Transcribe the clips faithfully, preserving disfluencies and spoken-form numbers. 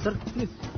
Sir, please.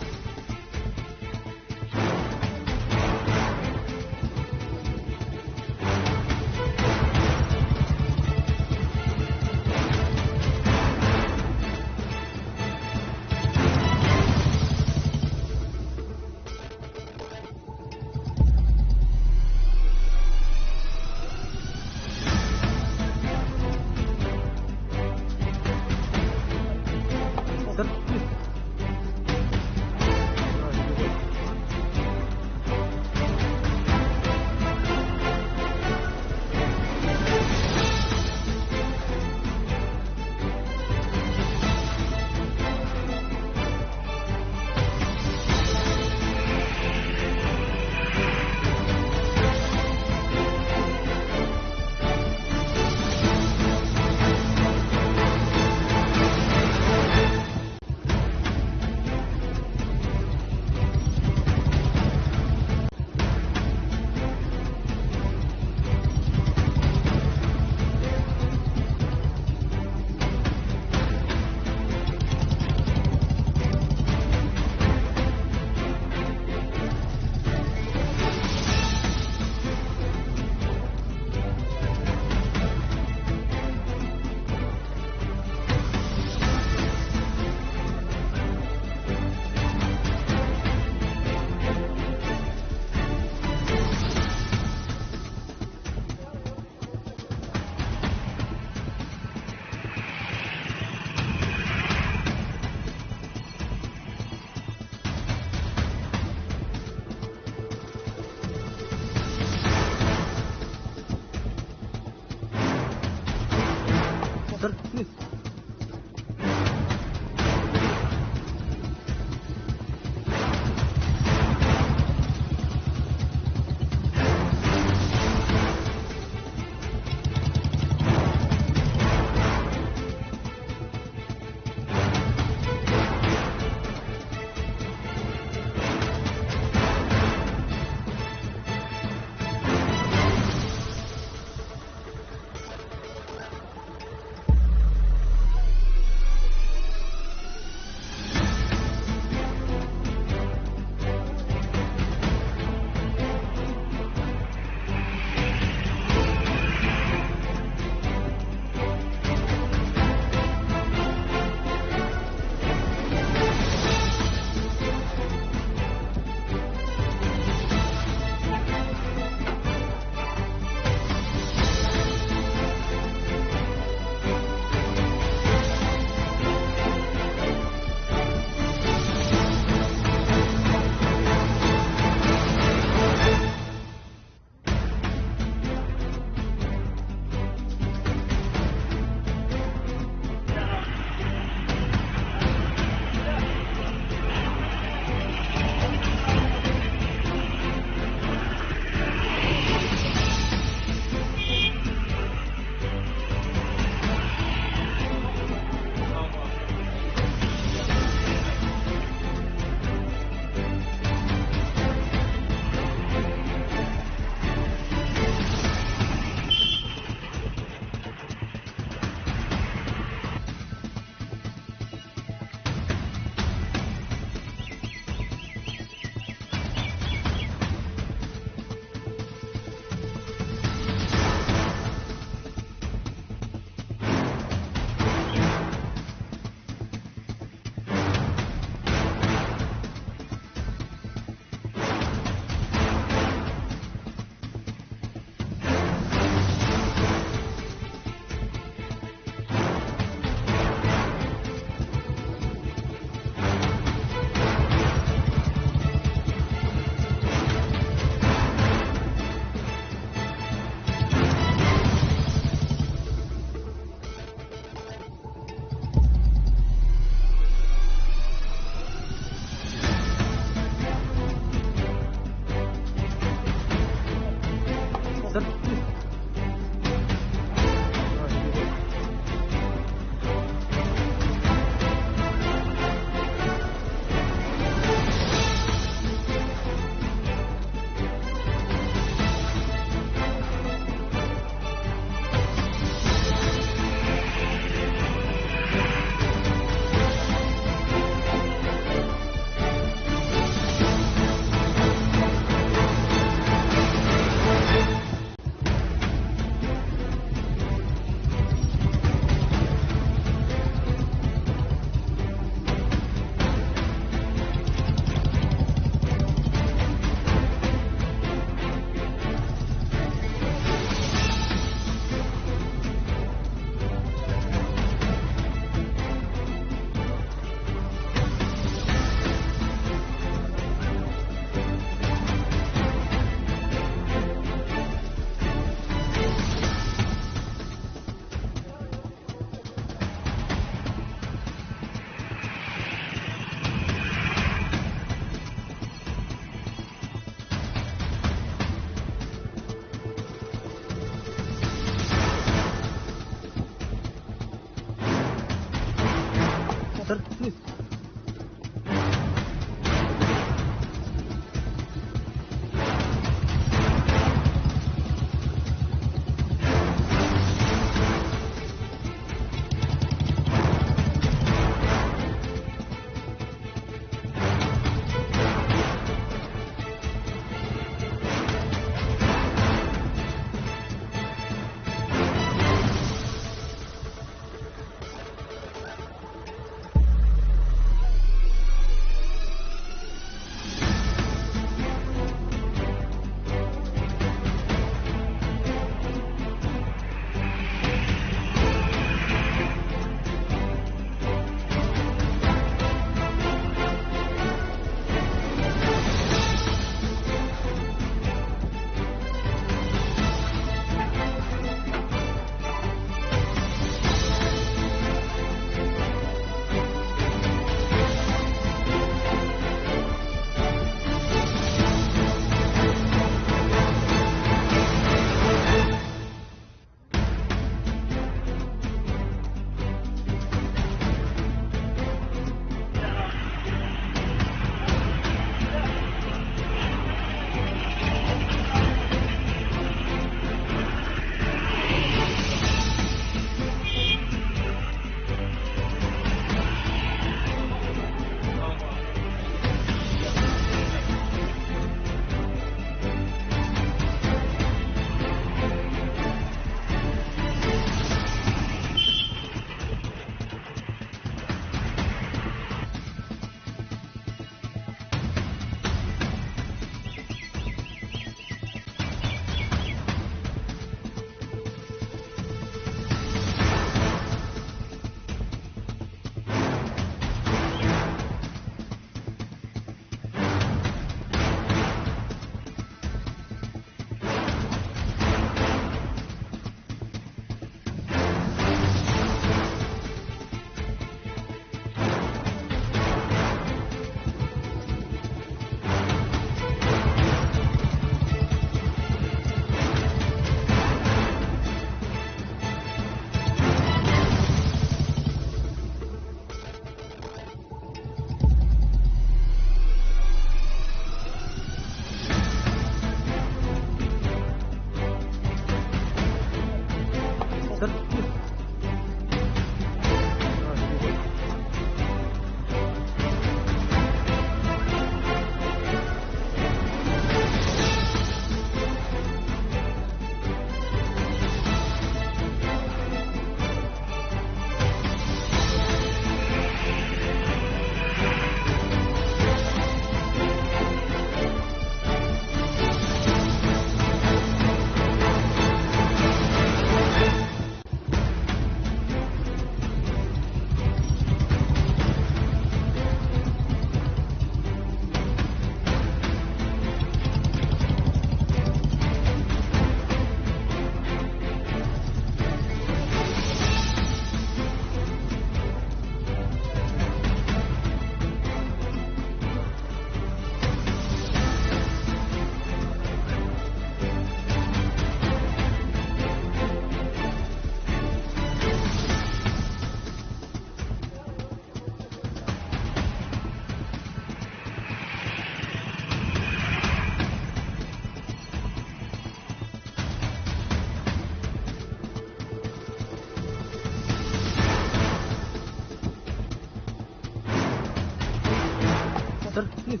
Sir, please.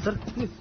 Sir, please.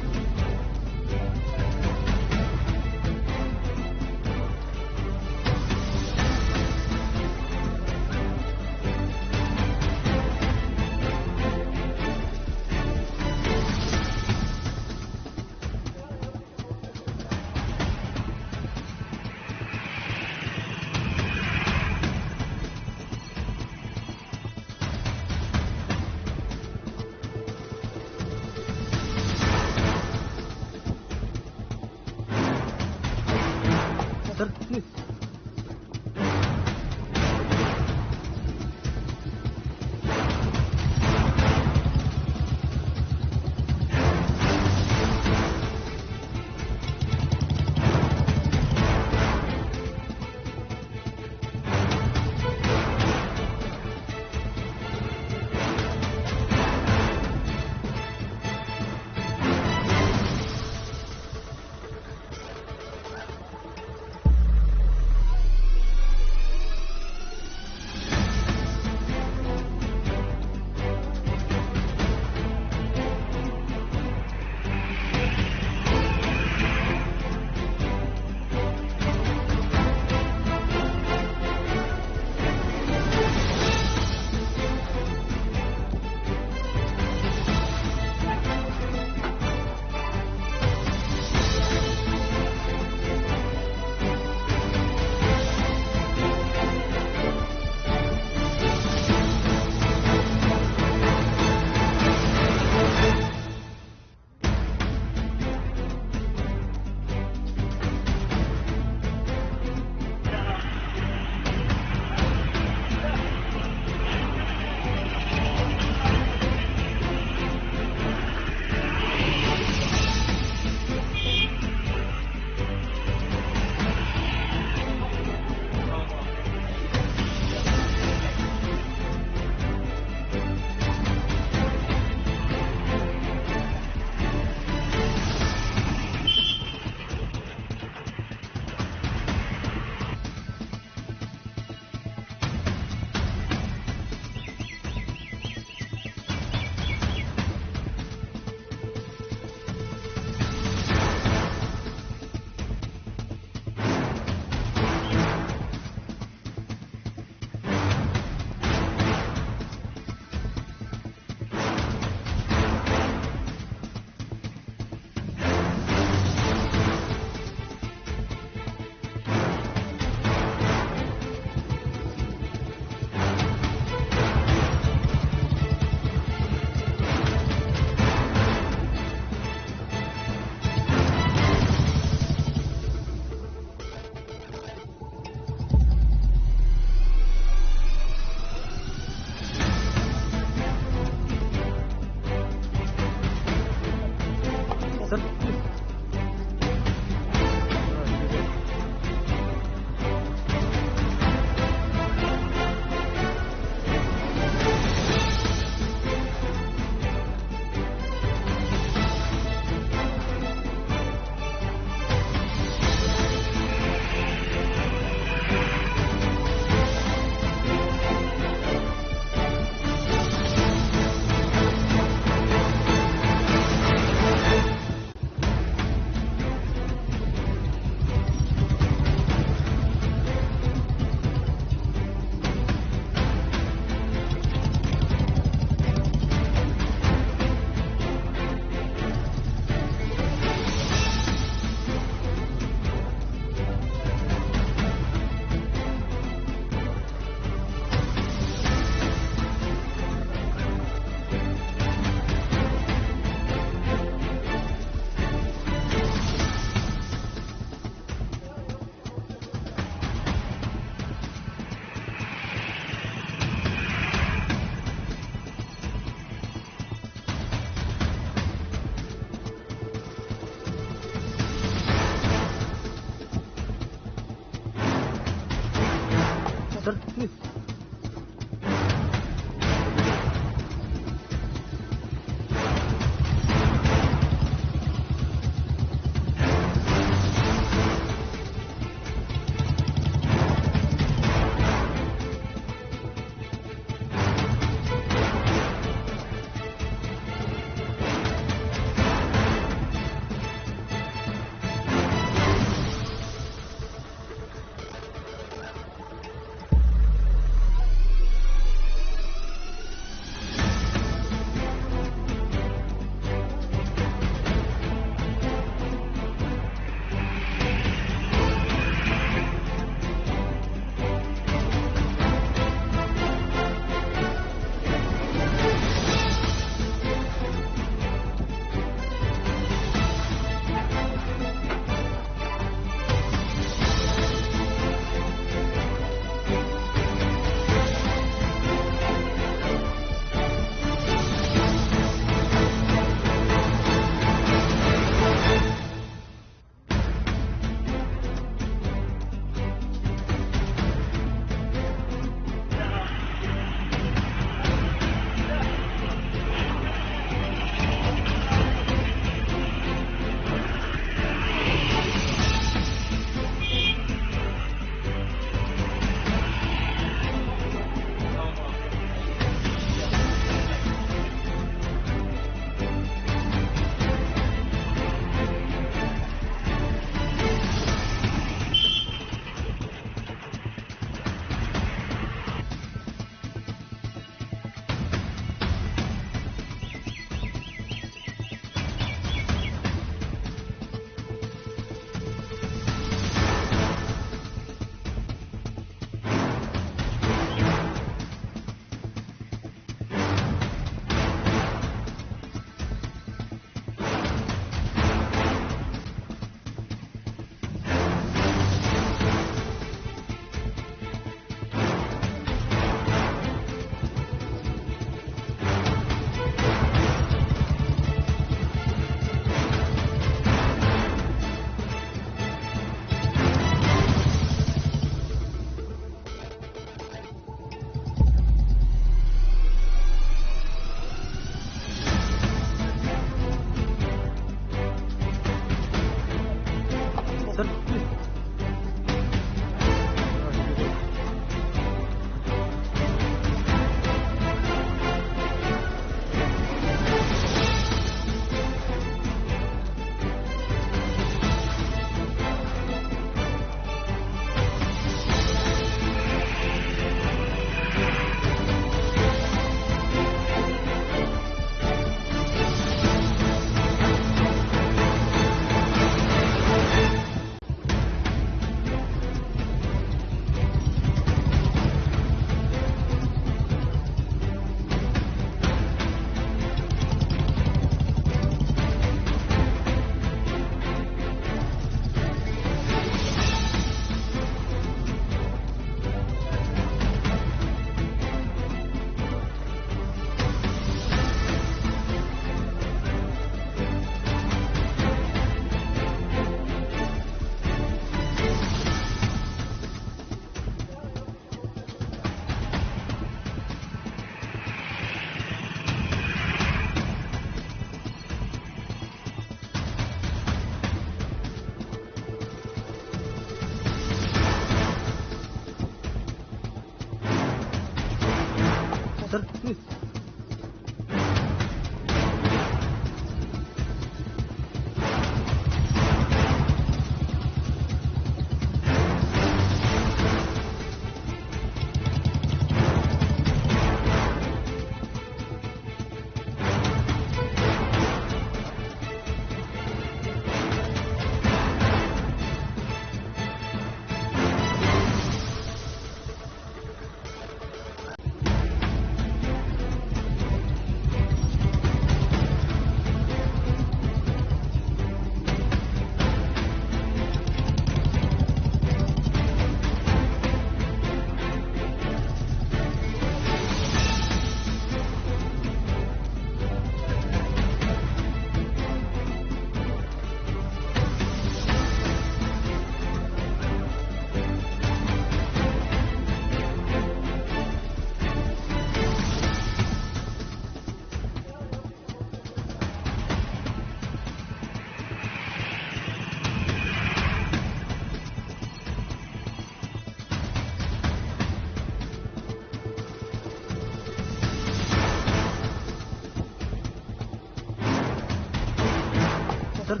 Sir.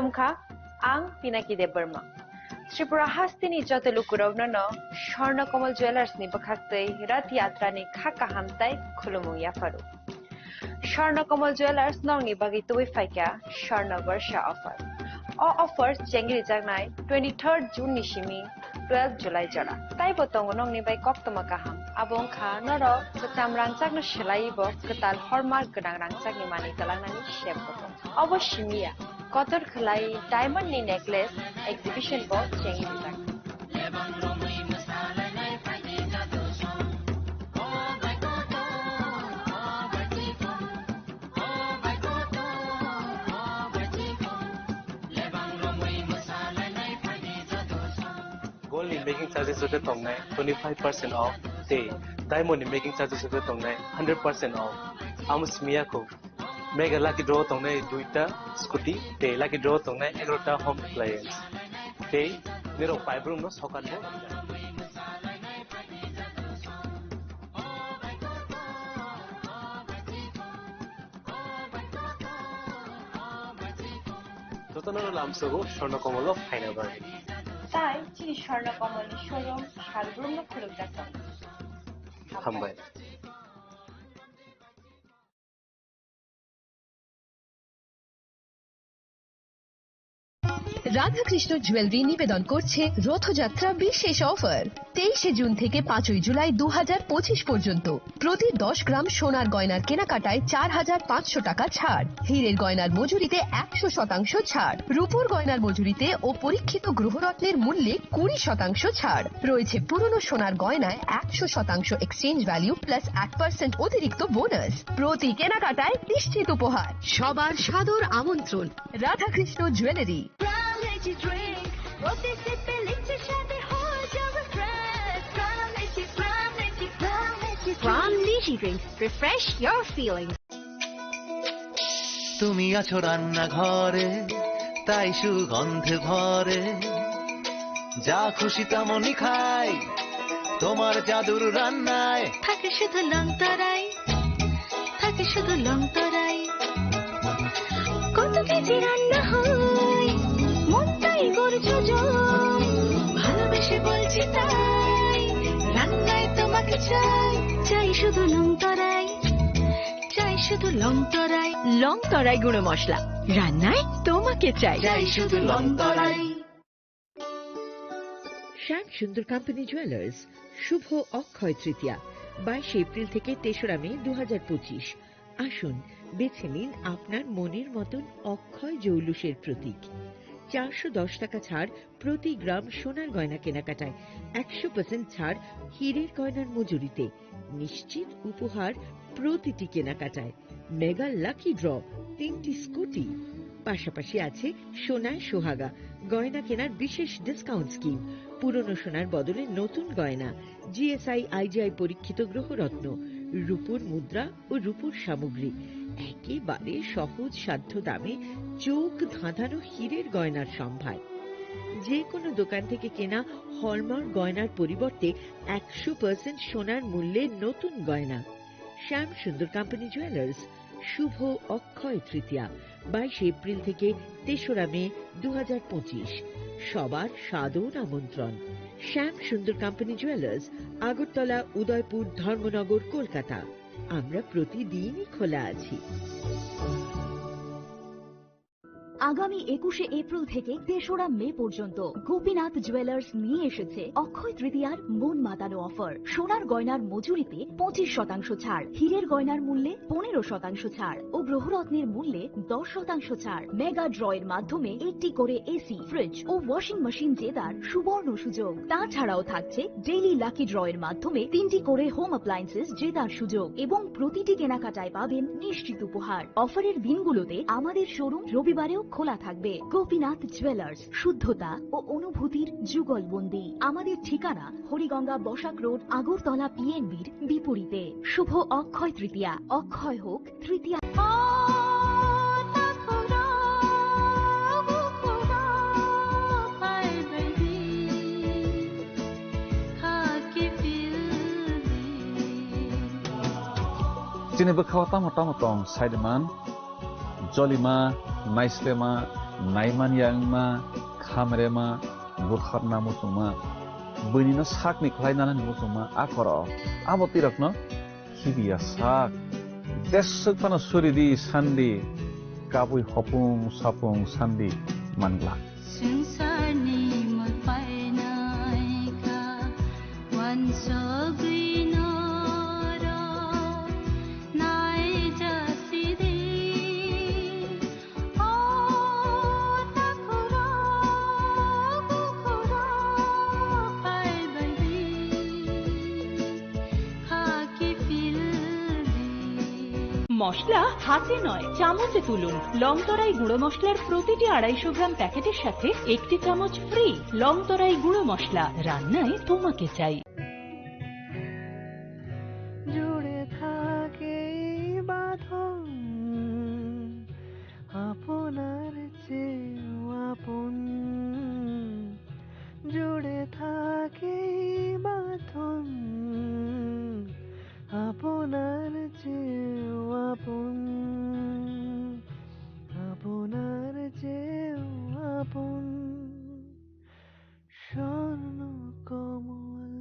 Wngkha ang Pinaki Debbarma. Tripura hasteni joto lukurokno no Swarna Kamal Jewellers ni bwkhaktwi Rath Yatra ni kha kaham tai khulumung yapharu. Swarna Kamal Jewellers nokni bagwi tubui phaikha Swarna Barsha offer. O offer chengrijaknai twenty-third June ni simi twelve July jora. Taibo tongo nokni bai koktwma kaham. Abo wngkha norok kwcham rangchakno swlaiwi bo kwtal hallmark gwnang rangchakni manwi twlangnani sep bo tongo. Obo simi ya, kotor khwlai diamond ni necklace exhibition bo chengwi rijak. Gold ni making charges rwkhe tongnai twenty five percent off, tei diamond ni making charges rwkhe tongnai hundred percent off. Amo simi ya kho. Mega lucky draw tongnai duita scooty, tei lucky draw tongnai egarota home appliance. Tei nirok paibrumno sokat bo. Jotono lamsogo Swarna Kamal o phaina bagwi. Tai chini Swarna Kamal ni showroom salbrumno khulumjak tongo. Hambai. Radhakrishna jewellery নিবেদন করছে রথযাত্রা বিশেষ অফার। তেইশে জুন থেকে পাঁচই জুলাই দু হাজার পঁচিশ পর্যন্ত প্রতি দশ গ্রাম সোনার গয়নার কেনাকাটায় চার হাজার পাঁচশো টাকা ছাড়, হীরের গয়নার মজুরিতে একশো শতাংশ ছাড়, রূপোর গয়নার মজুরিতে ও পরীক্ষিত গ্রহরত্নের মূল্যে কুড়ি শতাংশ ছাড়। রয়েছে পুরনো সোনার গয়নায় একশো শতাংশ এক্সচেঞ্জ ভ্যালু প্লাস এক পার্সেন্ট অতিরিক্ত বোনাস। প্রতি কেনাকাটায় নিশ্চিত উপহার। সবার সাদর আমন্ত্রণ Radhakrishna jewellery. Pram Lychee Drink, প্রতি সিপে লিচির স্বাদে হয়ে যাবে fresh. Pram Lychee, Pram Lychee, Pram Lychee Drink। Pram Lychee Drink, refresh your feelings। তুমি আছো রান্নাঘরে, তাই সুগন্ধে ভরে, যা খুশি তেমনই খাই তোমার জাদুর রান্নায়। থাকে শুধু লং তরাই, থাকে শুধু লং তরাই। কত কেজি রান্না হয়, মনটাই করছো জয়। ভালোবেসে বলছি তাই, রান্নায় তোমাকে চাই, চাই শুধু লং তরাই, চাই শুধু লং তরাই। লং তরাই গুঁড়ো মশলা, রান্নায় তোমাকে চাই, চাই শুধু লং তরাই। শ্যাম সুন্দর কোম্পানি জুয়েলার্স, শুভ অক্ষয় তৃতীয়া, বাইশে এপ্রিল থেকে তেসরা মে দু হাজার পঁচিশ। আসুন, বেছে নিন আপনার মনের মতন অক্ষয় জৌলুসের প্রতীক। চারশো দশ টাকা ছাড় প্রতি গ্রাম সোনার গয়না কেনাকাটায়, একশো পার্সেন্ট ছাড় হীরের গয়নার মজুরিতে, নিশ্চিত উপহার প্রতিটি কেনাকাটায়। মেগা লাকি ড্র, তিনটি স্কুটি, পাশাপাশি আছে সোনায় সোহাগা গয়না কেনার বিশেষ ডিসকাউন্ট স্কিম। পুরনো সোনার বদলে নতুন গয়না, জিএসআই আইজিআই পরীক্ষিত গ্রহরত্ন, রূপোর মুদ্রা ও রূপোর সামগ্রী, একেবারে সহজ সাধ্য দামে চোখ ধাঁধানো হীরের গয়নার সম্ভার। যে কোনো দোকান থেকে কেনা হলমার্ক গয়নার পরিবর্তে একশো পার্সেন্ট সোনার মূল্যে নতুন গয়না। শ্যাম সুন্দর কোম্পানি জুয়েলার্স, শুভ অক্ষয় তৃতীয়া, বাইশে এপ্রিল থেকে তেসরা মে দু হাজার পঁচিশ। সবার সাদর আমন্ত্রণ। শ্যাম সুন্দর কোম্পানি জুয়েলার্স, আগরতলা, উদয়পুর, ধর্মনগর, কলকাতা। আমরা প্রতিদিনই খোলা আছি। আগামী একুশে এপ্রিল থেকে তেসরা মে পর্যন্ত গোপীনাথ জুয়েলার্স নিয়ে এসেছে অক্ষয় তৃতীয়ার মন মাতানো অফার। সোনার গয়নার মজুরিতে পঁচিশ শতাংশ ছাড়, হীরের গয়নার মূল্যে পনেরো শতাংশ ছাড় ও গ্রহরত্নের মূল্যে দশ শতাংশ ছাড়। মেগা ড্র এর মাধ্যমে একটি করে এসি, ফ্রিজ ও ওয়াশিং মেশিন জেতার সুবর্ণ সুযোগ। তাছাড়াও থাকছে ডেইলি লাকি ড্র এর মাধ্যমে তিনটি করে হোম অ্যাপ্লায়েন্সেস জেতার সুযোগ এবং প্রতিটি কেনাকাটায় পাবেন নিশ্চিত উপহার। অফারের দিনগুলোতে আমাদের শোরুম রবিবারেও খোলা থাকবে। গোপীনাথ জুয়েলার্স, শুদ্ধতা ও অনুভূতির যুগলবন্দি। আমাদের ঠিকানা হরিগঙ্গা বসাক রোড, আগরতলা পিএনবির বিপরীতে। শুভ অক্ষয় তৃতীয়া, অক্ষয় হোক তৃতীয়া। Chini bwkhao tamo tamo tong, saiman, jolima, naislema, naimanya wngma, khamrema, butharna muchungma, buinino sakni khlai nanani muchungma a koro. Abo twi rokno khibiya sak. Deswk phano suri di sandi, kabui hopung sapung sandi mangla. Swngcharni mul painai kha, uansugwi norok naijasidi. O takhurok, bukhurok, phaibaidi. মশলা হাতে নয়, চামচে তুলুন। লং তরাই গুঁড়ো মশলার প্রতিটি আড়াইশো গ্রাম প্যাকেটের সাথে একটি চামচ ফ্রি। লং তরাই গুঁড়ো মশলা, রান্নায় তোমাকে চাই। জুড়ে থাকে এই বাঁধন আপনার চেয়েও আপন। জুড়ে থাকে এই বাঁধন আপনার চেয়েও আপন, আপনার চেয়েও আপন। স্বর্ণ কমল।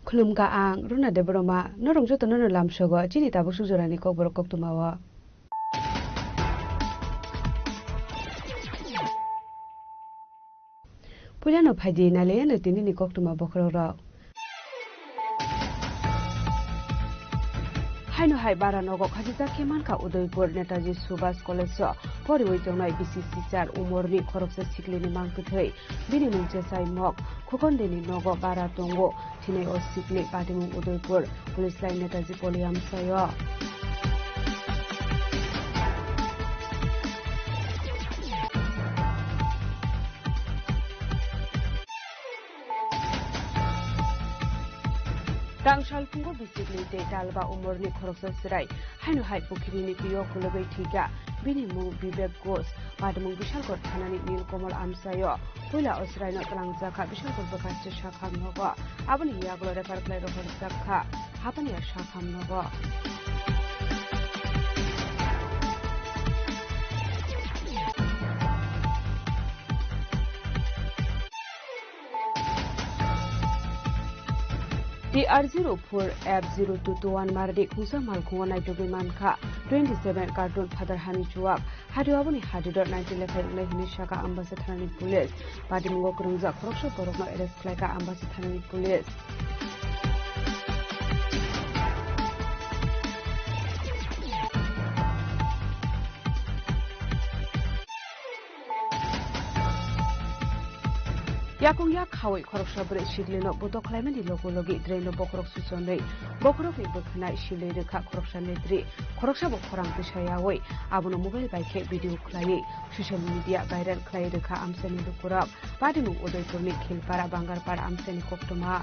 Khulumkha ang Runa Debbarma, norok jotono no lamsogo chini tabuk suk jorani kokborok koktwmao. Puilano phaidi nailaiyano tinini koktwma bokhorokrok. Haino hai bara nogo khachijak khe mankha Udaipur Netaji Subhas College o poriwi tongnai bisi sichar umorni khoroksa siklini mangkwthwi. Bini mung Chesai Mok, Khukondeni nogo bara tongo, thinai o sikli patimung Udaipur, police line Netaji Poli amsaio. Tang salphungo bisikni tei talba umorni khoroksa chwrai haino hai pukhirini twiyo khulugwi thwikha. Bini mung Bibek Ghosh, patimung Bishalgarh thanani Nilkamal amsaio. Puila o chwraino twlangjakha Bishalgarh bwkhaste sakham nogo. Aboni yagulo refer khlai rohorjakha Hapania sakham nogo. T R zero four F zero two two one Mardi khungsa malkhungo naitugwi mankha twenty seven carton phatar hani chuwak. Hadi aboni hadi do ninety lekhai wngnai hwnwi sakha Ambasa thanani police. Patimungo kwrwngjak khoroksa borokno arrest khlaikha Ambasa thanani police. Yakung yak khawi khoroksa bwrwi siklino butok khlaimani logi logi draino bokhorok suchonwi bokhorokni bwkhanai silwi rwkha khoroksa netri. Khoroksa bo khorang tisa yawi abono mobile bai khe video khlaiwi social media viral khlai rwkha amchaini lukurok. Patimung Udaipurni Khilpara Bangarpara amchaini koktwma.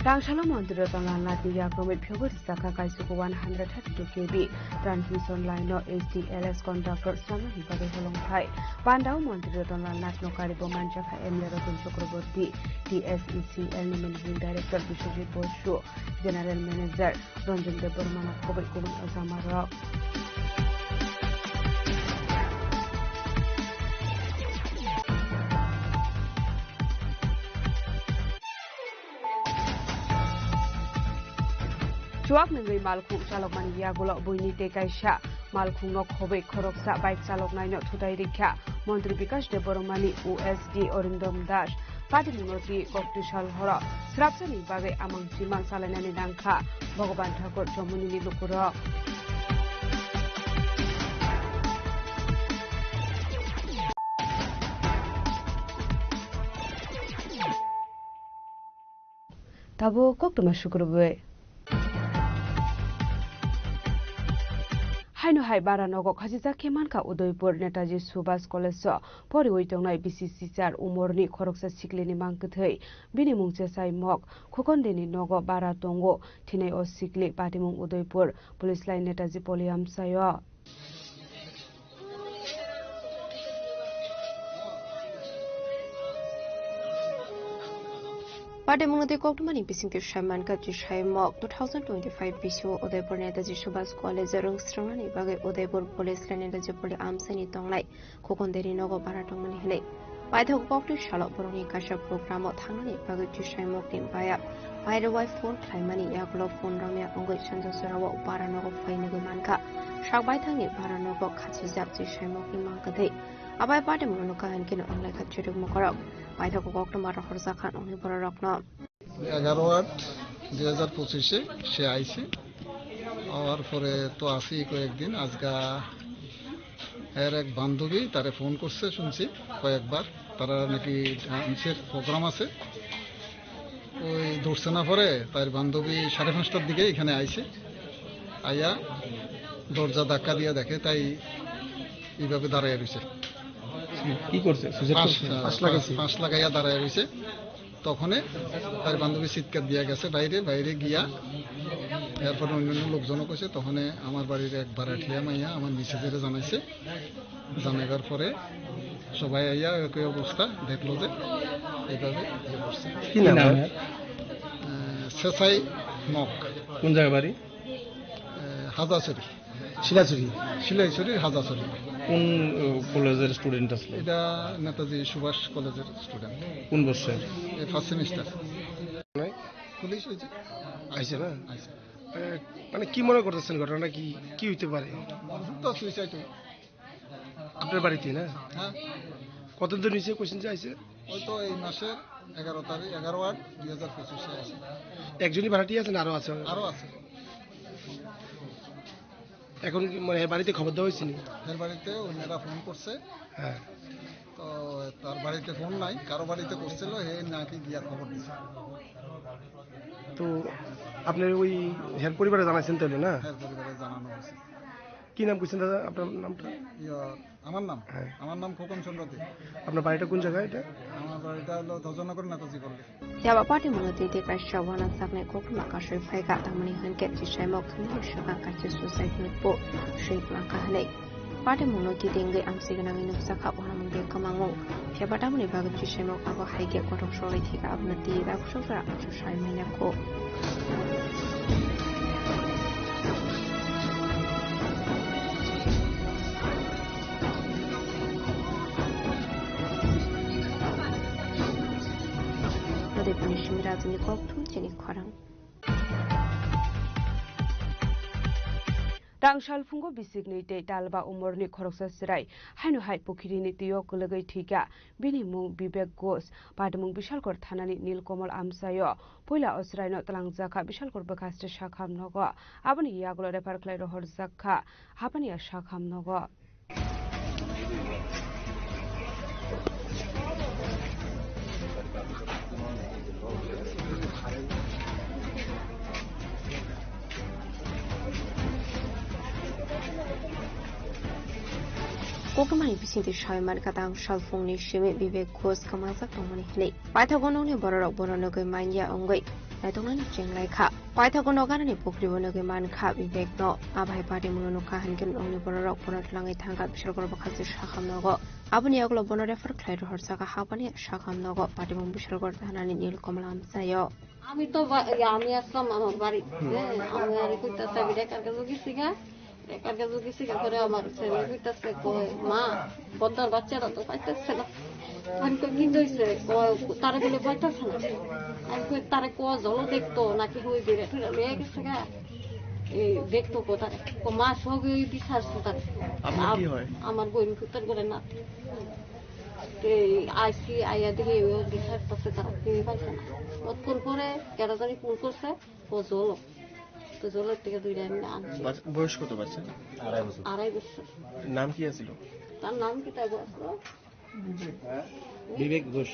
Tangsalo Montri Ratan Lal Nathni yakromwi phiyogwi rwchapkha kaisugo one hundred thirty-two K V transmission line-o H T L S contractor swnamnani bagwi holongphai. Pandao Montri Ratan Lal Nathno karibo manjakha M L A Ratan Chakraborty, T S E C L ni Managing Director Biswajit Bosu, General Manager Ranjan Debbarmano khobwi kubun ojamarok. Chuak nungwi malkhung chalokmani yagulo buini tei kaisa Malkhungno khobwi khoroksa bike chaloknaino thutai rikha Montri Bikash Debbarmani O S D Arindam Das. Patimungno twi koktwi sal horo srapsani bagwi amang chimang salainani nangkha Bhagavan Thakur Jomonini lukurok. Tabuk koktwma sukrubwi. Haino hai bara nogo khachijak khe mankha Udaipur Netaji Subhas College o poriwi tongnai B C C sir umorni khoroksa siklini mangkwthwi. Bini mung Chesai Mok, Khokondeni nogo bara tongo. Thinai o sikli patimung Udaipur Police Line Netaji Poli amchaio. Patimungno tei koktwmani bisingtwi sai mankha, Chesai Mok two thousand twenty-five B C O Udaipur Netaji Subhas College o rwngthwngmani bagwi Udaipur Police Line Netaji Poli amchaini tongnai Khokondeni nogo bara tongmani hwnwi. Paithak koktwi salo borokni kaisa program o thangnani bagwi Chesai Mokni baya Pairwai phone khlaimani yagulo phone romya wngwi Sanjasora o bara nogo phainwi mankha. Sak baithangni bara nogo khachijak Chesai Mokni mangkwthwi. Abai patimungno kaham khe wng laikha chiruk mokorok. Paithak koktwma rohorjak kha wngwi bororokno. এগারো আট দুই হাজার পঁচিশে সে আইছে। আওয়ার পরে তো আছি কয়েকদিন। আজকা এর এক বান্ধবী তারে ফোন করছে শুনছি কয়েকবার, তারা নাকি ডান্সের প্রোগ্রাম আছে। ওই ধরছে না পরে তার বান্ধবী সাড়ে পাঁচটার দিকে এখানে আইছে, আইয়া দরজা ধাক্কা দিয়ে দেখে, তাই এইভাবে দাঁড়ায় রয়েছে। কি করছে? সুইসাইড পাঁচ, করছে? পাঁচ লাগাইছে। পাঁচ লাগাইয়া দাঁড়ায় রয়েছে। তখনে তার বান্ধবী চিৎকার দিয়া গেছে বাইরে, বাইরে গিয়া এরপরে অন্যান্য লোকজনও কইছে। তখনে আমার বাড়ির এক ভাড়াটিয়া মাইয়া আমার মিসেসের জানাইছে। জানাইবার পরে সবাই আইয়া একই অবস্থা দেখলো যে এইভাবে ইয়ে করছে। কি নাম কি নাম ওর? এর? আহ, সেসাই মক। কোন জায়গা বাড়ি? আহ, হাজাছড়ি। শিলাছড়ি। শিলাছড়ির হাজাছড়ি। কোন, আহ, কলেজের স্টুডেন্ট আসলে? এটা নেতাজি সুভাষ কলেজের স্টুডেন্ট। কোন বর্ষের? এ ফার্স্ট সেমিস্টার। নাই? পুলিশ হয়েছে। আইছে না? আইছে। আহ, মানে কি মনে করতেছেন ঘটনাটা কি, কি হইতে পারে? বন্ধুত্ব সুইসাইড হয়েছে। আপনার বাড়িতে না? হ্যাঁ। কতদিন হয়েছে কোশ্চেন যে আইছে? ওই তো এই মাসের এগারো তারিখ, এগারো আট দুই হাজার পঁচিশে আছে। একজনই ভাড়াটিয়া আছেন, আরো আছে? আরো আছে। এখন কি মানে এর বাড়িতে খবর দেওয়া হয়েছে নি? এর বাড়িতে ওনারা ফোন করছে। হ্যাঁ। তো তার বাড়িতে ফোন নাই, কারো বাড়িতে করছিল, হে নাকি গিয়া খবর দিছে। তো আপনি ওই হের পরিবারে জানাইছেন তাহলে না? হ্যাঁ, পরিবারে জানানো হয়েছে। কি নাম কইছেন দাদা আপনার নামটা? ইয়া, আমার নাম? হ্যাঁ। আমার নাম খোকন চন্দ্র দে। আপনার বাড়িটা কোন জায়গায় এটা? আমার বাড়িটা হলো ধজনগর নেতাজি পল্লী। Phiya ba patimungno twi tei kaisa uanasaknai koktwma kasui phaikha, tamoni hwnkhe Chesai Mok thwngmani swkang kaisa suicide note bo swi mankha hwnwi. Patimungno kitingwi amchwi gwnangwi nukjakha uanamung tei kwmangmung. Phiya ba tamoni bagwi Chesai Mok abo hai khe kothok sogwi thwikha, abono twi rakhusok jora amchuk sai manya kho. Udaipurni simi Rajini kokthum chini khorang. Rangsalphungo bisiknwi tei talba umorni khoroksa chwrai haino hai pukhirini twio kwlwgwi thwikha. Bini mung Bibek Ghosh, patimung Bishalkor thanani Nilkomal amchaio. Puila o chwraino twlangjakha Bishalkor bwkhaste sakham nogo. Aboni yagulo refer khlai rohorjakha Hapania sakham nogo. Koktwmani bisingtwi sawi mankha, tang salphungni simi Bibek Ghosh kwmajak tongmani hwnwi. Paithago nokni bororok bono nugwi manya wngwi naitoknani chenglaikha. Paithago noganani pukhribo nugwi mankha Bibekno. Abai patimungno nukha hinkhe nokni bororok bono twlangwi thangkha Bishalkor bwkhaste sakham nogo. Aboni yagulo bono refer khlai rohorjakha Hapania sakham nogo, patimung Bishalkor thanani Nilkomal amchaio. আমি তো বা-, এই আমি আসলাম আমার বাড়ি। হুম। হ্যাঁ, আমি আর কইতাছে, আমি রেখার কাছে গেছি গা। রেখার কাছে গেছি গা করে আমার ছেলে কইতাছে, কয়, "মা, বদ্দার বাচ্চারা তো পাইতেছে না।" আমি কই, "কি হইছে?" কয়, "তারা বলে পাইতেছে না।" আমি কই, "তারা কয় জল দেখতো নাকি ওই বেড়ে টেড়ে লয়ে গেছে গা?" এই দেখতো কোথায়? ও মা সবই বিচার সুতার। আপনার কি আম-, হয়? আমার বোন পুত্র করে না। তো এই আইসি আইয়া দেখি ও বিচার করতে তারা পেয়ে পাইছে না। কতক্ষণ পরে কেন জানি ফোন করছে, ও জল। তো জলের থেকে দুইটা আমি আনছি। বাচ-, বয়স কত বাচ্চা? আড়াই বছর। আড়াই বছর। নাম কি আছিল? তার নাম কি তাই বলছো? বিবেক ঘোষ।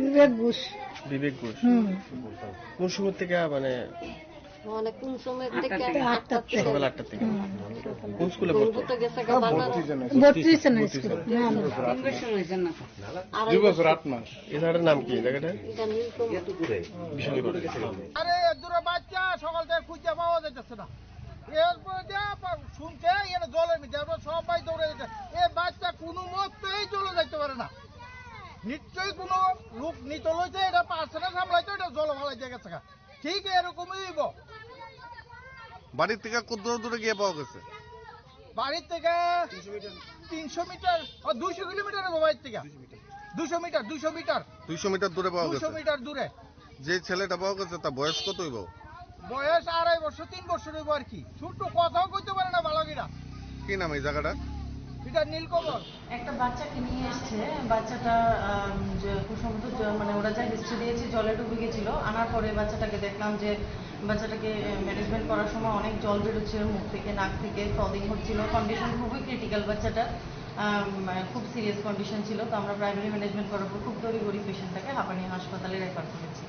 বিবেক ঘোষ। বিবেক ঘোষ। হুম। কোন সময় থেকে, মানে, মানে কোন সময় থেকে? আটটা থেকে। সকাল আটটা থেকে। হুম। কোন স্কুলে পড়তো? বন্ধু তো গেছে গা বাংলা। বত্রিশ জন স্কুল। না, না। তিন বছর হয়েছে না। আড়াই দুই বছর বছর। আট মাস। এই জায়গাটার নাম কি? এই জায়গাটা? এটা নীলকমল। বিশালগড়। আরে, দূরে বাচ্চা, সকাল থেকে খুঁজে পাওয়া যাইতেছে না। এরপরে যে আবার শুনছে, এরা জলের মধ্যে, আমরা সবাই দৌড়ে যেতে। এ বাচ্চা কোনো মতেই চলে যাইতে পারে না। নিশ্চয়ই কোনো লোক নিতে লইছে, এটা পারছে না সামলাইতে, এটা জলে ফালাই দিয়ে গেছে গা। ঠিক এরকমই হইব। বাড়ির থেকে কত দূরে দূরে গিয়ে পাওয়া গেছে? বাড়ির থেকে তিনশো মিটার, ও, দুইশো কিলোমিটার হইব বাড়ির থেকে। দুইশো মিটার, দুইশো মিটার। দুইশো মিটার দূরে পাওয়া দুইশো গেছে। মিটার দূরে। যে ছেলেটা পাওয়া গেছে, তার বয়স কত হইব? বয়স আড়াই বছর, তিন বছর হইব আর কি। ছোট্ট, কথাও কইতে পারে না ভালো কিনা। কি নাম এই জায়গাটা? এটা নীলকমল। একটা বাচ্চাকে নিয়ে এসছে, বাচ্চাটা, আম, যে খুব সম্ভবত জ-, মানে ওরা যা হিস্ট্রি দিয়েছে, জলে ডুবে গেছিল। আনার পরে বাচ্চাটাকে দেখলাম যে বাচ্চাটাকে, এ, ম্যানেজমেন্ট করার সময় অনেক জল বেরোচ্ছিল মুখ থেকে, নাক থেকে, ফ্রথিং হচ্ছিল। কন্ডিশন খুবই ক্রিটিক্যাল বাচ্চাটা, আম, খুব সিরিয়াস কন্ডিশন ছিল। তো আমরা প্রাইমারি ম্যানেজমেন্ট করার পর খুব তড়িঘড়ি পেশেন্টটাকে হাঁপানি হাসপাতালে রেফার করেছি।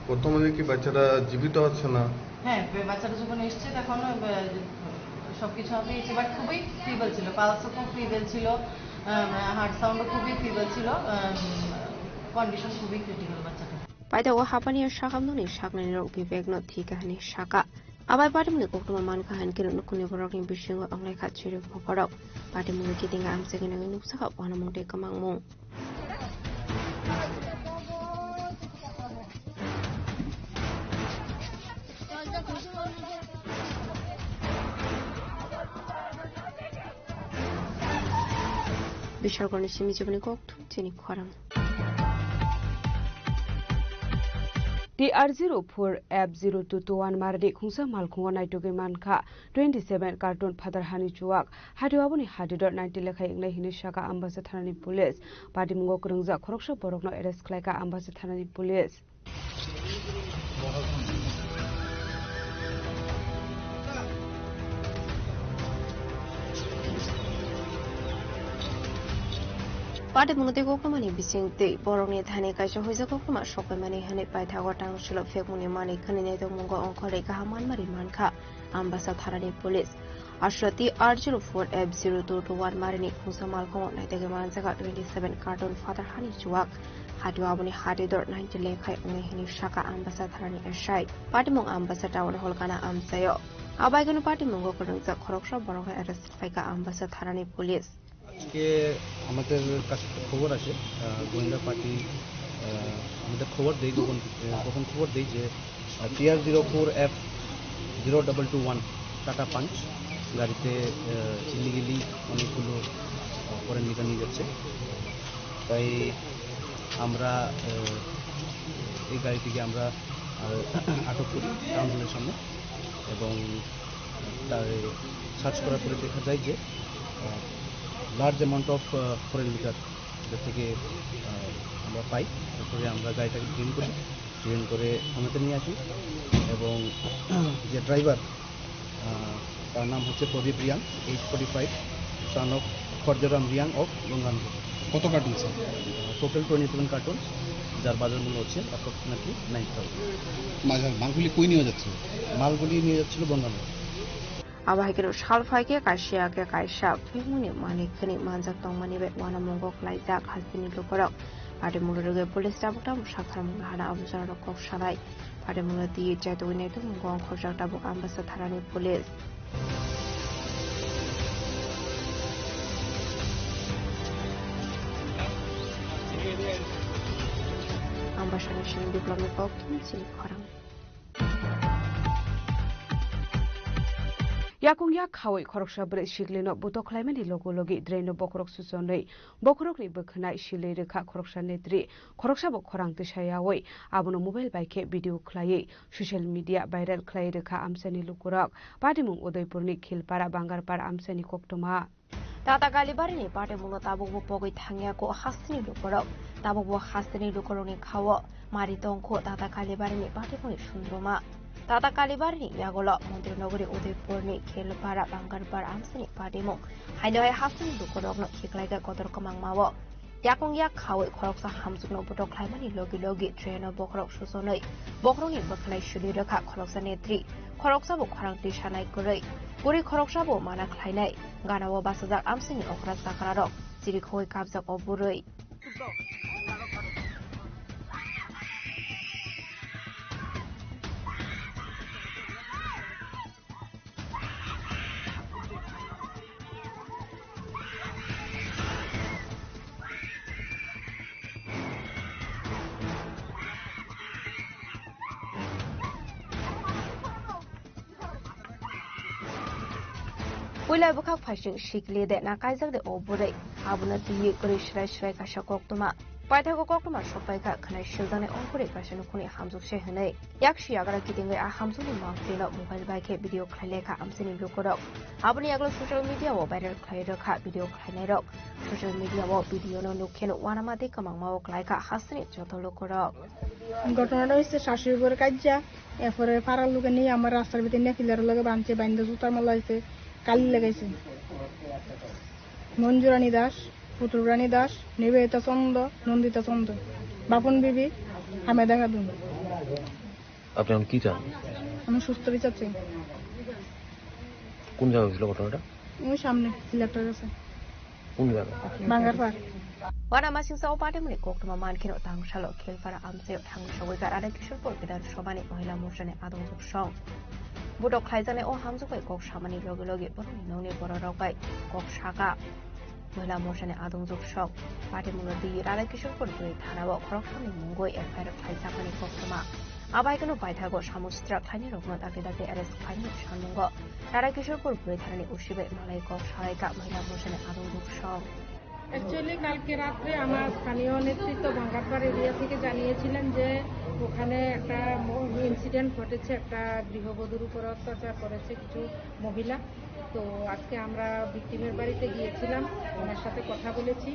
প্রথমে দেখি বাচ্চাটা জীবিত আছে না? হ্যাঁ, বে-, বাচ্চাটা যখন এসছে তখন, আহ, সবকিছু আমি এসে, বাট খুবই ফিবল ছিল, পালসও খুব ফিবল ছিল, আহ, হার্ট সাউন্ডও খুবই ফিবল ছিল, আহ, কন্ডিশন খুবই ক্রিটিক্যাল বাচ্চাটা। Paithago hapani o sakhamnokni saknairok bibekno thwi kahani saka. Abai patimungni koktwma mankha, hinkhe nukhungni borokni bisingo wnglaikha chirwi phokorok. Patimungni kiting amchai gwnangwi nukjakha uanamung tei kwmangmung. Bishalkorni simi jiboni kokthum chini khorang. T R zero four F zero two two one marini khungsa malkhungo naitugwi mankha twenty seven carton phatar hani chuwak. Hatio aboni hatidor ninety lekhai wngnai hinwi saka Ambasa thanani police. Patimungo kwrwngjak khoroksa borokno arrest khlaikha Ambasa thanani police. Patimungni tei koktwmani bisingtwi borokni thani kaisa huijak koktwma sokpaimani hwnwi paithago tangsulo phekmungni manwi khwnwi naitokmungo ongkhorwi kaham manmari mankha Ambasa thanani police. Aswra T R zero four F zero two two one marini khungsa malkhungo naitugwi manjak twenty seven carton phatar hani chuwak. Hatio aboni hatidor ninety lekhai wngnai hinwi saka Ambasa thanani S I. Patimung Ambasa town hall gana amchaio. Abaigano patimungo kwrwngjak khoroksa borokno arrest khlaikha Ambasa thanani police. আজকে আমাদের কাছে একটা খবর আসে, আহ, গোয়েন্দা পার্টি, আহ, আমাদের খবর দেয়, গোপন, আহ, গোপন খবর দেয় যে, আহ, T R zero four F zero double two one tata punch গাড়িতে, আহ, ইলিগেলি অনেকগুলো, আহ, ফরেন লিকার নিয়ে যাচ্ছে। তাই আমরা, আহ, এই গাড়িটিকে আমরা, আহ, আটক করি টাউন হলের সামনে এবং তাই সার্চ করার পরে দেখা যায় যে, uh, large amount of, uh, foreign liquor এটা থেকে, আহ, আমরা পাই। তারপরে আমরা গাড়িটাকে ডিটেইন করি, ডিটেইন করে থানাতে নিয়ে আসি এবং যে ড্রাইভার, আহ, তার নাম হচ্ছে Pradip Reang, age forty five, son of Khorjoram Reang of Ganganagar. কত carton, sir? Total twenty seven carton, যার বাজার মূল্য হচ্ছে অ্যাপ্রক্সিমেটলি নাইন থাউজেন্ড। মালগুলি কই নিয়ে যাচ্ছিল? মালগুলি নিয়ে যাচ্ছিল Ganganagar. Abo hai kheno sal phai khe kaisa ya khe kaisa phimungni manwi khwnwi manjak tongmani bai uanamungo khlaijak hasteni lukurok. Patimungni rwgwi police tabuk tabuk sakharmung hana abo jorao kok sanai. Patimungno twi chatugwi naitokmungo ongkhorjak tabuk Ambasa thanani police. Ambasani simi Biplobni kok thum chini khorang. Yakung yak khawi khoroksa bwrwi siklino butok khlaimani logo logi draino bokhorok suchonwi bokhorokni bwkhwnai silwi rwkha khoroksa netri, khoroksa bo khorang tisa yawi abono mobile bai khe video khlaiwi social media viral khlai rwkha amchaini lukurok. Patimung Udaipurni Khilpara Bangarpar amchaini koktwma. Tata Kalibarini patimungno tabukbo pogwi thangya ko hasteni lukurok. Tabukbo hasteni lukurokni khao mari tongkho Tata Kalibarini patimungni sundruma. Tata Kalibarini yagulo Montri Nogori Udaipurni Khelpara Bangarpar amsini patimung. Haino hai hasteni lukurokno khiklaikha kotor kwmangmao. Yakung yak khawi khoroksa hamjwkno butok khlaimani logi logi traino bokhorok suchonwi bokhorokni bwkhlai sili rwkha khoroksa netri, khoroksa bo khorang tisa nai kwrwi. Bwrwi khoroksa bo mana khlainai. Ganao bachajak amsini okra chakrarok chirikhogwi kapjak o bwrwi. Puila bwkhak phaising sikli de na kaijak de o bwrwi. Abono twiwi kwrwi swrai swrai kaisa koktwma. Paithago koktwma sokpai kha khwnai siljaknai o bwrwi kaisa nukhungni hamjwk se hwnwi. Yaksi yagra kitingwi a hamjwkni mangpilino mobile bai khe video khlai lai kha amsini lukurok. Aboni yagulo social media o viral khlai rwkha video khlainairok. Social media o video no nuk kheno uanama tei kwmangma o klai kha hasteni joto lukurok. ঘটনাটা হচ্ছে শাশুড়ি বউয়ের কাজিয়া, এরপরে পাড়ার লোকে নিয়ে আমার রাস্তার ভিতরে নিয়ে পিলারের লগে বাঁধছে, বাইন্ধে জুতার মালা হয়েছে, কালি লাগাইছে। মঞ্জুরানী দাস, পুতুল রানী দাস, নিবেদিতা চন্দ, নন্দিতা চন্দ, বাপন বিবি, হামেদা খাতুন। আপনি এখন কি চান? আমি সুস্থ বিচার চাই। কোন জায়গায় হয়েছিল ঘটনাটা? ওই সামনে সিলেটের কাছে। কোন জায়গা? Bangarpar. Wana masingsa o patimungni koktwma mankheno tangsalo Khelpara amchaio thangwi sogwi kha Radha Kishorpur Bidhan Sabhani Mohila Morchani adongjwk song. Butok khlaijaknai o hamjwk bai kok samani logi logi borokni nokni bororok bai kok saka. Mohila Morchani adongjwk song patimungno twi Radha Kishorpur Bwrwi Thanao khoroksamni mungwi F I R khlaijakmani koktwma. Abaikeno paithago samung sitra khlainai rokno dakti dakti arrest khlainani sanmungo. Radha Kishorpur Bwrwi Thanani O C bai malai kok salaikha Mohila Morchani adongjwk song. Actually কালকে রাত্রে আমার স্থানীয় নেতৃত্ব ভাঙ্গারপাড় এরিয়া থেকে জানিয়েছিলেন যে ওখানে একটা ইনসিডেন্ট ঘটেছে, একটা গৃহবধূর উপর অত্যাচার করেছে কিছু মহিলা। তো আজকে আমরা ভিকটিমের বাড়িতে গিয়েছিলাম, ওনার সাথে কথা বলেছি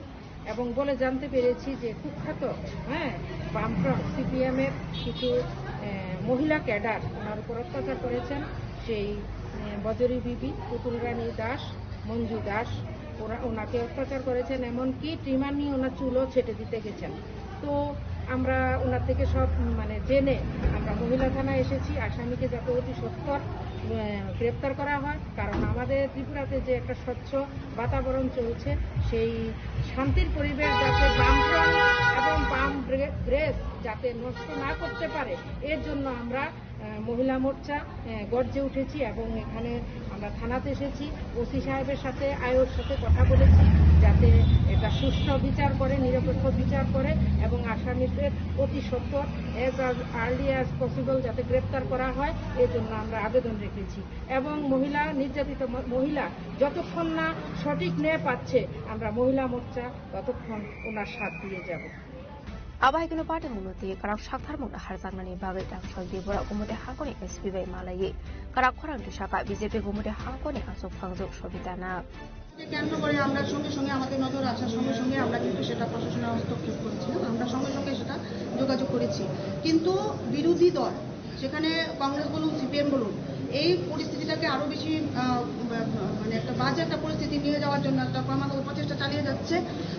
এবং বলে জানতে পেরেছি যে কুখ্যাত, হ্যাঁ, বামফ্রন্ট সিপিএম এর কিছু আহ, মহিলা ক্যাডার ওনার উপর অত্যাচার করেছেন। সেই আহ, বজরী বিবি, পুতুল রানী দাস, মঞ্জু দাস, ওরা ওনাকে অত্যাচার করেছেন, এমনকি ট্রিমার নিয়ে ওনার চুলও ছেটে দিতে গেছেন। তো আমরা ওনার থেকে সব, উম, মানে জেনে আমরা মহিলা থানায় এসেছি আসামিকে যাতে অতি সত্বর, আহ, গ্রেপ্তার করা হয়, কারণ আমাদের ত্রিপুরাতে যে একটা স্বচ্ছ বাতাবরণ চলছে, সেই শান্তির পরিবেশ যাতে বামফ্রন্ট এবং বাম ব্রে-, ব্রেস যাতে নষ্ট না করতে পারে, এর জন্য আমরা, আহ, মহিলা মোর্চা, আহ, গর্জে উঠেছি এবং এখানে আমরা থানাতে এসেছি, ওসি সাহেবের সাথে, আইওর সাথে কথা বলেছি, যাতে এটা সুষ্ঠু বিচার করে, নিরপেক্ষ বিচার করে এবং আসামিদের অতি সত্বর, as early as possible যাতে গ্রেপ্তার করা হয়, এর জন্য আমরা আবেদন রেখেছি। এবং মহিলা নির্যাতিত ম-, মহিলা যতক্ষণ না সঠিক ন্যায় পাচ্ছে, আমরা মহিলা মোর্চা ততক্ষণ ওনার সাথ দিয়ে যাব। Abo hai kheno patimungno twi kwrak saktharmungno harjaknani bagwi tangsal Tripura Gumoti Hangkoni S P bai malaiwi kwrak khorang tisaka B J P Gumoti Hangkoni aswk phangjwk Sobita Nag. কেন্দ্র করে আমরা সঙ্গে সঙ্গে আমাদের নজর আসার সঙ্গে সঙ্গে আমরা কিন্তু সেটা প্রশাসনের হস্তক্ষেপ করেছিলাম, আমরা সঙ্গে সঙ্গে সেটা যোগাযোগ করেছি। কিন্তু বিরোধী দল, সেখানে কংগ্রেস বলুন, সিপিএম বলুন, এই পরিস্থিতিটাকে আরো বেশি, আহ, মানে একটা বাজে একটা পরিস্থিতি নিয়ে যাওয়ার জন্য একটা ক্রমাগত প্রচেষ্টা চালিয়ে যাচ্ছে।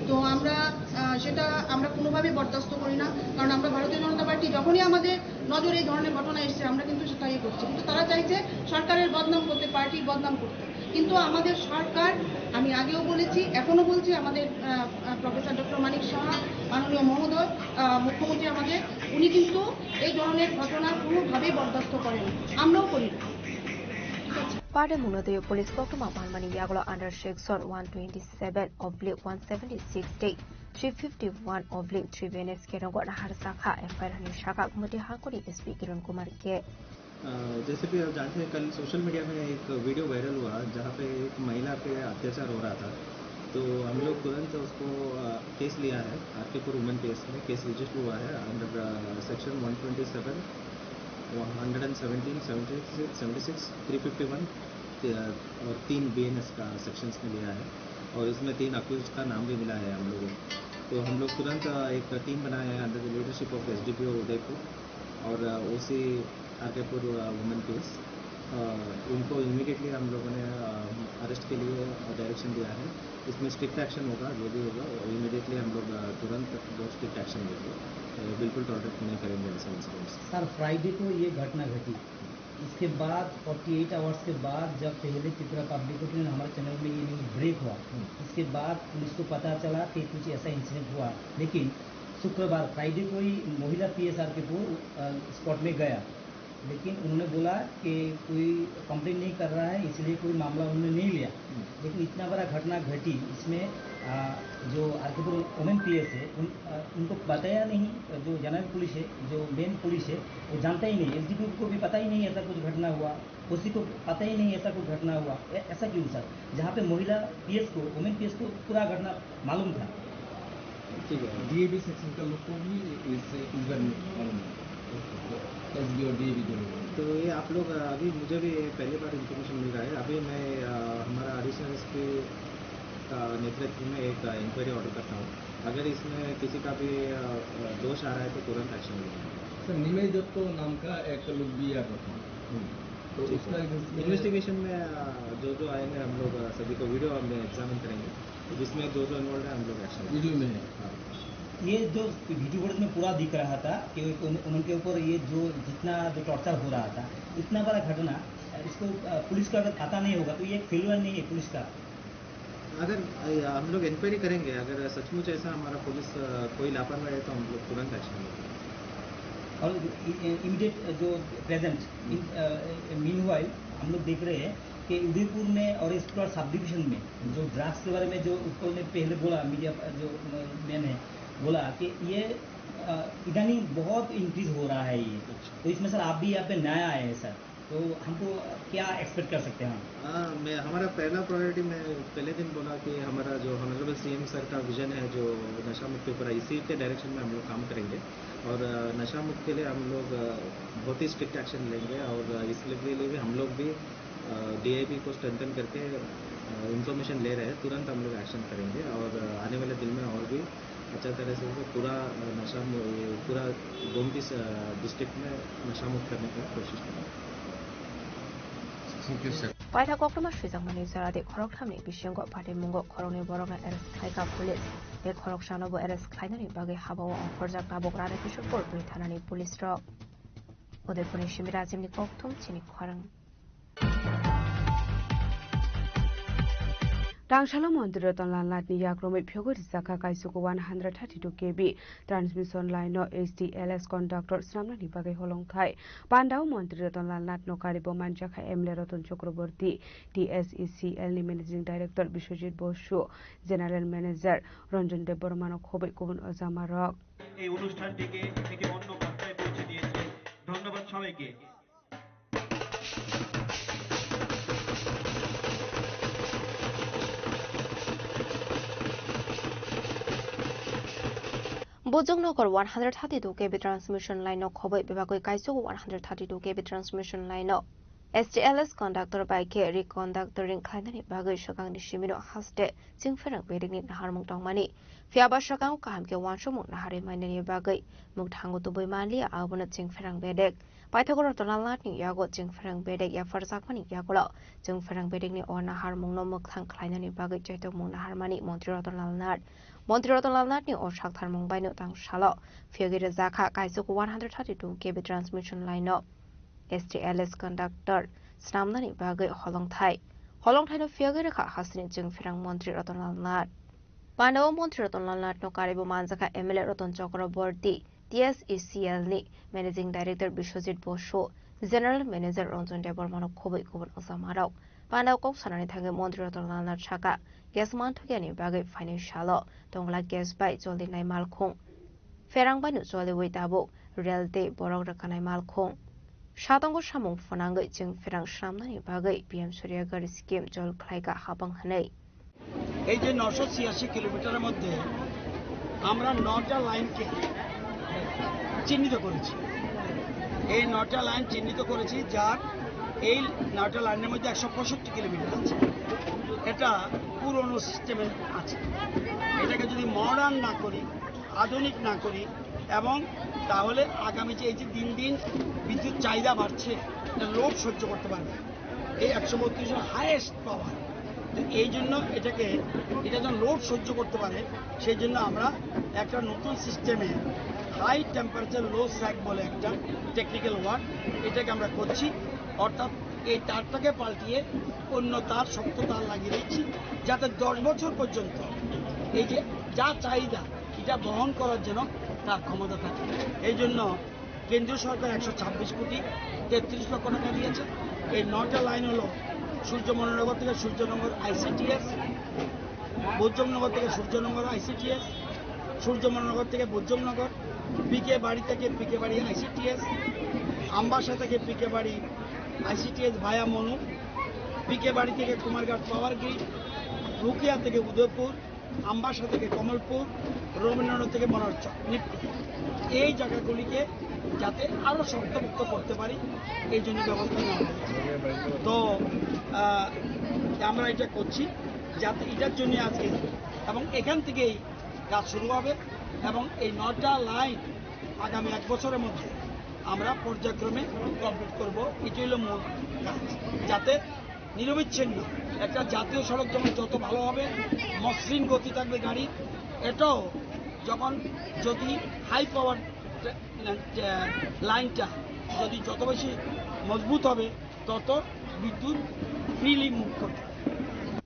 তো আমরা, আহ, সেটা আমরা কোনোভাবেই বরদাস্ত করি না, কারণ আমরা ভারতীয় জনতা পার্টি যখনই আমাদের নজরে এই ধরনের ঘটনা এসছে, আমরা কিন্তু সেটা ইয়ে করছি। কিন্তু তারা চাইছে সরকারের বদনাম করতে, পার্টির বদনাম করতে। কিন্তু আমাদের সরকার, আমি আগেও বলেছি, এখনো বলছি, আমাদের, আহ, আহ, প্রফেসর ডক্টর মানিক সাহা, মাননীয় মহোদয়, আহ, মুখ্যমন্ত্রী আমাদের, উনি কিন্তু এই ধরনের ঘটনা কোনোভাবেই বরদাস্ত করেন, আমরাও করি না। ঠিক আছে? Patimungno twi police koktwma manmani yagulo under section one twenty-seven oblique one seventy-six tei three fifty-one oblique three B N S K rogo nahar sakha F I R ni saka Gumoti Hangkoni S P Kiran Kumar K. अ, जैसे कि आप जानते हैं, कल social media में एक video viral हुआ, जहाँ पे एक महिला पे अत्याचार हो रहा था। तो हम लोग तुरंत उसको, अ, केस लिया है, आरकेपुर वुमेन केस में केस रजिस्टर हुआ है under, uh, section one twenty seven, one hundred and seventeen, seventy six, seventy six, three fifty one, uh, और तीन बीएनएस का सेक्शंस में लिया है, और इसमें तीन अक्यूज का नाम भी मिला है हम लोगों को। तो हम लोग तुरंत, अ, एक टीम बनाए हैं under the leadership of SDPO Udaipur और, अ, ओसी आरकेपुर, अ, वुमेन केस। अ, उनको इमीडिएटली हम लोगों ने, अ, अरेस्ट के लिए डायरेक्शन दिया है। इसमें स्ट्रिक्ट एक्शन होगा, जो भी होगा, वो इमीडिएटली हम लोग, अ, तुरंत बहुत स्ट्रिक्ट एक्शन लेंगे। अ, बिल्कुल टॉलरेट नहीं करेंगे ऐसे इंसिडेंट्स। सर, फ्राइडे को ये घटना घटी, इसके बाद फोर्टी एट आवर्स के बाद जब पहले त्रिपुरा पब्लिक को हमारे चैनल में ये न्यूज़ ब्रेक हुआ, हम्म। इसके बाद पुलिस को पता चला कि कुछ ऐसा इंसिडेंट हुआ, लेकिन शुक्रवार, फ्राइडे को ही महिला पीएस आरकेपुर, अ, स्पॉट में गया, लेकिन उन्होंने बोला कि कोई कंप्लेन नहीं कर रहा है, इसलिए कोई मामला उन्होंने नहीं लिया। हम्म। लेकिन इतना बड़ा घटना घटी, इसमें, आ, जो आरकेपुर वुमेन पीएस है, उन, आ, उनको बताया नहीं, जो जनरल पुलिस है, जो मेन पुलिस है, वो जानता ही नहीं, एसडीपीओ को भी पता ही नहीं ऐसा कुछ घटना हुआ, ओसी को पता ही नहीं ऐसा कुछ घटना हुआ। ऐ-, ऐसा क्यों सर? जहाँ पे महिला पीएस को, वुमेन पीएस को पूरा घटना मालूम था। ठीक है। डीएवी सेक्शन का लोग को भी इस, इस बारे में मालूम है। एसबी और डीएवी दोनों को। तो ये आप लोग, अ, अभी मुझे भी पहली बार इन्फॉर्मेशन मिल रहा है। अभी मैं, अ, हमारा एडिशनल एसपी का नेतृत्व में एक, अ, इंक्वायरी ऑर्डर करता हूँ। अगर इसमें किसी का भी, अ, अ, दोष आ रहा है तो तुरंत एक्शन लेंगे। सर, निमेश दत्तो नाम का एक लोग भी आ रहा था। हम्म। तो ठीक उसका है। इन्वेस्टिगेशन इन्वेस्टिगेशन में, अ, जो जो आएंगे हम लोग, अ, सभी को वीडियो हम एग्जामिन करेंगे। जिसमें जो जो इन्वॉल्व है, हम लोग एक्शन वीडियो में है। हाँ। ये जो वीडियो फुटेज में पूरा दिख रहा था कि उन-, उनके ऊपर ये जो जितना जो टॉर्चर हो रहा था, इतना बड़ा घटना, इसको, अ, पुलिस को अगर पता नहीं होगा तो ये एक फेलियर नहीं है पुलिस का? अगर, अ, हम लोग इंक्वायरी करेंगे, अगर सचमुच ऐसा हमारा पुलिस, अ, कोई लापरवाही है तो हम लोग तुरंत एक्शन लेंगे। और इ-, इ-, इमीडिएट जो प्रेजेंट, हम्म। इन, अ, मीनवाइल हम लोग देख रहे हैं कि उदयपुर में और इस पूरा सब डिवीजन में जो ड्रग्स के बारे में जो उत्पल ने पहले बोला, मीडिया जो, अ, मैन है, बोला कि ये, अ, इदानीं बहुत इंक्रीज हो रहा है ये। अच्छा। तो इसमें सर आप भी यहाँ पे नया आए हैं सर, तो हमको क्या एक्सपेक्ट कर सकते हैं हम? हाँ, मैं, हमारा पहला प्रायोरिटी, मैं पहले दिन बोला कि हमारा जो ऑनरेबल सीएम सर का विजन है, जो नशा मुक्त त्रिपुरा, इसी के डायरेक्शन में हम लोग काम करेंगे। और, अ, नशा मुक्त के लिए हम लोग, अ, बहुत ही स्ट्रिक्ट एक्शन लेंगे और, अ, इसके लिए भी हम लोग भी, अ, डीआईबी को स्ट्रेंथन करके, अ, इंफॉर्मेशन ले रहे हैं, तुरंत हम लोग एक्शन करेंगे और, अ, आने वाले दिन में और भी अच्छा तरह से पूरा, अ, नशा मु-, ये पूरा गोमती, अ, डिस्ट्रिक्ट में नशा मुक्त करने का कोशिश करेंगे। Thank you, sir. Paithak koktwma swijakmani jora de khoroktham ni bisingo pataimungo khoroknwi borokno arrest khlaikha police. Tei khoroksano bo arrest khlainani bagwi habao ongkhorjak tabuk Rani Kishorpur bui thanani police rok. Udaipurni simi Rajimni kokthum chini khorang. Rangsalo Montri Ratan Lal Nath ni yakromwi phiyogwi rijak kha kaisugo one hundred thirty two K V transmission line no H T L S conductor swnamnani bagwi holongthai. Pandao Montri Ratan Lal Nath no karibo manjakha M L A Ratan Chakraborty, T S E C L ni Managing Director Biswajit Bosu, General Manager Ranjan Debbarma no khobwi kubun ojamarok. এই অনুষ্ঠানটিকে একটি অন্য মাত্রায় পৌঁছে দিয়েছে। ধন্যবাদ সবাইকে। Bujung Nokor one hundred thirty two K V transmission line no khobwi bebagwi kaisuk one hundred thirty two K V transmission line no S T L S conductor bai khe reconductoring khlainani bagwi swkangni simino haste chwngpherang bedekni naharmung tongmani. Phiya ba swkango kaham khe uansukmung naharwi mainani bagwi mwkthango tubui manliya, abono chwngpherang bedek. Paithago Ratan Lal Nath ni yago chwngpherang bedek yapharjakmani yagulo chwngpherang bedekni o naharmungno mwkthang khlainani bagwi chaitokmung naharmani Montri Ratan Lal Nath. Montri Ratan Lal Nath ni o saktharmung baino tang salo phiyogwi rwjakha kaisuk one hundred thirty two K V transmission line no S T L S conductor swnamnani bagwi holongthai. Holongthaino phiyogwi rwkha hasteni chwngpherang Montri Ratan Lal Nath. Pandao Montri Ratan Lal Nath no karibo manjakha M L A Ratan Chakraborty, T S E C L ni Managing Director Biswajit Bosu, General Manager Ranjan Debbarma no khobwi kubun ojamarok. Pandao kok sanani thangwi Montri Ratan Lal Nath sakha, gas manthokya ni bagwi phainai salo tongla gas bai choli nai malkhung. Pherang bai no choliwi tabuk rel tei borok rwkhanai malkhung. Satongo samung phwnangwi chwng pherang swnamnani bagwi P M Surya Ghar scheme chol khlaikha habang hwnwi. এই যে নশো ছিয়াশি কিলোমিটারের মধ্যে আমরা নটা লাইনকে চিহ্নিত করেছি। এই নটা লাইন চিহ্নিত করেছি, যার এই নটা লাইনের মধ্যে একশো পঁয়ষট্টি কিলোমিটার আছে। এটা পুরনো সিস্টেমে আছে। এটাকে যদি মডার্ন না করি, আধুনিক না করি, এবং তাহলে আগামী যে এই যে দিন দিন বিদ্যুৎ চাহিদা বাড়ছে, এটা লোড সহ্য করতে পারবে। এই একশো বত্রিশ হায়েস্ট পাওয়ার। তো এই জন্য এটাকে, এটা যেন লোড সহ্য করতে পারে, সেই জন্য আমরা একটা নতুন সিস্টেমে হাই টেম্পারেচার লো স্যাগ বলে একটা টেকনিক্যাল ওয়ার্ড, এটাকে আমরা করছি। অর্থাৎ এই তারটাকে পাল্টিয়ে অন্য তার, শক্ত তার লাগিয়ে দিচ্ছি, যাতে দশ বছর পর্যন্ত এই যে যা চাহিদা, এটা বহন করার জন্য তার ক্ষমতা থাকে। এই জন্য কেন্দ্রীয় সরকার একশো ছাব্বিশ কোটি তেত্রিশ লক্ষ টাকা দিয়েছে। এই নটা লাইন হলো সূর্যমনোনগর থেকে সূর্যনগর আইসিটিএস, বৈদ্যমনগর থেকে সূর্যনগর আইসিটিএস, সূর্যমনোনগর থেকে বৈদ্যমনগর, পিকে বাড়ি থেকে পিকে বাড়ি আইসিটিএস, আমবাসা থেকে পিকে বাড়ি আইসিটিএস ভায়া মনু, পিকে বাড়ি থেকে কুমারঘাট পাওয়ার গ্রিড, রুকিয়া থেকে উদয়পুর, আমবাসা থেকে কমলপুর, রবীন্দ্রনগর থেকে মনোহর চক, নিপকো। এই জায়গাগুলিকে যাতে আরো শক্তপোক্ত করতে পারি, এই জন্য ব্যবস্থা নেওয়া হয়েছে। তো, আহ, আমরা এটা করছি, যাতে এটার জন্য আজকে, এবং এখান থেকেই কাজ শুরু হবে, এবং এই নটা লাইন আগামী এক বছরের মধ্যে আমরা পর্যায়ক্রমে কমপ্লিট করব। এটাই হলো মূল কাজ, যাতে নিরবিচ্ছিন্ন একটা জাতীয় সড়ক যেমন যত ভালো হবে, মসৃণ গতি থাকবে গাড়ি, এটাও যখন যদি হাই পাওয়ার লাইনটা যদি যত বেশি মজবুত হবে, তত বিদ্যুৎ ফ্রিলি মুভ করবে।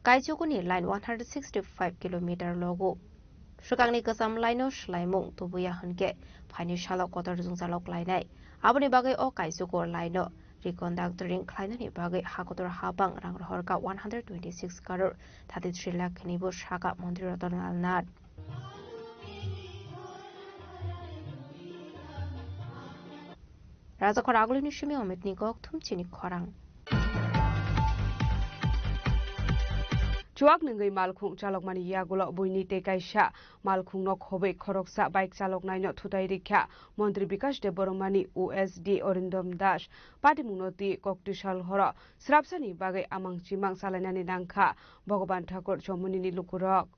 Kaisokoni line one hundred sixty-five kilometer logo. Swkangni kwcham line-o swlaimung tubuya hwnkhe phaini salo kotor jwngjalo klainai. Aboni bagwi o kaisoko line-o reconductoring khlainani bagwi hakotor habang rang rohorkha one hundred twenty-six crore thirty-three lakh hwnwibo sakha Montri Ratan Lal Nath. Rajakhor agulini simi Omitni kokthum chini khorang. Chuak nungwi malkhung chalokmani yagulo buini tei kaisa malkhungno khobwi khoroksa bike chaloknaino thutai rikha Montri Bikash Debbarmani O S D Arindam Das. Patimungno twi koktisal horo srapsani bagwi amang chimang salainani nangkha Bhagavan Thakur Chomoni ni lukurok.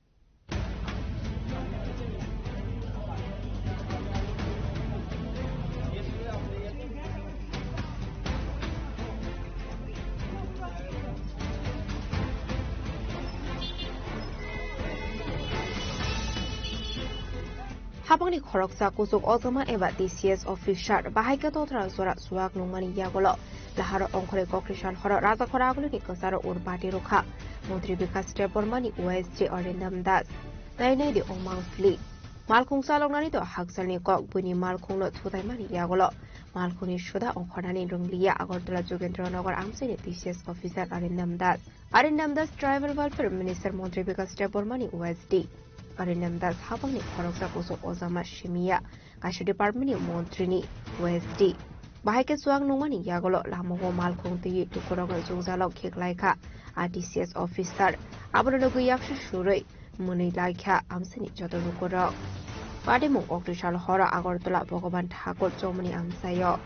Habangni khoroksa kuchuk ojama eba T C S officer bahai khe totra jora chuak nungmani yagulo laharo ongkhorwi kokri sal horo Rajakhor agulini kwcharo ur bati rwkha Montri Bikash Debbarmani O S D Arindam Das. Nai nai di o mangpili. Malkhung chaloknani to hakchalni kok buini malkhungno thutaimani yagulo malkhungni suda ongkhornani rwngliya Agartala Jogendra Nagar amchaini T C S officer Arindam Das. Arindam Das Tribal Welfare Minister Montri Bikash Debbarmani O S D. Arindam Das habangni khoroksa kuchuk ojama simiya kaisa department ni montri ni O S D. Bahai khe chuak nungmani yagulo lamao malkhung twi tukurokno jwngjalo khiklaikha a T C S officer. Abono nugwi yaksu surwi mwnwi laikha amchaini joto lukurok. Patimung koktisal horo Agartala Bhagavan Thakur Chomoni amchaio.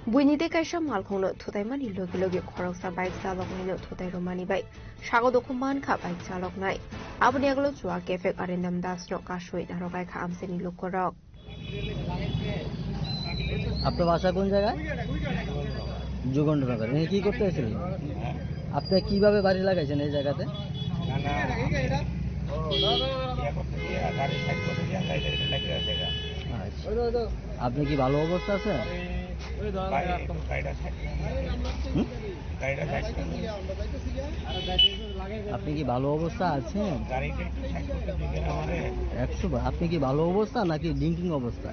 Buini tei kaisa malkhungno thutaimani logi logi khoroksa bike chaloknaino thutai rwmani bai sago dukhu mankha bike chaloknai. Aboni yagulo chuak kephek Arindam Dasno kasui narokaikha amchaini lukurok. আপনার বাসা কোন জায়গায়? যুগেন্দ্রনগর। এখানে কি করতে এসেছিলেন? আপনি কিভাবে বাড়ি লাগাইছেন এই জায়গাতে? না, না, আমি ইয়ে করতে গিয়ে গাড়ি সাইড করতে গিয়ে আমরা এটা লাগিয়ে আছে এটা। আচ্ছা। আপনি কি ভালো অবস্থা আছে? ভাই, একটু গাড়িটা সাইড করে। হুম? গাড়িটা সাইড করে। আপনি কি ভালো অবস্থা আছেন? গাড়িটা একটু সাইড করতে দিবেন আমারে। একশো বার। আপনি কি ভালো অবস্থা নাকি ড্রিঙ্কিং অবস্থা?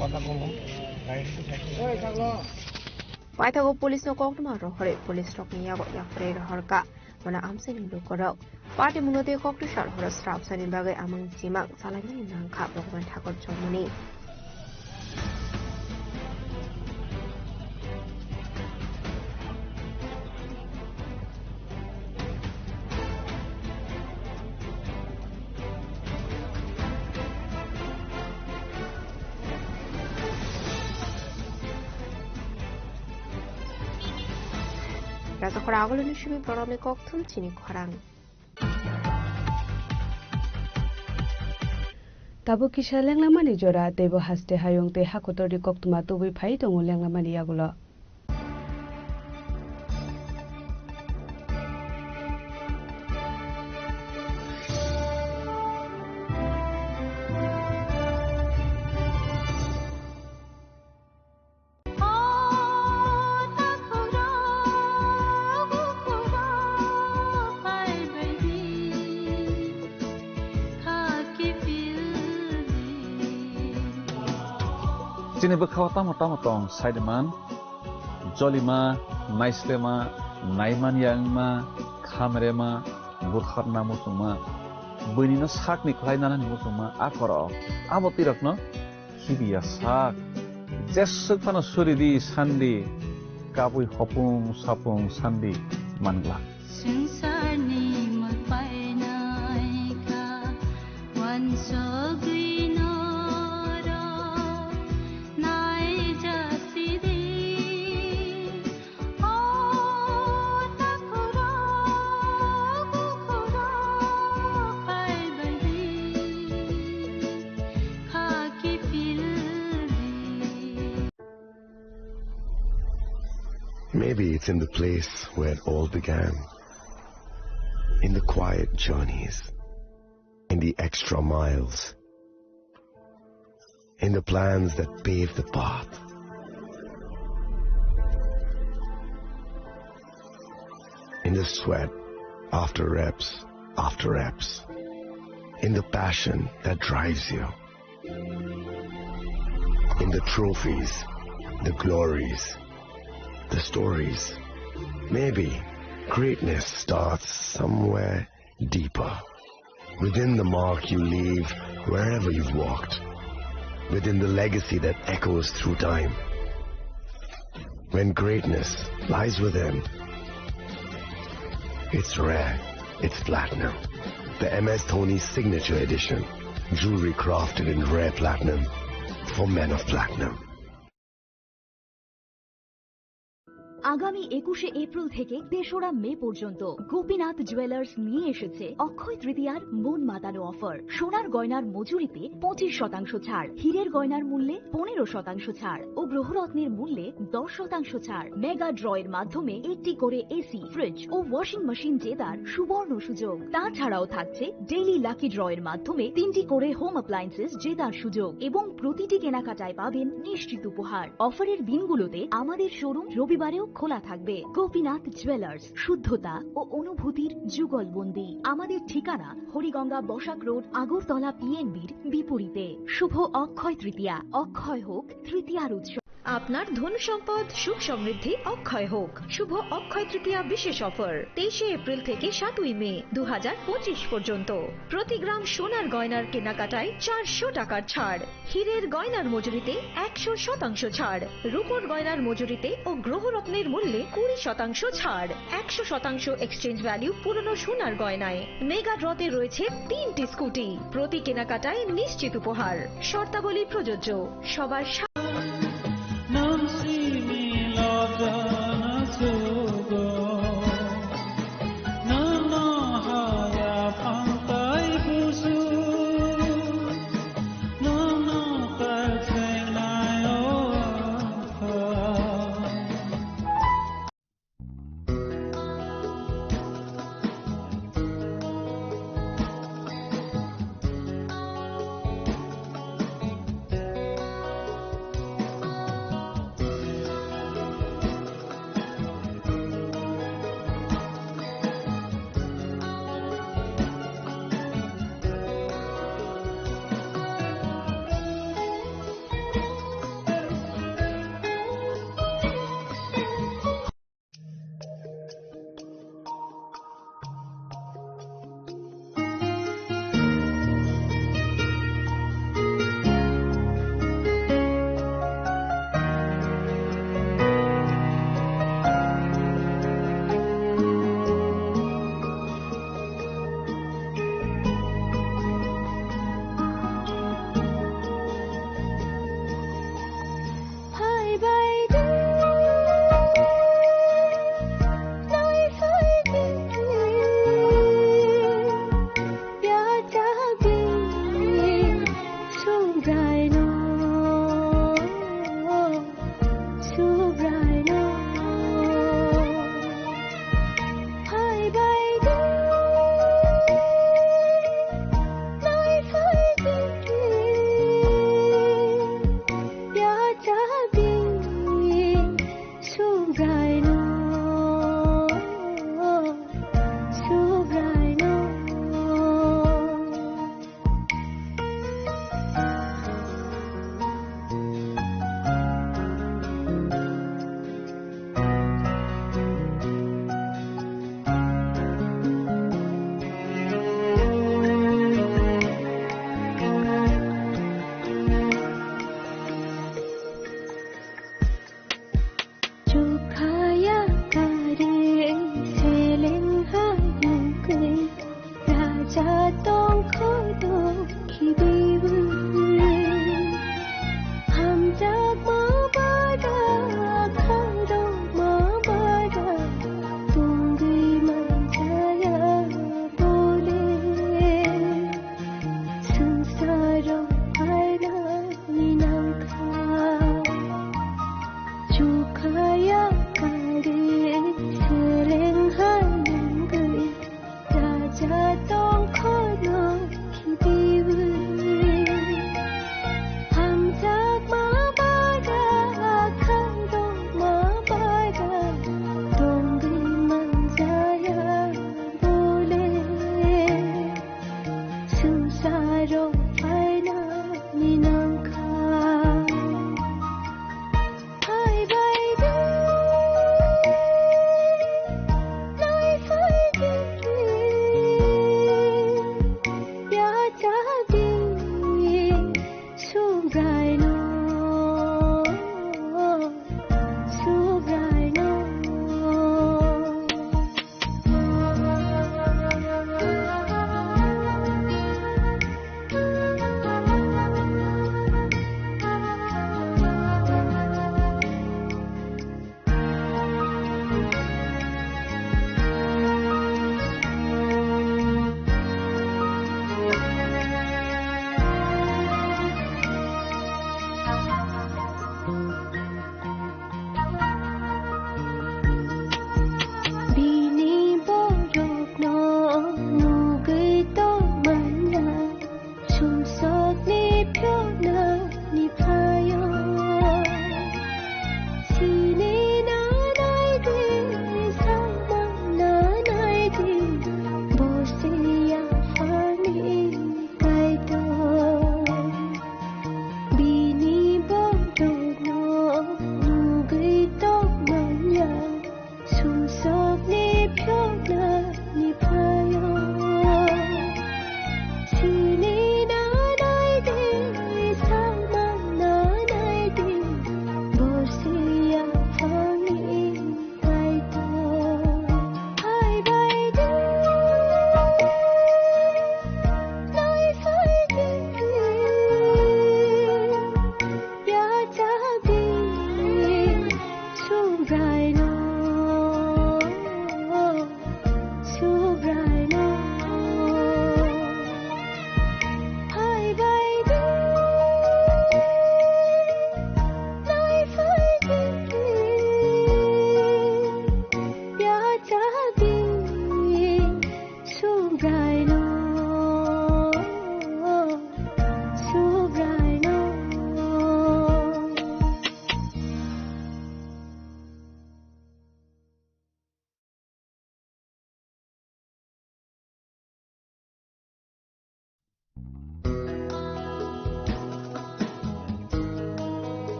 কথা বলুন। গাড়িটা একটু সাইড করে। Paithago police no koktwma rohorwi police rokni yago yapharwi rohorkha. Bono amchaini lukurok. Patimungno tei koktisal horo srapsani bagwi amang chimang salainani nangkha Bhagavan Thakur Chomoni. Khorang aguluni simi borokni kokthum chini khorang. Tabuk kisa lenglamani jora, teibo haste hayung tei hakotorni koktwma tubui phai tongo lenglamani yagulo. Chini bwkhao tamo tamo tong, saiman, jolima, naislema, naimanya wngma, khamrema, butharna muchungma, buinino sakni khlai nanani muchungma, a korok, abo twi rokno khibiya sak. Jeswk phano suri di sandi, kabui hopung sapung sandi mangla. Swngcharni mwpainaikha wansugwi norok naijasidi. Maybe it's in the place where it all began. In the quiet journeys, in the extra miles, in the plans that pave the path, in the sweat after reps after reps, in the passion that drives you, in the trophies, the glories, the stories. Maybe greatness starts somewhere deeper. Within the mark you leave wherever you've walked. Within the legacy that echoes through time. When greatness lies within, it's rare, it's platinum. The M S Dhoni Signature Edition. Jewelry crafted in rare platinum for men of platinum. আগামী একুশে এপ্রিল থেকে তেসরা মে পর্যন্ত গোপীনাথ জুয়েলার্স নিয়ে এসেছে অক্ষয় তৃতীয়ার মন মাতানো অফার। সোনার গয়নার মজুরিতে পঁচিশ শতাংশ ছাড়, হীরের গয়নার মূল্যে পনেরো শতাংশ ছাড় ও গ্রহরত্নের মূল্যে দশ শতাংশ ছাড়। মেগা ড্রয়ের মাধ্যমে একটি করে এসি, ফ্রিজ ও ওয়াশিং মেশিন জেতার সুবর্ণ সুযোগ। তাছাড়াও থাকছে ডেইলি লাকি ড্রয়ের মাধ্যমে তিনটি করে হোম অ্যাপ্লায়েন্সেস জেতার সুযোগ এবং প্রতিটি কেনাকাটায় পাবেন নিশ্চিত উপহার। অফারের দিনগুলোতে আমাদের শোরুম রবিবারেও খোলা থাকবে। গোপীনাথ জুয়েলার্স, শুদ্ধতা ও অনুভূতির যুগলবন্দি। আমাদের ঠিকানা হরিগঙ্গা বসাক রোড, আগরতলা পিএনবির বিপরীতে। শুভ অক্ষয় তৃতীয়া, অক্ষয় হোক তৃতীয়ার উৎসব। আপনার ধন সম্পদ সুখ সমৃদ্ধি অক্ষয় হোক। শুভ অক্ষয় তৃতীয়া বিশেষ অফার, তেইশে এপ্রিল থেকে সাতই মে দু হাজার পঁচিশ পর্যন্ত। প্রতি গ্রাম সোনার গয়নার কেনাকাটায় চারশো টাকার ছাড়, হীরের গয়নার মজুরিতে একশো শতাংশ ছাড়, রূপোর গয়নার মজুরিতে ও গ্রহরত্নের মূল্যে কুড়ি শতাংশ ছাড়, একশো শতাংশ এক্সচেঞ্জ ভ্যালু পুরনো সোনার গয়নায়। মেগা ড্রতে রয়েছে তিনটি স্কুটি, প্রতি কেনাকাটায় নিশ্চিত উপহার। শর্তাবলী প্রযোজ্য। সবার সা-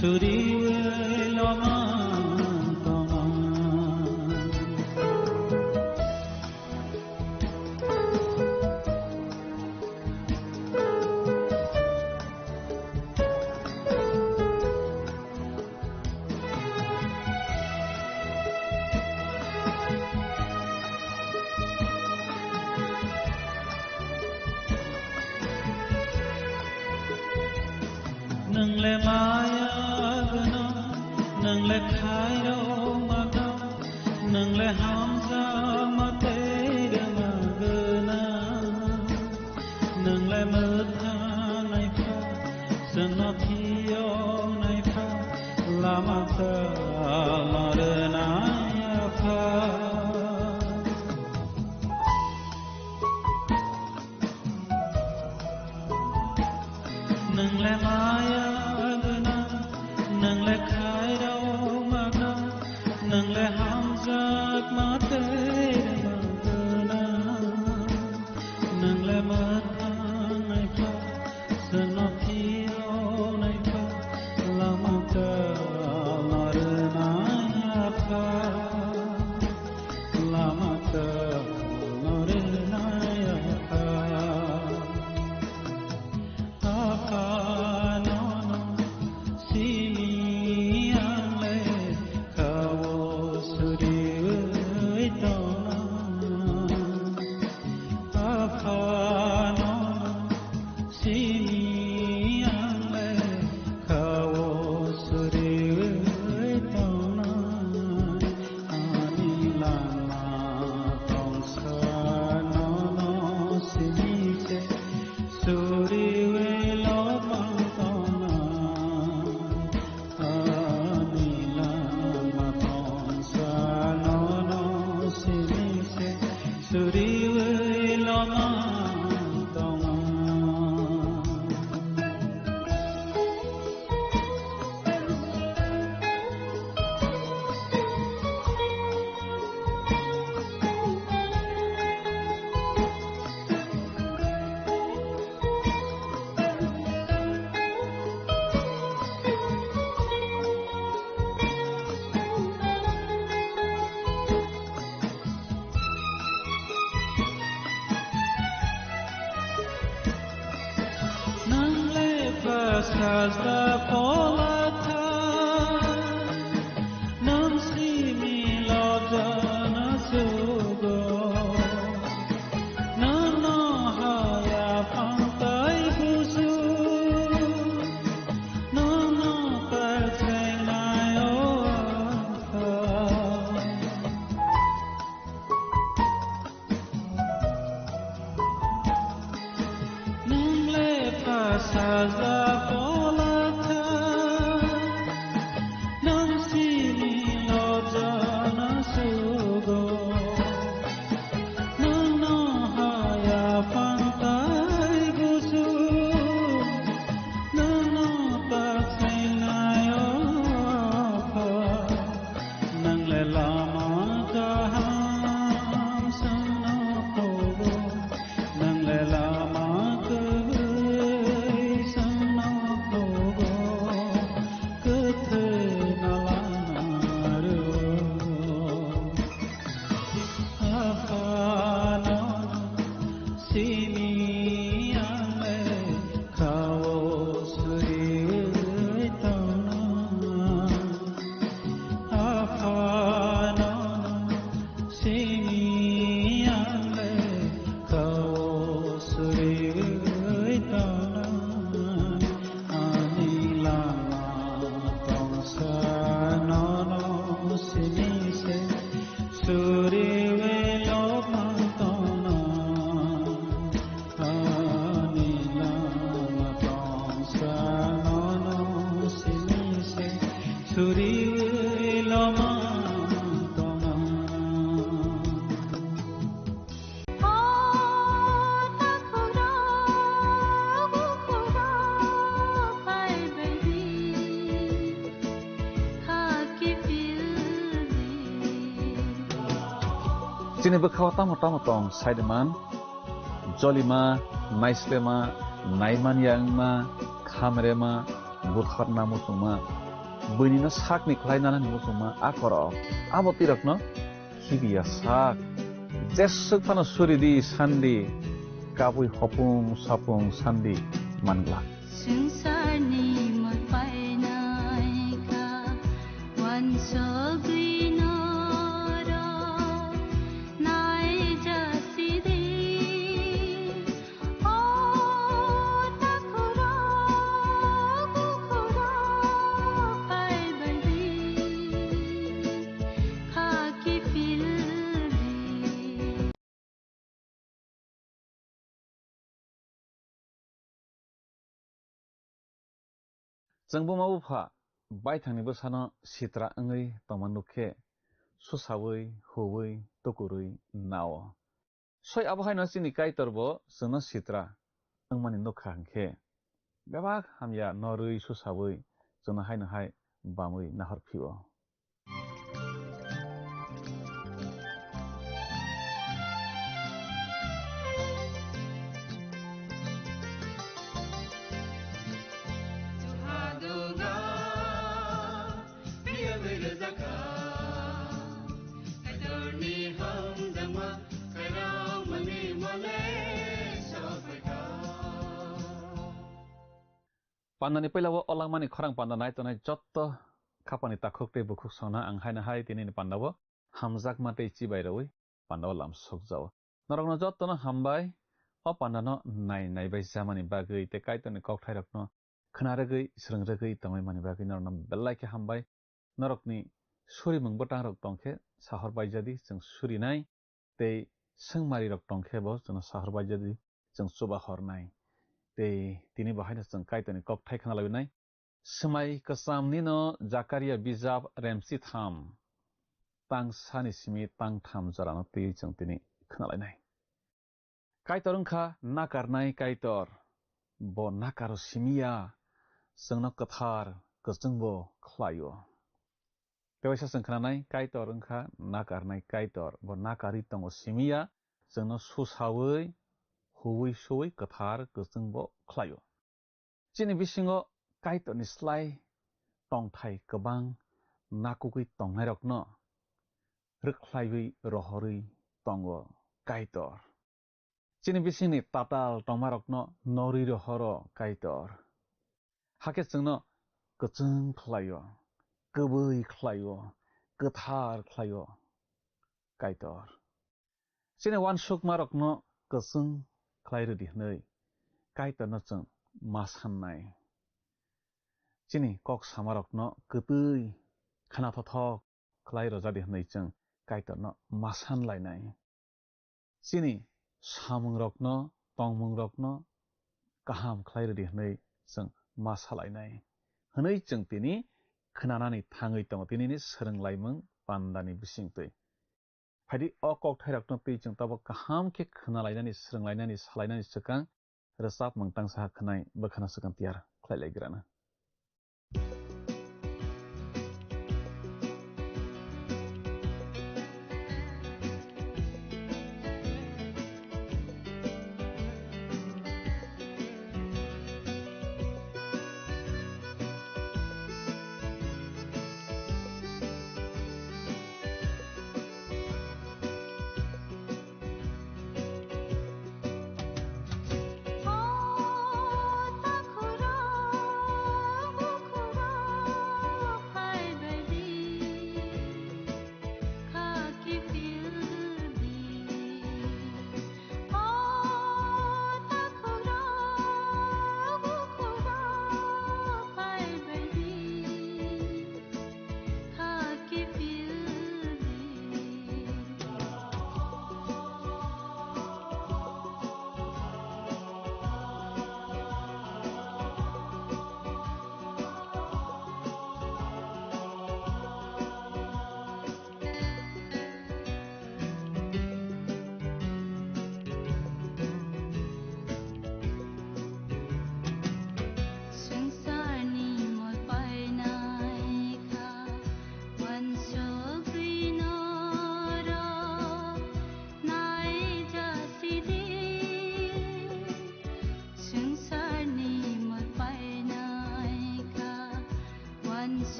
Suriwi loma tongma. Nwngle maya gwnang, nwngle khairokma gwnang, nwngle hamjakma tei rwma gwnang. Nwngle mwthang naipha, chwngno phiyok naipha, lama tamo rwnai apha. Nwngle maya gwnang, nwngle khairokma gwnang, nwngle hamjakma tei rwma gwnang. Nwngle mwthang naipha, chwngno phiyok naipha, lama tamo rwnai apha, lama tamo rwnai apha. Apha nono simi ang le kao suriwi tongna. Apha nono simi ang le kao suriwi tongna. Ani lama tongsa nono simi se. Suriwi lopang tongna, ani lama tongsa nono simi se. Suriwi lopang tongna. Nang le bwsajak pola tha, nang simi lobjana sugo. Nang no haya phang tai busu, nang no ta chainai o apha. Nang le bwsajak pola tha, nang simi lobjana sugo. Nang no haya phang tai busu, nang no ta chainai o apha. Nang le lama kaham songno phogo, nang le lama kwrwi songno phogo, kwthwi na lama rwo. Aphano simi ang le kao suriwi tongna. Aphano simi ang le kao suriwi tongna. Ani lama tongsa nono simi se. Suriwi lopang tongna, ani lama tongsa nono simi se. Suriwi lopang tongna. Chini bwkhao tamo tamo tong saiman, jolima, naislema, naimanya wngma, khamrema, butharna muchungma, Buini no sakni khlai nanani muchungma a korok. Abo twi rokno khibiya sak. Jeswk phano suri di sandi. Kabui hopung sapung sandi mangla. Swngcharni mwtai naikha, wansugwi norok naijasidi. O takhurok, bukhurok phaibaidi, khaki phildi. Chwng buma bupha baithangni bwsano sitra wngwi tongma nuk khe, susaui, huui, tukurui nao. Soi abo haino chini Kaitor bo chwngno sitra wngmani nuk kha hwn khe, bebak hamya norwi susaui chwngno haino hai bamwi nahor phio. Pandani puila o langmani khorang panda nai tongnai jotto khapani takhuk tei bukhuk songno ang haino hai tinini pandao hamjakma tei chibai rwui pandao lam sukjao. Norokno jottono hambai o pandano nai naibai jamani bagwi tei Kaitorni kokthairokno khna rwgwi, swrwng rwgwi tongwi mani bagwi norokno belai khe hambai. Norokni surimung bwtangrok tong khe sahor baijadi, chwng surinai, tei swngmarirok tong khe bo chwngno sahor baijadi, chwng chuba hornai. Tei tini bo haino chwng Kaitorni kokthai khna lainai. Swmai kwchamnino Jakaria bijap remsi tham, tang sani simi tang tham jorano twiwi chwng tini khna lainai. Kaitor wngkha nakarnai Kaitor, bo nakaro simi ya, chwngno kwthar kwchwngbo khlaio. Tebaisa chwng khnanai, Kaitor wngkha nakarnai Kaitor, bo nakarwi tongo simi ya, chwngno susaui, huui suui kwthar kwchwngbo khlaio. Chini bisingo Kaitorni slai tongthai kwbang nakugwi tongnairokno rwkhlaiwi rohorwi tongo Kaitor. Chini bisingni tatal tongmarokno norwi rohoro Kaitor. Hakhe chwngno kwchwng khlaio, kwbwi khlaio, kwthar khlaio Kaitor. Chini uansukmarokno kwchwng khlai rwdi hwnwi Kaitorno chwng ma sannai. Chini kok samarokno kwtwi khnathothok khlai rwjadi hwnwi chwng Kaitorno ma san lainai. Chini samungrokno, tongmungrokno kaham khlai rwdi hwnwi chwng ma sa lainai. Hwnwi chwng tini khnanani thangwi tongo, tinini swrwng laimung pandani bisingtwi. Phaidi o kokthairokno twi chwng tabuk kaham khe khna lainani, swrwng lainani, sa lainani swkang rwchapmung tangsa khwnai bwkhano swkang tiyar khlai lai grana.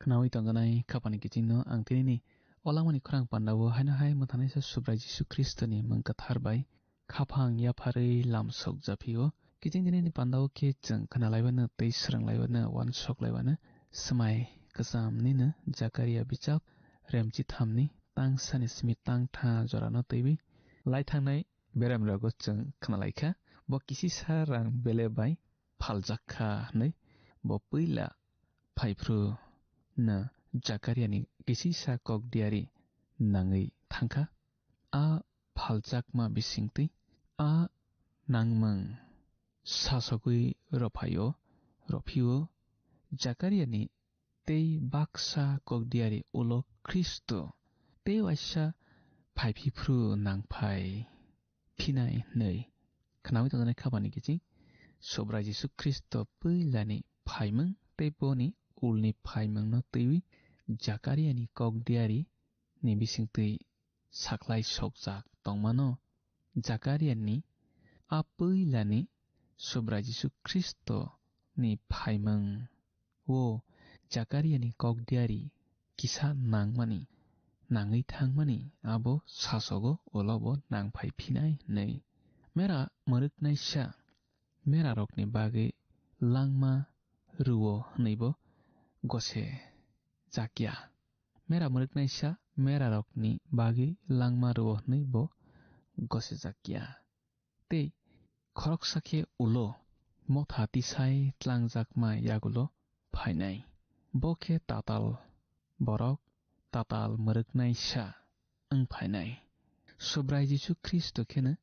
Khnaui tongjanai khapani kichingno ang tinini o langmani khorang pandao haino hai mwthanaisa Subrai Jisu Khristoni mung kwthar bai khaphang yapharwi lam sok japhio. Kiching tinini pandao khe chwng khnalaibano tei swrwnglaibano uansuk laibano swmai kwcham nino Jakaria bichap remchi thamni tang sani simi tang tha jorano twiwi lai thangnai beremrego chwng khnalaikha. Bo kisisa rang bele bai phaljak kha hwnwi bo puila phaiphru no Jakariani kisisa kok diari nangwi thangkha. A phaljakma bisingtwi a nangmung sasogwi rophaio, rophio Jakariani tei baksa kok diari ulo Khristo tei waisa phaiphru nangphai phinai hwnwi khnaui tongjaknai khapani kiching Subrai Jisu Khristo puilani phaimung tei boni ulni phaimungno twiwi Jakariani kok diari ni bisingtwi saklai sokjak tongmano. Jakariani a puilani Subrai Jisu Khristo ni phaimung o Jakariani kok diari kisa nangmani, nangwi thangmani abo sasogo ulobo nangphai phinai hwnwi. Mera mwrwknaisa merarokni bagwi langma rwo hwnwibo gose jakya. Mera mwrwknaisa merarokni bagwi langma rwo hwnwi bo gose jakya. Tei khoroksa khe ulo motha tisai tlangjakma yagulo phainai. Bo khe tatal borok, tatal mwrwknaisa wng phainai. Subrai Jisu Khristo kheno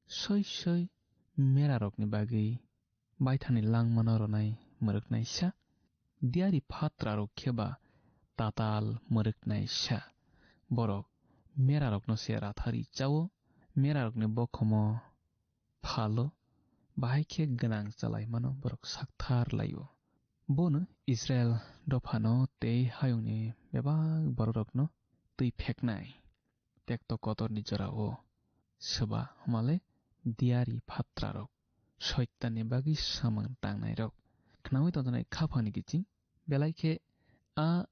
soi soi merarokni bagwi baithangni langmano rwnai mwrwknaisa. Diari phatrarok khe ba tatal mwrwknaisa. Borok merarokno se rathari chao, merarokni bokhomo phalo, bahai khe gwnang chalaimano borok sakthar laio. Bono Israel dophano tei hayungni bebak bororokno twi pheknai tekto kotorni jorao swba hwnmale diari phatrarok, Soitanni bagwi samung tangnairok. Khnaui tongjaknai khaphangni kiching belai khe a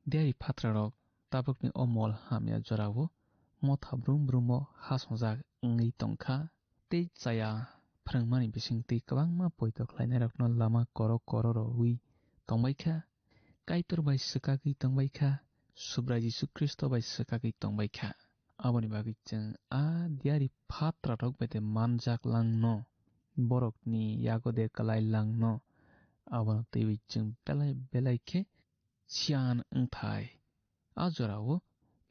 diari phatrarok tabukni o mol hamya jorao motha brum brumo hasongjak wngwi tongkha. Tei chaya phrwngmani bisingtwi kwbangma poito khlainairokno lama koro koro rwui tongbaikha. Kaitor bai swkagwi tongbaikha, Subrai Jisu Khristo bai swkagwi tongbaikha. Aboni bagwi chwng a diari phatrarok bai de manjak langno, borokni yago de kwlai langno, abono twiwi chwng belai belai khe siyan wngthai. A jorao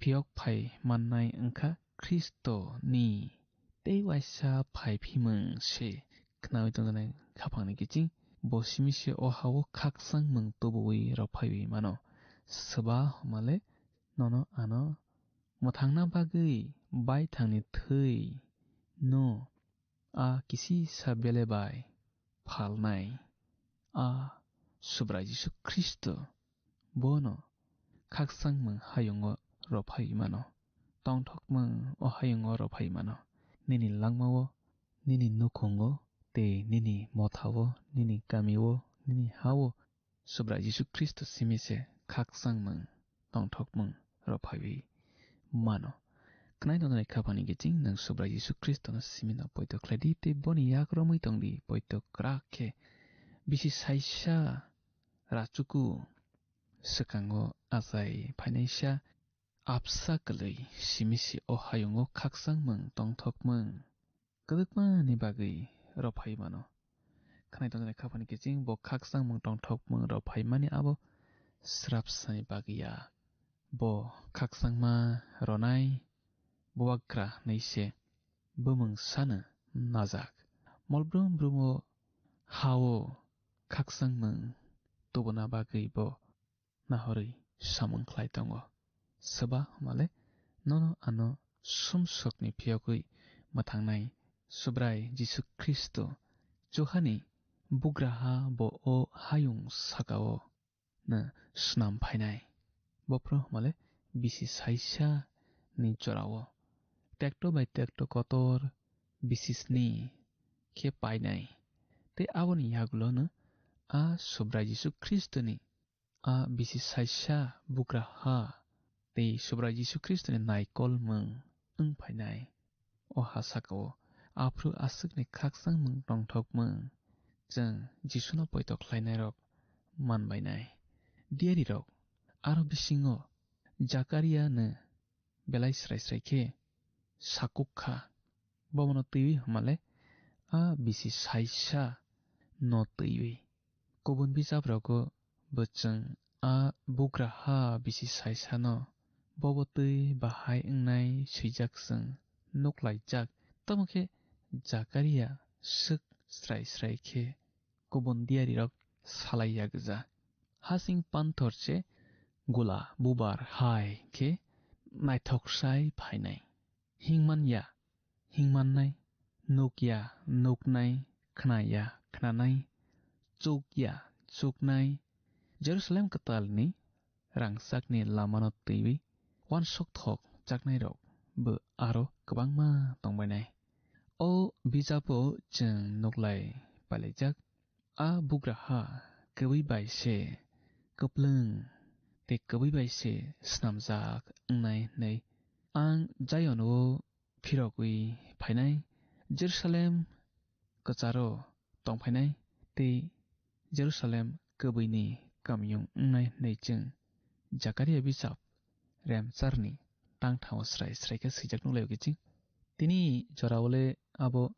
phiyok phai mannai wngkha Khristoni tei waisa phaiphimung se. Khnaui tongjaknai khaphangni kiching bo simi se o ha-o khakchangmung tubuwi rwphaiwi mano. Swba hwnmale nono ano mwthangna bagwi baithangni thwi no a kisisa bele bai phalnai a Subrai Jisu Khristo bono khakchangmung hayungo rwphai mano, tongthokmung o hayungo rwphai mano. Nini langmao, nini nukhungo, tei nini mothao, nini kamio, nini hao Subrai Jisu Khristo simi se khakchangmung, tongthokmung rwphaiwi mano. Khwnai tongjaknai khaphani kiching nwng Subrai Jisu Khristono simi no poito khlai di tei boni yak romwi tong di, poito kwrak khe bisi saisa rachuku swkango achai phainaisa apsa kwlwi simi se o hayungo khakchangmung, tongthokmung kwbangmani bagwi rwphai mano. Khwnai tongjaknai khaphani kiching bo khakchangmung tongthokmung rwphaimani abo srapsani bagwi ya. Bo khakchangma rwnai bubagra hwnwi se bumung sano najak. Mol brum brumo ha-o khakchangmung tubuna bagwi bo nahorwi samung khlai tongo. Swba hwnmale nono ano sumsokni phiyogwi mwthangnai Subrai Jisu Khristo chuhani bugraha bo o hayung sakao no snam phainai. Bophro hwnmale bisi saisa ni jorao tekto bai tekto kotor bisi sni khe painai. Tei aboni yagulono a Subrai Jisu Khristoni a bisi saisa bugra ha tei Subrai Jisu Khristoni naikolmung wng phainai. O ha sakao aphuru aswkni khakchangmung tongthokmung chwng Jisuno poito khlainairok manbainai. Diyarirok aro bisingo Jakariano belai srai srai khe sakuk kha. Bobono twiwi hwnmale a bisi saisa no twiwi. Kubun bijaprogo bo chwng a bugra ha bisi saisano bobo twi bahai wngnai swijak chwng nuklaijak. Tamo khe Jakaria swk srai srai khe kubun diyarirok salai ya gwja. Hasing panthor se gula bubar hai khe naithok sai phainai. Hingman ya hingmannai, nuk ya nuknai, khna ya khnanai, chuk ya chuknai. Jerusalem kwtalni rangchakni lamano twiwi uansuk thok chaknairok bo aro kwbangma tongbainai. O bijapo chwng nuklai pailaijak, a bugraha kwbwi bai se kwplwng tei kwbwi bai se snamjak wngnai hwnwi. Ang Zion-o phirogwi phainai, Jerusalem kwcharo tongphainai tei Jerusalem kwbwini kamiyung wngnai hwnwi chwng Jakaria bijap remcharni tangthao srai srai khe swijak nuklaio kiching. Tini jorao le abo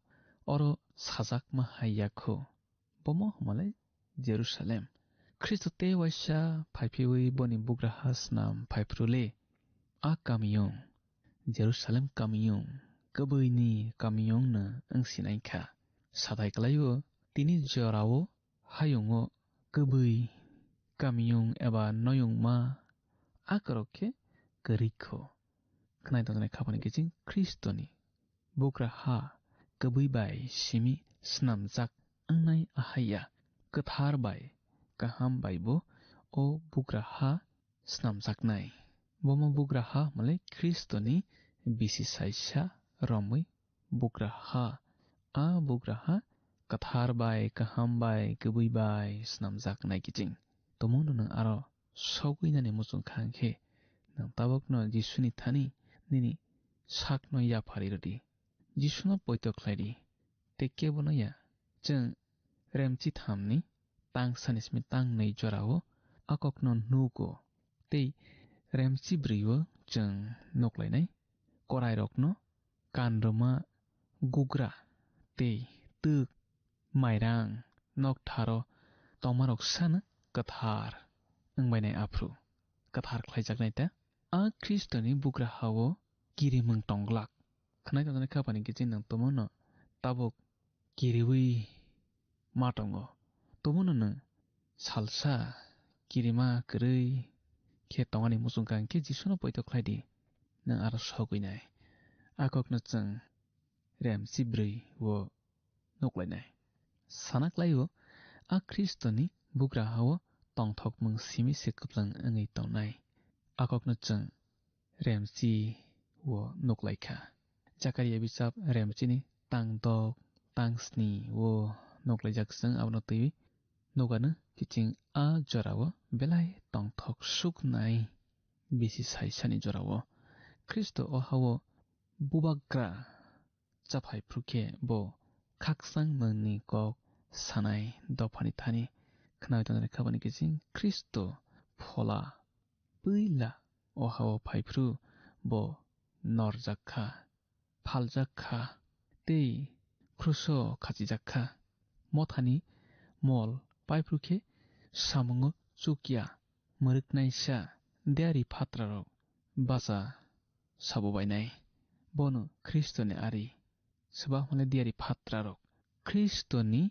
oro sajakma hai ya kho. Bomo hwnmale Jerusalem. Khristo tei waisa phaiphaiwi boni bugraha snam phaiphru le a kamiyung Jerusalem kamiyung kwbwini kamiyungno wngsinai kha. Sathai kwlaio tini jorao hayungo kwbwi kamiyung eba noyungma akorok khe kwrwi kho. Khnai tongjaknai khapani kiching Khristoni bugraha kwbwi bai simi snamjak wngnai ahaiya kwthar bai kaham bai bo o bugraha snamjaknai. Bomo bugraha hwnmale Khristoni bisi saisa romwi bugraha. A bugraha kwthar bai kaham bai kwbwi bai snamjaknai kiching. Tomono nwng aro sogwi nani muchung kha hwnkhe nwng tabukno Jisuni thani nini sakno yapharwi rwdi. Jisuno poito khlaidi tei kebono ya. Chwng remchi thamni tang sani simi tang nwi jorao a kokno nugo tei remchi brwi-o chwng nuklainai. Korairokno kanrwma gugra tei twk mairang noktharo tongmarok sano kwthar wngbainai aphru kwthar khlaijaknai ta. A Khristoni bugrahao kirimwng tongglak. Khnai tongjaknai khapani kiching nwng tomono tabuk kiriwi ma tongo. Tomono nwng salsa kirima kwrwi khe tongani muchung kha hwnkhe Jisuno poito khlaidi, nwng aro sogwinai. A kokno chwng remchi brwi-o nuklainai. Sana khlaio, a Khristoni bugrahao tongthokmung simi se kwplwng wngwi tongnai. A kokno chwng remchi-o nuklaikha. Jakaria bijap remchini tang dok, tang sni-o nuklaijak chwng abono twiwi nukano kiching a jorao belai tongthok suknai bisi saisani jorao. Khristo o hao bubagra chaphai phru khe bo khakchang mungni kok sanai dophani thani khnawi tongnai khapani kiching Khristo phola puila o hao phai phru bo norjak kha, phaljak kha, tei kruso khachijak kha. Mothani mol pai phru khe samungo chukya mwrwknaisa diari phatrarok bacha sabo bainai. Bono Khristoni ari, swbakmale diari phatrarok. Khristoni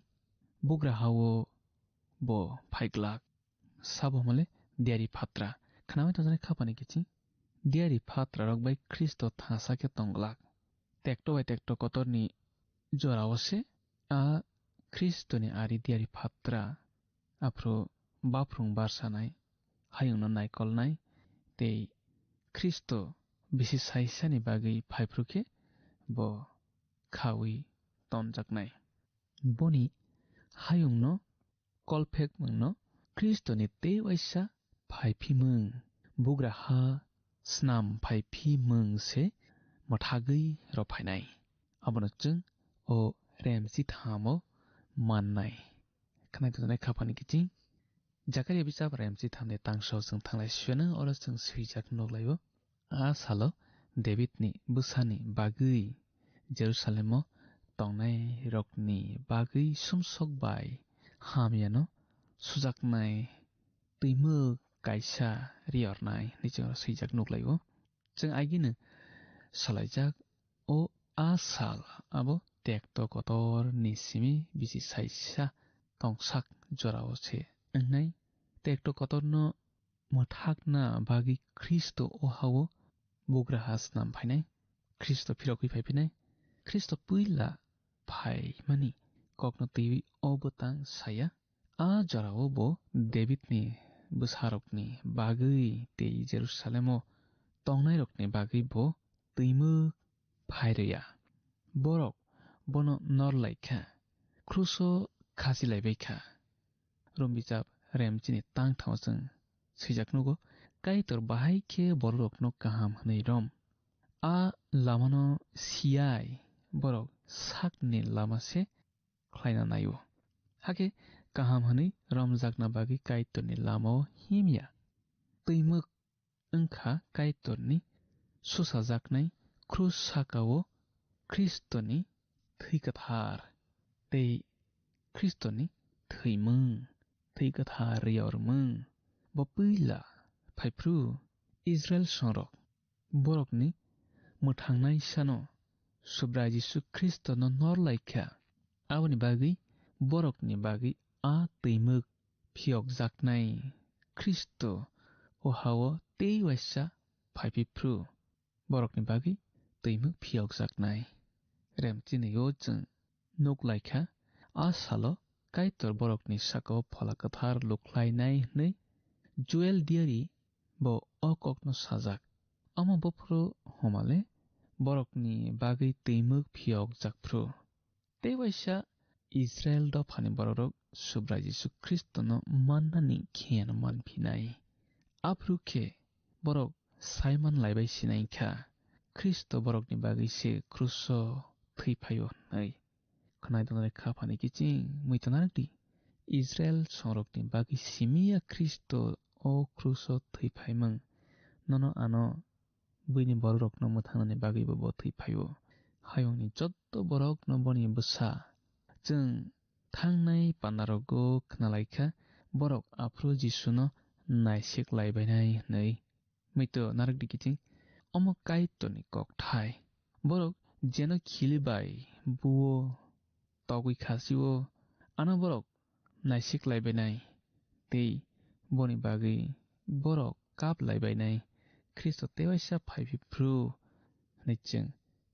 bugrahao bo phaiglak. Sabo hwnmale diari phatra. Khnawi tongjaknai khapani kiching diari phatrarok bai Khristo thangsa khe tongglak. Tekto bai tekto kotorni jorao se a Khristoni ari diari phatra aphru baphrung barsanai, hayungno naikolnai tei Khristo bisi saisani bagwi phaiphru khe bo khawi tonjaknai. Boni hayungno kolphekmungno Khristoni tei waisa phaiphimung, bugraha snam phaiphimung se mwthagwi rw phainai. Abono chwng o rem chithamo mannai. Khwnai tongjaknai khaphani kiching Jakaria bichap rem chithamni tangso chwng thanglai siyano oro chwng swijak nuklaio. A salo Davidni bwsani bagwi Jerusalemo tongnairokni bagwi sumsok bai hamyano sujaknai twimwk kaisa riyornai hinwi chwng oro swijak nuklaio. Chwng agini salaijak o a sal abo tekto kotor ni simi bisi saisa tongsak jorao se wngnai. Tekto kotorno mwthakna bagwi Khristo o hao bugraha snam phainai, Khristo phirogwi phaiphinai, Khristo puila phaimani kokno twiwi o bwtang saya. A jorao bo Davidni bwsarokni bagwi tei Jerusalemo tongnairokni bagwi bo twimwk phai rwya. Borok bono nor lai kha, kruso khasi lai bai kha. Rom bichap rem chini tang thao chwng swijak nugo, Kaitor bahai khe bororokno kaham hwnwi rom. A lamano siyai borok sakni lama se khlaina naio. Hakhe kaham hwnwi romjakna bagwi Kaitorni lamao himya. Twimwk wngkha Kaitorni susajaknai krus sakao Khristoni thwi kwthar tei Khristoni thwimung, thwi kwthar riyormung. Bo puila phaiphru Israil songrok borokni mwthangnaisano Subrai Jisu Khristono nor lai kha. Aboni bagwi borokni bagwi a twimwk phiyokjaknai Khristo o hao tei waisa phaiphru borokni bagwi twimwk phiyokjaknai. Rem chini o chwng nuk lai kha, a salo Kaitor borokni sakao Phola Kwthar lukhlainai hwnwi Joel diari bo o kokno sajak. Omo buphuru humale borokni bagwi twimwk phiyokjak phru. Tei waisa Israil dophani bororok Subrai Jisu Khristono mannani kheno manphinai. Aphuru khe borok saiman laibai sinai kha, Khristo borokni bagwi se kruso thwi phaio hwnwi. Khwnai tongnairok kha phani kiching, muitu narwk di. Israil songrokni bagwi simi ya Khristo o kruso thwi phaimung. Nono ano buini bororokno mwthangnani bagwibo bo thwi phaio. Hayungni jotto borokno boni bwsa. Chwng thangnai pandarogo khna lai kha, borok aphuru Jisuno naisik lai bainai hwnwi. Muitu narwk di kiching, omo Kaitorni kokthai. Borok jeno khili bai buo togwi khasio, ano borok naisik lai bainai tei boni bagwi borok kap lai bainai. Khristo tewaisa phai phipru hwnwi chwng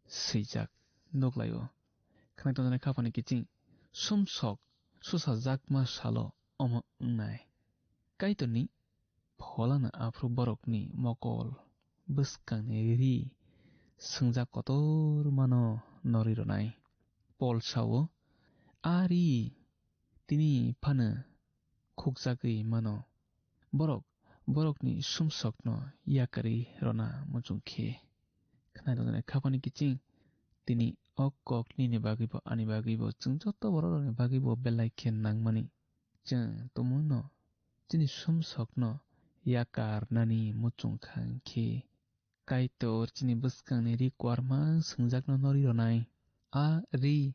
swijak nuk lai-o. Khwnai tongjaknai kha phano kiching sumsok susajakma salo omo wngnai. Kaitorni pholano aphuru borokni mokol bwskangni ri swngjak kotormano norwi rwnai. Pol sao, "A ri tini phano khukjagwi mano, borok borokni sumsokno yakarwi rwna muchung khe." Khwnai tongjaknai kha phano kiching, tini o kok nini bagwibo ani bagwibo chwng joto bororokni bagwibo belai khe nangmani. Chwng tumungno chini sumsokno yakarnani muchung kha hwnkhe, Kaitor chini bwskangni ri kwarma swngjakno norwi rwnai. A ri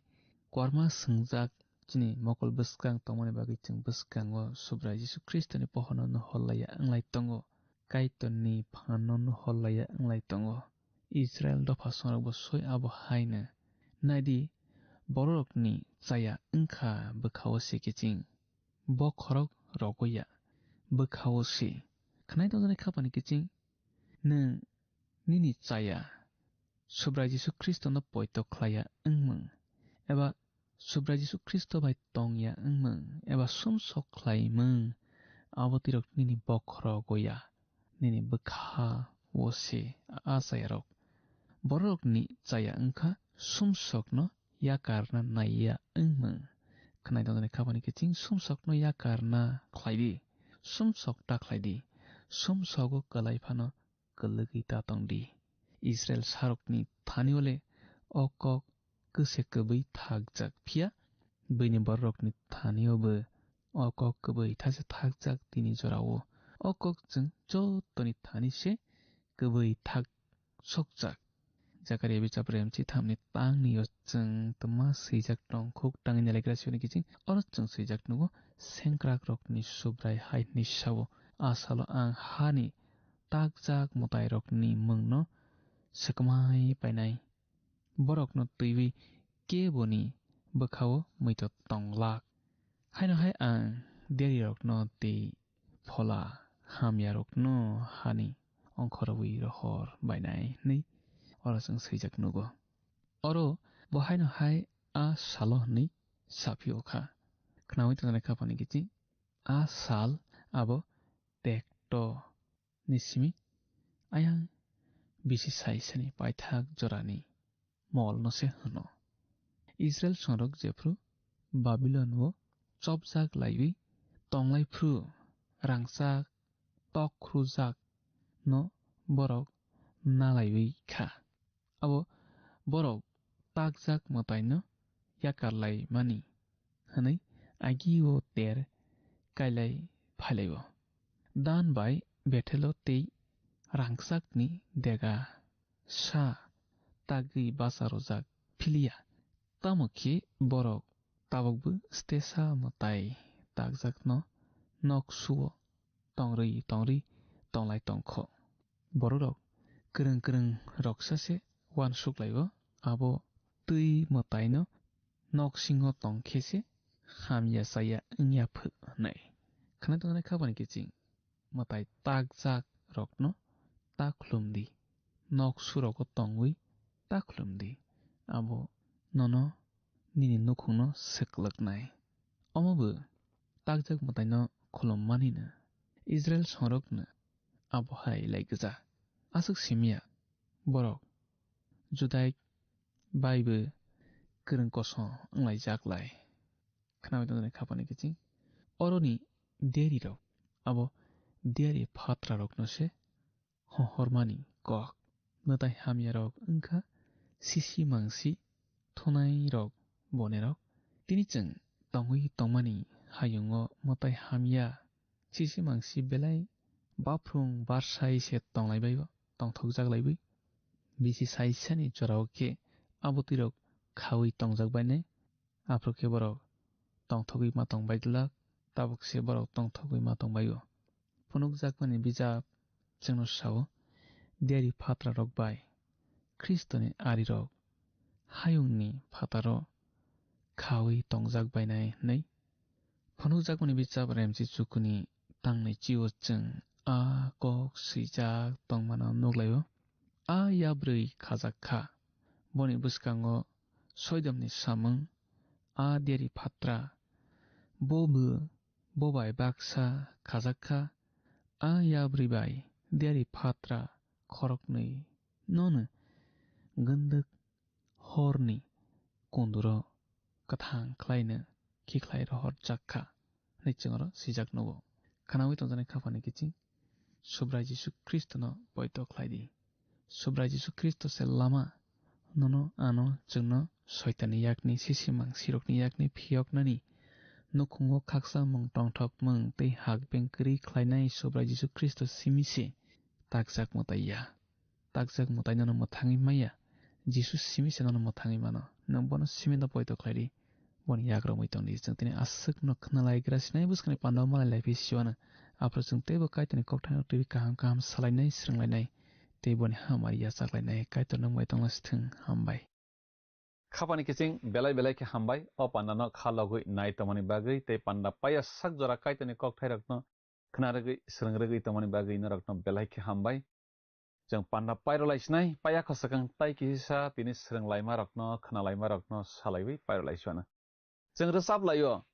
kwarma swngjak chini mokol bwskang tongmani bagwi chwng bwskango Subrai Jisu Khristoni pohorno nuhor laiya wnglai tongo. Kaitorni phanno nuhor laiya wnglai tongo. Israil dopha songrokbo soi abo haino. Naidi, bororokni chaya wngkha bwkhao se kiching. Bokhorok rogo ya, bwkhao se. Khwnai tongjaknai kha phano kiching, nwng nini chaya Subrai Jisu Khristono poito khlaiya wngmung, eba Subrai Jisu Khristo bai tongya wngmung, eba sumsok khlaimung, abo twirok nini bokhorogo ya, nini bwkha-o se a chayarok. Bororokni chaya wngkha sumsokno yakarna naiya wngmung. Khwnai tongjaknai kha phano kiching sumsokno yakarna khlai di, sumsok ta khlai di, sumsogo kwlai phano kwlwgwi ta tong di. Israil sarokni thani-o le o kok kwse kwbwi thakjak, phiya buini bororokni thani-o bo o kok kwbwi thaksa thakjak tini jora-o. O kok chwng jottoni thani se kwbwi thak sokjak. Zakaria bichap rem chithamni tangni-o chwng twma swijak tong khuk tangwi nailaikra sioni kiching. Oro chwng swijak nugo, sengkrakrokni Subrai hai hwnwi sao, "A salo ang hani takjak mwtairokni mungno swkmai painai. Borokno twiwi keboni bwkhao muitu tonglak. Haino hai ang diarirokno tei phola hamyarokno hani ongkhorwi rohor bainai," hwnwi oro chwng swijak nugo. Oro bo haino hai "A salo" hwnwi saphio kha. Khnaui tongjaknai kha phani kiching, a sal abo tekto ni simi ayang bisi saisani paithak jorani molno se hwno. Israil songrok jephru Babilon-o chopjak laiwi tonglaiphru, rangchak tokhrujak no borok nalaiwi kha. Abo borok takjak mwtaino yakar lai mani hwnwi agi-o ter kailai phailai-o. Dan bai Bethelo tei rangchakni dega sa tagwi bacha rwjak philiya. Tamo khe borok tabukbo stesa mwtai takjakno nok suo tongrwi tongrwi tonglai tongkho. Bororok kwrwng kwrwng roksa se uansuk lai-o, abo twi mwtaino nok singo tong khe se hamya chaya wngya phu hwnwi. Khwnai tongjaknai kha bani kiching, mwtai takjak rokno ta khulum di, nok surogo tongwi ta khulum di, abo nono nini nukhungno swklwknai. Omo bo takjak mwtaino khulum manino Israil songrokno abo hai lai gwja. Aswk simiya borok Judaik bai bo kwrwng kosom wnglaijak lai. Khnaui tongjaknai kha bani kiching, oroni diarirok abo diari phatrarokno se hohormani kok. Mwtai hamyarok wngkha sisi mangsi thunairok bonerok. Tini chwng tongwi tongmani hayungo mwtai hamya sisi mangsi belai baphrung barsai se tonglaibai-o, tongthokjak laiwi. Bisi saisani jorao khe abo twirok khaui tongjak bainai. Aphuru khe borok tongthogwi ma tong bai glak, tabuk se borok tongthogwi ma tong bai-o. Phunukjakmani bijap chwngno sao, diari phatrarok bai Khristoni arirok hayungni phataro khaui tongjak bainai hwnwi. Phunukjakmani bijap remchi chukuni tangnwi chio chwng a kok swijak tongmano nuklaio. A yabrwi khajak kha. Boni bwskango soidomni samung, a diari phatra. Bo bo, bo bai baksa khajak kha. A yabrwi bai diari phatra khoroknwi nono gwndwk horni kunduro kwthang khlaino khikhlai rohorjak kha, hwnwi chwng oro swijak nugo. Khnaui tongjaknai kha phani kiching, Subrai Jisu Khristono poito khlai di. Subrai Jisu Khristo se lama, nono ano chwngno Soitanni yakni, sisi mangsirokni yakni phiyoknani, nukhungo khaksa mung tongthokmung tei hakbeng kwrwi khlainai Subrai Jisu Khristo simi se takjak mwtai ya. Takjak mwtai nono mwthangwi maya. Jisu simi se nono mwthangwi mano. Nwng bono simi no poito khlai di. Boni yak romwi tong di. Chwng tini aswk no khna lai gra sinai bwskangni panda o malai lai phi siwano. Aphuru chwng teibo Kaitorni kokthaino twiwi kaham kaham salainai, swrwnglainai. Tei boni hamari yachaklainai. Kaitor nwng bai tongla sithwng. Hambai. Khapani kiching belai belai khe hambai. O panda no kha logwi nai tongmani bagwi tei panda paya sak jora Kaitorni kokthairokno khna rwgwi, swrwng rwgwi tongmani bagwi norokno belai khe hambai. Chwng panda pairwlai sinai, paya khosakang tai kisa tini swrwng laimarokno, khna laimarokno salaiwi pairwlai suano. Chwng rwchap laio,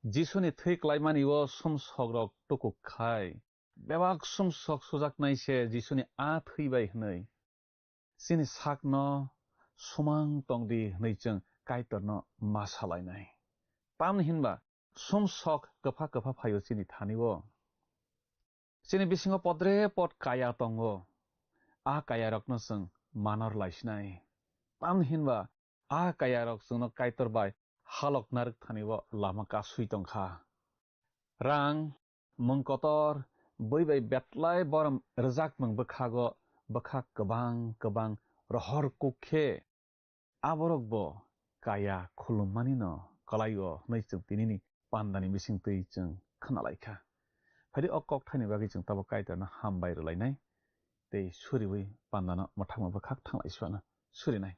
Jisuni thwi klaimani o sumsokrok tukuk khai. Bebak sumsok sujaknai se Jisuni a thwi bai hwnwi. Chini sakno sumang tong di hwnwi chwng Kaitorno ma salainai. Tamni hinba sumsok kwpha kwpha phaio chini thani o. Chini bisingo podre pod kaya tongo. A kayarokno chwng manor laisinai. Tamni hinba a kayarok chwngno Kaitor bai halok narwk thani o lama kasui tongkha. Rang, mung kotor, bui bai betlai borom rwjakmung bwkhago bwkhak kwbang kwbang rohor kuk khe aborokbo kaya khulummanino kwlaio hwnwi chwng tinini pandani bisingtwi chwng khwnalaikha. Phaidi o kokthaini bagwi chwng tabuk Kaitorno hambai rwlainai tei suriwi pandano mwthangma bwkhak thanglai suana surinai.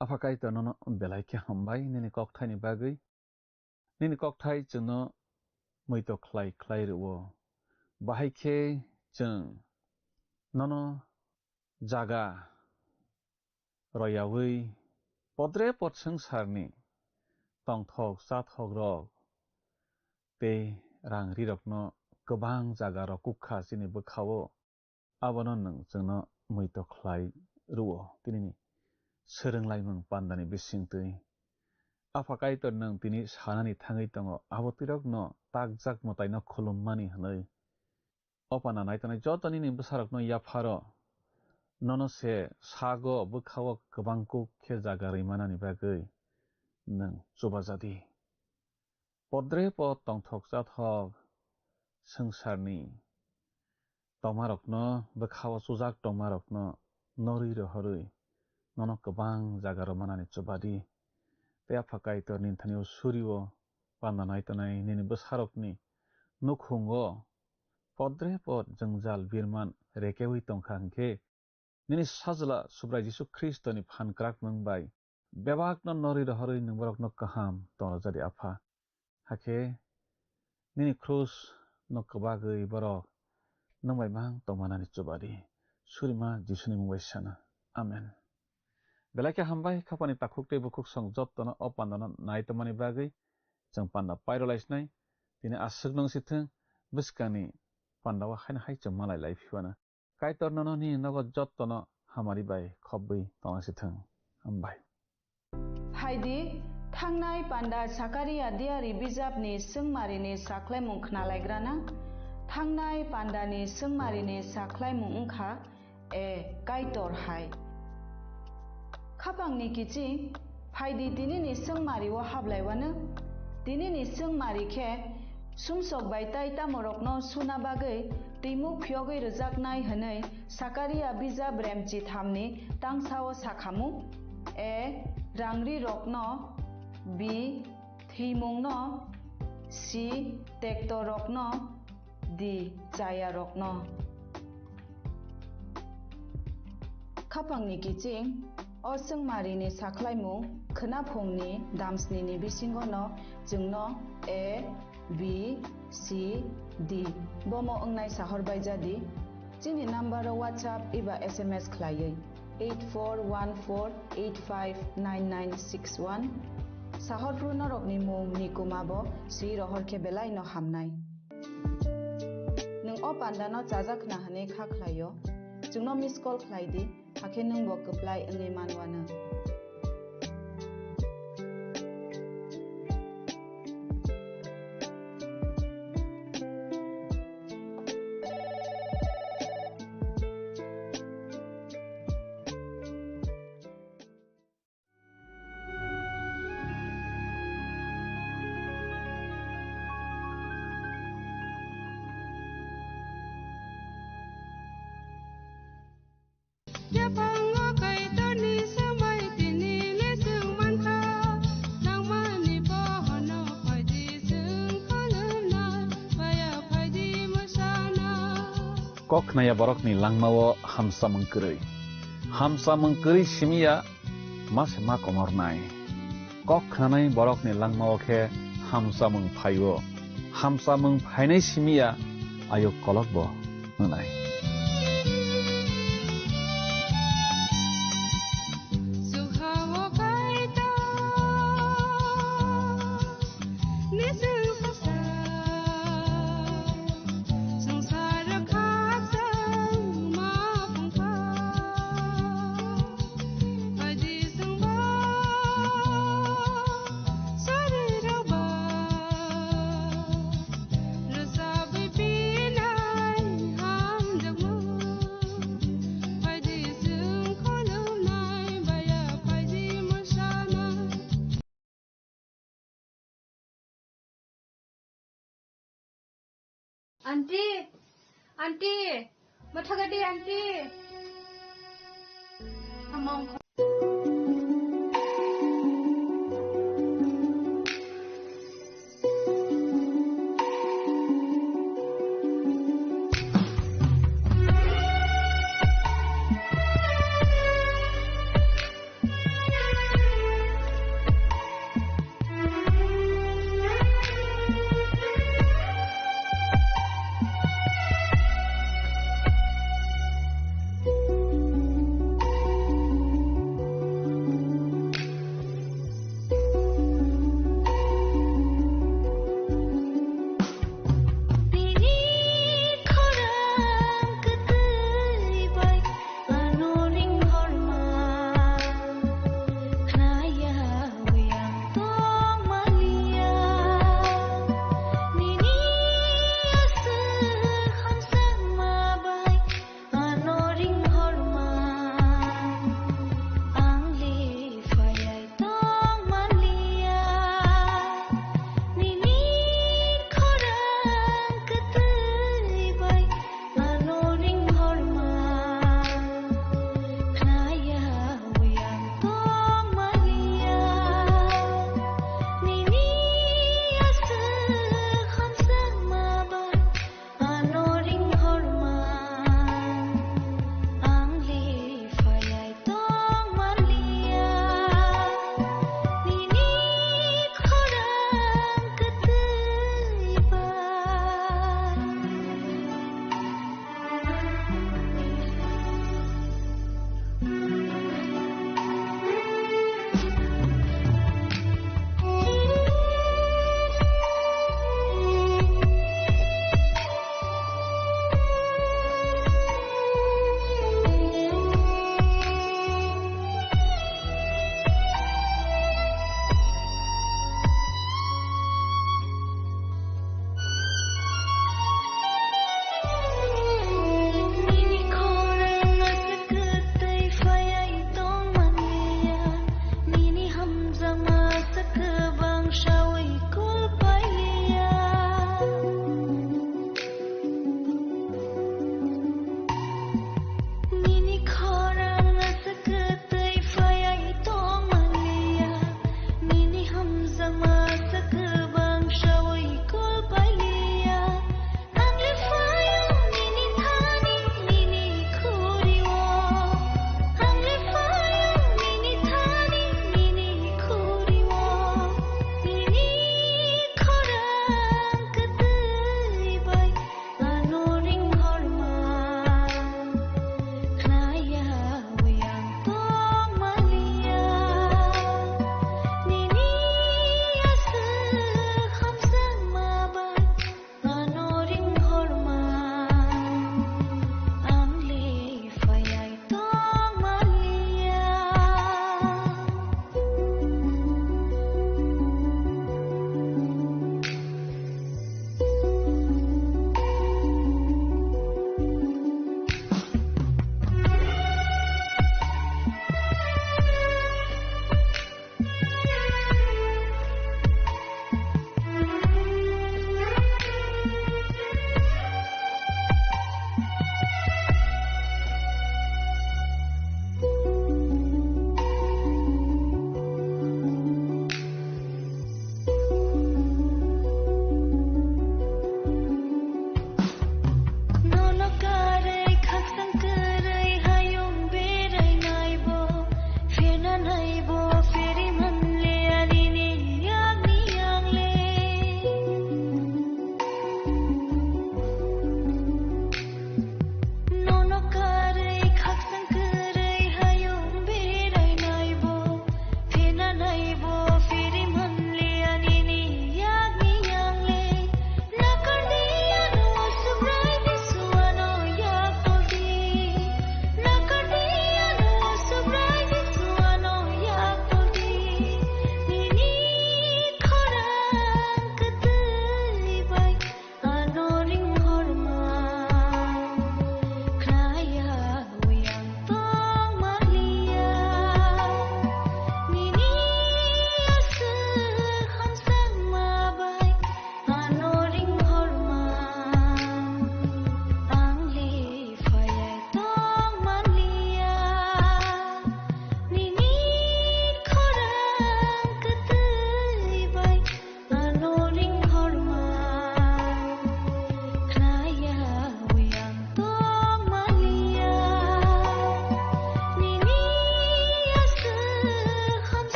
Apha Kaitor nono belai khe hambai nini kokthaini bagwi. Nini kokthai chwngno muitok khlai khlai rwo. Bahai khe chwng nono jaga royawi podre pod swngcharni tongthok chathok rok tei rang rirokno kwbang jaga rok kukha chini bwkhao. Abono nwng chwngno muitok khlai rwo tinini swrwnglaimung pandani bisingtwi. Apha Kaitor nwng tini sanani thangwi tongo, abo twirokno takjak mwtaino khulummani hwnwi. O panda naitonai joto nini bwsarokno yapharo, nono se sago bwkhao kwbang kuk khe jaga rwi manani bagwi nwng chubajadi. Podre pod tongthok chathok swngcharni tongmarokno, bwkhao chujak tongmarokno norwi rohorwi nono kwbang jaga rw manani chubadi. Tei Apha Kaitor nini thani o surio panda naitonai nini bwsarokni nukhungo podre pod jwngjal birman rekeui tongkha hwnkhe, nini Sajla Subrai Jisu Khristoni phan kwrakmung bai bebakno norwi rohorwi nwng borokno kaham tongrwjadi, Apha. Hakhe nini krus no kwbagwi borok nwng bai mang tongmanani chubadi. Surima Jisuni mung bai sana. Amen. Belai khe hambai, khapani takhuk tei bukhuk song jottono o pandano nai tongmani bagwi chwng panda pairolaisinai. Tini aswk nung sithwng, bwskangni pandao haino hai chwng malai lai phibana. Kaitor nono nini nogo jottono hamari bai khopbwi tongna sithwng. Hambai. Phaidi, thangnai panda Sakaria diari bijapni swngmarini sakhlaimung khnalaigrana. Thangnai pandani swngmarini sakhlaimung wngkha, E Kaitor hai. Khapangni kiching, phaidi tinini swngmario hablaiwano. Tinini swngmari khe sumsok bai tai tamorokno suna bagwi twimuk phiyogwi rwjaknai hwnwi Sakaria bijap remchi thamni tangsao sakhamu. A. Rangrirokno. B. Thwimungno. C. Tektorokno. D. Chayarokno. Khapangni kiching, o swngmarini sakhlaimung khwnaphungni damsnini bisingono chwngno A, B, C, D bomo wngnai sahor baijadi. Chini number-o WhatsApp eba S M S khlaiwi eight four one four eight five nine nine six one. Sahorphru norokni mung ni kuma bo swi rohor khe belai no hamnai. Nwng o panda no chajak khna hwnwi kha khlaio, chwngno miss call khlai di, hakhe nwng bo kwplai wngwi manwano. Yaphango Kaitorni swmai tini le chwng mankha, nangmani pohorno phaidi chwng kholopna, paya phaidi mwsana. Kok khnaya borokni langmao hamsamung kwrwi. Hamsamung kwrwi simiya ma se ma komornai. Kok khnanai borokni langmao khe hamsamung phaio. Hamsamung phainai simiya ayuk kolokbo wngnai. Aunty, aunty, mathagadi aunty. Among.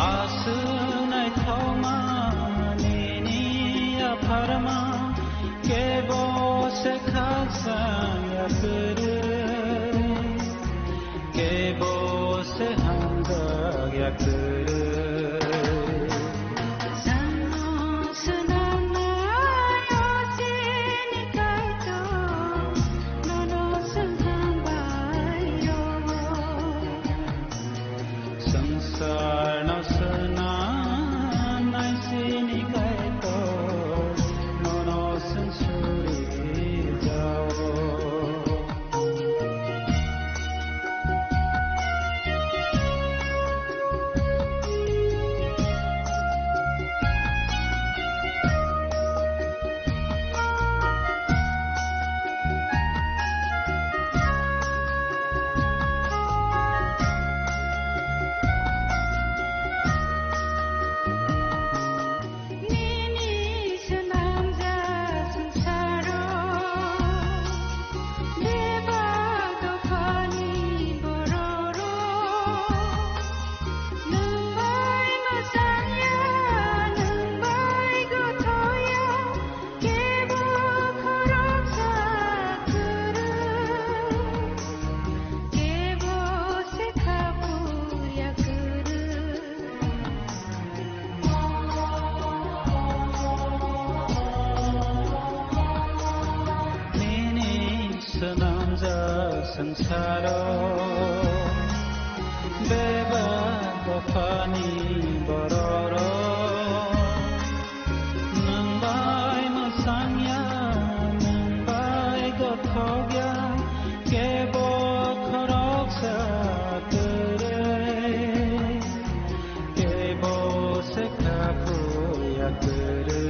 Aswk naithokma nini yapharma, kebo se khakchang ya kwrwi, kebo se hamjak ya kwrwi. Swnamnai o chini Kaitor, nono swngchang bai rwo. Swngcharno swnamnai chini Kaitor, nono swng suri jao. Nini swnamjak swngcharo bebak dophani bororok nwng bai mwchangya, nwng bai gothoya, kebo khoroksa kwrwi, kebo se khapuya kwrwi. Nini swnamjak swngcharo bebak dophani bororok nwng bai mwchangya, nwng bai gothokya, kebo khoroksa kwrwi. Kebo se khapuya kwrwi.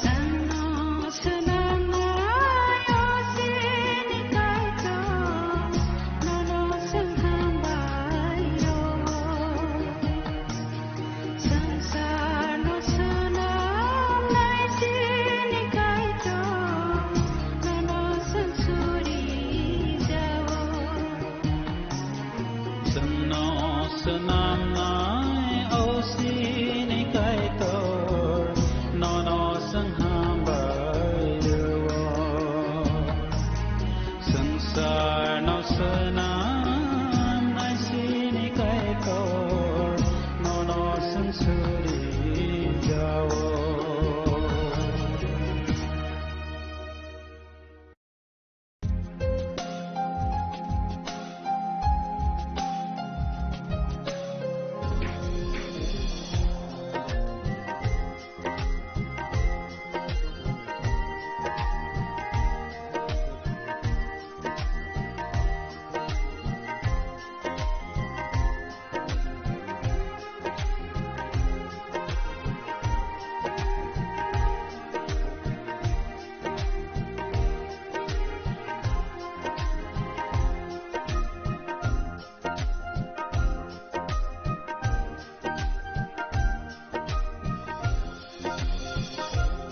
Sano swnamnai o chini Kaitor, nono swngchang bai rwo. Swngcharno swnamnai chini Kaitor, nono swng suri jao. Chwngno swnamnai o chini Kaitor, nono swng hambai rwo. Swngcharno swnamnai chini Kaitor, nono swng suri jao.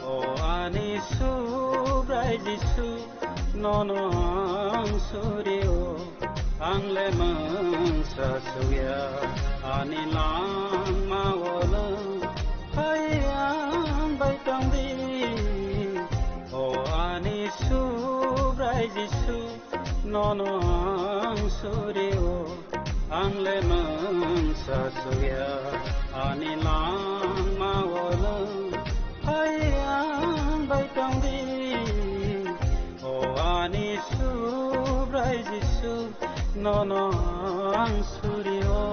O ani Subrai Jisu, nono ang surio, ang le mungsa suya, ani langma o nwng phai ang bai tong di. O ani Subrai Jisu, nono ang surio, ang le mungsa suya, ani langma o nwng phai ang bai tong di. O ani Subrai Jisu, nono ang surio.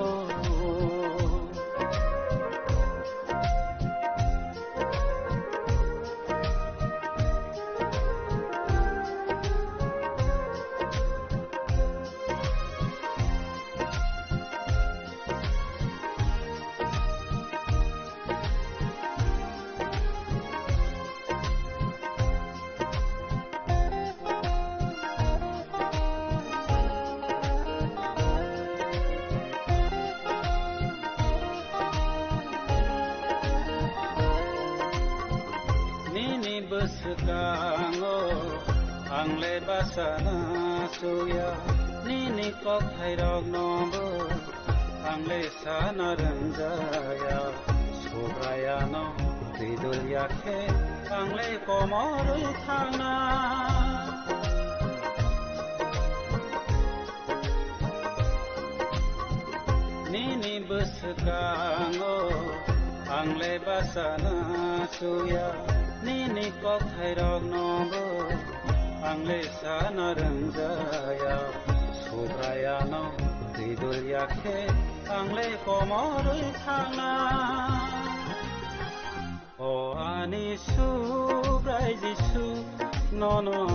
Nini bwswkango ang le bachana suya. Nini kokthairokno bo ang le sana rwngjaya, Subrayano twi dul ya khe ang le komorwi thangna. Nini bwswkango ang le bachana suya, nini kokthairokno bo ang le sana rwngjaya, Subrayano twi dul ya khe ang le komorwi thangna. O ani Subrai Jisu, nono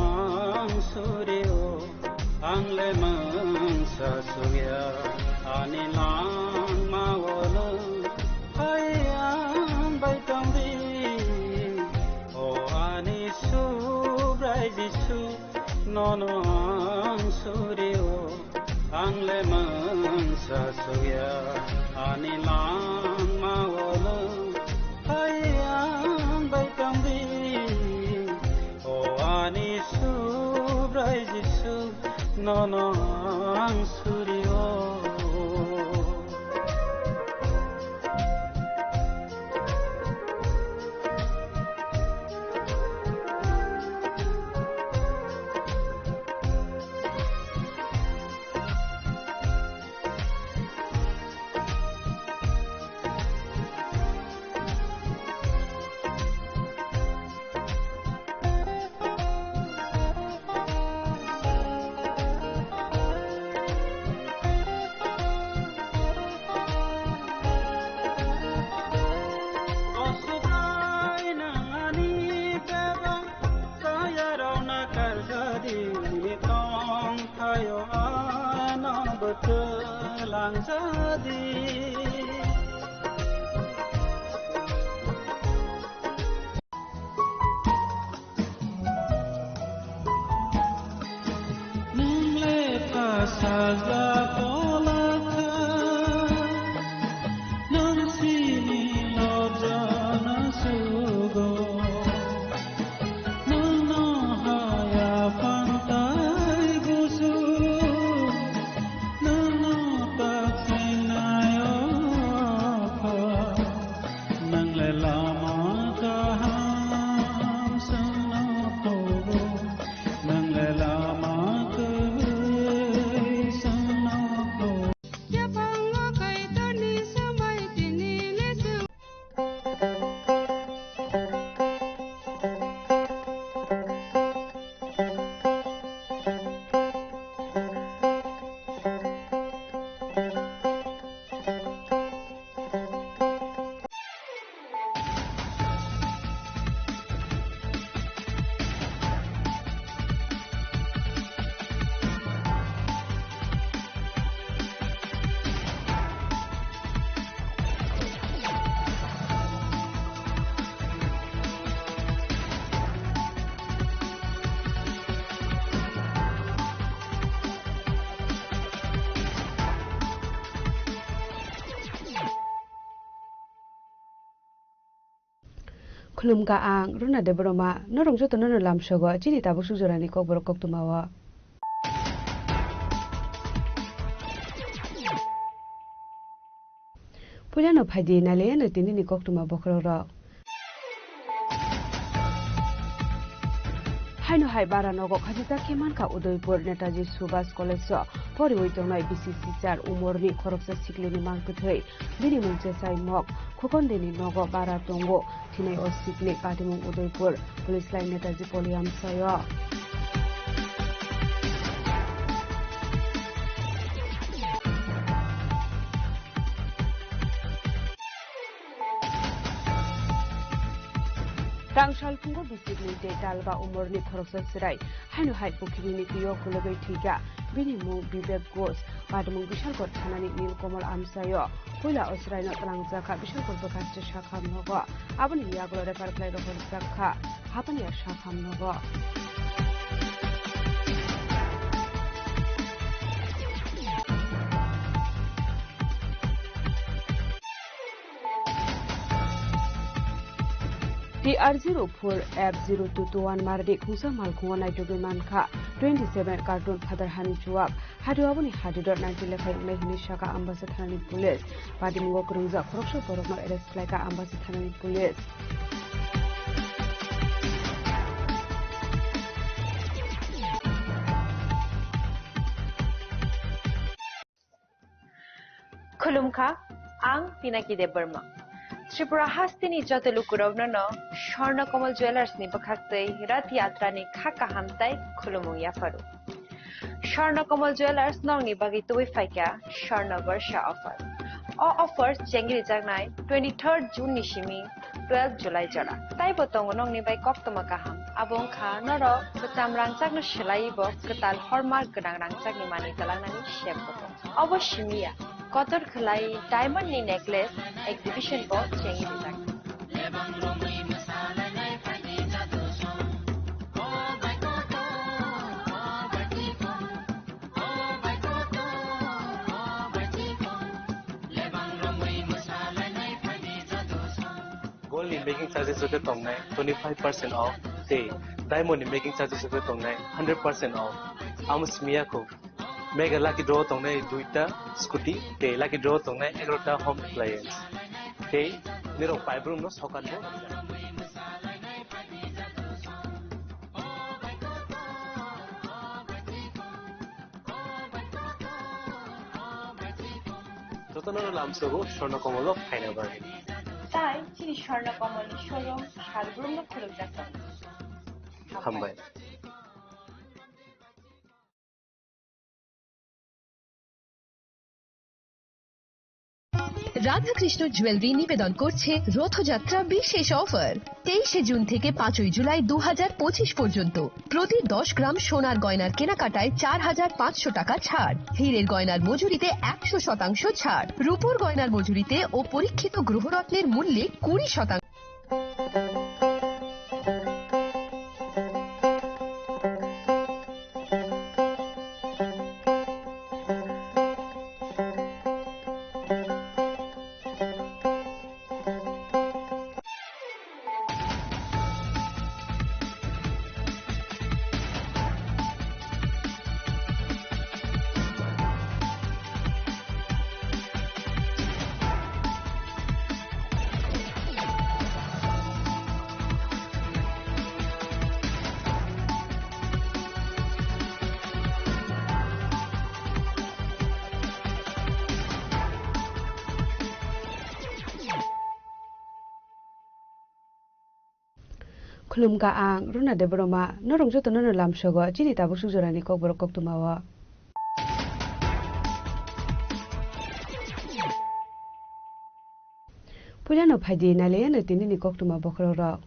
ang surio, ang le mungsa suya, ani langmao nwng phai ang bai tong di. O ani Subrai Jisu, nono ang surio, ang le mungsa suya, ani langmao nwng phai ang bai tong di. O ani Subrai Jisu, nono ang surio. Kaya rao na kal jadi, tong thayo ano bwtwlang jadi. Nwng le ta sajla tola kha, nwng sini lobjana sugo. Nwng no haya phantai gusu, nwng no tak sinai o kha. Nwng le lama kaham swngno thogo, nwng le lama kwrwi swngno thogo. Yaphango Kaitorni swmai tini le chwng. Khulumkha, ang Runa Debbarma. Norok jotono no lamsogo chini tabuk sujorani kokborok koktwmao. Puilano phaidi nailaiano tinini koktwma bokhorokrok. Haino hai bara nogo khajijak khe mankha Udaipur Netaji Subhas College o poriwi tongnai bisi sichar umorni khoroksa siklini mangkwthwi. Bini mung Chesai Mok, Khokondeni nogo bara tongo. Thinai o sikni patimung Udaipur Police Line Netaji Poli amsaio. Tang salphungo bisikni tei talba umorni khoroksa chwrai haino hai pukhirini twiyo kulugwi thwikha. Bini mung Bibek Ghosh, patimung Bishalgarh thanani Nilkamal amsaio. Puila o chwraino twlangjakha Bishalgarh bwkhaste sakham nogo. Aboni yagulo refer khlai rohorjakha Hapania sakham nogo. T T R zero four F zero two two one mardi khungsa malkhungo naitugwi mankha twenty seven carton phatar hani chuwak. Hadu aboni hadu do naitwi lekhai wngnai hwnwi sakha Ambasa thanani police. Patimungo kwrwngjak khoroksa borokno arrest khlaikha Ambasa thanani police. Khulumkha, ang Pinaki Debbarma. Tripura hasteni joto lukurokno no Swarna Kamal Jewellers ni bwkhaktwi Rath Yatra ni kha kaham tai khulumung yapharu. Swarna Kamal Jewellers nokni bagwi tubui phaikha Swarna Barsha offer. O offer chengrijaknai twenty third June ni simi twelve July jora. Taibo tongo nokni bai koktwma kaham. Abo wngkha norok kwcham rangchakno swlaiwi bo kwtal hallmark gwnang rangchakni manwi twlangnani sep bo tongo. Obo simi ya, kotor khwlai diamond ni necklace exhibition bo chengwi rijak. Gold ni making charges rok tongnai twenty five percent off, tei diamond ni making charges rok tongnai hundred percent off. Amo simi ya kho. Mega lucky draw tongnai duita scooty, tei lucky draw tongnai egarota home appliance. Tei nirok paibrum no sokan bo. Jotono lamsogo Swarna Kamal o phaina bagwi. Tai chini Swarna Kamal ni showroom salbrum no khulukjak tongo. Hambai. Radhakrishna jewellery নিবেদন করছে রথযাত্রা বিশেষ অফার। তেইশে জুন থেকে পাঁচই জুলাই দু হাজার পঁচিশ পর্যন্ত প্রতি দশ গ্রাম সোনার গয়নার কেনাকাটায় চার হাজার পাঁচশো টাকা ছাড়, হীরের গয়নার মজুরিতে একশো শতাংশ ছাড়, রূপোর গয়নার মজুরিতে ও পরীক্ষিত গ্রহরত্নের মূল্যে কুড়ি শতাংশ। Khulumkha ang Runa Debbarma, norok jotono no lamsogo chini tabuk suk jorani kokborok koktwma o. Puilano phaidi nailaiano tinini koktwma bokhorok rok.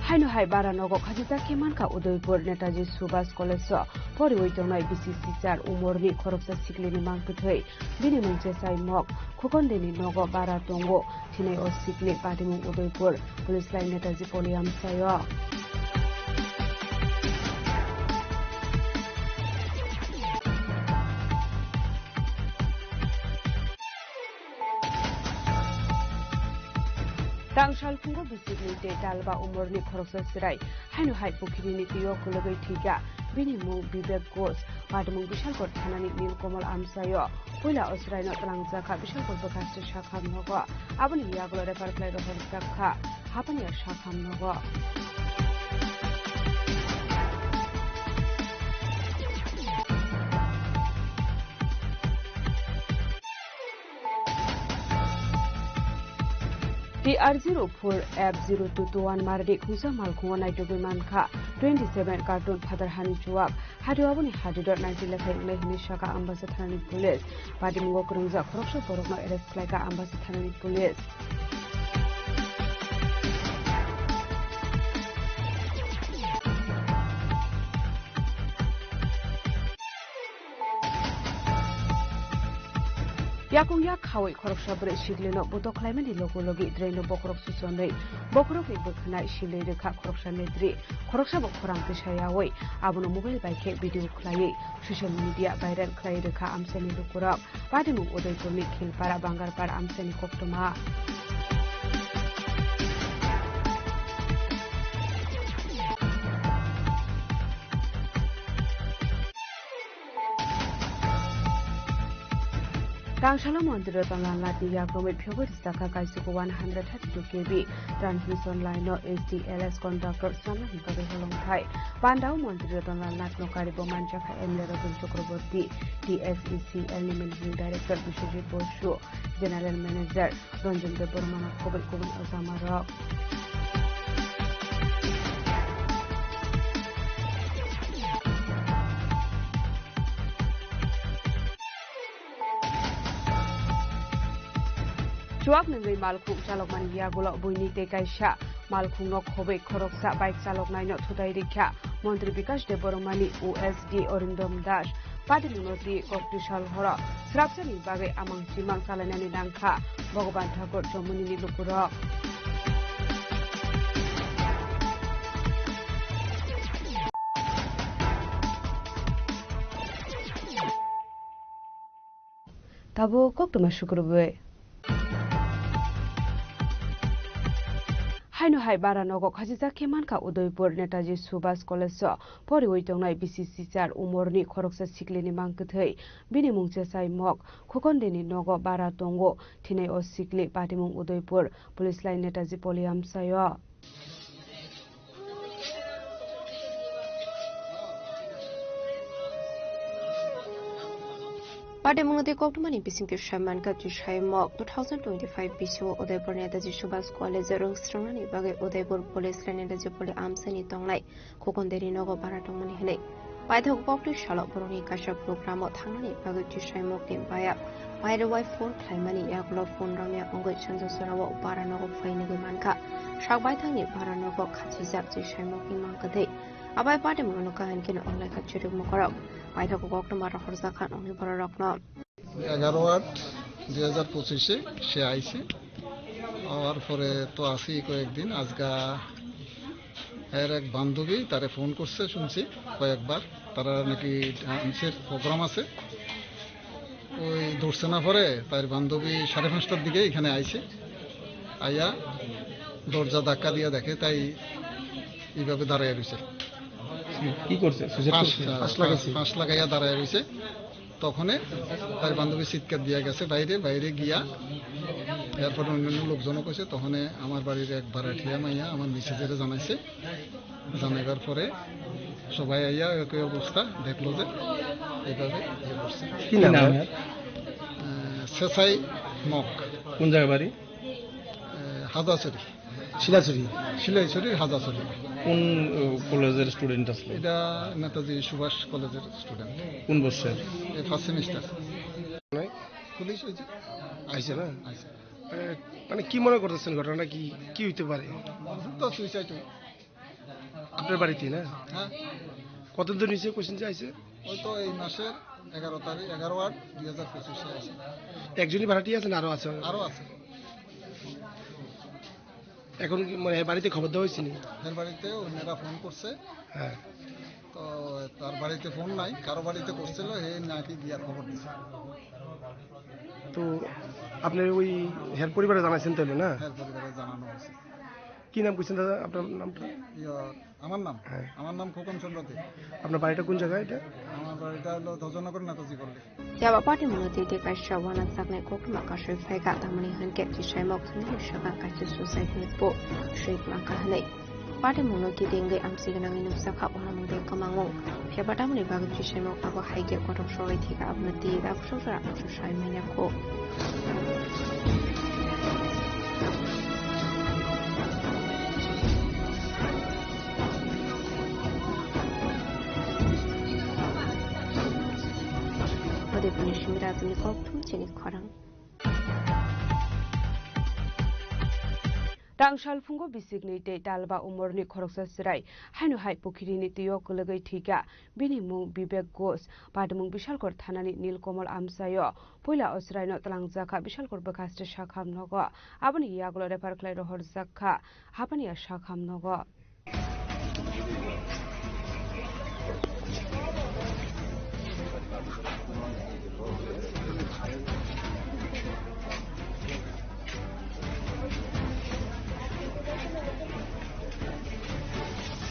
Haino hai bara nogo khajijak khe mankha Udaipur Netaji Subhas College o poriwi tongnai bisi sichar umorni khoroksa siklini mangpithwi. Bini mung Chesai Mok, Khokondeni nogo bara tongo, thinai o sikli patimung Udaipur, police line Netaji Poli amchaio. Tang salphungo bisikni tei talba umorni khoroksa chwrai haino hai pukhirini twiwi kwlwgwi thwikha. Bini mung Bibek Ghosh, patimung Bishalgarh thanani Nilkamal amchaio. Puila o chwraino twlangjakha Bishalgarh bwkhaste sakham nogo. Aboni yagulo refer khlai rohorjakha Hapania sakham nogo. T R zero four F zero two two one mardi khungsa malkhungo naitugwi mankha twenty seven carton phatar hani chuwak. Hadu aboni hadu do naitwi lekhai wngnai hwnwi sakha Ambasa thanani police. Patimungo kwrwngjak khoroksa borokno arrest khlaikha Ambasa thanani police. Yakung yak khawi khoroksa bwrwi siklino buto khlaimani logi logi draino bokhorok suchonwi bokhorokni bwkhwnai silwi rwkha khoroksa netri. Khoroksa bo khorang tisa yawi abono mobile bai khe video khlaiwi social media viral khlai rwkha amchaini lukurok. Padimung Udaipurni Khilpara Bangarpara amchaini koktwma. Tangsalo Montri Ratan Lal Nathni yakromwi phiyogwi rwchapkha kaisugo one hundred thirty-two K V transmission line-o H T L S contractor swnamnani bagwi holongthai. Pandao Montri Ratan Lal Nathno karibo manjakha M L A Robin Chakraborty, T S E C L ni Managing Director Biswajit Bosu, General Manager Ranjan Debbarma no khobwi kubun ojamarok. Chuak nungwi malkhung chalokmani yagulo buini tei kaisa malkhungno khobwi khoroksa bike chaloknaino thutai rikha Montri Bikash Debbarmani O S D Arindam Das. Padimungno twi koktwi sal horo srapsani bagwi amang chimang chalainani nangkha Bhagavan Thakur Chomoni ni lukurok. Tabuk koktwma sukrubwi. Haino hai bara nogo khachijak khe mankha Udaipur Netaji Subhas College-o poriwi tongnai B C C sir umorni khoroksa siklini mangkwthwi. Bini mung Chesai Mok. Khokondeni nogo bara tongo. Thinai o sikli patimung Udaipur Police Line Netaji Poli amchaio. Patimungno tei koktwmani bisingtwi sai mankha, Chesai Mok two thousand twenty-five bisio Udaipur Netaji Subhas College rwng srwngnani bagwi Udaipur Police Line Netaji Poli amchaini tongnai Khokondeni nogo bara tongmani hwnwi. Paithak koktwi salo borokni kaisa program-o thangnani bagwi Chesai Mokni baya Mairwai phone khlaimani yagulo phone romya wngwi sanja jorao bara nogo phainwi mankha. Sak baithangni bara nogo khachijak Chesai Mokni mangkwthwi. Abai patimungno kaham kheno wnglaikha chirikma korok. Paithak koktwma rohorjak kha nokni bororokno. এগারো আট দুই হাজার পঁচিশে সে আইছে। আওয়ার পরে তো আছি কয়েকদিন। আজকা এর এক বান্ধবী তারে ফোন করছে শুনছি কয়েকবার। তারা নাকি ডান্সের প্রোগ্রাম আছে। ওই ধরছে না পরে তার বান্ধবী সাড়ে পাঁচটার দিকে এখানে আইছে। আইয়া দরজা ধাক্কা দিয়ে দেখে তাই এইভাবে দাঁড়ায় রয়েছে। কি করছে? সুইসাইড পাঁচ, করছে? পাঁচ লাগাইছে। পাঁচ লাগাইয়া দাঁড়ায় রয়েছে। তখনই তার বান্ধবী চিৎকার দিয়ে গেছে বাইরে, বাইরে গিয়া এরপরে অন্যান্য লোকজনও কইছে। তখনই আমার বাড়ির এক ভাড়াটিয়া মাইয়া আমার মিসেজেরে জানাইছে, জানাইবার পরে সবাই আইয়া একই অবস্থা দেখলো যে এইভাবে ইয়ে করছে। কি নাম কি নাম ওর? এর? আহ, সেসাই মক। কোন জায়গা বাড়ি? আহ, হাজাছড়ি। শিলাছড়ি। শিলাছড়ি, হাজাছড়ি। কোন, আহ, কলেজের স্টুডেন্ট আসলে? এটা নেতাজি সুভাষ কলেজের স্টুডেন্ট। কোন বর্ষের? এই ফার্স্ট সেমিস্টার। নাই? পুলিশ হয়েছে। আইছে না? আইছে। এ, মানে কি মনে করতেছেন ঘটনাটা কি, কি হইতে পারে? তো সুইসাইড। আপনার বাড়িতে না? হ্যাঁ। কতদিন হয়েছে কোশ্চেন চাইছে? ওই তো এই মাসের এগারো তারিখ, এগারো আট দুই হাজার পঁচিশে আছে। একজনই ভাড়াটিয়া আছেন, আরো আছে? আরো আছে। এখন কি মানে বাড়িতে খবর দেওয়া হয়েছে নি? এর বাড়িতে ওনারা ফোন করছে। হ্যাঁ। তো তার বাড়িতে ফোন নাই, কারো বাড়িতে করছিল, হে নাকি গিয়া খবর দিছে। তো আপনি ওই হের পরিবারে জানাইছেন তাহলে না? হ্যাঁ, পরিবারে জানানো হয়েছে। কি নাম কইছেন দাদা আপনার নামটা? ইয়া, আমার নাম? হ্যাঁ। আমার নাম খোকন চন্দ্র দে। আপনার বাড়িটা কোন জায়গায় এটা? আমার বাড়িটা হলো ধজনগর নেতাজি পল্লী। Phiya ba patimungno twi tei kaisa uanasaknai koktwma kasui phaikha, tamoni hwnkhe Chesai Mok thwngmani swkang kaisa suicide ni po swi mankha hwnwi. Patimungno kidingwi amchwi gwnangwi nukjakha uanamung tei kwmangmung. Phiya ba tamoni bagwi Chesai Mok abo hai khe kothok sogwi thwikha, abono twi rakhsok jora sai manya kho. Udaipurni Simi Rajani kokthum chini khorang. Tang salphungo bisikni tei talba umorni khoroksa chwrai haino hai pukhirini twiwi kwlwgwi thwikha. Bini mung Bibek Ghosh, patimung Bishalgarh thanani Nilkamal amchaio. Puila o chwraino twlangjakha Bishalgarh bwkhaste sakham nogo. Aboni yagulo refer khlai rohorjakha Hapania sakham nogo.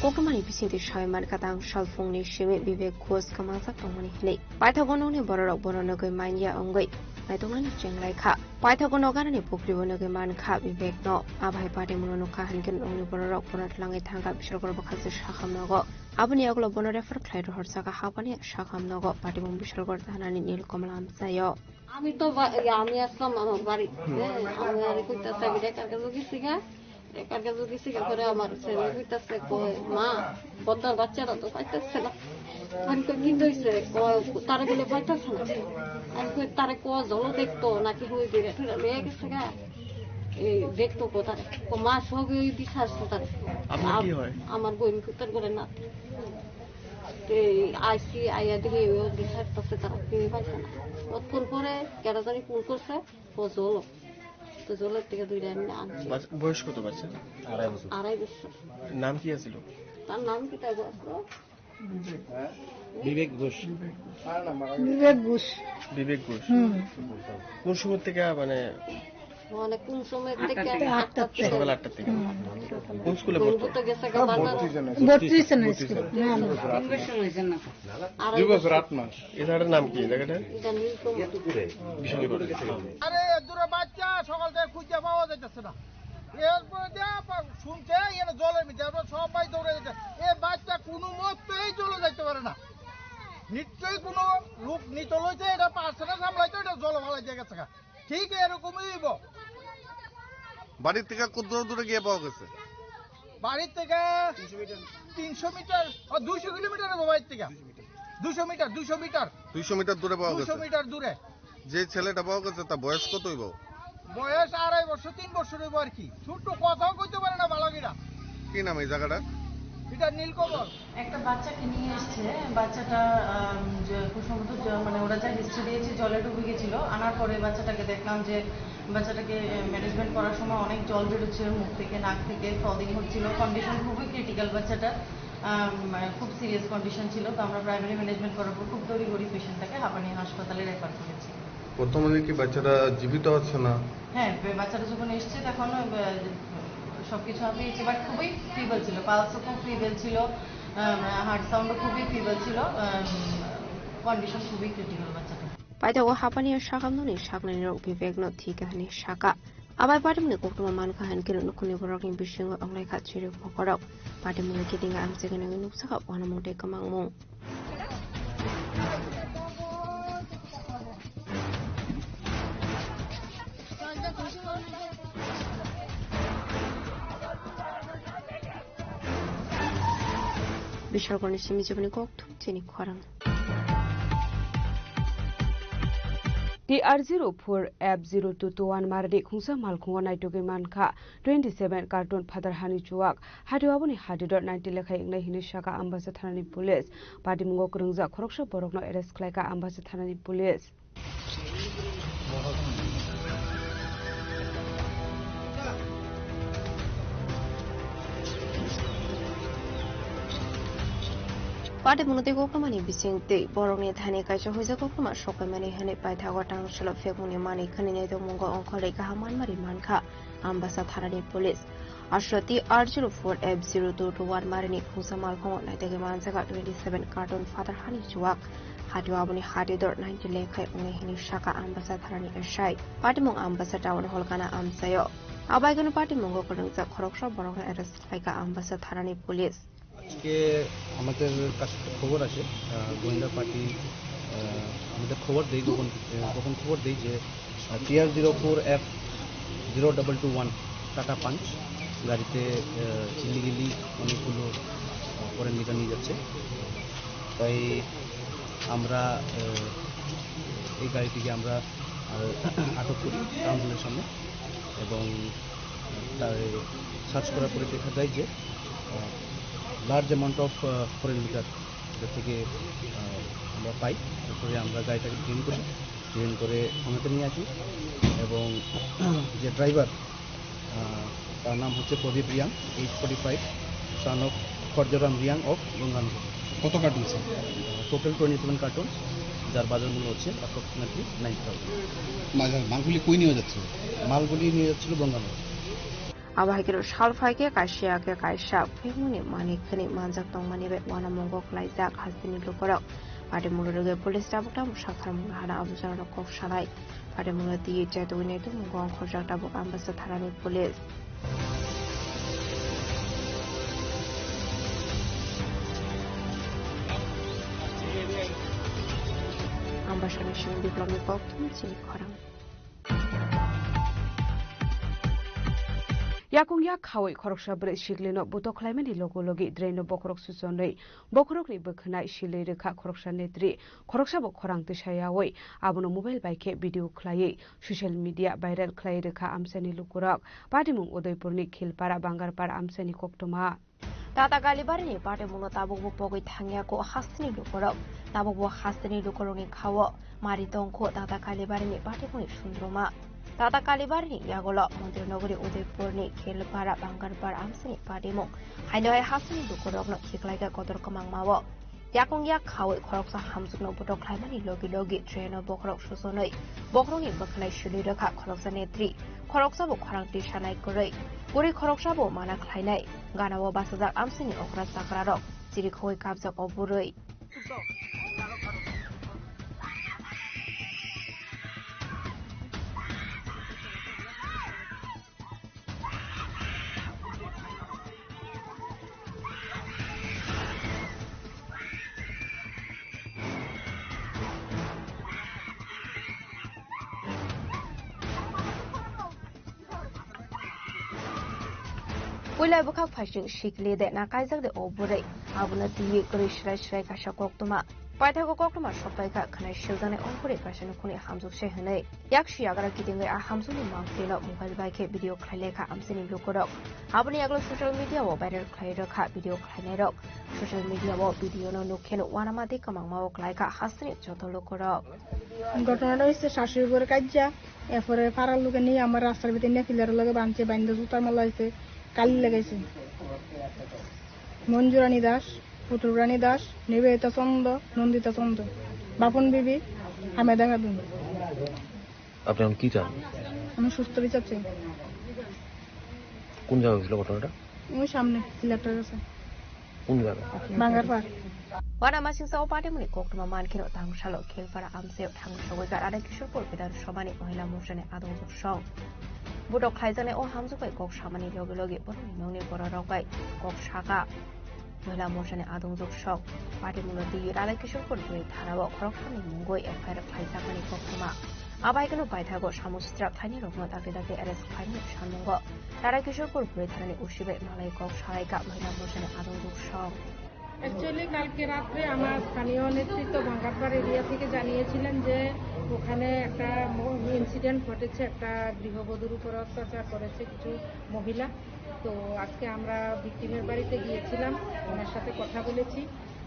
Koktwmani bisingtwi sawi mankha tang salphungni simi Bibek Ghosh kwmajak tongmani hinwi. Paithago nokni bororok bono nugwi manya wngwi naitoknani chenglaikha. Paithago noganani pukhribo nugwi mankha Bibekno. Abo hai patimungno nukha hinkhe nokni bororok bono twlangwi thangkha Bishalgarh bwkhaste sakham nogo. Aboni yagulo bono refer khlai rohorjakha Hapania sakham nogo patimung Bishalgarh thanani Nilkamal amchaio. আমি তো বা-, এই আমি আসলাম আমার বাড়ি। হ্যাঁ, আমি আর কইতাছে, আমি রেকার কাছে গেছি গা। রেকার কাছে গেছি গা, পরে আমার ছেলে কইতাছে, কয়, "মা, বদ্দার বাচ্চারা তো পাইতাছে না।" আমি কই, "কি হইছে?" কয়, "তারা বলে পাইতাছে না।" আমি কই, "তারা কয় জল দেখতো নাকি হই দিলে?" ফিরে লয়ে গেছে গা। এই দেখতো কোথায়? ও মা সব ওই দিশা আসতো তার। আপনার কি আম-, হয়? আমার বোন কুতার করে না। এই আইসি আইয়া দেখি ও বিচার করছে তারা, কেউ পাইছে না। কতক্ষণ পরে কেন জানি ফোন করছে, ও জল। তো জলের থেকে দুইটা এমনি আনছে। বাচ-, বয়স কত বাচ্চা? আড়াই বছর। আড়াই বছর। নাম কি আছিল? তার নাম কি তাই বলতো? বিবেক ঘোষ। বিবেক ঘোষ। বিবেক ঘোষ। হুম। কোন সময় থেকে মানে মানে কোন সময় থেকে? আটটা থেকে। সকাল আটটা থেকে। হুম। কোন স্কুলে পড়তো? বন্ধু তো গেছে গা বাজার। বত্রিশ জনের স্কুল। হ্যাঁ। আড়াই দুই বছর বছর। আট মাস। এই জায়গাটার নাম কি? এই জায়গাটা? এটা নীলকমল। বিশালগড়। আরে, দূরে বাচ্চা, সকাল থেকে খুঁজে পাওয়া যাইতেছে না। এরপরে যে পা-, শুনছে, এখানে জলের মধ্যে, আমরা সবাই দৌড়ে যেতে। এই বাচ্চা কোনো মতেই জলে যাইতে পারে না। নিশ্চয়ই কোনো লোক নিতে লইছে, এটা পারছে না সামলাইতে, এটা জলে ফালাই দিয়ে গেছে গা। ঠিক এরকমই হইব। বাড়ির থেকে কত দূরে দূরে গিয়ে পাওয়া গেছে? বাড়ির থেকে তিনশো মিটার, ও, দুইশো কিলোমিটার হইব বাড়ির থেকে। দুইশো মিটার, দুইশো মিটার। দুইশো মিটার দূরে পাওয়া গেছে? দুইশো মিটার দূরে। যে ছেলেটা পাওয়া গেছে, তার বয়স কত হইব? বয়স আড়াই বছর, তিন বছর হইব আর কি। ছোট্ট কথাও কইতে পারে না বালকেরা। কি নাম এই জায়গাটা? এটা নীলকমল। একটা বাচ্চাকে নিয়ে এসছে, বাচ্চাটা, আম, যে খুব সম্ভবত জ-, মানে ওরা যা হিস্ট্রি দিয়েছে, জলে ডুবে গেছিল। আনার পরে বাচ্চাটাকে দেখলাম যে বাচ্চাটাকে, এ, ম্যানেজমেন্ট করার সময় অনেক জল বেরোচ্ছে মুখ থেকে, নাক থেকে, ফ্রদিং হচ্ছিল। কন্ডিশন খুবই ক্রিটিক্যাল বাচ্চাটা, আম, মানে খুব সিরিয়াস কন্ডিশন ছিল। তো আমরা প্রাইমারি ম্যানেজমেন্ট করার পর খুব তড়িঘড়ি পেশেন্টটাকে হাঁপানি হাসপাতালে রেফার করেছি। প্রথমে দেখি বাচ্চাটা জীবিত আছে না? হ্যাঁ, বে-, বাচ্চাটা যখন এসছে তখন, আহ, সবকিছু হাঁপিয়েছে, বাট খুবই ফিবল ছিল, পালসও খুব ফিবল ছিল, আহ, হার্ট সাউন্ডও খুবই ফিবল ছিল, আহ, কন্ডিশন খুবই ক্রিটিক্যাল বাচ্চাটা। Paithago hapani sakamnani saknani rok Bibekno thwi kahani saka. Abai patimungni koktwma mankha hinkhe nukhungni borokni bisingo wnglaikha chirwi mokorok. Patimungni kitinga amcheknani nukjakha uanamung tei kwmangmung. Bishalgarhni simi jiboni kokthum chini khorang. T R zero four F zero two two one marni khungsa malkhungo naitugwi mankha twenty seven carton phatar hani chuwak. Hatio aboni hatidor ninety lekhai wngnai hinwi saka Ambasa thanani police. Patimungo kwrwngjak khoroksa borokno arrest khlaikha Ambasa thanani police. Patimungni tei koktwmani bising tei borokni thani kaisa huijak koktwma sokaimani hwnwi paithago tang salo phekmungni manwi khwnwi naitokmungo ongkhorwi kaham manmari mankha Ambasa thanani police. Aswk T R zero four F zero two two one marini khungsa malkhungo naitugwi manjak twenty seven carton phatar hani chuwak. Hatio aboni hatidor ninety lekhai wngnai hinwi saka Ambasa thanani S I. Patimung Ambasa town hall gana amchaio. Abaigano patimungo kwrwngjak khoroksa borokno arrest khlaikha Ambasa thanani police. আজকে আমাদের কাছে একটা খবর আসে, আহ, গোয়েন্দা পার্টি, আহ, আমাদের খবর দেয়, গোপন, আহ, গোপন খবর দেয় যে, আহ, T R zero four F zero double two one tata punch গাড়িতে, আহ, ইলিগেলি অনেকগুলো, আহ, ফরেন লিকার নিয়ে যাচ্ছে। তাই আমরা, আহ, এই গাড়িটিকে আমরা, আহ, আটক করি কাউন্সিলের সামনে এবং তাই সার্চ করার পরে দেখা যায় যে large amount of foreign liquor, এটা থেকে আহ, আমরা পাই। এরপরে আমরা গাড়িটাকে ডিটেন করি, ডিটেন করে থানাতে নিয়ে আসি এবং যে ড্রাইভার, আহ, তার নাম হচ্ছে Pradip Reang, age forty five, son of Khorjoram Reang of Ganganagar. কত carton, sir? Total twenty seven carton, যার বাজার মূল্য হচ্ছে অ্যাপ্রক্সিমেটলি নাইন থাউজেন্ড। মালগুলি কই নিয়ে যাচ্ছিল? মালগুলি নিয়ে যাচ্ছিল Ganganagar. Abo hai kheno sal phai khe kaisa ya khe kaisa phimuni manwi khwnwi manjak tongmani bai uanamungo khlaijak hasteni lukurok. Patimung rwgwi police tabuk tabuk sakharmung hana abo jorano kok sanai. Patimungno twiwi chetugwi naitukmungo ongkhorjak tabuk Ambasa thanani police. Ambasani simi Biplobni koktwma chini khorang. Yakung yak khaui khoroksa bwrwi siklino butok khlaimani logo logi draino bokhorok suchonwi bokhorokni bwkhwnai silwi rwkha khoroksa netri. Khoroksa bo khorang tisa yaui abono mobile bai khe video khlaiwi social media viral khlai rwkha amchaini lukurok. Patimung Udaipurni Khilpara Bangarpar amchaini koktwma. Tata Kalibarini patimungno tabukbo pogwi thangya kho hasteni lukurok. Tabukbo hasteni lukurokni khao mari tongkho Tata Kalibarini patimungni sundruma. Tata Kalibarini yagulo Montri Nogori Udaipurni Khelpara Bangarpar amsini patimung. Haino hai hasteni lukurokno khiklaikha kotor kwmangmao. Yakung yak khaui khoroksa hamjwkno butok khlaimani logi logi traino bokhorok suchonwi bokhorokni bwkhwnai silwi rwkha khoroksa netri. Khoroksa bo khorang tisa nai kwrwi. Kwrwi khoroksa bo mana khlainai. Ganao bachajak amsini okra chakrarok. Chirikhogwi kapjak o bwrwi. Puila bwkhak phaising sikli de na kaijak de o bwrwi. Abono twiwi kwrwi srai srai kaisa koktwma. Paithago koktwma sokpaikha khwnai siljaknai o bwrwi kaisa nukhungni hamjwk se hwnwi. Yaksi yagra kitingwi a hamjwkni mangpilino mobile bai khe video khlailaikha amsini lukurok. Aboni yagulo social media o viral khlai rwkha video khlainairok. Social media o video no nukheno uanama de kwmangma o klaikha hasteni joto lukurok. ঘটনাটা হচ্ছে শাশুড়ি বউয়ের কাজিয়া, এরপরে পাড়ার লোকে নিয়ে আমার রাস্তার ভিতরে নিয়ে পিলারের লগে বাঁধছে, বাইন্ধে জুতার মালা হয়েছে, কালি লাগাইছে। মঞ্জুরানী দাস, পুতুল রানী দাস, নিবেদিতা চন্দ, নন্দিতা চন্দ, বাপন বিবি, হামেদা খাতুন। আপনি এখন কি চান? আমি সুস্থ বিচার চাই। কোন জায়গা হয়েছিল ঘটনাটা? ওই সামনে, সিলেটের কাছে। কোন জায়গা? Bangarpar. Wana masingsa o patimungni koktwma mankheno thangsalo Khelpara amchaio thangwi sogwi kha Radha Kishorpur Bidhan Sabhani Mohila Morchani adongjwk song. Butok khlaijaknai o hamjwk bai kok samani logi logi borokni nokni bororok bai kok saka. Mohila Morchani adongjwk song. Patimungno twiwi Radha Kishorpur Bwrwi Thanao khoroksani mungwi F I R khlaijakmani koktwma. Abai kheno paithago samung sitra khlainai rokno dakti dakti arrest khlainai samungo. Radha Kishorpur Bwrwi Thanani O C bai malai kok salaikha Mohila Morchani adongjwk song. Actually কালকে রাত্রে আমার স্থানীয় নেতৃত্ব ভাঙ্গারপাড় এরিয়া থেকে জানিয়েছিলেন যে ওখানে একটা ইনসিডেন্ট ঘটেছে, একটা গৃহবধূর উপর অত্যাচার করেছে কিছু মহিলা। তো আজকে আমরা ভিকটিমের বাড়িতে গিয়েছিলাম, ওনার সাথে কথা বলেছি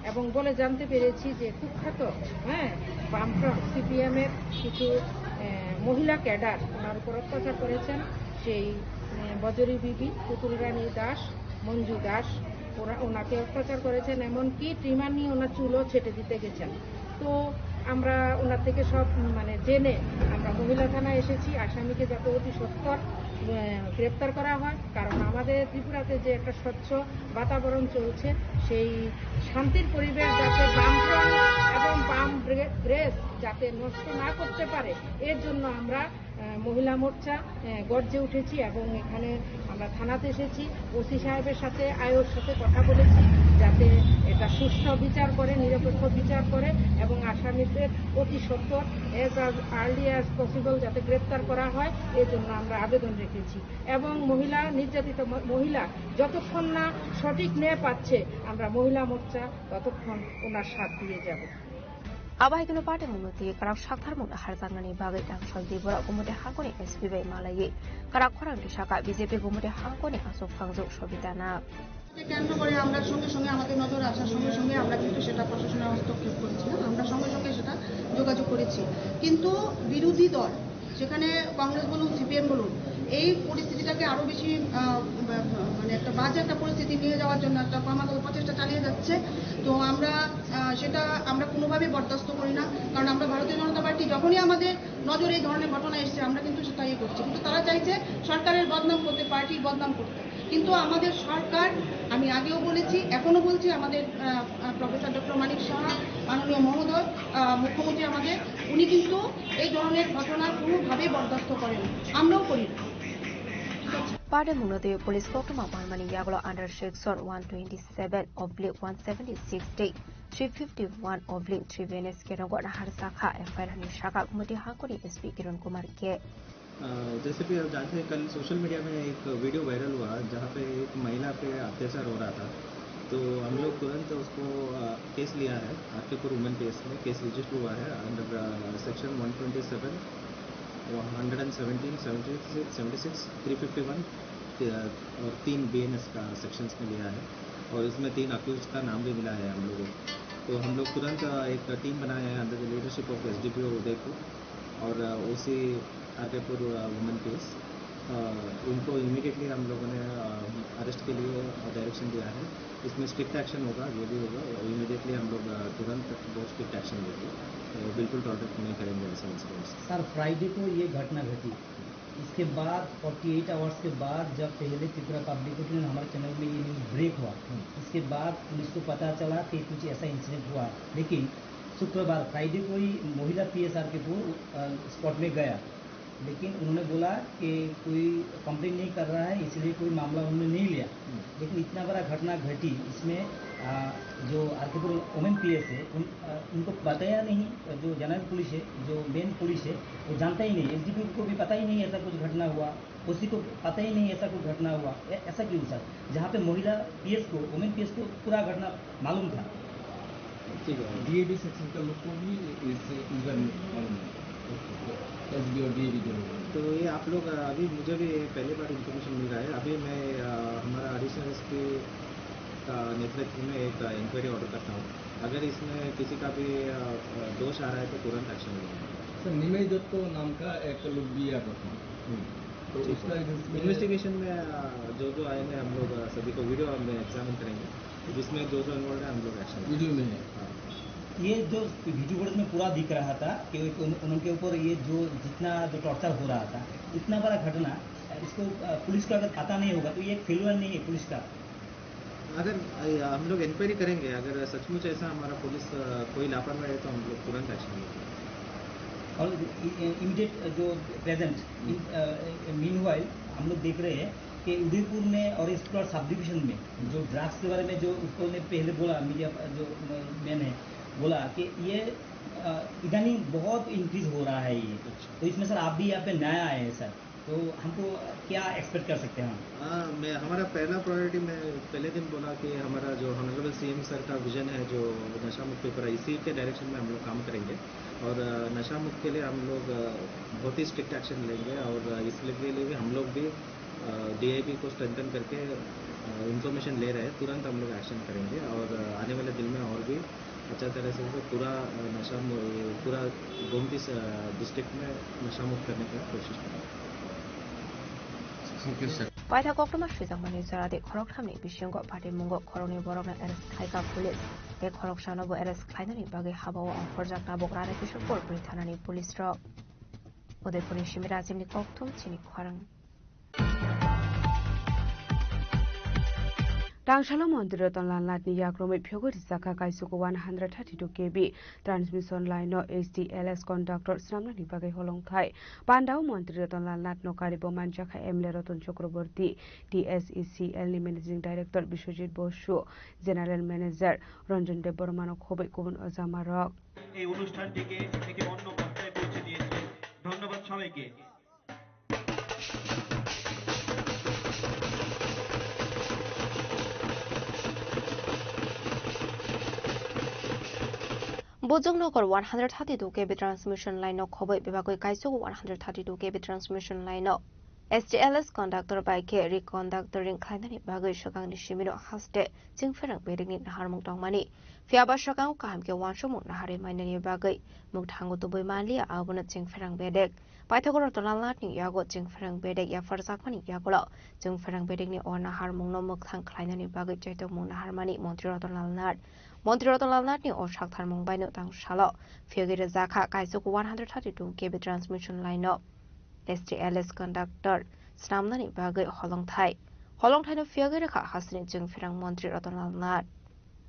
এবং বলে জানতে পেরেছি যে কুখ্যাত, হ্যাঁ, বামফ্রন্ট সিপিএম এর কিছু আহ, মহিলা ক্যাডার ওনার উপর অত্যাচার করেছেন। সেই আহ, বজরী বিবি, পুতুল রানী দাস, মঞ্জু দাস, ওরা ওনাকে অত্যাচার করেছেন, এমনকি ট্রিমার নিয়ে ওনার চুলও ছেটে দিতে গেছেন। তো আমরা ওনার থেকে সব উম, মানে জেনে আমরা মহিলা থানায় এসেছি, আসামিকে যাতে অতি সত্বর আহ, গ্রেপ্তার করা হয়, কারণ আমাদের ত্রিপুরাতে যে একটা স্বচ্ছ বাতাবরণ চলছে, সেই শান্তির পরিবেশ যাতে বামফ্রন্ট এবং বাম ব্রে-, ব্রেস যাতে নষ্ট না করতে পারে, এর জন্য আমরা আহ, মহিলা মোর্চা আহ, গর্জে উঠেছি এবং এখানে আমরা থানাতে এসেছি। ওসি সাহেবের সাথে, আইওর সাথে কথা বলেছি, যাতে এটা সুষ্ঠু বিচার করে, নিরপেক্ষ বিচার করে এবং আসামিদের অতি সত্বর as early as possible যাতে গ্রেপ্তার করা হয়, এর জন্য আমরা আবেদন রেখেছি। এবং মহিলা নির্যাতিত ম-, মহিলা যতক্ষণ না সঠিক ন্যায় পাচ্ছে, আমরা মহিলা মোর্চা ততক্ষণ ওনার সাথ দিয়ে যাব। Abo hai kheno party mungno twi kwrak saktharmungno harjaknani bagwi Tangsal Dibora Gumoti Hangkoni S P bai malaiwi kwrak khorang tisaka B J P Gumoti Hangkoni aswk phangjwk Sobita Nag. কেন্দ্র করে আমরা সঙ্গে সঙ্গে আমাদের নজরে আসার সঙ্গে সঙ্গে আমরা কিন্তু সেটা প্রশাসনের হস্তক্ষেপ করেছি, হ্যাঁ? আমরা সঙ্গে সঙ্গে সেটা যোগাযোগ করেছি। কিন্তু বিরোধী দল, সেখানে কংগ্রেস বলুন, সি পি এম বলুন, এই পরিস্থিতিটাকে আরো বেশি, আহ, বা-, মানে একটা বাজে একটা পরিস্থিতি নিয়ে যাওয়ার জন্য একটা ক্রমাগত প্রচেষ্টা চালিয়ে যাচ্ছে। তো আমরা, আহ, সেটা আমরা কোনোভাবেই বরদাস্ত করি না, কারণ আমরা ভারতীয় জনতা পার্টি যখনই আমাদের নজরে এই ধরনের ঘটনা এসছে, আমরা কিন্তু সেটা ইয়ে করছি, কিন্তু তারা চাইছে সরকারের বদনাম করতে, পার্টির বদনাম করতে। কিন্তু আমাদের সরকার, আমি আগেও বলেছি, এখনো বলছি, আমাদের, আহ, আহ, প্রফেসর ডক্টর মানিক সাহা, মাননীয় মহোদয়, আহ, মুখ্যমন্ত্রী আমাদের, উনি কিন্তু এই ধরনের ঘটনা কোনোভাবেই বরদাস্ত করেন, আমরাও করি না। Party mungno twi police koktwma manmani yagulo under section one twenty seven oblique one seventy six tei three fifty one oblique three B N S keno gona harjakha F I R ni saka Gumoti Hangkoni S P Kiran Kumar K. अ, जैसे कि आप जानते हैं, कल social media में एक video viral हुआ, जहाँ पे एक महिला पे अत्याचार हो रहा था। तो हम लोग तुरंत उसको, अ, केस लिया है, आरकेपुर वुमेन केस में केस रजिस्टर हुआ है under, uh, section one twenty seven, one hundred and seventeen, seventy six, seventy six, three fifty one, uh, और तीन बीएनएस का सेक्शंस में लिया है और इसमें तीन अक्यूज का नाम भी मिला है हम लोगों को। तो हम लोग तुरंत, अ, एक टीम बनाए हैं under the leadership of SDPO Udaipur और, अ, ओसी आरकेपुर, अ, वुमेन केस। अ, उनको इमीडिएटली हम लोगों ने, अ, अरेस्ट के लिए, अ, डायरेक्शन दिया है। इसमें स्ट्रिक्ट एक्शन होगा, जो भी होगा, वो इमीडिएटली हम लोग, अ, तुरंत बहुत स्ट्रिक्ट एक्शन लेंगे। अ, बिल्कुल टॉलरेट नहीं करेंगे ऐसे इंसिडेंट्स। सर, फ्राइडे को ये घटना घटी, इसके बाद फोर्टी एट आवर्स के बाद जब पहले त्रिपुरा पब्लिक को हमारे चैनल में ये न्यूज़ ब्रेक हुआ, हम्म। इसके बाद पुलिस को पता चला कि कुछ ऐसा इंसिडेंट हुआ, लेकिन शुक्रवार, फ्राइडे को ही महिला पीएस आरकेपुर, अ, स्पॉट में गया। लेकिन उन्होंने बोला कि कोई कंप्लेन नहीं कर रहा है, इसलिए कोई मामला उन्होंने नहीं लिया। हम्म। लेकिन इतना बड़ा घटना घटी, इसमें, आ, जो आरकेपुर वुमेन पीएस है, उन, आ, उनको बताया नहीं, जो जनरल पुलिस है, जो मेन पुलिस है, वो जानता ही नहीं, एसडीपी को भी पता ही नहीं ऐसा कुछ घटना हुआ, ओसी को पता ही नहीं ऐसा कुछ घटना हुआ। ऐ-, ऐसा क्यों सर? जहाँ पे महिला पीएस को, वुमेन पीएस को पूरा घटना मालूम था। ठीक है। डीएबी सेक्शन का लोग को भी इस, इस बारे में मालूम है। एसबी और डीएबी दोनों को। तो ये आप लोग, अ, अभी मुझे भी पहली बार इन्फॉर्मेशन मिल रहा है। अभी मैं, अ, हमारा एडिशनल एसपी का नेतृत्व में एक, अ, इंक्वायरी ऑर्डर करता हूँ। अगर इसमें किसी का भी, अ, अ, दोष आ रहा है तो तुरंत एक्शन लेंगे। सर, निमेश दत्त नाम का एक लोग भी आ रहा था। हम्म। तो ठीक उसका है। इन्वेस्टिगेशन में, अ, जो जो आएंगे हम लोग, अ, सभी को वीडियो में एग्जामिन करेंगे। जिसमें जो जो इन्वॉल्व है, हम लोग एक्शन लेंगे। वीडियो में है। हाँ। ये जो वीडियो फुटेज में पूरा दिख रहा था कि उन-, उनके ऊपर ये जो जितना जो टॉर्चर हो रहा था, इतना बड़ा घटना, इसको, अ, पुलिस को अगर पता नहीं होगा तो ये एक फेलियर नहीं है पुलिस का। अगर, अ, हम लोग इंक्वायरी करेंगे, अगर सचमुच ऐसा हमारा पुलिस, अ, कोई लापरवाही है तो हम लोग तुरंत एक्शन लेंगे। और इ-, इ-, इमीडिएट जो प्रेजेंट, हम्म। इन-, अ, मीनवाइल हम लोग देख रहे हैं कि उदयपुर में और इस पूरा सब डिवीजन में जो ड्रग्स के बारे में जो उत्पल ने पहले बोला, मीडिया प-, जो म-, मैन है, बोला कि ये, अ, इदानीं बहुत इंक्रीज हो रहा है ये। अच्छा। तो इसमें सर आप भी यहाँ पे नया आए हैं सर, तो हमको क्या एक्सपेक्ट कर सकते हैं हम? हाँ, मैं, हमारा पहला प्रायोरिटी, मैं पहले दिन बोला कि हमारा जो ऑनरेबल सीएम सर का विजन है, जो नशा मुक्त त्रिपुरा, इसी के डायरेक्शन में हम लोग काम करेंगे। और, अ, नशा मुक्त के लिए हम लोग, अ, बहुत ही स्ट्रिक्ट एक्शन लेंगे और, अ, इसके लिए भी हम लोग भी, अ, डीआईबी को स्ट्रेंथन करके, अ, इंफॉर्मेशन ले रहे हैं, तुरंत हम लोग एक्शन करेंगे और, अ, आने वाले दिन में और भी अच्छा तरह से पूरा, अ, नशा मु-, पूरा गोमती, अ, डिस्ट्रिक्ट में नशा मुक्त करने का कोशिश करेंगे। Paitha koktwma swijakmani joradi khoroktham ni bisingo party mungo khoroknwi borokno arrest khlaikha police. Tei khoroksano bo arrest khlainani bagwi habao ongkhorjak tabuk Rani Kishorpur bwrwi thanani police rok. Udaipurni simi Rajibni kokthum chini khorang. Tangsalo Montri Ratan Lal Nathni yakromwi phiyogwi rijakha kaisugo one hundred thirty-two K V transmission line-o H T L S contractor swnamnani bagwi holongthai. Pandao Montri Ratan Lal Nathno karibo manjakha M L A Ratan Chakraborty, T S E C L ni Managing Director Biswajit Bosu, General Manager Ranjan Debbarmano khobwi kubun ojamarok. এই অনুষ্ঠানটিকে একে অন্য পর্যায়ে পৌঁছে দিয়েছে। ধন্যবাদ সবাইকে। Bojongnagar one hundred thirty-two K V transmission line no khoboi bebagwi kaisuk one hundred thirty-two K V transmission line no S T L S conductor bai khe reconductoring khlainani bagwi swkangni simino haste chwngpherang bedekni naharmung tongmani. Phiyaba swkango kaham khe uansukmung naharwi mainani bagwi mukthango tubui manliya, abono chwngpherang bedek. Paithago Ratanlal Nathni yago chwngpherang bedek yapharjakmani yagulo chwngpherang bedekni o naharmungno mwkthang khlainani bagwi chaitokmung naharmani Montri Ratanlal Nath. Montri Ratanlal Nathni o saktharmung baino tang salo phiyogwi rwjakha kaisuk one hundred thirty-two K V transmission line no S T L S conductor snamnani bagwi holongthai. Holongthaino phiyogwi rwkha hasteni chwngpherang Montri Ratanlal Nath.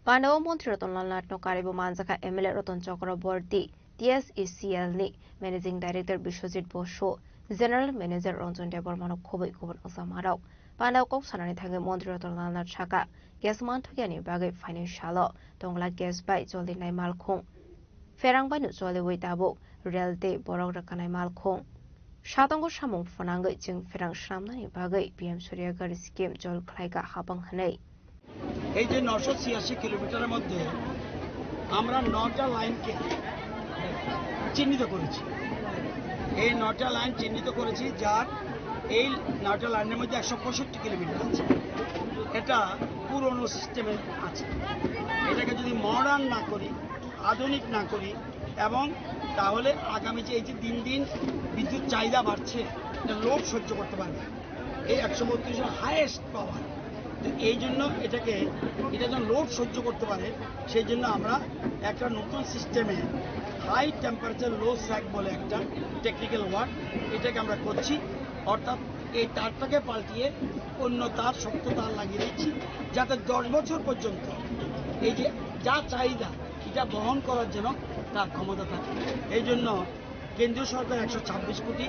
Pandao Montri Ratanlal Nathno karibo manjakha M L A Ratan Chakraborty, T S E C L ni Managing Director Biswajit Bosu, General Manager Ranjan Debbarmano khoboi kubun wngjakmarok. Pandao kok sanani thangwi Montri Ratanlal Nath sakha, gas manthokya ni bagwi phainai salo tongla gas bai joldi nai malkhung. Pherang baino choliwi tabuk rel tei borok rwkanai malkhung. Satongo samung phwnangwi chwngpherang swnamnani bagwi P M Surya Ghar scheme chol khlaikha habang hwnwi. এই যে নশো ছিয়াশি কিলোমিটারের মধ্যে আমরা নটা লাইনকে চিহ্নিত করেছি। এই নটা লাইন চিহ্নিত করেছি, যার এই নটা লাইনের মধ্যে একশো পঁয়ষট্টি কিলোমিটার আছে, এটা পুরনো সিস্টেমে আছে। এটাকে যদি মডার্ন না করি, আধুনিক না করি, এবং তাহলে আগামী যে এই যে দিন দিন বিদ্যুৎ চাহিদা বাড়ছে, এটা লোড সহ্য করতে পারবে না। এই একশো বত্রিশের হায়েস্ট পাওয়ার। তো এই জন্য এটাকে, এটা যেন লোড সহ্য করতে পারে, সেই জন্য আমরা একটা নতুন সিস্টেমে হাই টেম্পারেচার লো স্যাগ বলে একটা টেকনিক্যাল ওয়ার্ড, এটাকে আমরা করছি। অর্থাৎ এই তারটাকে পাল্টিয়ে অন্য তার, শক্ত তার লাগিয়ে দিচ্ছি, যাতে দশ বছর পর্যন্ত এই যে যা চাহিদা, এটা বহন করার জন্য তার ক্ষমতা থাকে। এই জন্য কেন্দ্রীয় সরকার একশো ছাব্বিশ কোটি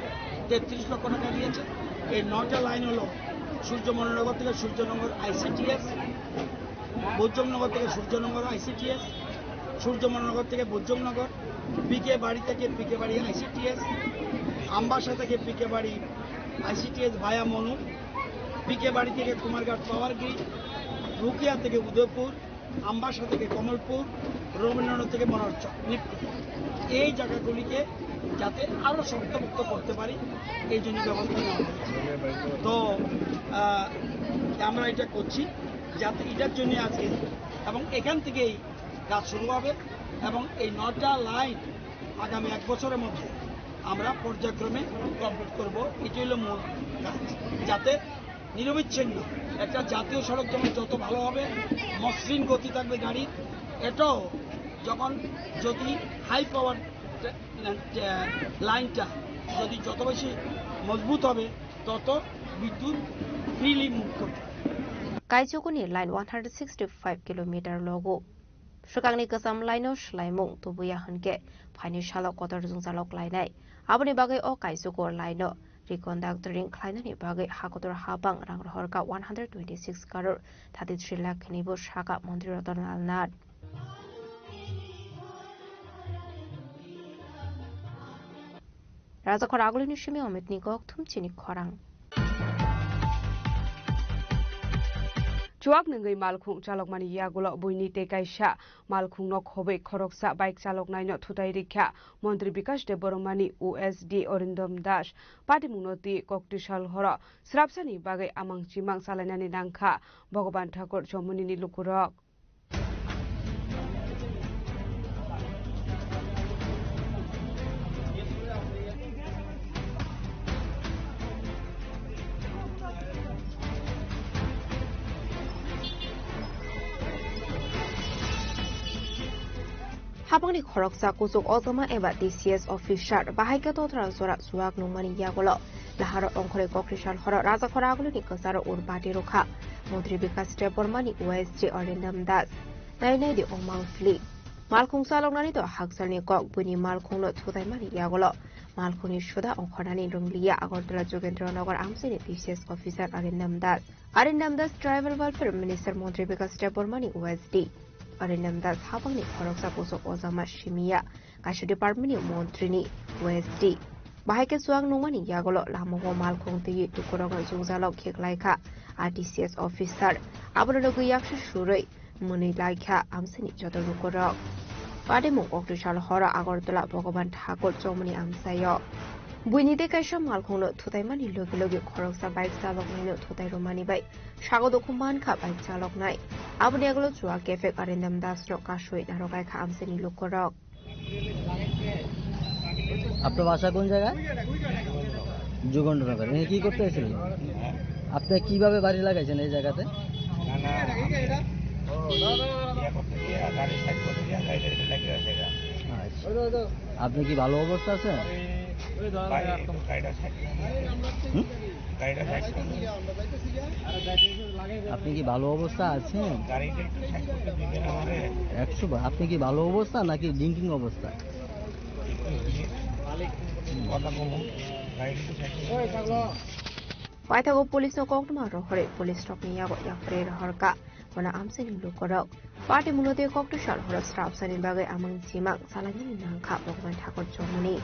তেত্রিশ লক্ষ টাকা দিয়েছে। এই নটা লাইন হলো সূর্যমনোহরনগর থেকে সূর্যনগর আইসিটিএস, বৈদ্যমনগর থেকে সূর্যনগর আইসিটিএস, সূর্যমনোহরনগর থেকে বৈদ্যমনগর, পিকে বাড়ি থেকে পিকে বাড়ি আইসিটিএস, আমবাসা থেকে পিকে বাড়ি আইসিটিএস ভায়া মনু, পিকে বাড়ি থেকে কুমারঘাট পাওয়ার গ্রিড, রুকিয়া থেকে উদয়পুর, আমবাসা থেকে কমলপুর, রবীন্দ্রনাথ থেকে মনোহর চক, নিপকুল, এই জায়গাগুলিকে যাতে আরো শক্তপোক্ত করতে পারি, এই জন্য ব্যবস্থা নেওয়া হয়েছে। তো আহ, আমরা এটা করছি, যাতে এটার জন্য আজকে এবং এখান থেকেই কাজ শুরু হবে এবং এই নটা লাইন আগামী এক বছরের মধ্যে আমরা পর্যায়ক্রমে কমপ্লিট করব। এটি হলো মূল কাজ, যাতে নিরবিচ্ছিন্ন একটা জাতীয় সড়ক যেমন যত ভালো হবে, মসৃণ গতি থাকবে গাড়ির, এটাও যখন যদি হাই পাওয়ার লাইনটা যদি যত বেশি মজবুত হবে, তত বিদ্যুৎ ফ্রিলি মুভ করবে। Kaisukuni line one hundred sixty-five kilometer logo. Swkangni kwcham line-o swlaimung tubuya hwnkhe phaini salo kotor jwngjalok lainai. Aboni bagwi o kaisugo line-o reconductoring khlainani bagwi hakotor habang rang rohorkha one hundred twenty-six crore thirty-three lakh hwnwibo sakha Montri Ratan Lal Nath. Rajakhor agulini simi Omitni kokthum chini khorang. Chuak nungwi malkhung chalokmani yagulo buini tei kaisa malkhungno khobwi khoroksa bike chaloknaino thutai rikha Montri Bikash Debbarmani O S D Arindam Das. Patimungno twi koktisal horo srapsani bagwi amang chimang chalainani nangkha Bhagaban Thakur Chomunini lukurok. Habangni khoroksa kuchuk ojama eba T C S officer bahai khe totra jora chuak nungmani yagulo laharo ongkhorwi kokri sal horo Rajakhor agulini kwcharo ur bati rwkha Montri Bikash Debbarmani O S D Arindam Das. Nai nai di o mangpili. Malkhung chaloknani to hakchalni kok buini malkhungno thutaimani yagulo malkhungni suda ongkhornani rwngliya Agartala Jogendra Nagar amchaini T C S officer Arindam Das. Arindam Das Tribal Welfare Minister Montri Bikash Debbarmani O S D. Arindam Das habangni khoroksa kuchuk ojama simiya kaisa department ni montri ni O S D. Bahai khe chuak nungmani yagulo lamao malkhung twi tukurokno jwngjalok kheklaikha R T C S officer. Abono nugwi yaksu surwi mwnwi laikha amchaini joto lukurok. Patimung koktwisa horo Agartala Bhagavan Thakur chongmani amchaio. Buini tei kaisa malkhungno thutaimani logi logi khoroksa bike chaloknaino thutai rwmani bai sago dukhu mankha bike chaloknai. Aboni agolo chua kefek Arindam Dasno kasui narokaikha amchaini lukurok. আপনার বাসা কোন জায়গায়? যুগেন্দ্রনগর। এখানে কি করতে এসেছিলেন? আপনি কিভাবে বাড়ি লাগাইছেন এই জায়গাতে? না, না, আমি ইয়ে করতে গিয়ে গাড়ি সাইড করে দিয়ে গাড়ি লাগিয়ে আছে এটা। আচ্ছা। আপনি কি ভালো অবস্থা আছেন? ভাই, একটু গাড়িটা সাইড করে দিন। হুম? গাড়িটা সাইড করে দিন। আপনি কি ভালো অবস্থা আছেন? গাড়িটা একটু সাইড করতে দিবেন আমারে। একশো বার। আপনি কি ভালো অবস্থা নাকি ড্রিঙ্কিং অবস্থা? কথা বলুন, গাড়িটা একটু সাইড করুন। Paithago police no koktwma rohorwi police rokni yago yapharwi rohorkha. Bono amchaini lukurok. Patimungno tei koktwisa horo srapsani bagwi amang chimang salainani nangkha Bhagavan Thakur chongmani.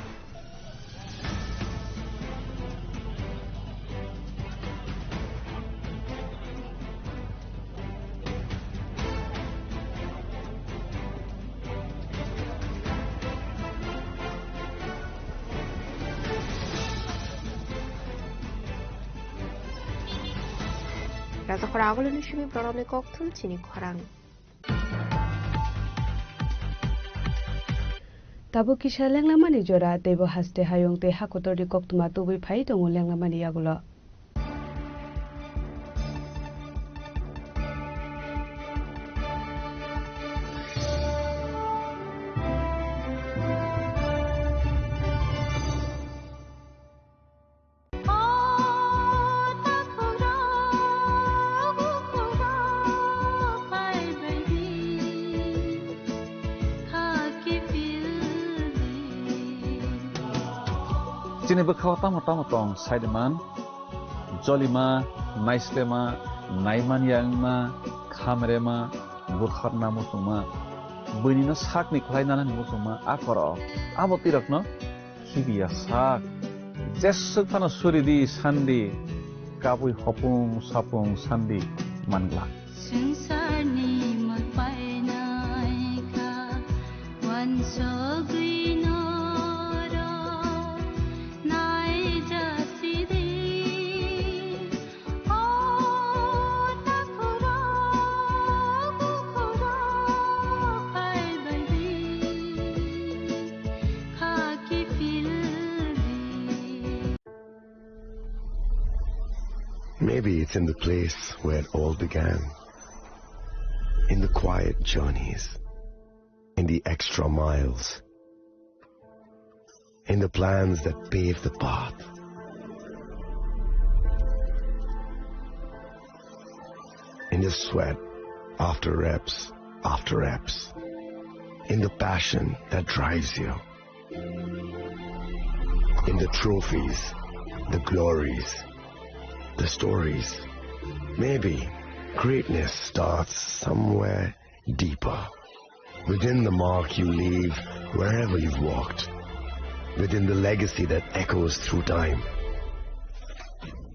Rajakhor aguloni simi pranamni kokthum chini khorang. Tabuk kisa lenglamani jora, teibo haste hayung tei hakotorni koktwma tubui phai tongo lenglamani yagulo. Chini bwkhao tamo tamo tong saiman, jolima, naislema, naimanya wngma, khamrema, butharna muchungma, buinino sakni khlai nanani muchungma a koro. Abo twirokno khibiya sak. Jeswk phano suridi sandi, kabui hopung sapung sandi mangla. Swngcharni mwkpainaikha wansugwi norok naijasidi. Maybe it's in the place where it all began. In the quiet journeys, in the extra miles, in the plans that pave the path, in the sweat after reps after reps, in the passion that drives you, in the trophies, the glories, the stories. Maybe greatness starts somewhere deeper. Within the mark you leave wherever you've walked. Within the legacy that echoes through time.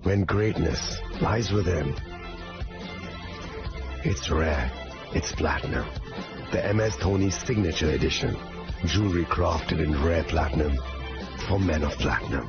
When greatness lies within, it's rare, it's platinum. The M S Dhoni Signature Edition. Jewelry crafted in rare platinum for men of platinum.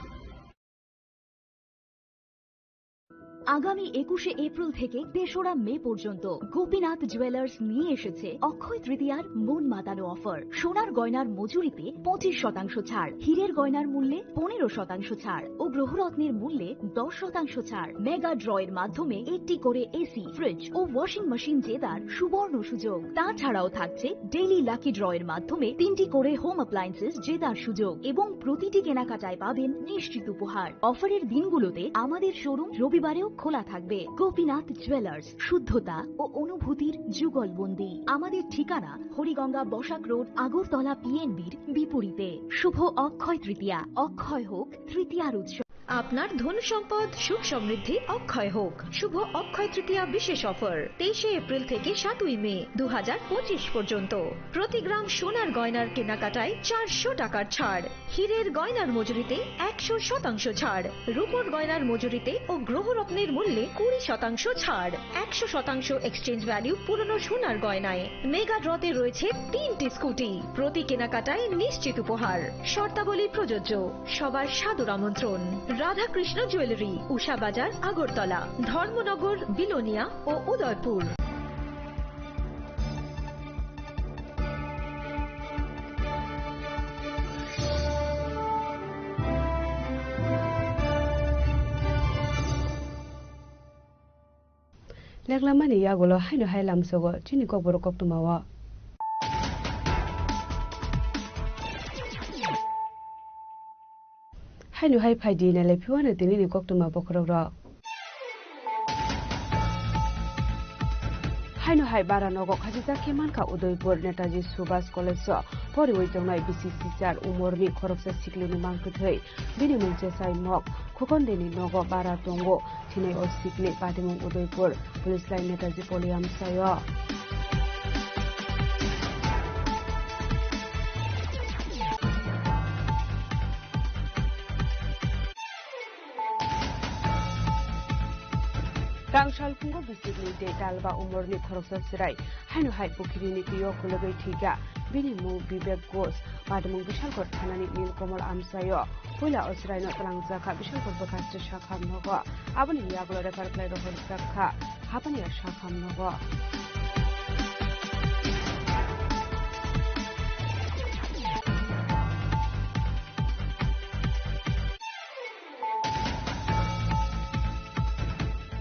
আগামী একুশে এপ্রিল থেকে তেসরা মে পর্যন্ত গোপীনাথ জুয়েলার্স নিয়ে এসেছে অক্ষয় তৃতীয়ার মন মাতানো অফার। সোনার গয়নার মজুরিতে পঁচিশ শতাংশ ছাড়, হীরের গয়নার মূল্যে পনেরো শতাংশ ছাড় ও গ্রহরত্নের মূল্যে দশ শতাংশ ছাড়। মেগা ড্রয়ের মাধ্যমে একটি করে এসি, ফ্রিজ ও ওয়াশিং মেশিন জেতার সুবর্ণ সুযোগ। তাছাড়াও থাকছে ডেইলি লাকি ড্রয়ের মাধ্যমে তিনটি করে হোম অ্যাপ্লায়েন্সেস জেতার সুযোগ এবং প্রতিটি কেনাকাটায় পাবেন নিশ্চিত উপহার। অফারের দিনগুলোতে আমাদের শোরুম রবিবারেও খোলা থাকবে। গোপীনাথ জুয়েলার্স, শুদ্ধতা ও অনুভূতির যুগলবন্দি। আমাদের ঠিকানা হরিগঙ্গা বসাক রোড, আগরতলা পিএনবির বিপরীতে। শুভ অক্ষয় তৃতীয়া, অক্ষয় হোক তৃতীয়ার উৎসব। আপনার ধন সম্পদ সুখ সমৃদ্ধি অক্ষয় হোক। শুভ অক্ষয় তৃতীয়া বিশেষ অফার তেইশে এপ্রিল থেকে সাতই মে দু হাজার পঁচিশ পর্যন্ত। প্রতি গ্রাম সোনার গয়নার কেনাকাটায় চারশো টাকার ছাড়, হীরের গয়নার মজুরিতে একশো শতাংশ ছাড়, রূপোর গয়নার মজুরিতে ও গ্রহরত্নের মূল্যে কুড়ি শতাংশ ছাড়, একশো শতাংশ এক্সচেঞ্জ ভ্যালু পুরনো সোনার গয়নায়। মেগা ড্রতে রয়েছে তিনটি স্কুটি, প্রতি কেনাকাটায় নিশ্চিত উপহার। শর্তাবলী প্রযোজ্য। সবার সাদর আমন্ত্রণ। রাধাকৃষ্ণ জুয়েলারি, উষা বাজার, আগরতলা, ধর্মনগর, বিলোনিয়া ও Udaipur. Leklamani yagulo haino hai lamsogo chini kokborok koktwmao. Haino hai phaidi nailai phiwano tinini koktwma bokhorokrok. Haino hai bara nogo khachijak khe mankha Udaipur Netaji Subhas College o poriwi tongnai bisi sisar umorni khoroksa siklini mangkwthwi. Bini mung Chesai Mok, Khokondeni nogo bara tongo. Thinai o sikli patimung Udaipur Police Line Netaji Poli amsaio. Rang salphungo bisikni tei talba umorni khoroksa chwrai haino hai pukhirini twi o kwlwgwi thwikha. Bini mung Bibek Ghosh, patimung Bishalgarh thanani Nilkamal amsaio. Puila o chwraino twlangjakha Bishalgarh bwkhaste sakham nogo. Aboni yagulo refer khlai rohorjakha Hapania sakham nogo.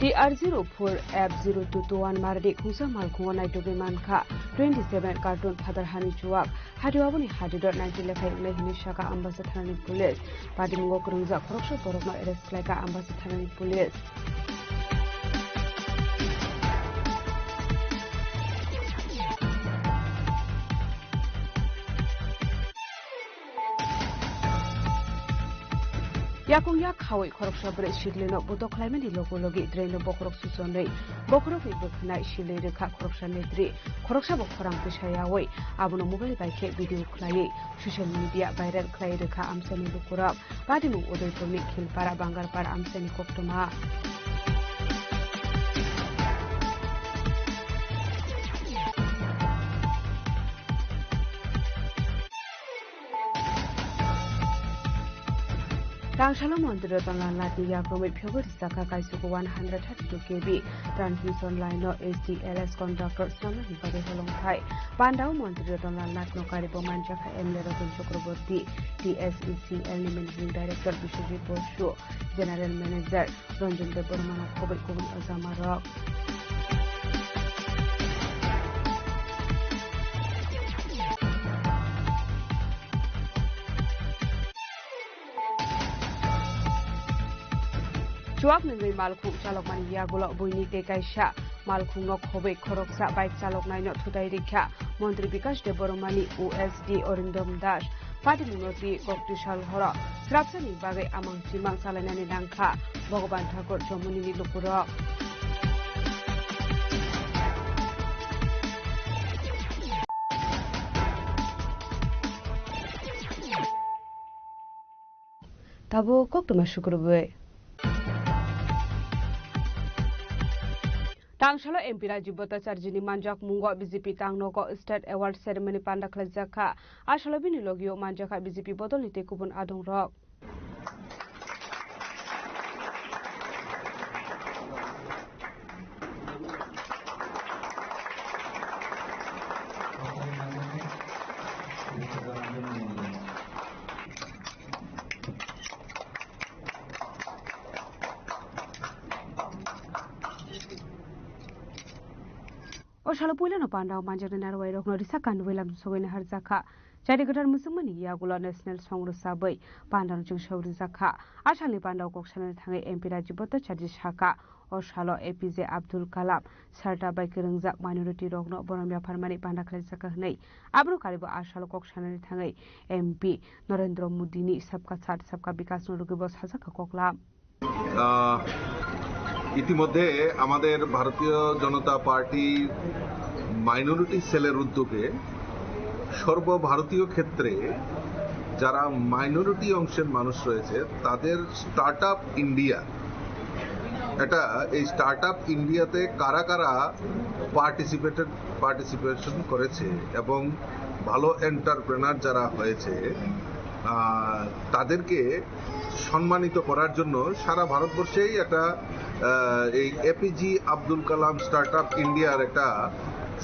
T R zero four F zero two two one mardi khungsa malkhungo naitugwi mankha twenty seven carton phatar hani chuwak. Hati aboni hati do ninety lekhai wngnai hinwi sakha Ambasa thanani police. Patimungo kwrwngjak khoroksa borokno arrest khlaikha Ambasa thanani police. Yakung yak khawi khoroksa bwrwi siklino butok khlaimani logo logi draino bokhorok suchonwi bokhorokni bwkhwnai silwi rwkha khoroksa netri. Khoroksa bo khorang kisa yawi abono mobile bai khe video khlaiwi social media viral khlai rwkha amchaini lukurok. Patimung Udaipurni Khilpara Bangarpara amchaini koktwma. Tangsalo Montri Ratan Lal Nathni yakromwi phiyogwi rwchapkha kaisugo one hundred thirty-two K V transmission line-o H T L S contractor swnamnani bagwi holongthai. Pandao Montri Ratan Lal Nathno karibo manjakha M L A Ratan Chakraborty, T S E C L ni Managing Director Biswajit Bosu, General Manager Ranjan Debbarmano khobwi kubun ojamarok. Chuak nungwi malkhung chalokmani yagulo buini tei kaisa malkhungno khobwi khoroksa bike chaloknaino thutai rikha Montri Bikash Debbarmani O S D Arindam Das. Patimungno twi koktwi sal horo srapsani bagwi amang chimang chalainani nangkha Bhagavan Thakur Jomonini lukurok. Tabuk koktwma sukrubwi. Tangsalo M P Rajiv Bhattacharjini manjakmungo B J P tangnogo State Award Ceremony panda khlaijakha. A salo bini logio manjakha B J P bodolni tei kubun adongrok. O salo puilano pandao manjaknai narwai rokno risa kanwi lam sogwi naharjakha. Chari kwthar muchungmani yagulo national song rwchabwi pandano chwngsao rwjakha. A salni pandao kok sanani thangwi M P Rajiv Bhattacharjee sakha, O salo A P J Abdul Kalam Sarta bai kwrwngjak minority rokno borom yapharmani panda khlaijak hwnwi abono karibo a salo kok sanani thangwi M P Narendra Modi ni Sabka Saath Sabka Vikas no rwgwibo sajak kha koklam. আহ, ইতিমধ্যে আমাদের ভারতীয় জনতা পার্টির মাইনরিটি সেলের উদ্যোগে সর্বভারতীয় ক্ষেত্রে যারা মাইনরিটি অংশের মানুষ রয়েছে, তাদের স্টার্ট আপ ইন্ডিয়া, এটা, এই স্টার্ট আপ ইন্ডিয়াতে কারা কারা পার্টিসিপেটেড, পার্টিসিপেশন করেছে এবং ভালো এন্টারপ্রেনার যারা হয়েছে, আহ, তাদেরকে সম্মানিত করার জন্য সারা ভারতবর্ষেই একটা, আহ, এই A P J Abdul Kalam start up ইন্ডিয়ার একটা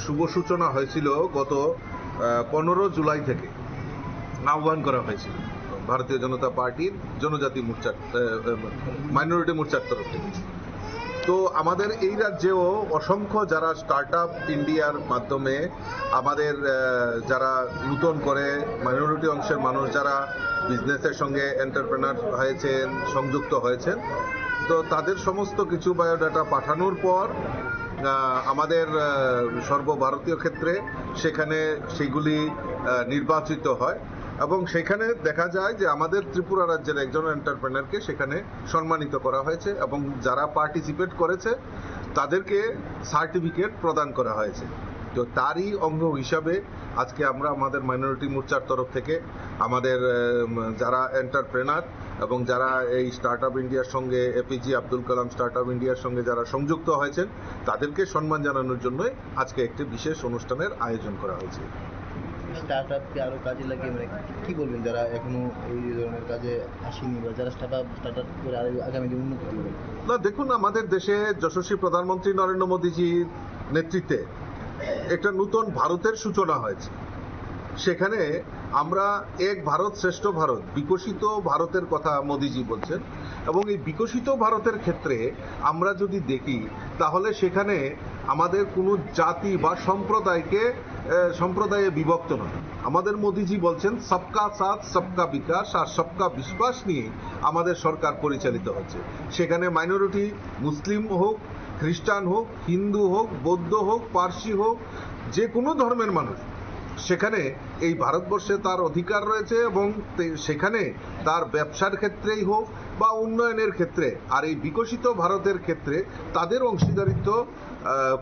শুভ সূচনা হয়েছিল গত, আহ, পনেরো জুলাই থেকে আহ্বান করা হয়েছিল ভারতীয় জনতা পার্টির জনজাতি মোর্চার, আহ, আহ, মাইনরিটি মোর্চার তরফ থেকে। তো আমাদের এই রাজ্যেও অসংখ্য যারা স্টার্ট আপ ইন্ডিয়ার মাধ্যমে আমাদের, আহ, যারা নতুন করে মাইনরিটি অংশের মানুষ যারা বিজনেসের সঙ্গে এন্টারপ্রেনার হয়েছেন, সংযুক্ত হয়েছেন, তো তাদের সমস্ত কিছু বায়োডাটা পাঠানোর পর, আহ, আমাদের, আহ, সর্বভারতীয় ক্ষেত্রে সেখানে সেগুলি, আহ, নির্বাচিত হয় এবং সেখানে দেখা যায় যে আমাদের ত্রিপুরা রাজ্যের একজন এন্টারপ্রেনারকে সেখানে সম্মানিত করা হয়েছে এবং যারা পার্টিসিপেট করেছে তাদেরকে সার্টিফিকেট প্রদান করা হয়েছে। তো তারই অঙ্গ হিসাবে আজকে আমরা আমাদের মাইনরিটি মোর্চার তরফ থেকে আমাদের, আহ, যারা এন্টারপ্রেনার এবং যারা এই স্টার্ট আপ ইন্ডিয়ার সঙ্গে, A P J Abdul Kalam start up ইন্ডিয়ার সঙ্গে যারা সংযুক্ত হয়েছেন, তাদেরকে সম্মান জানানোর জন্যই আজকে একটি বিশেষ অনুষ্ঠানের আয়োজন করা হয়েছে। স্টার্ট আপকে আরো কাজে লাগিয়ে, মানে, কি বলবেন যারা এখনো এই ধরনের কাজে আসেনি বা যারা স্টার্ট আপ, স্টার্ট আপ করে আরো আগামী দিনে উন্নতি করবে? না, দেখুন, আমাদের দেশে যশস্বী প্রধানমন্ত্রী নরেন্দ্র মোদীজির নেতৃত্বে একটা নতুন ভারতের সূচনা হয়েছে। সেখানে আমরা এক ভারত শ্রেষ্ঠ ভারত, বিকশিত ভারতের কথা মোদিজি বলছেন। এবং এই বিকশিত ভারতের ক্ষেত্রে আমরা যদি দেখি, তাহলে সেখানে আমাদের কোনো জাতি বা সম্প্রদায়কে, আহ, সম্প্রদায়ে বিভক্ত নয়। আমাদের মোদিজি বলছেন সবকা সাথ, সবকা বিকাশ আর সবকা বিশ্বাস নিয়ে আমাদের সরকার পরিচালিত হচ্ছে। সেখানে মাইনরিটি মুসলিম হোক, খ্রিস্টান হোক, হিন্দু হোক, বৌদ্ধ হোক, পার্সি হোক, যে কোনো ধর্মের মানুষ সেখানে এই ভারতবর্ষে তার অধিকার রয়েছে এবং তে-, সেখানে তার ব্যবসার ক্ষেত্রেই হোক বা উন্নয়নের ক্ষেত্রে আর এই বিকশিত ভারতের ক্ষেত্রে তাদের অংশীদারিত্ব, আহ,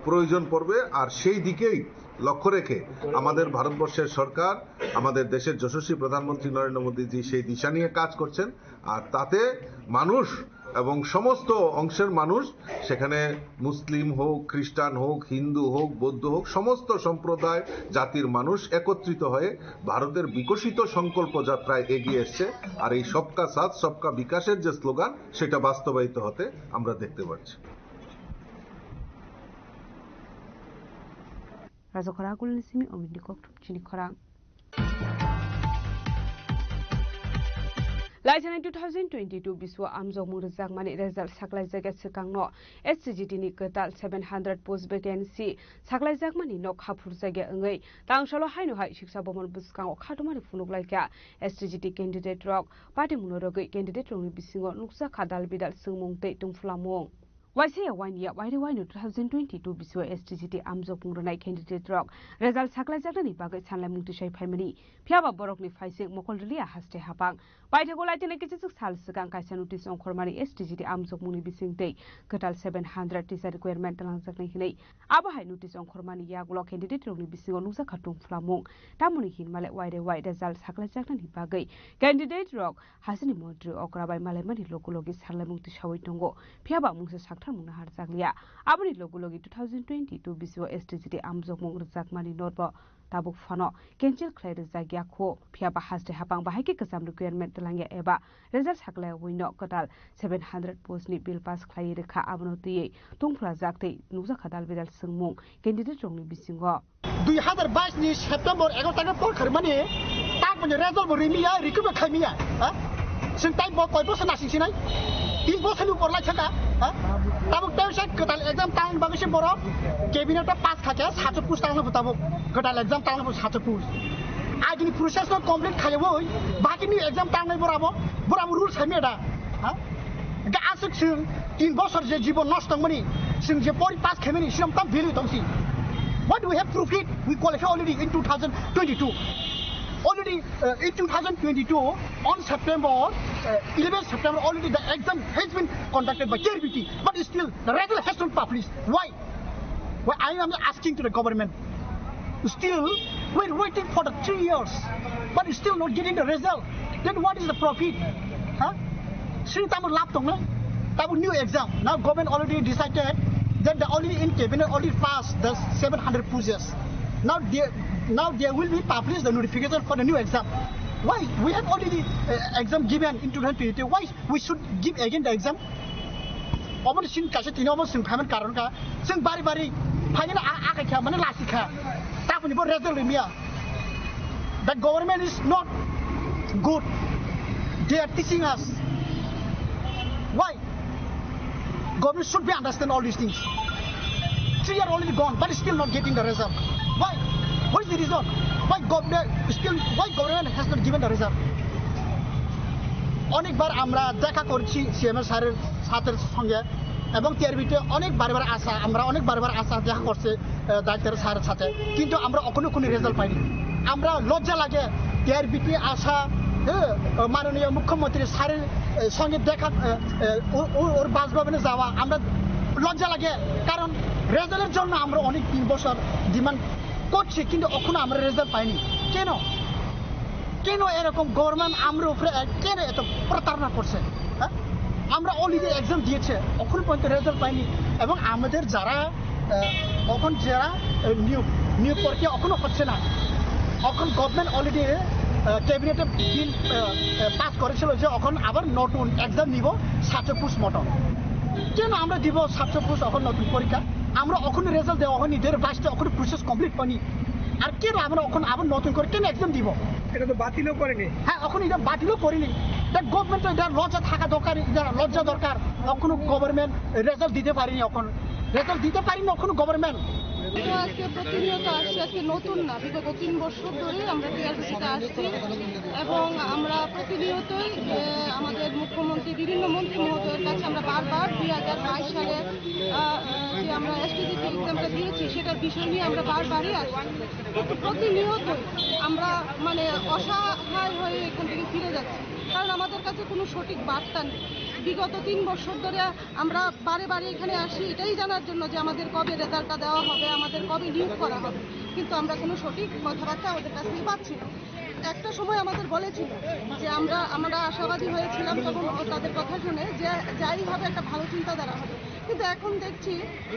প্রয়োজন পড়বে। আর সেই দিকেই লক্ষ্য রেখে আমাদের ভারতবর্ষের সরকার, আমাদের দেশের যশস্বী প্রধানমন্ত্রী নরেন্দ্র মোদীজি সেই দিশা নিয়ে কাজ করছেন। আর তাতে মানুষ এবং সমস্ত অংশের মানুষ, সেখানে মুসলিম হোক, খ্রিস্টান হোক, হিন্দু হোক, বৌদ্ধ হোক, সমস্ত সম্প্রদায় জাতির মানুষ একত্রিত হয়ে ভারতের বিকশিত সংকল্প যাত্রায় এগিয়ে এসছে। আর এই সবকা সাথ সবকা বিকাশের যে স্লোগান, সেটা বাস্তবায়িত হতে আমরা দেখতে পাচ্ছি। Rajakhor Agulni simi Omini Kokthum chini khorang. Laijani two thousand twenty-two biswa amjokmung rwjakmani result saklaijak ya swkangno S C G T ni kwtal seven hundred post vacancy saklaijakmani nok haphurjak ya wngwi tangsalo haino hai siksa bomon bwskango khatumani phunuk laikha. S C G T candidate rok party mungno rwgwi candidate rokni bisingo nukjakha dal bidal swngmung tei tungphulamung. Waisa ya waini ya waire waino two thousand twenty-two bisio S T G T amjokmung rwnai candidate rok result saklaijaknani bagwi sanlaimung tisai phaimani. Phiyaba borokni phaising mokol rwliya haste hapang. Paithakgo laitini kichijwk sal swkang kaisa notice ongkhormani S T G T amjokmungni bising tei kwtal seven hundred teacher requirement twlangjaknai hinwi. Abo hai notice ongkhormani yagulo candidate rokni bisingo nukjakha tungphulamung. Tamoni hinmale waire wai result saklaijaknani bagwi candidate rok Hasteni montri okra bai malaimani logi logi sanlaimung tisaui tongo. Phiyaba mungsa sakthar mungna harjakliya. Aboni logi logi two thousand twenty-two bisio S T G T amjokmung rwjakmani norbo tabuk phano cancel khlai rwjak ya kho. Phiyaba haste hapang bahai khe kwcham requirement twlangya eba result saklaiwi no kwtal seven hundred post ni bill pass khlai rwkha. Abono twiwi tungphla jak tei nukjakha dal bidal swngmung candidate rokni bisingo. Dui hazar bais ni September egaroh tarikh por kharmani, tak boni result bo rimiya, recruitment khaimiya, ha? Sing tai bo koi bosor nasing sinai? Tin bosor ni upor lai thaka, ha? Tabuk tei se kwtal exam tang bagwi se borok cabinet o pass khakhe, sacho post tang tabuk kwtal exam tang sacho post. Agini process no complete khaiwi, baki ni exam tangnai borabo, borabo rules khaimiya da, ha? Hingke aswk chwng tin bosor je jibon nosto wngmani, chwng je pori pass khaimani, sini tam value tongsi. What we have proved it, we qualify already in two thousand twenty-two. Already, uh, in two thousand twenty-two, on September, uh, eleventh September, already the exam has been conducted by K R B T, but still the result has not published. Why? Why I am asking to the government. Still, we're waiting for the three years, but still not getting the result. Then what is the profit? Huh? Sini tamo lab tong na? Tamo new exam. Now government already decided that the only in cabinet only passed the seven hundred pages. Now they, now they will be published the notification for the new exam. Why? We have already, uh, exam given in two thousand twenty-two. Why we should give again the exam? Omo ni sin kaisa tini omo swng phaimani karon ka, chwng bari bari phainani a, a kha, mane lasi kha. Tapuni bo result rimya. The government is not good. They are teaching us. Why? Government should be understand all these things. Three year already gone, but still not getting the result. Why? What is the reason? Why government still, why government has not given the result? অনেকবার আমরা দেখা করছি সিএমএস স্যারের সাথে সঙ্গে, এবং টিআরবিতে অনেক বারে বারে আসা, আমরা অনেক বারে বারে আসা দেখা করছে, আহ, দায়িত্বের স্যারের সাথে, কিন্তু আমরা এখনো কোনো রেজাল্ট পাইনি। আমরা লজ্জা লাগে টিআরবিতে আসা, হ্যাঁ, মাননীয় মুখ্যমন্ত্রী স্যারের, আহ, সঙ্গে দেখা, আহ, আহ, ও-, ও-, ওর বাসভবনে যাওয়া, আমরা লজ্জা লাগে, কারণ রেজাল্টের জন্য আমরা অনেক তিন বছর ডিমান্ড করছি, কিন্তু এখনো আমরা রেজাল্ট পাইনি। কেন? কেন এরকম গভর্নমেন্ট আমরা উপরে এ-, কেন এত প্রতারণা করছে? হ্যাঁ, আমরা অলরেডি এক্সাম দিয়েছে, এখন পর্যন্ত রেজাল্ট পাইনি। এবং আমাদের যারা, আহ, এখন যারা, আহ, নিয়োগ, নিয়োগ প্রক্রিয়া এখনো হচ্ছে না। এখন গভর্নমেন্ট অলরেডি, আহ, ক্যাবিনেটে বিল, আহ, আহ, পাস করেছিল যে এখন আবার নতুন এক্সাম নিব সাতশো পোস্ট মতো। কেন আমরা দিব সাতশো পোস্ট এখন নতুন পরীক্ষা? আমরা এখন রেজাল্ট দেওয়া হয়নি, দেড় বাইশটা এখন প্রসেস কমপ্লিট হয়নি। আর কেন আমরা এখন আবার নতুন করে কেন এক্সাম দিব? এটা তো বাতিলও করেনি। হ্যাঁ, এখন এটা বাতিলও করিনি। এটা গভর্নমেন্ট তো এটা লজ্জা থাকা দরকার, এটা লজ্জা দরকার। এখনো গভর্নমেন্ট রেজাল্ট দিতে পারিনি, এখন রেজাল্ট দিতে পারিনি এখনো গভর্নমেন্ট। তো আজকে প্রতিনিয়ত আসছি, আজকে নতুন না, বিগত তিন বছর ধরেই আমরা টিআরবিতে আসছি এবং আমরা প্রতিনিয়তই, এ, আমাদের মুখ্যমন্ত্রী, বিভিন্ন মন্ত্রী মহোদয়ের কাছে আমরা বারবার দুই হাজার বাইশ সালে, আ, আ, যে আমরা এসটিজিটি এক্সামটা দিয়েছি, সেটার বিষয় নিয়ে আমরা বারবারই আসছি। কিন্তু প্রতিনিয়তই আমরা, মানে, অসহায় হয়ে এখান থেকে ফিরে যাচ্ছি, কারণ আমাদের কাছে কোনো সঠিক বার্তা নেই। বিগত তিন বছর ধরে আমরা বারে বারে এখানে আসি এটাই জানার জন্য যে আমাদের কবে রেজাল্টটা দেওয়া হবে, আমাদের কবে নিয়োগ করা হবে, কিন্তু আমরা কোনো সঠিক কথাবার্তা ওদের কাছ থেকে পাচ্ছি না। একটা সময় আমাদের বলেছিল যে আমরা, আমরা আশাবাদী হয়েছিলাম তখন ও তাদের কথা শুনে যে যাই হবে একটা ভালো চিন্তাধারা হবে, কিন্তু এখন দেখছি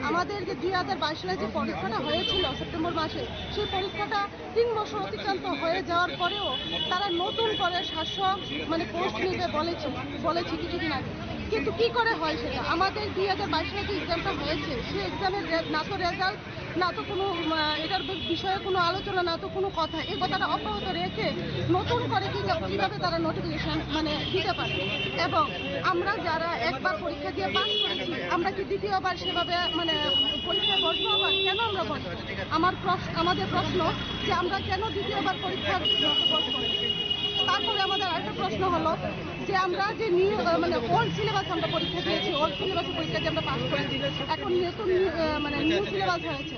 আমাদের যে দুই হাজার বাইশ সালে যে পরীক্ষাটা হয়েছিল সেপ্টেম্বর মাসে, সেই পরীক্ষাটা তিন বছর অতিক্রান্ত হয়ে যাওয়ার পরেও তারা নতুন করে সাতশো, মানে, পোস্ট নিতে বলেছে, বলেছে কিছুদিন আগে। কিন্তু কি করে হয় সেটা? আমাদের দুই হাজার বাইশ সালে যে এক্সামটা হয়েছে, সেই এক্সামের রে-, না তো রেজাল্ট, না তো কোনো, উম, আহ, এটার বি-, বিষয়ে কোনো আলোচনা, না তো কোনো কথা। এই কথাটা অব্যাহত রেখে নতুন করে কি, কিভাবে তারা নোটিফিকেশন, মানে, দিতে পারে? এবং আমরা যারা একবার পরীক্ষা দিয়ে পাস করেছি, আমরা কি দ্বিতীয়বার সেভাবে, মানে, পরীক্ষায় বসবো আবার? কেন আমরা বসবো? আমার প্রশ্ন, আমাদের প্রশ্ন যে আমরা কেন দ্বিতীয়বার পরীক্ষার মতো বসবো? তারপরে আমাদের আরেকটা প্রশ্ন হলো যে আমরা যে নিউ, আহ, মানে, ওল্ড সিলেবাস আমরা পরীক্ষা দিয়েছি, ওল্ড সিলেবাসে পরীক্ষা দিয়ে আমরা পাস করেছি, এখন নতুন নিউ, আহ, মানে, নিউ সিলেবাস হয়েছে।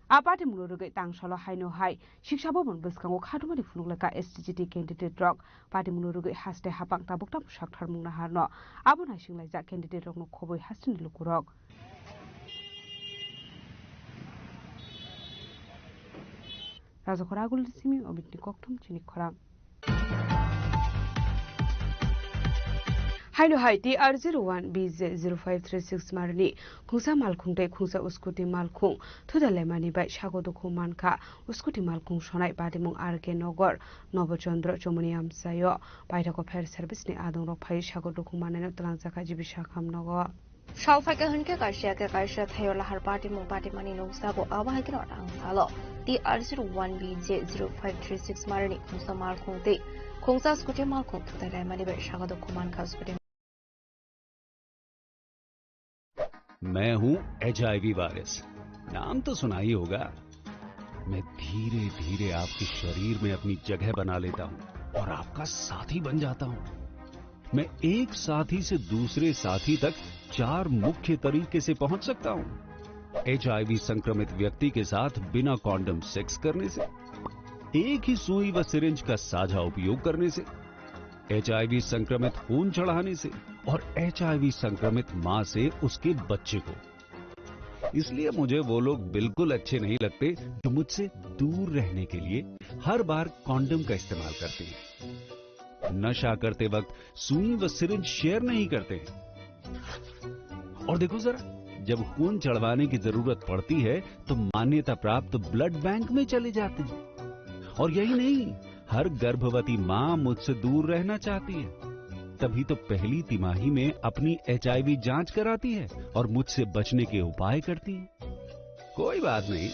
A patimungno rwgwi tangsalo haino hai Siksa Bhavan bwskango khatumani phunukla ka S T G T candidate rok. Patimungno rwgwi haste hapang tabuk tabuk sakthar mungna harno abo naisinglaijak candidate rokno khobwi hasteni lukurok. Rajakhor Agulni simi Omitni kokthum chini khorang. Haino hai T R zero one B J zero five three six marni khungsa malkhung tei khungsa scooty malkhung thudalaimani bai sago dukhu mankha. Scooty malkhung sonai patimung R K Nogor, Nobo Chandra Chomoni amchaio paithakgo fire service ni adongrok phai sago dukhu mannaino twlangjakha G B Sakham nogo. Sal phaikha hwnkhe kaisa khe kaisa thaio lahar patimung patimani nukjago, abo hai kheno rang salo T R zero one B J zero five three six marni khungsa malkhung tei khungsa scooty malkhung thutai laimani bai sago dukhu mankha scooty. मैं हूं HIV virus, नाम तो सुना ही होगा। मैं धीरे धीरे आपके शरीर में अपनी जगह बना लेता हूं और आपका साथी बन जाता हूं। मैं एक साथी से दूसरे साथी तक चार मुख्य तरीके से पहुंच सकता हूं। एचआईवी संक्रमित व्यक्ति के साथ बिना कॉन्डम सेक्स करने से, एक ही सुई व सिरिंज का साझा उपयोग करने से, एचआईवी संक्रमित खून चढ़ाने से और एचआईवी संक्रमित मां से उसके बच्चे को। इसलिए मुझे वो लोग बिल्कुल अच्छे नहीं लगते जो मुझसे दूर रहने के लिए हर बार कॉन्डम का इस्तेमाल करते हैं, नशा करते वक्त सुई व सिरिंज शेयर नहीं करते हैं। और देखो जरा, जब खून चढ़वाने की जरूरत पड़ती है तो मान्यता प्राप्त ब्लड बैंक में चले जाते हैं। और यही नहीं, हर गर्भवती मां मुझसे दूर रहना चाहती है, तभी तो पहली तिमाही में अपनी एचआईवी जांच कराती है और मुझसे बचने के उपाय करती है। कोई बात नहीं,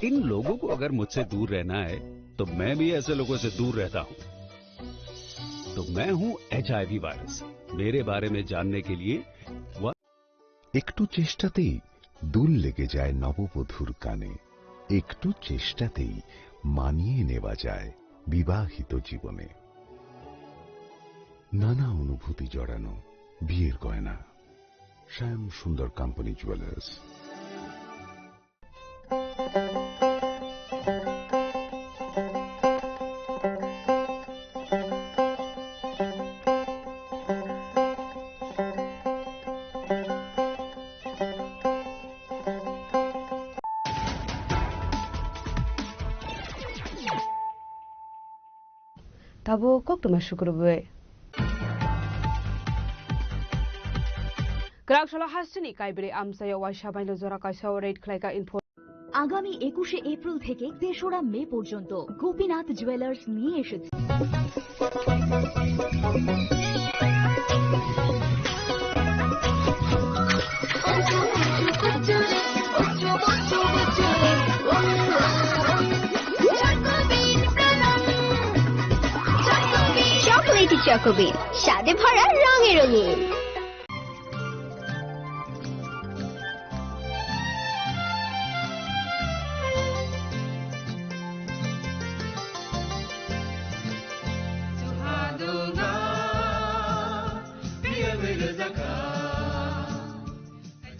इन लोगों को अगर मुझसे दूर रहना है तो मैं भी ऐसे लोगों से दूर रहता हूं। तो मैं हूं एचआईवी वायरस। मेरे बारे में जानने के लिए वा- একটু চেষ্টাতেই দুল লেগে যায় নববধূর কানে। একটু চেষ্টাতেই মানিয়ে নেওয়া যায় বিবাহিত জীবনে। নানা অনুভূতি জড়ানো বিয়ের গয়না। শ্যাম Sundar company jewellers. Tabuk koktwma sukrubwi. Kwraksalo hasteni kaibri amchaio waisa baino jora kaisa raid khlaika info. আগামী একুশে এপ্রিল থেকে তেসরা মে পর্যন্ত গোপীনাথ জুয়েলার্স নিয়ে এসেছে। চকোলেটি চকোবিন, স্বাদে ভরা, রঙে রঙিন।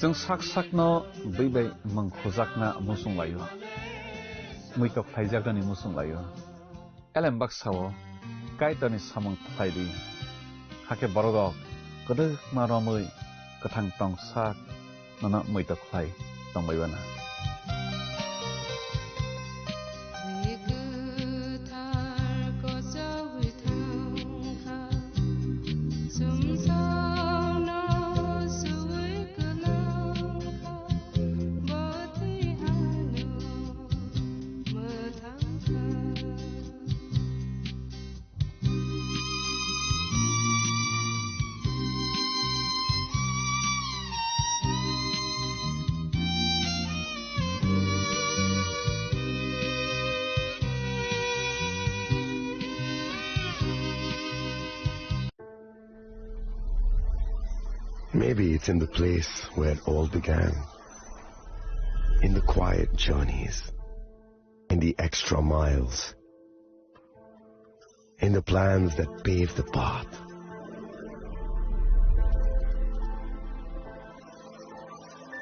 Chwng sak sakno bwi bai mwng khujakna muchung laio, muitok khlaijaknani muchung laio. Elem baksa-o Kaitorni samung khlai di, hakhe borok rok kwdwkma romwi kwthang tong sak nono muitok khlai tongbai uanw. Maybe it's in the place where it all began. In the quiet journeys, in the extra miles, in the plans that pave the path,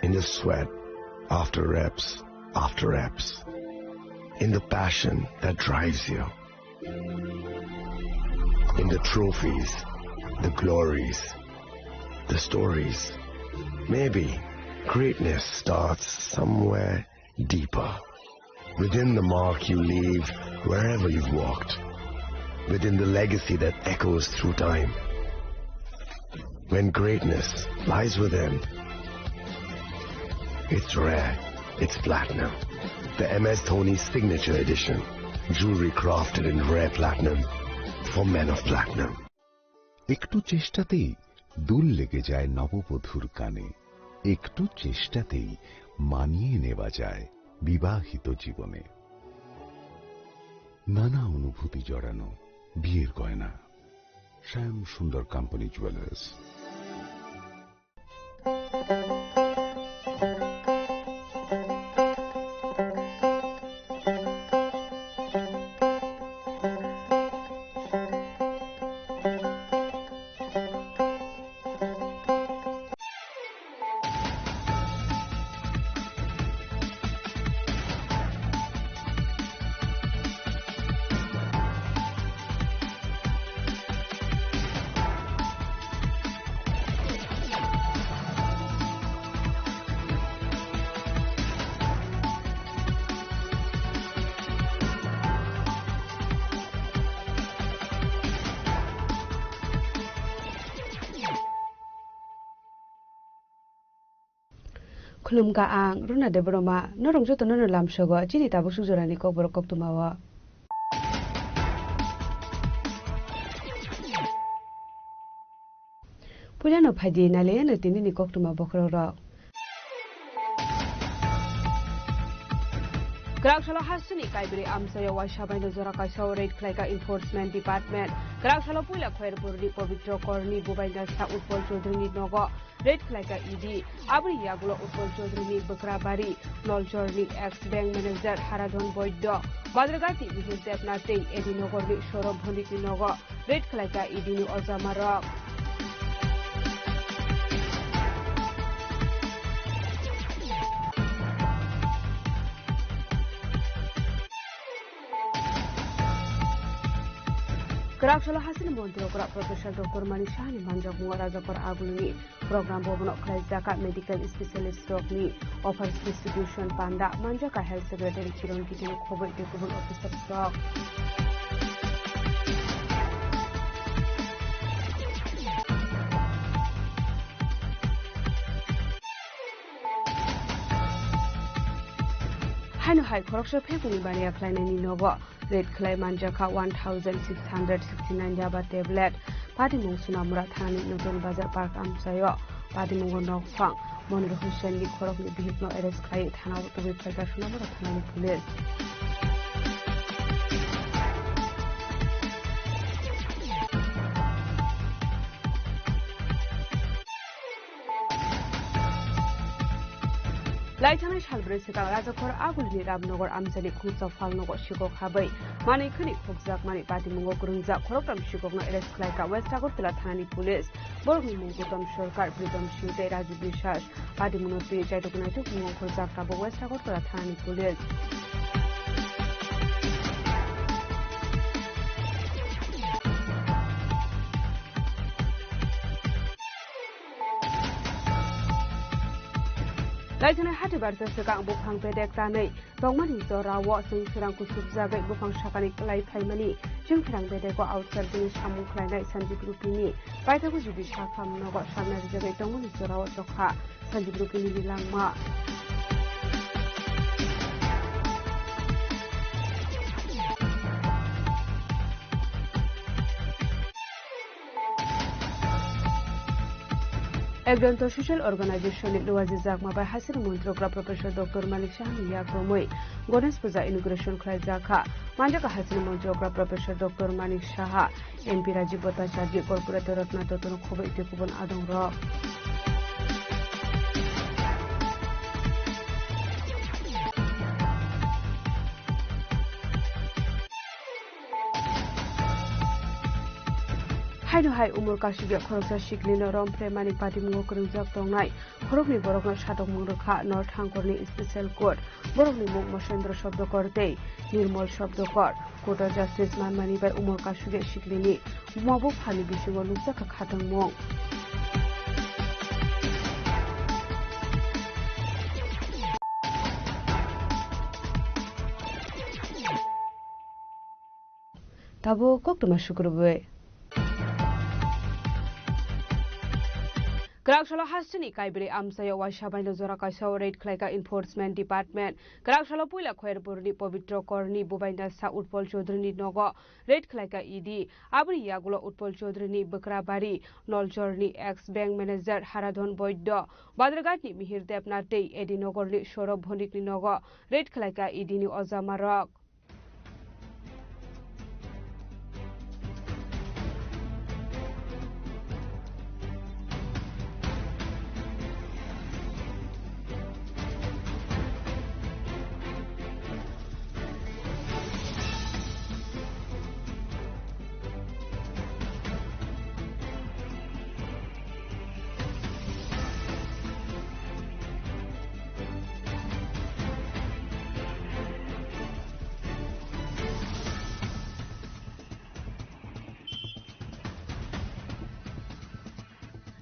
in the sweat after reps after reps, in the passion that drives you, in the trophies, the glories, the stories. Maybe greatness starts somewhere deeper. Within the mark you leave wherever you've walked. Within the legacy that echoes through time. When greatness lies within, it's rare, it's platinum. The M S Dhoni Signature Edition. Jewelry crafted in rare platinum for men of platinum. একটু চেষ্টাতেই দুল লেগে যায় নববধূর কানে। একটু চেষ্টাতেই মানিয়ে নেওয়া যায় বিবাহিত জীবনে। নানা অনুভূতি জড়ানো বিয়ের গয়না। শ্যাম Sundar company jewellers. Khulumkha ang Runa Debbarma, norok jotono no lamsogo chini tabuk sujorani kokborok koktwmao. Puilano phaidi nailaiano tinini koktwma bokhorokrok. Kwraksalo hasteni Kaibri amchaio waisa baino jora kaisa raid khlaika Enforcement Department. Kwraksalo puila Khairpurni Pabitra Korni bubaina sa Utpal Chaudharyni nogo raid khlaika E D. Aboni yagulo Utpal Chaudharyni Bwkrabari, Noljorni ex bank manager Haradhan Boiddo, Badrghatni Mihir Debnath tei A D Nogorni Saurabh Bhowmikni nogo raid khlaika E D ni ojamarok. Kwraksalo hasteni montri okra Professor Doctor Manik Sahani manjakmungo Rajakor agulini program bobono khlaijak medical specialist rokni offers distribution panda manjak health secretary Kiran Gite no khoboi tei kubun officers rok. Haino hai khoroksa phekuni baniya khlainaini nogo raid khlai manjakha one thousand six hundred sixty nine yaba tablet. Patimung Sunamura thanani Nutun Bazar Park amchaio patimungo nokphang Monir Hussainni khoroknwi bihikno arrest khlai thanao tubui phaikha Sunamura thanani police. Laithangnai salbrwi swkang Rajakhor agulini Ramnagar amchaini khungsa phalnogo sikok habai manwi khwnwi khokjakmani patimungo kwrwngjak khoroktham sikokno arrest khlaikha West Agartala thanani police. Borokni mung Gautam Sarkar, Pritam Singh tei Raju Biswas. Patimungno twi chaitok naitok mung ongkhorjak tabuk West Agartala thanani police. Laithani hati barsa swkang buphang bedek tanwi tongmani jorao chwng sirang kusubjagwi buphang sakani kwlai phaimani chwng sirang bedego outside bini samung khlainai Sanjib Rupini paithago G B Sakham nogo sakna rijagwi tongmani jorao chokha Sanjib Rupini langma. Ekdonto Social Organization ni luajijakma bai hasini montrogra Professor Doctor Manik Saha ni yakrumwi Ganesh Puja inauguration khlaijakha. Manjakha hasini montrogra Professor Doctor Manik Saha, M P Rajiv Bhattacharya, Corporator Ratna Dotto no khoboi tei kubun adongrok. Haino hai umor kasugya khoroksa siklino romphre mani patimungo kwrwngjak tongnai khoroknwi borokno satokmung rwkha North Hangkorni Special Court. Borokni mung Mosendro Shabdakar tei Nirmal Shabdakar. Court o justice manmani bai umor kasugya siklini buma buphani bisingo nukjakha khatungmung. Tabuk koktwma sukrubwi. Kwraksalo hasteni Kaibri amchaio waisa baino jora kaisa raid khlaika Enforcement Department. Kwraksalo puila Khairpurni Pabitra Korni bubaina sa Utpal Chaudharyni nogo raid khlaika E D. Aboni yagulo Utpal Chaudharyni Bwkrabari, Noljorni ex bank manager Haradhan Boiddo, Badrghatni Mihir Debnath tei A D Nogorni Saurabh Bhowmikni nogo raid khlaika E D ni ojamarok.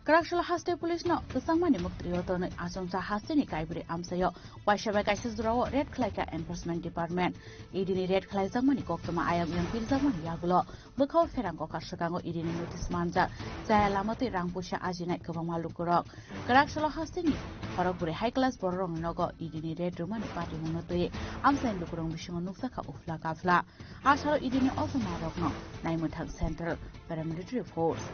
Kwraksalo haste police no kwchangmani muktwi o tonwi achomsa hasteni kaibrwi amchaio waisa bai kaisa jorao raid khlaikha enforcement department. E D ni raid khlaijakmani koktwma ayang uyang pirjakmani yagulo bwkhao pherang kokha swkango E D ni notice manjak chaya lama twi rang puisa ajinai kwbangma lukurok. Kwraksalo hasteni khorokbwrwi high class bororokni nogo E D ni raid rwmani patimungno twi amchaini lukurokni bisingo nukjakha uphla kaphla. A salo E D ni ojomarokno naimwthang Central Paramilitary Force.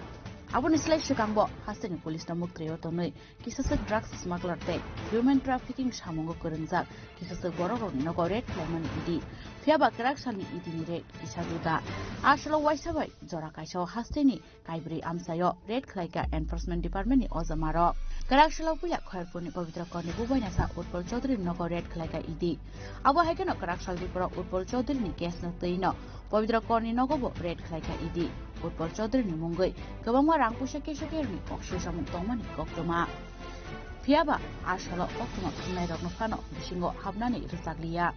Aboni slai swkangbo hasteni police no muktwi o tonwi kisaswk drugs smuggler tei human trafficking samungo kwrwngjak kisaswk borokrokni nogo raid khlaimani E D. Phiyaba kwrak salni E D ni raid kisa juda. A salo waisa bai jora kaisa o hasteni kaibrwi amchaio raid khlaikha enforcement department ni ojomarok. Kwraksalo puila Khairpurni Pabitra Korni bubainasa Utpal Chaudhary nogo raid khlaikha E D. Abo hai kheno kwraksal biporo Utpal Chaudhary ni case no twi no Pabitra Korni nogo bo raid khlaikha E D. Utpal Chaudhary ni mungwi kwbangma rang puisa keso kerni kok sui samung tongmani koktwma. Phiyaba a salo koktwma thumnairokno phano bisingo hapnani rwchakliya.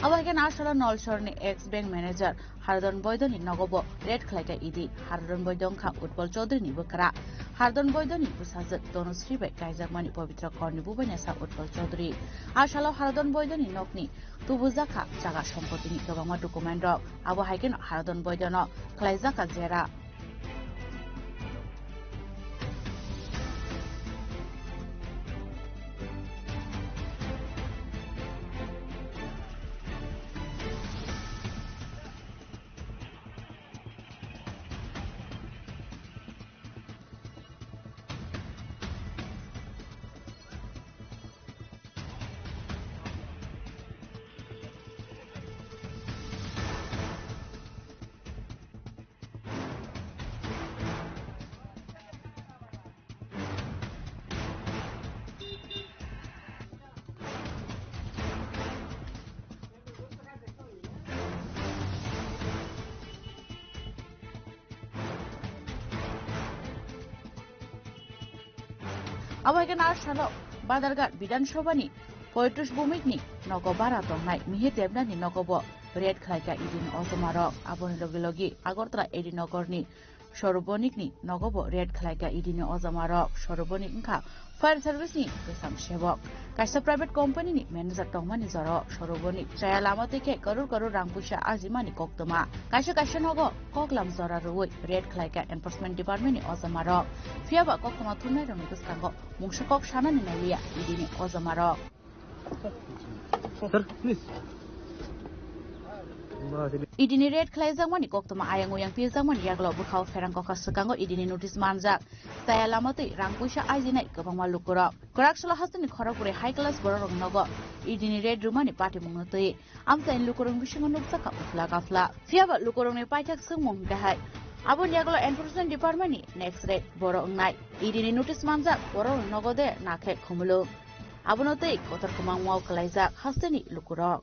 Abo hai khe Nasala Nolsorni ex bank manager Haradon Boidoni nogo bo raid khlaikha E D. Haradon Boido wngkha Utpal Chaudhary ni bwkra. Haradon Boidoni bwsajwk Tanusri bai kaijakmani Pabitra Korni bubainasa Utpal Chaudhary. A salo Haradon Boidoni nokni tubujakha jaga sompotini kwbangma document rok. Abo hai kheno Haradon Boidono khlaijakha jera. Abo hai khe Nasala Badarghat Bidhan Sabha ni Poitrish Bhumik ni nogo bara tongnai Mihir Debnath ni nogo bo raid khlaikha E D ni ojomarok. Aboni logi logi Agartala A D Nagar ni Sorobonik ni nogo bo raid khlaikha E D ni ojomarok. Sorobonik wngkha fire service ni kwcham sebok. Kaisa private company ni manager tongmani jorao Sorobonik chaya lama twi khe koror koror rang puisa ajimani koktwma. Kaisa kaisa nogo koklam jora rwui raid khlaikha enforcement department ni ojomarok. Phiyaba koktwma thumnairokni bwskango mungsa kok sanani nailiya E D ni ojomarok. Sir, please. E D ni raid khlaijakmani koktwma ayang uyang pirjakmani yagulo bwkhao pherang kokha swkango E D ni notice manjak. Chaya lama twi rang puisa ajinai kwbangma lukurok. Kwraksalo hasteni khorokbwrwi high class bororok nogo E D ni raid rwmani patimungno twi amchaini lukurokni bisingo nukjakha uphla kaphla. Phiyaba lukurokni paithak swngmung hwnkhe hai. Aboni yagulo enforcement department ni next raid borok wngnai. E D ni notice manjak borok nogo de nakhe khumulwng. Abono tei kotor kwmangmao kwlaijak hasteni lukurok.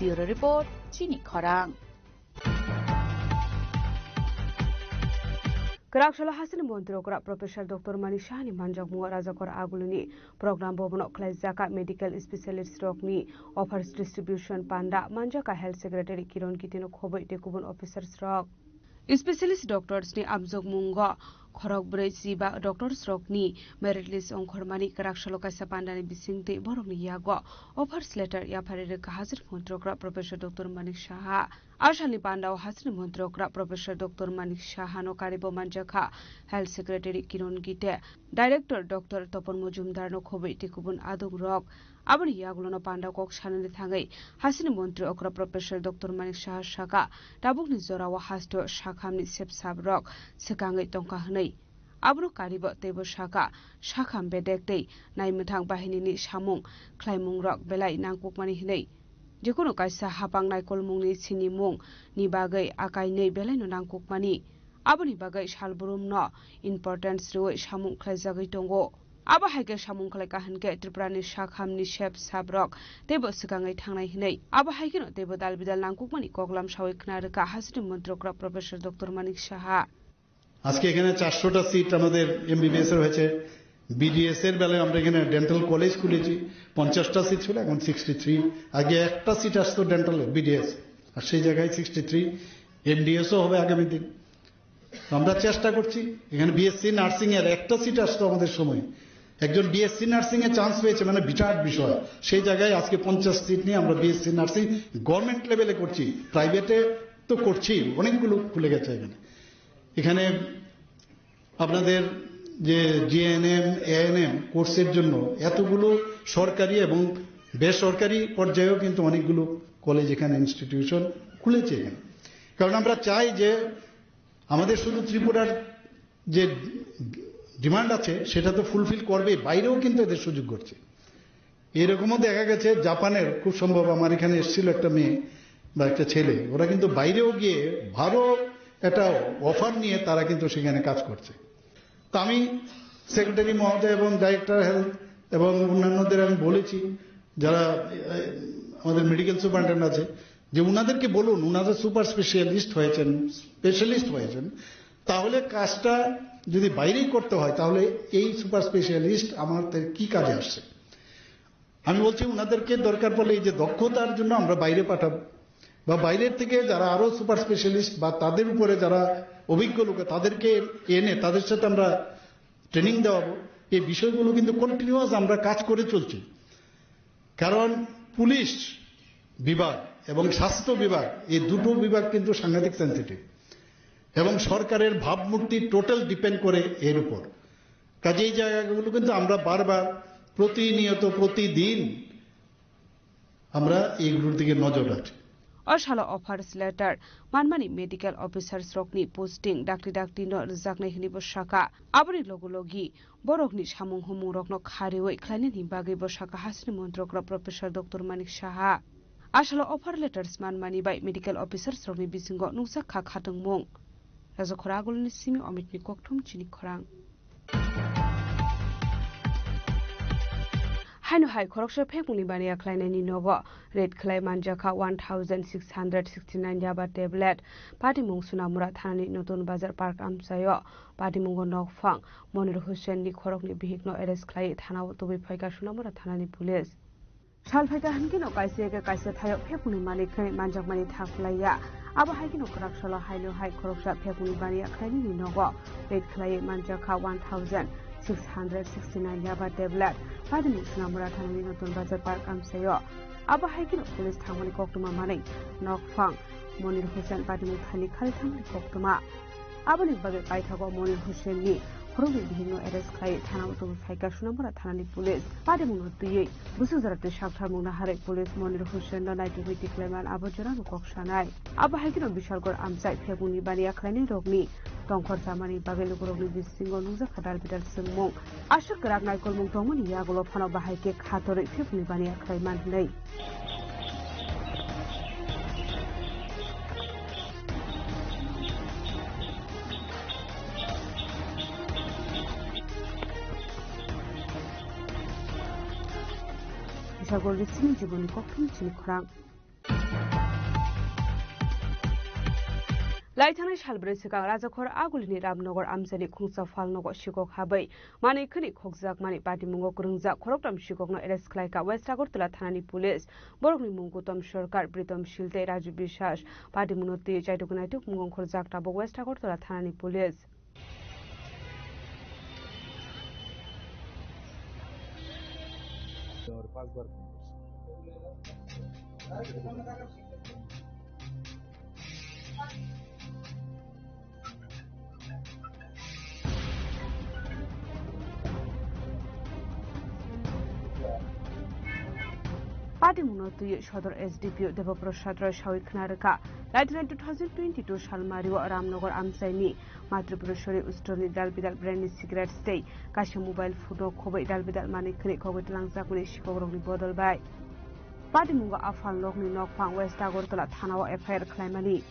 Bureau Report, Chini Khorang. Kwrak salo hasini montri okra Professor Doctor Manik Sahani manjakmungo Rajakor Agulini program bobono khlaijaka medical specialist rokni offers distribution panda manjaka Health Secretary Kiron Gitino khoboi tei kubun officers rok. Specialist doctors ni amjokmungo khorok brwi chiba doctors rokni merit list ongkhormani kwrak salo kaisa pandani bisingtwi borokni yago offers letter yaphari rwkha hajir montri okra Professor Doctor Manik Saha. Asalni pandao hajirni montri okra Professor Doctor Manik Sahano karibo manjakha Health Secretary Kiron Gite, Director Doctor Topon Mojumdarno khoboi tei kubun adongrok. Aboni yagulono panda kok sanani thangwi hasini montri okra Professor Doctor Manik Saha saka, tabukni jorao hasteo sakhamni sepsabrok swkangwi tongkha hwnwi. Abono karibo teibo saka, sakham bedek tei naimwthang bahinini samung khlaimungrok belai nangkukmani hwnwi. Jekunu kaisa hapang naikolmungni sinimung ni bagwi akainwi belaino nangkukmani. Aboni bagwi salbrumno importance rwui samung khlaijagwi tongo. Abo hai khe samung khlai kahwn khe Tripurani sakhamni sep sabrok teibo swkangwi thangnai hwnwi. Abo hai kheno teibo dal bidal nangkukmani koklam saui khna rwkha hasteni montri okra Professor Doctor Manik Saha. আজকে এখানে চারশোটা সিট আমাদের এমবিবিএস এর হয়েছে। বিডিএস এর বেলায় আমরা এখানে ডেন্টাল কলেজ খুলেছি, পঞ্চাশটা সিট ছিল, এখন সিক্সটি থ্রি। আগে একটা সিট আসতো ডেন্টাল বিডিএস, আর সেই জায়গায় সিক্সটি থ্রি। এমডিএসও হবে আগামী দিন। আমরা চেষ্টা করছি। এখানে বিএসসি নার্সিং এর একটা সিট আসতো আমাদের সময়, একজন বিএসসি নার্সিং এ চান্স পেয়েছে, মানে বিরাট বিষয়। সেই জায়গায় আজকে পঞ্চাশ সিট নিয়ে আমরা বিএসসি নার্সিং গভর্নমেন্ট লেভেলে করছি, প্রাইভেটে তো করছি, অনেকগুলো খুলে গেছে এখানে। এখানে আপনাদের যে জিএনএম, এএনএম কোর্সের জন্য এতগুলো সরকারি এবং বেসরকারি পর্যায়েও কিন্তু অনেকগুলো কলেজ এখানে, ইনস্টিটিউশন খুলেছে এখানে। কারণ আমরা চাই যে আমাদের শুধু ত্রিপুরার যে ডিমান্ড আছে সেটা তো ফুলফিল করবে, বাইরেও কিন্তু এদের সুযোগ করছে। এরকমও দেখা গেছে জাপানের, খুব সম্ভব আমার এখানে এসেছিল একটা মেয়ে বা একটা ছেলে, ওরা কিন্তু বাইরেও গিয়ে ভালো একটা অফার নিয়ে তারা কিন্তু সেখানে কাজ করছে। তো আমি সেক্রেটারি মহোদয় এবং ডাইরেক্টর হেলথ এবং অন্যান্যদের আমি বলেছি, যারা, এ, আমাদের মেডিকেল সুপারিনটেন্ডেন্ট আছে, যে উনাদেরকে বলুন, উনারা সুপার স্পেশালিস্ট হয়েছেন, স্পেশালিস্ট হয়েছেন, তাহলে কাজটা যদি বাইরেই করতে হয়, তাহলে এই সুপার স্পেশালিস্ট আমাদের কি কাজে আসছে? আমি বলছি, ওনাদেরকে দরকার পড়লে এই যে দক্ষতার জন্য আমরা বাইরে পাঠাবো, বা বাইরের থেকে যারা আরো সুপার স্পেশালিস্ট বা তাদের উপরে যারা অভিজ্ঞ লোক, তাদেরকে এনে তাদের সাথে আমরা ট্রেনিং দেওয়াবো। এই বিষয়গুলো কিন্তু কন্টিনিউয়াস আমরা কাজ করে চলছি। কারণ পুলিশ বিভাগ এবং স্বাস্থ্য বিভাগ, এই দুটো বিভাগ কিন্তু সাংঘাতিক সেনসিটিভ এবং সরকারের ভাবমূর্তি টোটাল ডিপেন্ড করে এর উপর। কাজে এই জায়গাগুলো কিন্তু আমরা বারবার, প্রতিনিয়ত, প্রতিদিন আমরা এইগুলোর দিকে নজর রাখি। O salo offers letter manmani medical officers rokni posting dakti dakti no rwjaknai hwnwi bo saka. Aboni logi logi borokni samung humung rokno kha riwi khlainani bagwi bo saka hasteni montri okra Professor Doctor Manik Saha. Asalo offer letters manmani bai medical officers rokni bisingo nukjak kha khatungmung. Rajakhora Agulni simi Omitni kokthum chini khorang. Haino hai khoroksa phekmungni baniya khlainaini nogo raid khlai manjakha one thousand six hundred sixty nine yaba tablet. Patimung Sunamura thanani Notun Bazar Park amchaio patimungo nokphang Monir Hussain ni khoroknwi bihikno arrest khlai thanao tubui phaikha Sunamura thanani police. Sal phaikha hinkhe no kaisa eke kaisa thaio phekmungni malik khe manjakmani thak phlaiya. Abo hai kheno kwrak salo haino hai khoroksa phekmungni baniya khlainani nogo raid khlaiwi manjakha one thousand six hundred sixty nine yaba tablet. Patimung Sunamura thanani Notun Bazar Park amchaio. Abo hai kheno police thangmani koktwma manwi nokphang Monir Hussain patimung thani khali thangmani koktwma. Aboni bagwi paithago Monir Hussain ni khoroknwi bihikno arrest khlai thanao tubui phaikha Sunamura thanani police. Patimungno twiwi bwswk jora twi saktharmung naharwi police Monir Hussain no naitugwi tikhlaiman abo jorano kok sanai. Abo hai kheno Bishalgarh amchai phekmungni baniya khlainai rokni tongkhor chamani bagwi lukurokni bisingo nukjakha dal bidal swngmung. Aswk kwrak naikolmung tongmani yagulo phano bahai khe khatorwi phekmungni baniya khlai man hwnwi. Bishalgarh ni simi jiboni kokthum chini khorang. Laithanai salbrwi swkang Rajakhor Agulini Ramnagar amchaini khungsa phalnogo sikok habwi manwi khwnwi khokjakmani patimungo kwrwngjak khoroktham sikokno arrest khlaikha West Agartala thanani police. Borokni mung Gautam Sarkar, Pritom Shil tei Raju Biswas. Patimungno twiwi chaitugwi naituk mung ongkhorjak tabuk West Agartala thanani police. Patimungno twiwi Sodor S D P O Deba Prasad Roy sawi khna rwkha, Laithana two thousand twenty-two salmario Ramnagar amchaini Matri Pureshwari Ustroni dal bidal brandni cigarettes tei kaisa mobile phone-o khobwi dal bidal manwi khwnwi khogwi twlangjakmani sikokrokni bodol bai. Patimungo Afal nokni nokphang West Agartala thanao F I R khlaimani.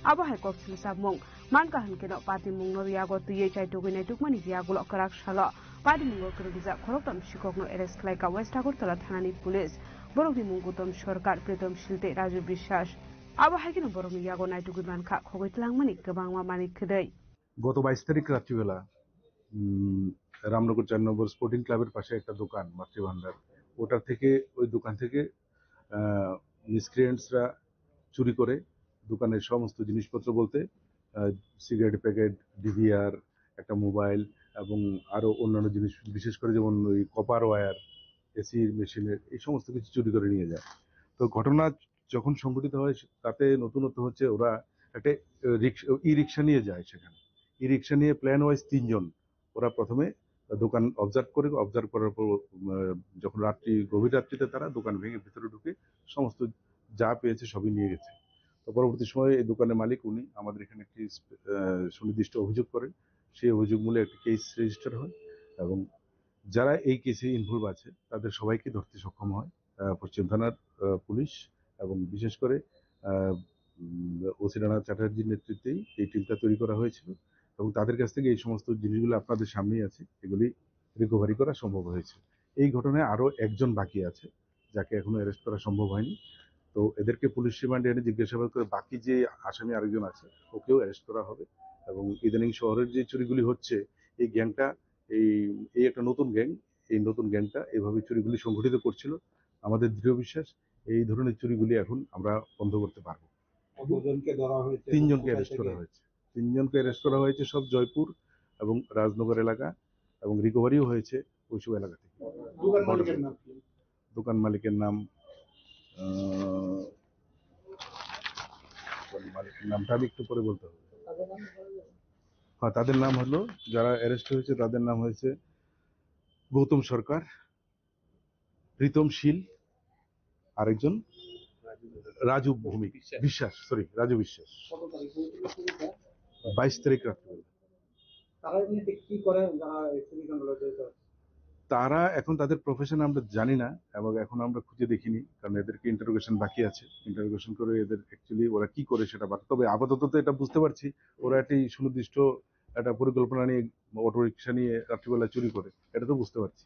Abo hai kok swngchabmung mankha hwnkhe no patimungno yago twiwi chaitugwi naitukmani yagulo kwrak salo patimungo kwrwngjak khoroktham sikokno arrest khlaikha West Agartala thanani police. Borokni mung Gautam Sarkar, Pritom Shil tei Raju Biswas. Abo hai kheno borokni yago naitugwi mankha khogwi twlangmani kwbangma manwi khwnwi. গত বাইশ তারিখ রাত্রিবেলা উম, রামনগর চার নম্বর স্পোর্টিং ক্লাবের পাশে একটা দোকান মাতৃভান্ডার, ওটার থেকে, ওই দোকান থেকে মিসক্রিয়েন্টসরা চুরি করে দোকানের সমস্ত জিনিসপত্র বলতে সিগারেট প্যাকেট, ডিভিআর, একটা মোবাইল এবং আরও অন্যান্য জিনিস, বিশেষ করে যেমন ওই কপার ওয়্যার, এসি মেশিনের, এই সমস্ত কিছু চুরি করে নিয়ে যায়। তো ঘটনা যখন সংঘটিত হয়, তাতে নতুনত্ব হচ্ছে ওরা একটা রিক্সা, ই রিক্সা নিয়ে যায় সেখানে। ই রিক্সা নিয়ে প্ল্যান ওয়াইজ তিনজন ওরা প্রথমে দোকান অবজার্ভ করে, অবজার্ভ করার পর উম, যখন রাত্রি, গভীর রাত্রিতে তারা দোকান ভেঙে ভিতরে ঢুকে সমস্ত যা পেয়েছে সবই নিয়ে গেছে। তো পরবর্তী সময়ে এই দোকানের মালিক উনি আমাদের এখানে একটি আহ, সুনির্দিষ্ট অভিযোগ করেন। সেই অভিযোগ মূলে একটি কেস রেজিস্টার হয় এবং যারা এই কেসে ইনভলভ আছে তাদের সবাইকে ধরতে সক্ষম হয় আহ, পশ্চিম থানার আহ, পুলিশ এবং বিশেষ করে আহ, উম, ওসি রানা চ্যাটার্জির নেতৃত্বেই এই টিমটা তৈরি করা হয়েছিল এবং তাদের কাছ থেকে এই সমস্ত জিনিসগুলো আপনাদের সামনেই আছে, এগুলি রিকভারি করা সম্ভব হয়েছে। এই ঘটনায় আরও একজন বাকি আছে, যাকে এখনো অ্যারেস্ট করা সম্ভব হয়নি। তো এদেরকে পুলিশ রিমান্ডে এনে জিজ্ঞাসাবাদ করে বাকি যে আসামি আরেকজন আছে, ওকেও অ্যারেস্ট করা হবে। এবং ইদানিং শহরের যে চুরিগুলি হচ্ছে, এই গ্যাংটা, এই এই একটা নতুন গ্যাং, এই নতুন গ্যাংটা এইভাবে চুরিগুলি সংঘটিত করছিল। আমাদের দৃঢ় বিশ্বাস, এই ধরনের চুরিগুলি এখন আমরা বন্ধ করতে পারবো। কতজনকে ধরা হয়েছে? তিনজনকে কোথায় অ্যারেস্ট করা থেকে? হয়েছে। তিনজনকে অ্যারেস্ট করা হয়েছে, সব জয়পুর এবং রাজনগর এলাকা, এবং রিকভারিও হয়েছে ওইসব এলাকা থেকে। দোকান মালিকের নাম কি? দোকান মালিকের নাম, আহ, দোকান মালিকের নামটা আমি একটু পরে বলতে হবে। হ্যাঁ, তাদের নাম হলো, যারা অ্যারেস্ট হয়েছে তাদের নাম হয়েছে গৌতম সরকার, প্রীতম শীল, আরেকজন রাজু ভৌমিক, বিশ্বাস, সরি, রাজু বিশ্বাস। বাইশ তারিখ রাত্রিবেলা। তারা এমনিতে কি করে, যারা অ্যাক্সিডেন্ট হলো, যে তারা? তারা এখন, তাদের প্রফেশন আমরা জানি না এবং এখন আমরা খুঁজে দেখিনি, কারণ এদেরকে ইন্টারোগেশন বাকি আছে। ইন্টারোগেশন করে এদের অ্যাকচুয়ালি ওরা কি করে সেটা বাকি। তবে আপাতত তো এটা বুঝতে পারছি, ওরা একটি সুনির্দিষ্ট একটা পরিকল্পনা নিয়ে অটো রিক্সা নিয়ে রাত্রিবেলা চুরি করে, এটা তো বুঝতে পারছি।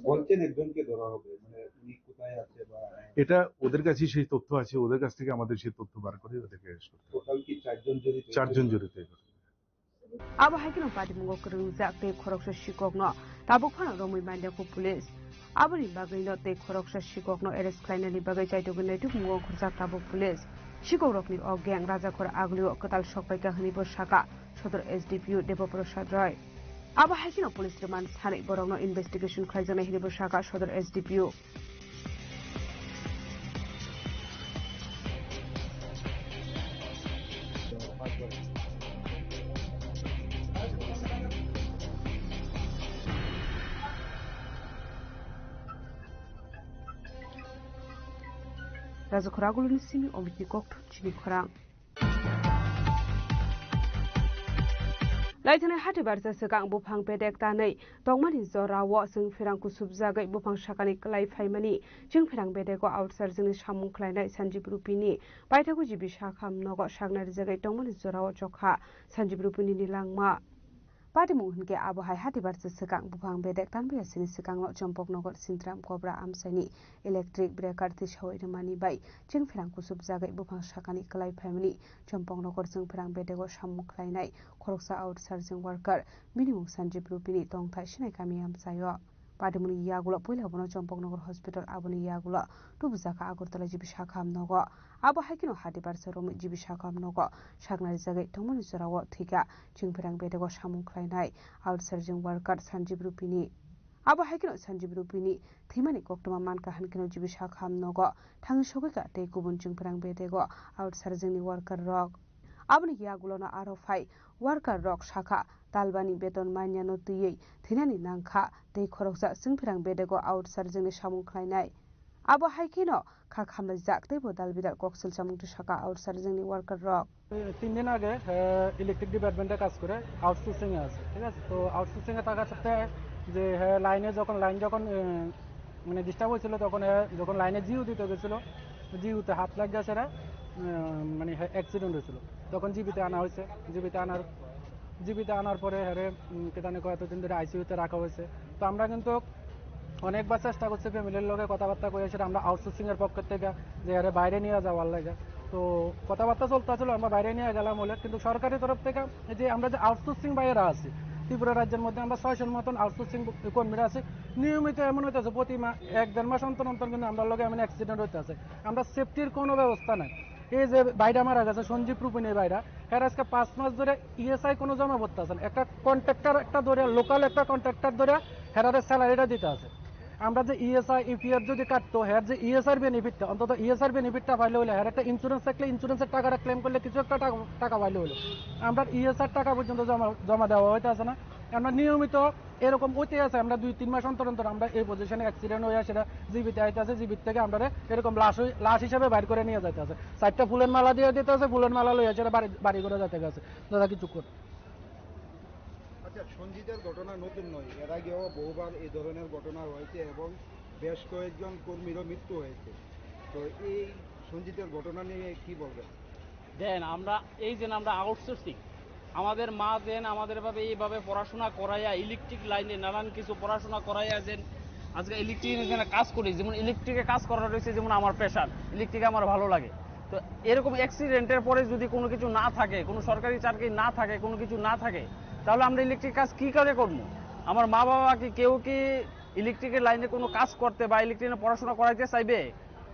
বলছেন একজনকে ধরা হবে, মানে উনি কোথায় আছে বা? এটা ওদের কাছেই সেই তথ্য আছে, ওদের কাছ থেকে আমাদের সেই তথ্য বার করে ওদেরকে অ্যারেস্ট করতে হবে। টোটাল কি চারজন জড়িত? চারজন জড়িত এই ঘটনায়। Abo hai kheno patimungo kwrwngjak tei khoroksa sikokno tabuk phano romwi manjakha police. Aboni bagwino tei khoroksa sikokno arrest khlainani bagwi chaitugwi naitukmungo ongkhorjak tabuk police. Sikokrokni o gang Rajakhor Agulio kwtal sokpaikha hwnwibo sakha Sodor S D P O Deba Prasad Roy. Abo hai kheno police remand sanwi borokno investigation khlaijaknai hwnwibo sakha Sodor S D P O. Rajakhor Agulini simi Omitni kokthum chini khorang. Laithanai hati barsa swkang buphang bedek tanwi tongmani jorao chwng pherang kusubjagwi buphang sakani kwlai phaimani. Chwng pherang bedego outside chwngni samung khlainai Sanjib Rupini paithago G B Sakham nogo sakna rijagwi tongmani jorao chokha Sanjib Rupini ni langma. Patimung hinkhe abo hai hatibarsa swkang buphang bedek tanbiyasini swkangno Chompoknogor Sintram Kobra amchaini electric breaker tisawi rwmani bai chwngpherang kusubjagwi buphang sakani kwlai phaimani Chompoknogor chwngpherang bedego samung khlainai khoroksa outsourcing worker bini mung Sanjib Rupini tongthai Sinai kami amchaio. Patimungni yagulo puila bono Chompoknogor hospital aboni yagulo tubujakha Agartala G B sakha hamnogo. Abo hai kheno hatibarsa romwi G B sakha hamnogo saknarijagwi tongmani jorao thwikha chwngpherang bedego samung khlainai outsourcing worker Sanjib Rupini. Abo hai kheno Sanjib Rupini thwimani koktwma mankha hinkhe no G B sakha hamnogo thangwi sogwikha tei kubun chwngpherang bedego outsourcing ni worker rok. Aboni yagulono aro phai worker rok sakha talbani beton manyano twiwi thwinani nangkha tei khoroksa chwngpherang bedego outsourcing ni samung khlainai. Abo hai kheno kha khamlaijak tei bo dal bidal kok silchamung twi sakha outsourcing ni worker rok. তিন দিন আগে ইলেকট্রিক ডিপার্টমেন্টে কাজ করে, আউটসোর্সিং এ আছে, ঠিক আছে? তো আউটসোর্সিং এ থাকা সত্ত্বে যে হ্যাঁ লাইনে যখন লাইন যখন আহ, মানে ডিস্টার্ব হয়েছিল, তখন হ্যাঁ যখন লাইনে জিও দিতে গেছিল, জিওতে হাত লাগ গেছে রে, আহ, মানে হ্যাঁ অ্যাক্সিডেন্ট হয়েছিল। তখন জিবিতে আনা হয়েছে। জিবিতে আনার জিবিতে আনার পরে হ্যাঁ রে, উম, কেদানে কয়েকদিন ধরে আইসিইউতে রাখা হয়েছে। তো আমরা কিন্তু অনেকবার চেষ্টা করছি ফ্যামিলির লগে কথাবার্তা কইয়া, সেটা আমরা আউটসোর্সিং এর পক্ষ থেকে যে আরে বাইরে নিয়ে যাওয়ার লাগে। তো কথাবার্তা চলতে আসলে আমরা বাইরে নিয়ে গেলাম হলে, কিন্তু সরকারি তরফ থেকে এই যে আমরা যে আউটসোর্সিং বাইরে আছি, ত্রিপুরা রাজ্যের মধ্যে আমরা ছয়শোর মতন আউটসোর্সিং কর্মীরা আছি। নিয়মিত এমন হইতেছে প্রতি মা-, এক দেড় মাস অন্তর অন্তর কিন্তু আমরা লগে এমন অ্যাক্সিডেন্ট হইতেছে। আমরা সেফটির কোনো ব্যবস্থা নাই। এই যে ভাইরা মারা গেছে, সঞ্জীব রূপিনী ভাইরা, এরা আজকে পাঁচ মাস ধরে ইএসআই কোনো জমা করতে আছে না। একটা কন্ট্রাক্টর একটা ধরে, লোকাল একটা কন্ট্রাক্টর ধরে হেরারে স্যালারিটা দিতে আছে। আমরা যে ইএসআই ইপিএফ যদি কাটতো, হের যে ইএসআর বেনিফিটটা, অন্তত ইএসআর বেনিফিটটা পাইলে হইলে, হের একটা ইন্স্যুরেন্স থাকলে ইন্স্যুরেন্সের টাকাটা ক্লেম করলে কিছু একটা টাকা, টাকা পাইলে হইলো। আমরা ইএসআর টাকা পর্যন্ত জমা, জমা দেওয়া হইতে আছে না। আমরা নিয়মিত এরকম হইতে আছে, আমরা দুই তিন মাস অন্তর অন্তর আমরা এই পজিশনে অ্যাক্সিডেন্ট হয়ে সেটা জিবিতে আইতে আছে, জিবিত থেকে আমরা এরকম লাশ হই-, লাশ হিসেবে বাইর করে নিয়ে যাইতে আছে। চারটা ফুলের মালা দিয়ে দিতে আছে, ফুলের মালা লইয়া সেটা বাড়ি, বাড়ি করে যাইতে আছে। দাদা কিছু কর। আচ্ছা, সঞ্জিতের ঘটনা নতুন নয়, এর আগেও বহুবার এই ধরনের ঘটনা হয়েছে এবং বেশ কয়েকজন কর্মীরও মৃত্যু হয়েছে। তো এই সঞ্জিতের ঘটনা নিয়ে কি বলবেন? দেন আমরা এই যে আমরা আউটসোর্সিং, আমাদের মা যেন আমাদের এভাবে এইভাবে পড়াশোনা করাইয়া, ইলেকট্রিক লাইনে নানান কিছু পড়াশোনা করাইয়া যেন আজকে ইলেকট্রিক এখানে কাজ করি, যেমন ইলেকট্রিকে কাজ করা রয়েছে, যেমন আমার প্যাশন, ইলেকট্রিকে আমার ভালো লাগে। তো এরকম অ্যাক্সিডেন্টের পরে যদি কোনো কিছু না থাকে, কোনো সরকারি চাকরি না থাকে, কোনো কিছু না থাকে, তাহলে আমরা ইলেকট্রিক কাজ কী করে করবো? আমার মা বাবা কি কেউ কি ইলেকট্রিকের লাইনে কোনো কাজ করতে বা ইলেকট্রিকে পড়াশোনা করাইতে চাইবে?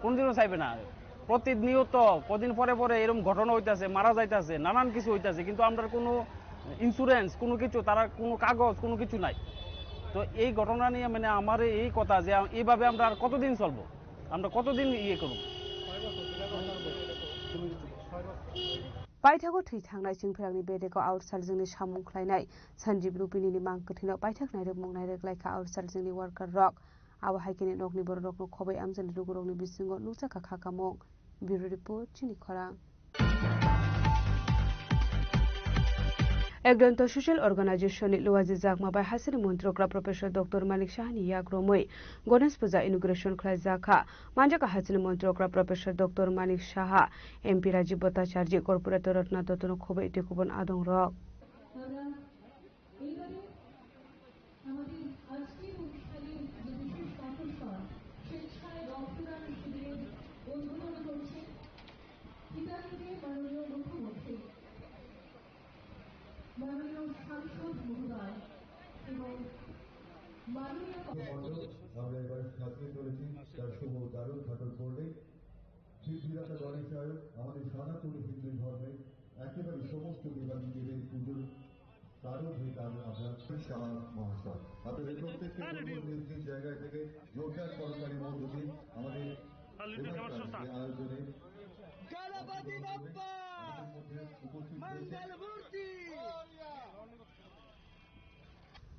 কোনদিনও চাইবে না। প্রতিনিয়ত কদিন পরে পরে এরকম ঘটনা হইতাছে, মারা যাইতাছে, নানান কিছু হইতাছে, কিন্তু আমরা কোনো ইন্স্যুরেন্স, কোনো কিছু, তারা কোনো কাগজ, কোনো কিছু নাই। তো এই ঘটনা নিয়ে মানে আমার এই কথা যে আম-, এইভাবে আমরা আর কতদিন চলবো, আমরা কতদিন ইয়ে করবো? Paithago thwi thangnai chwngpherangni bedego outsourcing ni samung khlainai Sanjib Rupini ni mang kwthwino paithak nairwkmung nairwk laikha outsourcing ni worker rok. Abo hai khe nokni bororokno khoboi amjani lukurokni bisingo nukjakha kha kamung. Bureau Report, Chini Khorang. Ekdonto Social Organization ni luajijakma bai hasini montrokra Professor Doctor Manik Saha ni yak romwi Ganesh Puja inauguration khlaijakha. Manjakha hasini montrokra Professor Doctor Manik Saha, M P Rajiv Bhattacharjee, Corporator Ratna Dotto no khoboi tei kubun adongrok. এইবারে আমাদের আজকের অনুষ্ঠানের যে বিশেষ আকর্ষণ, স্বেচ্ছায় রক্তদান শিবিরের উদ্বোধন করছেন ত্রিপুরার মাননীয় মুখ্যমন্ত্রী, মাননীয় সাংসদ মহোদয় এবং মাননীয় মণ্ডল, আমরা এবার সাজিয়ে চলেছি তার শুভ উদ্বোধন ঘটন করলে। ঠিক বিরাট গণেশ সাহেব আমাদের সনাতনী হিন্দু ধর্মে একেবারে সমস্ত দেবাদেবীদের পুজোর কারণ হয়ে দাঁড়ান আপনার শাহ মহাশয়। আপনাদের প্রত্যেককে বলবো নিজ নিজ জায়গা থেকে জোরদার করতালি মধ্য দিয়ে আমাদের এবারকার যে আয়োজনে গণপতি বাপ্পা মধ্যে উপস্থিত হয়েছে। মঙ্গল মূর্তি।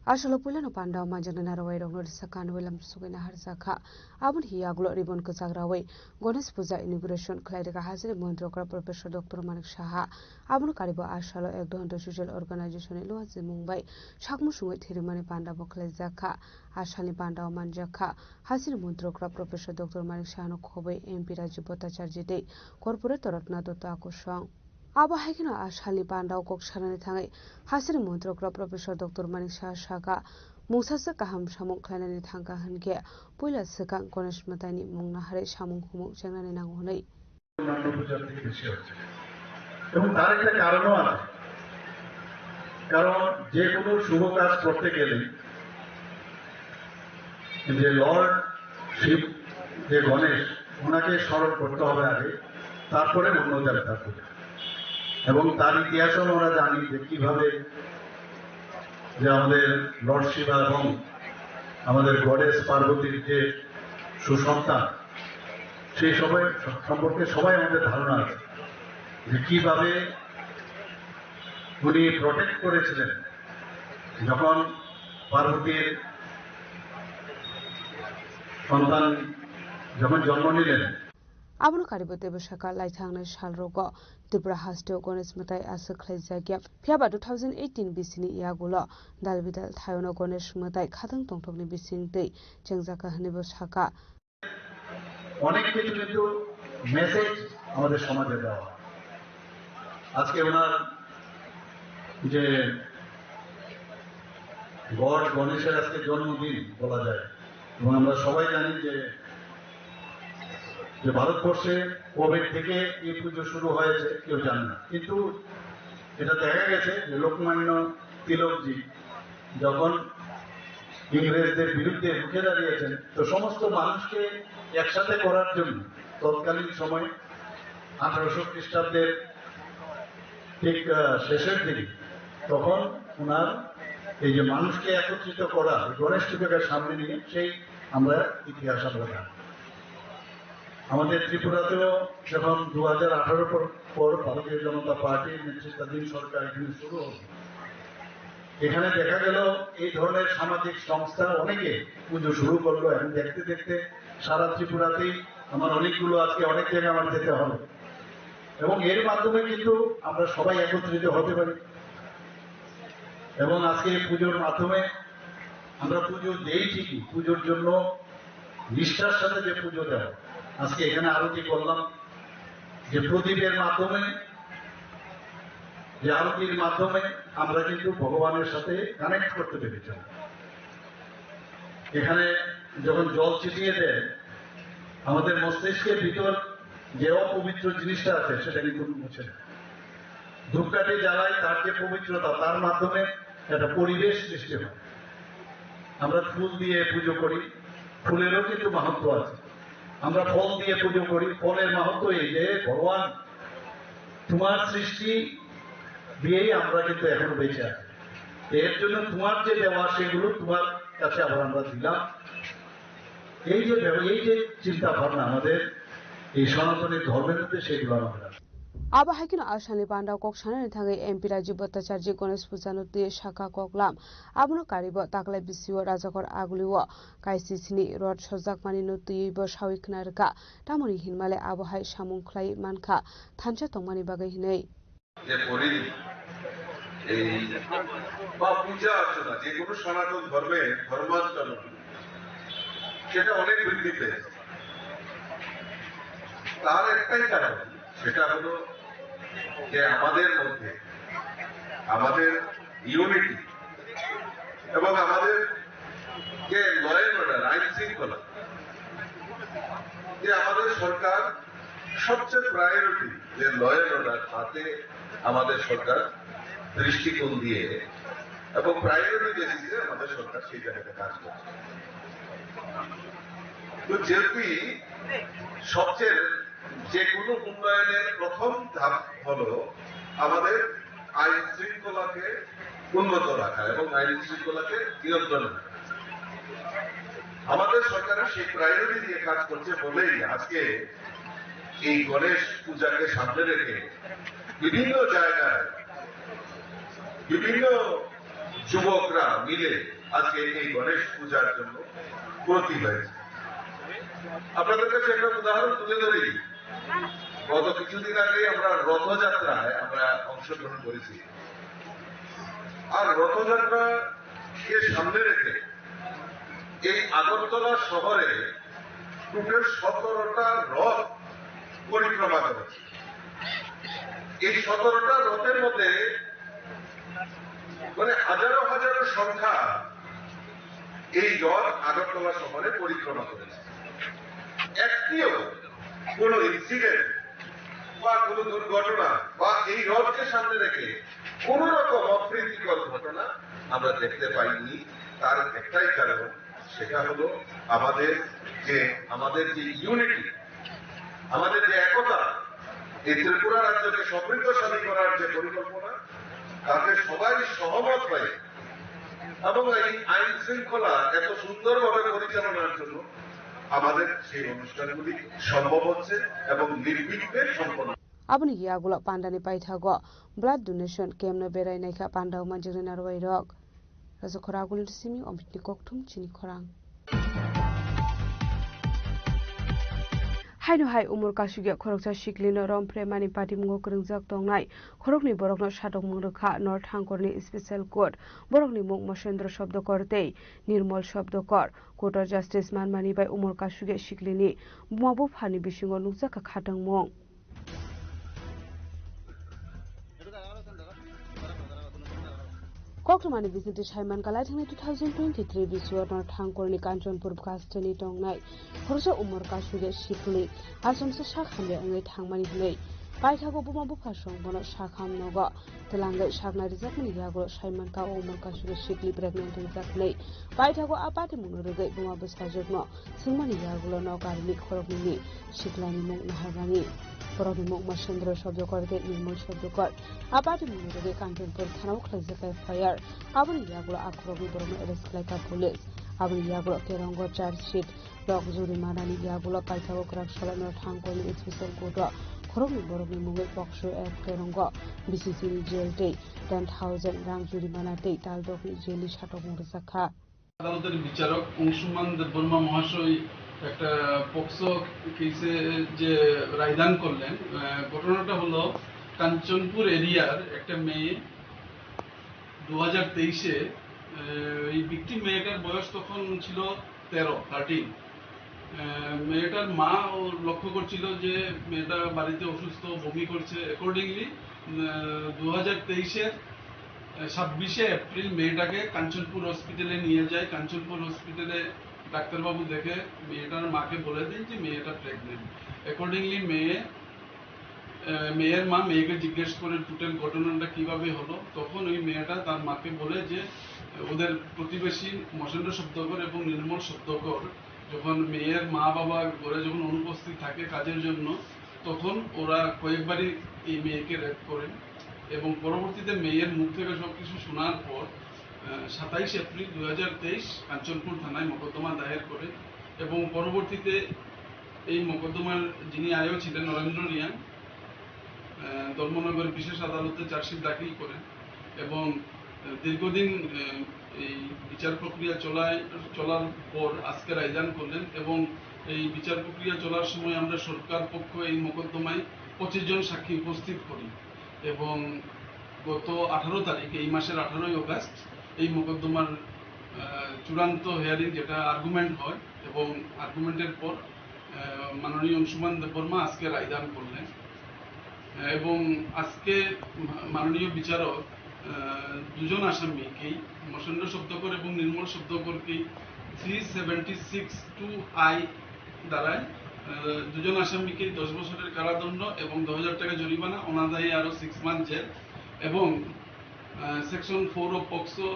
Asalo puilano pandao manjaknai narwai rokno risa kanwi lam sugwi naharjakha. Aboni hiya yagulo ribbon kwchak rawi Ganesh Puja inauguration khlai rwkha hasini montrokra Professor Doctor Manik Saha. Abono karibo asalo Ekdonto Social Organization ni luachi mung bai sakmung sungwi thwirimani panda bo khlaijakha. Asalni pandao manjakha hasini montrokra Professor Doctor Manik Saha no khoboi M P Rajiv Bhattacharjee tei Corporator Ratna Dotto akusong. Abo hai kheno a salni bandao kok sanani thangwi hasini montrok rok Professor Doctor Manik Saha sakha, mungsaswk kaham samung khlainani thangkha hwnkhe puila swkang Ganesh mwtaini mung naharwi samung humung chengnani nango hwnwi. অন্যান্য পূজার থেকে বেশি হচ্ছে। এবং তার একটা কারণও আছে, কারণ যে কোনো শুভ কাজ করতে গেলে যে লর্ড শিব, যে গণেশ, ওনাকে স্মরণ করতে হবে আগে, তারপরে অন্য দেবতার পূজা। এবং তার ইতিহাসও আমরা জানি যে কিভাবে যে আমাদের লর্ড শিবা এবং আমাদের গডেস পার্বতীর যে সুসন্তান, সেই সময় সম্পর্কে সবাই আমাদের ধারণা আছে যে কিভাবে উনি প্রোটেক্ট করেছিলেন যখন পার্বতীর সন্তান যখন জন্ম নিলেন। Abono karibo teibo sakha, laithangnai salrogo Tripura hasteo Ganesh mwtai aswk khlaijakya. Phiyaba two thousand eighteen bisini yagulo dal bidal thaiono Ganesh mwtai khatang tongthokni bising twi chengjakha hwnwibo sakha. অনেক কিছু কিন্তু মেসেজ আমাদের সমাজে দেওয়া হয়। আজকে ওনার যে গড গণেশের আজকে জন্মদিন বলা যায়, এবং আমরা সবাই জানি যে, যে ভারতবর্ষে কবে থেকে এই পুজো শুরু হয়েছে কেউ জানে না, কিন্তু এটা দেখা গেছে যে লোকমান্য তিলকজি যখন ইংরেজদের বিরুদ্ধে রুখে দাঁড়িয়েছেন, তো সমস্ত মানুষকে একসাথে করার জন্য তৎকালীন সময় আঠারোশো খ্রিস্টাব্দের ঠিক, আহ, শেষের দিকে তখন ওনার এই যে মানুষকে একত্রিত করা, এই গণেশ পুজোকে সামনে নিয়ে সেই আমরা ইতিহাস আমরা জানি। আমাদের ত্রিপুরাতেও যখন দু হাজার আঠারো পর, পর ভারতীয় জনতা পার্টির নেতৃত্বাধীন সরকার এখানে শুরু হলো, এখানে দেখা গেল এই ধরনের সামাজিক সংস্থা অনেকে পুজো শুরু করলো। এখন দেখতে দেখতে সারা ত্রিপুরাতেই আমার অনেকগুলো, আজকে অনেক জায়গায় আমার যেতে হবে, এবং এর মাধ্যমে কিন্তু আমরা সবাই একত্রিত হতে পারি। এবং আজকে এই পুজোর মাধ্যমে আমরা পুজো দেই ঠিকই, পুজোর জন্য নিষ্ঠার সাথে যে পুজো দেওয়া, আজকে এখানে আরতি করলাম, যে প্রদীপের মাধ্যমে, যে আরতির মাধ্যমে আমরা কিন্তু ভগবানের সাথে কানেক্ট করতে পেরেছি। এখানে যখন জল ছিটিয়ে দেয়, আমাদের মস্তিষ্কের ভিতর যে অপবিত্র জিনিসটা আছে সেটা কিন্তু মুছে দেয়। ধূপকাঠি জ্বালাই, তার যে পবিত্রতা, তার মাধ্যমে একটা পরিবেশ সৃষ্টি হয়। আমরা ফুল দিয়ে পুজো করি, ফুলেরও কিন্তু মাহাত্ম্য আছে। আমরা ফল দিয়ে পুজো করি, ফলের মাহাত্ম্য এই যে ভগবান তোমার সৃষ্টি দিয়েই আমরা কিন্তু এখনো বেঁচে আছি। এর জন্য তোমার যে দেওয়া সেগুলো তোমার কাছে আবার আমরা দিলাম। এই যে ব্যব-, এই যে চিন্তা ভাবনা আমাদের এই সনাতনী ধর্মের মধ্যে, সেগুলো আমাদের আছে। Abo hai kheno a salni bandao kok sanani thangwi M P Rajiv Bhattacharjee Ganesh Puja no twi sakha koklam. Abono karibo taklai bisio Rajakhor Agulio kaisi sini rot sojakmani no twiwi bo sawi khna rwkha. Tamoni hinmale abo hai samung khlai mankha thansa tongmani bagwi hinwi. যে করি এই বা পূজা অর্চনা, যে কোনো সনাতন ধর্মে ধর্মান্তর সেটা অনেক বৃদ্ধি পেয়েছে। তার একটাই কারণ, সেটা হলো যে আমাদের মধ্যে আমাদের ইউনিটি এবং আমাদের যে ল অ্যান্ড অর্ডার, আইন শৃঙ্খলা, যে আমাদের সরকার সবচেয়ে প্রায়োরিটি যে ল অ্যান্ড অর্ডার খাতে আমাদের সরকার দৃষ্টিকোণ দিয়ে এবং প্রায়োরিটি বেসিসে আমাদের সরকার সেই জায়গাতে কাজ করছে। তো যেহেতু সবচেয়ে যে কোনো উন্নয়নের প্রথম ধাপ হলো আমাদের আইন শৃঙ্খলাকে উন্নত রাখা এবং আইন শৃঙ্খলাকে নিয়ন্ত্রণে রাখা। আমাদের সরকারের সেই প্রায়োরিটি দিয়ে কাজ করছে বলেই আজকে এই গণেশ পূজাকে সামনে রেখে বিভিন্ন জায়গায় বিভিন্ন যুবকরা মিলে আজকে এই গণেশ পূজার জন্য ব্রতী হয়েছে। আপনাদের কাছে একটা উদাহরণ তুলে ধরি, গত কিছুদিন আগে আমরা রথযাত্রায় আমরা অংশগ্রহণ করেছি। আর রথযাত্রাকে সামনে রেখে এই আগরতলা শহরে টোটাল সতেরোটা রথ পরিক্রমা করেছে। এই সতেরোটা রথের মধ্যে মানে হাজারো হাজারো সংখ্যা এই রথ আগরতলা শহরে পরিক্রমা করেছে। একটিও কোনো ইনসিডেন্ট বা কোনো দুর্ঘটনা বা এই রথকে সামনে রেখে কোনো রকম অপ্রীতিকর ঘটনা আমরা দেখতে পাইনি। তার একটাই কারণ, সেটা হলো আমাদের যে, আমাদের যে ইউনিটি, আমাদের যে একতা, এই ত্রিপুরা রাজ্যকে সমৃদ্ধশালী করার যে পরিকল্পনা, তাতে সবাই সহমত হয়ে এবং এই আইন শৃঙ্খলা এত সুন্দরভাবে পরিচালনার জন্য আমাদের সেই অনুষ্ঠানগুলি সম্ভব হচ্ছে এবং নির্বিঘ্নে সম্পন্ন। Aboni yagulo pandani paithago blood donation camp no berai naikha panda manjak narwai rok. Rajakhor agulni simi omitni kokthum chini khorang. Haino hai umor kasugya khoroksa siklino romphre mani patimungo kwrwngjak tongnai khoroknwi borokno satokmung rwkha North Hangkorni Special Court. Borokni mung Mosendro Shabdakar tei Nirmol Shabdakar. Court o justice manmani bai umor kasugya siklini buma buphani bisingo nukjakha khatangmung. Koktwmani bisingtwi saiman kalaithangni two thousand twenty-three bisuo North Hangkorni Kanchanpur bwkhasteni tongnai khoroksa umor kasugya sikli achomsa sak hamya wngwi thangmani hwnwi paithago buma bupha song bono sakham nogo twlangwi saknai rwjakmani yagulo saimankha o umor kasugya sikli pregnant wngjak hwnwi paithago a patimungno rwgwi buma bwsajwkno swngmani yagulo nok arini khoroknwini siklani mung naharmani. Borokni mung Mosendro Shabdakar tei Nirmol Shabdakar. A patimungni bagwi Kanchanpur thanao khlaijak F I R. Aboni yagulo a khoroknwi borokno arrest khlaikha police. Aboni yagulo kerongo charge sheet, rok jurimanani yagulo paithago kwrak sala North Hangkorni Special Court o khoroknwi borokni mungwi POCSO Act kerongo B C C ni jail tei ten thousand rang jurimana tei tal dokni jail ni satokmung rwjakha. আদালতের বিচারক অংশুমান দেববর্মা মহাশয় একটা পক্সো কেসে যে রায়দান করলেন, আহ, ঘটনাটা হলো কাঞ্চনপুর এরিয়ার একটা মেয়ে দু হাজার তেইশে, আহ, এই ভিকটিম মেয়েটার বয়স তখন ছিল তেরো, থার্টিন। আহ, মেয়েটার মা ও লক্ষ্য করছিল যে মেয়েটা বাড়িতে অসুস্থ, বমি করছে। অ্যাকর্ডিংলি, আহ, দু হাজার তেইশের ছাব্বিশে এপ্রিল মেয়েটাকে কাঞ্চনপুর হসপিটালে নিয়ে যায়। কাঞ্চনপুর হসপিটালে ডাক্তারবাবু দেখে মেয়েটার মাকে বলে দেন যে মেয়েটা প্রেগনেন্ট। অ্যাকর্ডিংলি মেয়ে, আহ, মেয়ের মা মেয়েকে জিজ্ঞেস করে টোটাল ঘটনাটা কিভাবে হলো। তখন ওই মেয়েটা তার মাকে বলে যে ওদের প্রতিবেশী মহেন্দ্র সব্দকর এবং নির্মল সব্দকর যখন মেয়ের মা বাবা ঘরে যখন অনুপস্থিত থাকে কাজের জন্য, তখন ওরা কয়েকবারই এই মেয়েকে রেপ করেন এবং পরবর্তীতে মেয়ের মুখ থেকে সব কিছু শোনার পর, আহ, সাতাইশ এপ্রিল দুই হাজার তেইশ কাঞ্চনপুর থানায় মোকদ্দমা দায়ের করে এবং পরবর্তীতে এই মোকদ্দমার যিনি আইও ছিলেন নরেন্দ্র রিয়াং, আহ, ধর্মনগর বিশেষ আদালতে চার্জশিট দাখিল করেন এবং, আহ, দীর্ঘদিন, আহ, এই বিচার প্রক্রিয়া চলায়, চলার পর আজকে রায়দান করলেন এবং এই বিচার প্রক্রিয়া চলার সময় আমরা সরকার পক্ষ এই মোকদ্দমায় পঁচিশ জন সাক্ষী উপস্থিত করি এবং গত আঠারো তারিখ, এই মাসের আঠারোই অগাস্ট, এই মোকদ্দমার, আহ, চূড়ান্ত হিয়ারিং, যেটা আর্গুমেন্ট হয় এবং আর্গুমেন্টের পর আহ, মাননীয় অংশুমান দেববর্মা আজকে রায়দান করলেন। আহ, এবং আজকে মা-, মাননীয় বিচারক, আহ, দুজন আসামিকেই, মহেন্দ্র সব্দকর এবং নির্মল সব্দকরকেই three seventy six two I ধারায়, আহ, দুজন আসামিকেই দশ বছরের কারাদণ্ড এবং দশ হাজার টাকা জরিমানা, অনাদায়ে আরও সিক্স মান্থ জেল এবং, আহ, সেকশন ফোর অফ পক্সো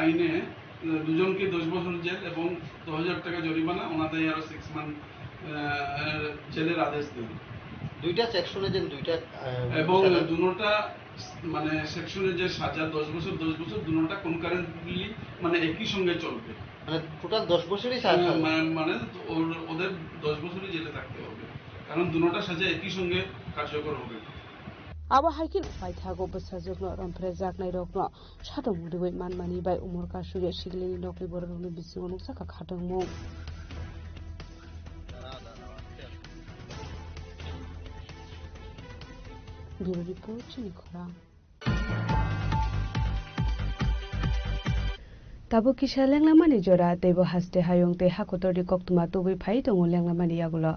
আইনে, আহ, দুজনকে দশ বছর জেল এবং দশ হাজার টাকা জরিমানা, অনাদায়ে আরও সিক্স মান্থ, আহ, জেলের আদেশ দেন। দুইটা সেকশনে যেন দুইটা, আহ, এবং সাজা। দুনোটা মানে সেকশনে যে সাজা দশ বছর, দশ বছর, দুনোটা কনকারেন্টলি মানে একই সঙ্গে চলবে। মানে টোটাল দশ বছরই সাজা। আহ, মা-, মানে ওর, ওদের দশ বছরই জেলে থাকতে হবে, কারণ দুনোটা সাজা একই সঙ্গে কার্যকর হবে। Abo hai kheno paithago bwsajwkno romphrejaknairokno satokmung rwui manmani bai umor kasugya siklini nokni bororokni bisingo nukjakha khatungmung. Bureau Report, Chini Khorang. Tabuk kisa lenglamani jora, teibo haste hayung tei hakotorni koktwma tubui phai tongo lenglamani yagulo.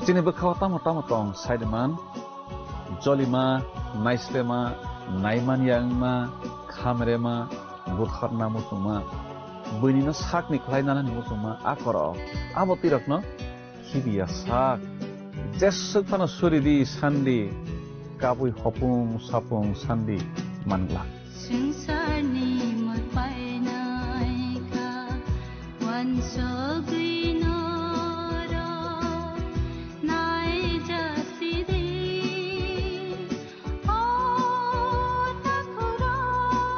Chini bwkhao tamo tamo tong saiman, jolima, naislema, naimanya wngma, khamrema, butharna muchungma, buinino sakni khlai nanani muchungma, a korok, abo twirokno khibiya sak. Jeswk phano suri di, san di, kabui hopung sapung san di, man glak. Swngcharni mor painai kha, uansugwi norok naijasi di. O takhurok,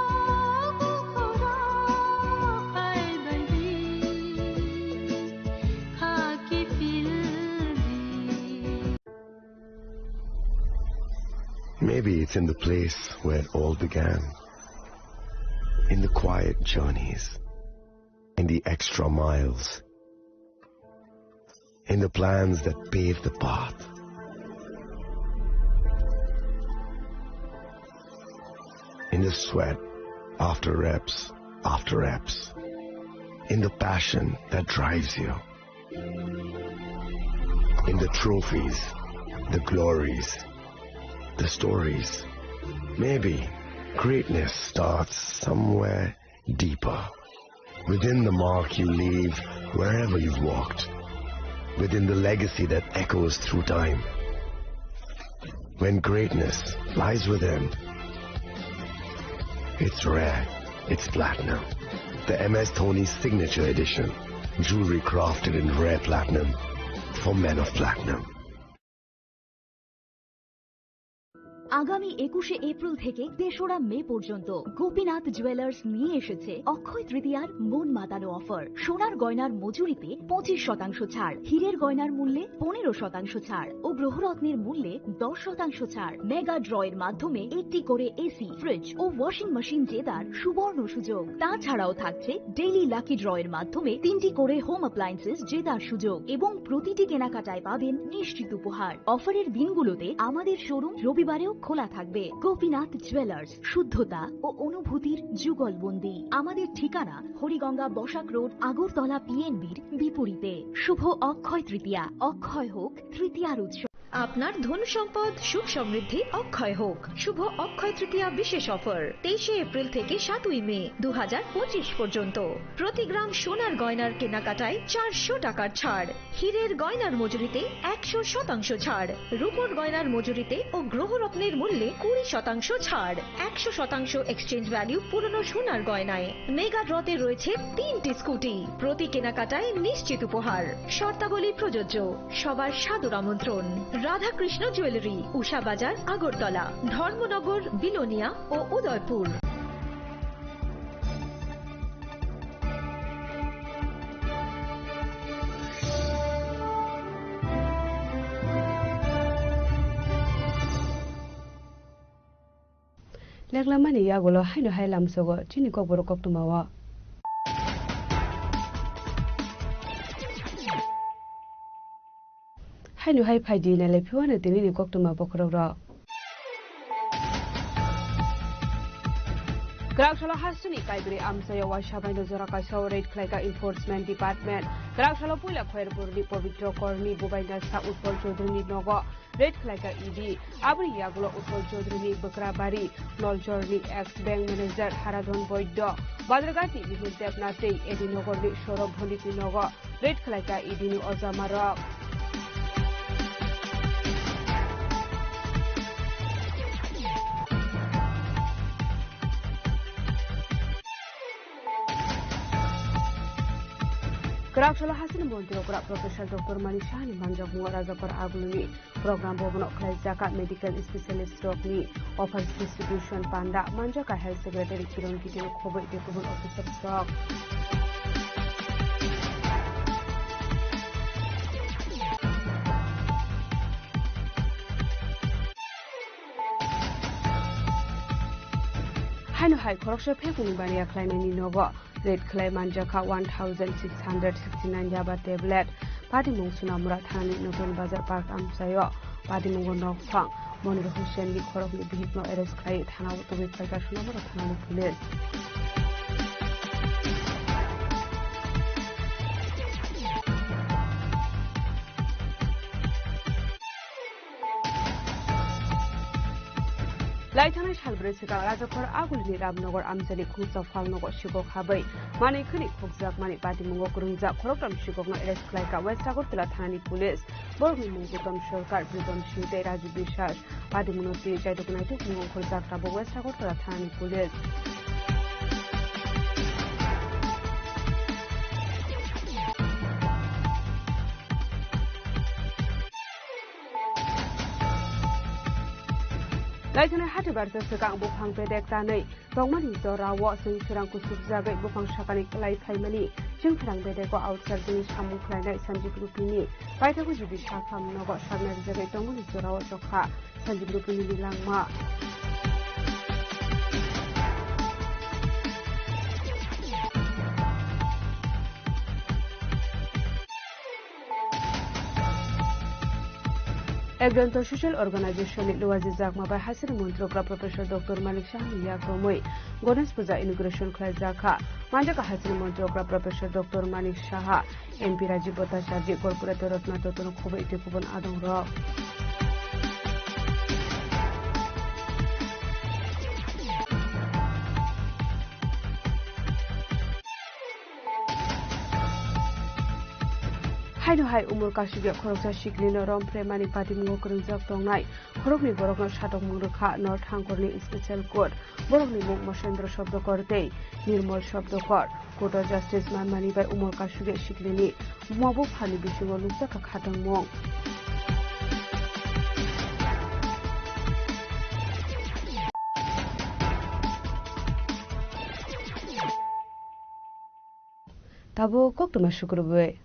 bukhurok phaibai di, khaki phil di. Maybe it's in the place where it all began. In the quiet journeys, in the extra miles, in the plans that pave the path, in the sweat after reps after reps, in the passion that drives you. In the trophies, the glories, the stories. Maybe greatness starts somewhere deeper. Within the mark you leave wherever you've walked. Within the legacy that echoes through time. When greatness lies within, it's rare, it's platinum. The M S Dhoni Signature Edition. Jewelry crafted in rare platinum for men of platinum. আগামী একুশে এপ্রিল থেকে তেসরা মে পর্যন্ত গোপীনাথ জুয়েলার্স নিয়ে এসেছে অক্ষয় তৃতীয়ার মন মাতানো অফার। সোনার গয়নার মজুরিতে পঁচিশ শতাংশ ছাড়, হীরের গয়নার মূল্যে পনেরো শতাংশ ছাড় ও গ্রহরত্নের মূল্যে দশ শতাংশ ছাড়। মেগা ড্র এর মাধ্যমে একটি করে এসি, ফ্রিজ ও ওয়াশিং মেশিন জেতার সুবর্ণ সুযোগ। তাছাড়াও থাকছে ডেইলি লাকি ড্র এর মাধ্যমে তিনটি করে হোম অ্যাপ্লায়েন্সেস জেতার সুযোগ এবং প্রতিটি কেনাকাটায় পাবেন নিশ্চিত উপহার। অফারের দিনগুলোতে আমাদের শোরুম রবিবারেও খোলা থাকবে। গোপীনাথ জুয়েলার্স, শুদ্ধতা ও অনুভূতির যুগলবন্দি। আমাদের ঠিকানা হরিগঙ্গা বসাক রোড, আগরতলা পিএনবির বিপরীতে। শুভ অক্ষয় তৃতীয়া, অক্ষয় হোক তৃতীয়ার উৎসব। আপনার ধন সম্পদ সুখ সমৃদ্ধি অক্ষয় হোক। শুভ অক্ষয় তৃতীয়া বিশেষ অফার, তেইশে এপ্রিল থেকে সাতই মে দু হাজার পঁচিশ পর্যন্ত। প্রতি গ্রাম সোনার গয়নার কেনাকাটায় চারশো টাকার ছাড়, হীরের গয়নার মজুরিতে একশো শতাংশ ছাড়, রূপোর গয়নার মজুরিতে ও গ্রহরত্নের মূল্যে কুড়ি শতাংশ ছাড়, একশো শতাংশ এক্সচেঞ্জ ভ্যালু পুরনো সোনার গয়নায়। মেগা ড্রতে রয়েছে তিনটি স্কুটি, প্রতি কেনাকাটায় নিশ্চিত উপহার। শর্তাবলী প্রযোজ্য। সবার সাদর আমন্ত্রণ। রাধাকৃষ্ণ জুয়েলারি, উষা বাজার, আগরতলা, ধর্মনগর, বিলোনিয়া ও Udaipur. Leklamani yagulo haino hai lamsogo chini kokborok koktwmao. Haino hai phaidi nailai phiwano tinini koktwma bokhorokrok. Kwraksalo hasteni kaibrwi amchaio waisa baino jora kaisa raid khlaika Enforcement Department. Kwraksalo puila Khairpurni Pabitra Kormi bubaina sa Utpal Chaudharyni nogo raid khlaika E D. Aboni yagulo Utpal Chaudharyni Bwkrabari, Noljorni ex bank manager Haradhan Boiddo, Badharghatni Mihir Debnath tei A D Nogorni Saurabh Bhonditni nogo raid khlaika E D ni ojamarok. Kwraksalo hasteni montri okra Professor Doctor Mani Sahani manjakmung Rajakor Aguluni program bobono khlaijak medical specialist rokni offers distribution panda manjak health secretary Kiran Gite khoboi tei kubun officers rok. Haino hai khoroksa phekuni baniya khlainani nogo raid khlai manjakha one thousand six hundred sixty nine yaba tablet. Patimung Sunamura thanani Notun Bazar Park amchaio patimungo nok phang Monir Hussainni khoroknwi bihikno arrest khlai thanao tubui phaikha Sunamura thanani police. Laithangnai salbrwi swkang Rajakhor Agulini Ramnagar amchaini khungsa phalnogo sikok habai manwi khwnwi khokjakmani patimungo kwrwngjak khoroktham sikokno arrest khlaikha West Agartala thanani police. Borokni mung Pritom Sarkar, Pritom Singh tei Raju Biswas. Patimungno twi chaitok naitok mung ongkhorjak tabuk West Agartala thanani police. Laithanai hati barsa swkang buphang bedek tanwi tongmani jorao chwng srang kusubjagwi buphang sakani kwlai phaimani chwng srang bedego outside bini samung khlainai Sanjib Rupini paithago jibi sakham nogo sakna rijagwi tongmani jorao chokha Sanjib Rupini ni langma. Ekdonto Social Organization ni luaji jakma bai hasini montrokra Professor Doctor Manik Saha ni yakromwi Ganesh Puja inauguration khlai jakha. Manjaka hasini montrokra Professor Doctor Manik Saha, M P Rajiv Bhattacharjee, Corporator Ratna Dotto no khoboi tei kubun adong rok. Haino hai umor kasugya khoroksa siklino romphre mani patimungo kwrwngjak tongnai khoroknwi borokno satokmung rwkha North Hangkorni Special Court. Borokni mung Mosendra Shabdakar tei Nirmal Shabdakar. Court o justice manmani bai umor kasugya siklini buma buphani bisingo nukjakha khatungmung. Tabuk koktwma sukrubwi.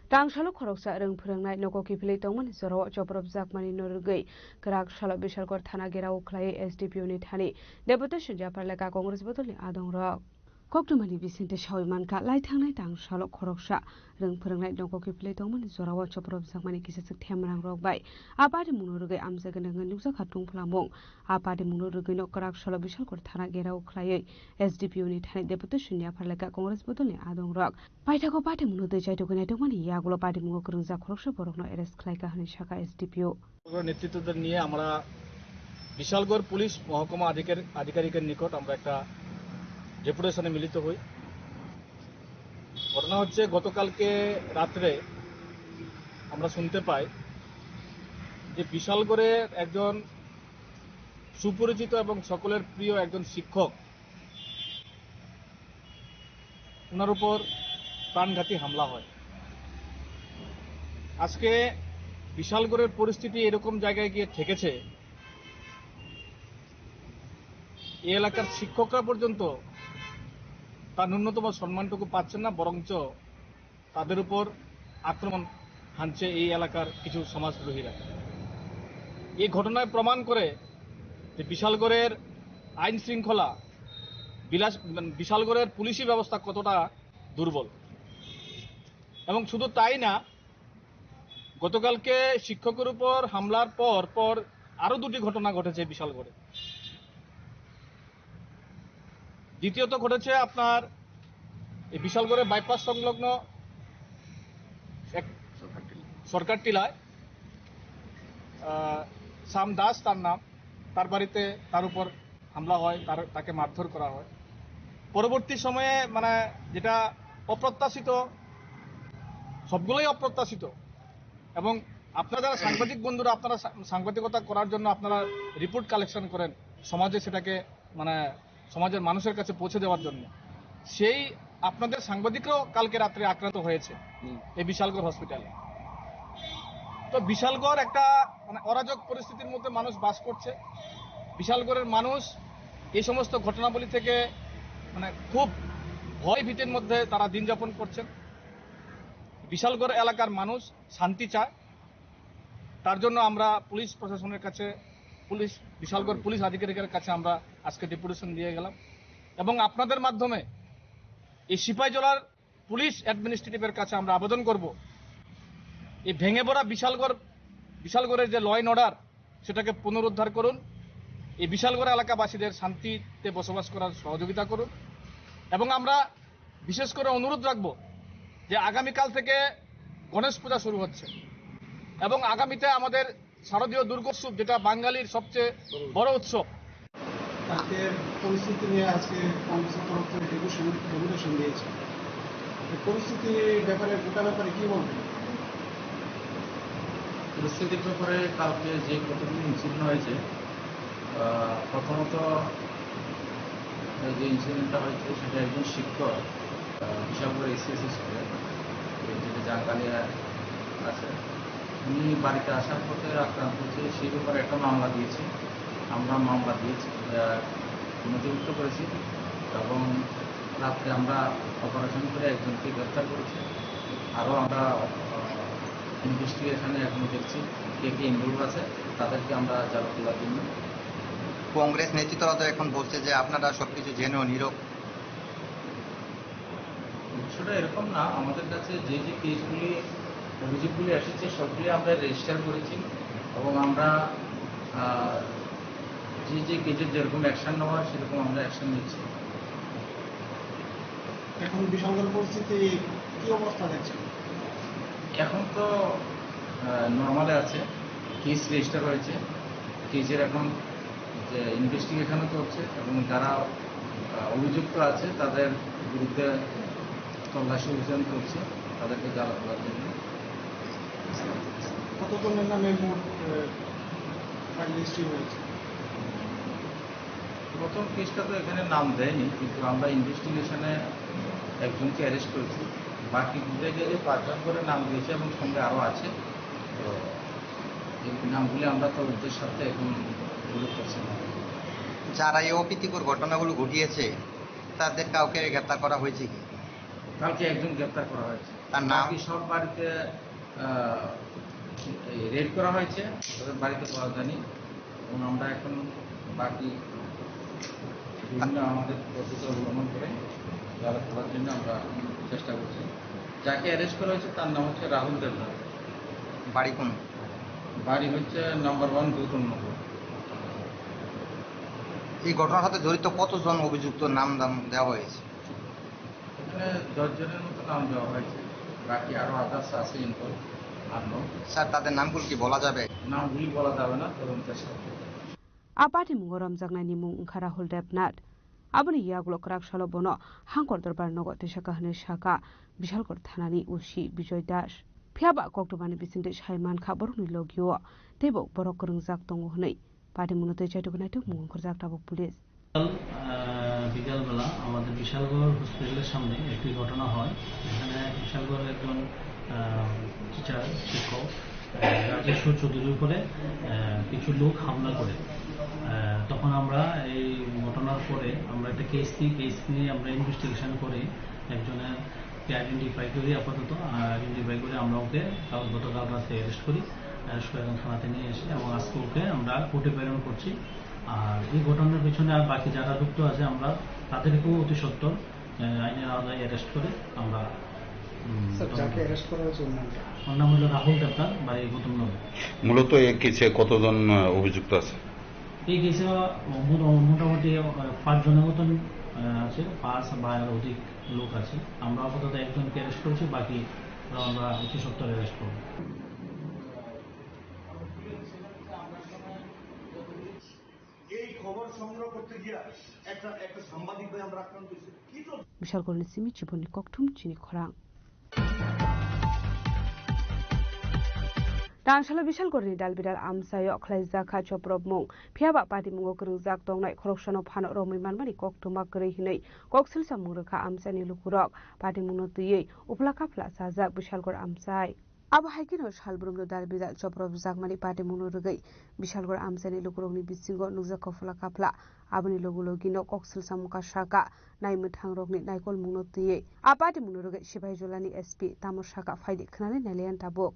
Tang salo khoroksa rwng phwrwngnai nogo kiphilwi tongmani jorao chopropjakmani norwgwi kwrak salo Bishalgarh thana gherao khlaiwi S D P O ni thani deputation yapharlekha Congress bodolni adongrok. Koktwmani bisingtwi sawi mankha, lai thangnai tang salo khoroksa rwng phwrwngnai nogo kiphilwi tongmani jorao chopropjakmani kisachwk themrangrok bai a patimungno rwgwi amjagani wngwi nukjakha tungphlamung. A patimungno rwgwino kwrak salo Bishalgarh thana gherao khlaiwi S D P O ni thani deputation yapharlekha Congress bodolni adongrok. Paithago patimungno twi chaitugwi naitokmani yagulo patimungo kwrwngjak khoroksa borokno arrest khlaikha hwnwi sakha S D P O. নেতৃত্বদের নিয়ে আমরা বিশালগড় পুলিশ মহকুমা আধিকার-, আধিকারিকের নিকট আমরা একটা ডেপুটেশনে মিলিত হই। ঘটনা হচ্ছে, গতকালকে রাত্রে আমরা শুনতে পাই যে বিশালগড়ের একজন সুপরিচিত এবং সকলের প্রিয় একজন শিক্ষক, ওনার উপর প্রাণঘাতী হামলা হয়। আজকে বিশালগড়ের পরিস্থিতি এরকম জায়গায় গিয়ে ঠেকেছে, এই এলাকার শিক্ষকরা পর্যন্ত তার ন্যূনতম সম্মানটুকু পাচ্ছেন না, বরঞ্চ তাদের উপর আক্রমণ হানছে এই এলাকার কিছু সমাজদ্রোহীরা। এই ঘটনায় প্রমাণ করে যে বিশালগড়ের আইন শৃঙ্খলা, বিলাস-, বিশালগড়ের পুলিশি ব্যবস্থা কতটা দুর্বল। এবং শুধু তাই না, গতকালকে শিক্ষকের উপর হামলার পর পর আরো দুটি ঘটনা ঘটেছে বিশালগড়ে। দ্বিতীয়ত ঘটেছে আপনার এই বিশালগড়ের বাইপাস সংলগ্ন এক সরকার টিলায়, আহ, শ্যাম দাস তার নাম, তার বাড়িতে তার উপর হামলা হয়, তার, তাকে মারধর করা হয়। পরবর্তী সময়ে মানে যেটা অপ্রত্যাশিত, সবগুলোই অপ্রত্যাশিত। এবং আপনারা যারা সাংবাদিক বন্ধুরা, আপনারা সা-, সাংবাদিকতা করার জন্য আপনারা রিপোর্ট কালেকশন করেন, সমাজে সেটাকে মানে সমাজের মানুষের কাছে পৌঁছে দেওয়ার জন্য। সেই আপনাদের সাংবাদিকরাও কালকে রাত্রে আক্রান্ত হয়েছে হুম। এই বিশালগড় হসপিটালে। তো বিশালগড় একটা মানে অরাজক পরিস্থিতির মধ্যে মানুষ বাস করছে। বিশালগড়ের মানুষ এই সমস্ত ঘটনাবলী থেকে মানে খুব ভয় ভীতির মধ্যে তারা দিন যাপন করছেন। বিশালগড় এলাকার মানুষ শান্তি চায়। তার জন্য আমরা পুলিশ প্রশাসনের কাছে, পুলিশ, বিশালগড় পুলিশ আধিকারিকের কাছে আমরা আজকে ডেপুটেশন দিয়ে গেলাম এবং আপনাদের মাধ্যমে এই সিপাহীজলার পুলিশ অ্যাডমিনিস্ট্রেটিভের কাছে আমরা আবেদন করব, এই ভেঙে পড়া বিশালগড়, বিশালগড়ের যে ল অ্যান্ড অর্ডার, সেটাকে পুনরুদ্ধার করুন। এই বিশালগড় এলাকাবাসীদের শান্তিতে বসবাস করার সহযোগিতা করুন এবং আমরা বিশেষ করে অনুরোধ রাখব যে আগামীকাল থেকে গণেশ পূজা শুরু হচ্ছে এবং আগামীতে আমাদের শারদীয় দুর্গোৎসব, যেটা বাঙালির সবচেয়ে বড় উৎসব। কালকের পরিস্থিতি নিয়ে আজকে কংগ্রেসের তরফ থেকে ডেপুটেশন, ডেপুটেশন দিয়েছে। এই পরিস্থিতির ব্যাপারে, গোটা ব্যাপারে কি বলবেন? পরিস্থিতির ব্যাপারে কালকে যে কতগুলি ইনসিডেন্ট হয়েছে, আহ, প্রথমত, এই যে ইনসিডেন্টটা হয়েছে, সেটা একজন শিক্ষক, আহ, বিশালগড় এসএসএস করে, এই যেটা জাঙ্গালিয়া আছে, উনি বাড়িতে আসার পথে আক্রান্ত হয়েছে, সেই ব্যাপারে একটা মামলা দিয়েছি। আমরা মামলা দিয়েছি, আহ, নথিভুক্ত করেছি এবং রাত্রে আমরা অপারেশন করে একজনকে গ্রেপ্তার করেছি। আরও আমরা, আহ, ইনভেস্টিগেশনে এখনো দেখছি কে কে ইনভলভ আছে, তাদেরকে আমরা জালে তোলার জন্য। কংগ্রেস নেতৃত্বরা তো এখন বলছে যে আপনারা সবকিছু জেনুইন, নিরপেক্ষ। বিষয়টা এরকম না, আমাদের কাছে যে যে কেসগুলি, অভিযোগগুলি এসেছে, সবগুলি আমরা রেজিস্টার করেছি এবং আমরা, আহ, যে যে কেসের যেরকম অ্যাকশন নেওয়া হয়, সেরকম আমরা অ্যাকশন নিচ্ছি। এখন বিশালগড় পরিস্থিতি কি অবস্থা দেখছেন? এখন তো, আহ, নর্মালে আছে, কেস রেজিস্টার হয়েছে, কেসের এখন যে ইনভেস্টিগেশনও চলছে এবং যারা, আহ, অভিযুক্ত আছে তাদের বিরুদ্ধে তল্লাশি অভিযান চলছে, তাদেরকে জালে তোলার জন্য। কতজনের নামে মোট, আহ, ফাইল রেজিস্ট্রি হয়েছে? প্রথম কেসটা তো এখানে নাম দেয়নি, কিন্তু আমরা ইনভেস্টিগেশনে একজনকে অ্যারেস্ট করেছি। বাকি বুঝে গেলে পাঁচজন করে নাম দিয়েছে এবং সঙ্গে আরও আছে। তো এই নামগুলি আমরা তদন্তের সাথে এখন উল্লেখ করছি না। যারা এই অপ্রীতিকর ঘটনাগুলো ঘটিয়েছে, তাদের কাউকে গ্রেপ্তার করা হয়েছে কি? কালকে একজন গ্রেপ্তার করা হয়েছে। তার নাম? বাকি সব বাড়িতে, আহ, এই রেড করা হয়েছে, তাদের বাড়িতে পাওয়া যায়নি। এবং আমরা এখন বাকি বিভিন্ন আমাদের পদ্ধতি অবলম্বন করে জালে তোলার জন্য আমরা চেষ্টা করছি। যাকে অ্যারেস্ট করা হয়েছে তার নাম হচ্ছে রাহুল দেবনাথ। বাড়ি কোন? বাড়ি হচ্ছে নাম্বার ওয়ান গৌতম নগর। এই ঘটনার সাথে জড়িত কতজন অভিযুক্ত নাম দাম দেওয়া হয়েছে? এখানে দশ জনের মতো নাম দেওয়া হয়েছে, বাকি আরো আদার্স আছে ইনভলভ, আননোন। স্যার, তাদের নামগুলো কি বলা যাবে? নামগুলি বলা যাবে না, তদন্তের সাথে। A patimungo romjaknaini mung wngkha Rahul Debnath. Aboni yagulo kwrak salo bono Hangkor Dorbar nogo tisa kahini saka Bishalgor thanani O C Bijoy Das. Phiyaba koktwmani bisingtwi sai mankha borokni logio teibo borok kwrwngjak tongo hwnwi. Patimungno twi chaitugwi naituk mung wngkhorjak tabuk police. আহ, বিকালবেলা আমাদের বিশালগড় হসপিটালের সামনে একটি ঘটনা হয়। এখানে বিশালগড়ের একজন, আহ, টিচার, শিক্ষক, আহ, রাজেশ্বর চৌধুরীর উপরে, আহ, কিছু লোক হামলা করে। আহ, তখন আমরা এই ঘটনার পরে আমরা একটা কেস নিই, কেস নিয়ে আমরা ইনভেস্টিগেশন করি। একজনের কে আইডেন্টিফাই করি আপাতত, আইডেন্টিফাই করে আমরা ওকে কাল, গতকাল রাতে অ্যারেস্ট করি, অ্যারেস্ট করে এখন থানাতে নিয়ে এসে এবং আজকে ওকে আমরা কোর্টে প্রেরণ করছি। আর এই ঘটনার পিছনে আর বাকি যারা যুক্ত আছে আমরা তাদেরকেও অতি সত্বর, আহ, আইনের আওতায় অ্যারেস্ট করে আমরা, উম, স্যার, তদন্ত যাকে করি। অ্যারেস্ট করা হয়েছে ওর নামটা? ওর নাম হলো রাহুল দেবনাথ, বাড়ি গৌতম নগর। মূলত এই কেসে কতজন, আহ, অভিযুক্ত আছে? এই কেসে মোট-, মোটামুটি, আহ, পাঁচজনের মতন, আহ, আছে, পাঁচ বা এর অধিক লোক আছে। আমরা আপাতত একজনকে অ্যারেস্ট করেছি, বাকি আমরা অতি সত্বর অ্যারেস্ট করব। এই খবর সংগ্রহ করতে গিয়া একটা, একটা সাংবাদিক ভাই আমরা আক্রান্ত হয়েছি। কি চলছে? Bishalgorni simi chiboni kokthum chini khorang. Tangsalo Bishalgorni dalbidal amchaio khlaijakha chopropmung, phiyaba patimungo kwrwngjak tongnai khoroksano phano romwi manmani koktwma kwrwi hwnwi koksilsamung rwkha amchaini lukurok. Patimungno twiwi uphla kaphla chajak Bishalgor amchai. Abo hai kheno salbrumno dalbidal chopropjakmani patimungno rwgwi Bishalgor amchaini lukurokni bisingo nukjak kophla kaphla. Aboni logi logino koksilsamung kha saka naimwthangrokni naikolmungno twiwi. A patimungno rwgwi Sipaijolani S P tamo saka phaidi khwnanai nailayan tabuk.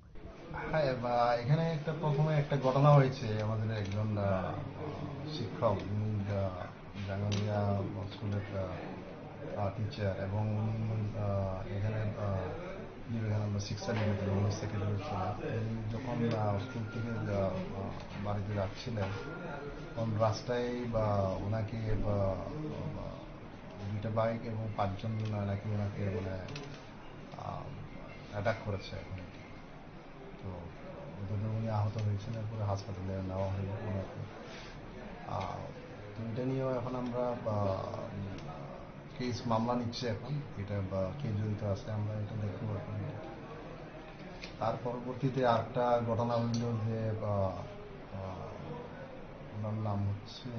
হ্যাঁ, বা এখানে একটা প্রথমে একটা ঘটনা হয়েছে, আমাদের একজন, আহ, শিক্ষক, উনি, আহ, জাঙ্গালিয়া স্কুলের, আহ, আহ, টিচার এবং উনি, আহ, এখানে, আহ, বিবেকানন্দ শিক্ষা নিকেতনে উনি সেক্রেটারি ছিলেন। উনি যখন, আহ, স্কুল থেকে, আহ, আহ, বাড়িতে যাচ্ছিলেন, তখন রাস্তায় বা ওনাকে বা, বা দুইটা বাইক এবং পাঁচজন নাকি ওনাকে মানে, আহ, অ্যাটাক করেছে এখন। তো তো উনি আহত হয়েছেন, এরপরে হাসপাতালে নেওয়া হলো ওনাকে। আহ, তো এটা নিয়েও এখন আমরা, আহ, কেস মামলা নিচ্ছে এখন, এটা বা কে জড়িত আছে আমরা এটা দেখবো এখন। তার পরবর্তীতে আরেকটা ঘটনা হইল যে, আহ, আহ, ওনার নাম হচ্ছে,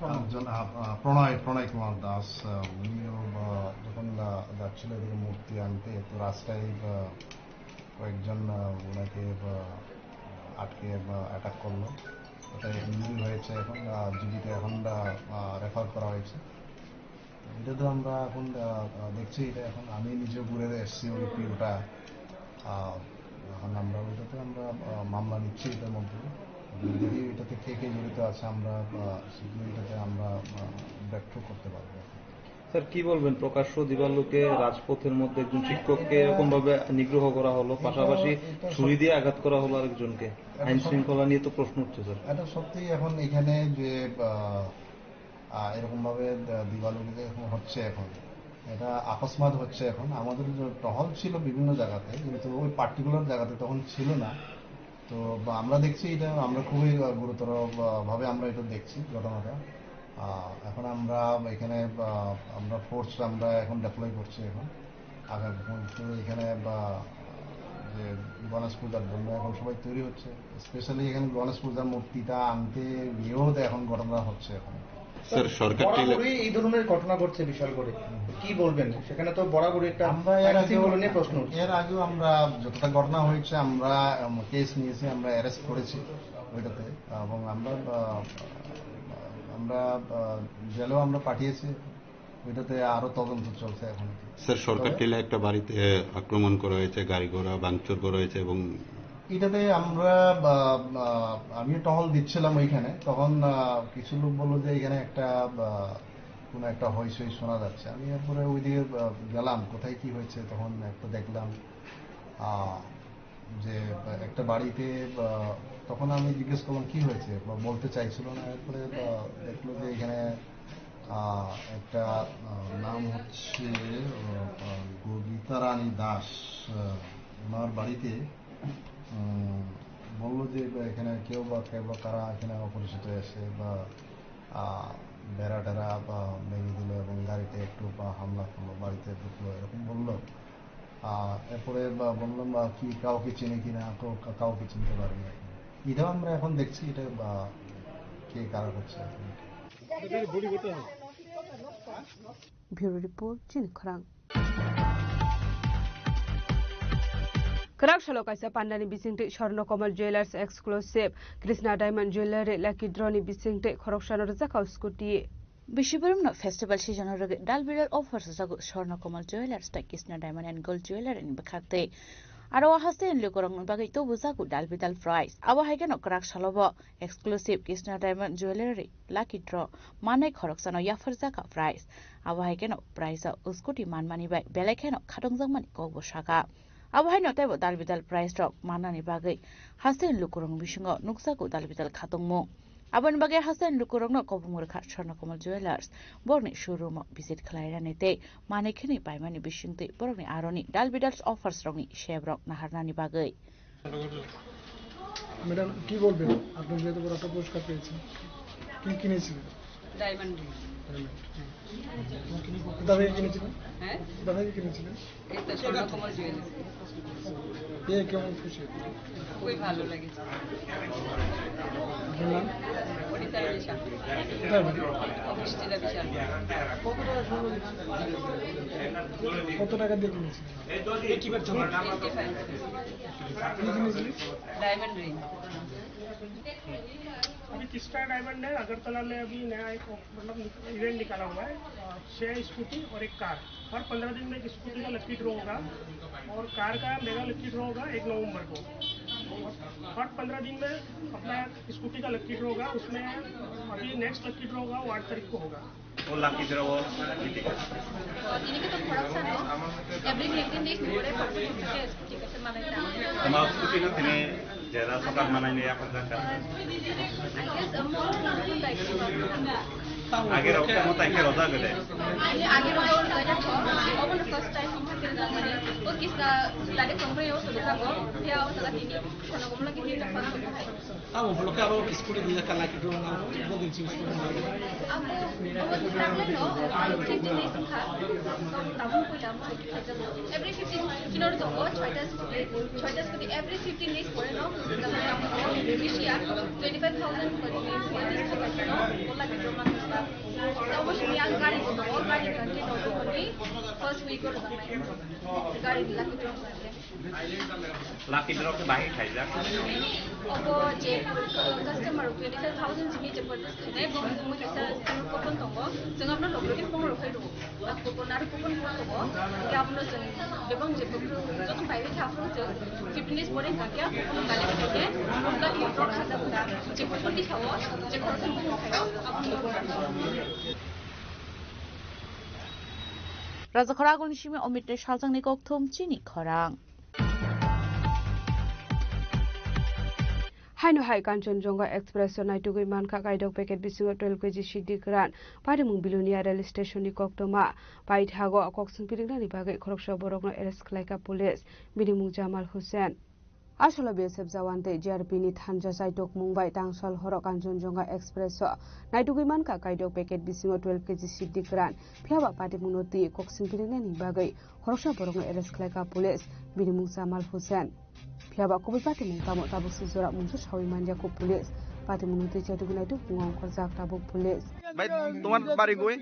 আহ, একজন, আহ, আহ, প্রণয়, প্রণয় কুমার দাস, আহ, উনিও, আহ, যখন, আহ, যাচ্ছিল এদিকে মূর্তি আনতে, তো রাস্তায়, আহ, কয়েকজন, আহ, ওনাকে, আহ, আটকে, আহ, অ্যাটাক করলো। ওটা ইনজুরি হয়েছে এখন, আহ, জিবিতে এখন, আহ, আহ, রেফার করা হয়েছে। তো এটা তো আমরা এখন, আহ, আহ, দেখছি, এটা এখন আমি নিজেও ঘুরে এসেছি ওই পিওটা। আহ, এখন আমরা ওইটাতে আমরা, আহ, মামলা নিচ্ছি এটার মধ্যে। যদি এটাতে কে কে জড়িত আছে আমরা, আহ, শীঘ্রই এটাতে আমরা, আহ, ব্যাকট্রেক করতে পারবো। স্যার, কি বলবেন, প্রকাশ্য দিবালোকে রাজপথের মধ্যে একজন শিক্ষককে এরকম ভাবে নিগ্রহ করা হলো, পাশাপাশি এটা ছুরি দিয়ে আঘাত করা হলো আরেকজনকে? এটা আইন সব- শৃঙ্খলা নিয়ে তো প্রশ্ন উঠছে, স্যার। এটা সত্যিই এখন এখানে যে, আহ, আহ, এরকম ভাবে দ-, দিবালোকে যে এখন হচ্ছে এখন, এটা অকস্মাৎ হচ্ছে এখন। আমাদের যে টহল ছিল বিভিন্ন জায়গাতে, কিন্তু ওই পার্টিকুলার জায়গাতে তখন ছিল না। তো বা আমরা দেখছি এটা, আমরা খুবই, আহ, গুরুতর, আহ, ভাবে আমরা এটা দেখছি ঘটনাটা। আহ, এখন আমরা এখানে, আহ, আমরা ফোর্স আমরা এখন ডিপ্লয় করছি এখন। আগামী তো এখানে বা যে গণেশ পূজার জন্য এখন সবাই তৈরি হচ্ছে, স্পেশালি এখানে গণেশ পূজার মূর্তিটা আনতে গিয়েও তো এখন ঘটনা হচ্ছে এখন। স্যার, সরকার টিলা- বরাবরই এই ধরনের ঘটনা ঘটছে বিশালগড়ে। কি বলবেন? সেখানে তো বরাবরই একটা আমরা এর আইন আগেও, শৃঙ্খলা নিয়ে প্রশ্ন উঠছে। এর আগেও আমরা যতটা ঘটনা হয়েছে আমরা, উম, কেস নিয়েছি, আমরা অ্যারেস্ট করেছি ওইটাতে, এবং আমরা, আহ, আমরা, আহ, জেলেও আমরা পাঠিয়েছি, ওইটাতে আরো তদন্ত চলছে এখন। স্যার, সরকার তবে টিলা একটা বাড়িতে আক্রমণ করা হয়েছে, গাড়ি ঘোড়া ভাঙচুর করা হয়েছে এবং এটাতে আমরা, বা, বা, আমিও টহল দিচ্ছিলাম ওইখানে, তখন, আহ, কিছু লোক বললো যে এখানে একটা, বা, কোনো একটা হইচই শোনা যাচ্ছে। আমি এরপরে ওইদিকে, আহ, গেলাম, কোথায় কি হয়েছে, তখন একটা দেখলাম, আহ, যে একটা বাড়িতে, আহ, তখন আমি জিজ্ঞেস করলাম কি হয়েছে, বা বলতে চাইছিল না। এরপরে, আহ, দেখলো যে এখানে, আহ, একটা, আহ, নাম হচ্ছে, আহ, আহ, গবিতা রানী দাস, আহ, ওনার বাড়িতে, উম, বললো যে এখানে কেউ বা, কেউ বা কারা এখানে অপরিচিত এসে বা, আহ, বেড়া টেরা বা ভেঙে দিল এবং গাড়িতে একটু বা হামলা করলো, বাড়িতে ঢুকলো, এরকম বললো। আহ, এরপরে বা বললাম, বা কি কাউকে চিনি কিনা, তো কা-, কাউকে চিনতে পারিনি এখন। এটাও আমরা এখন দেখছি, এটা বা কে কারা করছে এখন। Bureau report, Chini Khorang. Kwrak salo kaisa pandani bisingtwi Swarna Kamal Jewellers exclusive Krishna Diamond Jewellery lucky draw ni bisingtwi khoroksano rwjakha scooty. Bisi borokno festival season o rwgwi dal bidal offers rwjago Swarna Kamal Jewellers tei Krishna Diamond and Gold Jewellery ni bwkhaktwi. Aro o haste ni lukurokni bagwi tubujago dal bidal price. Abo hai kheno kwrak salo bo exclusive Krishna Diamond Jewellery lucky draw manwi khoroksano yapharjakha price. Abo hai kheno price o scooty manmani bai belai kheno khatungjakmani kokbo sakha. Abo haino teibo dal bidal price rok mannani bagwi haste ni lukurokni bisingo nukjago dal bidal khatungmung. Aboni bagwi haste ni lukurokno kobong rwkha Swarna Kamal Jewellers. Borokni showroom o visit khlairani tei manwi khwnwi paimani bisingtwi borokni aroni dal bidal offers rokni sebrok naharnani bagwi. Madam, কি বলবেন? আপনি যেহেতু বড় একটা পুরস্কার পেয়েছেন, কি কিনেছিলেন? Diamond ring. ডায়মন্ড। কোথা থেকে কিনেছিলেন? হ্যাঁ? কোথা থেকে কিনেছিলেন? এই তো স্বর্ণকমল জুয়েলার্স। পেয়ে কেমন খুশি হয়েছেন? খুবই ভালো লেগেছে। আপনার নাম? অনিতা রানী সাহা। কোথায় বাড়ি? অফিস জেলা বিশাল। কত টাকা দিয়ে কিনেছিলেন? Twenty five. কি কিনেছিলেন? Diamond ring. अभी किस्टा डायमंड है, अगरतला में अभी नया एक, मतलब, इवेंट निकाला हुआ है। अ, छह स्कूटी और एक कार। हर पंद्रह दिन में एक स्कूटी का लकी ड्रॉ होगा और कार का मेगा लकी ड्रॉ होगा एक नवंबर को। और हर पंद्रह दिन में अपना स्कूटी का लकी ड्रॉ होगा, उसमें अभी नेक्स्ट लकी ड्रॉ होगा, वो आठ तारीख को होगा। वो लकी ड्रॉ वो। Tini khe to khoroksa no, every fifteen days ni pore khoroksa khoroksa khe scooty kaisa manai ta. Toma scooty no tini jera sokar manai ni yapharjak kha. I guess, uh, most of the time. Age rok tamo tai khe rojak de. Ani age rok rojak kho, obo no first time. O kisa Tadi kongkoi yo sudah kabo, dia awak salah ini, kono kono lagi ini tak pernah buka hai. Abo bloke abo school-o dui lakh lucky draw abo bogin sing school-o. Abo, abo taklai no, abo fifteen days wngkha. Tabuk puila mo. Every fifteen, kinor tongo, choita scooty, choita scooty every fifteen days pore no, bisi ya, twenty five thousand pore, twenty five thousand no, lucky draw ma kisa. Abo sini ang gari ko tongo, gari kan ke tongo ni, first week ko tongo. Gari lucky draw ma. Lucky draw khe bahai khaijak? Obo je, uh, customer twenty five thousand simi je purchase khainai, bo mui kaisa coupon tongo. Chwng abono loglogi phone rok phai rwo. A coupon aro coupon phone tongo. Hingke abono chwng bebak je bwkhwrwng joto bai bai kha phuru chwng fifteen days pore hingkha khe coupon collect khaikhe lucky draw khaijak wngkha. Je coupon ni sao, je khoroksa ni coupon khaio, abono. Rajakhara agulni simi Omit ni salsangni kokthum chini khorang. Haino hai Kanchanjunga Express o naitugwi mankha kaidok packet bisingo twelve K G siddi kwran, patimung Bilonia rail station ni koktwma. Paithago kok swngpiringnani bagwi khoroksa borokno arrest khlaikha police, bini mung Jamal Hussain. Asolo B S F jawan tei G R P ni thanja chaitokmung bai tangsal horo Kanchanjunga Express o naitugwi mankha kaidok packet bisingo twelve K G siddi kwran, phiyaba patimungno twi kok swngpiringnani bagwi khoroksa borokno arrest khlaikha police, bini mung Jamal Hussain. Phiyaba kubui patimung tamo tabuk se jora mungsa sawi manjakha police. Patimungno twi chaitugwi naituk wngkha ongkhorjak tabuk police. ভাই, তোমার বাড়ি কই?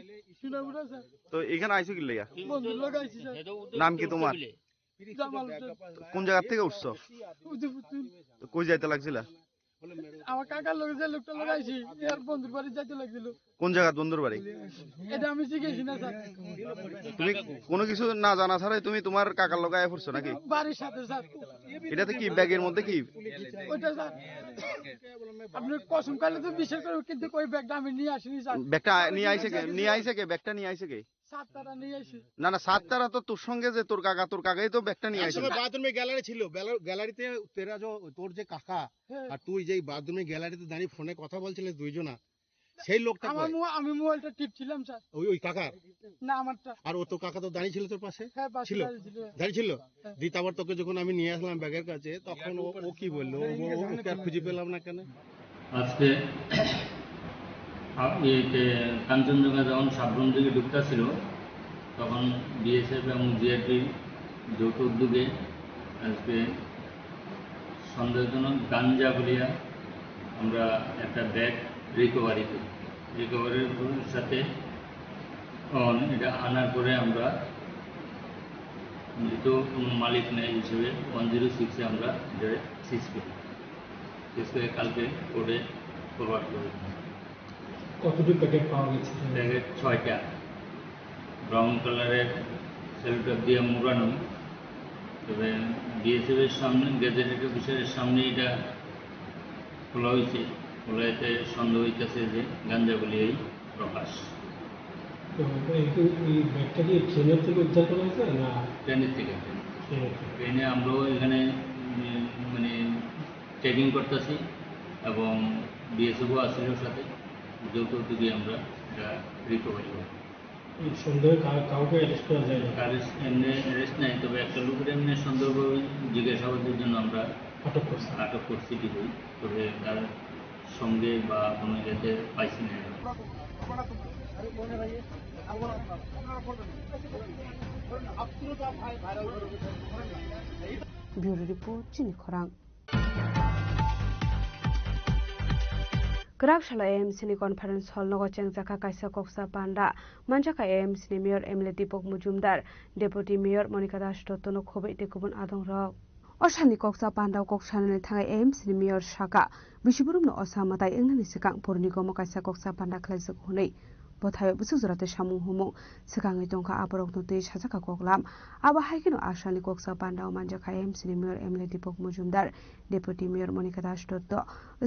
তো এখানে আইছো কি লেগা? বন্ধুর লগে আইছি স্যার। নাম কি তোমার? জামাল হোসেন। কোন জায়গা থেকে উঠছো? উদয়পুর থেকে। তো কই যাইতে লাগছিল? আমার কাকার লগে যে লোকটা লগে আইছি, এর বন্ধুর বাড়ি যাইতে লাগছিল। কোন জায়গা বন্ধুর বাড়ি? এটা আমি জিজ্ঞেস না স্যার। তুমি কোনো কিছু না জানা ছাড়াই তুমি তোমার কাকার লগে আয়া পড়ছো নাকি? বাড়ির সাথে স্যার। এটাতে কি ব্যাগের মধ্যে কি? ওইটা স্যার, আপনি কসম খাইলে তো বিশ্বাস করবেন, কিন্তু ওই ব্যাগটা আমি নিয়ে আসিনি স্যার। ব্যাগটা নিয়ে আইছে কে? নিয়ে আইছে কে? ব্যাগটা নিয়ে আইছে কে? সাত তারা নিয়ে আসি। না, না, সাত তারা তো তোর সঙ্গে যে তোর কাকা, তোর কাকাই তো ব্যাগটা নিয়ে আইছে। একসময় বাথরুমে গ্যালারি ছিল, গ্যালা-, গ্যালারিতে তেরা যে, তোর যে কাকা, হ্যাঁ। আর তুই যেই বাথরুমে গ্যালারিতে দাঁড়িয়ে ফোনে কথা বলছিলে দুইজনা, সেই লোকটা আমার কই? মো-, আমি মোবাইলটা টিপছিলাম স্যার। ওই, ওই কাকার? না, আমারটা। আর ও তো কাকা তো দাঁড়িয়ে ছিল তোর পাশে? হ্যাঁ, পাশে ছিল? দাঁড়িয়ে ছিল। দাঁড়িয়ে ছিল? হ্যাঁ। দি তারপর তোকে যখন আমি নিয়ে আসলাম ব্যাগের কাছে, তখন ও, ও কি বললো? ও, ও, ওকে আর খুঁজে পেলাম না কেন? আজকে আ-, ইয়েতে কাঞ্চনজঙ্ঘা যখন সাবরুম দিকে ঢুকতেছিল, তখন বিএসএফ এবং জিআরপির যৌথ উদ্যোগে আজকে সন্দেহজনক গাঞ্জা বলিয়া আমরা একটা ব্যাগ রিকভারি করি। রিকভারির সাথে, অন-, এটা আনার পরে আমরা যেহেতু কোনো মালিক নেই হিসেবে ওয়ান জিরো সিক্সে আমরা এটা সিজ করি। সিজ করে কালকে কোর্টে ফরওয়ার্ড করি। কতটি প্যাকেট পাওয়া গেছে? প্যাকেট ছয়টা। ব্রাউন কালারের সেলোটেপ দিয়ে মোড়ানো। তবে বিএসএফ এর সামনে, গ্যাজেটেড অফিসারের সামনে এটা খোলা হয়েছে। খোলা এতে সন্দেহ হইতেছে যে গাঞ্জা বলিয়াই প্রকাশ। তো এই তো, এই ব্যাগটা কি ট্রেনের থেকে উদ্ধার করা হয়েছে না? ট্রেনের থেকে, ট্রেনের থেকে। ট্রেনের থেকে। ট্রেনে আমরাও এখানে, উম, মানে চেকিং করতেছি এবং বিএসএফও আছে ওর সাথে, যৌথ উদ্যোগে আমরা এটা রিকভারি করি। এই সন্দেহে কা-, কাউকে অ্যারেস্ট করা যায়নি? কারো এমনি অ্যারেস্ট নাই, তবে একটা লোকের এমনি সন্দেহভাবে জিজ্ঞাসাবাদের জন্য আমরা আটক করছি। আটক করছি ঠিকই, তবে তার সঙ্গে বা কোনো ইয়েতে পাইছি না। Bureau Report, Chini Khorang. Kwrak salo A M C ni conference hall nogo chengjakha kaisa koksa panda. Manjakha A M C ni mayor M L A Deepak Majumdar, deputy mayor Monika Das Dotto no khobwi tei kubun adongrok. O salni koksa pandao kok sanani thangwi A M C ni mayor sakha, bisi borokno osa mwtai wngnani swkang purni gomo kaisa koksa panda khlaijak hwnwi. Bothaio bwswk jora tei samung humung swkangwi tongkha, aborokno twi sajakha koklam. Abo hai kheno a salni koksa pandao manjakha A M C ni mayor M L A Deepak Majumdar, deputy mayor Monika Das Dotto,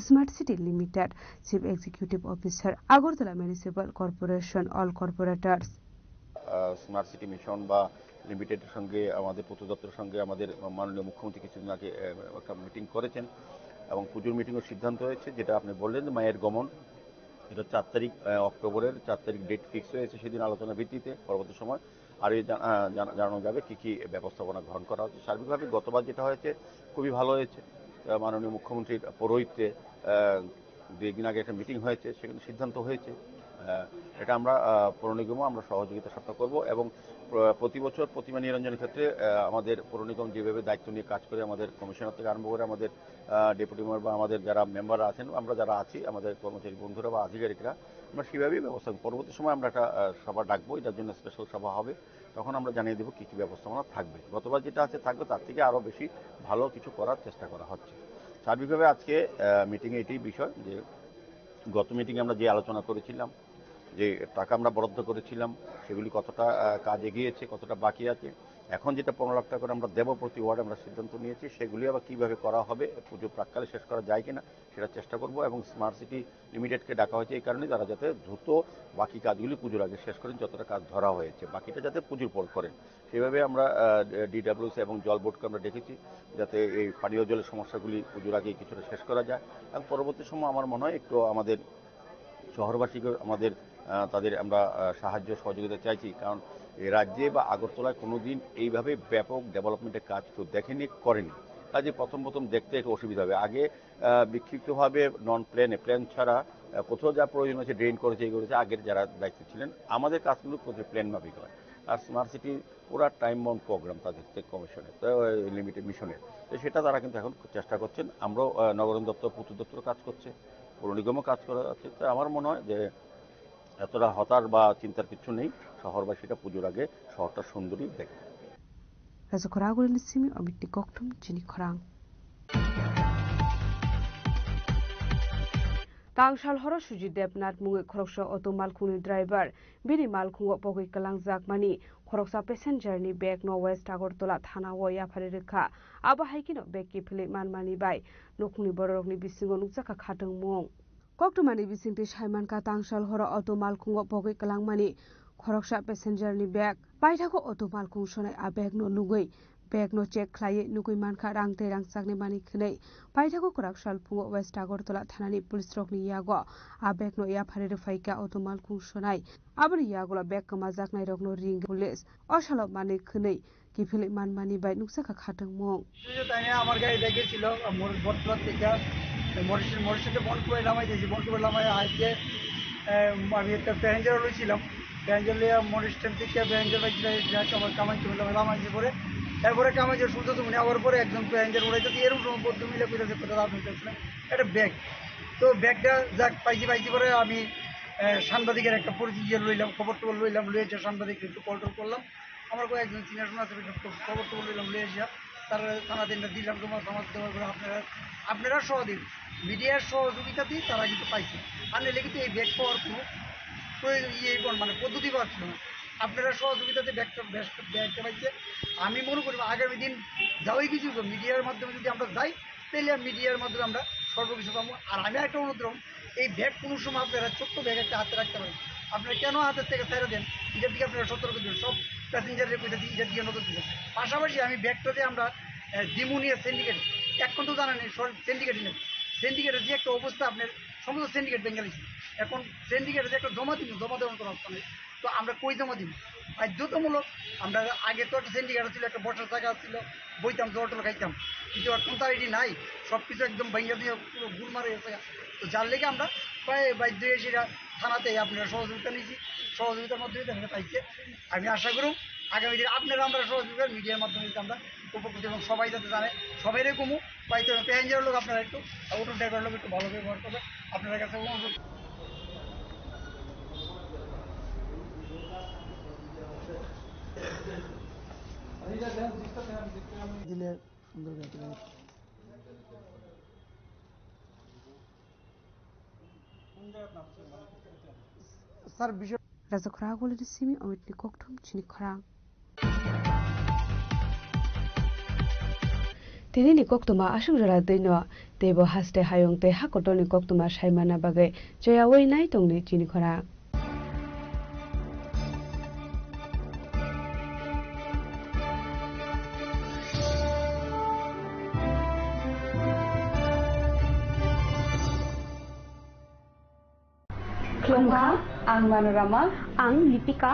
Smart City Limited, chief executive officer, Agartala Municipal Corporation, all corporators. Ah, smart city mission বা লিমিটেডের সঙ্গে আমাদের পূর্ত দপ্তরের সঙ্গে আমাদের মাননীয় মুখ্যমন্ত্রী কিছুদিন আগে, আহ, একটা মিটিং করেছেন এবং পুজোর মিটিংয়ের সিদ্ধান্ত হয়েছে, যেটা আপনি বললেন যে মায়ের গমন, এটা চার তারিখ, আহ, অক্টোবরের চার তারিখ ডেট ফিক্স হয়েছে, সেদিন আলোচনার ভিত্তিতে পরবর্তী সময় আরও জানা- জানা- জানানো যাবে কী কী ব্যবস্থাপনা গ্রহণ করা হচ্ছে। সার্বিকভাবে গতবার যেটা হয়েছে, খুবই ভালো হয়েছে। আহ, মাননীয় মুখ্যমন্ত্রীর পৌরোহিত্যে আহ, দুই দিন আগে একটা মিটিং হয়েছে, সেখানে সিদ্ধান্ত হয়েছে। আহ, এটা আমরা আহ, পৌর নিগমও আমরা সহযোগিতা সাধন করব এবং প্র- প্রতি বছর প্রতিমা নিরঞ্জনের ক্ষেত্রে আহ, আমাদের পৌর নিগম যেভাবে দায়িত্ব নিয়ে কাজ করে, আমাদের কমিশনার থেকে আরম্ভ করে আমাদের ডেপুটি মেয়র বা আমাদের যারা মেম্বার আছেন, আমরা যারা আছি, আমাদের কর্মচারী বন্ধুরা বা আধিকারিকরা, আমরা সেভাবেই ব্যবস্থা করব। পরবর্তী সময় আমরা একটা আহ, সভা ডাকবো, এটার জন্য স্পেশাল সভা হবে। তখন আমরা জানিয়ে দেবো কী কী ব্যবস্থাপনা থাকবে। গতবার যেটা আছে থাকবে, তার থেকে আরও বেশি ভালো কিছু করার চেষ্টা করা হচ্ছে। সার্বিকভাবে আজকে মিটিংয়ে এটাই বিষয় যে গত মিটিংয়ে আমরা যে আলোচনা করেছিলাম, যে টাকা আমরা বরাদ্দ করেছিলাম, সেগুলি কতটা আহ, কাজ এগিয়েছে, কতটা বাকি আছে। এখন যেটা পনেরো লাখ টাকা করে আমরা দেবো প্রতি ওয়ার্ড, আমরা সিদ্ধান্ত নিয়েছি, সেগুলি আবার কীভাবে করা হবে, পুজো প্রাক্কালে শেষ করা যায় কিনা, সেটা চেষ্টা করব। এবং স্মার্ট সিটি লিমিটেডকে ডাকা হয়েছে এই কারণে, তারা যাতে দ্রুত বাকি কাজগুলি পুজোর আগে শেষ করেন, যতটা কাজ ধরা হয়েছে, বাকিটা যাতে পুজোর পর করেন। সেভাবে আমরা ডিডাব্লিউসি এবং জল বোর্ডকে আমরা ডেকেছি, যাতে এই পানীয় জলের সমস্যাগুলি পুজোর আগে কিছুটা শেষ করা যায়। এবং পরবর্তী সময় আমার মনে হয় একটু আমাদের শহরবাসীকে আমাদের আহ, তাদের আমরা আহ, সাহায্য সহযোগিতা চাইছি, কারণ এই রাজ্যে বা আগরতলায় কোনোদিন এইভাবে ব্যাপক ডেভেলপমেন্টের কাজ কেউ দেখেনি, করেনি। কাজে প্রথম প্রথম দেখতে একটু অসুবিধা হবে। আগে আহ, বিক্ষিপ্তভাবে নন প্ল্যানে, প্ল্যান ছাড়া আহ, কোথাও যা প্রয়োজন হয়েছে, ড্রেন করেছে, এই করেছে, আগের যারা দায়িত্বে ছিলেন। আমাদের কাজ কিন্তু প্রতি প্ল্যান মাফিক হয়। আর স্মার্ট সিটি পুরা টাইম বাউন্ড প্রোগ্রাম তাদের স্টেট কমিশনের, লিমিটেড মিশনের। তো সেটা তারা কিন্তু এখন চেষ্টা করছেন। আমরাও আহ, নগরায়ণ দপ্তর, পূর্ত দপ্তর কাজ করছে, পৌর নিগমও কাজ করা যাচ্ছে। তো আমার মনে হয় যে এতটা হতাশ বা চিন্তার কিছু নেই। শহরবাসীরা পুজোর আগে শহরটা সুন্দরই দেখবে। Rajakhoragulini simi Omitni kokthum chini khorang. Tangsal horo Sujit Debnath mungwi khoroksa auto malkhungni driver bini malkhungo pogwi kwlangjakmani khoroksa passenger ni bag no West Agartala thana o yapharwi rwkha. Abo hai kheno bag kiphilwi manmani bai nukhungni bororokni bisingo nukjakha khatungmung. Koktwmani bisingtwi saimankha, tangsal horo auto malkhungo pogwi kwlangmani khoroksa passenger ni bag. Paithago auto malkhung sonai a bag no nugwi, bag no check khlaiwi nugwi mankha rang tei rangchakni manwi khwnwi. Paithago kwrak sal phungo West Agartala thanani police rokni yago a bag no yapharwi rwphaikha auto malkhung sonai. Aboni yagulo bag kwmajaknai rokno ring police. O salo manwi khwnwi kiphilwi manmani bai nukjakha khatungmung. Sujo tanya amar gari dai gechilo, mor botla teka, morisin morisin to bon kubai lamai desi, bon kubai lamai aike, eh, ami ekta passenger loichilam, passenger loiya moris stand teka passenger bai jira jira amar kamai chumila lamai je pore, tarpore kamai je sujo tumuni abar pore ekjon passenger urai to erom somoy boddo mile koi jase kotha apni kaise, ekta bag, to bag ta jak paisi paisi pore ami, eh, sanbadiker ekta porichi iye loilam, khobor tobor loilam, loiya je sanbadiker ektu call tol korlam. আমার কয়েকজন সিনিয়র আছে, খবর টবর লইলাম, লই আসিয়া তারা থানা তিনটা দিলাম, তোমার সমাজ দেওয়ার পরে আপনারা, আপনারা সহ দিন, মিডিয়ার সহযোগিতাতেই তারা কিন্তু পাইছে। আর নাহলে কিন্তু এই ব্যাগ পাওয়ার কোনো প্রয়োজন, ইয়ে, কোন মানে পদ্ধতি পাওয়া ছিল না। আপনারা সহযোগিতাতে ব্যাগটা, ব্যাগ, ব্যাগটা পাইছে। আমি মনে করি আগামী দিন যাওয়াই কিছু মিডিয়ার মাধ্যমে যদি আমরা যাই, তাহলে মিডিয়ার মাধ্যমে আমরা সর্বকিছু পাবো। আর আমি একটা অনুরোধ করবো, এই ব্যাগ কোনো সময় আপনারা ছোট্ট ব্যাগ একটা হাতে রাখতে পারেন। আপনারা কেন হাতের থেকে ছেড়ে দেন, এটার দিকে আপনারা সতর্ক দিন। সব প্যাসেঞ্জারের কইতে দিন, এটার দিকে নজর দিবেন। পাশাপাশি আমি ব্যাগটাতে আমরা, আহ, দিমুনিয়া সিন্ডিকেট, এখন তো জানেন এই সব সিন্ডিকেট নেই, সিন্ডিকেটের যে একটা অবস্থা, আপনার সমস্ত সিন্ডিকেট বেঙ্গালি। এখন সিন্ডিকেটের যে একটা জমা দিন, জমা দেওয়ার কোনো অবস্থা নেই। তো আমরা কই জমা দিব? বাধ্যতামূলক। আমরা আগে তো একটা সিন্ডিকেট ছিল, একটা বসার জায়গা ছিল, বইতাম, জল টল খাইতাম, কিন্তু এখন তো আর এটি নাই। সব কিছু একদম ভাঙ্গা দিয়ে পুরো গুড় মারা গেছে। তো যার লেগে আমরা প্রায় বাধ্য হয়ে সেটা থানাতে আপনারা সহযোগিতা নিয়েছি, সহযোগিতার মাধ্যমে দেখা পাইছে। আমি আশা করুন আগামী দিনে আপনারা আমরা সহযোগিতা মিডিয়ার মাধ্যমে যাতে আমরা উপকৃত এবং সবাই যাতে জানে, সবাই এরকমও পাইতে হবে। প্যাসেঞ্জার লোক আপনারা একটু, অটো ড্রাইভার লোক একটু ভালো ব্যবহার করবে, আপনার কাছে অনুরোধ। দিলে সুন্দর করে। স্যার, বিষয় রাজাখরা আগলনি simi Omitni kokthum chini khorang. Tini ni koktwma aswk jora twi no, teibo haste hayung tei ha kotor ni koktwma saimana bagwi choyawi nai tongni chini khorang. Khulumkha, ang Manorama. Ang Lipika.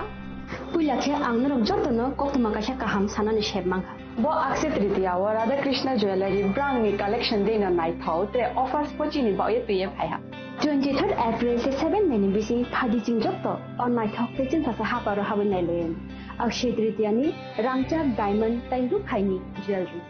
Puila khe ang norok jotono koktwma kaisa kaham sanani sep mankha. Bo Akshaya Tritiya o Radha Krishna Jewellery brand ni collection deino naithok tre offers bo chini bagwi twiwi phaiha. Twenty third April se seven May ni bising phaidi chwng joto o naithok tei chwngsacha haparo habwi nailaio. Akshaya Tritiya ni rangchak, diamond tei rukhaini jewellery.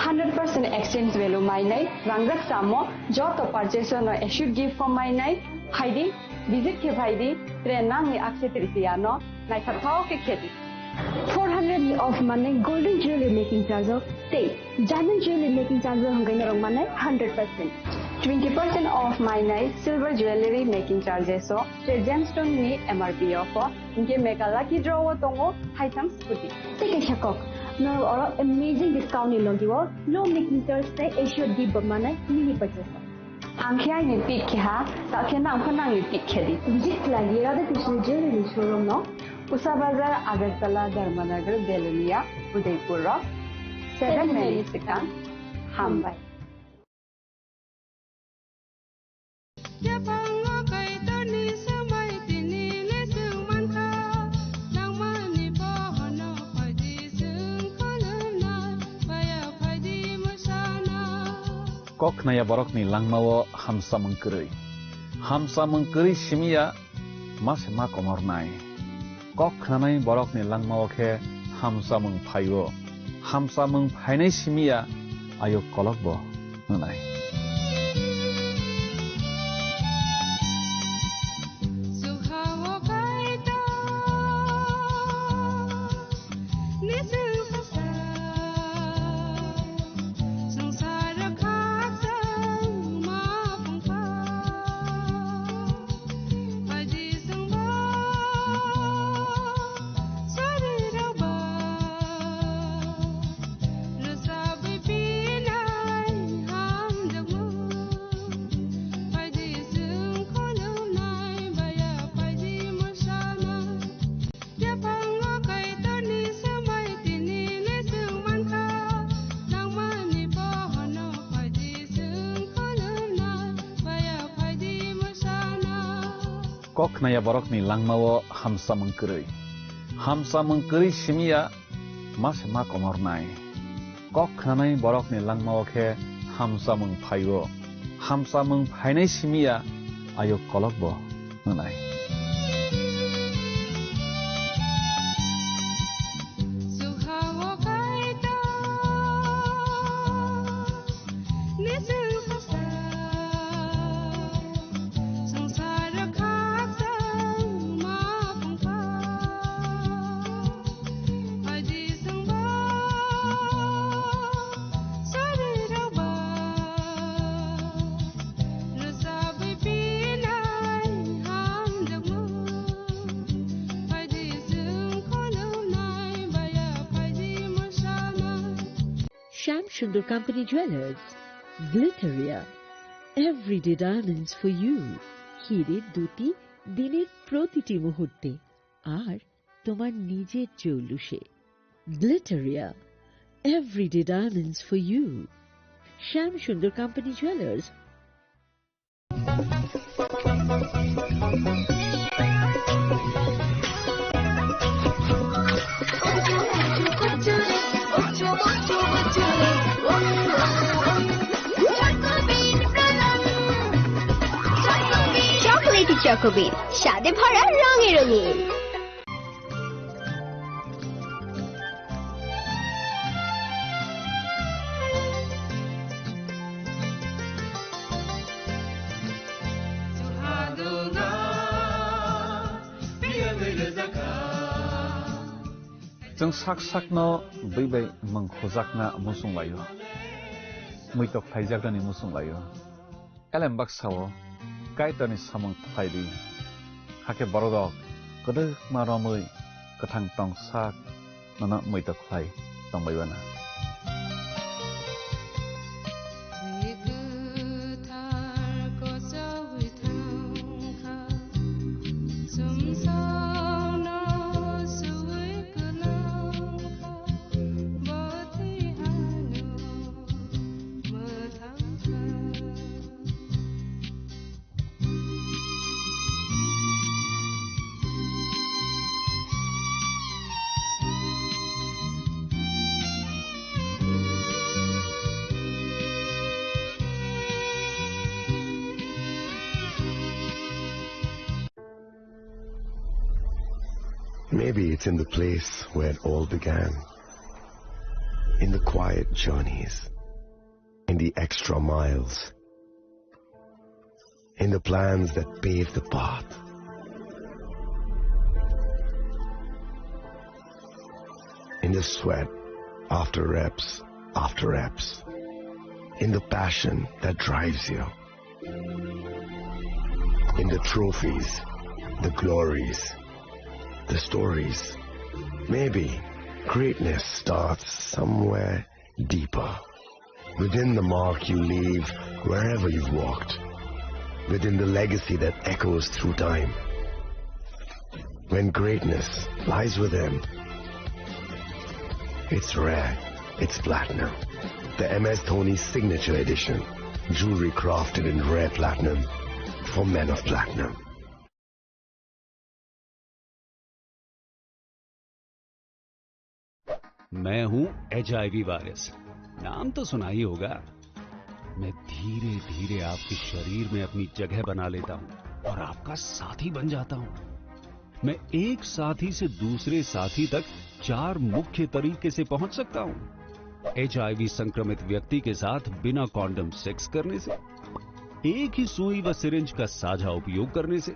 Hundred percent exchange value mainai, rangjak samo joto purchase no assured gift form mainai, phaidi, visit khe phaidi, tre nangni Akshaya Tritiya no naithothok khe khedi. Four hundred ni off manai golden jewelry making charge o tei diamond jewelry making charge o hwnkhai norok manai hundred percent. Twenty percent off mainai silver jewelry making charges o tre gemstone ni M R P o pho. Hinkhe mega lucky draw o tongo haitham scooty. Tei kaisa kok, norok oro amazing discount ni logi o low making charge tei assured gift bo manai mini purchase o. Ang khe aini pick khe ha, ta khe nang pho nangni pick khe di. Visit khlai di Radha Krishna Jewellery showroom no. Usa Bazar, Agartala, Dharmanagar, Belonia, Udaipur o. Seven May ni swkang. Hambai. Yaphango Kaitorni swmai tini le chwng mankha, nangmani bohono phaidi chwng khulumnai, baya phaidi mwsana. Kok khnaya borokni langmao hamsamung kwrwi. Hamsamung kwrwi simiya ma se ma komornai. Kok khnanai borokni langmao khe hamsamung phaio. Hamsamung phainai simiya ayuk kolokbo hwnai. Yaphango Kaitorni swmai tini le chwng mankha, nangmani bohono phaidi chwng khulumna, baya phaidi mwsana. Kok khnaya borokni langmao hamsamung kwrwi. Hamsamung kwrwi simiya ma se ma komornai. Kok khnanai borokni langmao khe hamsamung phaio. Hamsamung phainai simiya ayuk kolokbo hwnai. Shyam Sundar Company Jewelers, Glitteria, everyday diamonds for you. হিরে দ্যুতি দিনের প্রতিটি মুহূর্তে, আর তোমার নিজের চৌলুসে। Glitteria, everyday diamonds for you. Shyam Sundar Company Jewelers. Chocolatey Choco Bean, স্বাদে ভরা, রঙে রঙিন। Chwng sak sakno bwi bai mwng khujakna muchung laio, muitok khlaijaknani muchung laio. Elem baksa-o Kaitorni samung khlai di, hakhe bororok kwdwkma romwi kwthang tong sak nono muitok khlai tongbai uanw. Maybe it's in the place where it all began. In the quiet journeys, in the extra miles, in the plans that pave the path, in the sweat after reps after reps, in the passion that drives you, in the trophies, the glories, the stories. Maybe greatness starts somewhere deeper, within the mark you leave wherever you've walked, within the legacy that echoes through time. When greatness lies within, it's rare, it's platinum. The M S Dhoni Signature Edition, jewelry crafted in rare platinum for men of platinum. मैं हूं HIV virus. नाम तो सुना ही होगा। मैं धीरे धीरे आपके शरीर में अपनी जगह बना लेता हूं और आपका साथी बन जाता हूं। मैं एक साथी से दूसरे साथी तक चार मुख्य तरीके से पहुंच सकता हूं। एचआईवी संक्रमित व्यक्ति के साथ बिना कॉन्डम सेक्स करने से, एक ही सुई व सिरिंज का साझा उपयोग करने से,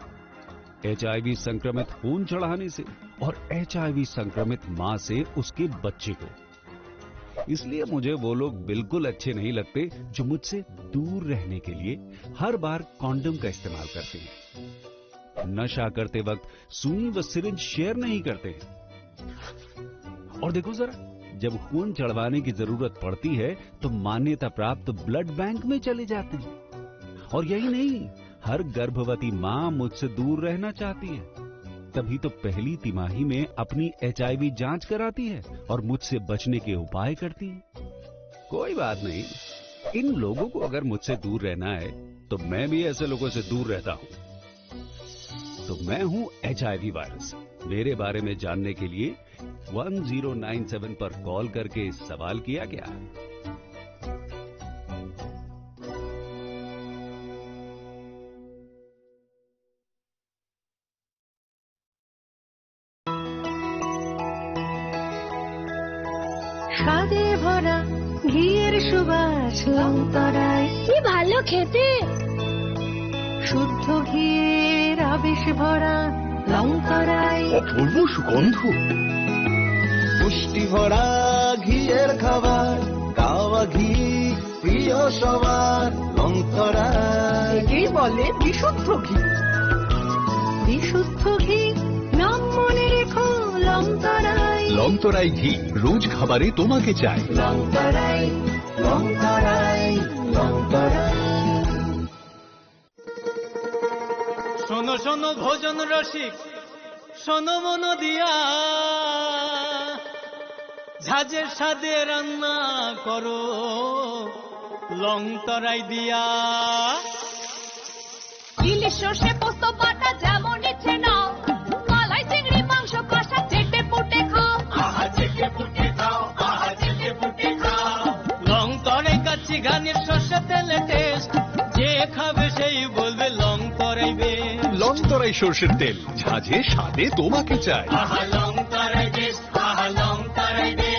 एचआईवी संक्रमित खून चढ़ाने से और एचआईवी संक्रमित मां से उसके बच्चे को। इसलिए मुझे वो लोग बिल्कुल अच्छे नहीं लगते जो मुझसे दूर रहने के लिए हर बार कॉन्डम का इस्तेमाल करते हैं, नशा करते वक्त सुई व सिरिंज शेयर नहीं करते हैं। और देखो जरा, जब खून चढ़वाने की जरूरत पड़ती है, तो मान्यता प्राप्त ब्लड बैंक में चले जाते हैं। और यही नहीं, हर गर्भवती मां मुझसे दूर रहना चाहती है, तभी तो पहली तिमाही में अपनी एचआईवी जांच कराती है और मुझसे बचने के उपाय करती है। कोई बात नहीं, इन लोगों को अगर मुझसे दूर रहना है, तो मैं भी ऐसे लोगों से दूर रहता हूं। तो मैं हूं एचआईवी वायरस। मेरे बारे में जानने के लिए वन ज़ीरो नाइन सेवन पर कॉल करके सवाल किया क्या? স্বাদে ভরা ঘিয়ের সুবাস লংতরায়। কি ভালো খেতে। শুদ্ধ ঘিয়ের আবেশ ভরা লংতরায়। অপূর্ব সুগন্ধ। পুষ্টি ভরা ঘিয়ের খাবার, কাওয়া ঘি প্রিয় সবার। লংতরায়। একেই বলে বিশুদ্ধ ঘি। বিশুদ্ধ ঘি, নাম মনে রেখো, লংতরায়। লংতরাই ঘি, রোজ খাবারে তোমাকে চাই। লংতরায়, লংতরায়, লংতরায়। শোনো শোনো ভোজন রসিক, শোনো মন দিয়া, ঝাঁঝের স্বাদে রান্না করো লং তরাই দিয়া। ইলিশ সর্ষে পোস্ত বাটা যেমন ইচ্ছে নাও, মালাই চিংড়ি মাংস কষা চেটে পুটে খাও। আহা চেটে পুটে খাও, আহা চেটে পুটে খাও। লং তরাই কাচ্চি ঘানির সর্ষে তেলে টেস্ট, যে খাবে সেই বলবে লং তরাই বেশ। লং তরাই সর্ষের তেল, ঝাঁঝে স্বাদে তোমাকে চাই। আহা লং তরাই বেশ, আহা লং তরাই বেশ।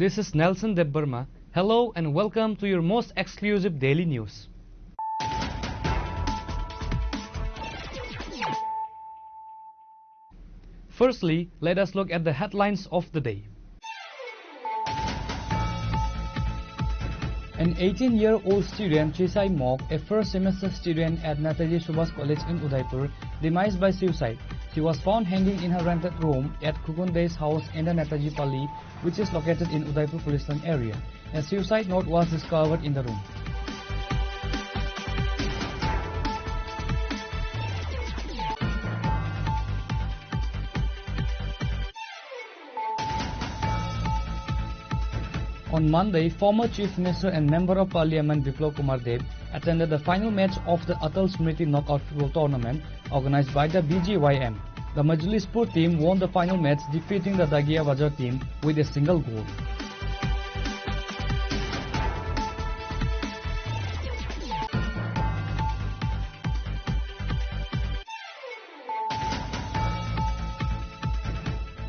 This is Nelson Debbarma. Hello and welcome to your most exclusive daily news. Firstly, let us look at the headlines of the day. An eighteen-year-old student, Chesai Mok, a first semester student at Netaji Subhas College in Udaipur, demised by suicide. She was found hanging in her rented room at Khukun Dei's house in the Netaji Palli, which is located in Udaipur Police Line area. A suicide note was discovered in the room. On Monday, former Chief Minister and Member of Parliament Biplab Kumar Deb attended the final match of the Atal Smriti Knockout Football Tournament organized by the B G Y M. The Majlispur team won the final match, defeating the Dagiya Bazar team with a single goal.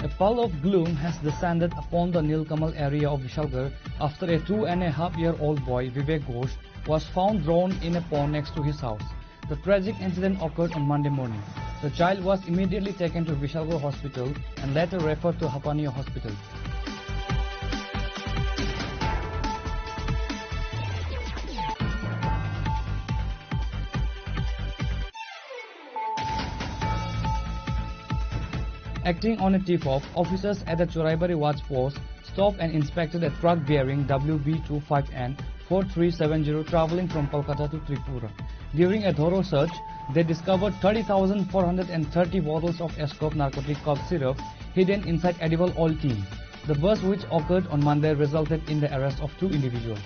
A pall of gloom has descended upon the Nilkamal area of Vishalgarh after a two and a half year old boy, Vivek Ghosh, was found drowned in a pond next to his house. The tragic incident occurred on Monday morning. The child was immediately taken to Vishalgarh Hospital and later referred to Hapania Hospital. Acting on a tip-off, officers at the Choraibari watch post stopped and inspected a truck bearing W B two five N four three seven zero traveling from Kolkata to Tripura. During a thorough search, they discovered thirty thousand four hundred and thirty bottles of Ascope narcotic cough syrup hidden inside edible oil tin. The bust, which occurred on Monday, resulted in the arrest of two individuals.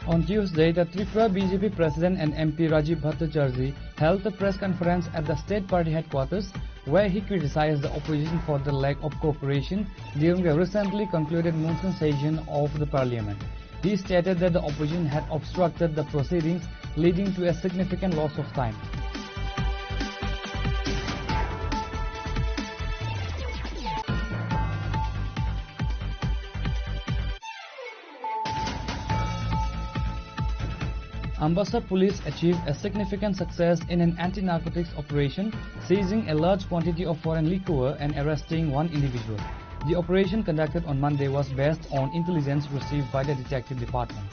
On Tuesday, the Tripura B J P president and M P Rajiv Bhattacharjee held a press conference at the state party headquarters, where he criticized the opposition for the lack of cooperation during the recently concluded monsoon session of the parliament. He stated that the opposition had obstructed the proceedings, leading to a significant loss of time. Ambassa police achieved a significant success in an anti-narcotics operation, seizing a large quantity of foreign liquor and arresting one individual. The operation conducted on Monday was based on intelligence received by the detective department.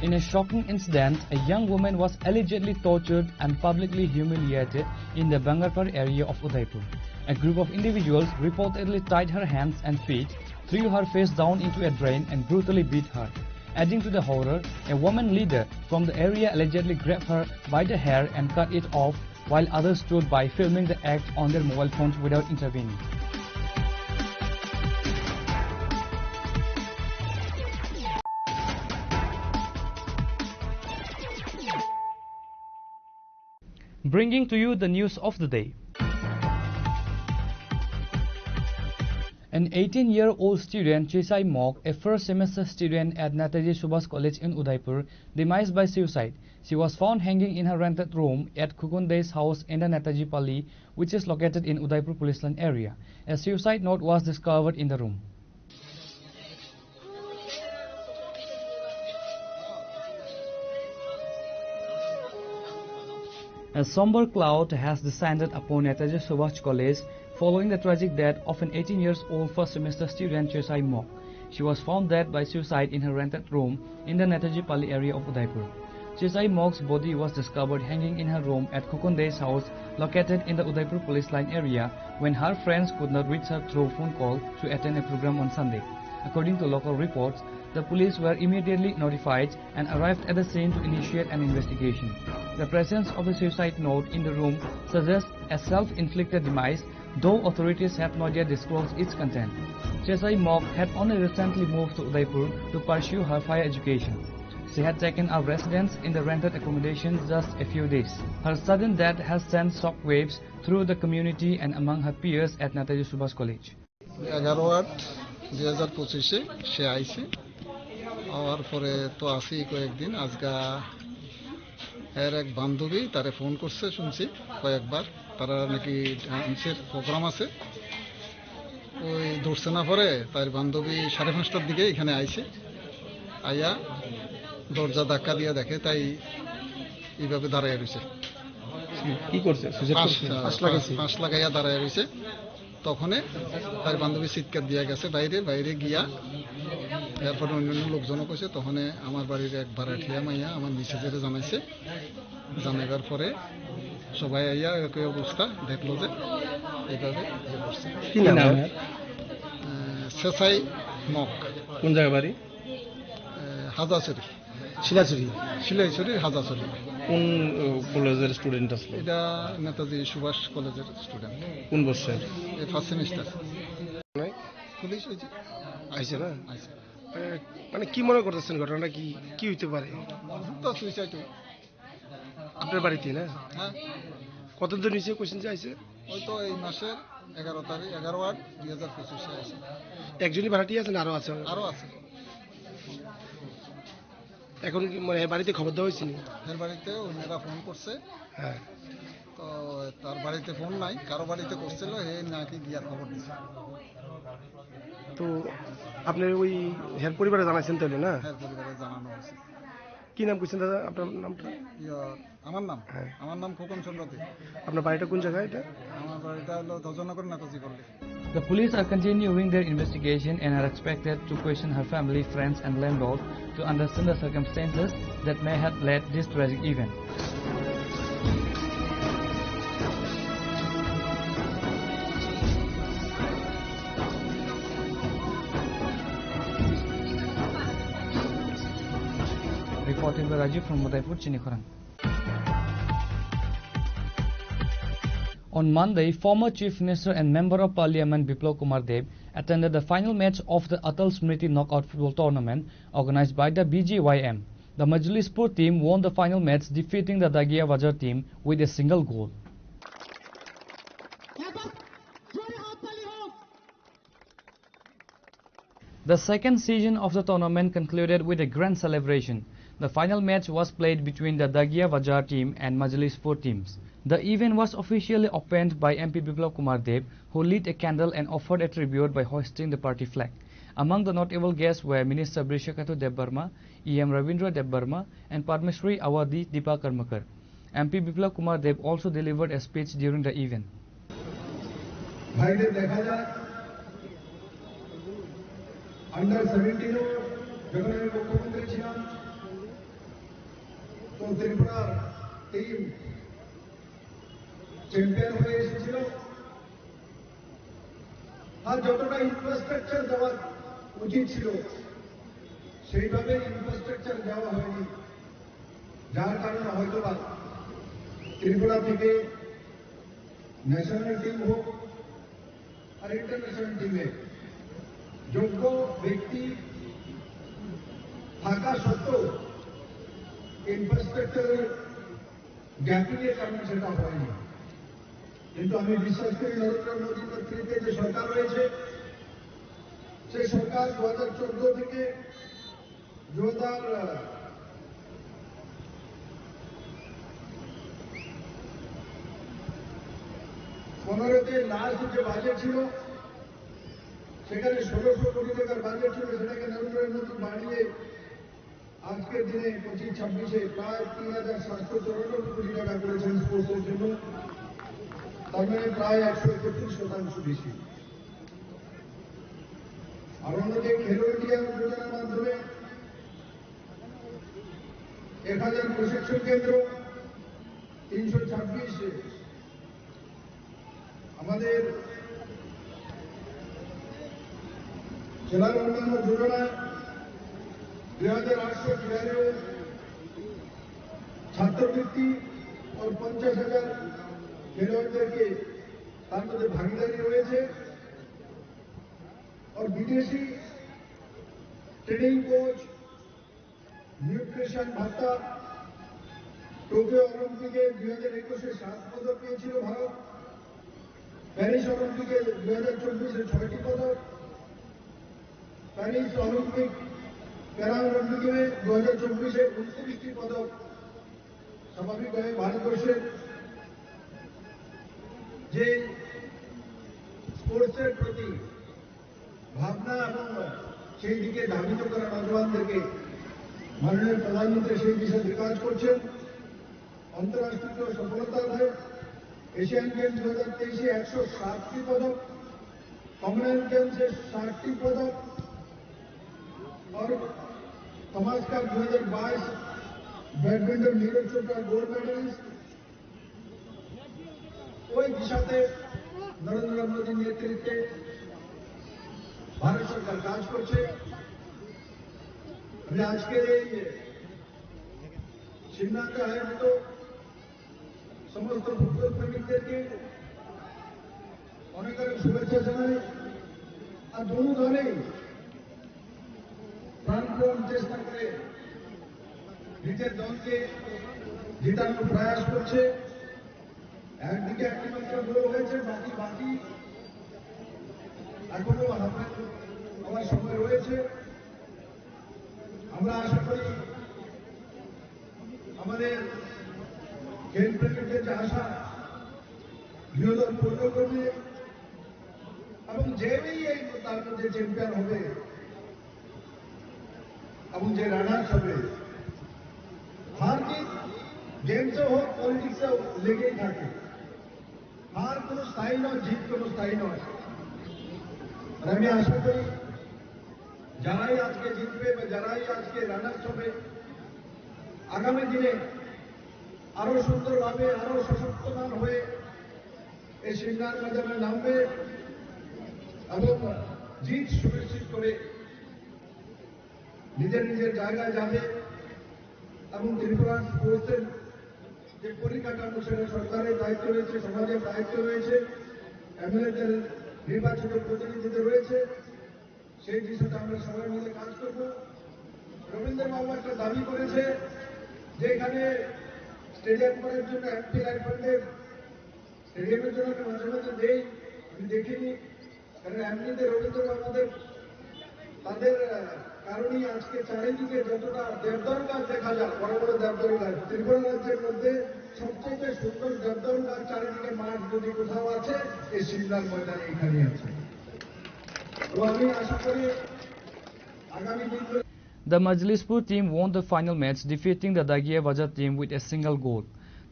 In a shocking incident, a young woman was allegedly tortured and publicly humiliated in the Bangarpar area of Udaipur. A group of individuals reportedly tied her hands and feet, threw her face down into a drain, and brutally beat her. Adding to the horror, a woman leader from the area allegedly grabbed her by the hair and cut it off, while others stood by filming the act on their mobile phones without intervening. Bringing to you the news of the day. An eighteen-year-old student, Chesai Mok, a first semester student at Netaji Subhas College in Udaipur, demised by suicide. She was found hanging in her rented room at Khukun Dei's house in the Netaji Palli, which is located in Udaipur Police Line area. A suicide note was discovered in the room. A somber cloud has descended upon Netaji Subhash College following the tragic death of an eighteen years old first semester student Chesai Mok. She was found dead by suicide in her rented room in the Netaji Palli area of Udaipur. Chesai Mok's body was discovered hanging in her room at Khukun Dei's house, located in the Udaipur police line area, when her friends could not reach her through phone call to attend a program on Sunday. According to local reports, the police were immediately notified and arrived at the scene to initiate an investigation. The presence of a suicide note in the room suggests a self-inflicted demise, though authorities have not yet disclosed its content. Chesai Mok had only recently moved to Udaipur to pursue her higher education. She had taken up residence in the rented accommodation just a few days. Her sudden death has sent shockwaves through the community and among her peers at Netaji Subhash College. এগারো আট দুই হাজার পঁচিশে সে আইছে। আওয়ার পরে তো আছি কয়েকদিন। আজকা এর এক বান্ধবী তারে ফোন করছে, শুনছি কয়েকবার, তারা নাকি ডান্সের প্রোগ্রাম আছে। ওই ধরছে না পরে তার বান্ধবী সাড়ে পাঁচটার দিকে এখানে আইছে, আইয়া দরজা ধাক্কা দিয়ে দেখে, তাই এইভাবে দাঁড়ায় রয়েছে। কি করছে? সুইসাইড ফাঁস, করছে? আহ, ফাঁস লাগাইছে? ফাঁস লাগাইয়া দাঁড়ায় রয়েছে। তখনে তার বান্ধবী চিৎকার দিয়া গেছে বাইরে, বাইরে গিয়া এরপরে অন্যান্য লোকজনও কইছে। তখনে আমার বাড়ির এক ভাড়াটিয়া মাইয়া আমার মিসেসের জানাইছে, জানাইবার পরে সবাই আইয়া একই অবস্থা দেখলো যে এইভাবে ইয়ে করছে। কি নাম? আহ, সেসাই মগ। কোন জায়গা বাড়ি? আহ, হাজাছড়ি। শিলাছড়ি। শিলাছড়ি, হাজাছড়ি। কোন, আহ, কলেজের স্টুডেন্ট আসলে? এটা নেতাজি সুভাষ কলেজের স্টুডেন্ট। কোন বর্ষের? এই ফার্স্ট সেমিস্টার। নাই? পুলিশ হয়েছে। আইছে না? আইছে। মানে, মানে কি মনে করতেছেন ঘটনাটা কি, কি হইতে পারে? তো সুইসাইড। আপনার বাড়িতে না? হ্যাঁ। কতদিন হয়েছে কোশ্চেন যে আইছে? ওই তো এই মাসের এগারো তারিখ, এগারো আট দুই হাজার পঁচিশে আইছে। একজনই ভাড়াটি আছেন, আরো আছে? আরো আছে। এখন কি মানে বাড়িতে খবর দেওয়া হয়েছে নি? এর বাড়িতে ওনারা ফোন করছে। হ্যাঁ। তো তার বাড়িতে ফোন নাই, কারো বাড়িতে করছিল, হে নাকি গিয়া খবর দিছে। তো আপনি ওই হের পরিবারে জানাইছেন তাহলে না? হ্যাঁ, পরিবারে জানানো হয়েছে। কি নাম কইছেন দাদা আপনার নামটা? ইয়া, আমার নাম? হ্যাঁ। আমার নাম খোকন চন্দ্র দে। আপনার বাড়িটা কোন জায়গায় এটা? আমার বাড়িটা হলো ধ্বজনগর নেতাজি পল্লী। The police are continuing their investigation and are expected to question her family, friends, and landlord to understand the circumstances that may have led this tragic event. Reported by Rajiv from Udaipur, Chinikhorang. On Monday, former Chief Minister and Member of Parliament Biplab Kumar Deb attended the final match of the Atal Smriti Knockout Football Tournament organized by the B G Y M. The Majlishpur team won the final match, defeating the Dagiya Bazar team with a single goal. The second session of the tournament concluded with a grand celebration. The final match was played between the Dagiya Bazar team and Majlishpur teams. The event was officially opened by M P Biplab Kumar Deb, who lit a candle and offered a tribute by hoisting the party flag. Among the notable guests were Minister Brishaketu Debbarma, E M Ravindra Debbarma, and Padma Shri Awadi Deepa Karmakar. M P Biplab Kumar Deb also delivered a speech during the event. ভাইদের দেখা যাক, আন্ডার সেভেন্টিনও যখন আমি মুখ্যমন্ত্রী ছিলাম, তো ত্রিপুরার টিম চ্যাম্পিয়ন হয়ে এসেছিল। আর যতটা ইনফ্রাস্ট্রাকচার দেওয়া উচিত ছিল, সেইভাবে ইনফ্রাস্ট্রাকচার দেওয়া হয়নি, যার কারণে হয়তো বা ত্রিপুরা থেকে ন্যাশনাল টিম হোক আর ইন্টারন্যাশনাল টিমে যোগ্য ব্যক্তি থাকা সত্ত্বেও ইনফ্রাস্ট্রাকচারের গ্যাপিংয়ের কারণে সেটা হয়নি। কিন্তু আমি বিশ্বাস করি নরেন্দ্র মোদীর নেতৃত্বে যে সরকার রয়েছে, সেই সরকার দু হাজার চোদ্দ থেকে দু হাজার পনেরোতে লাস্ট যে বাজেট ছিল, সেখানে ষোলোশো কোটি টাকার বাজেট ছিল, সেটাকে নরেন্দ্র মোদী বাড়িয়ে আজকের দিনে পঁচিশ ছাব্বিশে প্রায় তিন হাজার সাতশো চুরানব্বই কোটি টাকা করেছেন স্পোর্টসের জন্য, তার মানে প্রায় একশো একত্রিশ শতাংশ বেশি। আর অন্যদিকে খেলো ইন্ডিয়া যোজনার মাধ্যমে এক হাজার প্রশিক্ষণ কেন্দ্র, তিনশো ছাব্বিশ আমাদের জেলার অন্যান্য যোজনায় দুই হাজার আটশো খেলোয়াড়ের ছাত্রবৃত্তি ও পঞ্চাশ হাজার খেলোয়াড়দেরকে তার মধ্যে ভাগিদারি রয়েছে। আর বিদেশি ট্রেনিং কোচ, নিউট্রিশন ভাতা, টোকিও অলিম্পিকে দুই হাজার একুশে সাত পদক পেয়েছিল ভারত, প্যারিস অলিম্পিকে দুই হাজার চব্বিশে ছয়টি পদক, প্যারিস অলিম্পিক প্যারা অলিম্পিকে দুই হাজার চব্বিশে উনত্রিশটি পদক, স্বাভাবিকভাবে ভারতবর্ষের যে স্পোর্টসের প্রতি ভাবনা এবং সেই দিকে ধাবিত করা নজওয়ানদেরকে মাননীয় প্রধানমন্ত্রী সেই দিশাতে কাজ করছেন। আন্তর্জাতিক সফলতা আছে। এশিয়ান গেমস দু হাজার তেইশে একশো সাতটি পদক, কমনওয়েলথ গেমসে ষাটটি পদক, আর থমাস কাপ দু হাজার বাইশ ব্যাডমিন্টন নীরজ চোপড়া গোল্ড মেডেলিস্ট। ওই দিশাতে নরেন্দ্র মোদীর নেতৃত্বে ভারত সরকার কাজ করছে। আমি আজকের এই সিদ্ধান্তে আয়োজিত সমস্ত ফুটবল প্রেমিকদেরকে অনেক অনেক শুভেচ্ছা জানাই। আর দোনো দলেই প্রাণপণ চেষ্টা করে নিজের দলকে জিতানোর প্রয়াস করছে। একদিকে একটি মাত্র গোল হয়েছে, বাকি বাকি এখনো হাফ টাইম হওয়ার সময় রয়েছে। আমরা আশা করি আমাদের খেলপ্রেমীদের যে আশা, বিনোদন পূর্ণ করবে এবং যেই এই তার মধ্যে চ্যাম্পিয়ন হবে এবং যে রানার্স হবে, হার জিত গেমসে হোক, পলিটিক্সেও লেগেই থাকে। হার কোনো স্থায়ী নয়, জিত কোনো স্থায়ী নয়। আর আমি আশা করি যারাই আজকে জিতবে বা যারাই আজকে রানার্স হবে, আগামী দিনে আরো সুন্দরভাবে, আরো সশক্তমান হয়ে এই সিমনার ময়দানে নামবে এবং জিত সুনিশ্চিত করে নিজের নিজের জায়গায় যাবে। এবং ত্রিপুরা স্পোর্টসের যে পরিকাঠামো, সেটা সরকারের দায়িত্ব রয়েছে, সমাজের দায়িত্ব রয়েছে, এমএলএদের নির্বাচিত প্রতিনিধিদের রয়েছে। সেই দিশাতে আমরা সবাই মিলে কাজ করব। রবীন্দ্র বাবু একটা দাবি করেছে যে এখানে স্টেডিয়াম করার জন্য এমপি রায় ফান্ডের স্টেডিয়ামের জন্য একটা মাঝে মাঝে দেই, আমি দেখিনি। কারণ এমনিতে রবীন্দ্র বাবুদের তাদের, আহ, কারণেই আজকে চারিদিকে যতটা দেবদারু গাছ দেখা যায়, বড় বড় দেবদারু গাছ, ত্রিপুরা রাজ্যের মধ্যে সবচেয়ে সুন্দর দেবদারু গাছ চারিদিকে মাঠ যদি কোথাও আছে, এই সিমলার ময়দানে এখানে আছে। তো আমি আশা করি আগামী দিনগুলো The Majlispur team won the final match, defeating the Dagiya Bajar team with a single goal.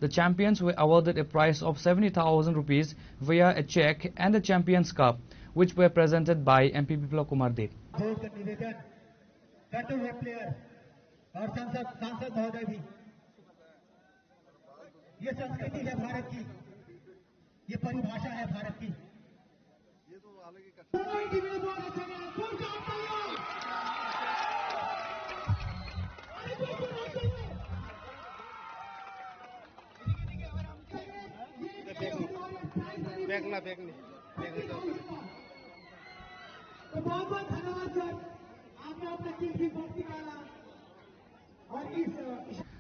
The champions were awarded a prize of seventy thousand rupees via a cheque and the Champions Cup, which were presented by M P Biplab Kumar Deb. जोर से निवेदन करते हुए प्लेयर और सांसद, सांसद महोदय भी, ये संस्कृति है भारत की, ये परिभाषा है भारत की। बैग ना, बैग नहीं, बैग नहीं। तो बहुत बहुत धन्यवाद सर, आपने अपना कीमती वक्त निकाला।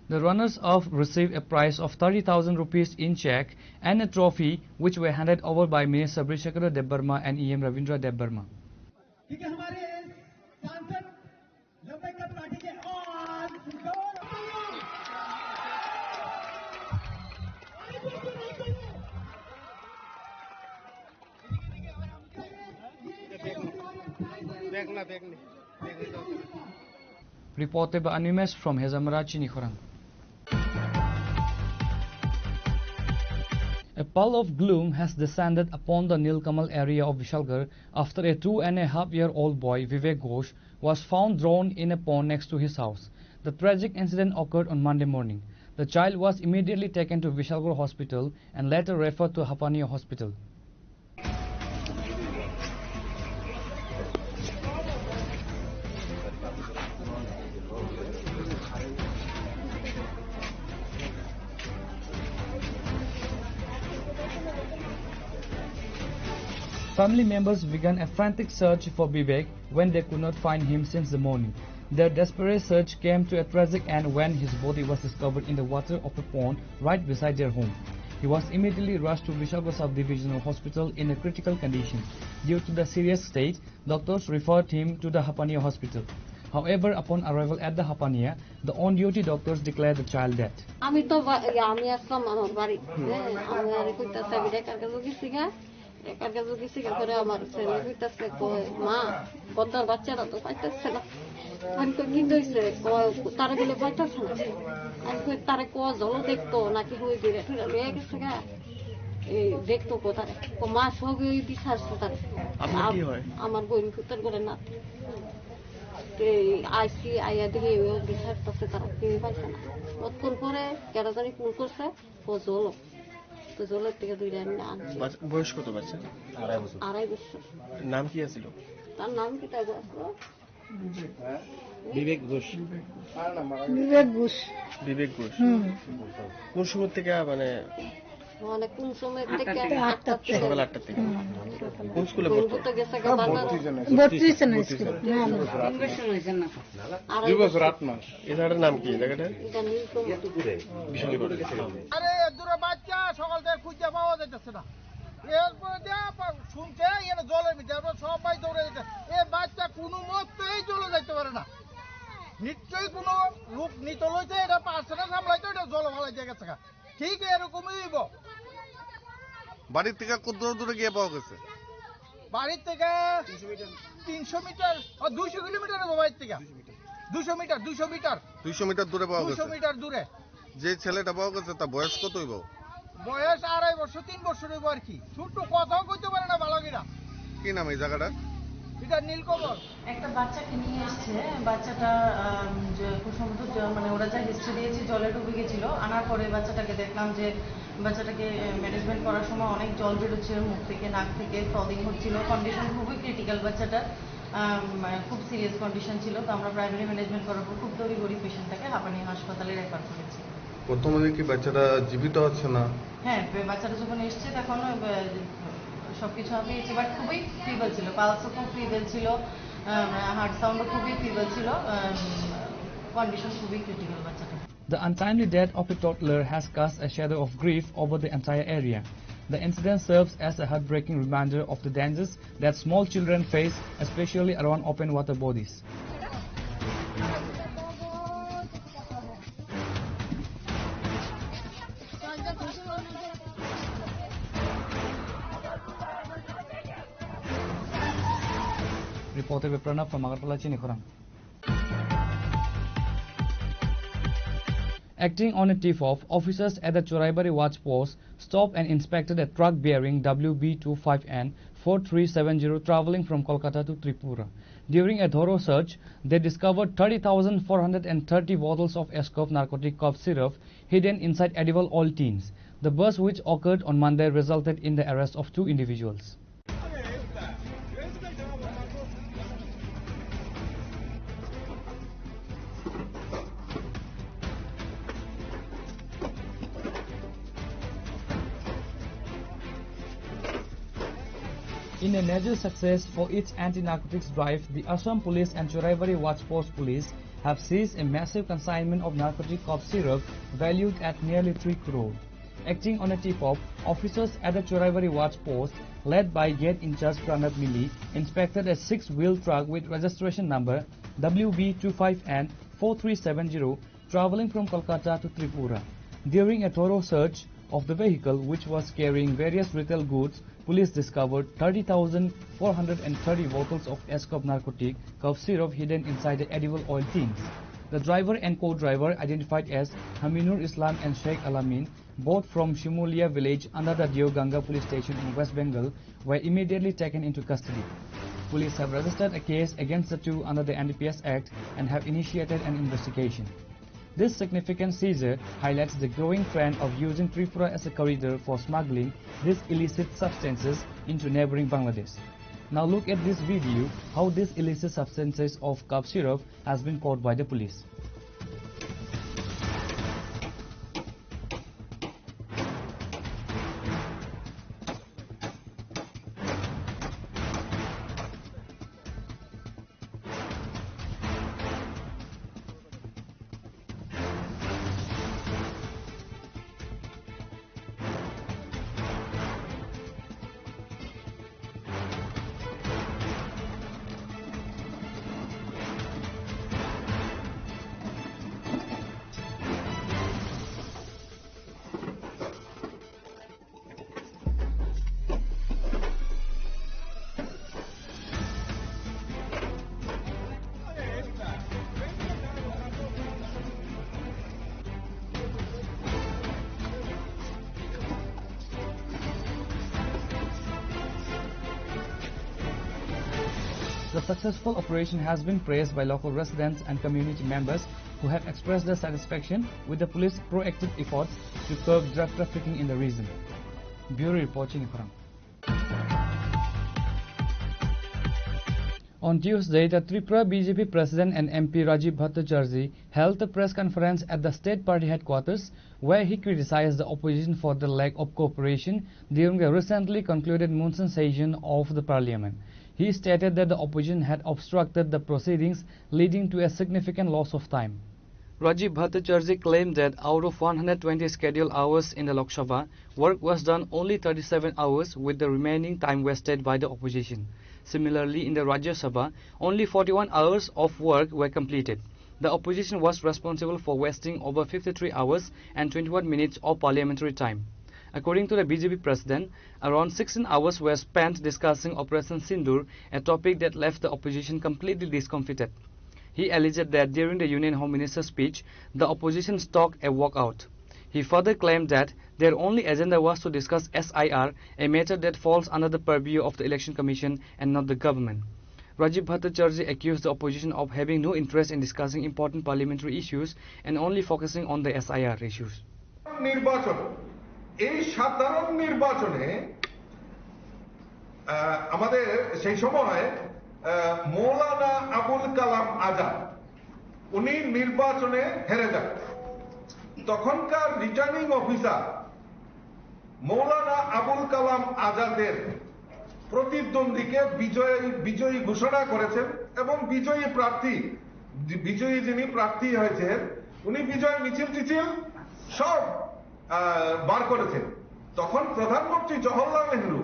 The runners-up received a prize of thirty thousand rupees in cheque and a trophy, which were handed over by Minister Brishaketu Debbarma and E M Ravindra Debbarma. क्योंकि हमारे सांसद लंबे कद काटेंगे और बैग ना, बैग नहीं, बैग नहीं। Reported by Animesh from Hezamara, Chinikhorang. A pall of gloom has descended upon the Nilkamal area of Vishalgarh after a two and a half year old boy, Vivek Ghosh, was found drowned in a pond next to his house. The tragic incident occurred on Monday morning. The child was immediately taken to Vishalgarh Hospital and later referred to Hapania Hospital. Family members began a frantic search for Vivek when they could not find him since the morning. Their desperate search came to a tragic end when his body was discovered in the water of a pond right beside their home. He was immediately rushed to Vishalgarh Sub-Divisional Hospital in a critical condition. Due to the serious state, doctors referred him to the Hapania Hospital. However, upon arrival at the Hapania, the on-duty doctors declared the child dead. আমি তো বা-, ইয়া, আমি আসলাম আমার বাড়ি। হ্যাঁ, আমি আর কইতাছে, আমি রেকার কাছে গেছি গা। রেকার কাছে গেছি গা করে আমার ছেলে কইতাছে, কয়, "মা, বন্ধার বাচ্চারা তো পাইতাছে না।" আমি কই, "কি হইছে?" কয়, "তারা বলে পাইতাছে না।" আমি কই, "তারে কো জল দেখতো নাকি হই দিলে, তুই লয়ে গেছে গা।" এই দেখতো কো তারে। কো, "মা, সবই বিচারছে তারে।" আপনার কি আম-, হয়? আমার বোন পুত্র করে নাতি। তো এই আইসি আইয়া দেখি ও বিচার করছে তারা, কেউ পাইছে না। কতক্ষণ পরে কেন জানি ফোন করছে, ও জল। তো জলের থেকে দুইটা আমি আনছি। বাচ-, বয়স কত বাচ্চা? আড়াই বছর। আড়াই বছর। নাম কি আছিল? তার নাম কি তাই বলতো? বিবেক ঘোষ। বিবেক ঘোষ। বিবেক ঘোষ। হুম। কোন সময় থেকে, মানে, মানে কোন সময় থেকে? আটটা থেকে। সকাল আটটা থেকে। হুম। কোন স্কুলে পড়তো? তো গেছে গা বারবার। বত্রিশ জন স্কুল। হ্যাঁ। আর দুই বছর আট মাস। এই জায়গাটার নাম কি? এই জায়গাটা? এটা নীলকমল। বিশালগড়। আরে, দূরে বাচ্চা, সকাল থেকে খুঁজে পাওয়া যাইতেছে না। এরপরে দেয়া পা-, শুনছে এখানে জলের ভিতরে, আমরা সবাই দৌড়ে যেতে। এ বাচ্চা কোনো মতেই জলে যাইতে পারে না। নিশ্চয়ই কোনো লোক নিত লইতে, এটা পারছে না সামলাইতে, এটা জলে ফালাই দিয়ে গেছে গা। ঠিক এরকমই হইব। বাড়ির থেকে কত দূরে দূরে গিয়ে পাওয়া গেছে? বাড়ির থেকে তিনশো মিটার, আর দুইশো কিলোমিটার হইব বাড়ির থেকে। দুইশো মিটার, দুইশো মিটার। দুইশো মিটার দূরে পাওয়া গেছে। দুইশো মিটার দূরে। যে ছেলেটা পাওয়া গেছে, তার বয়স কত হইব? বয়স আড়াই বছর, তিন বছর হইব আর কি। ছোট্ট কথাও কইতে পারে না ভালো কিনা। কি নাম এই জায়গাটা? এটা নীলকমল। একটা বাচ্চাকে নিয়ে এসছে, বাচ্চাটা, আম, যে খুব সম্ভবত জ-, মানে ওরা যা হিস্ট্রি দিয়েছে, জলে ডুবে গেছিল। আনার পরে বাচ্চাটাকে দেখলাম যে বাচ্চাটাকে, এ, ম্যানেজমেন্ট করার সময় অনেক জল বেরোচ্ছিল মুখ থেকে, নাক থেকে, ফ্রদিং হচ্ছিল। কন্ডিশন খুবই ক্রিটিক্যাল বাচ্চাটার, আম, মানে খুব সিরিয়াস কন্ডিশন ছিল। তো আমরা প্রাইমারি ম্যানেজমেন্ট করার পর খুব তড়িঘড়ি পেশেন্টটাকে হাঁপানি হাসপাতালে রেফার করেছি। প্রথমে দেখি বাচ্চাটা জীবিত আছে না? হ্যাঁ, বে-, বাচ্চাটা যখন এসছে তখন, আহ, সবকিছু আমি পেয়েছি, বাট খুবই ফিবল ছিল, পালসও খুব ফিবল ছিল, আহ, হার্ট সাউন্ডও খুবই ফিবল ছিল, আহ, কন্ডিশন খুবই ক্রিটিক্যাল বাচ্চাটা। The untimely death of a toddler has cast a shadow of grief over the entire area. The incident serves as a heartbreaking reminder of the dangers that small children face, especially around open water bodies. Reporter Pranav from Agartala, Chini Khorang. Acting on a tip-off, officers at the Choraibari Watch Post stopped and inspected a truck bearing W B two five N four three seven zero traveling from Kolkata to Tripura. During a thorough search, they discovered thirty thousand four hundred and thirty bottles of Ascope narcotic cough syrup hidden inside edible oil tins. The bust, which occurred on Monday, resulted in the arrest of two individuals. In a major success for its anti-narcotics drive, the Assam Police and Choraibari Watch Post Police have seized a massive consignment of narcotic cough syrup valued at nearly three crore. Acting on a tip-off, officers at the Choraibari Watch Post, led by Gate in-charge Pranab Mili, inspected a six-wheel truck with registration number W B two five N four three seven zero traveling from Kolkata to Tripura. During a thorough search of the vehicle, which was carrying various retail goods, police discovered thirty thousand four hundred and thirty bottles of Ascope narcotic cough syrup hidden inside the edible oil tins. The driver and co-driver, identified as Haminur Islam and Sheikh Alamin, both from Shimulia village under the Deoganga police station in West Bengal, were immediately taken into custody. Police have registered a case against the two under the N D P S Act and have initiated an investigation. This significant seizure highlights the growing trend of using Tripura as a corridor for smuggling these illicit substances into neighboring Bangladesh. Now look at this video, how these illicit substances of cough syrup has been caught by the police. Successful operation has been praised by local residents and community members who have expressed their satisfaction with the police proactive efforts to curb drug trafficking in the region. Bureau Report, Chinikhorang. On Tuesday, the Tripura B J P president and M P Rajiv Bhattacharjee held a press conference at the state party headquarters, where he criticized the opposition for the lack of cooperation during the recently concluded monsoon session of the parliament. He stated that the opposition had obstructed the proceedings, leading to a significant loss of time. Rajiv Bhattacharjee claimed that out of one hundred twenty scheduled hours in the Lok Sabha, work was done only thirty-seven hours, with the remaining time wasted by the opposition. Similarly, in the Rajya Sabha, only forty-one hours of work were completed. The opposition was responsible for wasting over fifty-three hours and twenty-one minutes of parliamentary time. According to the B J P president, around sixteen hours were spent discussing Operation Sindoor, a topic that left the opposition completely discomfited. He alleged that during the Union Home Minister's speech, the opposition stalked a walkout. He further claimed that their only agenda was to discuss S I R, a matter that falls under the purview of the Election Commission and not the government. Rajiv Bhattacharjee accused the opposition of having no interest in discussing important parliamentary issues and only focusing on the S I R issues. নির্বাচন, এই সাধারণ নির্বাচনে, আহ, আমাদের সেই সময়, আহ, মৌলানা আবুল কালাম আজাদ, উনি নির্বাচনে হেরে যান। তখনকার রিটার্নিং অফিসার মৌলানা আবুল কালাম আজাদের প্রতিদ্বন্দ্বীকে বিজয়ী, বিজয়ী ঘোষণা করেছেন এবং বিজয়ী প্রার্থী, বিজয়ী যিনি প্রার্থী হয়েছেন, উনি বিজয় মিছিল টিছিল সব, আহ, বার করেছেন। তখন প্রধানমন্ত্রী জওহরলাল নেহরু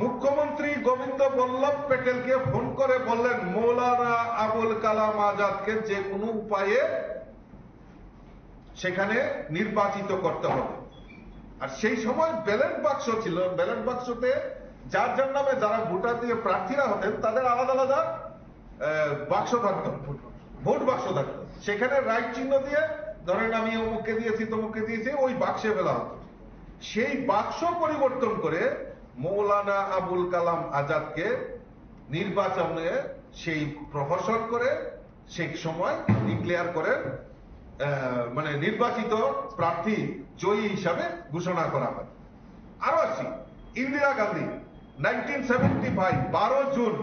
মুখ্যমন্ত্রী গোবিন্দ বল্লভ প্যাটেলকে ফোন করে বললেন, "মৌলানা আবুল কালাম আজাদকে যে কোনো উপায়ে সেখানে নির্বাচিত করতে হবে।" আর সেই সময় ব্যালট বাক্স ছিল, ব্যালট বাক্সতে যার যার নামে যারা ভোটার দিয়ে প্রার্থীরা হতেন, তাদের আলাদা আলাদা, আহ, বাক্স থাকতো, ভোট বাক্স থাকতো। সেখানে রাইট চিহ্ন দিয়ে, ধরেন, আমি অমুককে দিয়েছি, তমুককে দিয়েছি, ওই বাক্সে ফেলা হতো। সেই বাক্স পরিবর্তন করে মৌলানা আবুল কালাম আজাদকে নির্বাচনে সেই প্রহসন করে সেই সময় ডিক্লেয়ার করেন, আহ, মানে, নির্বাচিত প্রার্থী জয়ী হিসাবে ঘোষণা করা হয়। আরো আসি, ইন্দিরা গান্ধী, নাইনটিন সেভেন্টি ফাইভ, বারো জুন,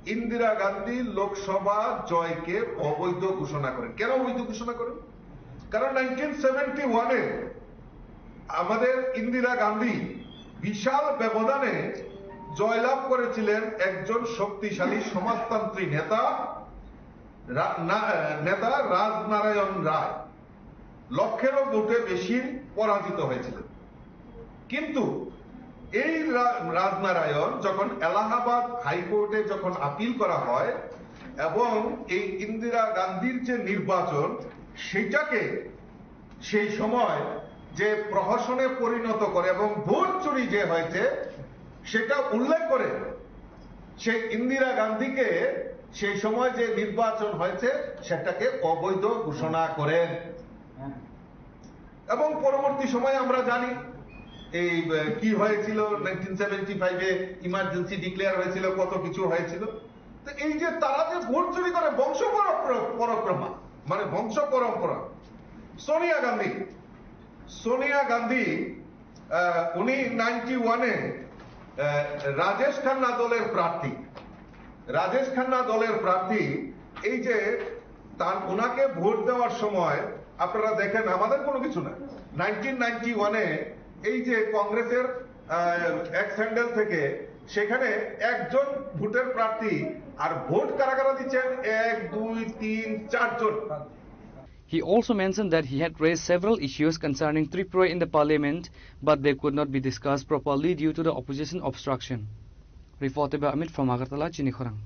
ইন্দিরা গান্ধী লোকসভা জয়কে অবৈধ ঘোষণা করেন। কেন অবৈধ ঘোষণা করেন? কারণ নাইনটিন সেভেন্টি ওয়ানে আমাদের ইন্দিরা গান্ধী বিশাল ব্যবধানে জয়লাভ করেছিলেন একজন শক্তিশালী সমাজতন্ত্রী নেতা, রা-, না-, নেতা রাজনারায়ণ রায়। লক্ষেরও ভোটে বেশি পরাজিত হয়েছিলেন। কিন্তু এই রা-, রাজনারায়ণ যখন এলাহাবাদ হাইকোর্টে যখন আপিল করা হয় এবং এই ইন্দিরা গান্ধীর যে নির্বাচন, সেটাকে সেই সময় যে প্রহসনে পরিণত করে এবং ভোট চুরি যে হয়েছে সেটা উল্লেখ করে, সেই ইন্দিরা গান্ধীকে সেই সময় যে নির্বাচন হয়েছে সেটাকে অবৈধ ঘোষণা করেন। এবং পরবর্তী সময়ে আমরা জানি এই, আহ, কি হয়েছিল, নাইনটিন সেভেন্টি ফাইভে ইমার্জেন্সি ডিক্লেয়ার হয়েছিল, কত কিছু হয়েছিল। তো এই যে তারা যে ভোট চুরি করে, বংশ পরম্পরা, পরম্পরা, মানে বংশ পরম্পরা। সোনিয়া গান্ধী, সোনিয়া গান্ধী, আহ, উনি নাইনটি ওয়ানে, আহ, রাজেশ খান্না দলের প্রার্থী। রাজেশ খান্না দলের প্রার্থী, এই যে তার, ওনাকে ভোট দেওয়ার সময় আপনারা দেখেন, আমাদের কোনো কিছু না, নাইনটিন নাইনটি ওয়ানে এই যে কংগ্রেসের, আহ, এক স্যান্ডেল থেকে সেখানে একজন ভোটের প্রার্থী, আর ভোট কারা কারা দিচ্ছেন? এক, দুই, তিন, চারজন। He also mentioned that he had raised several issues concerning Tripura in the parliament, but they could not be discussed properly due to the opposition obstruction. Reported by Amit from Agartala, Chinikhorang.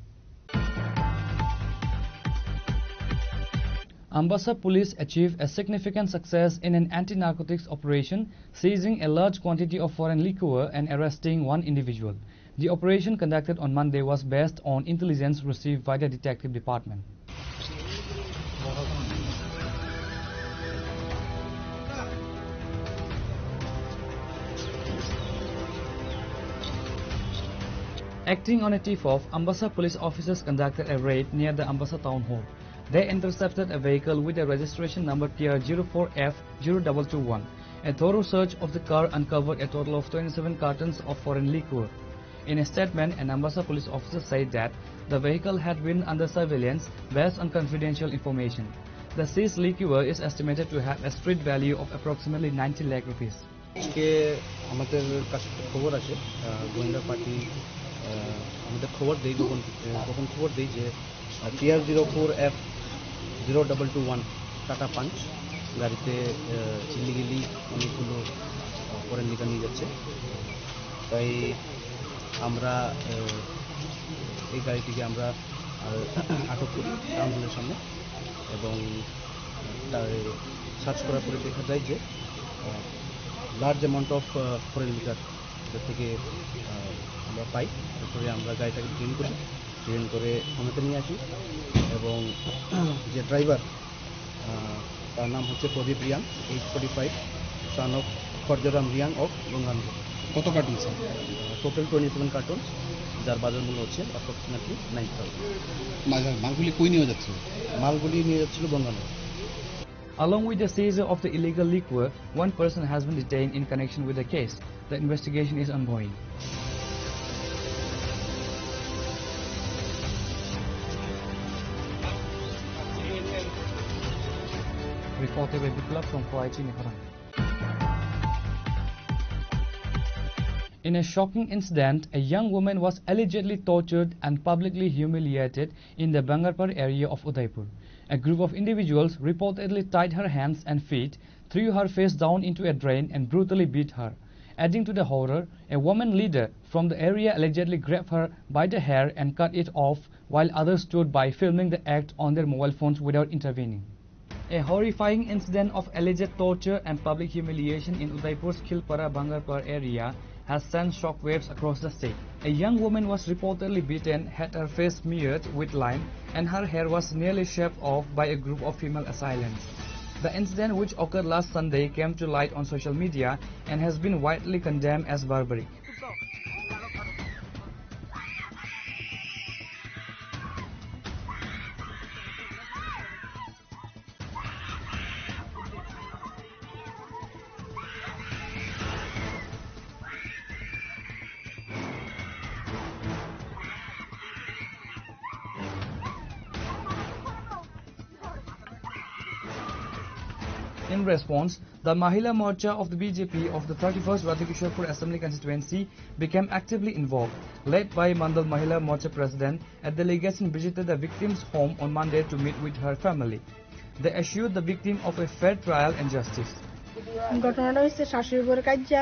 Ambassa police achieved a significant success in an anti-narcotics operation, seizing a large quantity of foreign liquor and arresting one individual. The operation conducted on Monday was based on intelligence received by the detective department. Acting on a tip-off, Ambassa police officers conducted a raid near the Ambassa town hall. They intercepted a vehicle with a registration number T R zero four F zero double two one. A thorough search of the car uncovered a total of twenty-seven cartons of foreign liquor. In a statement, an Ambassa police officer said that the vehicle had been under surveillance based on confidential information. The seized liquor is estimated to have a street value of approximately ninety lakh rupees. আজকে আমাদের কাছে একটা খবর আছে, আহ, গোয়েন্দা পার্টি, আহ, আমাদের খবর দেই, গোপন, আহ, গোপন খবর দেই যে, আহ, T R zero four F zero double two one tata punch গাড়িতে, আহ, ইলিগেলি অনেকগুলো, আহ, ফরেন লিকার নিয়ে যাচ্ছে। তাই আমরা, আহ, এই গাড়িটিকে আমরা, আহ, আটক করি টাউন হলের সামনে এবং তাই সার্চ করার পরে দেখা যায় যে, uh, large amount of, uh, foreign liquor এটা থেকে, আহ, আমরা পাই। এরপরে আমরা গাড়িটাকে ডিটেইন করি, ডিটেইন করে থানাতে নিয়ে আসি এবং যে ড্রাইভার, আহ, তার নাম হচ্ছে Pradip Reang, age forty five, son of খর্জরাম রিয়াং of গঙ্গানগর। কত carton, sir? Total twenty seven carton, যার বাজার মূল্য হচ্ছে অ্যাপ্রক্সিমেটলি নাইন থাউজেন্ড। মাল-, মালগুলি কই নিয়ে যাচ্ছে? মালগুলি নিয়ে যাচ্ছিল Ganganagar. Along with the seizure of the illegal liquor, one person has been detained in connection with the case. The investigation is ongoing. Reported by Biplab from Koichi, Nihorang. In a shocking incident, a young woman was allegedly tortured and publicly humiliated in the Bangarpar area of Udaipur. A group of individuals reportedly tied her hands and feet, threw her face down into a drain, and brutally beat her. Adding to the horror, a woman leader from the area allegedly grabbed her by the hair and cut it off, while others stood by filming the act on their mobile phones without intervening. A horrifying incident of alleged torture and public humiliation in Udaipur's Khilpara Bangarpar area has sent shockwaves across the state. A young woman was reportedly beaten, had her face smeared with lime, and her hair was nearly shaved off by a group of female assailants. The incident, which occurred last Sunday, came to light on social media and has been widely condemned as barbaric. In response, the Mahila Morcha of the B J P of the thirty-first Radhakishorpur Assembly Constituency became actively involved, led by Mandal Mahila Morcha President. A delegation visited the victim's home on Monday to meet with her family. They assured the victim of a fair trial and justice. ঘটনাটা হচ্ছে শাশুড়ি বউর কাজিয়া,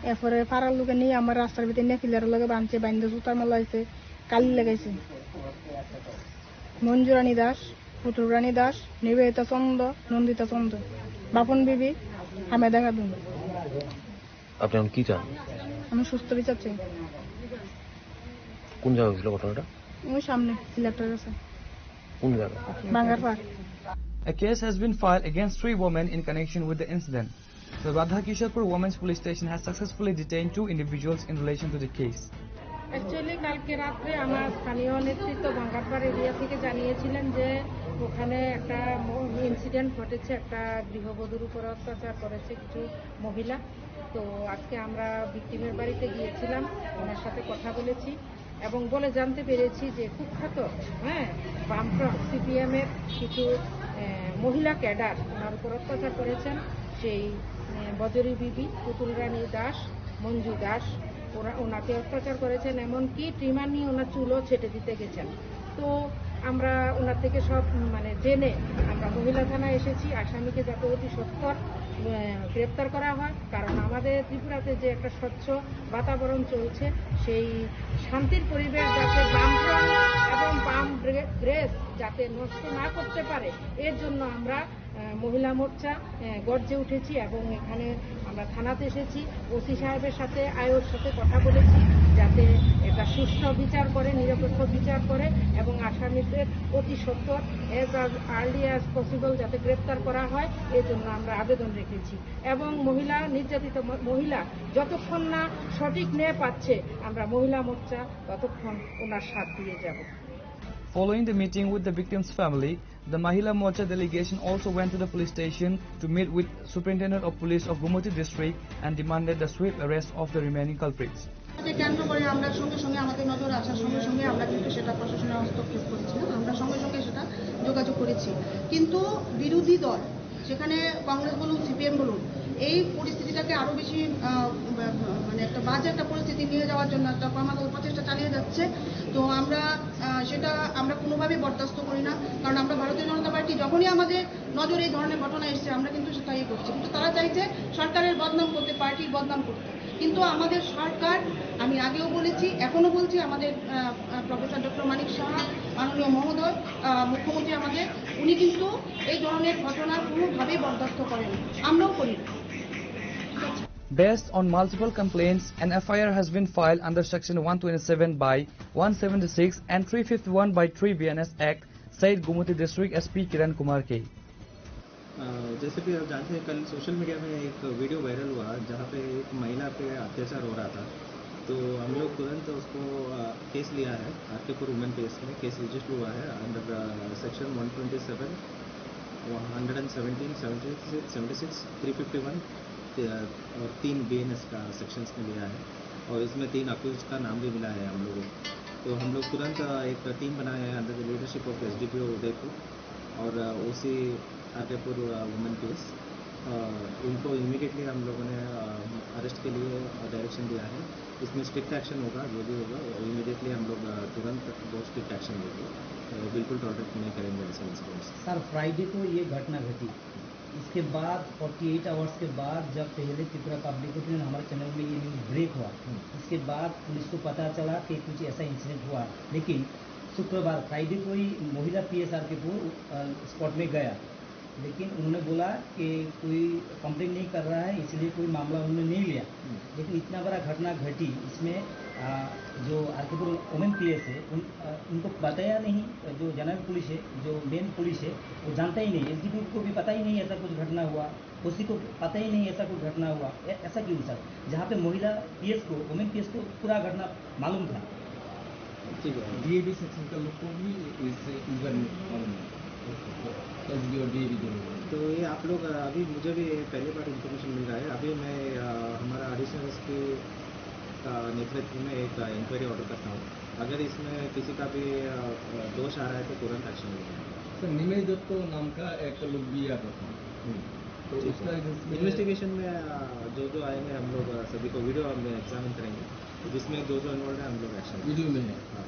এরপরে পাড়ার লোকে নিয়ে আমার রাস্তার ভিতরে নিয়ে পিলারের লগে বাঁধছে, বাইন্দা জুতার মালা হয়েছে, কালি লাগাইছে। মঞ্জুরানী দাস, পুতুলরানী দাস, নিবেদিতা চন্দ, নন্দিতা চন্দ, বাপন বিবি, হামেদা খাতুন। আপনি এখন কি চান? আমি সুস্থ বিচার চাই। কোন জায়গা হয়েছিল ঘটনাটা? ওই সামনে সিলেটের কাছে। কোন জায়গা? Bangarpar. A case has been filed against three women in connection with the incident. The Radhakishorpur Women's Police Station has successfully detained two individuals in relation to the case. Actually কালকে রাত্রে আমার স্থানীয় নেতৃত্ব বাঙ্গারপাড় এরিয়া থেকে জানিয়েছিলেন যে ওখানে একটা ইনসিডেন্ট ঘটেছে, একটা গৃহবধূর উপর অত্যাচার করেছে কিছু মহিলা। তো আজকে আমরা ভিকটিমের বাড়িতে গিয়েছিলাম, ওনার সাথে কথা বলেছি এবং বলে জানতে পেরেছি যে কুখ্যাত, হ্যাঁ, বামফ্রন্ট সিপিএম এর কিছু, আহ, মহিলা ক্যাডার ওনার উপর অত্যাচার করেছেন। সেই, আহ, বজরি বিবি, পুতুল রানী দাস, মঞ্জু দাস, ওরা, ওনাকে অত্যাচার করেছেন, এমনকি ট্রিমার নিয়ে ওনার চুলও ছেটে দিতে গেছেন। তো আমরা ওনার থেকে সব, উম, মানে, জেনে আমরা মহিলা থানায় এসেছি আসামিকে যাতে অতি সত্বর, আহ, গ্রেপ্তার করা হয়, কারণ আমাদের ত্রিপুরাতে যে একটা স্বচ্ছ বাতাবরণ চলছে, সেই শান্তির পরিবেশ যাতে বামফ্রন্ট এবং বাম ব্রে-, ব্রেস যাতে নষ্ট না করতে পারে, এর জন্য আমরা, আহ, মহিলা মোর্চা, আহ, গর্জে উঠেছি এবং এখানে আমরা থানাতে এসেছি, ওসি সাহেবের সাথে, আইওর সাথে কথা বলেছি, যাতে এটা সুষ্ঠু বিচার করে, নিরপেক্ষ বিচার করে এবং আসামিদের অতি সত্বর as early as possible যাতে গ্রেপ্তার করা হয়, এই জন্য আমরা আবেদন রেখেছি। এবং মহিলা নির্যাতিত ম-, মহিলা যতক্ষণ না সঠিক ন্যায় পাচ্ছে, আমরা মহিলা মোর্চা ততক্ষণ ওনার সাথ দিয়ে যাব। Following the meeting with the victim's family, the Mahila Morcha delegation also went to the police station to meet with Superintendent of Police of Gomati District and demanded the swift arrest of the remaining culprits. এটাকে কেন্দ্র করে আমরা সঙ্গে সঙ্গে, আমাদের নজরে আসার সঙ্গে সঙ্গে আমরা কিন্তু সেটা প্রশাসনের হস্তক্ষেপ করেছিলাম। আমরা সঙ্গে সঙ্গে সেটা যোগাযোগ করেছি, কিন্তু বিরোধী দল, সেখানে কংগ্রেস বলুন, সিপিএম বলুন, এই পরিস্থিতিটাকে আরো বেশি, আহ, বা-, বা-, মানে একটা বাজে একটা পরিস্থিতি নিয়ে যাওয়ার জন্য একটা ক্রমাগত প্রচেষ্টা চালিয়ে যাচ্ছে। তো আমরা, আহ, সেটা আমরা কোনোভাবেই বরদাস্ত করি না, কারণ আমরা ভারতীয় জনতা পার্টি যখনই আমাদের নজরে এই ধরনের ঘটনা এসছে, আমরা কিন্তু সেটা ইয়ে করছি, কিন্তু তারা চাইছে সরকারের বদনাম করতে, পার্টির বদনাম করতে। কিন্তু আমাদের সরকার, আমি আগেও বলেছি, এখনো বলছি, আমাদের, আহ, আহ, প্রফেসর ডক্টর মানিক সাহা, মাননীয় মহোদয়, আহ, মুখ্যমন্ত্রী আমাদের, উনি কিন্তু এই ধরনের ঘটনা কোনোভাবেই বরদাস্ত করেন, আমরাও করি না। Based on multiple complaints, an F I R has been filed under Section one twenty-seven by one seventy-six and three fifty-one by three B N S Act, said Gomati District S P Kiran Kumar K. अ, जैसे कि आप जानते हैं, कल social media में एक video viral हुआ, जहाँ पे एक महिला पे अत्याचार हो रहा था। तो हम लोग तुरंत उसको, अ, केस लिया है, आरकेपुर वुमेन केस में केस रजिस्टर हुआ है under, uh, section one twenty seven, hundred and seventeen, seventy six, seventy six, three fifty one, uh, और तीन बीएनएस का सेक्शंस में लिया है। और इसमें तीन अक्यूज का नाम भी मिला है हम लोगों को। तो हम लोग तुरंत, अ, एक टीम बनाया है under the leadership of SDPO Udaipur. और, अ, ओसी आरकेपुर, अ, वुमेन केस, अ, इनको इमीडिएटली हम लोगों ने, अ, अरेस्ट के लिए, अ, डायरेक्शन दिया है। इसमें स्ट्रिक्ट एक्शन होगा, जो भी होगा, वो इमीडिएटली हम लोग, अ, तुरंत बहुत स्ट्रिक्ट एक्शन लेंगे। अ, बिल्कुल टॉलरेट नहीं करेंगे ऐसे इंसिडेंट्स। सर, फ्राइडे को ये घटना घटी, इसके बाद फोर्टी एट आवर्स के बाद जब पहले त्रिपुरा पब्लिक ओपिनियन हमारे चैनल में ये न्यूज़ ब्रेक हुआ, हम्म। इसके बाद पुलिस को पता चला कि कुछ ऐसा इंसिडेंट हुआ, लेकिन शुक्रवार, फ्राइडे को ही महिला पीएस आरकेपुर, अ, स्पॉट में गया, लेकिन उन्होंने बोला कि कोई कंप्लेन नहीं कर रहा है, इसलिए कोई मामला उन्होंने नहीं लिया। हम्म। लेकिन इतना बड़ा घटना घटी, इसमें, अ, जो आरकेपुर वुमेन पीएस है, उन, अ, उनको बताया नहीं, जो जनरल पुलिस है, जो मेन पुलिस है, वो जानता ही नहीं, एसडीपीओ को भी पता ही नहीं ऐसा कुछ घटना हुआ। ओसी को पता ही नहीं ऐसा कोई घटना हुआ। ऐ-, ऐसा क्यों सर? जहाँ पे महिला पीएस को, वुमेन पीएस को पूरा घटना मालूम था। ठीक है। डीएवी सेक्शन का लोग को भी इस, इस बारे में मालूम है। एसडीओ डीएवी दोनों। तो ये आप लोग, अभी मुझे भी पहली बार इन्फॉर्मेशन मिल रहा है। अभी मैं, अ, हमारा एडिशनल एसपी का नेतृत्व में एक, अ, इंक्वायरी ऑर्डर करता हूँ। अगर इसमें किसी का भी, अ, अ, दोष आ रहा है तो तुरंत एक्शन लिया जाएगा। सर, निमेश दत्तो नाम का एक लोग भी आता था। हम्म। तो जी, उसका सर। इन्वेस्टिगेशन में, अ, जो जो आएंगे हम लोग, अ, सभी को वीडियो हम एग्जामिन करेंगे, जिसमें जो जो इन्वॉल्व है हम लोग एक्शन वीडियो में है। हाँ।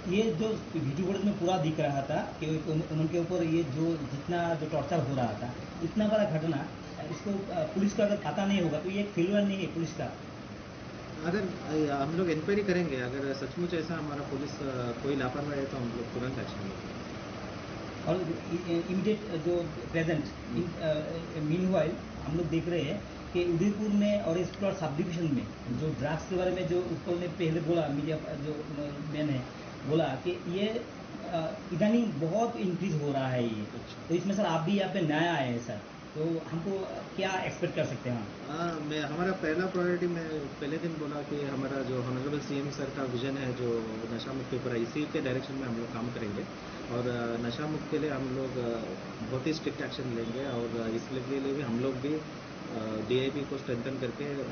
ये जो वीडियो फुटेज में पूरा दिख रहा था कि उन-, उनके ऊपर ये जो जितना जो टॉर्चर हो रहा था, इतना बड़ा घटना, इसको, अ, पुलिस को अगर पता नहीं होगा तो ये एक फेलियर नहीं है पुलिस का। अगर, अ, हम लोग इंक्वायरी करेंगे, अगर सचमुच ऐसा हमारा पुलिस, अ, कोई लापरवाही है तो हम लोग तुरंत एक्शन लेंगे। और इ-, इ-, इमीडिएट जो प्रेजेंट, हम्म। इन-, अ, अ, मीनवाइल हम लोग देख रहे हैं कि उदयपुर में और एक्सप्लोर सब डिवीजन में जो ड्रग्स के बारे में जो उत्पल ने पहले बोला, मीडिया पर जो, अ, मैंने बोला कि ये, अ, इदानीं बहुत इंक्रीज हो रहा है ये। अच्छा। तो इसमें सर आप भी यहाँ पे नया आए हैं सर। तो हमको क्या एक्सपेक्ट कर सकते हैं हम? हाँ, मैं, हमारा पहला प्रायोरिटी, मैं पहले दिन बोला कि हमारा जो ऑनरेबल सीएम सर का विजन है, जो नशा मुक्ति पर, इसी के डायरेक्शन में हम लोग काम करेंगे। और, अ, नशा मुक्ति के लिए हम लोग, अ, बहुत ही स्ट्रिक्ट एक्शन लेंगे और, अ, इसके लिए भी हम लोग भी, अ, डीआईबी को स्ट्रेंथन करके, अ,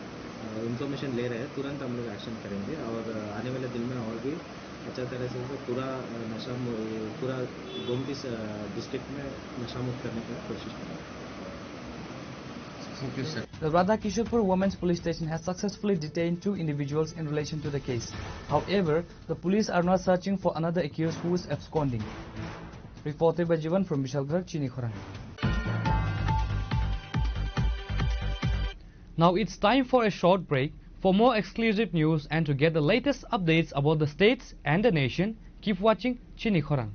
इंफॉर्मेशन ले रहे हैं, तुरंत हम लोग एक्शन करेंगे और, अ, आने वाले दिन में और भी अच्छा तरह से, से पूरा, अ, नशा मु-, ये पूरा गोमती से, अ, डिस्ट्रिक्ट में नशा मुक्त करने का कोशिश करेंगे। The Radhakishorpur Women's Police Station has successfully detained two individuals in relation to the case. However, the police are now searching for another accused who is absconding. Reported by Jivan from Bishalgarh, Chinikhorang. Now it's time for a short break. For more exclusive news and to get the latest updates about the states and the nation, keep watching Chinikhorang.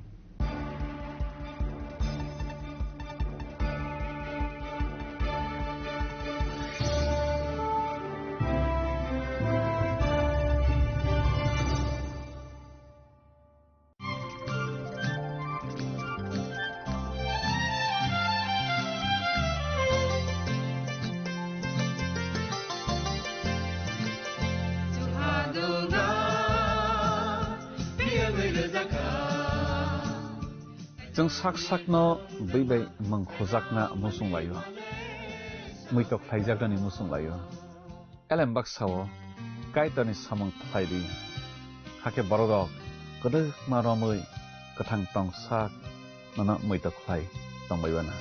Chwng sak sakno bwi bai mwng khujakna muchung lai-o, muitok khlaijaknani muchung lai-o. Elem baksa-o Kaitorni samung khlai di, hakhe bororok kwdwkma romwi kwthang tong sak nono muitok khlai tongbai uana.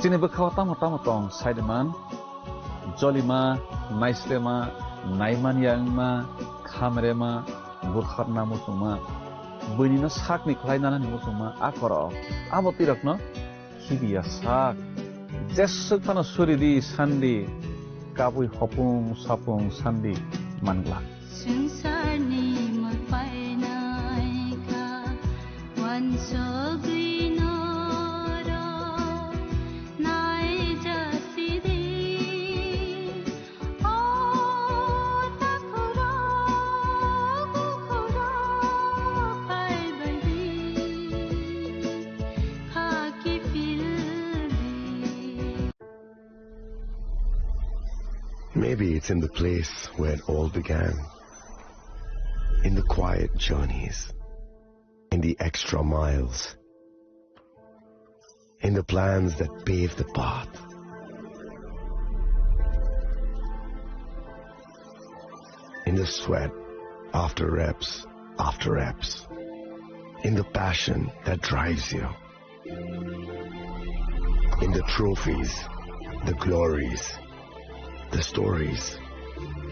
Chini bwkhao tamo tamo tong, saidiman, jolima, naislema, naimanya wngma, khamrema, butharna muchungma, buinino sakni khlai nanani muchungma, a korok, abo twi rokno khibiya sak. Jeswk phano suri di, sandi, kabui hopung sapung sandi man glak. Swngcharni mwlpainaikha uansugwi norok naijasidi. O takhurok, bukhurok, phaibaidi, khaki pildi. Maybe it's in the place where it all began. In the quiet journeys, in the extra miles, in the plans that pave the path, in the sweat after reps after reps, in the passion that drives you. In the trophies, the glories, the stories.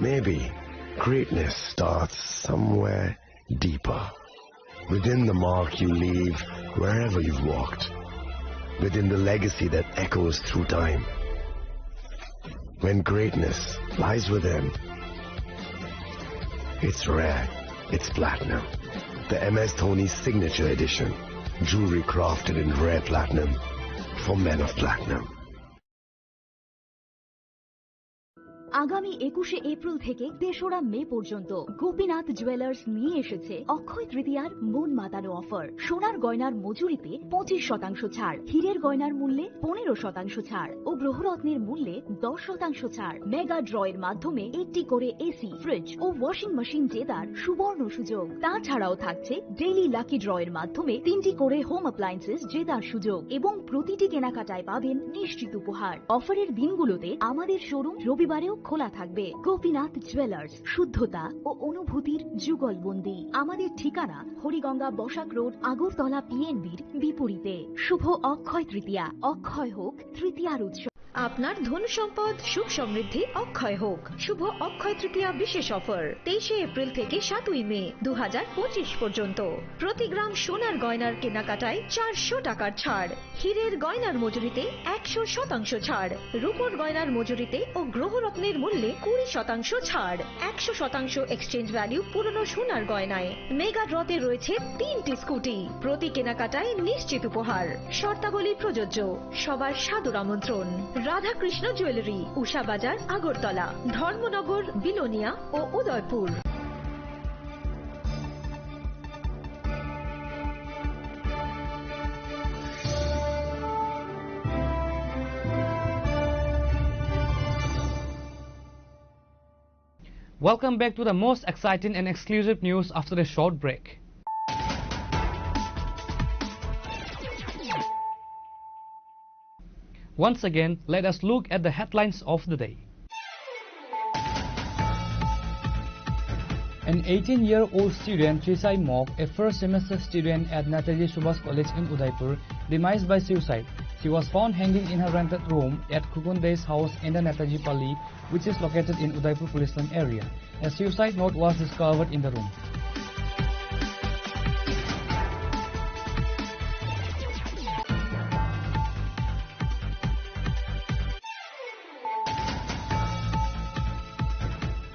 Maybe greatness starts somewhere deeper. Within the mark you leave wherever you've walked. Within the legacy that echoes through time. When greatness lies within, it's rare, it's platinum. The M S Dhoni Signature Edition. Jewelry crafted in rare platinum for men of platinum. আগামী একুশে এপ্রিল থেকে তেসরা মে পর্যন্ত গোপীনাথ জুয়েলার্স নিয়ে এসেছে অক্ষয় তৃতীয়ার মন মাতানো অফার। সোনার গয়নার মজুরিতে পঁচিশ শতাংশ ছাড়, হীরের গয়নার মূল্যে পনেরো শতাংশ ছাড় ও গ্রহরত্নের মূল্যে দশ শতাংশ ছাড়। মেগা ড্র এর মাধ্যমে একটি করে এসি, ফ্রিজ ও ওয়াশিং মেশিন জেতার সুবর্ণ সুযোগ। তাছাড়াও থাকছে ডেইলি লাকি ড্র এর মাধ্যমে তিনটি করে হোম অ্যাপ্লায়েন্সেস জেতার সুযোগ এবং প্রতিটি কেনাকাটায় পাবেন নিশ্চিত উপহার। অফারের দিনগুলোতে আমাদের শোরুম রবিবারেও খোলা থাকবে। গোপীনাথ জুয়েলার্স, শুদ্ধতা ও অনুভূতির যুগলবন্দী। আমাদের ঠিকানা হরিগঙ্গা বসাক রোড, আগরতলা পিএনবির বিপরীতে। শুভ অক্ষয় তৃতীয়া, অক্ষয় হোক তৃতীয়ার উৎসব। আপনার ধন সম্পদ সুখ সমৃদ্ধি অক্ষয় হোক। শুভ অক্ষয় তৃতীয়া বিশেষ অফার, তেইশে এপ্রিল থেকে সাতই মে দু হাজার পঁচিশ পর্যন্ত। প্রতি গ্রাম সোনার গয়নার কেনাকাটায় চারশো টাকার ছাড়, হীরের গয়নার মজুরিতে একশো শতাংশ ছাড়, রূপোর গয়নার মজুরিতে ও গ্রহরত্নের মূল্যে কুড়ি শতাংশ ছাড়, একশো শতাংশ এক্সচেঞ্জ ভ্যালু পুরনো সোনার গয়নায়। মেগা ড্রতে রয়েছে তিনটি স্কুটি, প্রতি কেনাকাটায় নিশ্চিত উপহার। শর্তাবলী প্রযোজ্য। সবার সাদর আমন্ত্রণ। রাধাকৃষ্ণ জুয়েলারি, উষা বাজার, আগরতলা, ধর্মনগর, বিলোনিয়া ও Udaipur. Welcome back to the most exciting and exclusive news after a short break. Once again, let us look at the headlines of the day. An eighteen-year-old student, Trisai Mok, a first semester student at Netaji Subhas College in Udaipur, demised by suicide. She was found hanging in her rented room at Khukun Dey's house in the Netaji Palli, which is located in Udaipur Police Line area. A suicide note was discovered in the room.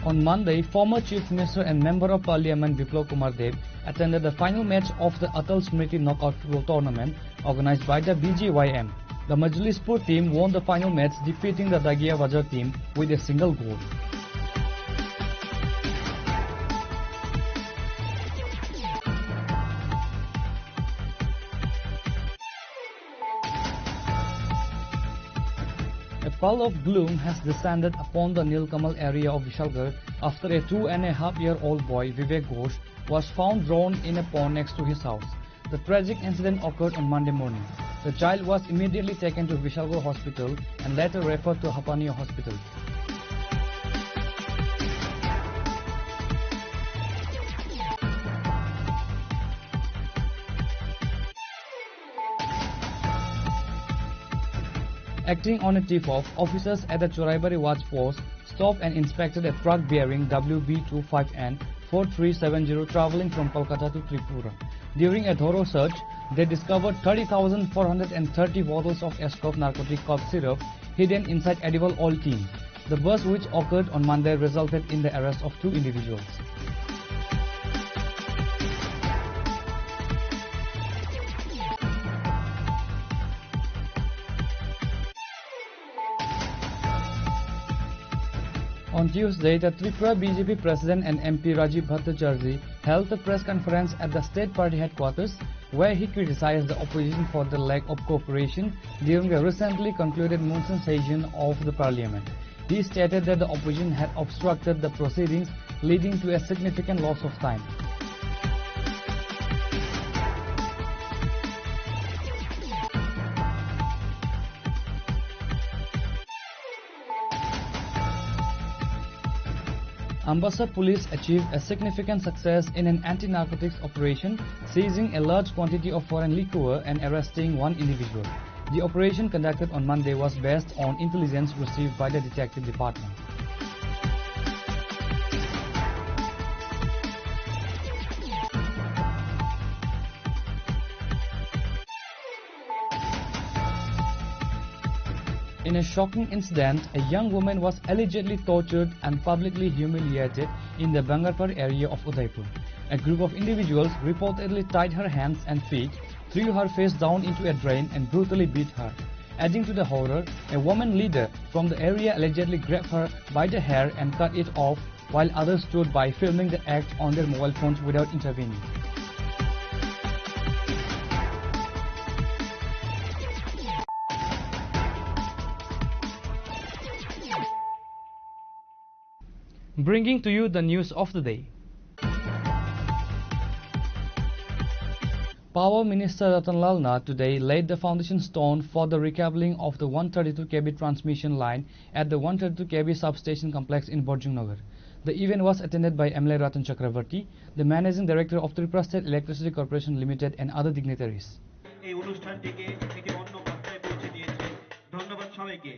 On Monday, former Chief Minister and Member of Parliament Biplab Kumar Deb attended the final match of the Atal Smriti Knockout Football Tournament organized by the B J Y M. The Majlispur team won the final match, defeating the Dagiya Bazar team with a single goal. A pall of gloom has descended upon the Nilkamal area of Vishalgarh after a two and a half year old boy, Vivek Ghosh, was found drowned in a pond next to his house. The tragic incident occurred on Monday morning. The child was immediately taken to Vishalgarh Hospital and later referred to Hapania Hospital. Acting on a tip-off, officers at the Choraibari watch post stopped and inspected a truck bearing W B two five N four three seven zero traveling from Kolkata to Tripura. During a thorough search, they discovered thirty thousand four hundred and thirty bottles of Ascof narcotic cough syrup hidden inside edible oil tin. The bust, which occurred on Monday, resulted in the arrest of two individuals. On Tuesday, the Tripura B J P president and M P Rajiv Bhattacharjee held a press conference at the state party headquarters, where he criticized the opposition for the lack of cooperation during the recently concluded monsoon session of the parliament. He stated that the opposition had obstructed the proceedings, leading to a significant loss of time. Ambassa police achieved a significant success in an anti-narcotics operation, seizing a large quantity of foreign liquor and arresting one individual. The operation conducted on Monday was based on intelligence received by the detective department. In a shocking incident, a young woman was allegedly tortured and publicly humiliated in the Bangarpar area of Udaipur. A group of individuals reportedly tied her hands and feet, threw her face down into a drain, and brutally beat her. Adding to the horror, a woman leader from the area allegedly grabbed her by the hair and cut it off, while others stood by filming the act on their mobile phones without intervening. Bringing to you the news of the day. Power Minister Ratan Lal Nath today laid the foundation stone for the recabling of the one thirty-two K V transmission line at the one thirty-two K V substation complex in Borjung Nagar. The event was attended by M L A Ratan Chakravarti, the Managing Director of Tripura State Electricity Corporation Limited, and other dignitaries. এই অনুষ্ঠানটিকে একটি অন্য মাত্রায় পৌঁছে দিয়েছে। ধন্যবাদ সবাইকে।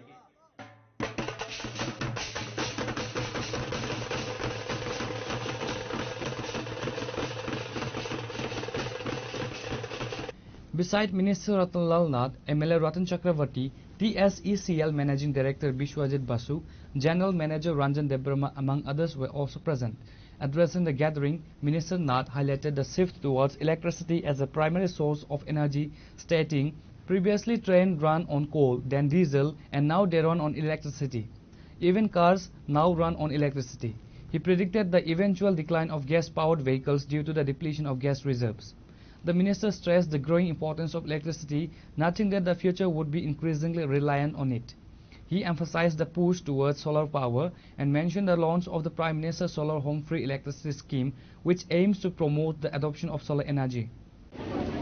Beside Minister Ratan Lal Nath, M L A Ratan Chakravarti, T S E C L Managing Director Biswajit Basu, General Manager Ranjan Debbarma, among others, were also present. Addressing the gathering, Minister Nath highlighted the shift towards electricity as a primary source of energy, stating, "Previously train ran on coal, then diesel, and now they run on electricity. Even cars now run on electricity." He predicted the eventual decline of gas-powered vehicles due to the depletion of gas reserves. The minister stressed the growing importance of electricity, noting that the future would be increasingly reliant on it. He emphasized the push towards solar power and mentioned the launch of the Prime Minister's Solar Home Free Electricity Scheme, which aims to promote the adoption of solar energy.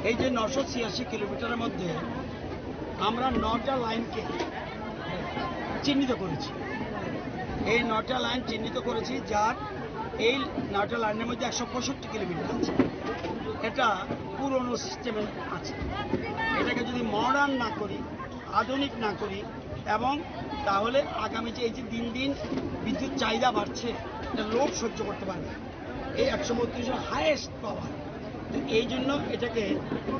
এই যে নশো ছিয়াশি কিলোমিটারের মধ্যে আমরা নটা লাইনকে চিহ্নিত করেছি। এই নটা লাইন চিহ্নিত করেছি, যার এই নটা লাইনের মধ্যে একশো পঁয়ষট্টি কিলোমিটার আছে। এটা পুরনো সিস্টেমে আছে। এটাকে যদি মডার্ন না করি, আধুনিক না করি এবং তাহলে আগামী যে এই যে দিন দিন বিদ্যুৎ চাহিদা বাড়ছে, এটা লোড সহ্য করতে পারবে। এই একশো বত্রিশ হায়েস্ট পাওয়ার, তো এই জন্য এটাকে,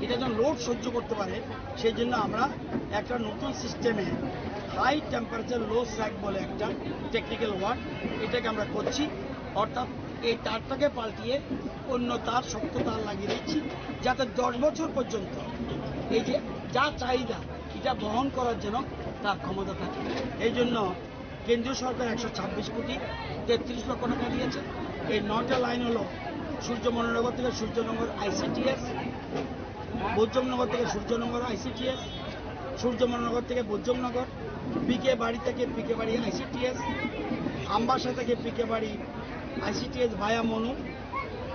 এটা যেন লোড সহ্য করতে পারে, সেই জন্য আমরা একটা নতুন সিস্টেমে হাই টেম্পারেচার লো স্যাগ বলে একটা টেকনিক্যাল ওয়ার্ড, এটাকে আমরা করছি। অর্থাৎ এই তারটাকে পাল্টিয়ে অন্য তার, শক্ত তার লাগিয়ে দিচ্ছি, যাতে দশ বছর পর্যন্ত এই যে যা চাহিদা, এটা বহন করার জন্য তার ক্ষমতা থাকে। এই জন্য কেন্দ্রীয় সরকার একশো ছাব্বিশ কোটি তেত্রিশ লক্ষ টাকা দিয়েছে। এই নটা লাইন হলো সূর্যমনোহরনগর থেকে সূর্যনগর আইসিটিএস, বৈদ্যমনগর থেকে সূর্যনগর আইসিটিএস, সূর্যমনোহরনগর থেকে বৈদ্যমনগর, পিকে বাড়ি থেকে পিকে বাড়ি আইসিটিএস, আমবাসা থেকে পিকে বাড়ি আইসিটিএস ভায়া মনু,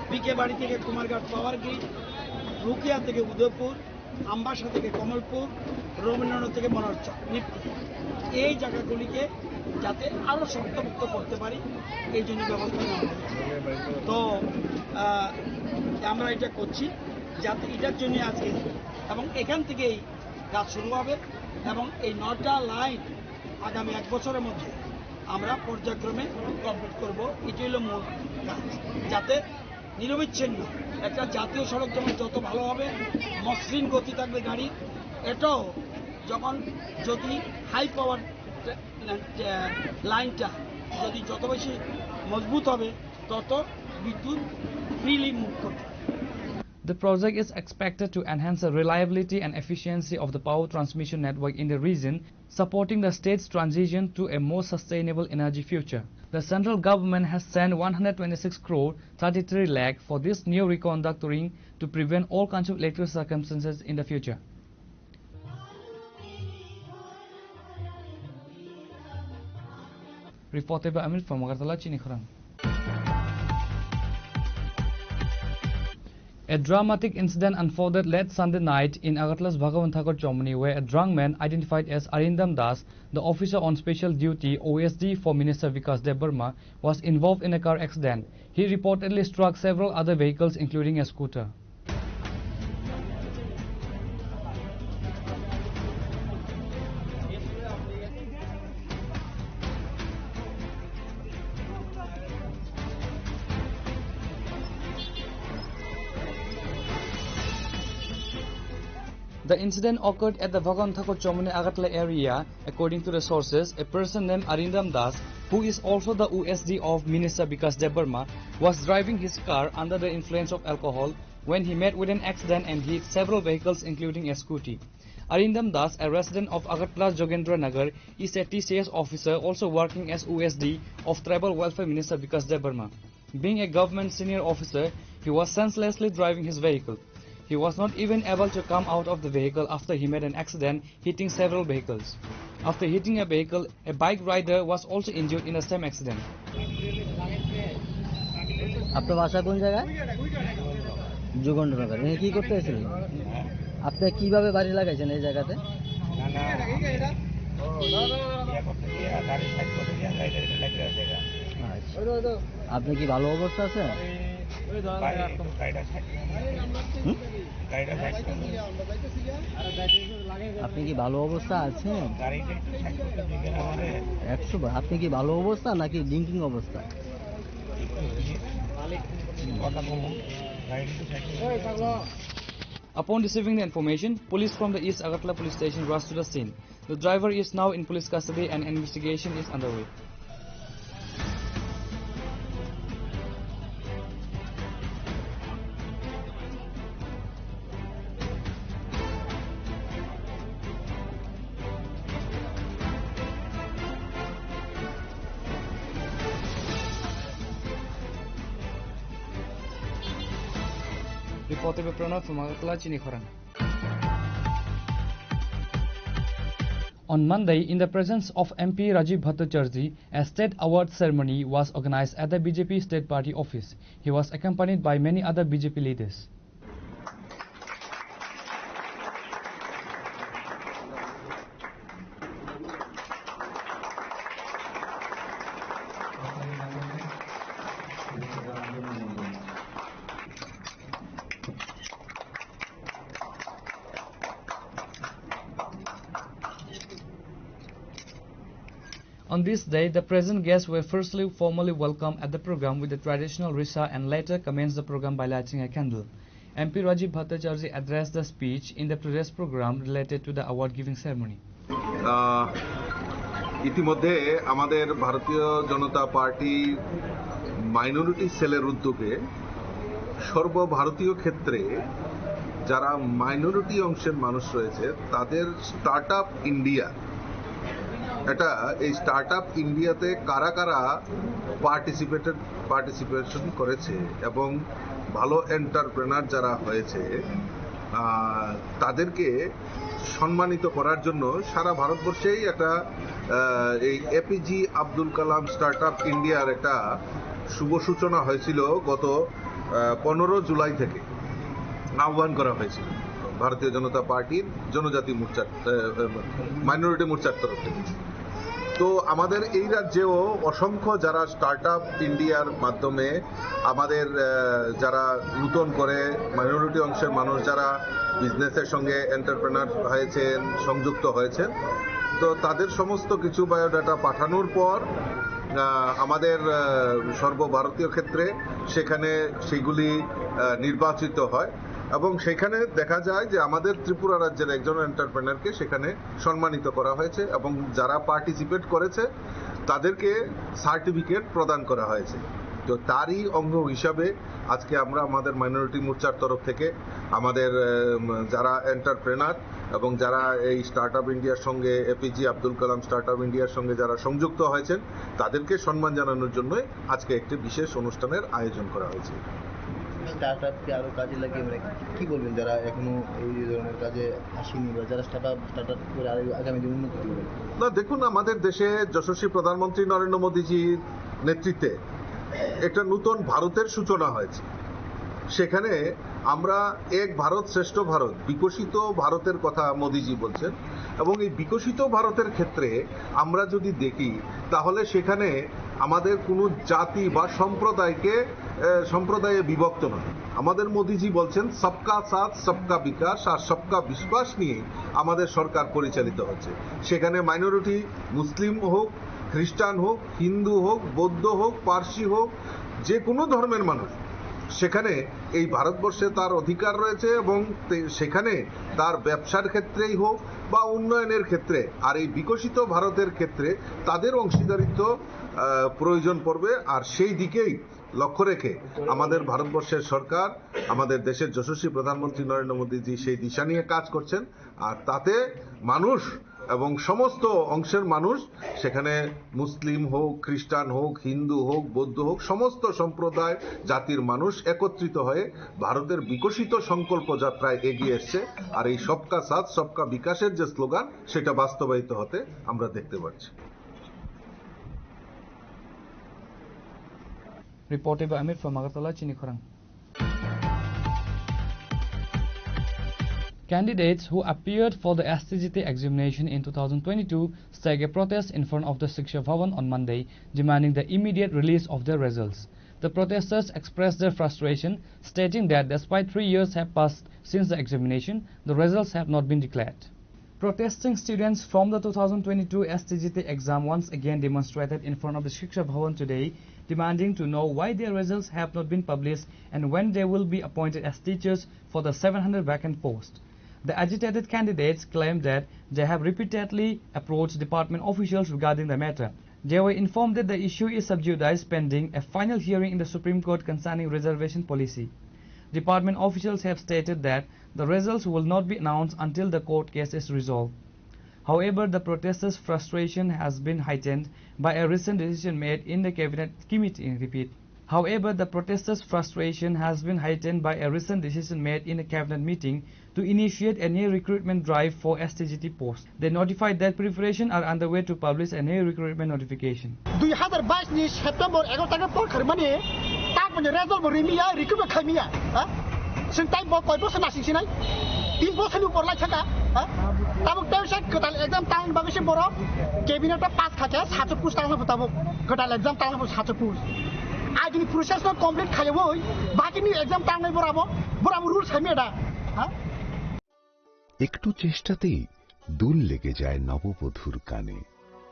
পিকে বাড়ি থেকে কুমারঘাট পাওয়ার গ্রিড, রুকিয়া থেকে উদয়পুর, আমবাসা থেকে কমলপুর, রবীন্দ্রনাথ থেকে মনোহর চক, নিপকুড়ি, এই জায়গাগুলিকে যাতে আরও শক্তপোক্ত করতে পারি, এই জন্য ব্যবস্থা নেওয়া হয়েছে। তো আহ, আমরা এটা করছি যাতে এটার জন্য আজকে, এবং এখান থেকেই কাজ শুরু হবে এবং এই নটা লাইন আগামী এক বছরের মধ্যে আমরা পর্যায়ক্রমে কমপ্লিট করব। এটি হলো মূল কাজ, যাতে নিরবিচ্ছিন্ন একটা জাতীয় সড়ক যেমন যত ভালো হবে, মসৃণ গতি থাকবে গাড়ি। এটাও যখন যদি হাই পাওয়ার লাইনটা যদি যত বেশি মজবুত হবে, তত বিদ্যুৎ ফ্রিলি মুভ করবে। The project is expected to enhance the reliability and efficiency of the power transmission network in the region, supporting the state's transition to a more sustainable energy future. The central government has sent one hundred twenty-six crore thirty-three lakh for this new reconductoring to prevent all kinds of electrical circumstances in the future. Reported by Amir from Agartala, Chini Khorang. A dramatic incident unfolded late Sunday night in Agartala's Bhagavan Thakur Chomoni, where a drunk man identified as Arindam Das, the officer on special duty, O S D, for Minister Vikas Debbarma, was involved in a car accident. He reportedly struck several other vehicles, including a scooter. The incident occurred at the Bhagavan Thakur Chomoni Agartala area. According to the sources, a person named Arindam Das, who is also the O S D of Minister Vikas Debbarma, was driving his car under the influence of alcohol when he met with an accident and hit several vehicles, including a scooty. Arindam Das, a resident of Agartala Jogendra Nagar, is a T C S officer also working as O S D of Tribal Welfare Minister Vikas Debbarma. Being a government senior officer, he was senselessly driving his vehicle. He was not even able to come out of the vehicle after he made an accident, hitting several vehicles. After hitting a vehicle, a bike rider was also injured in the same accident. আপনার বাসা কোন জায়গায়? যুগেন্দ্রনগর। এখানে কি করতে এসেছিলেন? আপনি কিভাবে বাড়ি লাগাইছেন এই জায়গাতে? না, না। ইয়ে করতে গিয়ে গাড়ি সাইড করতে গিয়ে গাড়িটা এটা লেগে আছে এটা। আচ্ছা। আপনি কি ভালো অবস্থা আছেন? ভাই, একটু গাড়িটা সাইড করে দিন। হুম? গাড়িটা সাইড করে দিন। আপনি কি ভালো অবস্থা আছেন? গাড়িটা একটু সাইড করতে দিবেন আমাদের। একশো বার। আপনি কি ভালো অবস্থা নাকি ড্রিঙ্কিং অবস্থা? কথা বলুন। গাড়িটা একটু সাইড করে দিন। Upon receiving the information, police from the East Agartala Police Station rushed to the scene. The driver is now in police custody and investigation is underway. Reported by Pranav from Agartala, Chini Khorang. On Monday, in the presence of M P Rajiv Bhattacharjee, a state award ceremony was organized at the B J P state party office. He was accompanied by many other B J P leaders. On this day, the present guests were firstly formally welcomed at the program with the traditional risa and later commenced the program by lighting a candle. M P Rajiv Bhattacharjee addressed the speech in the previous program related to the award giving ceremony. আহ, ইতিমধ্যে আমাদের ভারতীয় জনতা party minority সেলের উদ্যোগে সর্বভারতীয় ক্ষেত্রে যারা মাইনরিটি অংশের মানুষ রয়েছে, তাদের স্টার্ট আপ ইন্ডিয়া, এটা, এই স্টার্ট আপ ইন্ডিয়াতে কারা কারা পার্টিসিপেটেড, পার্টিসিপেশন করেছে এবং ভালো এন্টারপ্রেনার যারা হয়েছে, আহ, তাদেরকে সম্মানিত করার জন্য সারা ভারতবর্ষেই একটা, আহ, এই এপিজি আব্দুল কালাম স্টার্ট আপ ইন্ডিয়ার একটা শুভ সূচনা হয়েছিল গত, আহ, পনেরো জুলাই থেকে। আহ্বান করা হয়েছিল ভারতীয় জনতা পার্টির জনজাতি মোর্চার, আহ, আহ, মাইনরিটি মোর্চার তরফ থেকে। তো আমাদের এই রাজ্যেও অসংখ্য যারা স্টার্ট আপ ইন্ডিয়ার মাধ্যমে আমাদের, আহ, যারা নতুন করে মাইনরিটি অংশের মানুষ যারা বিজনেসের সঙ্গে এন্টারপ্রেনার হয়েছেন, সংযুক্ত হয়েছেন, তো তাদের সমস্ত কিছু বায়োডাটা পাঠানোর পর, আহ, আমাদের, আহ, সর্বভারতীয় ক্ষেত্রে সেখানে সেগুলি, আহ, নির্বাচিত হয় এবং সেখানে দেখা যায় যে আমাদের ত্রিপুরা রাজ্যের একজন এন্টারপ্রেনারকে সেখানে সম্মানিত করা হয়েছে এবং যারা পার্টিসিপেট করেছে তাদেরকে সার্টিফিকেট প্রদান করা হয়েছে। তো তারই অঙ্গ হিসাবে আজকে আমরা আমাদের মাইনরিটি মোর্চার তরফ থেকে আমাদের, আহ, যারা এন্টারপ্রেনার এবং যারা এই স্টার্ট আপ ইন্ডিয়ার সঙ্গে, এপিজি আব্দুল কালাম স্টার্ট আপ ইন্ডিয়ার সঙ্গে যারা সংযুক্ত হয়েছেন, তাদেরকে সম্মান জানানোর জন্যই আজকে একটি বিশেষ অনুষ্ঠানের আয়োজন করা হয়েছে। স্টার্ট আপকে আরো কাজে লাগিয়ে, মানে, কি বলবেন যারা এখনো এই ধরনের কাজে আসেনি বা যারা স্টার্ট আপ, স্টার্ট আপ করে আরো আগামী দিনে উন্নতি করবে? না, দেখুন, আমাদের দেশে যশস্বী প্রধানমন্ত্রী নরেন্দ্র মোদীজির নেতৃত্বে একটা নতুন ভারতের সূচনা হয়েছে। সেখানে আমরা এক ভারত শ্রেষ্ঠ ভারত, বিকশিত ভারতের কথা মোদিজি বলছেন। এবং এই বিকশিত ভারতের ক্ষেত্রে আমরা যদি দেখি, তাহলে সেখানে আমাদের কোনো জাতি বা সম্প্রদায়কে, আহ, সম্প্রদায়ে বিভক্ত নয়। আমাদের মোদিজি বলছেন সবকা সাথ, সবকা বিকাশ আর সবকা বিশ্বাস নিয়ে আমাদের সরকার পরিচালিত হচ্ছে। সেখানে মাইনরিটি, মুসলিম হোক, খ্রিস্টান হোক, হিন্দু হোক, বৌদ্ধ হোক, পার্সি হোক, যে কোনো ধর্মের মানুষ সেখানে এই ভারতবর্ষে তার অধিকার রয়েছে এবং তে-, সেখানে তার ব্যবসার ক্ষেত্রেই হোক বা উন্নয়নের ক্ষেত্রে আর এই বিকশিত ভারতের ক্ষেত্রে তাদের অংশীদারিত্ব, আহ, প্রয়োজন পড়বে। আর সেই দিকেই লক্ষ্য রেখে আমাদের ভারতবর্ষের সরকার, আমাদের দেশের যশস্বী প্রধানমন্ত্রী নরেন্দ্র মোদীজি সেই দিশা নিয়ে কাজ করছেন। আর তাতে মানুষ এবং সমস্ত অংশের মানুষ, সেখানে মুসলিম হোক, খ্রিস্টান হোক, হিন্দু হোক, বৌদ্ধ হোক, সমস্ত সম্প্রদায় জাতির মানুষ একত্রিত হয়ে ভারতের বিকশিত সংকল্প যাত্রায় এগিয়ে এসছে। আর এই সবকা সাথ সবকা বিকাশের যে স্লোগান, সেটা বাস্তবায়িত হতে আমরা দেখতে পাচ্ছি। Reported by Amit from Agartala, Chini Khorang. Candidates who appeared for the S T G T examination in two thousand twenty-two staged a protest in front of the Shiksha Bhavan on Monday, demanding the immediate release of their results. The protesters expressed their frustration, stating that despite three years have passed since the examination, the results have not been declared. Protesting students from the two thousand twenty-two S T G T exam once again demonstrated in front of the Shiksha Bhavan today, demanding to know why their results have not been published and when they will be appointed as teachers for the seven hundred vacant posts. The agitated candidates claim that they have repeatedly approached department officials regarding the matter. They were informed that the issue is sub judice pending a final hearing in the Supreme Court concerning reservation policy. Department officials have stated that the results will not be announced until the court case is resolved. However, the protesters' frustration has been heightened by a recent decision made in the cabinet committee. Repeat. However, the protesters' frustration has been heightened by a recent decision made in a cabinet meeting to initiate a new recruitment drive for S T G T posts. They notified that preparations are underway to publish a new recruitment notification. Dui hazar bais ni September egaroh tarikh por kharmani, tak bani result bo rimiya, recruitment khaimiya, ha? Sing tai bo koi bosor nasing sinai? Tin bosor ni upor lai thaka, ha? Tabuk tei se kwtal exam tang bagwi se borok cabinet o pass kha khe sacho post tang tabuk kwtal exam tang sacho post. Agini process no complete khaiwi, bagini exam tangnai borabo, borabo rules khaimiya da, ha? একটু চেষ্টাতেই দুল লেগে যায় নববধূর কানে।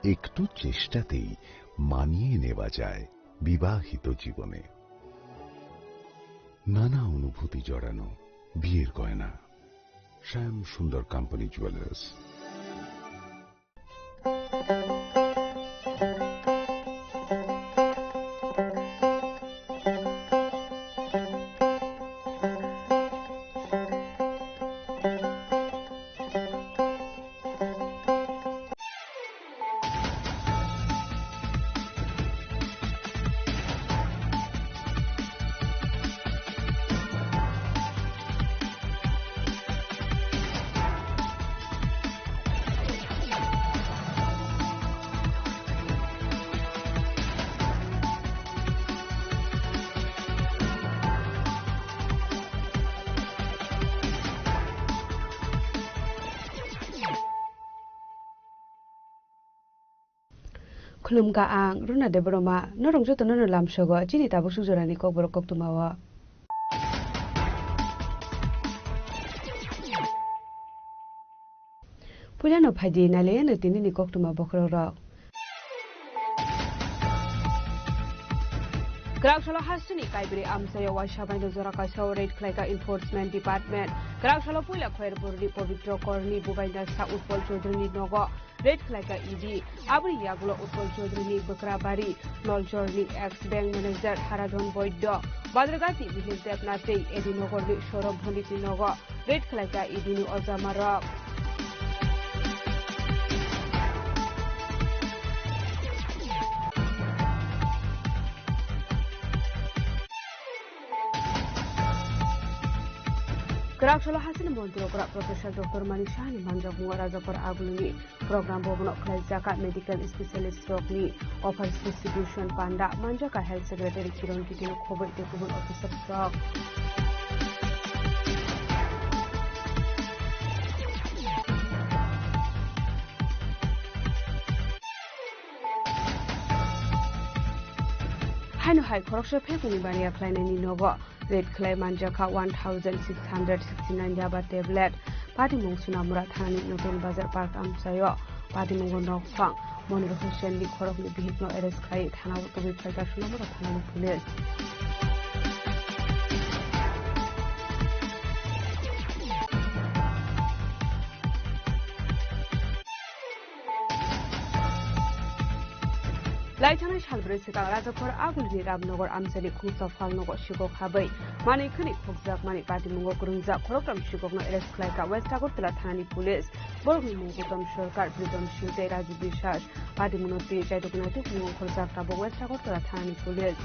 একটু চেষ্টাতেই মানিয়ে নেওয়া যায় বিবাহিত জীবনে। নানা অনুভূতি জড়ানো বিয়ের গয়না। শ্যাম Sundar company jewellers. Khulumkha ang Runa Debbarma, norok jotono no lamsogo chini tabuk suk jorani kokborok koktwmao. Puilano phaidi nailaiano tinini koktwma bokhorokrok. Kwraksalo hasteni kaibri amchaio waisa baino jora kaisa raid khlaika enforcement department. Kwraksalo puila Khayerborni Pabitra Korni bubaina sa Utpal Chaudharyni nogo raid khlaika E D. Aboni yagulo Utpal Chaudharyni Bwkrabari, Noljorni ex bank manager Haradhan Boiddo, Badrghatni Mihir Debnath tei A D Nogorni Saurabh Bhonditni nogo raid khlaika E D ni ojamarok. Kwraksalo hasteni montri okra Professor Doctor Manik Sahani manjakmungo Rajakhor agulini program bobono khlaijaka medical specialist rokni offer substitution panda manjaka Health Secretary Kiran Gigini khoboi tei kubun officers rok. Haino hai khoroksa phekuni baniya khlainani nogo raid khlai manjakha one thousand six hundred sixty nine yaba tablet. Patimung Sunamura thanani Notun Bazar Park amchaio patimungo nokphang Monir Hussain ni khoroknwi bihikno arrest khlai thanao tubui phaikha Sunamura thanani police. Laithanai salbrwi swkang Rajakhor agulini Ramnagar amchaini khungsa phalnogo sikok habwi manwi khwnwi khokjakmani patimungo kwrwngjak khoroktham sikokno arrest khlaikha West Agartala thanani police. Borokni mung Gautam Sarkar, Pritam Singh tei Raju Biswas. Patimungno twi chaitoknai tubungo ongkhorjak tabuk West Agartala thanani police.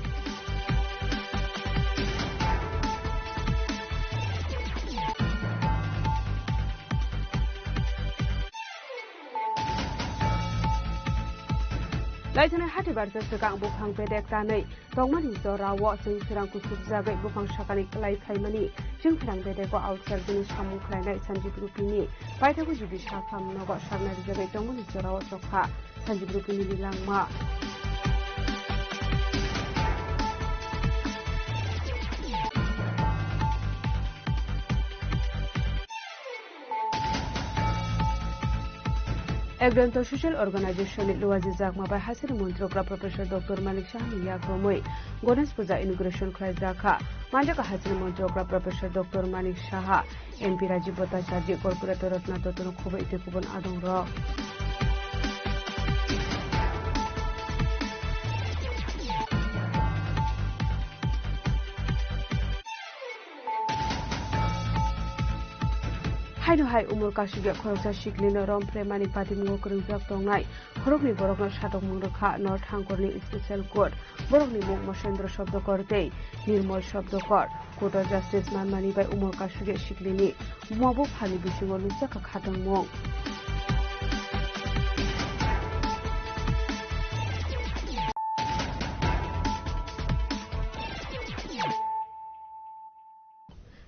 Laithanai hati barsa swkang buphang bedek tanwi tongmani jorao chwng pherang kuchukjagwi buphang sakani kwlai phaimani chwng pherang bedego outside bini samung khlainai Sanjib Rupini paithago G B Sakham nogo saknai rijagwi tongmani jorao chokha Sanjib Rupini ni langma. Ekdonto Social Organization ni luaji jakma bai hasini montrokra Professor Doctor Manik Saha ni yak romwi Ganesh Puja inauguration khlai jakha. Manjaka hasini montrokra Professor Doctor Manik Saha, M P Rajiv Bhattacharjee, Corporator Ratna Dotto no khoboi tei kubun adong rok. Haino hai umor kasugya khoroksa siklino rom phremani patimungo kwrwngjak tongnai khoroknwi borokno satokmung rwkha North Hangkorni Special Court. Borokni mung Mosendra Shabdakar tei Nirmal Shabdakar. Court o justice manmani bai umor kasugya siklini buma buphani bisingo nukjakha khatungmung.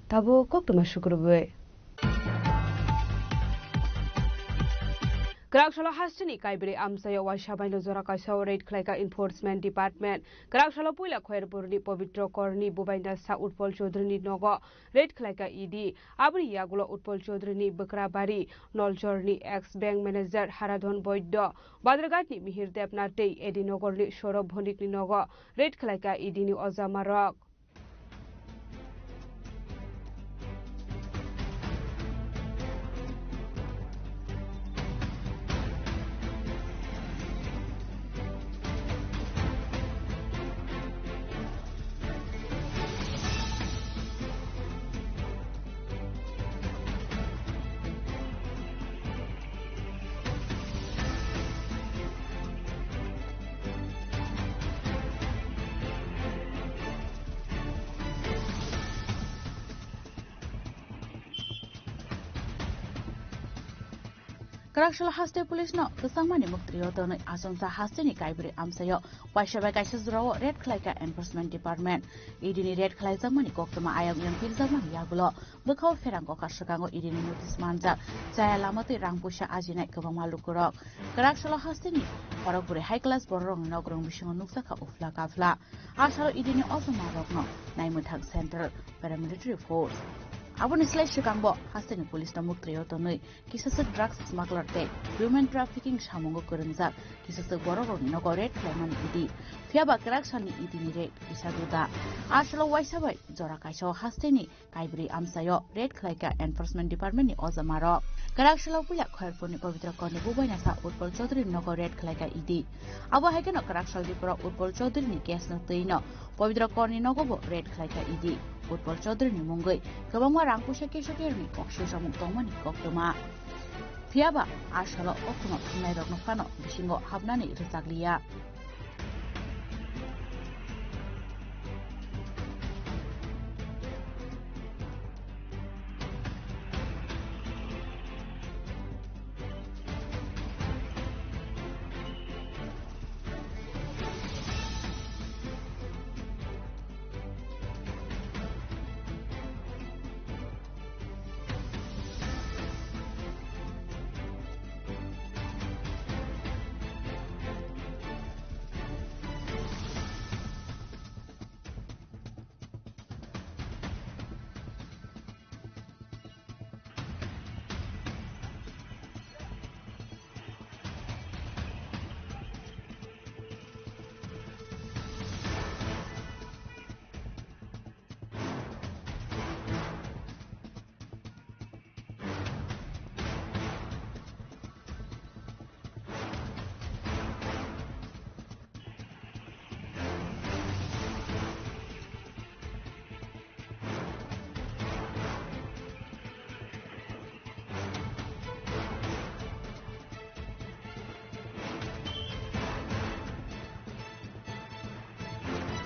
Tabuk koktwma sukrubwi. Kwraksalo hasteni Kaibri amchaio waisa baino jora kaisa raid khlaika enforcement department. Kwraksalo puila Khairpurni Pabitra Korni bubaina sa Utpal Chaudharyni nogo raid khlaika E D. Aboni yagulo Utpal Chaudharyni Bwkrabari, Nolchorni ex bank manager Haradhan Boiddo, Badrghatni Mihir Debnath tei A D Nogorni Saurabh Bhonikni nogo raid khlaika E D ni ojamarok. Kwraksalo haste police no kwchangmani muktrio tonwi achomsa hasteni Kaibri amchaio waisa bai kaisa jorao raid khlaika enforcement department. E D ni raid khlaijakmani koktwma ayang uyang pirjakmani yagulo bwkhao pherang kokar swkango E D ni notice manjak, chaya lama tei rang puisa ajinai kwbangma lukurok. Kwraksalo hasteni khorokbwrwi high class bororokni nogrong bisingo nukjakha uphla kaphla. A salo E D ni ojamarokno naimwthang Central Paramilitary Force. Aboni slai swkangbo hasteni police no muktrio tonwi kisasa drugs smuggler tei human trafficking samungo kwrwngjak kisasa borokrokni nogo raid khlaimani E D. Phiyaba kwraksalni E D ni raid kisa juda. A salo waisa bai jora kaisa o hasteni Kaibri amchaio raid khlaika enforcement department ni ojamarok. Kwraksalo puila Khairpurni Pabitra Korni bubaina sa Utpal Chaudhary nogo raid khlaika E D. Abo hai kheno kwraksal dipora Utpal Chaudhary ni case no twi no Pabitra Korni nogo bo raid khlaika E D. Utpal Chaudhary ni mungwi kwbangma rang puisa keso terni kok sujamung tongmani koktwma. Phiyaba a salo koktwma thwngnairokno phano bisingo hapnani rwchakliya.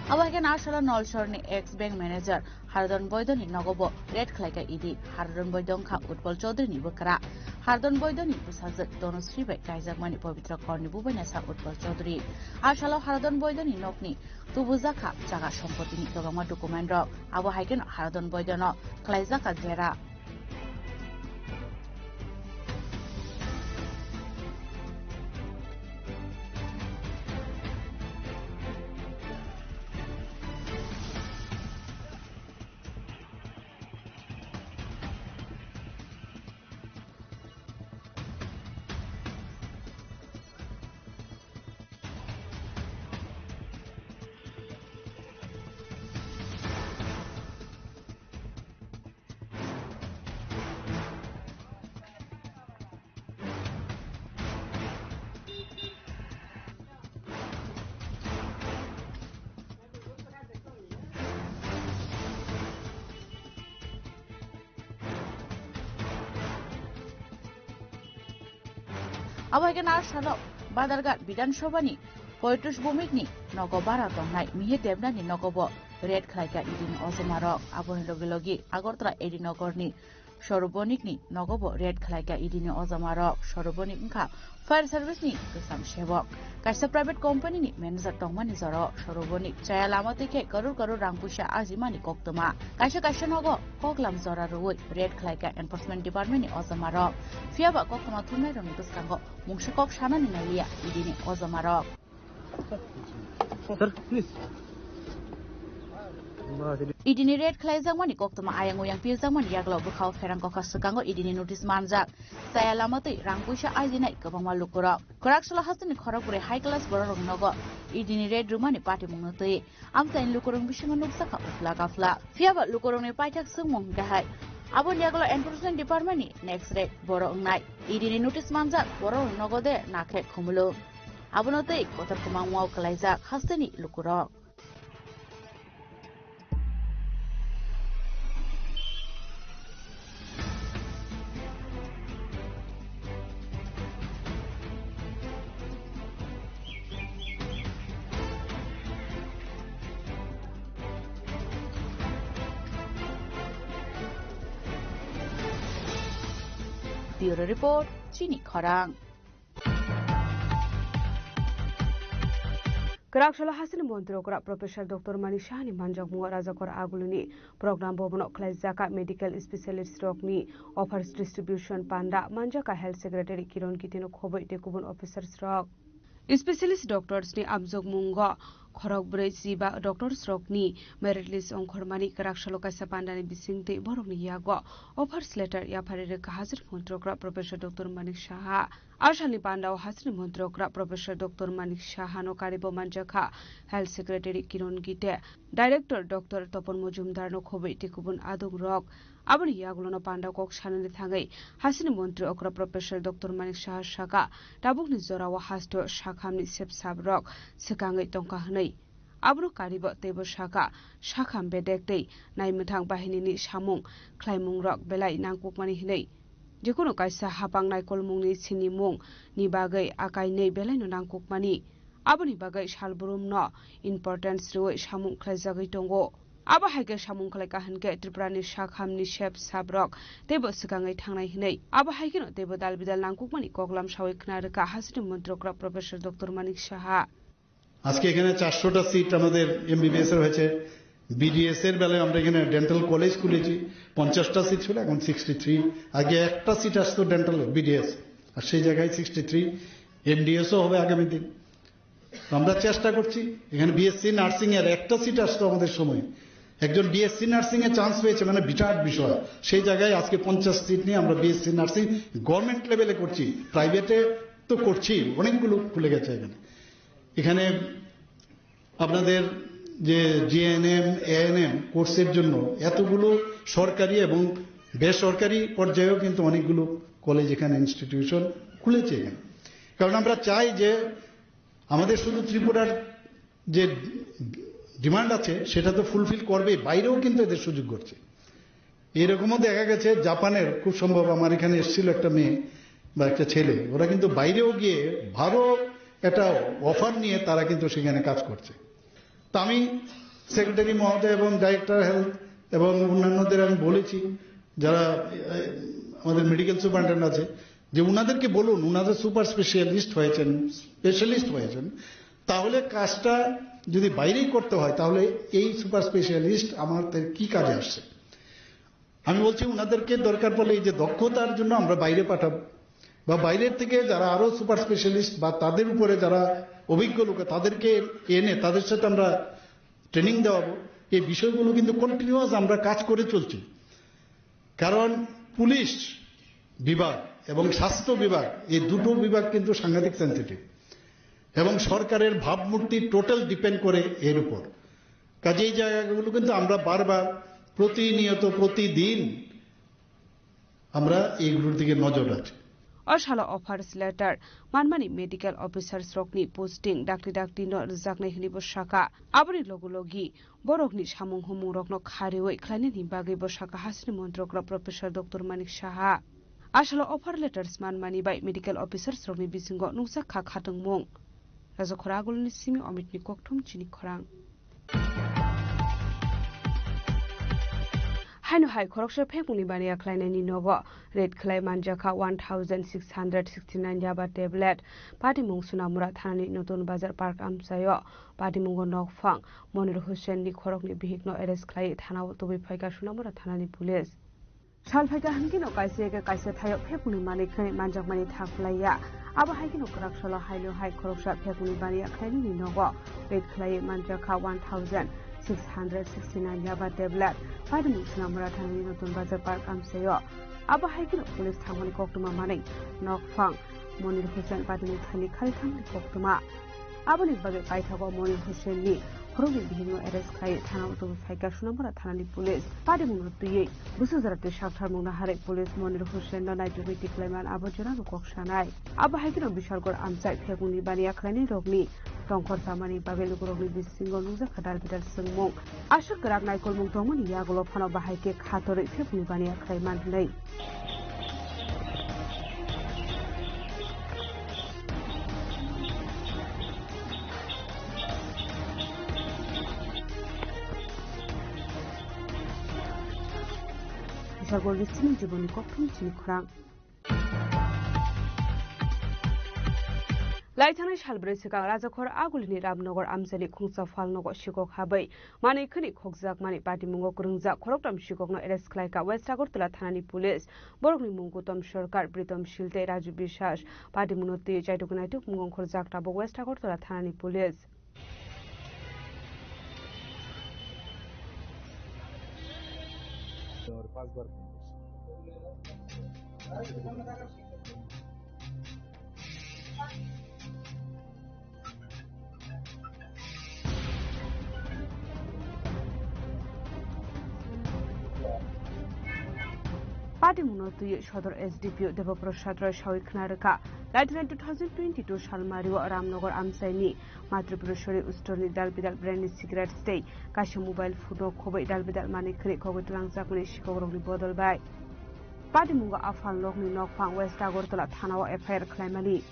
Abo hai khe Narsala Nolsorni ex bank manager Hardon Boidoni nogo bo raid khlaika E D. Hardon Boido wngkha Utpal Chaudharyni bwkra. Hardon Boidoni bwsajwk Donosri bai kaijakmani Pabitra Korni bubaina sa Utpal Chaudhary. A salo Hardon Boidoni nokni tubujakha jaga sompotini kwbangma document rok. Abo hai kheno Hardon Boidono khlaijakha jera. Abo hai khe Narsala Badharghat Bidhan Sabhani Poitus Bhumikni nogo bara tongnai Mihir Debnathni nogo bo raid khlaika E D ni ojomarok. Aboni logi logi Agartala A D Nogorni Sorobonik ni nogo bo raid khlai kha E D ni ojama rok. Sorobonik wngkha fire service ni kwcham sebok. Kaisa private company ni manager tongmani jora o Sorobonik chaya lama twi khe karor karor rang puisa ajimani koktwma. Kaisa kaisa nogo koklam jora rwui raid khlai kha enforcement department ni ojama rok. Phiya ba koktwma thumnai rokni bwskango mungsa kok sanani nai liya E D ni ojama rok. Sir, please. E D ni raid khlaijakmani koktwma ayang uyang pirjakmani yagulo bwkhao pherang kokha swkango E D ni notice manjak. Chaya lama twi rang puisa ajinai kwbangma lukurok. Kwraksalo hasteni khorokbrwi high class bororok nogo E D ni raid rwmani patimungno twi. Amchaini lukurokni bisingo nukjakha uphla kaphla. Phiyaba lukurokni paithak swngmung hwnkhe hai. Aboni yagulo enforcement department ni next raid borok wngnai. E D ni notice manjak bororok nogo de nakhe khumulwng. Abono tei kotor kwmangmao kwlaijak hasteni lukurok. Bureau Report, Chini Khorang. Kwraksalo hasteni montri okra Professor Doctor Manik Sahani manjakmungo Rajakor Agulini program bobono khlaijak medical specialist rokni offers distribution panda manjak health secretary Kiron Giteno khoboi tei kubun officers rok. Specialist doctors ni amjokmungo khorokbrwi chiba doctors rokni merit list ongkhormani kwraksalo kaisa pandani bisingtwi borokni yago offers letter yapharwi rwkha hasteni montri okra Professor Doctor Manik Saha. A salni pandao hasteni montri okra Professor Doctor Manik Sahano karibo manjakha Health Secretary Kiron Gite, Director Doctor Topon Mojumdarno khoboi tei kubun adongrok. Aboni yagulono pandao kok sanani thangwi hasteni montri okra Professor Doctor Manik Saha saka, tabukni jorao hasteo sakhamni sepsabrok swkangwi tongkha hwnwi. Abono karibo teibo saka, sakham bedek tei naimwthang bahinini samung khlaimungrok belai nangkukmani hwnwi. Jekunu kaisa hapang naikolmungni sinimung ni bagwi akainwi belaino nangkukmani. Aboni bagwi salbrumno importance rwui samung khlaijagwi tongo. Abo hai khe samung khlai kha hwn khe Tripurani sakhamni sep sabrok teibo swkangwi thangnai hwnwi. Abo hai kheno teibo dal bidal nangkukmani koklam saui khna rwkha hasteni montri okra Professor Doctor Manik Saha. আজকে এখানে চারশোটা সিট আমাদের এমবিবিএস এর হয়েছে। বিডিএস এর বেলায় আমরা এখানে ডেন্টাল কলেজ খুলেছি, পঞ্চাশটা সিট ছিল, এখন সিক্সটি থ্রি। আগে একটা সিট আসতো ডেন্টাল বিডিএস, আর সেই জায়গায় সিক্সটি থ্রি। এমডিএসও হবে আগামী দিন। তো আমরা চেষ্টা করছি। এখানে বিএসসি নার্সিং এর একটা সিট আসতো আমাদের সময়, একজন বিএসসি নার্সিং এ চান্স পেয়েছে, মানে বিরাট বিষয়। সেই জায়গায় আজকে পঞ্চাশ সিট নিয়ে আমরা বিএসসি নার্সিং গভর্নমেন্ট লেভেলে করছি, প্রাইভেটে তো করছি, অনেকগুলো খুলে গেছে এখানে। এখানে আপনাদের যে জিএনএম, এএনএম কোর্সের জন্য এতগুলো সরকারি এবং বেসরকারি পর্যায়েও কিন্তু অনেকগুলো কলেজ এখানে, ইনস্টিটিউশন খুলেছে এখানে। কারণ আমরা চাই যে আমাদের শুধু ত্রিপুরার যে ডিমান্ড আছে সেটা তো ফুলফিল করবেই, বাইরেও কিন্তু এদের সুযোগ ঘটছে। এরকমও দেখা গেছে জাপানের, খুব সম্ভব আমার এখানে এসেছিল একটা মেয়ে বা একটা ছেলে, ওরা কিন্তু বাইরেও গিয়ে ভালো একটা অফার নিয়ে তারা কিন্তু সেখানে কাজ করছে। তা আমি সেক্রেটারি মহোদয় এবং ডাইরেক্টর হেলথ এবং অন্যান্যদের আমি বলেছি, যারা, এ, আমাদের মেডিকেল সুপারিনটেন্ডেন্ট আছে, যে ওনাদেরকে বলুন, ওনাদের সুপার স্পেশালিস্ট হয়েছেন, স্পেশালিস্ট হয়েছেন, তাহলে কাজটা যদি বাইরেই করতে হয়, তাহলে এই সুপার স্পেশালিস্ট আমাদের কি কাজে আসছে? আমি বলছি, ওনাদেরকে দরকার পড়লে এই যে দক্ষতার জন্য আমরা বাইরে পাঠাবো, বা বাইরের থেকে যারা আরো সুপার স্পেশালিস্ট বা তাদের উপরে যারা অভিজ্ঞ লোক, তাদেরকে এনে তাদের সাথে আমরা ট্রেনিং দেওয়াবো। এই বিষয়গুলো কিন্তু কন্টিনিউয়াস আমরা কাজ করে চলছি। কারণ পুলিশ বিভাগ এবং স্বাস্থ্য বিভাগ, এই দুটো বিভাগ কিন্তু সাংঘাতিক সেনসিটিভ এবং সরকারের ভাবমূর্তি টোটাল ডিপেন্ড করে এর উপর। কাজে এই জায়গাগুলো কিন্তু আমরা বারবার, প্রতিনিয়ত, প্রতিদিন আমরা এইগুলোর দিকে নজর রাখি। O salo offers letter manmani medical officers rokni posting dakti dakti no rwjaknai hwnwi bo sakha. Aboni logi logi borokni samung humung rokno kha riwi khlainani bagwi bo sakha hasteni montri okra Professor Doctor Manik Saha. A salo offer letters manmani bai medical officers rokni bisingo nukjak kha khatungmung. Rajakhora Agulni simi Omitni kokthum chini khorang. Haino hai khoroksa phekmungni baniya khlainaini nogo raid khlai manjakha one thousand six hundred sixty nine yaba tablet. Patimung Sonamura thanani Notun Bazar Park amchaio patimungo nokphang Monir Hussain ni khoroknwi bihikno arrest khlai thanao tubui phaikha Sonamura thanani police. Sal phaikha hwnkhe no kaisa eke kaisa thaio phekmungni manwi khwnwi manjakmani thak phlaiya. Abo hai kheno kwrak salo haino hai khoroksa phekmungni baniya khlainani nogo raid khlaiwi manjakha one thousand six hundred sixty nine yaba tablet. Patimung Sonamura thanani Notun Bazar Park amchaio. Abo hai kheno police thangmani koktwma manwi nokphang Monir Hussain patimung thani khali thangmani koktwma. Aboni bagwi paithago Monir Hussain ni khoroknwi bihikno arrest khlai thana o tubui phaikha Sonamura thanani police. Patimungno twiwi bwsajra twi saktharmungno harwi police Monir Hussain no naitugwi tiklaiman abo jorano kok sanai. Abo hai kheno Bishalgarh amchai phekmungni baniya khlainai rokni tongkhor chamani bagwi lukurokni bisingo nukjakha dal bidal swngmung. Aswk kwrak naikolmung tongmani yagulo phano bahai khe khatorwi phekmungni baniya khlai man hwnwi. Bishalgarh ni simi jiboni kokthum chini khorang. Laithangnai salbrwi swkang Rajakhor Agulini Ramnagar amchaini khungsa phalnogo sikok habwi manwi khwnwi khokjakmani patimungo kwrwngjak khoroktham sikokno arrest khlaikha West Agartala thanani police. Borokni mung Gautam Sarkar, Pritom Shil tei Raju Biswas. Patimungno twiwi chaitugwi naitukmung ongkhorjak tabuk West Agartala thanani police. Patimungno twiwi Sodor S D P O Deba Prasad Roy sawi khna rwkha, Laithana two thousand twenty-two salmario Ramnagar amchaini Matripureshwari Store ni dalbidal brand ni cigarettes tei kaisa mobile phone no khobwi dalbidal manwi khwnwi khogwi twlangjakmani sikokrokni bodol bai. Patimungo aphal nokni nokphang West Agartala thanao F I R khlaimani.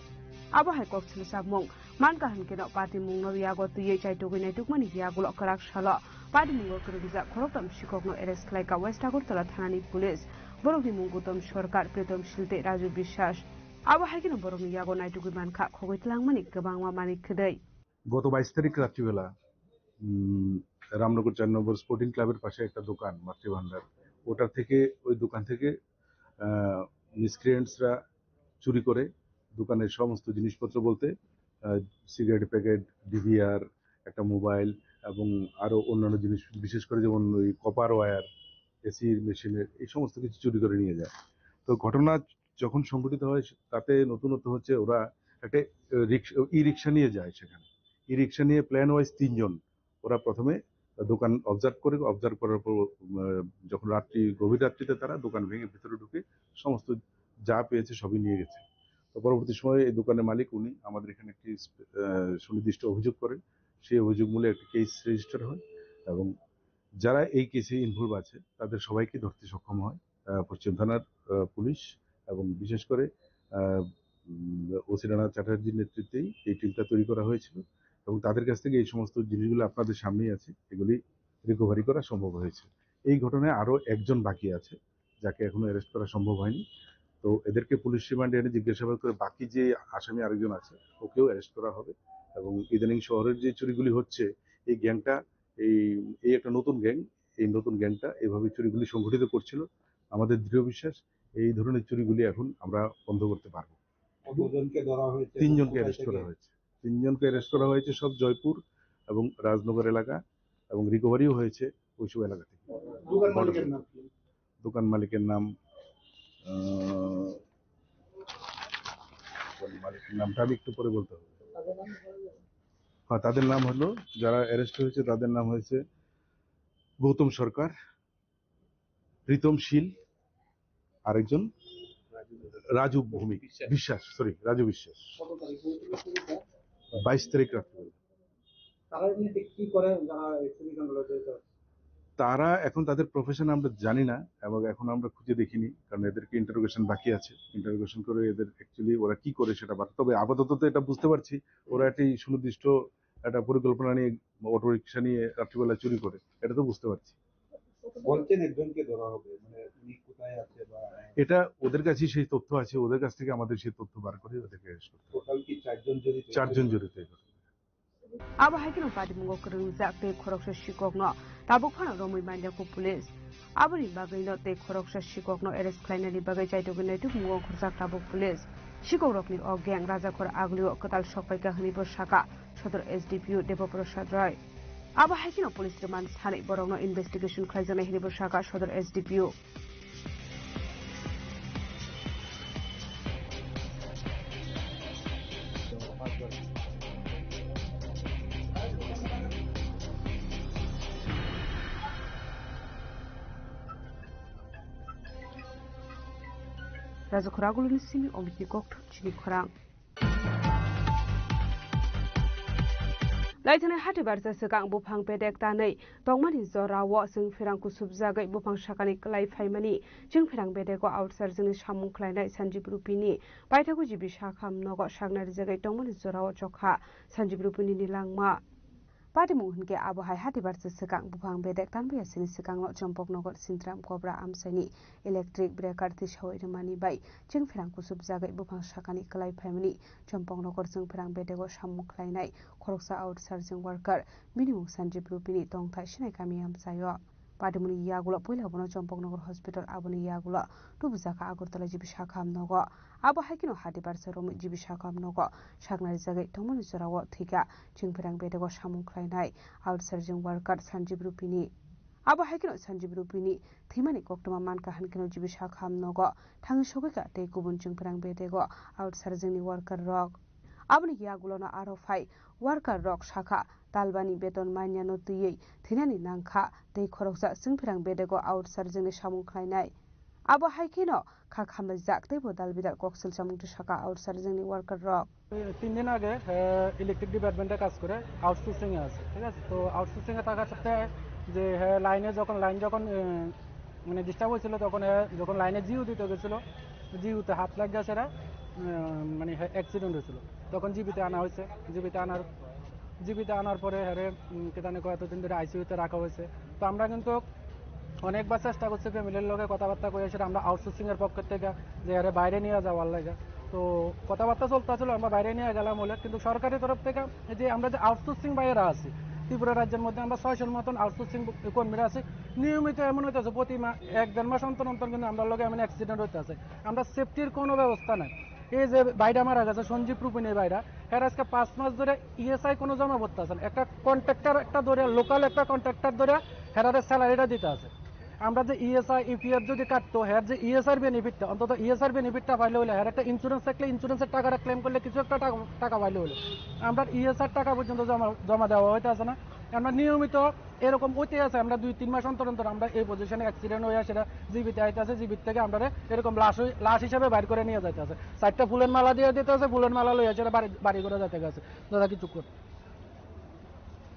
Abo hai kok silsapmung mankha hwnkhe no patimungno yago twiwi chaitugwi naitukmani yagulo kwrak salo patimungo kwrwngjak khoroktham sikokno arrest khlaikha West Agartala thanani police. Borokni mung Gautam Sarkar, Pritom Shil tei Raju Biswas. Abo hai kheno borokni yago naitugwi mankha khogwi twlangmani kwbangma manwi khwdwi. গত বাইশ তারিখ রাত্রিবেলা উম, রামনগর চার নম্বর স্পোর্টিং ক্লাবের পাশে একটা দোকান মাতৃভান্ডার, ওটার থেকে, ওই দোকান থেকে মিসক্রিয়েন্টসরা চুরি করে দোকানের সমস্ত জিনিসপত্র বলতে সিগারেট প্যাকেট, ডিভিআর, একটা মোবাইল এবং আরও অন্যান্য জিনিস, বিশেষ করে যেমন ওই কপার ওয়্যার, এসির মেশিনের, এই সমস্ত কিছু চুরি করে নিয়ে যায়। তো ঘটনা যখন সংঘটিত হয়, তাতে নতুনত্ব হচ্ছে ওরা একটা ই রিক্সা নিয়ে যায় সেখানে। ই রিক্সা নিয়ে প্ল্যান ওয়াইজ তিনজন ওরা প্রথমে দোকান অবজার্ভ করে, অবজার্ভ করার পর যখন রাত্রি, গভীর রাত্রিতে তারা দোকান ভেঙে ভিতরে ঢুকে সমস্ত যা পেয়েছে সবই নিয়ে গেছে। তো পরবর্তী সময়ে এই দোকানের মালিক উনি আমাদের এখানে একটি সুনির্দিষ্ট অভিযোগ করেন। সেই অভিযোগ মূলে একটি কেস রেজিস্টার হয় এবং যারা এই কেসে ইনভলভ আছে তাদের সবাইকে ধরতে সক্ষম হয় পশ্চিম থানার পুলিশ এবং বিশেষ করে ওসি রানা চ্যাটার্জির নেতৃত্বেই এই টিমটা তৈরি করা হয়েছিল এবং তাদের কাছ থেকে এই সমস্ত জিনিসগুলো আপনাদের সামনেই আছে, এগুলি রিকভারি করা সম্ভব হয়েছে। এই ঘটনায় আরও একজন বাকি আছে, যাকে এখনো অ্যারেস্ট করা সম্ভব হয়নি। তো এদেরকে পুলিশ রিমান্ডে এনে জিজ্ঞাসাবাদ করে বাকি যে আসামি আরেকজন আছে, ওকেও অ্যারেস্ট করা হবে। এবং ইদানিং শহরের যে চুরিগুলি হচ্ছে, এই গ্যাংটা, এই এই একটা নতুন গ্যাং, এই নতুন গ্যাংটা এইভাবে চুরিগুলি সংঘটিত করছিল। আমাদের দৃঢ় বিশ্বাস, এই ধরনের চুরিগুলি এখন আমরা বন্ধ করতে পারবো। কতজনকে ধরা হয়েছে? তিনজনকে কোথায় অ্যারেস্ট করা থেকে? হয়েছে। তিনজনকে অ্যারেস্ট করা হয়েছে, সব জয়পুর এবং রাজনগর এলাকা, এবং রিকভারিও হয়েছে ওইসব এলাকা থেকে। দোকান মালিকের নাম কি? দোকান মালিকের নাম, আহ, দোকান মালিকের নামটা আমি একটু পরে বলতে হবে। হ্যাঁ, তাদের নাম হলো, যারা অ্যারেস্ট হয়েছে তাদের নাম হয়েছে গৌতম সরকার, প্রীতম শীল, আরেকজন রাজু ভৌমিক, বিশ্বাস, সরি, রাজু বিশ্বাস। বাইশ তারিখ রাত্রে। তারা এমনিতে কি করে যারা এই চুরিকাণ্ড জড়িত আছে? তারা এখন, তাদের প্রফেশন আমরা জানি না এবং এখন আমরা খুঁজে দেখিনি, কারণ এদেরকে ইন্টারোগেশন বাকি আছে। ইন্টারোগেশন করে এদের অ্যাকচুয়ালি ওরা কি করে সেটা বার-, তবে আপাতত তো এটা বুঝতে পারছি, ওরা একটি সুনির্দিষ্ট একটা পরিকল্পনা নিয়ে অটো রিক্সা নিয়ে রাত্রিবেলা চুরি করে, এটা তো বুঝতে পারছি। বলছেন একজনকে ধরা হবে, মানে উনি কোথায় আছে বা এটা ওদের কাছেই সেই তথ্য আছে, ওদের কাছ থেকে আমাদের সেই তথ্য বার করে ওদেরকে অ্যারেস্ট করতে হবে। টোটাল কি চারজন জড়িত? চারজন জড়িত এখানে। Abo hai kheno patimungo kwrwngjak tei khoroksa sikokno tabuk phano romwi manjakgo police. Aboni bagwino tei khoroksa sikokno arrest khlainani bagwi chaitokni naitukmungo ongkhorjak tabuk police. Sikokrokni o gang Rajakhor Aglio kwtal sokpaikha hwnwibo sakha Sodor S D P O Debo Prasad Roy. Abo hai kheno police rwmani sanwi borokno investigation khlaijaknai hwnwibo sakha Sodor S D P O. Raja Khoraguluni simi Omitni kokthum chini khorang. Laithanai hati barsa swkang buphang bedek tanwi tongmani jorao chwng pherang kusubjagwi buphang sakani kwlai phaimani chwng pherang bedego outside jwngni samung khlainai Sanjib Rupini paithago G B Sakham nogo sakna rijagwi tongmani jorao chokha Sanjib Rupini ni langma. Patimung hwnkhe abo hai hati barsa swkang buphang bedek tanbaya sini swkangno Chompoknogor Sintram Kobra amchaini electric breaker tisawi rwmani bai chwng pherang kusubjagwi buphang sakani kwlai phaimani Chompoknogor chwng pherang bedego samung khlainai khoroksa outsourcing worker bini mung Sanjib Rupini tongthai Sinai kami amchaio. Patimungni yagulo puila bono Chompoknogor Hospital, aboni yagulo tubujakha Agartala G B Sakham nogo. Abo hai kheno hati barsa romwi G B Sakham nogo sakna rijagwi tongmani jorao thwikha chwng pherang bedego samung khlainai outsourcing worker Sanjib Rupini. Abo hai kheno Sanjib Rupini thwimani koktwma mankha hwn kheno G B Sakham nogo thangwi sogwikha tei kubun chwng pherang bedego outsourcing ni worker rok. Aboni yagulono aro phai worker rok sakha, talbani beton manyano twiwi thwinani nangkha tei khoroksa chwng pherang bedego outsourcing ni samung khlainai. Abo hai kheno kha khamlaijak teibo dal bidal koksil chamung twi sakha outsourcing ni worker rok. তিন দিন আগে, আহ, ইলেকট্রিক ডিপার্টমেন্টে কাজ করে, আউটসোর্সিং এ আছে, ঠিক আছে? তো আউটসোর্সিং এ থাকার সাথে যে, হ্যাঁ, লাইনে যখন, লাইন যখন, আহ, মানে ডিস্টার্ব হয়েছিল, তখন, আহ, যখন লাইনে জিও দিতে গেছিল, জিওতে হাত লাগিয়ে সেটা, আহ, মানে, হ্যাঁ, অ্যাক্সিডেন্ট হয়েছিল। তখন জিবিতে আনা হয়েছে, জিবিতে আনার, জিবিতে আনার পরে হ্যাঁ, উম, কি জানি কতদিন ধরে আইসিইউতে রাখা হয়েছে। তো আমরা কিন্তু অনেকবার চেষ্টা করছি ফ্যামিলির লগে কথাবার্তা কইয়া সেটা আমরা আউটসোর্সিং এর পক্ষ থেকে যে আরে বাইরে নিয়ে যাওয়ার লাগে। তো কথাবার্তা চলতে ছিল, আমরা বাইরে নিয়ে গেলাম বলে, কিন্তু সরকারি তরফ থেকে এই যে আমরা যে আউটসোর্সিং বাইরে আছি, ত্রিপুরা রাজ্যের মধ্যে আমরা ছয়শোর মতন আউটসোর্সিং কর্মীরা আছি, নিয়মিত এমন হইতেছে প্রতি মা-, এক দেড় মাস অন্তর অন্তর কিন্তু আমরা লগে এমন অ্যাক্সিডেন্ট হইতেছে। আমরা সেফটির কোনো ব্যবস্থা নাই। এই যে ভাইটা মারা গেছে সঞ্জীব রুপিন, এই ভাইটা, এর আজকে পাঁচ মাস ধরে ইএসআই কোনো জমা করতে আছে না। একটা কন্ট্রাক্টর একটা ধরে, লোকাল একটা কন্ট্রাক্টর ধরে হেরারে স্যালারিটা দিতে আছে। আমরা যে ইএসআই, ইপিএফ যদি কাটতো, হের যে ইএসআই বেনিফিটটা, অন্তত ইএসআই বেনিফিটটা পাইলে হইলে, হের একটা ইন্স্যুরেন্স থাকলে ইন্স্যুরেন্সের টাকাটা ক্লেম করলে কিছু একটা টাকা, টাকা পাইলে হইলে। আমরা ইএসআই টাকা পর্যন্ত জমা, জমা দেওয়া হইতে আছে না। আমরা নিয়মিত এরকম হইতে আছে, আমরা দুই তিন মাস অন্তর অন্তর আমরা এই পজিশনে অ্যাক্সিডেন্ট হয়ে সেটা জিবিতে আইতে আছে, জিবিত থেকে আমরা এরকম লাশ হই-, লাশ হিসেবে বাইর করে নিয়ে যাইতে আছে। চারটা ফুলের মালা দিয়ে দিতে আছে, ফুলের মালা লইয়া সেটা বাড়ি, বাড়ি করে যাইতে আছে। দাদা কিছু কর।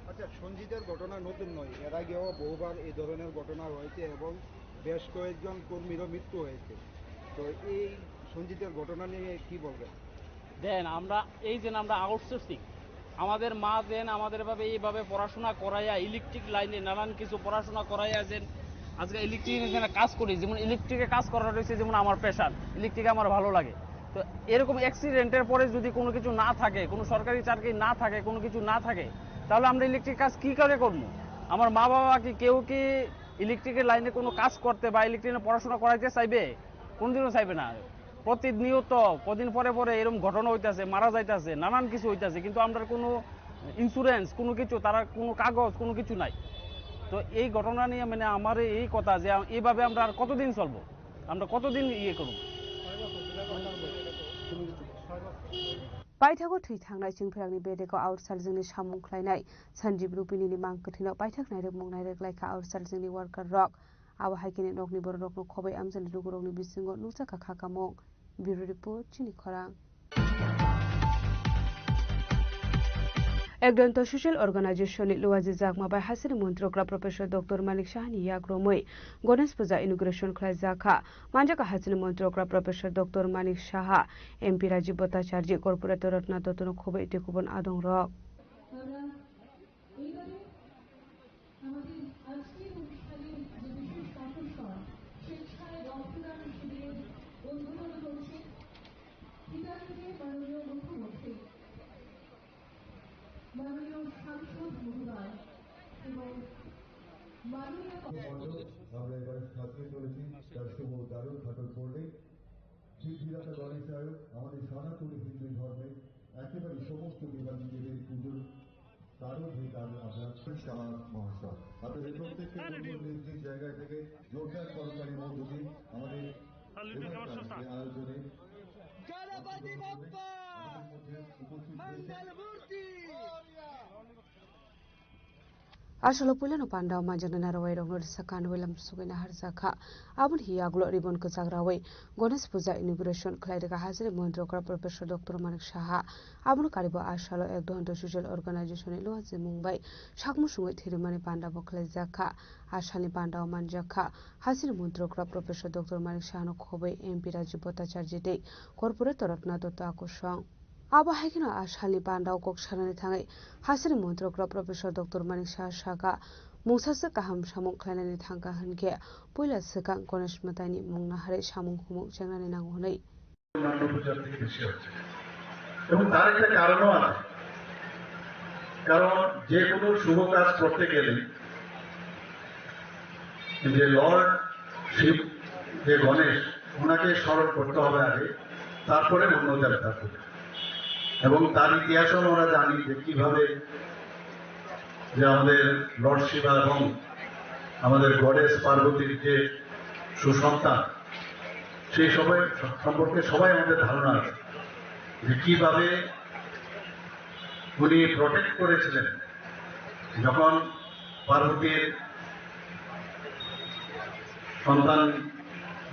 আচ্ছা, সঞ্জিতের ঘটনা নতুন নয়, এর আগেও বহুবার এই ধরনের ঘটনা হয়েছে এবং বেশ কয়েকজন কর্মীরও মৃত্যু হয়েছে। তো এই সঞ্জিতের ঘটনা নিয়ে কি বলবেন? দেন আমরা এই যে আমরা আউটসোর্সিং, আমাদের মা যেন আমাদের ভাবে এইভাবে পড়াশোনা করাইয়া, ইলেকট্রিক লাইনে নানান কিছু পড়াশোনা করাইয়া যেন আজকে ইলেকট্রিক এখানে কাজ করি, যেমন ইলেকট্রিকে কাজ করা রয়েছে, যেমন আমার প্যাশন, ইলেকট্রিকে আমার ভালো লাগে। তো এরকম অ্যাক্সিডেন্টের পরে যদি কোনো কিছু না থাকে, কোনো সরকারি চাকরি না থাকে, কোনো কিছু না থাকে, তাহলে আমরা ইলেকট্রিক কাজ কি করে করবো? আমার মা বাবা কি কেউ কি ইলেকট্রিকের লাইনে কোনো কাজ করতে বা ইলেকট্রিকে পড়াশোনা করাইতে চাইবে? কোনোদিনও চাইবে না। প্রতিনিয়ত কদিন পরে পরে এরকম ঘটনা হইতাছে, মারা যাইতাছে, নানান কিছু হইতাছে, কিন্তু আমরার কোনো ইন্স্যুরেন্স, কোনো কিছু, তারা কোনো কাগজ, কোনো কিছু নাই। তো এই ঘটনা নিয়ে মানে আমার এই কথা যে এইভাবে আমরা আর কতদিন চলবো, আমরা কতদিন ইয়ে করব? Paithago thwi thangnai chwngpherangni bedego outsourcing ni samung khlainai Sanjib Rupini ni mang kwthwino paithak nairwkmung nairwk laikha outsourcing ni worker rok. Abo hai khe nokni borok rokno khoboi amchani lukurokni bisingo nukjakha kha kamung. Bureau Report, Chini Khorang. Ekdonto Social Organization ni luaji jakma bai hasini montrogra Professor Doctor Manik Saha ni yak romwi Ganesh Puja inauguration khlai jakha. Manjaka hasini montrogra Professor Doctor Manik Saha, M P Rajiv Bhattacharjee, Corporator Ratna Dotto no khoboi tei kubun adong rok. আমরা এইবারে আমাদের আজকের অনুষ্ঠানের যে বিষয় মাননীয় মুখ্যমন্ত্রী, মাননীয় সাংসদ মহোদয় এবং মাননীয় আমরা এবারে সাজিয়ে চলেছি তার শুভ দারুণ ঘটক পড়লে। সিদ্ধিদাতা গণেশ আয়োগ আমাদের সনাতনী হিন্দু ধর্মে একেবারে সমস্ত দেবাদিদেবের পুজোর কারণ হয়ে কারণ আপনার শাহ মহাশয়। আপনাদের প্রত্যেককে বলবো নিজ নিজ জায়গা থেকে জোরদার করতালির মধ্য দিয়ে আমাদের এবারকার এই আয়োজনে গণপতি বাপ্পা মধ্যে উপস্থিত হয়েছে। Mangala Murti. Asalo puilano panda o manjaknai narwai rokno rwsa kan wilam sugwina harjakha. Aboni yagulo ribbon kwchak rawi Ganesh Puja inauguration khlai rwkha Hajini Montri Okra Professor Doctor Manik Saha. Abono karibo asalo Ek Dohonto Social Organization ni luhajimung bai sakmung sungwi thirimani panda bo khlaijakha. Asalni panda o manjakha Hajini Montri Okra Professor Doctor Manik Sahano khobwi M P Rajiv Bhattacharjee tei Corporator Ratna Dutta Akusong. Abo hai kheno a salni panda o kok sanani thangwi Hajini Montri Okra Professor Doctor Manik Saha sakha, mungsaswk kaham samung khlainani thangkha hwn khe puila swkang Ganesh mwtaini mung naharwi samung humung chengnani nango hwnwi. অন্যান্য পূজার থেকে বেশি হচ্ছে এবং তার একটা কারণও আছে। কারণ যে কোনো শুভ কাজ করতে গেলে যে লর্ড শিব, যে গণেশ, ওনাকে স্মরণ করতে হবে আগে, তারপরে অন্য দেবতা পূজা। এবং তার ইতিহাসও আমরা জানি যে কিভাবে যে আমাদের লর্ড শিবা এবং আমাদের গডেস পার্বতীর যে সুসন্তান, সেই সময় সম্পর্কে সবাই আমাদের ধারণা আছে যে কিভাবে উনি প্রোটেক্ট করেছিলেন যখন পার্বতীর সন্তান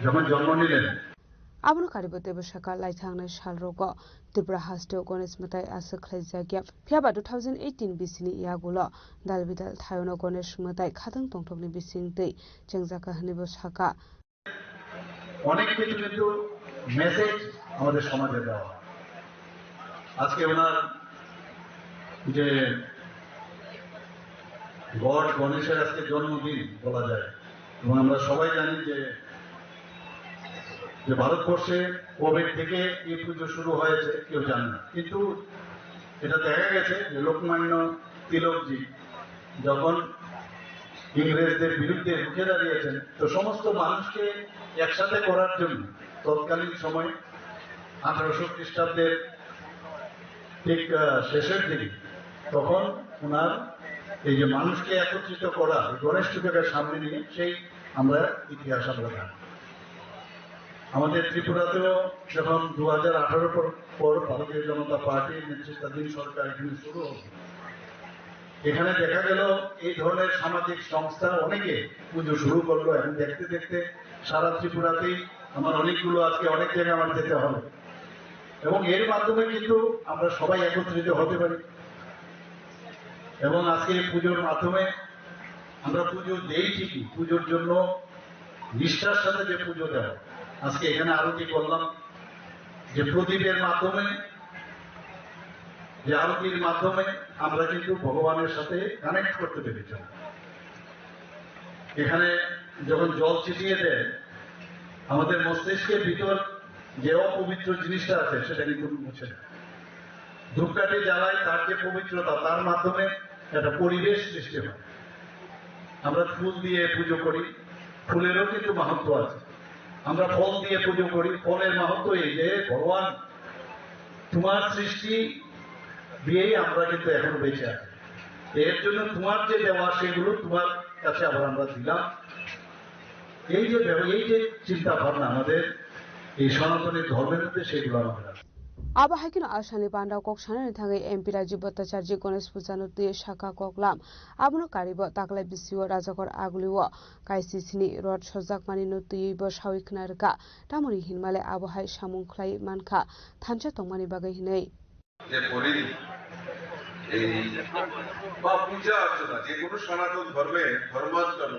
যখন জন্ম নিলেন। Abono karibo teibo sakha, laithangnai salrogo Tripura hasteo Ganesh mwtai aswk khlaijakya, phiyaba two thousand eighteen bisini yagulo dal bidal thaiono Ganesh mwtai khatang tongthokni bising twi chengjakha hwnwibo sakha. অনেক কিছু কিন্তু মেসেজ আমাদের সমাজে দেওয়া হয়। আজকে ওনার যে গড গণেশের আজকে জন্মদিন বলা যায়, এবং আমরা সবাই জানি যে, যে ভারতবর্ষে কবে থেকে এই পুজো শুরু হয়েছে কেউ জানে না, কিন্তু এটা দেখা গেছে যে লোকমান্য তিলকজি যখন ইংরেজদের বিরুদ্ধে রুখে দাঁড়িয়েছেন, তো সমস্ত মানুষকে একসাথে করার জন্য তৎকালীন সময় আঠারোশো খ্রিস্টাব্দের ঠিক, আহ, শেষের দিকে তখন ওনার এই যে মানুষকে একত্রিত করা, এই গণেশ পুজোকে সামনে নিয়ে সেই আমরা ইতিহাস আমরা জানি। আমাদের ত্রিপুরাতেও যখন দু হাজার আঠারো পর, পর ভারতীয় জনতা পার্টির নেতৃত্বাধীন সরকার এখানে শুরু হলো, এখানে দেখা গেল এই ধরনের সামাজিক সংস্থা অনেকে পুজো শুরু করলো এবং দেখতে দেখতে সারা ত্রিপুরাতেই আমার অনেকগুলো, আজকে অনেক জায়গায় আমার যেতে হবে এবং এর মাধ্যমে কিন্তু আমরা সবাই একত্রিত হতে পারি। এবং আজকে এই পুজোর মাধ্যমে আমরা পুজো দেই ঠিকই, পুজোর জন্য নিষ্ঠার সাথে যে পুজো দেওয়া, আজকে এখানে আরতি করলাম, যে প্রদীপের মাধ্যমে, যে আরতির মাধ্যমে আমরা কিন্তু ভগবানের সাথে কানেক্ট করতে পেরেছি। এখানে যখন জল ছিটিয়ে দেয়, আমাদের মস্তিষ্কের ভিতর যে অপবিত্র জিনিসটা আছে সেটা কিন্তু মুছে যায়। ধূপকাঠি জ্বালাই, তার যে পবিত্রতা, তার মাধ্যমে একটা পরিবেশ সৃষ্টি হয়। আমরা ফুল দিয়ে পুজো করি, ফুলেরও কিন্তু মাহাত্ম্য আছে। আমরা ফল দিয়ে পুজো করি, ফলের মাহাত্ম্য এই যে ভগবান তোমার সৃষ্টি দিয়েই আমরা কিন্তু এখনো বেঁচে আছি। এর জন্য তোমার যে দেওয়া সেগুলো তোমার কাছে আবার আমরা দিলাম। এই যে ব্যব-, এই যে চিন্তা ভাবনা আমাদের এই সনাতনী ধর্মের মধ্যে, সেগুলো আমাদের আছে। Abo hai kheno a salni panda o kok sanani thangwi M P Rajiv Bhattacharjee Ganesh Puja no twi sakha koklam. Abono karibo taklai bisio Rajakor Agulio K C C ni rot sojakmani no twiwi bo sawi khna rwkha. Tamoni hinmale abo hai samung khlai mankha, thansa tongmani bagwi hinwi. যে পরিধি, এই বা পূজা অর্চনা, যে কোনো সনাতন ধর্মে ধর্মান্তর,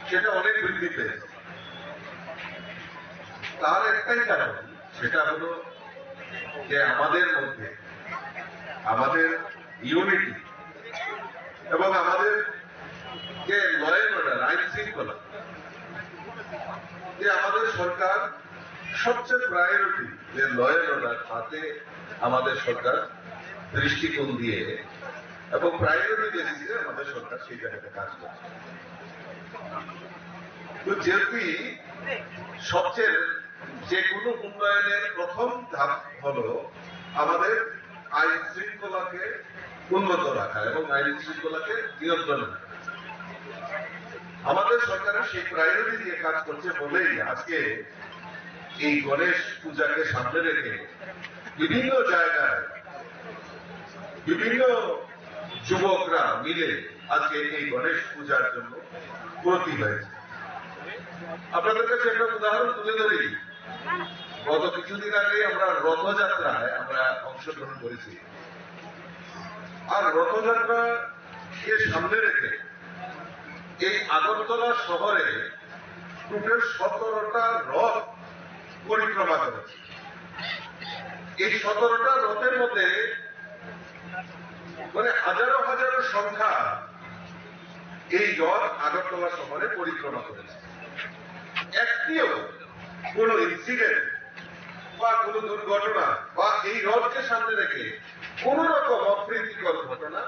সেটা অনেক বৃদ্ধি পেয়েছে। তার একটাই কারণ, সেটা হলো যে আমাদের মধ্যে আমাদের ইউনিটি এবং আমাদের যে ল অ্যান্ড অর্ডার, আইন শৃঙ্খলা, যে আমাদের সরকার সবচেয়ে প্রায়োরিটি যে ল অ্যান্ড অর্ডার, তাতে আমাদের সরকার দৃষ্টিকোণ দিয়ে এবং প্রায়োরিটি বেসিসে আমাদের সরকার সেই জায়গাতে কাজ করছে। তো যেহেতু সবচেয়ে যে কোনো উন্নয়নের প্রথম ধাপ হলো আমাদের আইন শৃঙ্খলাকে উন্নত রাখা এবং আইন শৃঙ্খলাকে নিয়ন্ত্রণে রাখা। আমাদের সরকারের সেই প্রায়োরিটি দিয়ে কাজ করছে বলেই আজকে এই গণেশ পূজাকে সামনে রেখে বিভিন্ন জায়গায় বিভিন্ন যুবকরা মিলে আজকে এই গণেশ পূজার জন্য ব্রতী হয়েছে। আপনাদের কাছে একটা উদাহরণ তুলে ধরি, গত কিছুদিন আগে আমরা রথযাত্রায় আমরা অংশগ্রহণ করেছি। আর রথযাত্রাকে সামনে রেখে এই আগরতলা শহরে টোটাল সতেরোটা রথ পরিক্রমা করেছে। এই সতেরোটা রথের মধ্যে মানে হাজারো হাজারো সংখ্যা এই রথ আগরতলা শহরে পরিক্রমা করেছে। একটিও কোনো ইনসিডেন্ট বা কোনো দুর্ঘটনা বা এই রথকে সামনে রেখে কোনো রকম অপ্রীতিকর ঘটনা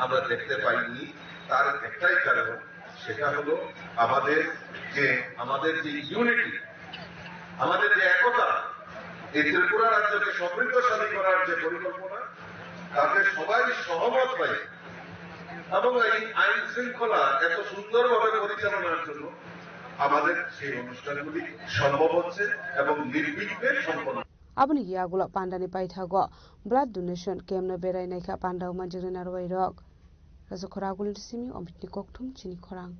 আমরা দেখতে পাইনি। তার একটাই কারণ, সেটা হলো আমাদের যে, আমাদের যে ইউনিটি, আমাদের যে একতা, এই ত্রিপুরা রাজ্যকে সমৃদ্ধশালী করার যে পরিকল্পনা, তাতে সবাই সহমত হয়ে এবং এই আইন শৃঙ্খলা এত সুন্দরভাবে পরিচালনার জন্য আমাদের সেই অনুষ্ঠানগুলি সম্ভব হচ্ছে এবং নির্বিঘ্নে সম্পন্ন। Aboni yagulo pandani paithago blood donation camp no berai naikha panda manjak rina rwai rok. Rajakhor Agulni simi Omitni kokthum chini khorang.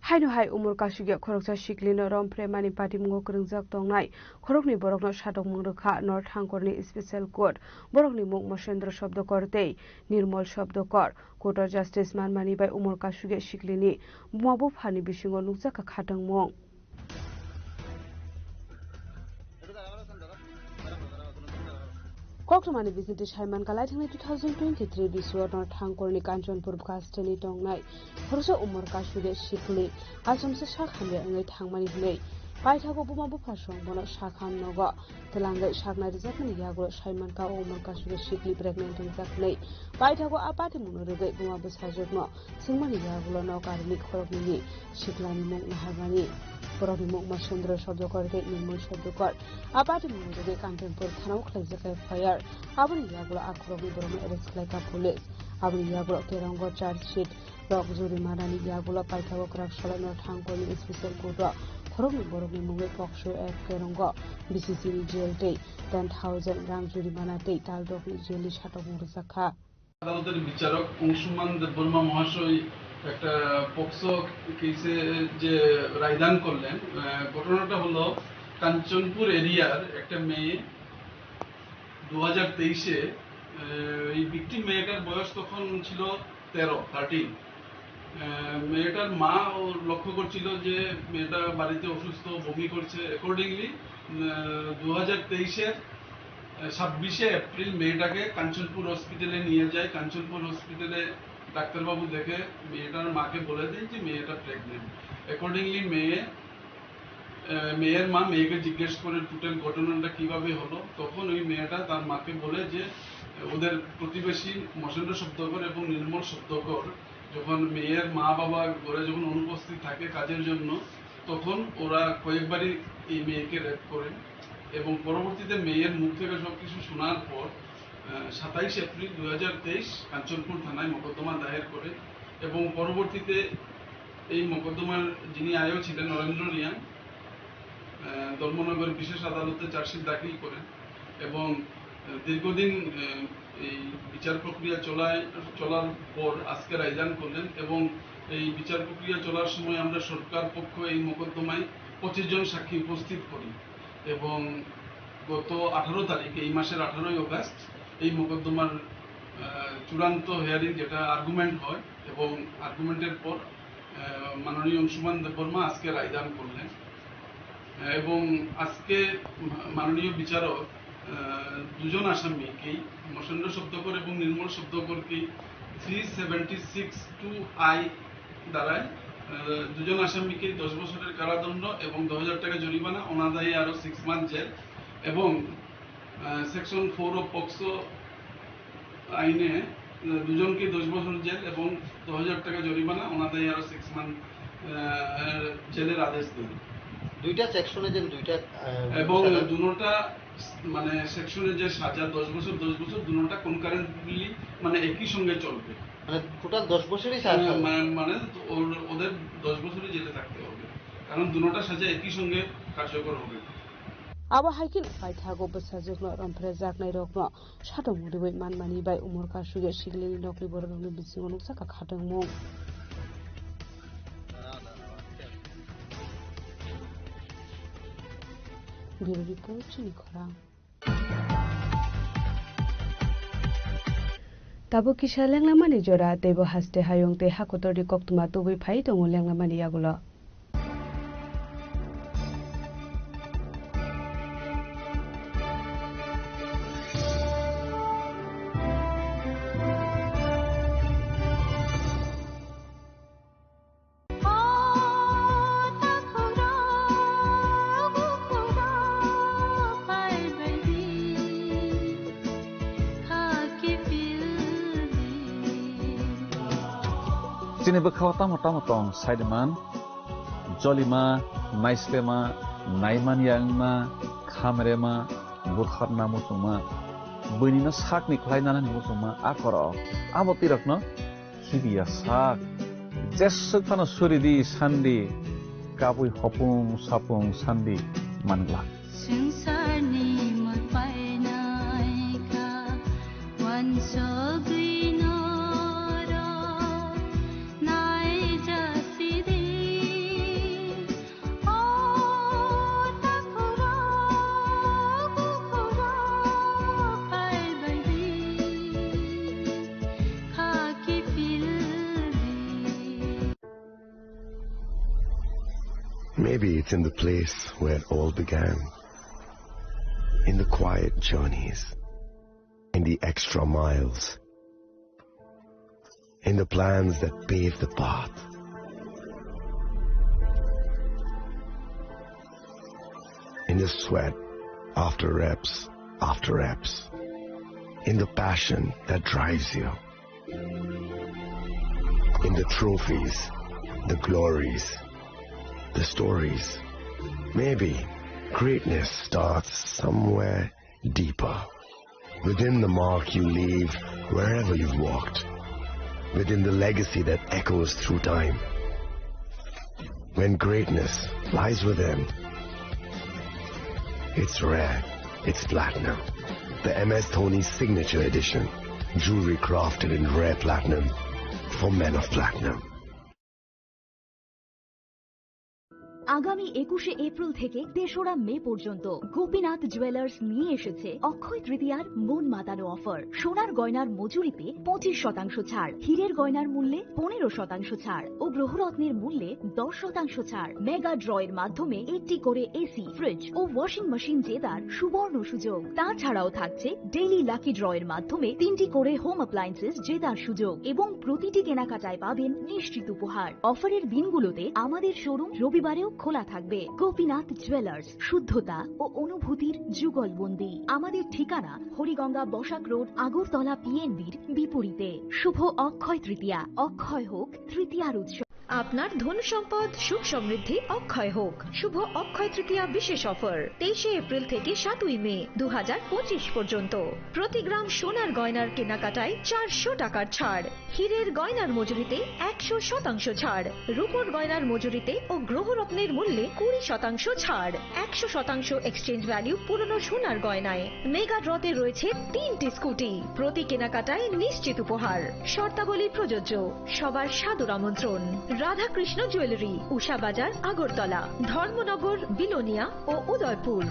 Haino hai umor kasugya khoroksa siklino romphre mani patimungo kwrwngjak tongnai khoroknwi borokno satokmung rwkha North Hangkorni Special Court. Borokni mung Mosendro Shabdakar tei Nirmal Shabdakar. Court-o justice manmani bai umor kasugya siklini buma buphani bisingo nukjakha khatungmung. Koktwmani bisingtwi saimankha, lai thangnai two thousand twenty-three bisuo North Hangkorni Kanchanpur bwkhasteni tongnai khoroksa umor kasugya sikli achomsa sak hamya wngwi thangmani hwnwi paithago buma bupha song bono sak ham nogo twlangwi saknai rwjakmani yagulo saimankha o umor kasugya sikli pregnant wngjak hwnwi. Paithago a patimungno rwgwi buma bwsajwkno swngmani yagulo nok arini khoroknwini siklani mung naharmani. Borokni mung Mosendro Shabdakar tei Nirmal Shabdakar. A patimungno rwgwi Kanchanpur thanao khlaijak F I R. Aboni yagulo a khoroknwi borokno arrest khlaikha police. Aboni yagulo Kerongo charge sheet rok jurimanani yagulo paithago kwrak salo North Hangkorni Special Court-o khoroknwi borokni mungwi POCSO Act Kerongo B C C ni jail tei ten thousand rang jurimana tei tal rokni jailni satokmung rwjakha. আদালতের বিচারক অংশুমান দেববর্মা মহাশয় একটা পক্সো কেসে যে রায়দান করলেন, আহ, ঘটনাটা হলো কাঞ্চনপুর এরিয়ার একটা মেয়ে দু হাজার তেইশে, আহ, এই ভিকটিম মেয়েটার বয়স তখন ছিল তেরো, থার্টিন। আহ, মেয়েটার মা ও লক্ষ্য করছিল যে মেয়েটা বাড়িতে অসুস্থ, বমি করছে। অ্যাকর্ডিংলি, আহ, দু হাজার তেইশের, আহ, ছাব্বিশে এপ্রিল মেয়েটাকে কাঞ্চনপুর হসপিটালে নিয়ে যায়। কাঞ্চনপুর হসপিটালে ডাক্তারবাবু দেখে মেয়েটার মাকে বলে দেন যে মেয়েটা প্রেগনেন্ট। অ্যাকর্ডিংলি মেয়ে, আহ, মেয়ের মা মেয়েকে জিজ্ঞেস করে টোটাল ঘটনাটা কিভাবে হলো। তখন ওই মেয়েটা তার মাকে বলে যে, আহ, ওদের প্রতিবেশী মহেন্দ্র শব্দকর এবং নির্মল শব্দকর যখন মেয়ের মা বাবা ঘরে যখন অনুপস্থিত থাকে কাজের জন্য, তখন ওরা কয়েকবারই এই মেয়েকে রেপ করে এবং পরবর্তীতে মেয়ের মুখ থেকে সবকিছু শোনার পর, আহ, সাতাইশ এপ্রিল দুই হাজার তেইশ কাঞ্চনপুর থানায় মোকদ্দমা দায়ের করে এবং পরবর্তীতে এই মোকদ্দমার যিনি আইও ছিলেন নরেন্দ্র রিয়াং, আহ, ধর্মনগর বিশেষ আদালতে চার্জশিট দাখিল করেন এবং, আহ, দীর্ঘদিন, আহ, এই বিচার প্রক্রিয়া চলায়, চলার পর আজকে রায়দান করলেন এবং এই বিচার প্রক্রিয়া চলার সময় আমরা সরকার পক্ষ এই মোকদ্দমায় পঁচিশ জন সাক্ষী উপস্থিত করি এবং গত আঠারো তারিখ, এই মাসের আঠারোই অগাস্ট, এই মোকদ্দমার, আহ, চূড়ান্ত হিয়ারিং, যেটা আর্গুমেন্ট হয় এবং আর্গুমেন্টের পর, আহ, মাননীয় অংশুমান দেববর্মা আজকে রায়দান করলেন। আহ, এবং আজকে মা-, মাননীয় বিচারক, আহ, দুজন আসামিকেই, মহেন্দ্র শব্দকর এবং নির্মল শব্দকরকে three seventy six two I ধারায় আহ, দুজন আসামিকে দশ বছরের কারাদণ্ড এবং দশ হাজার টাকা জরিমানা, অনাদায়ে আরো সিক্স মান্থ জেল এবং, আহ, সেকশন ফোর অফ পক্সো আইনে, আহ, দুজনকে দশ বছর জেল এবং দশ হাজার টাকা জরিমানা, অনাদায়ে আরো সিক্স মান্থ, আহ, জেলের আদেশ দেন। দুইটা সেকশনে যেন দুইটা, আহ, এবং সাজা। দুনোটা মানে সেকশনের যে সাজা দশ বছর, দশ বছর দুনোটা কনকারেন্টলি মানে একই সঙ্গে চলবে। মানে টোটাল দশ বছরই সাজা। হ্যাঁ, মানে, মানে ওর-, ওদের দশ বছরই জেলে থাকতে হবে, কারণ দুনোটা সাজা একই সঙ্গে কার্যকর হবে। Abo hai khe paithago bwsajwkno romphrejaknairokno satung riwi manmani bai umor kasugwi sikilini nokni bororokni bisingo nukjakha khatungmung. Bureau Report, chini khorang. Tabuk kisa lenglamani jora, teibo haste hayung tei hakotorni koktwma tubui phai tongo lenglamani yagulo. Chini bwkhao tamo tamo tong, saiman, jolima, naislema, naimanya wngma, khamrema, butharna muchungma, buinino sakni khlainani muchungma, a korok, abo twi rokno khibiya sak. Jeswk phano suri di sandi, kabui hopung sapung sandi mangla. Swngcharni mui painai kha, uansugwi norok naijasi di. Maybe it's in the place where it all began. In the quiet journeys, in the extra miles, in the plans that pave the path, in the sweat after reps after reps, in the passion that drives you, in the trophies, the glories, the stories. Maybe greatness starts somewhere deeper. Within the mark you leave wherever you've walked. Within the legacy that echoes through time. When greatness lies within, it's rare, it's platinum. The M S Dhoni Signature Edition. Jewelry crafted in rare platinum for men of platinum. আগামী একুশে এপ্রিল থেকে তেসরা মে পর্যন্ত গোপীনাথ জুয়েলার্স নিয়ে এসেছে অক্ষয় তৃতীয়ার মন মাতানো অফার। সোনার গয়নার মজুরিতে পঁচিশ শতাংশ ছাড়, হীরের গয়নার মূল্যে পনেরো শতাংশ ছাড় ও গ্রহরত্নের মূল্যে দশ শতাংশ ছাড়। মেগা ড্রয়ের মাধ্যমে একটি করে এসি, ফ্রিজ ও ওয়াশিং মেশিন জেতার সুবর্ণ সুযোগ। তাছাড়াও থাকছে ডেইলি লাকি ড্রয়ের মাধ্যমে তিনটি করে হোম অ্যাপ্লায়েন্সেস জেতার সুযোগ এবং প্রতিটি কেনাকাটায় পাবেন নিশ্চিত উপহার। অফারের দিনগুলোতে আমাদের শোরুম রবিবারেও খোলা থাকবে। গোপীনাথ জুয়েলার্স, শুদ্ধতা ও অনুভূতির যুগলবন্দী। আমাদের ঠিকানা হরিগঙ্গা বসাক রোড, আগরতলা পিএনবির বিপরীতে। শুভ অক্ষয় তৃতীয়া, অক্ষয় হোক তৃতীয়ার উৎসব। আপনার ধন সম্পদ সুখ সমৃদ্ধি অক্ষয় হোক। শুভ অক্ষয় তৃতীয়া বিশেষ অফার, তেইশে এপ্রিল থেকে সাতই মে দু হাজার পঁচিশ পর্যন্ত। প্রতি গ্রাম সোনার গয়নার কেনাকাটায় চারশো টাকার ছাড়, হীরের গয়নার মজুরিতে একশো শতাংশ ছাড়, রূপোর গয়নার মজুরিতে ও গ্রহরত্নের মূল্যে কুড়ি শতাংশ ছাড়, একশো শতাংশ এক্সচেঞ্জ ভ্যালু পুরনো সোনার গয়নায়। মেগা ড্রতে রয়েছে তিনটি স্কুটি, প্রতি কেনাকাটায় নিশ্চিত উপহার। শর্তাবলী প্রযোজ্য। সবার সাদর আমন্ত্রণ। রাধাকৃষ্ণ জুয়েলারি, উষা বাজার, আগরতলা, ধর্মনগর, বিলোনিয়া ও Udaipur.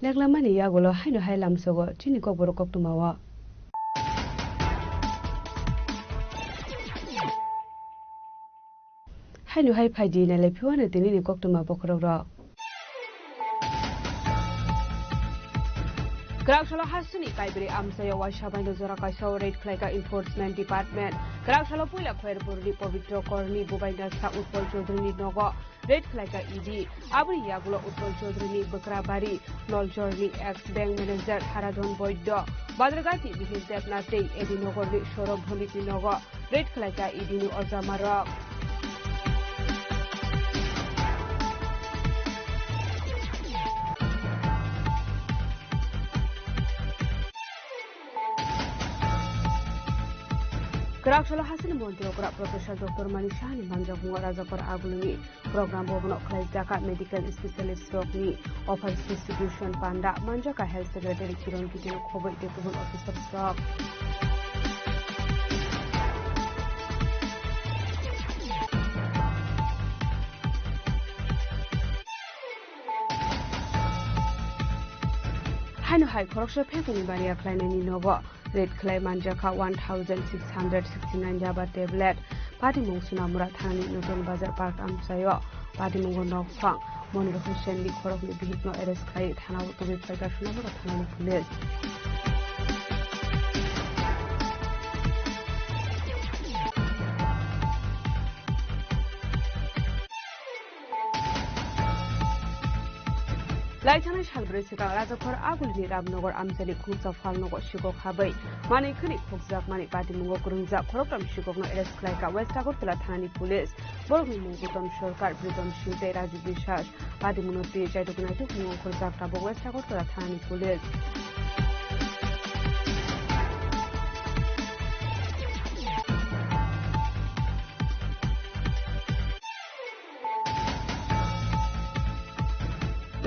Leklamani yagulo haino hai lamsogo chini kokborok koktwmao. Haino hai phaidi nailai phiwano tinini koktwma bokhorok rok. Kwraksalo hasteni kaibrwi amchaio waisa baino jora kaisa raid khlaika Enforcement Department. Kwraksalo puila Khairpurni Pabitro Korni bubaina sa Utpal Chaudharyni nogo raid khlaika E D. Aboni yagulo Utpal Chaudharyni Bwkrabari, Noljorni ex bank manager Haradhan Boiddo, Badragati Mihir Debnath tei A D Nogorni Saurabh Bhowmikni nogo raid khlaika E D ni ojamarok. Kwraksalo hasteni montri okra Professor Doctor Manik Sahani manjakmungo Rajakhor Agulini program bobono khlaijak kha medical specialist rokni offers distribution panda manjak kha Health Secretary Kiran Gite no khoboi tei kubun officers rok. Haino hai khoroksa phekuni baniya khlainani nogo raid khlai manjak kha one thousand six hundred sixty nine yaba tablet. Patimung Sunamura thanani Nutun Bazar Park amchaio patimungo nokphang Monir Hussain ni khoroknwi bihikno arrest khlai thanao tubui phaikha Sunamura thanani police. Laithanai salbrwi swkang Rajakhor Agulini Ramnagar amchaini khungsa phalnogo sikok habwi manwi khwnwi khukjakmani patimungo kwrwngjak khoroktham sikokno arrest khlaika West Agartala thanani police. Borokni mung Uttam Sarkar, Pritam Singh tei Raju Biswas. Patimungno twi chaitok naitok mung ongkhorjak tabuk West Agartala thanani police.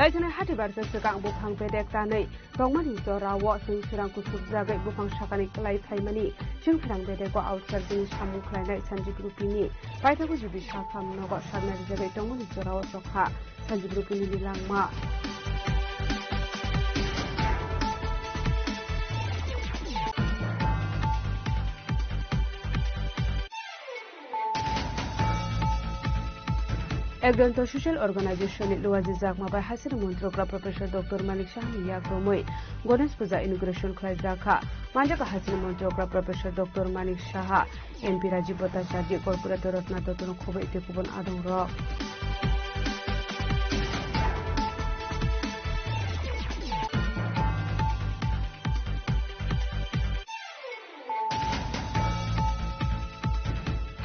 Laithanai hati barsa swkang buphang bedek tanwi tongmani jorao chwng srang kuchukjagwi buphang sakani kwlai phaimani chwng srang bedego outside bini samung khlainai Sanjib Rupini paithago jibi sakham nogo sakna rijagwi tongmani jorao chokha Sanjib Rupini ni langma. Ekdonto Social Organization ni luajijakma bai hasini montrokra Professor Doctor Manik Saha ni yakromwi Ganesh Puja inauguration khlaijak kha. Manjak kha hasini montrokra Professor Doctor Manik Saha, M P Rajiv Bhattacharya, Corporator Ratna Dotto no khoboi tei kubun adongrok.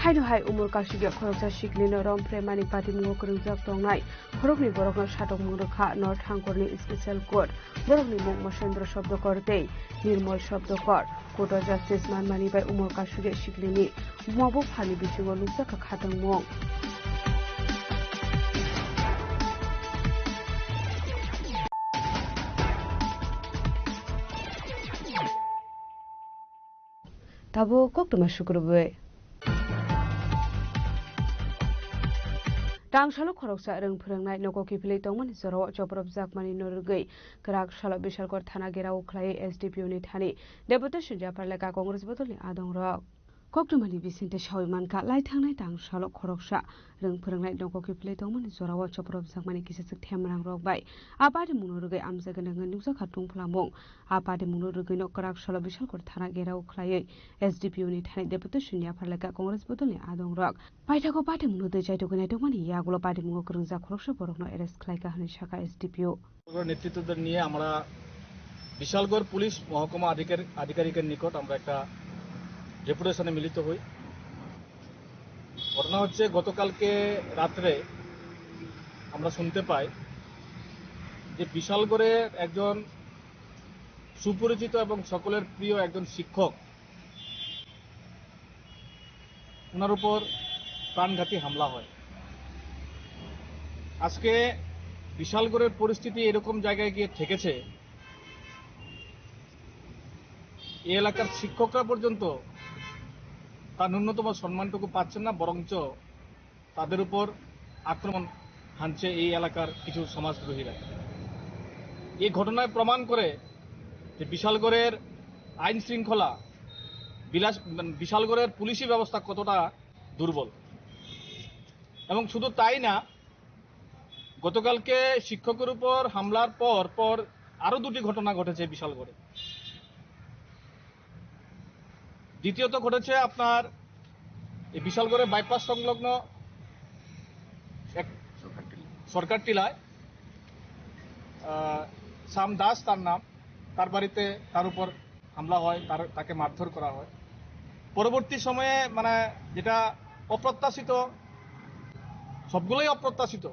Haino hai umor kasugya khoroksa siklino romphre mani patimungo kwrwngjak tongnai khoroknwi borokno satokmung rwkha North Hangkorni Special Court. Borokni mung Mosendro Shabdakar tei Nirmal Shabdakar. Court-o justice manmani bai umor kasugya siklini buma buphani bisingo nukjakha khatungmung. Tabuk koktwma sukrubwi. Tangsalo khoroksa rwng phwrwngnai nogo kiphilwi tongmani jorao chopropjakmani norwgwi kwrak salo Bishalgarh thana gherao khlaiwi S D P O ni thani deputation yapharlai kha Congress bodolni adongrok. Koktwmani bisingtwi sawi mankha, lai thangnai tangsalo khoroksa rwng phwrwngnai nogo kiphilwi tongmani jorao chopropjakmani kisachwk themrangrok bai a patimungno rwgwi amjagani wngwi nukjakha tungphlamung. A patimungno rwgwino kwrak salo Bishalgarh thana gherao khlaiwi S D P O ni thani deputation yapharlai kha Congress bodolni adongrok. Paithago patimungno twi chaitugwi naitokmani yagulo patimungo kwrwngjak khoroksa borokno arrest khlai kha hwnwi sakha S D P O. নেতৃত্বদের নিয়ে আমরা বিশালগড় পুলিশ মহকুমা আধিকারিক আধিকারিকের নিকট আমরা একটা ডেপুটেশনে মিলিত হই। ঘটনা হচ্ছে, গতকালকে রাত্রে আমরা শুনতে পাই যে বিশালগড়ের একজন সুপরিচিত এবং সকলের প্রিয় একজন শিক্ষক, ওনার উপর প্রাণঘাতী হামলা হয়। আজকে বিশালগড়ের পরিস্থিতি এরকম জায়গায় গিয়ে ঠেকেছে, এই এলাকার শিক্ষকরা পর্যন্ত তার ন্যূনতম সম্মানটুকু পাচ্ছেন না, বরঞ্চ তাদের উপর আক্রমণ হানছে এই এলাকার কিছু সমাজদ্রোহীরা। এই ঘটনায় প্রমাণ করে যে বিশালগড়ের আইন শৃঙ্খলা, বিলাস-, বিশালগড়ের পুলিশি ব্যবস্থা কতটা দুর্বল। এবং শুধু তাই না, গতকালকে শিক্ষকের উপর হামলার পর পর আরো দুটি ঘটনা ঘটেছে বিশালগড়ে। দ্বিতীয়ত ঘটেছে আপনার এই বিশালগড়ের বাইপাস সংলগ্ন এক সরকার টিলায়, আহ, শ্যাম দাস তার নাম, তার বাড়িতে তার উপর হামলা হয়, তার, তাকে মারধর করা হয়। পরবর্তী সময়ে মানে যেটা অপ্রত্যাশিত, সবগুলোই অপ্রত্যাশিত।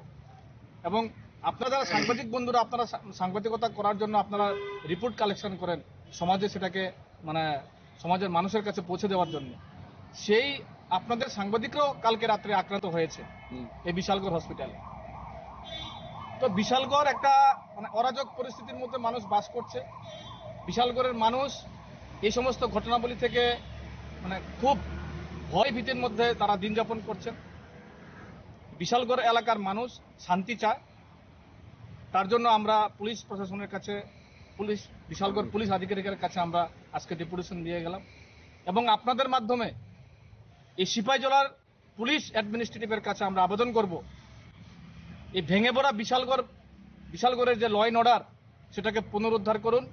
এবং আপনারা যারা সাংবাদিক বন্ধুরা, আপনারা সা-, সাংবাদিকতা করার জন্য আপনারা রিপোর্ট কালেকশন করেন, সমাজে সেটাকে মানে সমাজের মানুষের কাছে পৌঁছে দেওয়ার জন্য, সেই আপনাদের সাংবাদিকরাও কালকে রাত্রে আক্রান্ত হয়েছে হুম। এই বিশালগড় হসপিটালে। তো বিশালগড় একটা মানে অরাজক পরিস্থিতির মধ্যে মানুষ বাস করছে। বিশালগড়ের মানুষ এই সমস্ত ঘটনাবলী থেকে মানে খুব ভয় ভীতির মধ্যে তারা দিন যাপন করছেন। বিশালগড় এলাকার মানুষ শান্তি চায়, তার জন্য আমরা পুলিশ প্রশাসনের কাছে, পুলিশ, বিশালগড় পুলিশ আধিকারিকের কাছে আমরা আজকে ডেপুটেশন দিয়ে গেলাম। এবং আপনাদের মাধ্যমে এই সিপাহীজলার পুলিশ অ্যাডমিনিস্ট্রেটিভের কাছে আমরা আবেদন করব, এই ভেঙে পড়া বিশালগড়, বিশালগড়ের যে ল অ্যান্ড অর্ডার, সেটাকে পুনরুদ্ধার করুন।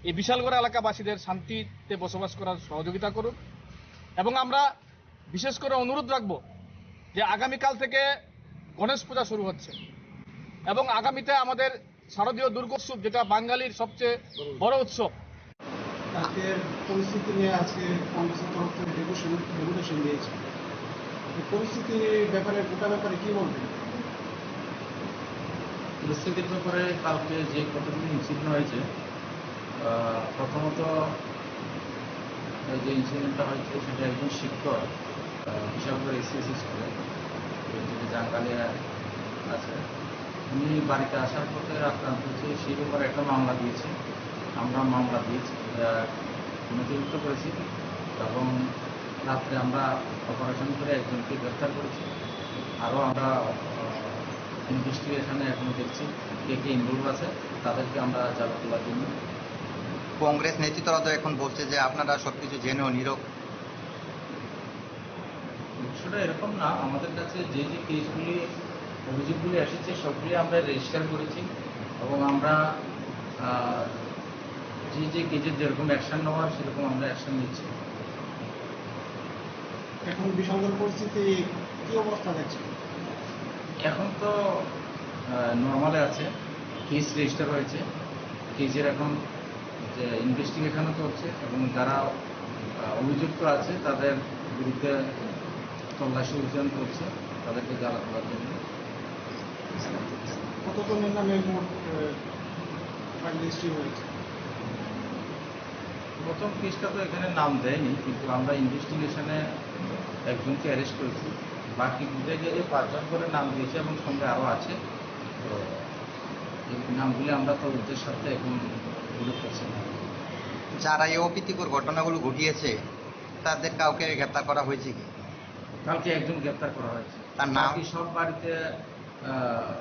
এই বিশালগড় এলাকাবাসীদের শান্তিতে বসবাস করার সহযোগিতা করুন। এবং আমরা বিশেষ করে অনুরোধ রাখব যে আগামীকাল থেকে গণেশ পূজা শুরু হচ্ছে এবং আগামীতে আমাদের শারদীয় দুর্গোৎসব, যেটা বাঙালির সবচেয়ে বড় উৎসব। আজকের পরিস্থিতি নিয়ে আজকে কংগ্রেসের তরফ থেকে ডেপুটেশন, ডেপুটেশন দিয়েছে। এই পরিস্থিতির ব্যাপারে, গোটা ব্যাপারে কি বলবেন? পরিস্থিতির ব্যাপারে কালকে যে কতগুলি ইনসিডেন্ট হয়েছে, আহ, প্রথমত এই যে ইনসিডেন্টটা হয়েছে, সেটা একজন শিক্ষক, আহ, বিশালগড় এসসিএস স্কুলে, এই যে জাঙ্গালিয়া আছে, উনি বাড়িতে আসার পথে আক্রান্ত হয়েছে, সেই ব্যাপারে একটা মামলা দিয়েছে। আমরা মামলা দিয়েছি, আহ, নথিভুক্ত করেছি এবং রাত্রে আমরা অপারেশন করে একজনকে গ্রেফতার করেছি। আরও আমরা, আহ, ইনভেস্টিগেশনে এখনো দেখছি কে কে ইনভলভ আছে, তাদেরকে আমরা জালে তোলার জন্য। কংগ্রেস নেতৃত্বরা তো এখন বলছে যে আপনারা সবকিছু জেনেও নীরব। বিষয়টা এরকম না, আমাদের কাছে যে যে কেসগুলি, অভিযোগগুলি এসেছে, সবগুলি আমরা রেজিস্টার করেছি এবং আমরা, আহ, যে যে কেসের যেরকম অ্যাকশন নেওয়ার, সেরকম আমরা অ্যাকশন নিচ্ছি। এখন বিশালগড় পরিস্থিতি কি অবস্থা দেখছেন? এখন তো, আহ, নর্মালে আছে, কেস রেজিস্টার হয়েছে, কেসের এখন যে ইনভেস্টিগেশনও চলছে এবং যারা, আহ, অভিযুক্ত আছে তাদের বিরুদ্ধে তল্লাশি অভিযান চলছে, তাদেরকে জালে তোলার জন্য। কতজনের নামে মোট, আহ, ফাইল রেজিস্ট্রি হয়েছে? প্রথম কেসটা তো এখানে নাম দেয়নি, কিন্তু আমরা ইনভেস্টিগেশনে একজনকে অ্যারেস্ট করেছি। বাকি বুঝে গেলে পাঁচজন করে নাম দিয়েছে এবং সঙ্গে আরও আছে। তো এই নামগুলি আমরা তদন্তের স্বার্থে এখন উল্লেখ করছি না। যারা এই অপ্রীতিকর ঘটনাগুলো ঘটিয়েছে, তাদের কাউকে গ্রেপ্তার করা হয়েছে কি? কালকে একজন গ্রেপ্তার করা হয়েছে। তার নাম? বাকি সব বাড়িতে, আহ,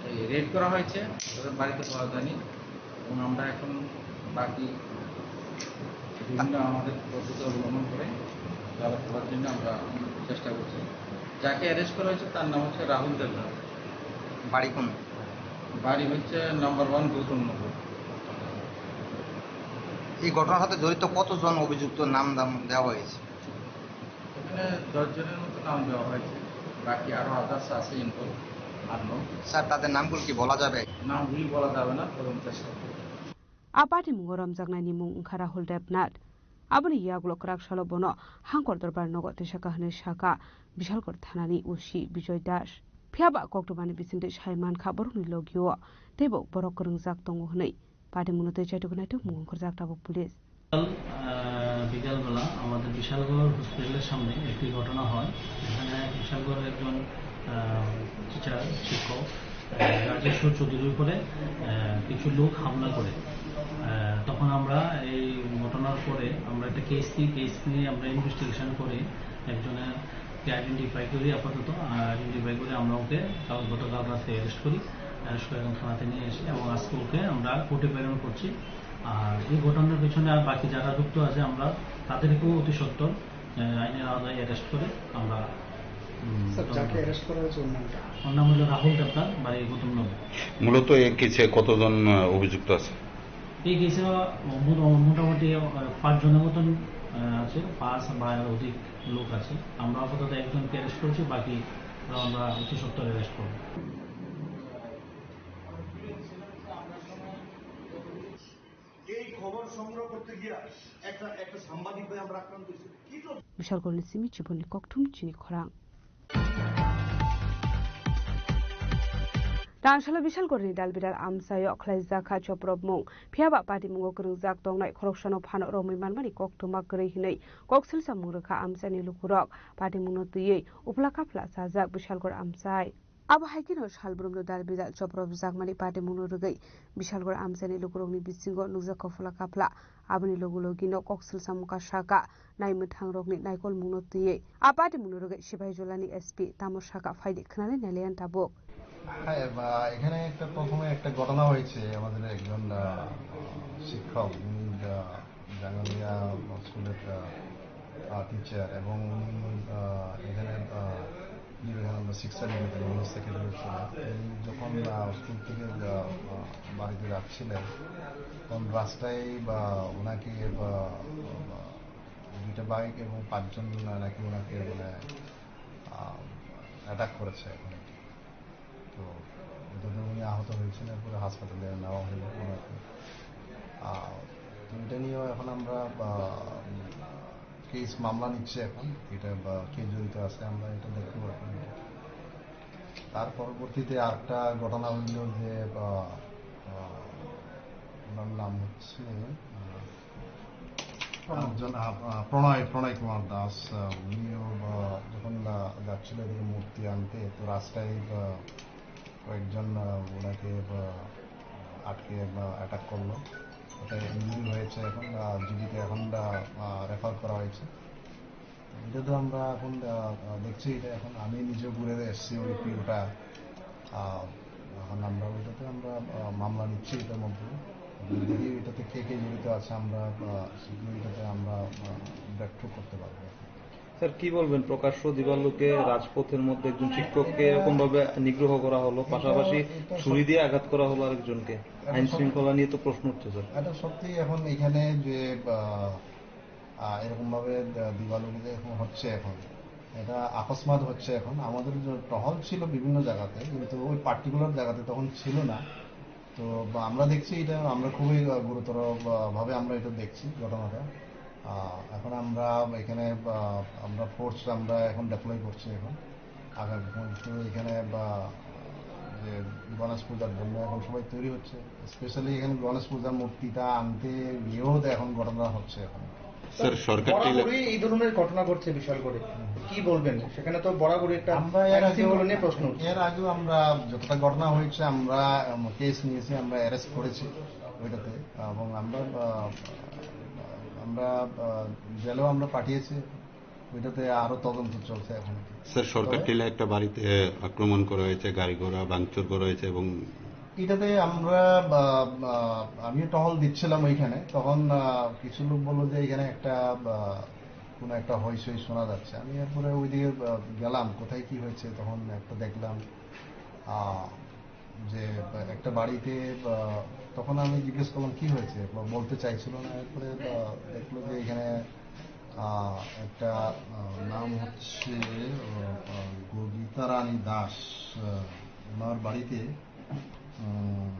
এই রেড করা হয়েছে, তাদের বাড়িতে পাওয়া যায়নি। এবং আমরা এখন বাকি বিভিন্ন আমাদের পদ্ধতি অবলম্বন করে জালে তোলার জন্য আমরা চেষ্টা করছি। যাকে অ্যারেস্ট করা হয়েছে তার নাম হচ্ছে রাহুল দেবনাথ। বাড়ি কোন? বাড়ি হচ্ছে নাম্বার ওয়ান গৌতম নগর। এই ঘটনার সাথে জড়িত কতজন অভিযুক্ত নাম দাম দেওয়া হয়েছে? এখানে দশ জনের মতো নাম দেওয়া হয়েছে, বাকি আরো আদার্স আছে ইনভলভ, আননোন। স্যার, তাদের নামগুলো কি বলা যাবে? নামগুলি বলা যাবে না, তদন্ত শেষ হবে। A party mungo romjaknaini mung wngkha Rahul Devnath. Aboni yagulo kwrak salo bono Hangkor Dorbar nogo tisa kahwnwi saka Bishalgarh thanani O C Bijoy Das. Phiya ba koktwmani bisingtwi sai mankha borokni logio teibo borok kwrwngjak tongo hwnwi party mungno tei chaituknaituk mung wngkhorjak tabuk police. আহ, বিকালবেলা আমাদের বিশালগড় হসপিটালের সামনে একটি ঘটনা হয়, যেখানে বিশালগড়ের একজন, আহ, টিচার, শিক্ষক, আহ, রাজেশ্বর চৌধুরীর উপরে, আহ, কিছু লোক হামলা করে। আহ, তখন আমরা এই ঘটনার পরে আমরা একটা কেস দিই, কেস নিয়ে আমরা ইনভেস্টিগেশন করি, একজনের কে আইডেন্টিফাই করি আপাতত। আইডেন্টিফাই করে আমরা ওকে কাল, গতকাল রাতে অ্যারেস্ট করি। অ্যারেস্ট করে এখন থানাতে নিয়ে এসে এবং আজকে ওকে আমরা কোর্টে প্রেরণ করছি। আর এই ঘটনার পিছনে আর বাকি যারা যুক্ত আছে, আমরা তাদেরকেও অতি সত্বর, আহ, আইনের আওতায় অ্যারেস্ট করে আমরা স্যার, যাকে অ্যারেস্ট করা হয়েছে ওর নামটা? ওর নাম হলো রাহুল দেবনাথ, বাড়ি গৌতমনগর। মূলত এই কেসে কতজন, আহ, অভিযুক্ত আছে? এই কেসে মোট-, মোটামুটি, আহ, পাঁচ জনের মতন, আহ, আছে, পাঁচ বা এর অধিক লোক আছে। আমরা আপাতত একজনকে অ্যারেস্ট করেছি, বাকি আমরা অতি সত্বর অ্যারেস্ট করবো। এই খবর সংগ্রহ করতে গিয়া একটা, একটা সাংবাদিক ভাই আমরা আক্রান্ত হয়েছি। কি তো Bishalgarh ni simi chiboni kokthum chini khorang. Tangsalo Bishalgorni dalbidal amchaio khlaijak kha chopropmung. Phiyaba patimungo kwrwngjak tongnai khoroksano phano romwi manmani koktwma kwrwi hwnwi kok silsamung rwkha amchaini lukurok. Patimungno twiwi uphla kaphla chajak Bishalgor amchai. Abo hai kheno salbrumno dalbidal chopropjakmani patimungno rwgwi Bishalgor amchaini lukurokni bisingo nukjak kophla kaphla. Aboni logi logino kok silsamung kha sakha. Naimwthangrokni naikolmungno twiwi a patimungno rwgwi Sipaijolani S P tamo sakha phaidi khwnali nailayan tabuk. হ্যাঁ, বা, এখানে একটা, প্রথমে একটা ঘটনা হয়েছে। আমাদের একজন, আহ, শিক্ষক, উনি, আহ, জাঙ্গালিয়া স্কুলের, আহ, আহ, টিচার এবং উনি, আহ, এখানে, আহ, বিবেকানন্দ শিক্ষা নিকেতন, উনি সেক্রেটারি ছিলেন। উনি যখন, আহ, স্কুল থেকে, আহ, আহ, বাড়িতে যাচ্ছিলেন, তখন রাস্তায়, বা, ওনাকে, বা, বা, দুইটা বাইক এবং পাঁচজন নাকি ওনাকে, মানে, আহ, অ্যাটাক করেছে এখন। তো এটাতে উনি আহত হয়েছেন, এরপরে হাসপাতালে নেওয়া হলো ওনাকে। আহ, তো এটা নিয়েও এখন আমরা, আহ, কেস মামলা নিচ্ছে এখন, এটা বা কে জড়িত আছে আমরা এটা দেখবো এখন। তার পরবর্তীতে আরেকটা ঘটনা হইল যে, আহ, আহ, ওনার নাম হচ্ছে, আহ, প্রণয়। একজন, আহ, আহ, প্রণয়, প্রণয় কুমার দাস, আহ, উনিও, আহ, যখন, আহ, যাচ্ছিল এদিকে মূর্তি আনতে, তো রাস্তায়, আহ, কয়েকজন, আহ, ওনাকে, আহ, আটকে বা অ্যাটাক করলো। ওটা ইনজুরি হয়েছে এখন, আহ, জিবিতে এখন, আহ, আহ, রেফার করা হয়েছে। এটা তো আমরা এখন, আহ, আহ, দেখছি, এটা এখন আমি নিজেও ঘুরে এসেছি ওই পিওটা। আহ, এখন আমরা ওইটাতে আমরা, আহ, মামলা নিচ্ছি এটার মধ্যে। দেখি এটাতে কে কে জড়িত আছে, আমরা, আহ, শীঘ্রই এটাতে আমরা, আহ, ব্রেকথ্রু করতে পারবো। স্যার, কি বলবেন, প্রকাশ্য দিবালোকে রাজপথের মধ্যে একজন শিক্ষককে এরকম ভাবে নিগ্রহ করা হলো, এটা, পাশাপাশি এটা ছুরি সব-, দিয়ে আঘাত করা হলো আরেকজনকে? এটা আইন সব-, শৃঙ্খলা নিয়ে তো প্রশ্ন উঠছে, স্যার। এটা সত্যি এখন এখানে যে, আহ, আহ, এরকমভাবে, আহ, দিবালোকে যে এখন হচ্ছে এখন, এটা অকস্মাৎ হচ্ছে এখন। আমাদের যে টহল ছিল বিভিন্ন জায়গাতে, কিন্তু ওই পার্টিকুলার জায়গাতে তখন ছিল না। তো বা আমরা দেখছি এটা, আমরা খুবই, আহ, গুরুতর, আহ, ভাবে আমরা এটা দেখছি ঘটনাটা। আহ, এখন আমরা এখানে, আহ, আমরা ফোর্স আমরা এখন ডিপ্লয় করছি এখন। আগামী পর্যন্ত এখানে বা যে গণেশ পূজার জন্য এখন সবাই তৈরি হচ্ছে। স্পেশালি এখানে গণেশ পূজার মূর্তিটা আনতে গিয়েও তো এখন ঘটনা হচ্ছে এখন। স্যার, সরকার টেইলার বরাবরই এই ধরনের ঘটনা ঘটছে বিশালগড়ে। কি বলবেন? সেখানে তো বরাবরই একটা আমরা এর আইন আগেও, শৃঙ্খলা নিয়ে প্রশ্ন উঠছে। এর আগেও আমরা যতটা ঘটনা হয়েছে, আমরা, উম, কেস নিয়েছি, আমরা অ্যারেস্ট করেছি ওইটাতে। এবং আমরা, আহ, আমরা, আহ, জেলেও আমরা পাঠিয়েছি। ওইটাতে আরো তদন্ত চলছে এখন। স্যার, সরকার তবে টিলা একটা বাড়িতে আক্রমণ করা হয়েছে, গাড়ি ঘোড়া ভাঙচুর করা হয়েছে এবং এটাতে আমরা, বা, বা, আমিও টহল দিচ্ছিলাম ওইখানে, তখন, আহ, কিছু লোক বললো যে এখানে একটা, বা, কোনো একটা হইচই শোনা যাচ্ছে। আমি এরপরে ওইদিকে, আহ, গেলাম, কোথায় কি হয়েছে, তখন একটা দেখলাম, আহ, যে একটা বাড়িতে, আহ, তখন আমি জিজ্ঞেস করলাম কি হয়েছে, বা বলতে চাইছিল না। এরপরে, আহ, দেখলো যে এখানে, আহ, একটা, আহ, নাম হচ্ছে, আহ, আহ, গবিতা রানী দাস, আহ, ওনার বাড়িতে, উম,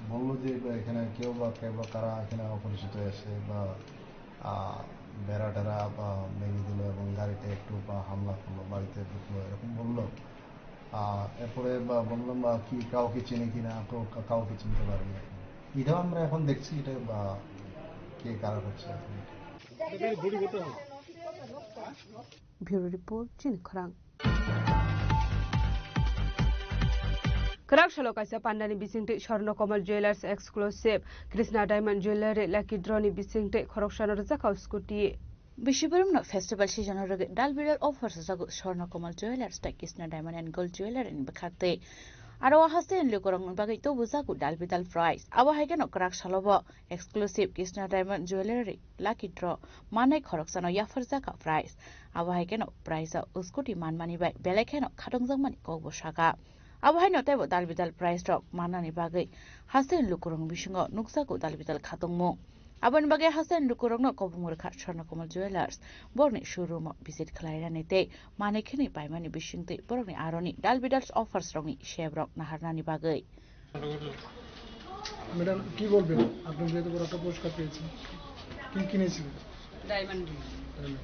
বললো যে এখানে কেউ বা, কেউ বা কারা এখানে অপরিচিত এসে বা, আহ, বেড়া টেরা বা ভেঙে দিল এবং গাড়িতে একটু বা হামলা করলো, বাড়িতে ঢুকলো, এরকম বললো। আহ, এরপরে বা বললাম, আহ, কি কাউকে চিনে কিনা, তো কা-, কাউকে চিনতে পারিনি এখন। এটাও আমরা এখন দেখছি, এটা বা কে কারা করছে এখন। Bureau report, Chini Khorang. Kwrak salo kaisa pandani bisingtwi Swarna Kamal Jewellers exclusive Krishna Diamond Jewellery lucky draw ni bisingtwi khoroksano rwjakha scooty. Bisi borokno festival season o rwgwi dal bidal offer rwjago Swarna Kamal Jewellers tei Krishna Diamond and Gold Jewellery ni bwkhaktwi. Aro o haste ni lukurokni bagwi tubujago dal bidal prize. Abo hai kheno kwrak salobo exclusive Krishna Diamond Jewelry Lucky Draw manai khoroksano yapharjakha prize. Abo hai kheno prize o scooty manmani bai belai kheno khatungjakmani kokbo sakha. Abo haino teibo dal bidal prize rok mannani bagwi haste ni lukurokni bisingo nukjago dal bidal khatungmung. Aboni bagwi haste ni lukurokno kobong rwkha Swarnakomal Jewellers. Borokni showroom o visit khlainani tei manwi khwnwi paimani bisingtwi borokni aroni dal bidal offers rokni sep rok naharnani bagwi. Madam, কি বলবেন? আপনি যেহেতু বড় একটা পুরস্কার পেয়েছেন, কি কিনেছিলেন? Diamond ring. ডায়মন্ড।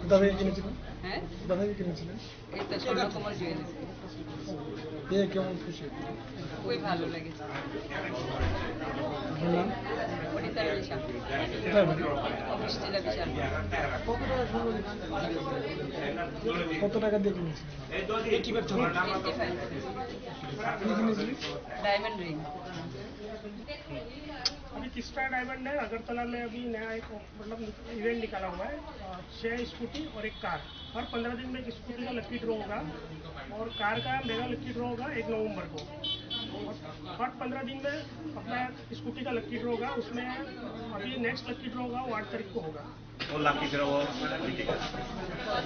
কোথা থেকে কিনেছিলেন? হ্যাঁ, কোথা থেকে কিনেছিলেন? এই তো স্বর্ণকমল জুয়েলার্স। পেয়ে কেমন খুশি? খুবই ভালো লেগেছে। আপনার নাম? অনিতা বিশাল। কোথায় বাড়ি? অফিস জেলা বিশাল। কত টাকা দিয়ে কিনেছিলেন? Twenty five. কি কিনেছিলেন? Diamond ring. अभी किस्टा डायमंड है, अगरतला में अभी नया एक मतलब इवेंट निकाला हुआ है। अ, छः स्कूटी और एक कार। हर पंद्रह दिन में एक स्कूटी का लकी ड्रॉ होगा और कार का मेगा लकी ड्रॉ होगा एक नवंबर को। और हर पंद्रह दिन में अपना स्कूटी का लकी ड्रॉ होगा, उसमें अभी नेक्स्ट लकी ड्रॉ होगा, वो आठ तारीख को होगा। O lucky draw o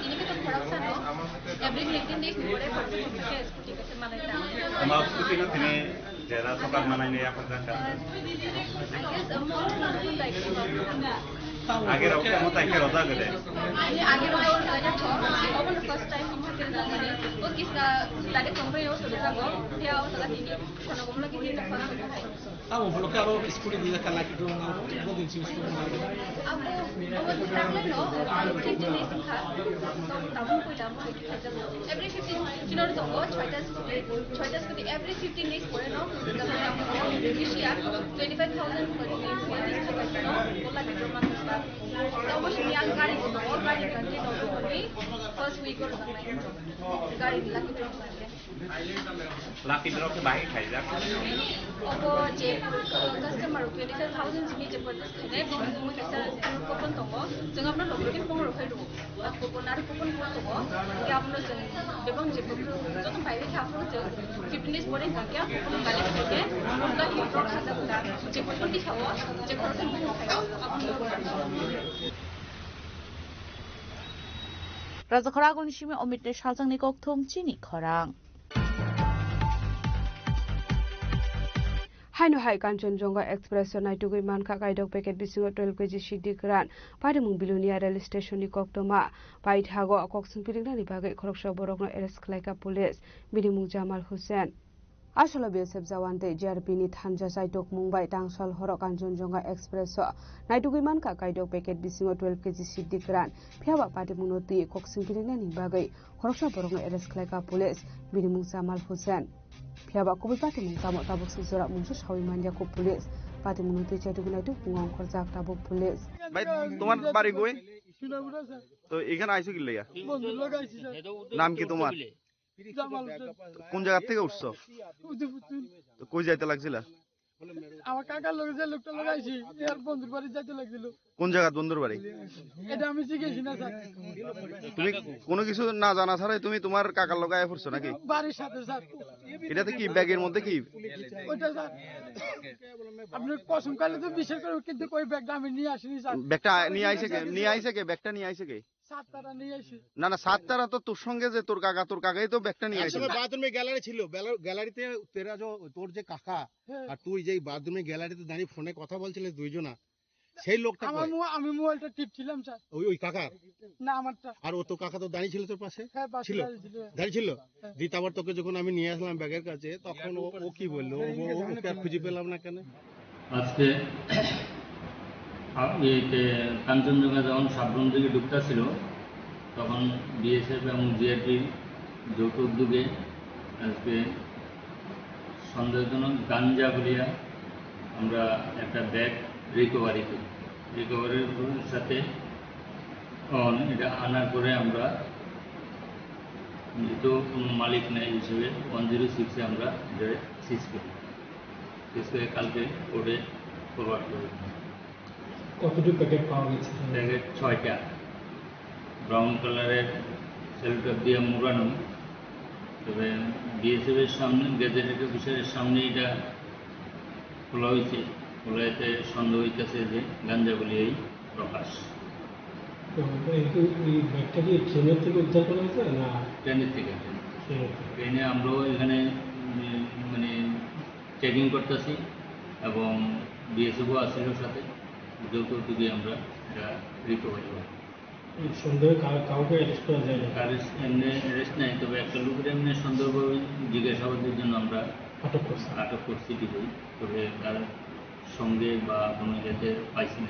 tini khe tong khoroksa no every fifteen days ni pore pore tong khe scooty kaisa manai ta. Tama scooty no tini jera sokar manai ne yapar jaka. I guess mo no no dai ko. Age rok mo tai khe roja gede. Ani age rok ko dai ko. Obo no first time mo khe na mane. O kisa lage tong bai o so da go. Ya o sala tini kono ko mo khe ni first time. Tamo bolo karo school ni kala ki dong na bo din sin school na. Abo, abo di takle no, fifteen days kha. Tabung koila mo ki khaja mo. Every fifteen, chino tongo, choita scooty, choita scooty every fifteen days pore no. Bisi ya, twenty five thousand pore ni, pore ni khaja no, bola ki dong na. Abo sini ang gari ko, gari kan ni no, first week or something. Gari lagi dong na. Lucky draw khe bahai khaijak. Obo je customer twenty five thousand simi je purchase khainai, bini mungwi kaisa coupon tongo. Chwng abono logi khe phone rw phai rw. A coupon aro coupon code tongo. Hingkhe abono chwng bebak je joto bai khe abono chwng fifteen days pore hingkha khe coupon valid khaikhe lucky draw khajakha. Je coupon tisao je khoroksa mungwi khaio abono. Rajakhor Agulni simi Omit Rey Salsangni kokthum chini khorang. Haino hai Kanchanjunga Express o naitugwi mankha kaidok packet bisingo twelve K G siddi kwran parimung Bilonia rail station ni koktwma paithago kokswng piringnani bagwi khoroksa borokno arrest khlaikha police, bini mung Jamal Hussain. Asolo B S F jawan tei G R P ni thanja chaitokmung bai tangsal horo Kanchanjunga Express o naitugwi mankha kaidok packet bisingo twelve K G siddi kwran, phiyaba patimungno twi kokswng piringnani bagwi khoroksa borokno arrest khlaikha police, bini mung Jamal Hussain. Phiyaba kubui patimung tamo tabuk se jora mungsa sawi manya kho police, patimungno twi chaitugwi naitugmung ongkhorjak tabuk police. ভাই, তোমার বাড়ি কই? সুনামুরা স্যার, তো এখানে আইছো কি লেগা? বন্ধুর লগে আইছি স্যার। নাম কি তোমার? জামাল হোসেন। কোন জায়গা থেকে উঠছো? উদয়পুর। তো কই যাইতে লাগছিল? আমার কাকার লগে যে লোকটা লগে আইছি, এর বন্ধুর বাড়ি যাইতে লাগছিল। কোন জায়গা বন্ধুর বাড়ি? এটা আমি শিখেছি না স্যার। তুমি কোনো কিছু না জানা ছাড়াই তুমি তোমার কাকার লগে আয় পড়ছো নাকি? বাড়ির সাথে স্যার। এটাতে কি, ব্যাগের মধ্যে কি? ওইটা স্যার, আপনি কসম খাইলে তো বিশ্বাস করবেন, কিন্তু ওই ব্যাগটা আমি নিয়ে আসিনি স্যার। ব্যাগটা নিয়ে আইছে কে? নিয়ে আইছে কে? ব্যাগটা নিয়ে আইছে কে? সাত তারা নিয়ে আসি। না, না, সাত তারা তো তোর সঙ্গে যে তোর কাকা, তোর কাকাই তো ব্যাগটা নিয়ে আইছে। একসময় বাথরুমে গ্যালারি ছিল, বেলা- গ্যালারিতে তেরা যে তোর যে কাকা হ্যাঁ। আর তুই যে বাথরুমে গ্যালারিতে দাঁড়িয়ে ফোনে কথা বলছিলে দুইজনা, সেই লোকটা আমার কই? মো- আমি মোবাইলটা টিপছিলাম স্যার। ওই ওই কাকার? না, আমারটা। আর ও তো কাকা তো দাঁড়িয়ে ছিল তোর পাশে? হ্যাঁ, পাশে ছিল? দাঁড়িয়ে ছিল। দাঁড়িয়ে ছিল? দি তারপর তোকে যখন আমি নিয়ে আসলাম ব্যাগের কাছে, তখন ও ও কি বললো? ও ও- ওকে আর খুঁজে পেলাম না কেন? আজকে আ- ইয়েতে কাঞ্চনজঙ্ঘা যখন সাবরুম দিকে ঢুকতেছিল, তখন বিএসএফ এবং জিআরপির যৌথ উদ্যোগে আজকে সন্দেহজনক গাঞ্জা বলিয়া আমরা একটা ব্যাগ রিকভারি করি। রিকভারির সাথে অন এটা আনার পরে আমরা যেহেতু কোনো মালিক নাই হিসেবে ওয়ান জিরো সিক্সে আমরা এটা সিজ করি। সিজ করে কালকে কোর্টে ফরওয়ার্ড করি। কতটি প্যাকেট পাওয়া গেছে? প্যাকেট ছয়টা, ব্রাউন কালারের সেলোটেপ দিয়ে মুড়ানো। তবে বিএসএফ এর সামনে, গ্যাজেটেড অফিসারের সামনে এটা খোলা হয়েছে। খোলা এতে সন্দেহ হইতেছে যে গাঞ্জা বলে এই প্রকাশ। তো এই, এই ব্যাগটা কি ট্রেনের থেকে উদ্ধার করা হয়েছে না? ট্রেনের থেকে, ট্রেনের থেকে। ট্রেনের থেকে। ট্রেনে আমরাও এখানে, উম, মানে চেকিং করতেছি এবং বিএসএফও আছে ওর সাথে, যৌথ উদ্যোগে আমরা এটা রিকভারি করি। এই সন্দেহে কাউ-, কাউকে অ্যারেস্ট করা যায়নি? কারোর এমনি অ্যারেস্ট নাই, তবে একটা লোকের এমনি সন্দেহভাবে জিজ্ঞাসাবাদের জন্য আমরা আটক করছি। আটক করছি ঠিকই, তবে তার সঙ্গে বা কোনো ইয়েতে পাইছি না।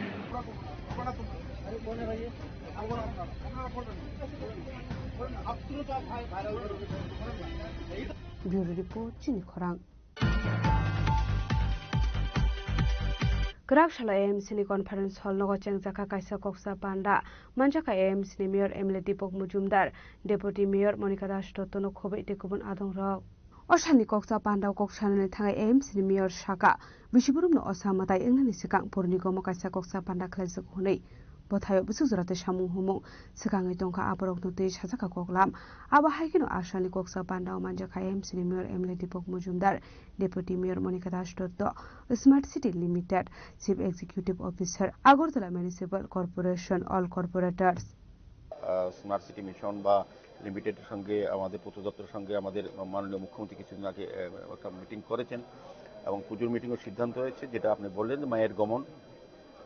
Bureau Report, Chini Khorang. Kwrak salo A M C ni conference hall nogo chengjakha kaisa koksa panda. Manjakha A M C ni mayor M L A Deepak Majumdar, deputy mayor Monika Das Dotto no khobwi tei kubun adongrok. O salni koksa panda o kok sanani thangwi A M C ni mayor saka, bisiborokno osa mwtai wngnani swkang purni gomo kaisa koksa panda khlaijak hwnwi. Bothaio bwswk jora tei samung humung swkangwi tongkha, aborokno twi sajakha koklam. Abo hai kheno a salni koksa panda o manjakha M C ni mayor M L A Deepak Majumdar, deputy mayor Monika Das Dotto, Smart City Limited chief executive officer, Agartala Municipal Corporation, all corporators. Ah, smart city mission বা লিমিটেডের সঙ্গে আমাদের পূর্ত দপ্তরের সঙ্গে আমাদের মাননীয় মুখ্যমন্ত্রী কিছুদিন আগে, আহ, একটা মিটিং করেছেন এবং পুজোর মিটিংয়ের সিদ্ধান্ত হয়েছে, যেটা আপনি বললেন যে মায়ের গমন,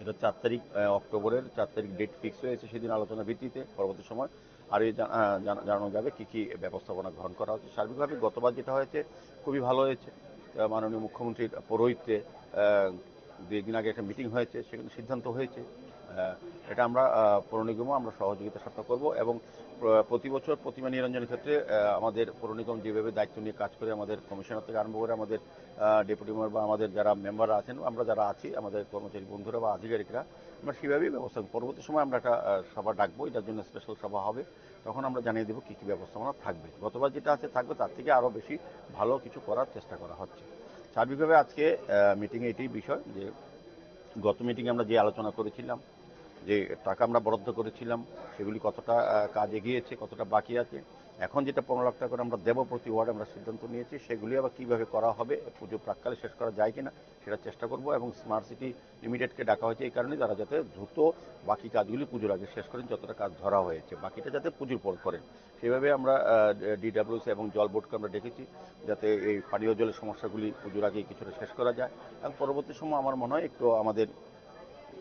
এটা চার তারিখ, আহ, অক্টোবরের চার তারিখ ডেট ফিক্স হয়েছে, সেদিন আলোচনা ভিত্তিতে পরবর্তী সময় আরও জানা, আহ, জানা, জানানো যাবে কী কী ব্যবস্থাপনা গ্রহণ করা হচ্ছে। সার্বিকভাবে গতবার যেটা হয়েছে খুবই ভালো হয়েছে। আহ, মাননীয় মুখ্যমন্ত্রীর পৌরোহিত্যে, আহ, দুই একদিন আগে একটা মিটিং হয়েছে, সেখানে সিদ্ধান্ত হয়েছে। আহ, এটা আমরা, আহ, পৌর নিগমও আমরা সহযোগিতা সাথে করব এবং প্র-, প্রতি বছর প্রতিমা নিরঞ্জনের ক্ষেত্রে, আহ, আমাদের পৌর নিগম যেভাবে দায়িত্ব নিয়ে কাজ করে, আমাদের কমিশনার থেকে আরম্ভ করে আমাদের, আহ, ডেপুটি মেয়র বা আমাদের যারা মেম্বার আছেন, আমরা যারা আছি, আমাদের কর্মচারী বন্ধুরা বা আধিকারিকরা, আমরা সেভাবেই ব্যবস্থা করব। পরবর্তী সময় আমরা একটা, আহ, সভা ডাকবো, এটার জন্য স্পেশাল সভা হবে, তখন আমরা জানিয়ে দেবো কী কী ব্যবস্থাপনা থাকবে। গতবার যেটা আছে থাকবে, তার থেকে আরও বেশি ভালো কিছু করার চেষ্টা করা হচ্ছে। সার্বিকভাবে আজকে, আহ, মিটিংয়ে এটাই বিষয় যে গত মিটিংয়ে আমরা যে আলোচনা করেছিলাম, যে টাকা আমরা বরাদ্দ করেছিলাম, সেগুলি কতটা, আহ, কাজ এগিয়েছে, কতটা বাকি আছে। এখন যেটা পনেরো লাখ টাকা করে আমরা দেবো প্রতি ওয়ার্ডে, আমরা সিদ্ধান্ত নিয়েছি, সেগুলি আবার কীভাবে করা হবে, পুজো প্রাক্কালে শেষ করা যায় কিনা, সেটা চেষ্টা করব। এবং স্মার্ট সিটি লিমিটেডকে ডাকা হয়েছে এই কারণে, তারা যাতে দ্রুত বাকি কাজগুলি পুজোর আগে শেষ করেন, যতটা কাজ ধরা হয়েছে, বাকিটা যাতে পুজোর পর করেন। সেভাবে আমরা, আহ, ডিডাব্লিউসি এবং জল বোর্ডকে আমরা ডেকেছি, যাতে এই পানীয় জলের সমস্যাগুলি পুজোর আগে কিছুটা শেষ করা যায় এবং পরবর্তী সময় আমার মনে হয় একটু আমাদের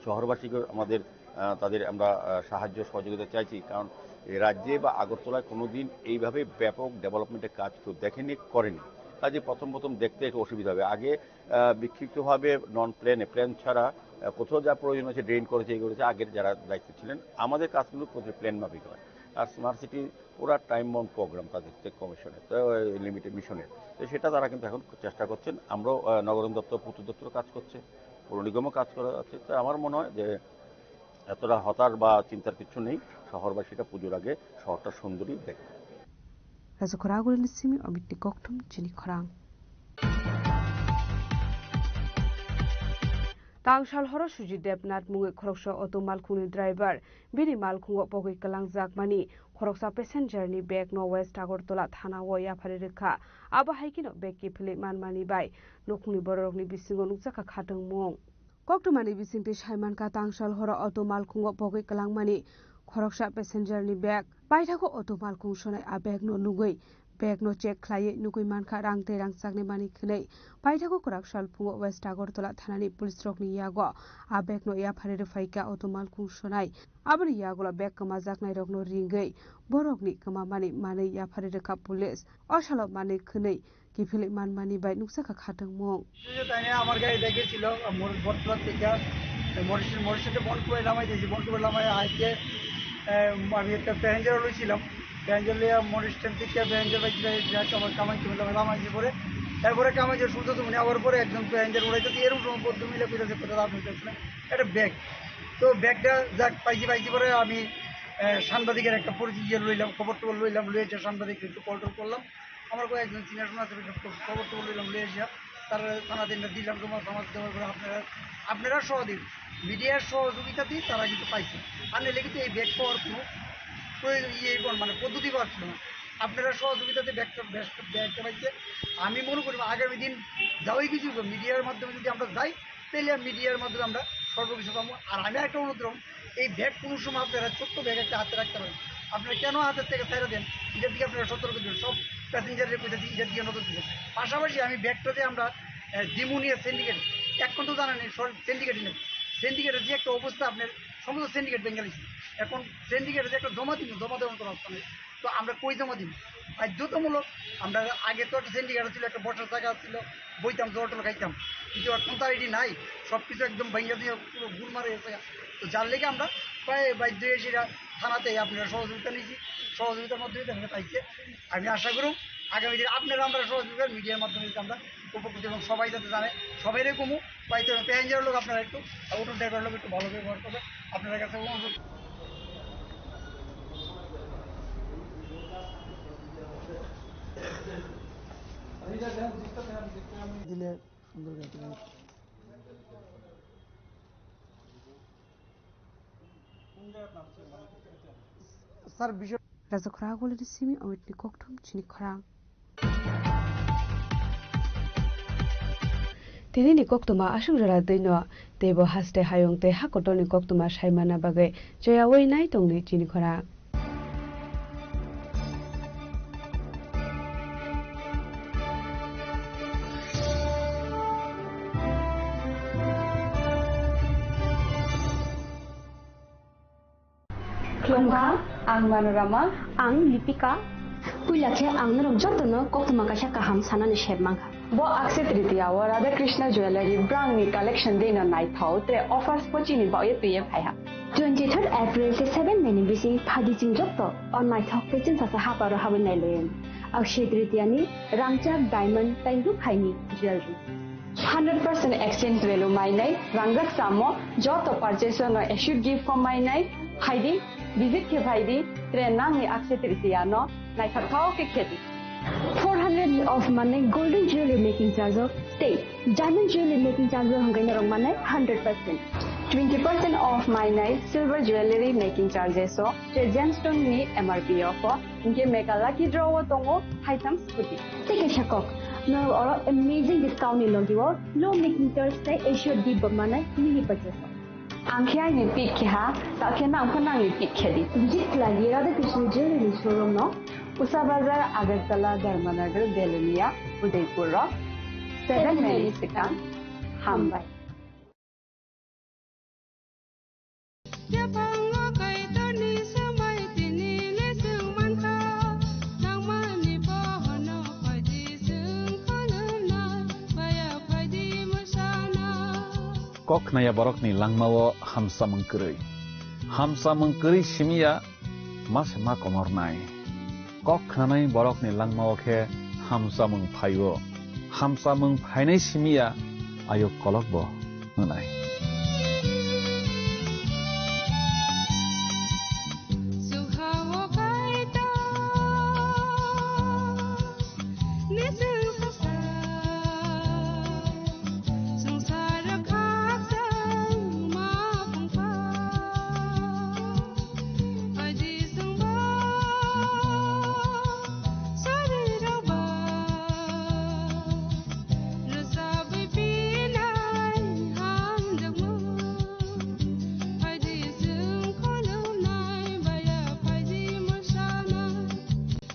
শহরবাসীকে আমাদের, আহ, তাদের আমরা, আহ, সাহায্য সহযোগিতা চাইছি, কারণ এই রাজ্যে বা আগরতলায় কোনোদিন এইভাবে ব্যাপক ডেভেলপমেন্টের কাজ কেউ দেখেনি, করেনি। কাজে প্রথম প্রথম দেখতে একটু অসুবিধা হবে। আগে, আহ, বিক্ষিপ্তভাবে নন প্ল্যানে, প্ল্যান ছাড়া, আহ, কোথাও যা প্রয়োজন হয়েছে ড্রেন করেছে, এই করেছে আগের যারা দায়িত্ব ছিলেন। আমাদের কাজ কিন্তু প্রতি প্ল্যান মাফিক হয়। আর স্মার্ট সিটি পুরা টাইম বাউন্ড প্রোগ্রাম তাদের তে কমিশনের, তো, এই লিমিটেড মিশনের। তো সেটা তারা কিন্তু এখন চেষ্টা করছেন। আমরাও, আহ, নগরায়ণ দপ্তর, পূর্ত দপ্তর কাজ করছে, পৌর নিগমও কাজ করা যাচ্ছে। তো আমার মনে হয় যে এতটা হতাশ বা চিন্তার কিছু নেই, শহরবাসীরা পুজোর আগে শহরটা সুন্দরই দেখবে। Rajakhora Agulini simi Omitni Kokthum, Chini Khorang. Tangsal horo Sujit Debnath mungwi khoroksa auto malkhungni driver bini malkhungo pogwi kwlangjakmani khoroksa passenger ni bag no West Agartala thana o yapharwi rwkha. Abo hai kheno bag kiphilwi manmani bai nukhungni bororokni bisingo nukjakha khatungmung. Koktwmani bisingtwi saimankha, tangsal horo auto malkhungo pogwi kwlangmani khoroksa passenger ni bag. Paithago auto malkhung sonai a bag no nugwi bag no check khlaiwi nugwi mankha rang tei rangchakni manwi khwnwi. Paithago kwrak sal phungo West Agartala thanani police rokni yago a bag no yapharwi rwphaikha auto malkhung sonai. Aboni yagulo bag kwmajaknairokno ringwi borokni kwmamani manwi yapharwi rwkha police. O salo manwi khwnwi kiphilwi manmani bai nukjakha khatungmung. যে তাই আমার গাড়িটা গেছিল মোর বটতলা থেকে মরিশন মরিশনটা বন্ধ করে লামাই দিয়েছি। বন্ধ করে লামাই আইতে, আহ, আমি একটা প্যাসেঞ্জার লইছিলাম। প্যাসেঞ্জার লইয়া মরিশন থেকে প্যাসেঞ্জার বাইক আমার কামাই ছিল, লামাই দিয়ে পরে তারপরে কামাই যে শুনতে শুনে আবার পরে একজন প্যাসেঞ্জার উড়াইতে এরকম সময় বদ্ধ মিলে কইতেছে কোথাও আপনি এটা ব্যাগ। তো ব্যাগটা যাক পাইছি, পাইছি পরে আমি, আহ, সাংবাদিকের একটা পরিচয় ইয়ে লইলাম, খবর টবর লইলাম, লইয়া যে সাংবাদিক একটু কল টল করলাম। আমার কয়েকজন সিনিয়র আছে, খবর টবর লইলাম, লইয়া আসিয়া তারা থানাতে এনে দিলাম, তোমার সমাজ দেওয়ার পরে আপনারা, আপনারা সহ দিন, মিডিয়ার সহযোগিতা দিয়ে তারা কিন্তু পাইছে। আর নাহলে কিন্তু এই ব্যাগ পাওয়ার কোনো প্রয়োজন, ইয়ে, মানে পদ্ধতি পাওয়া ছিল না। আপনারা সহযোগিতাতে ব্যাগটা, ব্যাগটা, ব্যাগটা পাইছে। আমি মনে করি আগামী দিন যাওয়াই কিছু মিডিয়ার মাধ্যমে যদি আমরা যাই, তাহলে মিডিয়ার মাধ্যমে আমরা সর্বকিছু পাবো। আর আমি একটা অনুরোধ করব, এই ব্যাগ কোনো সময় আপনারা ছোট্ট ব্যাগ একটা হাতে রাখতে পারেন। আপনারা কেন হাতের থেকে ছেড়ে দেন, এটার দিকে আপনারা সতর্ক দিবেন। সব প্যাসেঞ্জারের কথা দিয়ে এটার দিকে নজর দিবেন। পাশাপাশি আমি ব্যাগটাতে আমরা, আহ, দিমুনিয়া সিন্ডিকেট, এখন তো জানেন এই সব সিন্ডিকেট নেই। সিন্ডিকেটের যে একটা অবস্থা, আপনার সমস্ত সিন্ডিকেট ভেঙে গেছে। এখন সিন্ডিকেটের যে একটা জমা দিন, জমা দেওয়ার কোনো অবস্থা নেই। তো আমরা কই জমা দিব? বাধ্যতামূলক। আমরা আগে তো একটা সিন্ডিকেট ছিল, একটা বসার জায়গা ছিল, বইতাম, জল টল খাইতাম, কিন্তু এখন তো আর এটি নাই। সব কিছু একদম ভেঙে দিয়ে পুরো গুড় মারা গেছে। তো যার লেগে আমরা প্রায় বাধ্য হয়ে সেটা থানাতে আপনারা সহযোগিতা নিয়েছি, সহযোগিতার মাধ্যমে দেখা পাইছে। আমি আশা করুন আগামী দিন আপনারা আমরা সহযোগিতার মিডিয়ার মাধ্যমে যদি আমরা উপকৃত এবং সবাই যাতে জানে, সবাই এরকমও পাইতে হবে। প্যাসেঞ্জার লোক আপনারা একটু, অটো ড্রাইভার লোক একটু ভালো ব্যবহার করবেন, আপনাদের কাছে অনুরোধ। দিলে সুন্দর করে। স্যার, বিষয় Rajakhora Agulini simi oitni kokthum chini khorang. Tinini koktwma aswk jora twino, teibo haste hayung tei hakotorni koktwma saimana bagwi cheyaui nai tongdi chini khorang. Khulumkha, ang Manorama. Ang Lipika. Puila khe ang norok jotono koktwma kaisa kaham sanani sep mankha. Bo Akshay Tritiya o Radha Krishna Jewellery brangni collection dino naithok tre offers pochini baoye twiye phaiha. Twenty-third April tei seven May ni bising phaidi chwng joto o naithok tei chwngsacha haparo habwi nailaio. Akshay Tritiya ni rangchak, diamond tei rukhaini jewellery. Hundred percent exchange value mainai, rangjak samo joto purchase no assured gift ko mainai, phaidi, visit khe phaidi, tre nangni Akshay Tritiya no naithok thok khe khedi. Four hundred of mane golden jewelry making charge o tei diamond jewelry making charge o hwnkhai norok mane hundred percent. Twenty percent off mainai silver jewelry making charges o tre gemstone ni M R P o pho, hinkhe mega lucky draw o tongo haitham scooty. Tei kaisa kok, norok oro amazing discount ni logi o low making charge tei assured gift bo manai mini purchase o. Ang khe aini pick khe ha, ta khe nang pho nangni pick khe di. Visit khlai di Radha Krishna Jewelry showroom no, Usa Bazar, Agartala, Dharmanagar, Belonia, Udaipur o seven May ni swkang. Hambai. Yaphango Kaitorni swmai tini le chwng mankha, nangmani pohorno phaidi chwng khulumnai, baya phaidi mwsana. Kok khnaya borokni langmao hamsamung kwrwi. Hamsamung kwrwi simiya ma se ma komornai. Kok khnanai borokni langmao khe hamsamung phaio. Hamsamung phainai simiya ayuk kolokbo hwnai.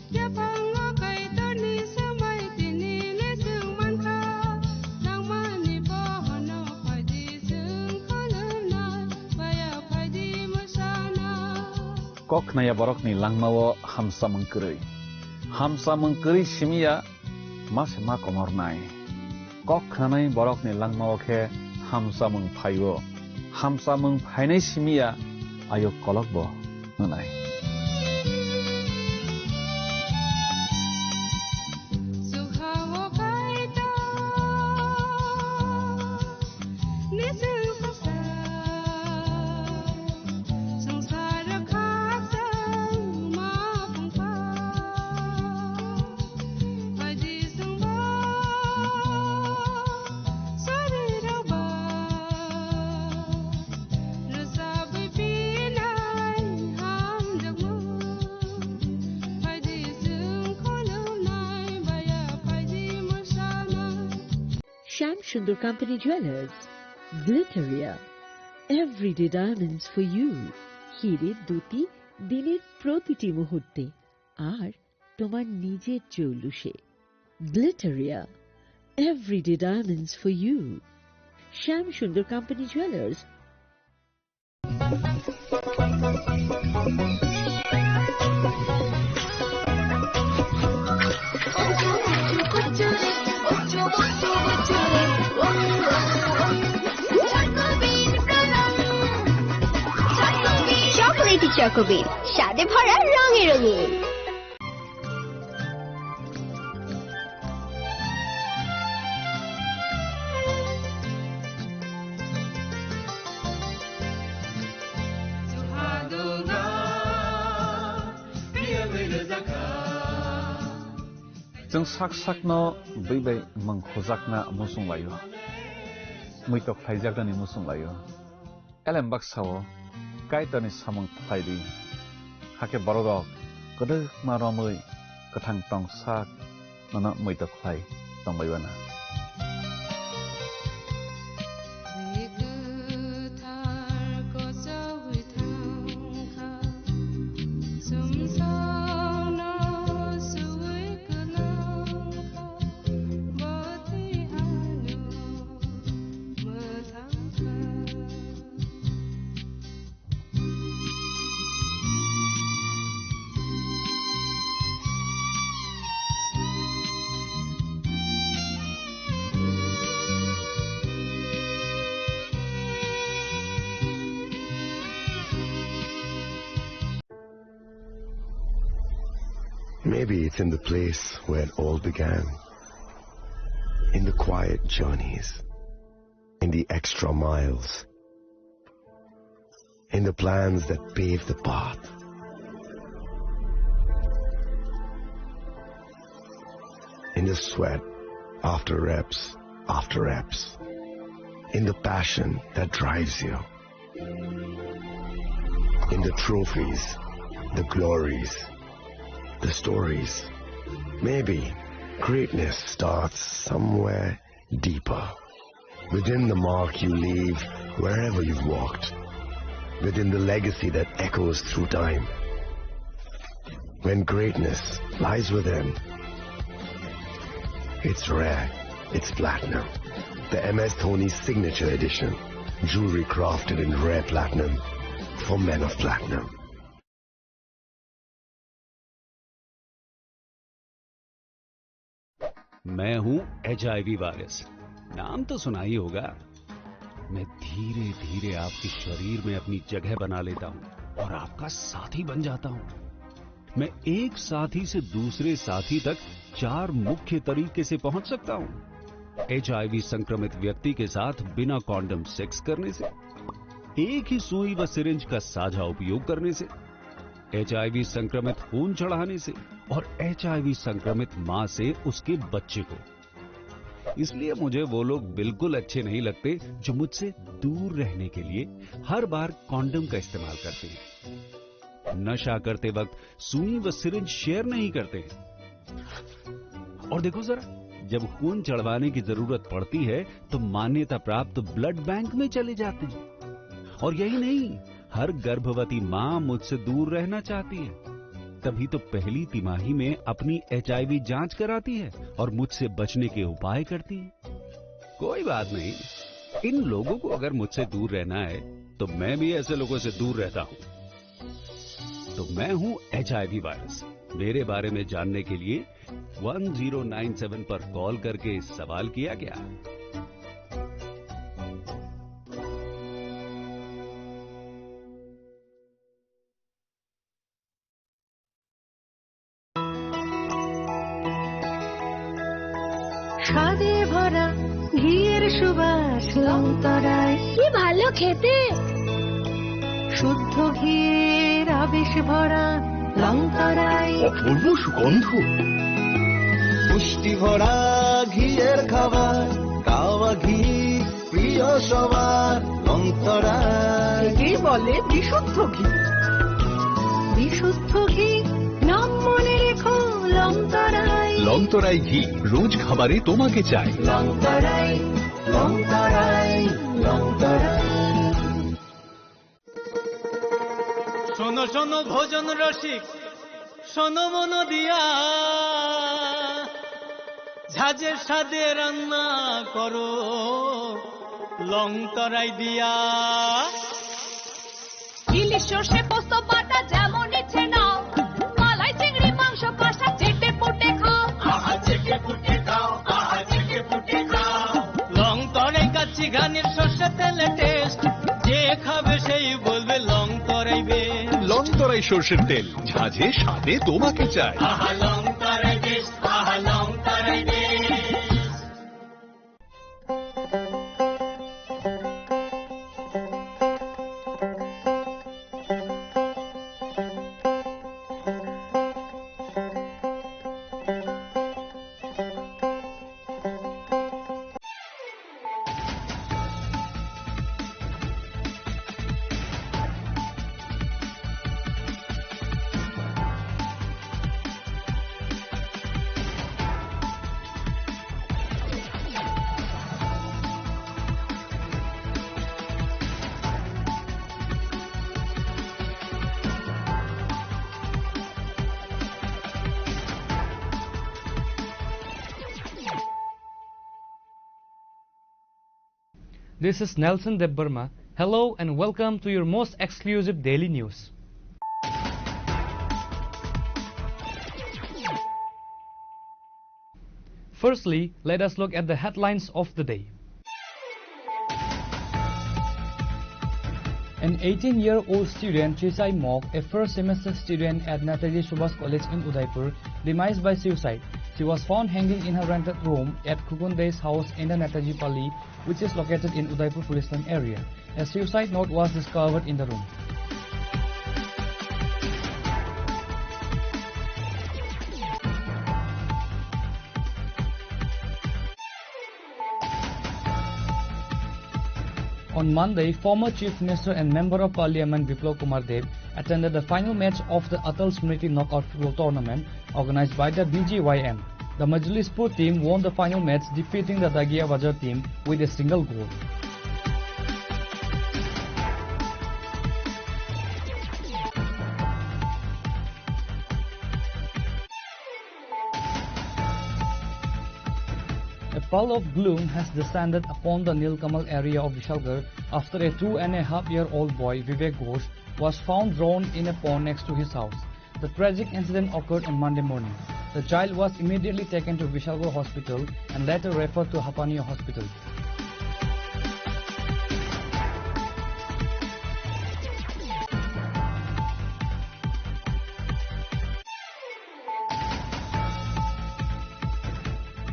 Yaphango Kaitorni swmai tini le chwng mankha, nangmani pohorno phaidi chwng khulumnai, baya phaidi mwsana. Kok khnaya borokni langmao hamsamung kwrwi. Hamsamung kwrwi simiya ma se ma komornai. Kok khnanai borokni langmao khe hamsamung phaio. Hamsamung phainai simiya ayuk kolokbo hwnai. Sundar company jewellers, Glitteria, everyday diamonds for you. হিরে দুটি দিনের প্রতিটি মুহূর্তে আর তোমার নিজের জৌলুসে। Glitteria, everyday diamonds for you. Shyam Sundar company jewellers. Chocolatey চকোবিন, স্বাদে ভরা, রঙে রঙিন। Chwng sak sakno bwi bai mwng khujakna muchung laio, muitok khlaijaknani muchung laio. Elem baksa-o Kaitorni samung khlai di, hakhe bororok kwdwkma romwi kwthang tong sak nono muitok khlai tongbai uana. Maybe it's in the place where it all began. In the quiet journeys, in the extra miles, in the plans that pave the path, in the sweat after reps after reps, in the passion that drives you, in the trophies, the glories, the stories. Maybe greatness starts somewhere deeper. Within the mark you leave wherever you've walked. Within the legacy that echoes through time. When greatness lies within, it's rare, it's platinum. The M S Dhoni Signature Edition. Jewelry crafted in rare platinum for men of platinum. मैं हूं HIV virus. नाम तो सुना ही होगा। मैं धीरे धीरे आपके शरीर में अपनी जगह बना लेता हूं और आपका साथी बन जाता हूं। मैं एक साथी से दूसरे साथी तक चार मुख्य तरीके से पहुंच सकता हूं। एचआईवी संक्रमित व्यक्ति के साथ बिना कॉन्डम सेक्स करने से, एक ही सुई व सिरिंज का साझा उपयोग करने से, एचआईवी संक्रमित खून चढ़ाने से और एचआईवी संक्रमित मां से उसके बच्चे को। इसलिए मुझे वो लोग बिल्कुल अच्छे नहीं लगते जो मुझसे दूर रहने के लिए हर बार कॉन्डम का इस्तेमाल करते हैं, नशा करते वक्त सुई व सिरिंज शेयर नहीं करते हैं। और देखो जरा, जब खून चढ़वाने की जरूरत पड़ती है तो मान्यता प्राप्त ब्लड बैंक में चले जाते हैं। और यही नहीं, हर गर्भवती मां मुझसे दूर रहना चाहती है, तभी तो पहली तिमाही में अपनी एचआईवी जांच कराती है और मुझसे बचने के उपाय करती है। कोई बात नहीं, इन लोगों को अगर मुझसे दूर रहना है तो मैं भी ऐसे लोगों से दूर रहता हूं। तो मैं हूं एचआईवी वायरस। मेरे बारे में जानने के लिए वन ज़ीरो नाइन सेवन पर कॉल करके सवाल किया क्या? স্বাদে ভরা ঘিয়ের সুবাস লংতরায়। কি ভালো খেতে! শুদ্ধ ঘিয়ের আবেশ ভরা লংতরায়। অপূর্ব সুগন্ধ। পুষ্টি ভরা ঘিয়ের খাবার, কাওয়া ঘি প্রিয় সবার, লংতরায়। একেই বলে বিশুদ্ধ ঘি। বিশুদ্ধ ঘি, নাম মনে রেখো, লংতরায়। লংতরায় ঘি, রোজ খাবারে তোমাকে চাই। লংতরায়। Longtarai, longtarai. শোনো, শোনো, ভোজন রসিক, শোনো মন দিয়া, ঝাঁঝের স্বাদে রান্না করো লং তরাই দিয়া। ইলিশ সর্ষে পোস্ত বাটা যেমন ইচ্ছে নাও, মালাই চিংড়ি মাংস কষা চেটে পুটে খাও। আহা, চেটে পুটে খাও, আহা, চেটে পুটে খাও। লং তরাই কাচ্চি ঘানির সর্ষে তেলে টেস্ট, যে খাবে সেই বলবে লং তরাই বেশ। লং তরাই সর্ষের তেল, ঝাঁঝে স্বাদে তোমাকে চাই। আহা, লং তরাই বেশ, আহা, লং তরাই বেশ। This is Nelson Debbarma. Hello and welcome to your most exclusive daily news. Firstly, let us look at the headlines of the day. An eighteen-year-old student, Chisai Mok, a first semester student at Netaji Subhas College in Udaipur, demised by suicide. She was found hanging in her rented room at Khukun Dey's house in the Netaji Pali, which is located in Udaipur Police Line area. A suicide note was discovered in the room. On Monday, former Chief Minister and Member of Parliament Biplab Kumar Deb attended the final match of the Atal Smriti Knockout Football Tournament organized by the B G Y M. The Majlispur team won the final match, defeating the Dagiya Bazar team with a single goal. A pall of gloom has descended upon the Nilkamal area of Vishalgarh after a two and a half year old boy, Vivek Ghosh, was found drowned in a pond next to his house. The tragic incident occurred on Monday morning. The child was immediately taken to Vishalgarh Hospital and later referred to Hapania Hospital.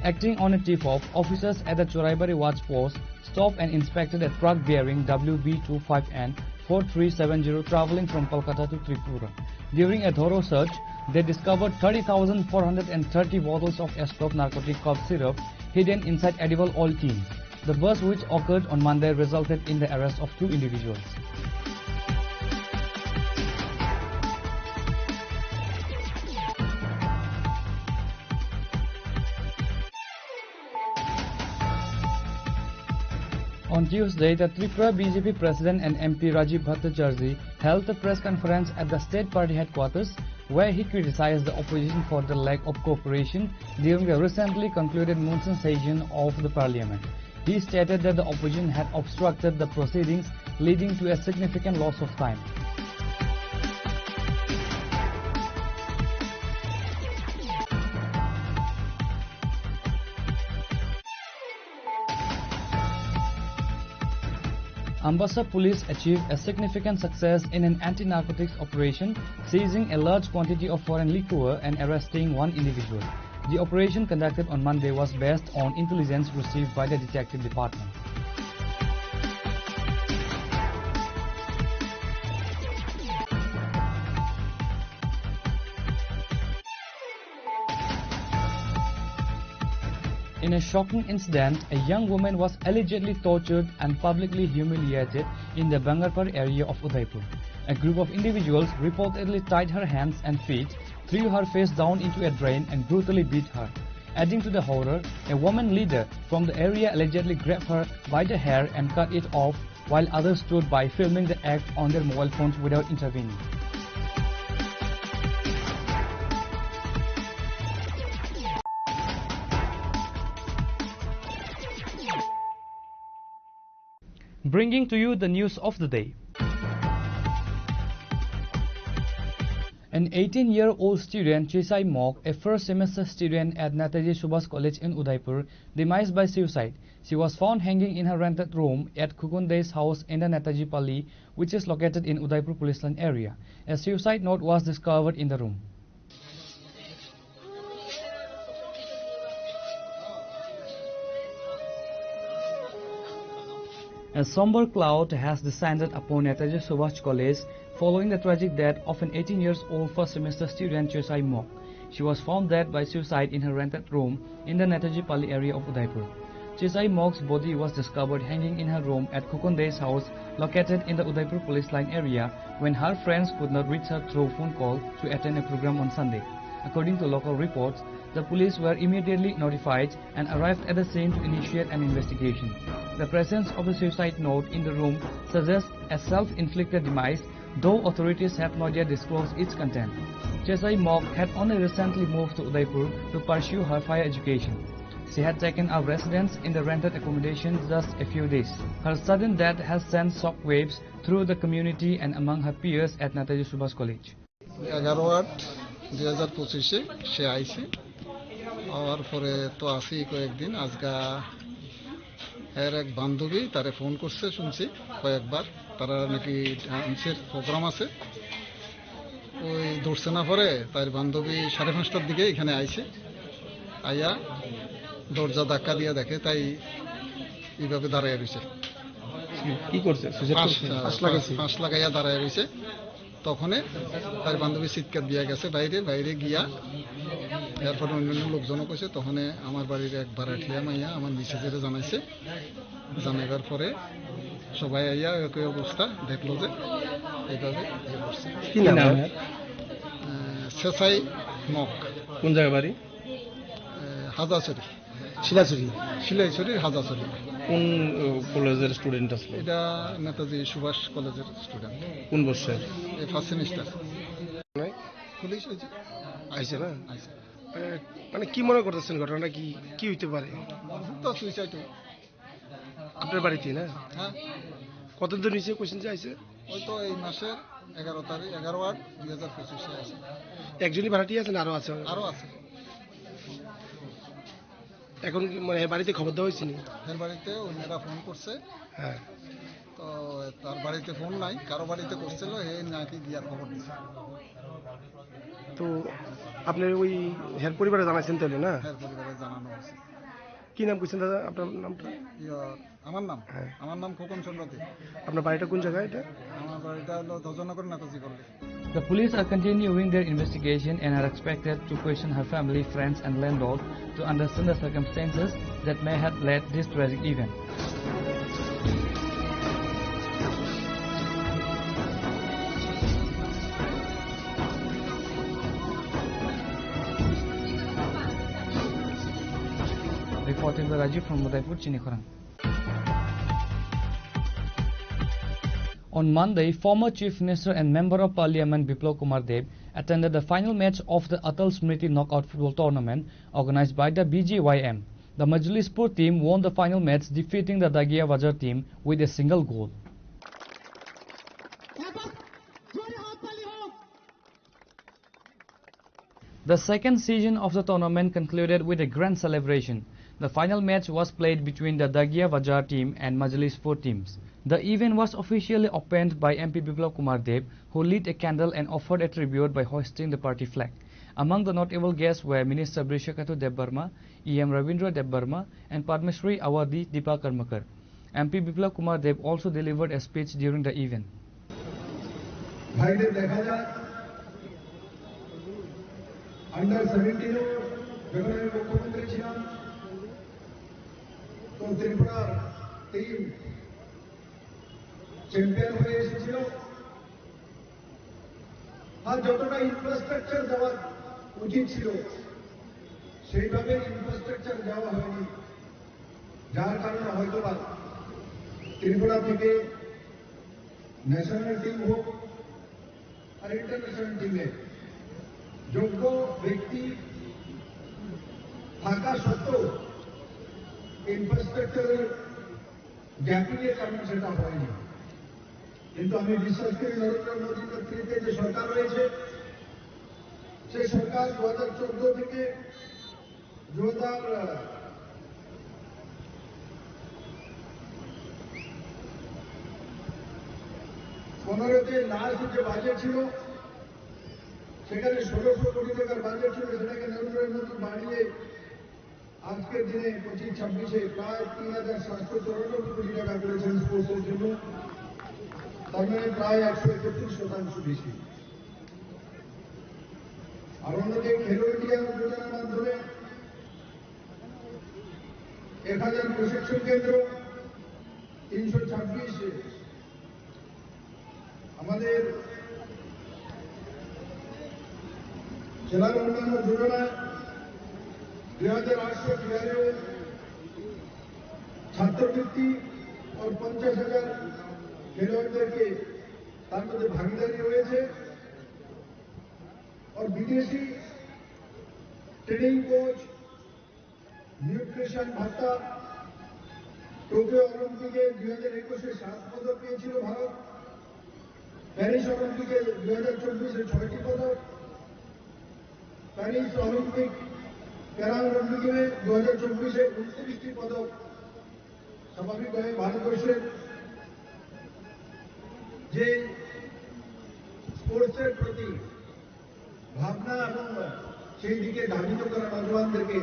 Acting on a tip-off, officers at the Choraibari watch post stopped and inspected a truck bearing W B two five N four three seven zero traveling from Kolkata to Tripura. During a thorough search, they discovered thirty thousand four hundred and thirty bottles of Ascope narcotic cough syrup hidden inside edible oil tins. The bust, which occurred on Monday, resulted in the arrest of two individuals. On Tuesday, the Tripura B J P president and M P Rajiv Bhattacharjee held a press conference at the state party headquarters, where he criticized the opposition for the lack of cooperation during the recently concluded monsoon session of the parliament. He stated that the opposition had obstructed the proceedings, leading to a significant loss of time. Ambassa police achieved a significant success in an anti-narcotics operation, seizing a large quantity of foreign liquor and arresting one individual. The operation conducted on Monday was based on intelligence received by the detective department. In a shocking incident, a young woman was allegedly tortured and publicly humiliated in the Bangarpar area of Udaipur. A group of individuals reportedly tied her hands and feet, threw her face down into a drain, and brutally beat her. Adding to the horror, a woman leader from the area allegedly grabbed her by the hair and cut it off, while others stood by filming the act on their mobile phones without intervening. Bringing to you the news of the day. An eighteen-year-old student, Chesai Mok, a first semester student at Netaji Subhas College in Udaipur, demised by suicide. She was found hanging in her rented room at Khukun Dey's house in the Netaji Palli, which is located in Udaipur police line area. A suicide note was discovered in the room. A somber cloud has descended upon Netaji Subhas College following the tragic death of an eighteen years old first semester student Chesai Mok. She was found dead by suicide in her rented room in the Netaji Palli area of Udaipur. Chesai Mok's body was discovered hanging in her room at Khukun Dey's house located in the Udaipur police line area when her friends could not reach her through phone call to attend a program on Sunday. According to local reports, the police were immediately notified and arrived at the scene to initiate an investigation. The presence of a suicide note in the room suggests a self-inflicted demise, though authorities have not yet disclosed its content. Chesai Mok had only recently moved to Udaipur to pursue her higher education. She had taken up residence in the rented accommodation just a few days. Her sudden death has sent shockwaves through the community and among her peers at Netaji Subhas College. এগারো আট দুই হাজার পঁচিশে সে আইছে। আওয়ার পরে তো আছি কয়েকদিন। আজকা এর এক বান্ধবী তারে ফোন করছে, শুনছি কয়েকবার। তারা নাকি ডান্সের প্রোগ্রাম আছে। ওই ধরছে না পরে তার বান্ধবী সাড়ে পাঁচটার দিকে এখানে আইছে। আইয়া দরজা ধাক্কা দিয়া দেখে, তাই এইভাবে দাঁড়ায় রয়েছে। কি করছে? সুইসাইড ফাঁস, করছে? ফাঁস লাগাইছে। ফাঁস লাগাইয়া দাঁড়ায় রয়েছে। তখনে তার বান্ধবী চিৎকার দিয়া গেছে বাইরে, বাইরে গিয়া এরপরে অন্যান্য লোকজনও কইছে। তখনে আমার বাড়ির এক ভাড়াটিয়া মাইয়া আমার মিসেসেরে জানাইছে, জানাইবার পরে সবাই আইয়া একই অবস্থা দেখলো যে এইভাবে ইয়ে করছে। কি নাম কি নাম? ওনার? আহ, সেসাই মগ। কোন জায়গা বাড়ি? আহ, হাজাছড়ি। শিলাছড়ি। শিলাছড়ির হাজাছড়ি। কোন, আহ, কলেজের স্টুডেন্ট আসলে? এটা নেতাজি সুভাষ কলেজের স্টুডেন্ট। কোন বর্ষের? এ ফার্স্ট সেমিস্টার। নাই? পুলিশ হয়েছে। আইছে না? আইছে। আহ, মানে কি মনে করতেছেন ঘটনাটা কি, কি হইতে পারে? তো সুইসাইড। আপনার বাড়িতে না? হ্যাঁ। কতদিন হয়েছে কোশ্চেন যে আইছে? ওই তো এই মাসের এগারো তারিখ, এগারো আট দুই হাজার পঁচিশে আছে। একজনই ভাড়াটিয়া আছে না আরো আছে? আরো আছে। এখন কি মানে বাড়িতে খবর দেওয়া হয়েছে নি? এর বাড়িতে ওই মেয়েরা ফোন করছে। হ্যাঁ। তো তার বাড়িতে ফোন নাই, কারো বাড়িতে করছিল, হে নাকি গিয়া খবর দিছে। তো আপনি ওই হের পরিবারে জানাইছেন তাহলে না? হ্যাঁ, পরিবারে জানানো হয়েছে। কি নাম কইছেন দাদা আপনার নামটা? ইয়া, আমার নাম? হ্যাঁ। আমার নাম খোকন চন্দ্র দে। আপনার বাড়িটা কোন জায়গায় এটা? আমার বাড়িটা হলো ধজনগর নাকচিপল্লী। The police are continuing their investigation and are expected to question her family, friends and landlord to understand the circumstances that may have led this tragic event. Reported by Rajiv from Udaipur, Chinikhorang. On Monday, former Chief Minister and Member of Parliament Biplab Kumar Deb attended the final match of the Atal Smriti Knockout Football Tournament organized by the B G Y M. The Majlispur team won the final match, defeating the Dagiya Bazar team with a single goal. The second session of the tournament concluded with a grand celebration. The final match was played between the Dagiya Bazar team and Majlispur teams. The event was officially opened by M P Biplab Kumar Deb, who lit a candle and offered a tribute by hoisting the party flag. Among the notable guests were Minister Brishaketu Debbarma, E M Ravindra Debbarma, and Padma Shri Award Deepa Karmakar. M P Biplab Kumar Deb also delivered a speech during the event. ভাইদের দেখা যাক, আন্ডার সেভেন্টিনও যখন আমি মুখ্যমন্ত্রী ছিলাম, তো ত্রিপুরার টিম চ্যাম্পিয়ন হয়ে এসেছিল। আর যতটা ইনফ্রাস্ট্রাকচার দেওয়ার উচিত ছিল, সেইভাবে ইনফ্রাস্ট্রাকচার দেওয়া হয়নি, যার কারণে হয়তো বা ত্রিপুরা থেকে ন্যাশনাল টিম হোক আর ইন্টারন্যাশনাল টিমে যোগ্য ব্যক্তি থাকা সত্ত্বেও ইনফ্রাস্ট্রাকচারের গ্যাপিংয়ের কারণে সেটা হয়নি। কিন্তু আমি বিশ্বাস করি নরেন্দ্র মোদীর নেতৃত্বে যে সরকার রয়েছে, সেই সরকার দু হাজার চোদ্দ থেকে দু হাজার পনেরোতে লাস্ট যে বাজেট ছিল, সেখানে ষোলোশো কোটি টাকার বাজেট ছিল, সেটাকে নরেন্দ্র মোদী বাড়িয়ে আজকের দিনে পঁচিশ ছাব্বিশে প্রায় তিন হাজার সাতশো চুরানব্বই কোটি টাকা করেছেন স্পোর্টসের জন্য, তার মানে প্রায় একশো একত্রিশ শতাংশ বেশি। আর অন্যদিকে খেলো ইন্ডিয়া যোজনার মাধ্যমে এক হাজার প্রশিক্ষণ কেন্দ্র, তিনশো ছাব্বিশ আমাদের জেলার অন্যান্য যোজনায় দুই হাজার আটশো বিহারেও ছাত্রবৃত্তি ও পঞ্চাশ হাজার খেলোয়াড়দেরকে তার মধ্যে ভাগিদারি রয়েছে। আর বিদেশি ট্রেনিং কোচ, নিউট্রিশন ভাতা, টোকিও অলিম্পিকে দুই হাজার একুশে সাত পদক পেয়েছিল ভারত, প্যারিস অলিম্পিকে দুই হাজার চব্বিশে ছয়টি পদক, প্যারিস অলিম্পিক প্যারা অলিম্পিকে দু হাজার চব্বিশে উনত্রিশটি পদক। স্বাভাবিকভাবে ভারতবর্ষের যে স্পোর্টসের প্রতি ভাবনা এবং সেই দিকে ধাবিত করা নজওয়ানদেরকে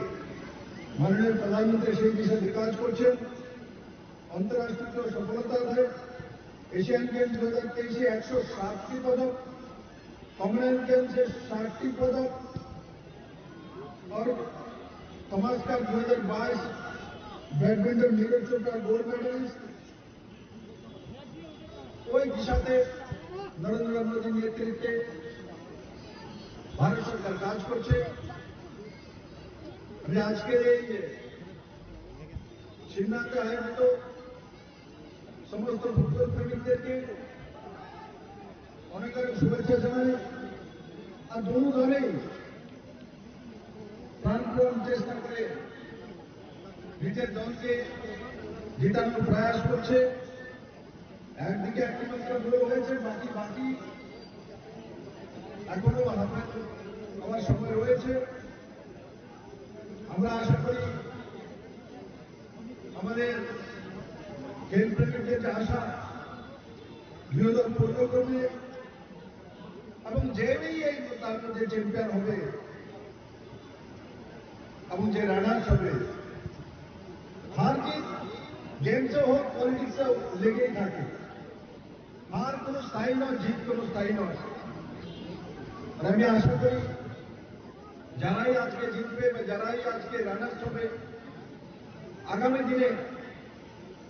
মাননীয় প্রধানমন্ত্রী সেই দিশা বিকাশ করছেন। আন্তর্জাতিক সফলতা আছে। এশিয়ান গেমস দু হাজার তেইশে একশো সাতটি পদক, কমনওয়েলথ গেমসে ষাটটি পদক, আর থমাস কাপ দু হাজার বাইশ ব্যাডমিন্টন নীরজ চোপড়া গোল্ড মেডেলিস্ট। ওই দিশাতে নরেন্দ্র মোদীর নেতৃত্বে ভারত সরকার কাজ করছে। আমি আজকের এই সিদ্ধান্তে আয়োজিত সমস্ত ফুটবল প্রেমিকদেরকে অনেক অনেক শুভেচ্ছা জানাই। আর দুনো দলেই প্রাণপণ চেষ্টা করে নিজের দলকে জেতানোর প্রয়াস করছে। একদিকে একমাত্র গোল হয়েছে, বাকি বাকি এখনো হাতে আমার সময় রয়েছে। আমরা আশা করি আমাদের খেলপ্রেমীদের যে আশা, দুই হাজার পনেরো করবে এবং যেই এই তার মধ্যে চ্যাম্পিয়ন হবে এবং যে রানার্স হবে, হার জিত গেমসে হোক, পলিটিক্সেও লেগেই থাকে। হার কোনো স্থায়ী নয়, জিত কোনো স্থায়ী নয়। আর আমি আশা করি যারাই আজকে জিতবে বা যারাই আজকে রানার্স হবে, আগামী দিনে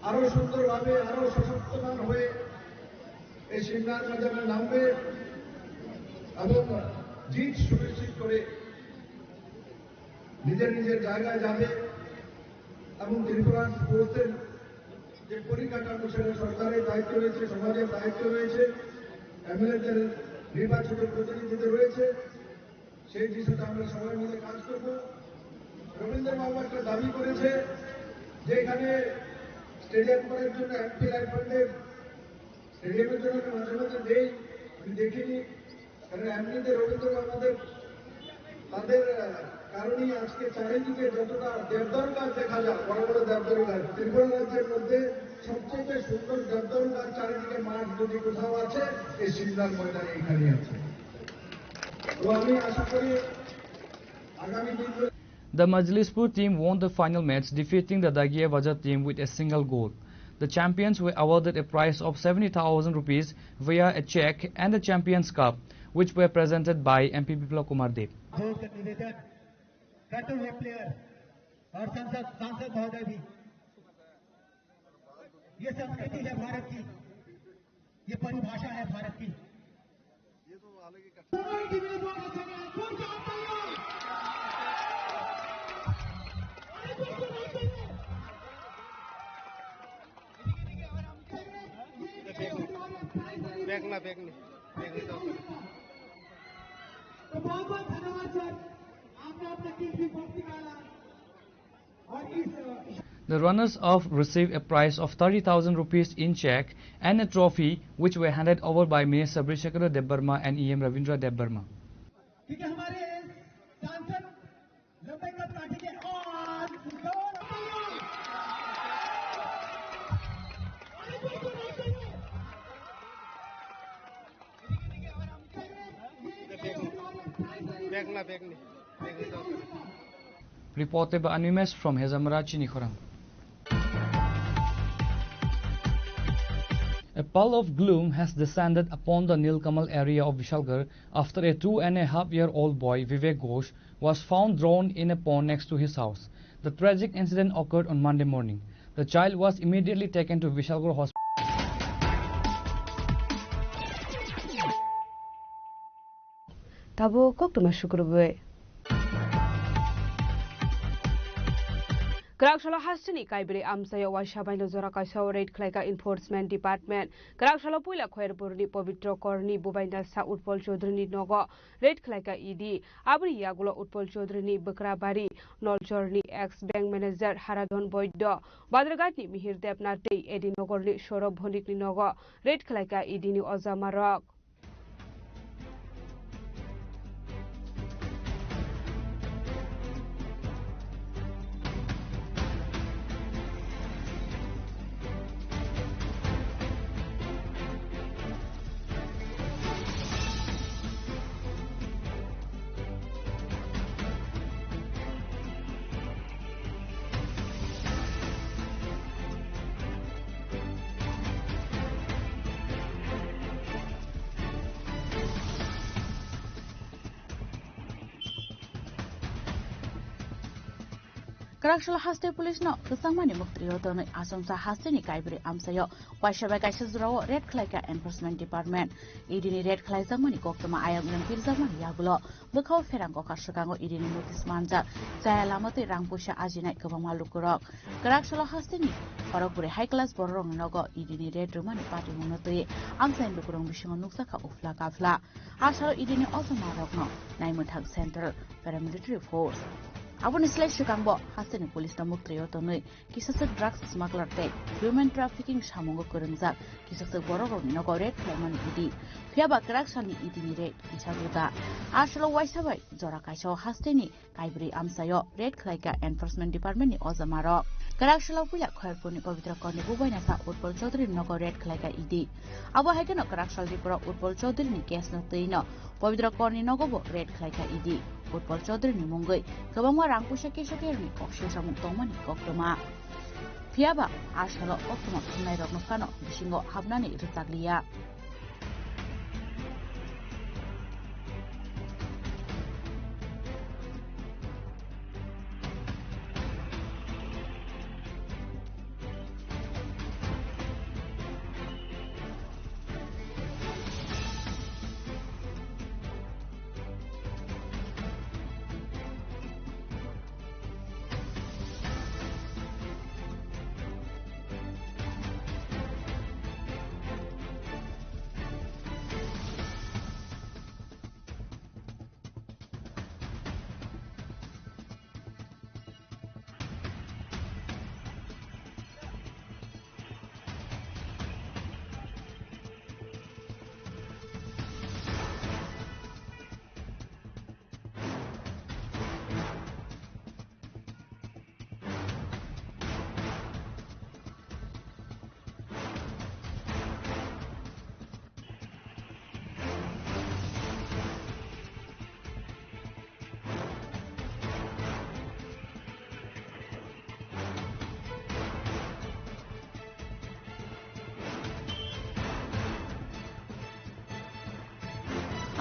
আরো সুন্দরভাবে, আরো সশক্তমান হয়ে এই সিমনার ময়দানে নামবে এবং জিত সুনিশ্চিত করে নিজের নিজের জায়গায় যাবে। এবং ত্রিপুরা স্পোর্টসের যে পরিকাঠামো, সেটা সরকারের দায়িত্ব রয়েছে, সমাজের দায়িত্ব রয়েছে, এমএলএদের নির্বাচিত প্রতিনিধিদের রয়েছে। সেই দিশাতে আমরা সবাই মিলে কাজ করব। রবীন্দ্র বাবু একটা দাবি করেছে যে এখানে স্টেডিয়াম করার জন্য এমপি লাইফ ফান্ডের স্টেডিয়ামের জন্য আমি মাঝে মাঝে দেই, আমি দেখিনি। কারণ এমনিতে রবীন্দ্র বাবুদের তাদের আহ, কারণেই আজকে চারিদিকে যতটা দেবদারু গাছ দেখা যায়, বড় বড় দেবদারু গাছ, ত্রিপুরা রাজ্যের মধ্যে সবচেয়ে সুন্দর দেবদারু গাছ চারিদিকে মাঠ যদি কোথাও আছে, এই সিমনার ময়দানে এখানে আছে। তো আমি আশা করি আগামী দিনগুলো The Majlispur team won the final match, defeating the Dagiya Bazar team with a single goal. The champions were awarded a prize of seventy thousand rupees via a cheque and the Champions Cup, which were presented by M P Biplab Kumar Deb. जोर से निवेदन करते हुए प्लेयर और सांसद सांसद महोदय भी, ये संस्कृति है भारत की, ये परिभाषा है भारत की। ये तो अलग ही कठिन। Bag na, bag ni, bag ni daw. तो बहुत बहुत धन्यवाद सर, आपने अपना कीमती वक्त निकाला और इस, अ, The runners-up received a prize of thirty thousand rupees in cheque and a trophy, which were handed over by Minister Brishakara Debbarma and E M Ravindra Debbarma. क्योंकि हमारे सांसद लंबे कद काटेंगे और Bag na, bag ni. Bag ni daw. Reported by Animesh from Hezamara, Chinikhorang. A pall of gloom has descended upon the Nilkamal area of Vishalgarh after a two and a half year old boy, Vivek Ghosh, was found drowned in a pond next to his house. The tragic incident occurred on Monday morning. The child was immediately taken to Vishalgarh Hospital. Tabuk koktwma sukrubwi. Kwraksalo hasteni Kaibri amchaio waisa baino jora kaisa raid khlaika Enforcement Department. Kwraksalo puila Khairpurni Pabitra Korni bubaina sa Utpal Chaudharyni nogo raid khlaika E D. Aboni yagulo Utpal Chaudharyni Bwkrabari, Nolchorni ex bank manager Haradhan Boiddo, Badrghatni Mihir Debnath tei A D Nogorni Saurabh Bhonikni nogo raid khlaika E D ni ojamarok. Kwraksalo haste police no kwchangmani muktwi o tonwi achomsa hasteni Kaibri amchaio waisa bai kaisa jorao raid khlaika Enforcement Department. E D ni raid khlaijakmani koktwma ayang uyang pirjakmani yagulo bwkhao pherang kokar swkango E D ni notice manjak, chaya lama twi rang puisa ajinai kwbangma lukurok. Kwraksalo hasteni khorokbwrwi high class bororokni nogo E D ni raid rwmani patimungno twi amchaini lukurokni bisingo nukjakha uphla kaphla. A salo E D ni ojamarokno naimwthang Central Paramilitary Force. Aboni slai swkangbo hasteni police no muktwi o tonwi kisaswk drugs smuggler tei human trafficking samungo kwrwngjak kisaswk borokrokni nogo raid khlaimani E D. Phiyaba kwraksalni E D ni raid kisa juda. A salo waisa bai jora kaisa o hasteni Kaibri amchaio raid khlaika Enforcement Department ni ojamarok. Kwraksalo puila Khairpurni Pabitra Korni bubaina sa Utpal Chaudhary nogo raid khlaika E D. Abo hai kheno Kwraksal Tripura Utpal Chaudhary ni case no twi no Pabitra Korni nogo bo raid khlaika E D. Utpal Chaudhary ni mungwi kwbangma rang puisa keso kerni kok sui samung tongmani koktwma. Phiyaba a salo koktwma thumnairokno phano bisingo habnani rwchakliya.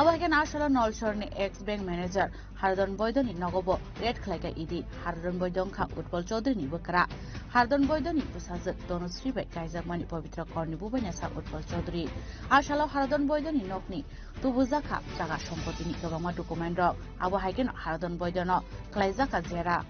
Abo hai khe Nasala Nolsorni ex bank manager Hardon Boidoni nogo bo raid khlaikha E D. Hardon Boido wngkha Utpal Chaudharyni bwkra. Hardon Boidoni bwsajwk Tanusri bai kaijakmani Pabitra Korni bubaina sa Utpal Chaudhary. A salo Hardon Boidoni nokni tubujakha jaga sompotini kwbangma document rok. Abo hai kheno Hardon Boidono khlaijakha jera.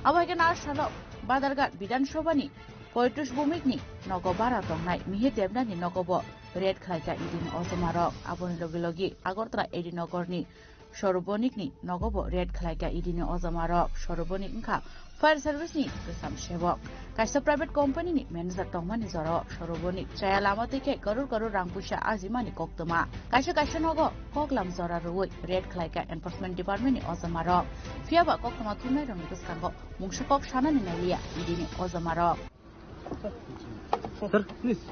Abo hai khe nurse rok Badarghat Bidhan Sabha ni Poitus Bhumik ni nogo bara tongnai Mihir Debnath ni nogo bo raid khlai kha E D ni ojama rok. Aboni logi logi Agartala A D Nagar ni Sorobonik ni nogo bo raid khlai kha E D ni ojama rok. Sorobonik wngkha fire service ni kwcham sebok. Kaisa private company ni manager tongmani jora o Sorobonik chaya lama twi khe karor karor rang puisa ajimani koktwma. Kaisa kaisa nogo koklam jora rwui raid khlai kha enforcement department ni ojama rok. Phiya ba koktwma thumnai rokni bwskango mungsa kok sanani nailiya E D ni ojama rok. Sir, please.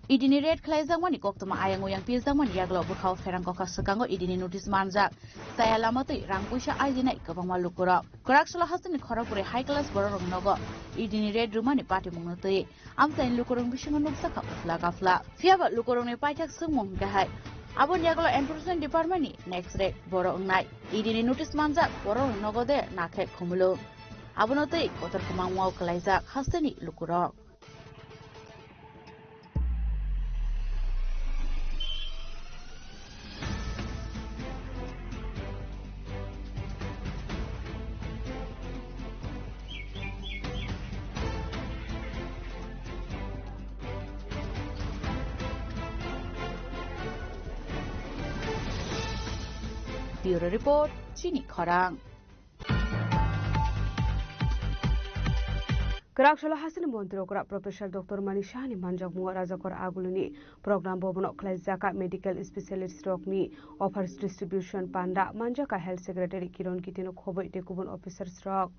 E D ni raid khlaijakmani koktwma ayang uyang pirjakmani yagulo bwkhao pherang kokha swkango E D ni notice manjak. Chaya lama twi rang puisa aijinai kwbangma lukurok. Kwraksalo hasteni khorokbrwi high class bororok nogo E D ni raid rwmani patimungno twi. Amchaini lukurokni bisingo nukjakha ufla gafla. Phiya ba lukurokni paithak swngmung hwnkhe hai. Aboni yagulo enforcement department ni next raid borok wngnai. E D ni notice manjak borok nogo de nakhe khumulwng. Abono tei kotor kwmangmao kwlaijak hasteni lukurok. Bureau Report, Chini Khorang. Kwraksalo hasteni montri okra Professor Doctor Manik Sahani manjakmungo Rajakor Aguluni program bobono khlaijak medical specialist rokni offers distribution panda manjak health secretary Kiron Gitino khoboi tei kubun officers rok.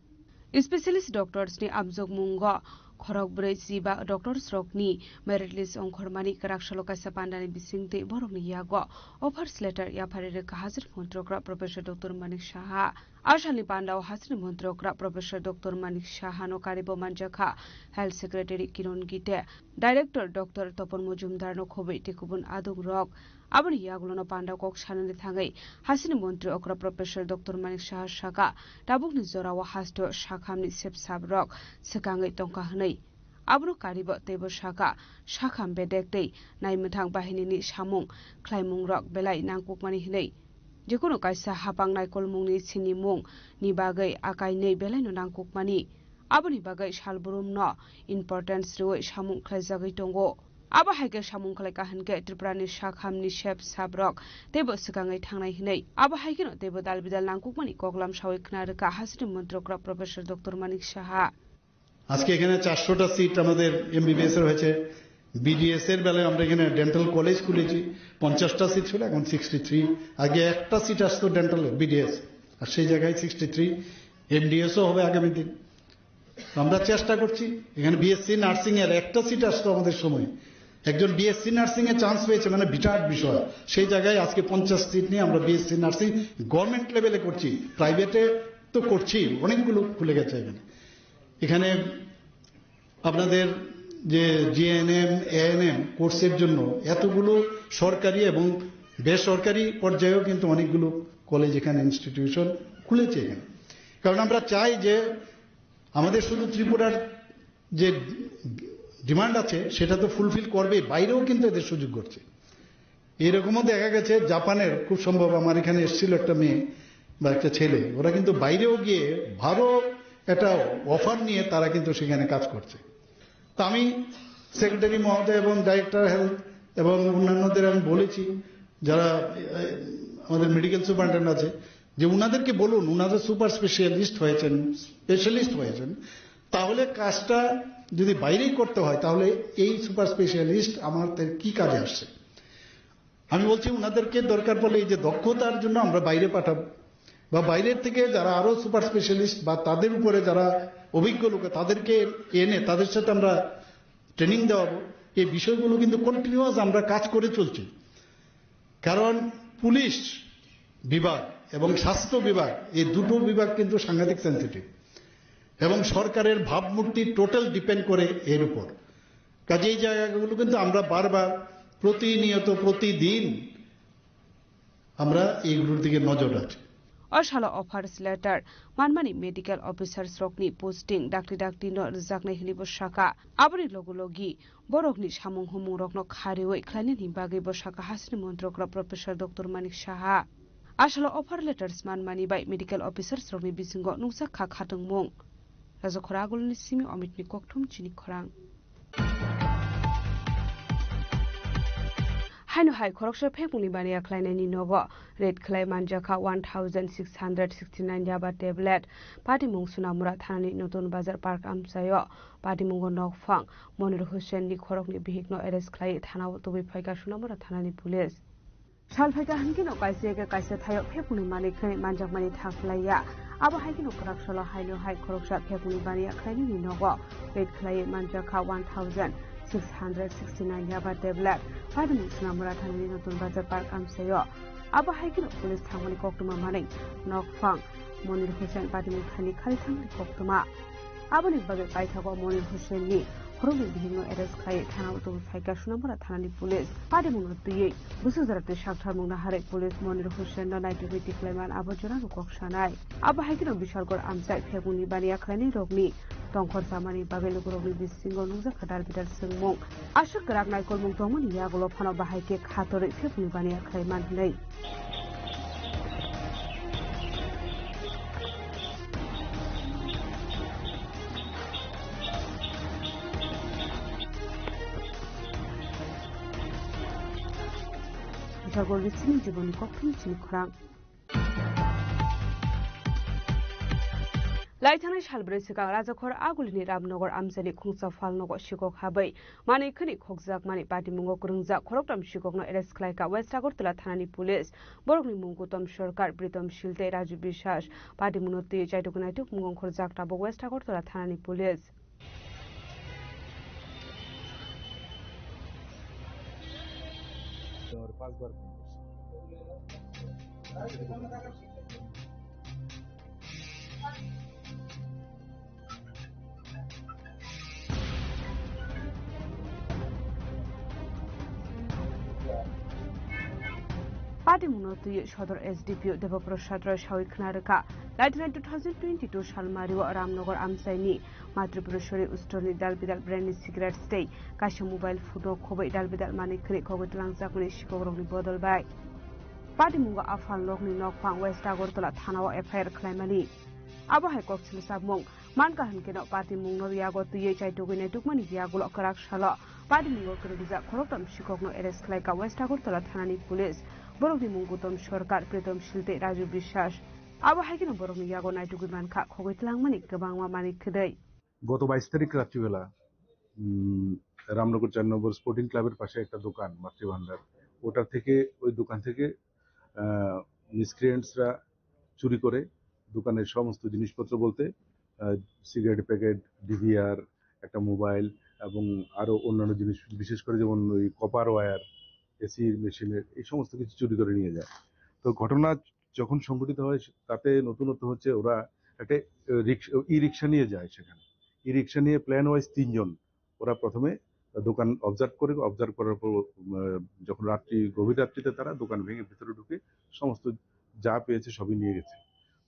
Specialist doctors ni amjokmungo khorokbrwi chiba doctors rokni merit list ongkhormani kwraksalo kaisa pandani bisingtwi borokni yago offers letter yapharwi rwkha hasteni montri okra Professor Doctor Manik Saha. Asalni pandao hasteni montri okra Professor Doctor Manik Sahano karibo manjakha Health Secretary Kiron Gite, Director Doctor Topon Mojumdarno khoboi tei kubun adongrok. Aboni yagulono pandao kok sanani thangwi hasteni montri okra Professor Doctor Manik Saha saka, tabukni jorao hasto sakhamni sepsabrok swkangwi tongkha hwnwi. Abono karibo teibo saka, sakham bedek tei naimwthang bahinini samung khlaimungrok belai nangkukmani hwnwi. Jekunu kaisa hapang naikolmungni sinimung ni bagwi akainwi belaino nangkukmani. Aboni bagwi salbrumno importance rwui samung khlaijagwi tongo. Abo hai khe samung khlai kha hwn khe Tripurani sakhamni sep sabrok teibo swkangwi thangnai hwnwi. Abo hai kheno teibo dal bidal nangkukmani koklam saui khna rwkha hasteni montri okra Professor Doctor Manik Saha. আজকে এখানে চারশোটা সিট আমাদের এমবিবিএস এর হয়েছে। বিডিএস এর বেলায় আমরা এখানে ডেন্টাল কলেজ খুলেছি, পঞ্চাশটা সিট ছিল, এখন সিক্সটি থ্রি। আগে একটা সিট আসতো ডেন্টাল বিডিএস, আর সেই জায়গায় সিক্সটি থ্রি। এমডিএসও হবে আগামী দিন। আমরা চেষ্টা করছি, এখানে বিএসসি নার্সিং এর একটা সিট আসতো আমাদের সময়, একজন বিএসসি নার্সিং এ চান্স পেয়েছে, মানে বিরাট বিষয়। সেই জায়গায় আজকে পঞ্চাশ সিট নিয়ে আমরা বিএসসি নার্সিং গভর্নমেন্ট লেভেলে করছি, প্রাইভেটে তো করছি, অনেকগুলো খুলে গেছে এখানে। এখানে আপনাদের যে জিএনএম, এএনএম কোর্সের জন্য এতগুলো সরকারি এবং বেসরকারি পর্যায়েও কিন্তু অনেকগুলো কলেজ এখানে, ইনস্টিটিউশন খুলেছে এখানে। কারণ আমরা চাই যে আমাদের শুধু ত্রিপুরার যে ডিমান্ড আছে সেটা তো ফুলফিল করবে, বাইরেও কিন্তু এদের সুযোগ করছে। এরকমও দেখা গেছে জাপানের, খুব সম্ভব আমার এখানে এসেছিল একটা মেয়ে বা একটা ছেলে, ওরা কিন্তু বাইরেও গিয়ে ভালো একটা অফার নিয়ে তারা কিন্তু সেখানে কাজ করছে। তো আমি সেক্রেটারি মহোদয় এবং ডাইরেক্টর হেলথ এবং অন্যান্যদের আমি বলেছি, যারা এ, আমাদের মেডিকেল সুপারিনটেন্ডেন্ট আছে, যে উনাদেরকে বলুন, উনারা সুপার স্পেশালিস্ট হয়েছেন, স্পেশালিস্ট হয়েছেন, তাহলে কাজটা যদি বাইরেই করতে হয়, তাহলে এই সুপার স্পেশালিস্ট আমাদের কি কাজে আসছে? আমি বলছি, ওনাদেরকে দরকার পড়লে এই যে দক্ষতার জন্য আমরা বাইরে পাঠাবো, বা বাইরের থেকে যারা আরো সুপার স্পেশালিস্ট বা তাদের উপরে যারা অভিজ্ঞ লোক, তাদেরকে এনে তাদের সাথে আমরা ট্রেনিং দেওয়াবো। এই বিষয়গুলো কিন্তু কন্টিনিউয়াস আমরা কাজ করে চলছি। কারণ পুলিশ বিভাগ এবং স্বাস্থ্য বিভাগ, এই দুটো বিভাগ কিন্তু সাংঘাতিক সেনসিটিভ এবং সরকারের ভাবমূর্তি টোটাল ডিপেন্ড করে এর উপর। কাজে এই জায়গাগুলো কিন্তু আমরা বারবার, প্রতিনিয়ত, প্রতিদিন আমরা এইগুলোর দিকে নজর রাখি। O salo offers letter manmani medical officers rokni posting dakti dakti no rwjaknai hwnwi bo sakha. Aboni logi logi borokni samung humung rokno kha rwui khlainani bagwi bo sakha hasteni montri okra Professor Doctor Manik Saha. Asalo offer letters manmani bai medical officers rokni bisingo nukjak kha khatungmung. Rajakhor Agulni simi Omitni kokthum chini khorang. Haino hai khoroksa phekmungni baniya khlainaini nogo raid khlai manjakha one thousand six hundred sixty nine yaba tablet. Patimung Sunamura thanani Notun Bazar Park amchaio patimungo nokphang Monir Hussain ni khorokni bihikno arrest khlai thanao tubui phaikha Sunamura thanani police. Sal phaikha hinkhe no kaisa eke kaisa thaio phekmungni manwi khe manjakmani thang khlaiya. Abo hai kheno kwrak salo haino hai khoroksa phekmungni baniya khlainani nogo raid khlaiwi manjakha one thousand six hundred sixty nine yaba tablet. Patimung Sunamura thanani Notun Bazar Park amchaio. Abo hai kheno police thangmani koktwma manwi nokphang Monir Hussain patimung thani khali thangmani koktwma. Aboni bagwi paithago Monir Hussain ni khoroknwi bihikno arrest khlai thanao tubui phaikha Sunamura thanani police. Patimungno twiwi bwswk jora twi saktharmung naharwi police Monir Hussain no naitugwi tikhlaiman abo jorano kok sanai. Abo hai kheno Bishalgarh amchai phekmungni baniya khlainai rokni tongkhor chamani bagwi lukurokni bisingo nukjakha dalbidal swngmung. Aswk kwrak naikolmung tongmani yagulo phano bahai khe khatorwi phekmungni baniya khlaiman hwnwi. Jagol Risini Jiboni Kokthum Chini Khorang. Laithanai salbrwi swkang Rajakhor Agulini Ramnagar amchaini khungsa phalnogo sikok habwi manwi khwnwi khokjakmani patimungo kwrwngjak khoroktham sikokno arrest khlaikha West Agartala thanani police. Borokni mung Gautam Sarkar, Pritom Shil tei Raju Biswas. Patimungno twiwi chaitugwi naituk mung ongkhorjak tabuk West Agartala thanani police. Patimungno twiwi Sodor S D P O Debaprasad Roy sawi khna rwkha, laithani two thousand twenty-two salmario Ramnagar amchaini Matripureshwari Ustorni dalbidal brandni cigarettes tei kaisa mobile phone-o khobwi dalbidal manwi khwnwi khogwi twlangjakmani sikokrokni bodol bai. Patimungo aphal nokni nokphang West Agartala thanao F I R khlaimani. Abo hai kok swngcharmung mankha hwnkhe no patimungno yago twiwi chaitugwi naitukmani yagulo kwrak salo patimungo kwrwngjak khoroktham sikokno arrest khlaikha West Agartala thanani police. Borokni mung Gautam Sarkar, Pritom Shil tei Raju Biswas. Abo hai kheno borokni yago naitugwi mankha khogwi twlangmani kwbangma manwi khwdwi. গত বাইশ তারিখ রাত্রিবেলা উম, রামনগর চার নম্বর স্পোর্টিং ক্লাবের পাশে একটা দোকান মাতৃভান্ডার, ওটা থেকে, ওই দোকান থেকে মিসক্রিয়েন্টসরা চুরি করে দোকানের সমস্ত জিনিসপত্র বলতে সিগারেট প্যাকেট, ডিভিআর, একটা মোবাইল এবং আরও অন্যান্য জিনিস, বিশেষ করে যেমন ওই কপার ওয়্যার, এসি মেশিনের, এই সমস্ত কিছু চুরি করে নিয়ে যায়। তো ঘটনা যখন সংঘটিত হয়, তাতে নতুনত্ব হচ্ছে ওরা একটা ই রিক্সা নিয়ে যায় সেখানে। ই রিক্সা নিয়ে প্ল্যান ওয়াইজ তিনজন ওরা প্রথমে দোকান অবজার্ভ করে, অবজার্ভ করার পর যখন রাত্রি, গভীর রাত্রিতে তারা দোকান ভেঙে ভিতরে ঢুকে সমস্ত যা পেয়েছে সবই নিয়ে গেছে।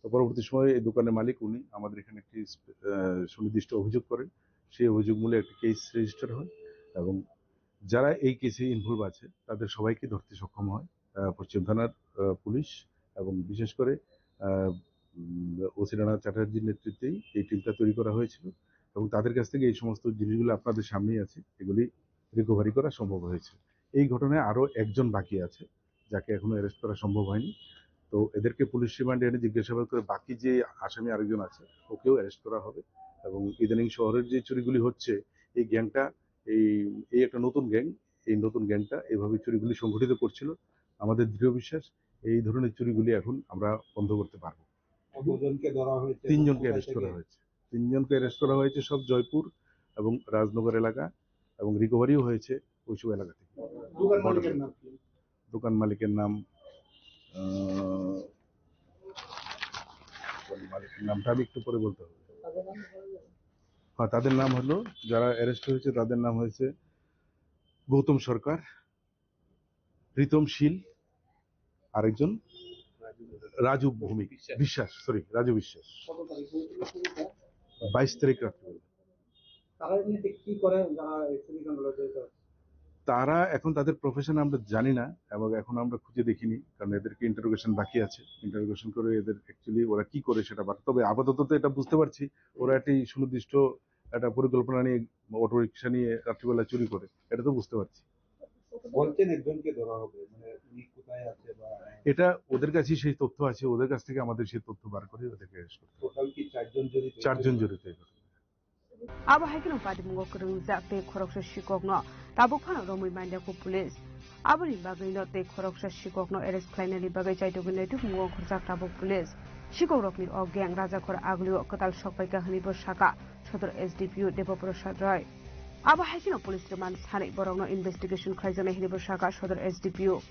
তো পরবর্তী সময়ে এই দোকানের মালিক উনি আমাদের এখানে একটি সুনির্দিষ্ট অভিযোগ করেন। সেই অভিযোগ মূলে একটি কেস রেজিস্টার হয় এবং যারা এই কেসে ইনভলভ আছে তাদের সবাইকে ধরতে সক্ষম হয় পশ্চিম থানার পুলিশ এবং বিশেষ করে ওসি রানা চ্যাটার্জির নেতৃত্বেই এই টিমটা তৈরি করা হয়েছিল এবং তাদের কাছ থেকে এই সমস্ত জিনিসগুলো আপনাদের সামনেই আছে, এগুলি রিকভারি করা সম্ভব হয়েছে। এই ঘটনায় আরও একজন বাকি আছে, যাকে এখনো অ্যারেস্ট করা সম্ভব হয়নি। তো এদেরকে পুলিশ রিমান্ডে এনে জিজ্ঞাসাবাদ করে বাকি যে আসামি আরেকজন আছে, ওকেও অ্যারেস্ট করা হবে। এবং ইদানিং শহরের যে চুরিগুলি হচ্ছে, এই গ্যাংটা, এই এই একটা নতুন গ্যাং, এই নতুন গ্যাংটা এইভাবে চুরিগুলি সংঘটিত করছিল। আমাদের দৃঢ় বিশ্বাস, এই ধরনের চুরিগুলি এখন আমরা বন্ধ করতে পারবো। কতজনকে ধরা হয়েছে? তিনজনকে কোথায় অ্যারেস্ট করা থেকে? হয়েছে। তিনজনকে অ্যারেস্ট করা হয়েছে, সব জয়পুর এবং রাজনগর এলাকা, এবং রিকভারিও হয়েছে ওইসব এলাকা থেকে। দোকান মালিকের নাম কি? দোকান মালিকের নাম, আহ, দোকান মালিকের নামটা আমি একটু পরে বলতে হবে। হ্যাঁ, তাদের নাম হলো, যারা অ্যারেস্ট হয়েছে তাদের নাম হয়েছে গৌতম সরকার, প্রীতম শীল, আরেকজন রাজু ভৌমিক, বিশ্বাস। বিশ্বাস, সরি, রাজু বিশ্বাস। কত তারিখ হয়েছিল চুরিটা? বাইশ তারিখ রাত্রিবেলা। তারা এমনিতে কি করে যারা এই চুরিকাণ্ড জড়িত আছে? তারা এখন তাদের প্রফেশন আমরা জানি না এবং এখন আমরা খুঁজে দেখিনি, কারণ এদেরকে ইন্টারোগেশন বাকি আছে। ইন্টারোগেশন করে এদের অ্যাকচুয়ালি ওরা কি করে সেটা বাকি। তবে আপাতত তো এটা বুঝতে পারছি, ওরা একটি সুনির্দিষ্ট একটা পরিকল্পনা নিয়ে অটো রিক্সা নিয়ে রাত্রিবেলা চুরি করে, এটা তো বুঝতে পারছি। বলছেন একজনকে ধরা হবে, মানে উনি কোথায় আছে বা এটা ওদের কাছেই সেই তথ্য আছে, ওদের কাছ থেকে আমাদের সেই তথ্য বার করে ওদেরকে অ্যারেস্ট করতে হবে। টোটাল কি চারজন জড়িত? চারজন জড়িত এই ঘটনায়। Abo hai kheno patimungo kwrwngjak tei khoroksa sikokno tabuk phano romwi manjakgo police. Aboni bagwino tei khoroksa sikokno arrest khlainani bagwi chaitogwi naitugmungo ongkhorjak tabuk police. Sikokrokni o gang Rajakhor Agulio kwtal sokpaikha hwnwibo sakha Sodor S D P O Debo Prasad Roy. Abo hai kheno police rwmani sanwi borokno investigation khlaijaknai hwnwibo sakha Sodor S D P O.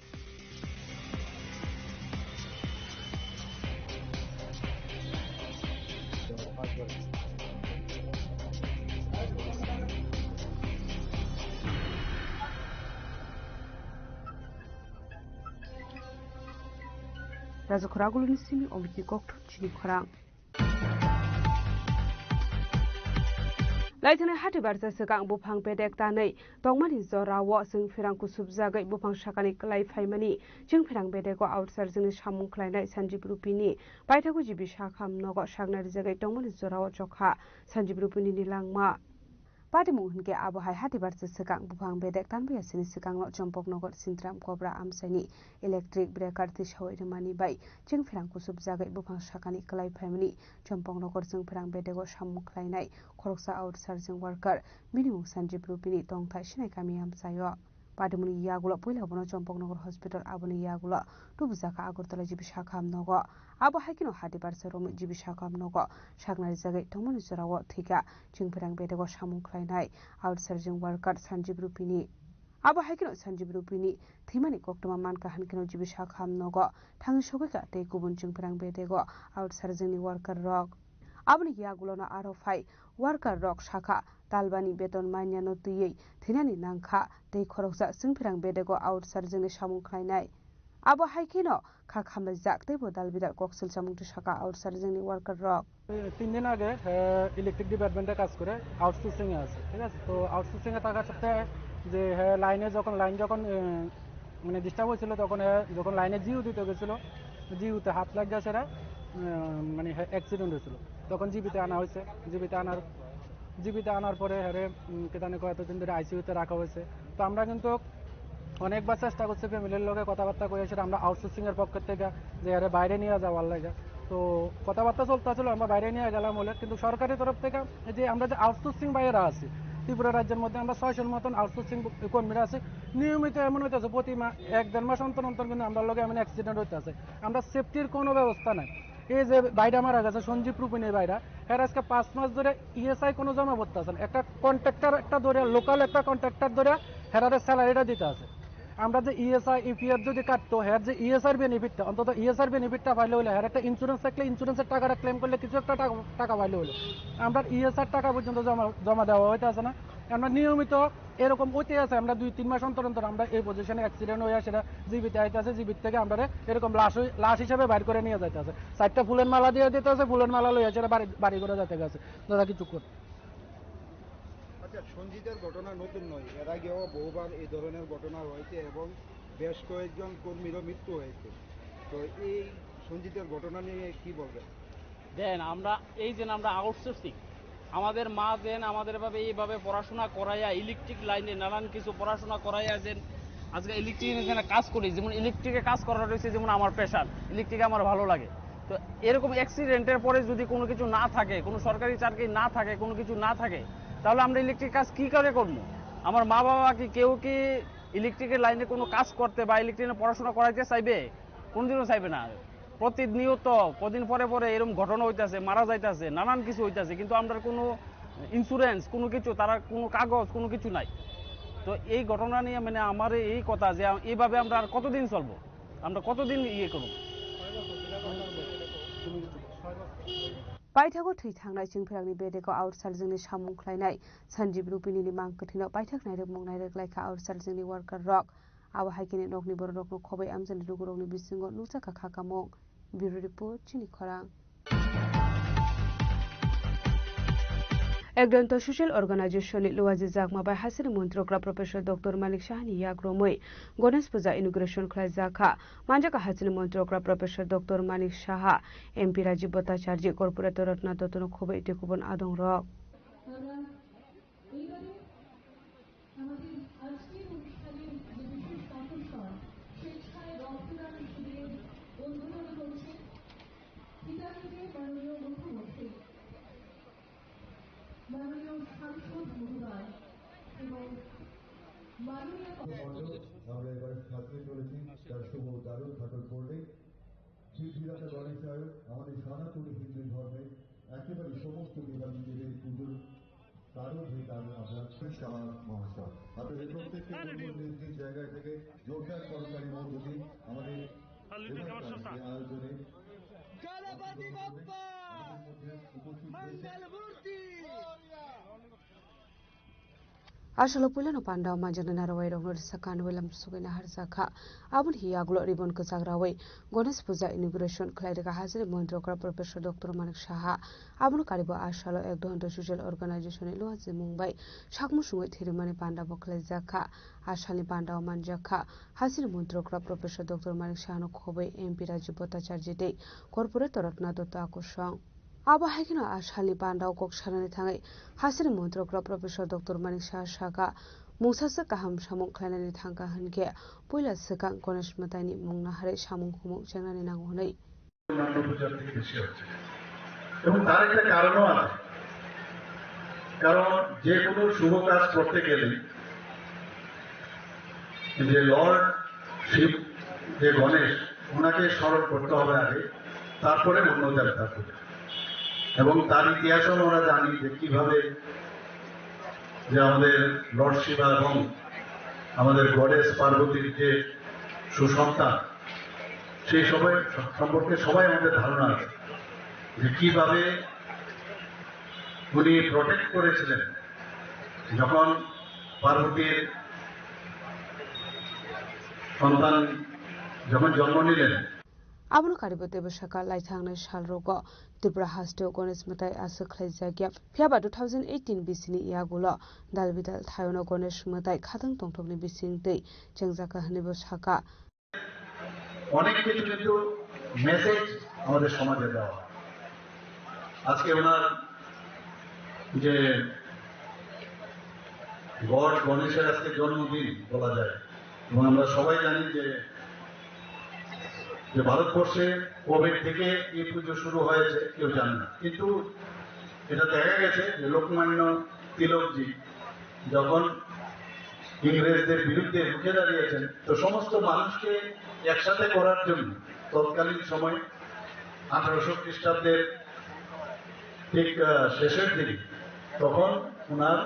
Rajakhor Agulini simi Omiti Kokthop chini khorang. Laithani hati barsa swkang buphang bedek tanwi tongmani jorao chwng pherang kusubjagwi buphang sakani kwlai phaimani chwng pherang bedego outside chwngni samung khlainai Sanjib Rupini paithago G B Sakham nogo sakna rijagwi tongmani jorao chokha Sanjib Rupini ni langma. Patimung hinkhe abo hai hati barsa swkang buphang bedek tanbaya sini swkangno Chompoknogor Sintram Kobra amchaini electric breaker tisawi rwmani bai chwng pherang kusubjagwi buphang sakani kwlai phaimani Chompoknogor chwng pherang bedego samung khlainai khoroksa outsourcing worker bini mung Sanjib Rupini tongthai Sinai kami amchaio. Patimungni yagulo puila bono Chompoknogor hospital aboni yagulo tubujakha Agartala G B Sakham nogo. Abo hai kheno hati barsa romwi G B Sakham nogo sakna rijagwi tongmani jorao thwikha chwng pherang bedego samung khlainai outsourcing worker Sanjib Rupini. Abo hai kheno Sanjib Rupini thwimani koktwma mankha hinkhe no G B Sakham nogo thangwi sogwikha tei kubun chwng pherang bedego outsourcing ni worker rok. Aboni yagulono aro phai worker rok sakha talbani beton manyano twiwi thwinani nangkha tei khoroksa chwng pherang bedego outsourcing ni samung khlainai. Abo hai kheno kha khamlaijak teibo dal bidal koksil chamung twi sakha outsourcing ni worker rok. তিন দিন আগে, হ্যাঁ, ইলেকট্রিক ডিপার্টমেন্টে কাজ করে, আউটসোর্সিং এ আছে, ঠিক আছে? তো আউটসোর্সিং এ থাকার সাথে যে, হ্যাঁ, লাইনে যখন, লাইন যখন, এ, মানে ডিস্টার্ব হয়েছিল, তখন, এ, যখন লাইনে জিও দিতে গেছিল, জিওতে হাত লাগিয়ে সেটা, এ, মানে, হ্যাঁ, অ্যাক্সিডেন্ট হয়েছিল। তখন জিবিতে আনা হয়েছে, জিবিতে আনার, জিবিতে আনার পরে, হ্যাঁ, রে, উম, কেদানে কয়েকদিন ধরে আইসিইউতে রাখা হয়েছে। তো আমরা কিন্তু অনেকবার চেষ্টা করছি ফ্যামিলির লগে কথাবার্তা করে, সেটা আমরা আউটসোর্সিং এর পক্ষ থেকে যে আরে বাইরে নিয়ে যাওয়ার লাগে। তো কথাবার্তা চলতে ছিল, আমরা বাইরে নিয়ে গেলাম বলে, কিন্তু সরকারি তরফ থেকে এই যে আমরা যে আউটসোর্সিং বাইরে আছি, ত্রিপুরা রাজ্যের মধ্যে আমরা ছয়শোর মতন আউটসোর্সিং কর্মীরা আছি। নিয়মিত এমন হইতেছে প্রতি মা-, এক দেড় মাস অন্তর অন্তর কিন্তু আমরা লগে এমন অ্যাক্সিডেন্ট হইতেছে। আমরা সেফটির কোনো ব্যবস্থা নাই। এই যে ভাইটা মারা গেছে সঞ্জীব রুপিনের ভাইটা, এর আজকে পাঁচ মাস ধরে ইএসআই কোনো জমা পড়তে আছে না। একটা কন্ট্রাক্টর একটা ধরে, লোকাল একটা কন্ট্রাক্টর ধরে হেরারে স্যালারিটা দিতে আছে। আমরা যে ইএসআই, ইপিএফ যদি কাটতো, হের যে ইএসআর বেনিফিটটা, অন্তত ইএসআর বেনিফিটটা পাইলে হইলে, হের একটা ইন্স্যুরেন্স থাকলে ইন্স্যুরেন্সের টাকাটা ক্লেম করলে কিছু একটা টাকা, টাকা পাইলে হইলে। আমরা ইএসআর টাকা পর্যন্ত জমা, জমা দেওয়া হইতে আছে না। আমরা নিয়মিত এরকম হইতে আছে, আমরা দুই তিন মাস অন্তর অন্তর আমরা এই পজিশনে অ্যাক্সিডেন্ট হয়ে সেটা জিবিতে আইতে আছে, জিবিত থেকে আমরা এরকম লাশ হই-, লাশ হিসেবে বাইর করে নিয়ে যাইতে আছে। চারটা ফুলের মালা দিয়ে দিতে আছে, ফুলের মালা লইয়া সেটা বাড়ি, বাড়ি করে যাইতে আছে। দাদা কিছু কর। আচ্ছা, সঞ্জিতের ঘটনা নতুন নয়, এর আগেও বহুবার এই ধরনের ঘটনা হয়েছে এবং বেশ কয়েকজন কর্মীরও মৃত্যু হয়েছে। তো এই সঞ্জিতের ঘটনা নিয়ে কি বলবেন? দেন আমরা এই যে আমরা আউটসোর্সিং, আমাদের মা যেন আমাদের ভাবে এইভাবে পড়াশোনা করাইয়া, ইলেকট্রিক লাইনে নানান কিছু পড়াশোনা করাইয়া যেন আজকে ইলেকট্রিক এখানে কাজ করি, যেমন ইলেকট্রিকে কাজ করা রয়েছে, যেমন আমার প্যাশন, ইলেকট্রিকে আমার ভালো লাগে। তো এরকম অ্যাক্সিডেন্টের পরে যদি কোনো কিছু না থাকে, কোনো সরকারি চাকরি না থাকে, কোনো কিছু না থাকে, তাহলে আমরা ইলেকট্রিক কাজ কী করে করবো? আমার মা বাবা কি কেউ কি ইলেকট্রিকের লাইনে কোনো কাজ করতে বা ইলেকট্রিকে পড়াশোনা করাইতে চাইবে? কোনোদিনও চাইবে না। প্রতিনিয়ত কদিন পরে পরে এরকম ঘটনা হইতাছে, মারা যাইতাছে, নানান কিছু হইতাছে, কিন্তু আমরার কোনো ইন্স্যুরেন্স, কোনো কিছু, তারার কোনো কাগজ, কোনো কিছু নাই। তো এই ঘটনা নিয়ে মানে আমার এই কথা যে এইভাবে আমরা আর কতদিন চলবো, আমরা কতদিন ইয়ে করবো? Paithago thwi thangnai chwngpherangni bedego outside jwngni samung khlainai Sanjib Rupini ni mang kwthwino paithak nairwkmung nairwk laikha outside jwngni worker rok. Abo hai khe nokni bororokno khobwi amchaini lukurokni bisingo nukjakha kha kamung. Bureau Report, Chini Khorang. Ekdonto Social Organization ni luajijak mabai hasini montrokra Professor Doctor Manik Saha ni yak romwi Ganesh Puja inauguration khlaijak kha. Manjak hasini montrokra Professor Doctor Manik Saha, M P Rajiv Bhattacharjee, Corporator Ratna Dotto no khobwi tei kubun adong rok. মাননীয় সাংসদ মহোদয় এবং মাননীয় আমরা এবার সাজিয়ে চলেছি তার শুভ উদ্বোধন ঘটন করলে শ্রী বিরাট গণেশ সাহেব আমাদের সনাতনী হিন্দু ধর্মে একেবারে সমস্ত দেবাদেবীদের পুজোর কারণ হয়ে দাঁড়ান আপনার শ্রী সাহা মহাশয়। আপনাদের প্রত্যেককে নিজ নিজ জায়গা থেকে জোরদার করতালি মধ্য দিয়ে আমাদের এলাকার এই আয়োজনে গণপতি বাপ্পা মঙ্গল মূর্তি। Asalo puilano pandao manjaknai narwai rokno risa kanwi lam sugwi naharjakha. Aboni yagulo ribon kwchak rawi Ganesh Puja inauguration khlai rwkha hasini montrokra Professor Doctor Manik Saha. Abono karibo asalo Ekdonto Social Organization ni luajimung bai sakmung sungwi thwirimani pandabo khlaijakha. Asalni pandao manjakha hasini montrokra Professor Doctor Manik Sahano khobwi M P Rajiv Bhattacharjee tei Corporator Ratna Dotto akusong. Abo hai kheno a salni pandao kok sanani thangwi hasini montrokra Professor Doctor Manik Saha sakha, mungsaswk kaham samung khlainani thangkha hwnkhe puila swkang Ganesh mwtaini mung naharwi samung humung chengnani nango hwnwi. অন্যান্য পূজার থেকে বেশি হচ্ছে। এবং তার একটা কারণও আছে, কারণ যে কোনো শুভ কাজ করতে গেলে যে লর্ড শিব, যে গণেশ, ওনাকে স্মরণ করতে হবে আগে, তারপরে অন্য দেবতা পূজা। এবং তার ইতিহাসও আমরা জানি যে কিভাবে যে আমাদের লর্ড শিবা এবং আমাদের গডেস পার্বতীর যে সুসন্তান, সেই সবাই সম্পর্কে সবাই আমাদের ধারণা আছে যে কিভাবে উনি প্রোটেক্ট করেছিলেন যখন পার্বতীর সন্তান যখন জন্ম নিলেন। Abono karibo teibo sakha, laithangnai salrogo Tripura hasteo Ganesh mwtai aswk khlaijakya. Phiyaba two thousand eighteen bisini yagulo dal bidal thaiono Ganesh mwtai khatang tongthokni bisingtwi chengjakha hwnwibo sakha. অনেক কিছু কিন্তু মেসেজ আমাদের সমাজে দেওয়া হয়। আজকে ওনার যে গড গণেশের আজকে জন্মদিন বলা যায়, এবং আমরা সবাই জানি যে, যে ভারতবর্ষে কবে থেকে এই পুজো শুরু হয়েছে কেউ জানে না, কিন্তু এটা দেখা গেছে যে লোকমান্য তিলকজি যখন ইংরেজদের বিরুদ্ধে রুখে দাঁড়িয়েছেন, তো সমস্ত মানুষকে একসাথে করার জন্য তৎকালীন সময় আঠারোশো খ্রিস্টাব্দের ঠিক, আহ, শেষের দিকে তখন ওনার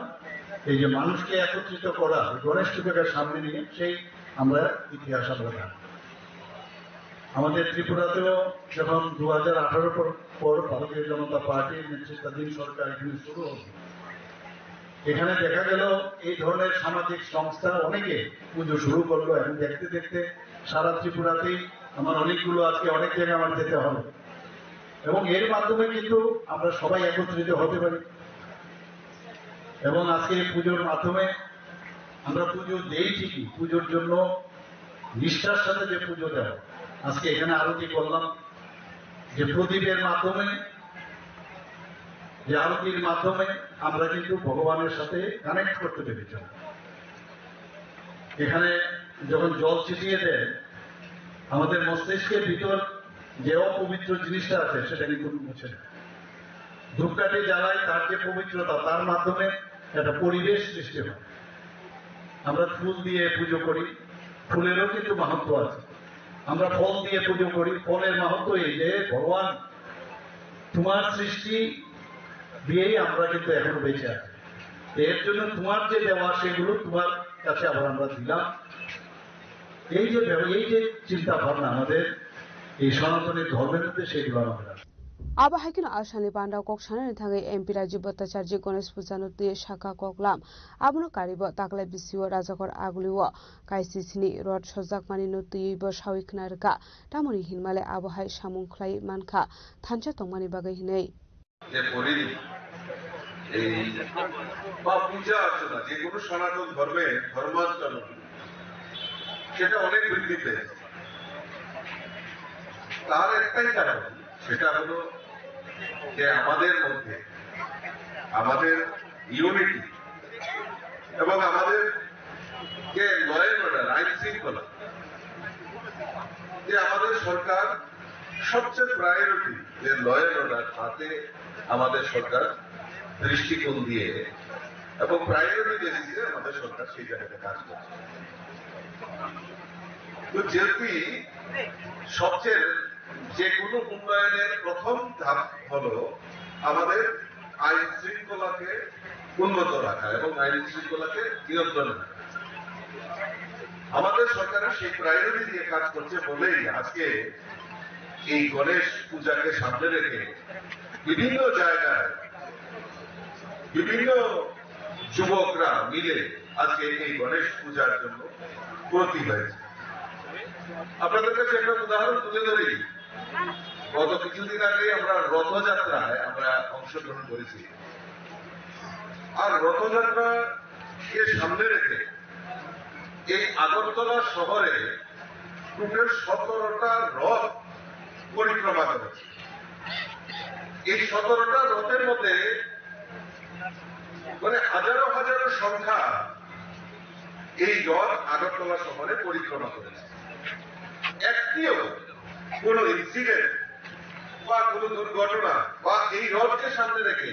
এই যে মানুষকে একত্রিত করা, ওই গণেশ পুজোকে সামনে নিয়ে সেই আমরা ইতিহাস আমরা জানি। আমাদের ত্রিপুরাতেও যখন দু হাজার আঠারো পর, পর ভারতীয় জনতা পার্টির নেতৃত্বাধীন সরকার এখানে শুরু হলো, এখানে দেখা গেল এই ধরনের সামাজিক সংস্থা অনেকে পুজো শুরু করলো এবং দেখতে দেখতে সারা ত্রিপুরাতেই আমার অনেকগুলো আজকে অনেক জায়গায় আমার যেতে হবে এবং এর মাধ্যমে কিন্তু আমরা সবাই একত্রিত হতে পারি এবং আজকে এই পুজোর মাধ্যমে আমরা পুজো দেই ঠিকই, পুজোর জন্য নিষ্ঠার সাথে যে পুজো দেওয়া, আজকে এখানে আরতি করলাম, যে প্রদীপের মাধ্যমে, যে আরতির মাধ্যমে আমরা কিন্তু ভগবানের সাথে কানেক্ট করতে পেরেছি। এখানে যখন জল ছিটিয়ে দেয়, আমাদের মস্তিষ্কের ভিতর যে অপবিত্র জিনিসটা আছে সেটা কিন্তু মুছে যায়। ধূপকাঠি জ্বালাই, তার যে পবিত্রতা, তার মাধ্যমে একটা পরিবেশ সৃষ্টি হয়। আমরা ফুল দিয়ে পুজো করি, ফুলেরও কিন্তু মাহাত্ম্য আছে। আমরা ফল দিয়ে পুজো করি, ফলের মাহাত্ম্য এই যে, "ভগবান, তোমার সৃষ্টি দিয়েই আমরা কিন্তু এখনো বেঁচে আছি, তো এর জন্য তোমার যে দেওয়া সেগুলো তোমার কাছে আবার আমরা দিলাম।" এই যে ব্যব-, এই যে চিন্তা ভাবনা আমাদের এই সনাতনী ধর্মের মধ্যে, সেগুলো আমাদের আছে। Abo hai kheno a salni pandao kok sanani thangwi M P Rajiv Bhattacharjee Ganesh Puja no twiwi sakha koklam. Abono karibo taklai bisio Rajakhor Agulio kaisisini rot sojakmani no twiwi bo sawi khna rwkha. Tamoni hinmale abo hai samung khlai mankha thansa tongmani bagwi hinwi. যে পরিধি, এই বা পূজা অর্চনা, যে কোনো সনাতন ধর্মে ধর্মান্তর, সেটা অনেক বৃদ্ধি পেয়েছে। তার একটাই কারণ, সেটা হলো যে আমাদের মধ্যে আমাদের ইউনিটি এবং আমাদের যে ল অ্যান্ড অর্ডার, আইন শৃঙ্খলা, যে আমাদের সরকার সবচেয়ে প্রায়োরিটি যে ল অ্যান্ড অর্ডার, তাতে আমাদের সরকার দৃষ্টিকোণ দিয়ে এবং প্রায়োরিটি বেসিসে আমাদের সরকার সেই জায়গাতে কাজ করছে। তো যেহেতু সবচেয়ে যে কোনো উন্নয়নের প্রথম ধাপ হলো আমাদের আইন শৃঙ্খলাকে উন্নত রাখা এবং আইন শৃঙ্খলাকে নিয়ন্ত্রণে রাখা। আমাদের সরকারের সেই প্রায়োরিটি দিয়ে কাজ করছে বলেই আজকে এই গণেশ পূজাকে সামনে রেখে বিভিন্ন জায়গায় বিভিন্ন যুবকরা মিলে আজকে এই গণেশ পূজার জন্য ব্রতী হয়েছে। আপনাদের কাছে একটা উদাহরণ তুলে ধরি, গত কিছুদিন আগে আমরা রথযাত্রায় আমরা অংশগ্রহণ করেছি। আর রথযাত্রাকে সামনে রেখে এই আগরতলা শহরে টোটাল সতেরোটা রথ পরিক্রমা করেছে। এই সতেরোটা রথের মধ্যে মানে হাজারো হাজারো সংখ্যা এই রথ আগরতলা শহরে পরিক্রমা করেছে। একটিও কোনো ইনসিডেন্ট বা কোনো দুর্ঘটনা বা এই রথকে সামনে রেখে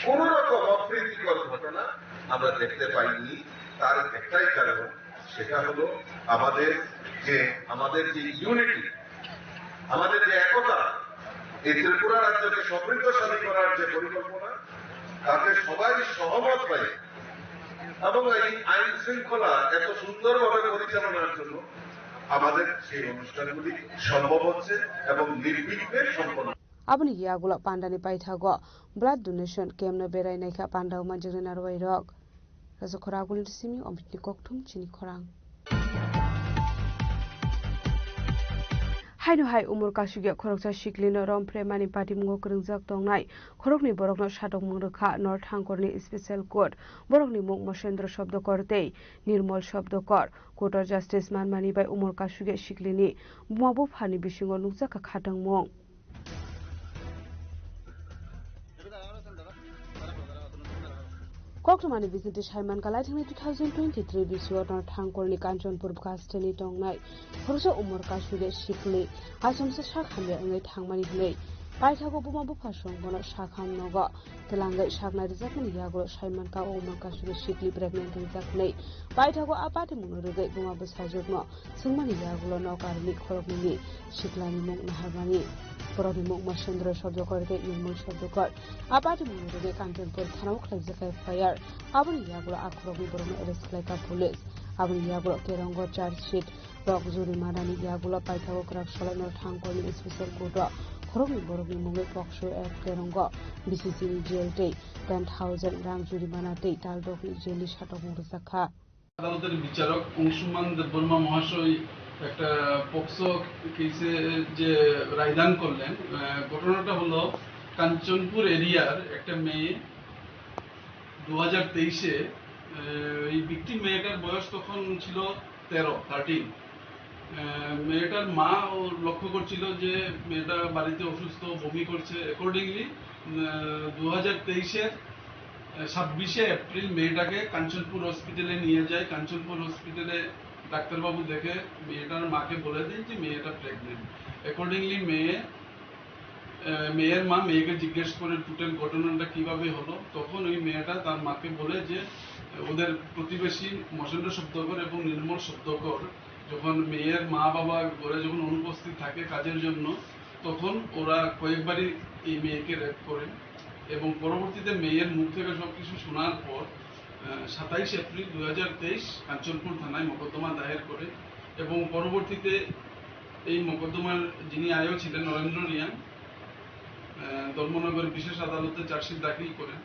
কোনো রকম অপ্রীতিকর ঘটনা আমরা দেখতে পাইনি। তার একটাই কারণ, সেটা হলো আমাদের যে, আমাদের যে ইউনিটি, আমাদের যে একতা, এই ত্রিপুরা রাজ্যকে সমৃদ্ধশালী করার যে পরিকল্পনা, তাতে সবাই সহমত হয়ে এবং এই আইন শৃঙ্খলা এত সুন্দরভাবে পরিচালনার জন্য আমাদের সেই অনুষ্ঠানগুলি সম্ভব হচ্ছে এবং নির্বিঘ্নে সম্পন্ন। Aboni yagulo pandani paithago blood donation camp no berai naikha panda manjak nai narwai rok. Raja khorang agulini simi omitni kokthum chini khorang. Haino hai umor kasugya khoroksa siklino romphre mani patimungo kwrwngjak tongnai khoroknwi borokno satokmung rwkha North Thangkorni Special Court. Borokni mung Mosendro Shabdakar tei Nirmal Shabdakar. Court o justice manmani bai umor kasugya siklini buma buphani bisingo nukjakha khatangmung. Koktwmani bisingtwi saimankha, laithangni two thousand twenty-three bisingo North Thangkorni Kanchanpur bwkha steni tongnai khoroksa umor kasugya sikli achomsa sak hamya wngwi thangmani hwnwi paithago buma bupha song bono sakham nogo twlangwi saknai rwjakmani yagulo saimankha o umor kasugya sikli pregnant wngjak hwnwi paithago a patimungno rwgwi buma bwsajwkno swngmani yagulo nok aroni khoroknwini siklani mung naharmani. Borokni mung Mosendro Shabdakar tei Nirmal Shabdakar. A patimungni rwgwi Kanchanpur thanao khlaijak F I R. Aboni yagulo a khoroknwi borokno arrest khlaikha police. Aboni yagulo kerongo charge sheet rok jurimanani yagulo paithago kwrak solai North Thangkorni Special Court o khoroknwi borokni mungwi POCSO Act kerongo B C C ni jail tei ten thousand rang jurimana tei tal rokni jail ni satokmung rwjakha. আদালতের বিচারক অংশুমান দেববর্মা মহাশয় একটা পক্সো কেসে যে রায়দান করলেন, আহ, ঘটনাটা হলো কাঞ্চনপুর এরিয়ার একটা মেয়ে দু হাজার তেইশে, আহ, এই ভিকটিম মেয়েটার বয়স তখন ছিল তেরো, থার্টিন। আহ, মেয়েটার মা ও লক্ষ্য করছিল যে মেয়েটা বাড়িতে অসুস্থ, বমি করছে। অ্যাকর্ডিংলি, আহ, দু হাজার তেইশের ছাব্বিশে এপ্রিল মেয়েটাকে কাঞ্চনপুর হসপিটালে নিয়ে যায়। কাঞ্চনপুর হসপিটালে ডাক্তারবাবু দেখে মেয়েটার মাকে বলে দেন যে মেয়েটা প্রেগনেন্ট। অ্যাকর্ডিংলি মেয়ে, আহ, মেয়ের মা মেয়েকে জিজ্ঞেস করে টোটাল ঘটনাটা কিভাবে হলো। তখন ওই মেয়েটা তার মাকে বলে যে, আহ, ওদের প্রতিবেশী মহেন্দ্র শব্দকর এবং নির্মল শব্দকর যখন মেয়ের মা বাবা ঘরে যখন অনুপস্থিত থাকে কাজের জন্য, তখন ওরা কয়েকবারই এই মেয়েকে রেপ করে এবং পরবর্তীতে মেয়ের মুখ থেকে সবকিছু শোনার পর, আহ, সাতাইশ এপ্রিল দুই হাজার তেইশ কাঞ্চনপুর থানায় মোকদ্দমা দায়ের করে এবং পরবর্তীতে এই মোকদ্দমার যিনি আইও ছিলেন নরেন্দ্র রিয়াং, আহ, ধর্মনগর বিশেষ আদালতে চার্জশিট দাখিল করেন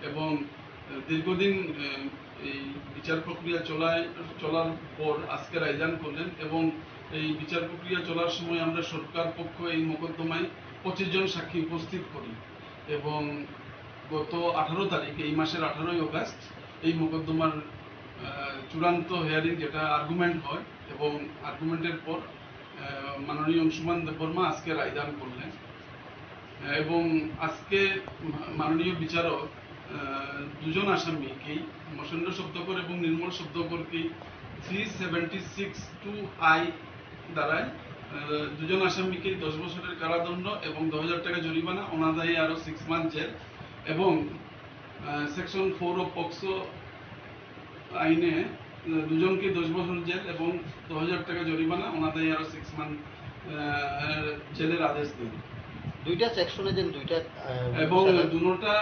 এবং, আহ, দীর্ঘদিন, আহ, এই বিচার প্রক্রিয়া চলায়, চলার পর আজকে রায়দান করলেন এবং এই বিচার প্রক্রিয়া চলার সময় আমরা সরকার পক্ষ এই মোকদ্দমায় পঁচিশ জন সাক্ষী উপস্থিত করি এবং গত আঠারো তারিখ, এই মাসের আঠারোই অগাস্ট, এই মোকদ্দমার, আহ, চূড়ান্ত হিয়ারিং, যেটা আর্গুমেন্ট হয় এবং আর্গুমেন্টের পর, আহ, মাননীয় অংশুমান দেববর্মা আজকে রায়দান করলেন। আহ, এবং আজকে মা-, মাননীয় বিচারক, আহ, দুজন আসামিকেই, মহেন্দ্র শব্দকর এবং নির্মল শব্দকরকেই three seventy six two I ধারায়, আহ, দুজন আসামিকেই দশ বছরের কারাদণ্ড এবং দশ হাজার টাকা জরিমানা, অনাদায়ে আরও সিক্স মান্থ জেল এবং, আহ, সেকশন ফোর অফ পক্সো আইনে, আহ, দুজনকে দশ বছর জেল এবং দশ হাজার টাকা জরিমানা, অনাদায়ে আরও সিক্স মান্থ, আহ, জেলের আদেশ দিন। দুইটা সেকশনে যেন দুইটা, আহ, এবং সাজা। দুনোটা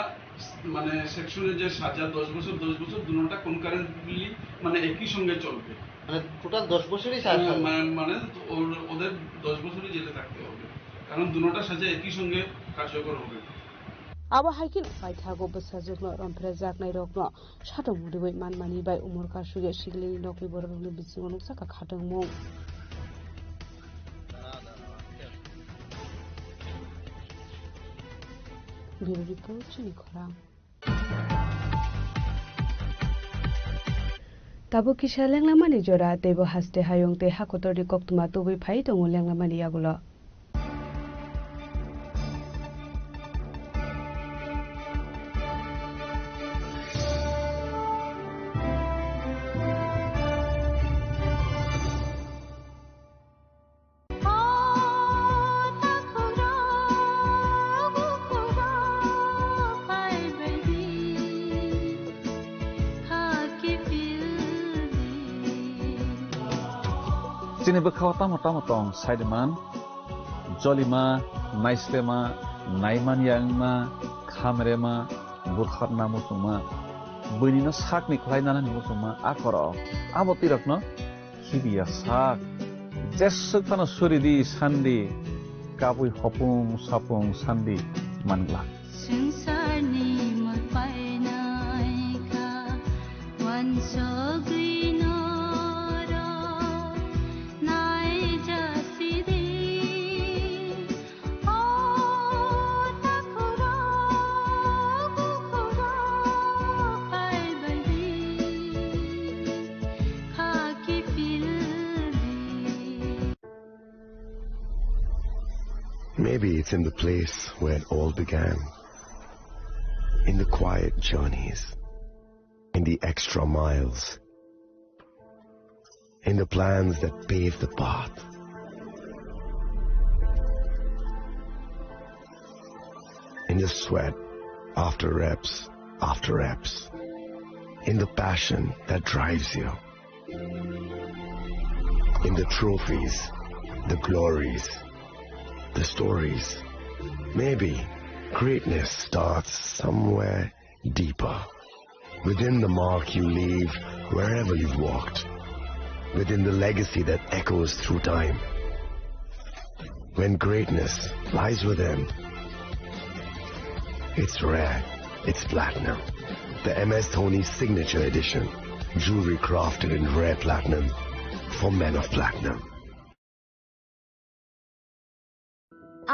মানে সেকশনে যে সাজা দশ বছর, দশ বছর, দুনোটা কনকারেন্টলি মানে একই সঙ্গে চলবে। মানে টোটাল দশ বছরই সাজা। আহ, মানে, মানে ওর, ওদের দশ বছরই জেলে থাকতে হবে, কারণ দুনোটা সাজা একই সঙ্গে কার্যকর হবে। Abo hai kheno paithago bwsajwkno romphrejaknairokno satung riwi manmani bai umor kasugya siglini nokni bororokni bisingo nukjakha khatungmung. Bureau Report, Chini Khorang. Tabuk kisa lenglamani jora, teibo haste hayung tei hakotorni koktwma tubui phai tongo lenglamani yagulo. Chini bwkhao tamo tamo tong, saiman, jolima, naislema, naimanya wngma, khamrema, bwkharna muchungma, buinino sakni khlai nanani muchungma, a koro abo twirakno khibiya sak. Jeswk phano suri di, sandi, kabui hopung sapung sandi mangla. Swngcharni mul painai kha, uansugwi norok naijasidi. Maybe it's in the place where it all began. In the quiet journeys, in the extra miles, in the plans that pave the path, in the sweat after reps after reps, in the passion that drives you, in the trophies, the glories, the stories. Maybe greatness starts somewhere deeper. Within the mark you leave wherever you've walked. Within the legacy that echoes through time. When greatness lies within, it's rare, it's platinum. The M S Dhoni Signature Edition. Jewelry crafted in rare platinum for men of platinum.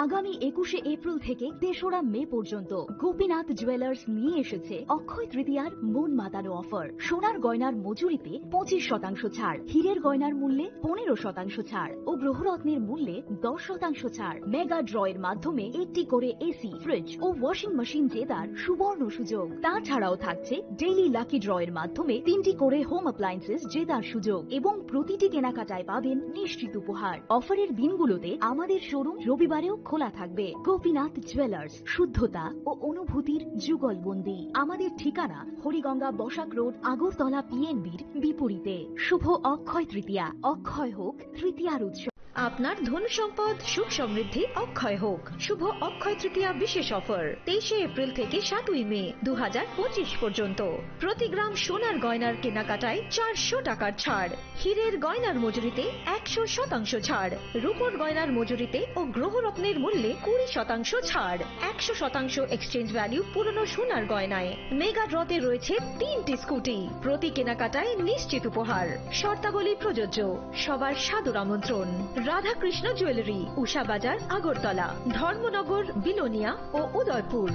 আগামী একুশে এপ্রিল থেকে তেসরা মে পর্যন্ত গোপীনাথ জুয়েলার্স নিয়ে এসেছে অক্ষয় তৃতীয়ার মন মাতানো অফার। সোনার গয়নার মজুরিতে পঁচিশ শতাংশ ছাড়, হীরের গয়নার মূল্যে পনেরো শতাংশ ছাড় ও গ্রহরত্নের মূল্যে দশ শতাংশ ছাড়। মেগা ড্র এর মাধ্যমে একটি করে এসি, ফ্রিজ ও ওয়াশিং মেশিন জেতার সুবর্ণ সুযোগ। তাছাড়াও থাকছে ডেইলি লাকি ড্র এর মাধ্যমে তিনটি করে হোম অ্যাপ্লায়েন্সেস জেতার সুযোগ এবং প্রতিটি কেনাকাটায় পাবেন নিশ্চিত উপহার। অফারের দিনগুলোতে আমাদের শোরুম রবিবারেও খোলা থাকবে। গোপীনাথ জুয়েলার্স, শুদ্ধতা ও অনুভূতির যুগলবন্দি। আমাদের ঠিকানা হরিগঙ্গা বসাক রোড, আগরতলা পিএনবির বিপরীতে। শুভ অক্ষয় তৃতীয়া, অক্ষয় হোক তৃতীয়ার উৎসব। আপনার ধন সম্পদ সুখ সমৃদ্ধি অক্ষয় হোক। শুভ অক্ষয় তৃতীয়া বিশেষ অফার, তেইশে এপ্রিল থেকে সাতই মে দু হাজার পঁচিশ পর্যন্ত। প্রতি গ্রাম সোনার গয়নার কেনাকাটায় চারশো টাকার ছাড়, হীরের গয়নার মজুরিতে একশো শতাংশ ছাড়, রূপোর গয়নার মজুরিতে ও গ্রহরত্নের মূল্যে কুড়ি শতাংশ ছাড়, একশো শতাংশ এক্সচেঞ্জ ভ্যালু পুরনো সোনার গয়নায়। মেগা ড্রতে রয়েছে তিনটি স্কুটি, প্রতি কেনাকাটায় নিশ্চিত উপহার। শর্তাবলী প্রযোজ্য। সবার সাদর আমন্ত্রণ। রাধাকৃষ্ণ জুয়েলারি, উষা বাজার, আগরতলা, ধর্মনগর, বিলোনিয়া ও Udaipur.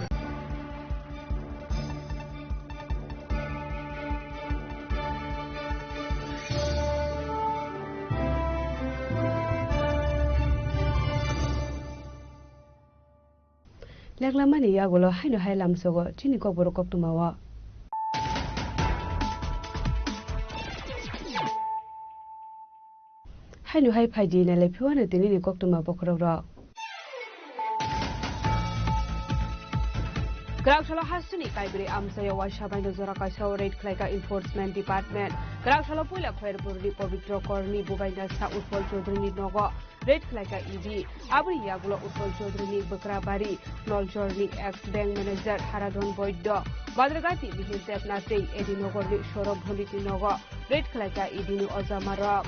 Leklamani yagulo haino hai lamsogo chini kokborok koktwmao. Haino hai phaidi nailai phiwano tinini koktwma bokhorokrok. Kwraksalo hasteni kaibri amchaio waisa baino jora kaisa raid khlaika Enforcement Department. Kwraksalo puila Khairpurni Pabitra Korni bubaina sa Utpal Chaudharyni nogo raid khlaika E D. Aboni yagulo Utpal Chaudharyni Bwkrabari, Noljorni ex bank manager Haradhan Boiddo, Badragati Mihir Debnath tei A D Nogorni Saurabh Bhonditni nogo raid khlaika E D ni ojamarok.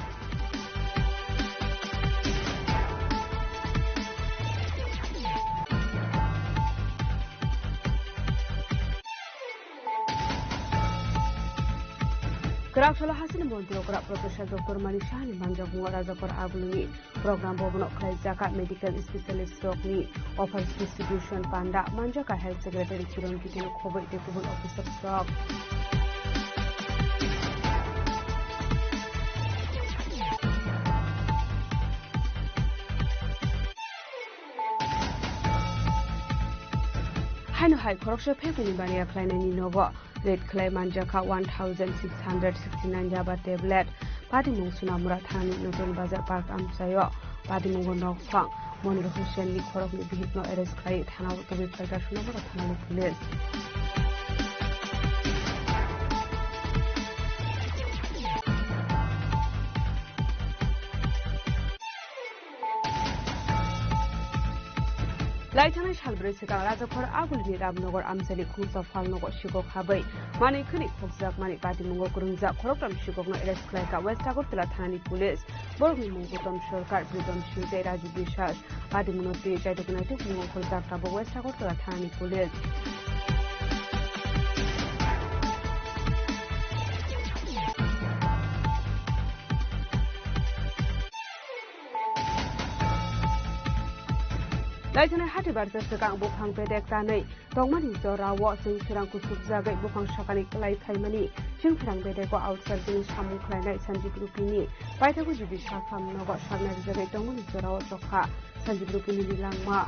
Kwraksalo hasteni montri okra Professor Doctor Manik Sahani manjakmungo Rajakor Agulini program bobono khlaijak kha medical specialist rokni offers distribution panda manjak kha Health Secretary Kiran Gite no khoboi tei kubun officers rok. Haino hai khoroksa phekuni baniya khlainaini nogo raid khlai manjak kha one thousand six hundred sixty nine yaba tablet. Patimung Sunamura thanani Notun Bazar Park amchaio patimungo nokphang Monir Hussainni khoroknwi bihikno arrest khlai thanao tubui phaikha Sunamura thanani police. Laithangnai salbrwi swkang Rajakhor Agulini Ramnagar amchaini khungsa phalnogo sikok habwi manwi khwnwi khokjakmani patimungo kwrwngjak khoroktham sikokno arrest khlaikha West Agartala thanani police. Borokni mung Uttam Sarkar, Pritam Singh tei Raju Biswas. Patimungno twi chaitoknai tubui mungkhol jak tabuk West Agartala thanani police. Laithanai hati barsa swkang buphang bedek tanwi tongmani jorao chwng sirang kusubjagwi buphang sakani kwlai phaimani chwng sirang bedego outside bini samung khlainai Sanjib Rupini paithago jibi sakham nogo saknai rijagwi tongmani jorao chokha Sanjib Rupini ni langma.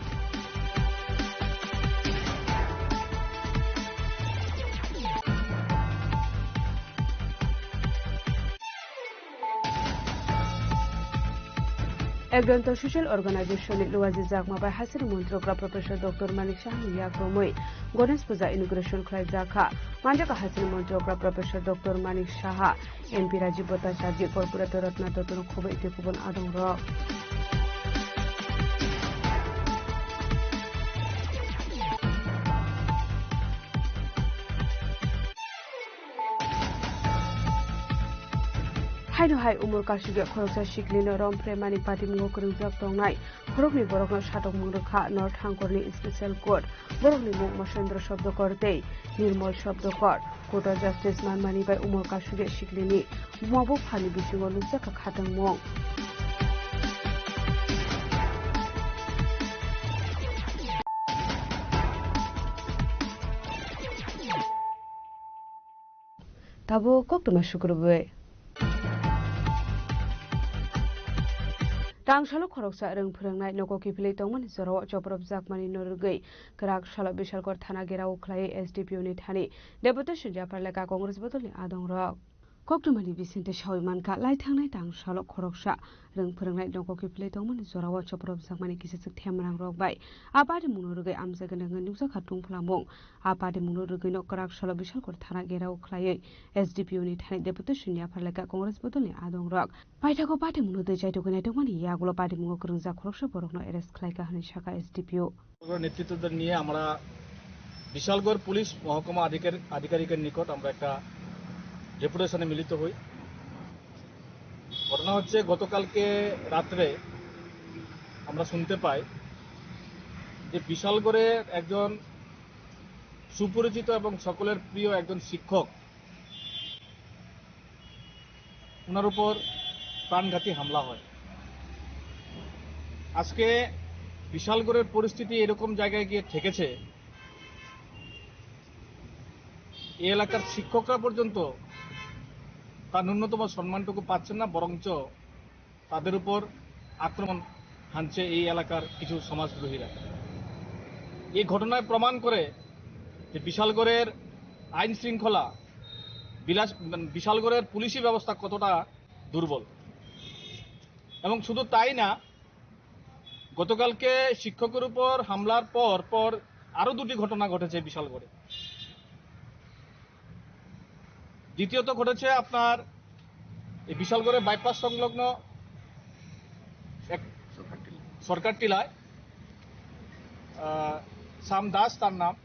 Ekdonto Social Organization ni luaji jakma bai hasini montrokra Professor Doctor Manik Saha ni yakromwi Ganesh Puja inauguration khlai jakha. Manjaka hasini montrokra Professor Doctor Manik Saha, M P Rajiv Bhattacharya, Corporator Ratna Dotto no khoboi tei kubun adong rok. Haino hai umor kasugya khoroksa siklino romphre mani patimungo kwrwngjak tongnai khoroknwi borokno satokmung rwkha North Hangkorni Special Court. Borokni mung Mosendra Shabdakar tei Nirmal Shabdakar. Court o justice manmani bai umor kasugya siklini buma buphani bisingo nukjakha khatungmung. Tabuk koktwma sukrubwi. Tangsalo khoroksa rwng phwrwngnai nogo kiphilwi tongmani jorao chopropjakmani norwgwi kwrak salo Bishalkor thana gherao khlaiwi S D P O ni thani deputation yapharlekha Congress bodolni adongrok. Koktwmani bisingtwi sawi mankha, lai thangnai tangsalo khoroksa rwng phwrwngnai nogo kiphilwi tongmani jorao chopropjakmani kisachwk themrangrok bai a patimungno rwgwi amjagani wngwi nukjakha tungphlamung. A patimungno rwgwino kwrak salo Bishalkor thana gherao khlaiwi S D P O ni thani deputation yapharlekha Congress bodolni adongrok. Paithago patimungno twi chaitugwi naitokmani yagulo patimungo kwrwngjak khoroksa borokno arrest khlaikha hwnwi sakha S D P O. নেতৃত্ব নিয়ে আমরা বিশালগড় পুলিশ মহকুমা আধিকার-, আধিকারিকের নিকট আমরা একটা ডেপুটেশনে মিলিত হই। ঘটনা হচ্ছে, গতকালকে রাত্রে আমরা শুনতে পাই যে বিশালগড়ের একজন সুপরিচিত এবং সকলের প্রিয় একজন শিক্ষক, ওনার উপর প্রাণঘাতী হামলা হয়। আজকে বিশালগড়ের পরিস্থিতি এরকম জায়গায় গিয়ে ঠেকেছে, এই এলাকার শিক্ষকরা পর্যন্ত তার ন্যূনতম সম্মানটুকু পাচ্ছেন না, বরঞ্চ তাদের উপর আক্রমণ হানছে এই এলাকার কিছু সমাজদ্রোহীরা। এই ঘটনায় প্রমাণ করে যে বিশালগড়ের আইন শৃঙ্খলা, বিলাস-, বিশালগড়ের পুলিশি ব্যবস্থা কতটা দুর্বল। এবং শুধু তাই না, গতকালকে শিক্ষকের উপর হামলার পর পর আরও দুটি ঘটনা ঘটেছে বিশালগড়ে। দ্বিতীয়ত ঘটেছে আপনার এই বিশালগড়ের বাইপাস সংলগ্ন এক সরকার টিলায়, আহ, শ্যাম দাস তার নাম,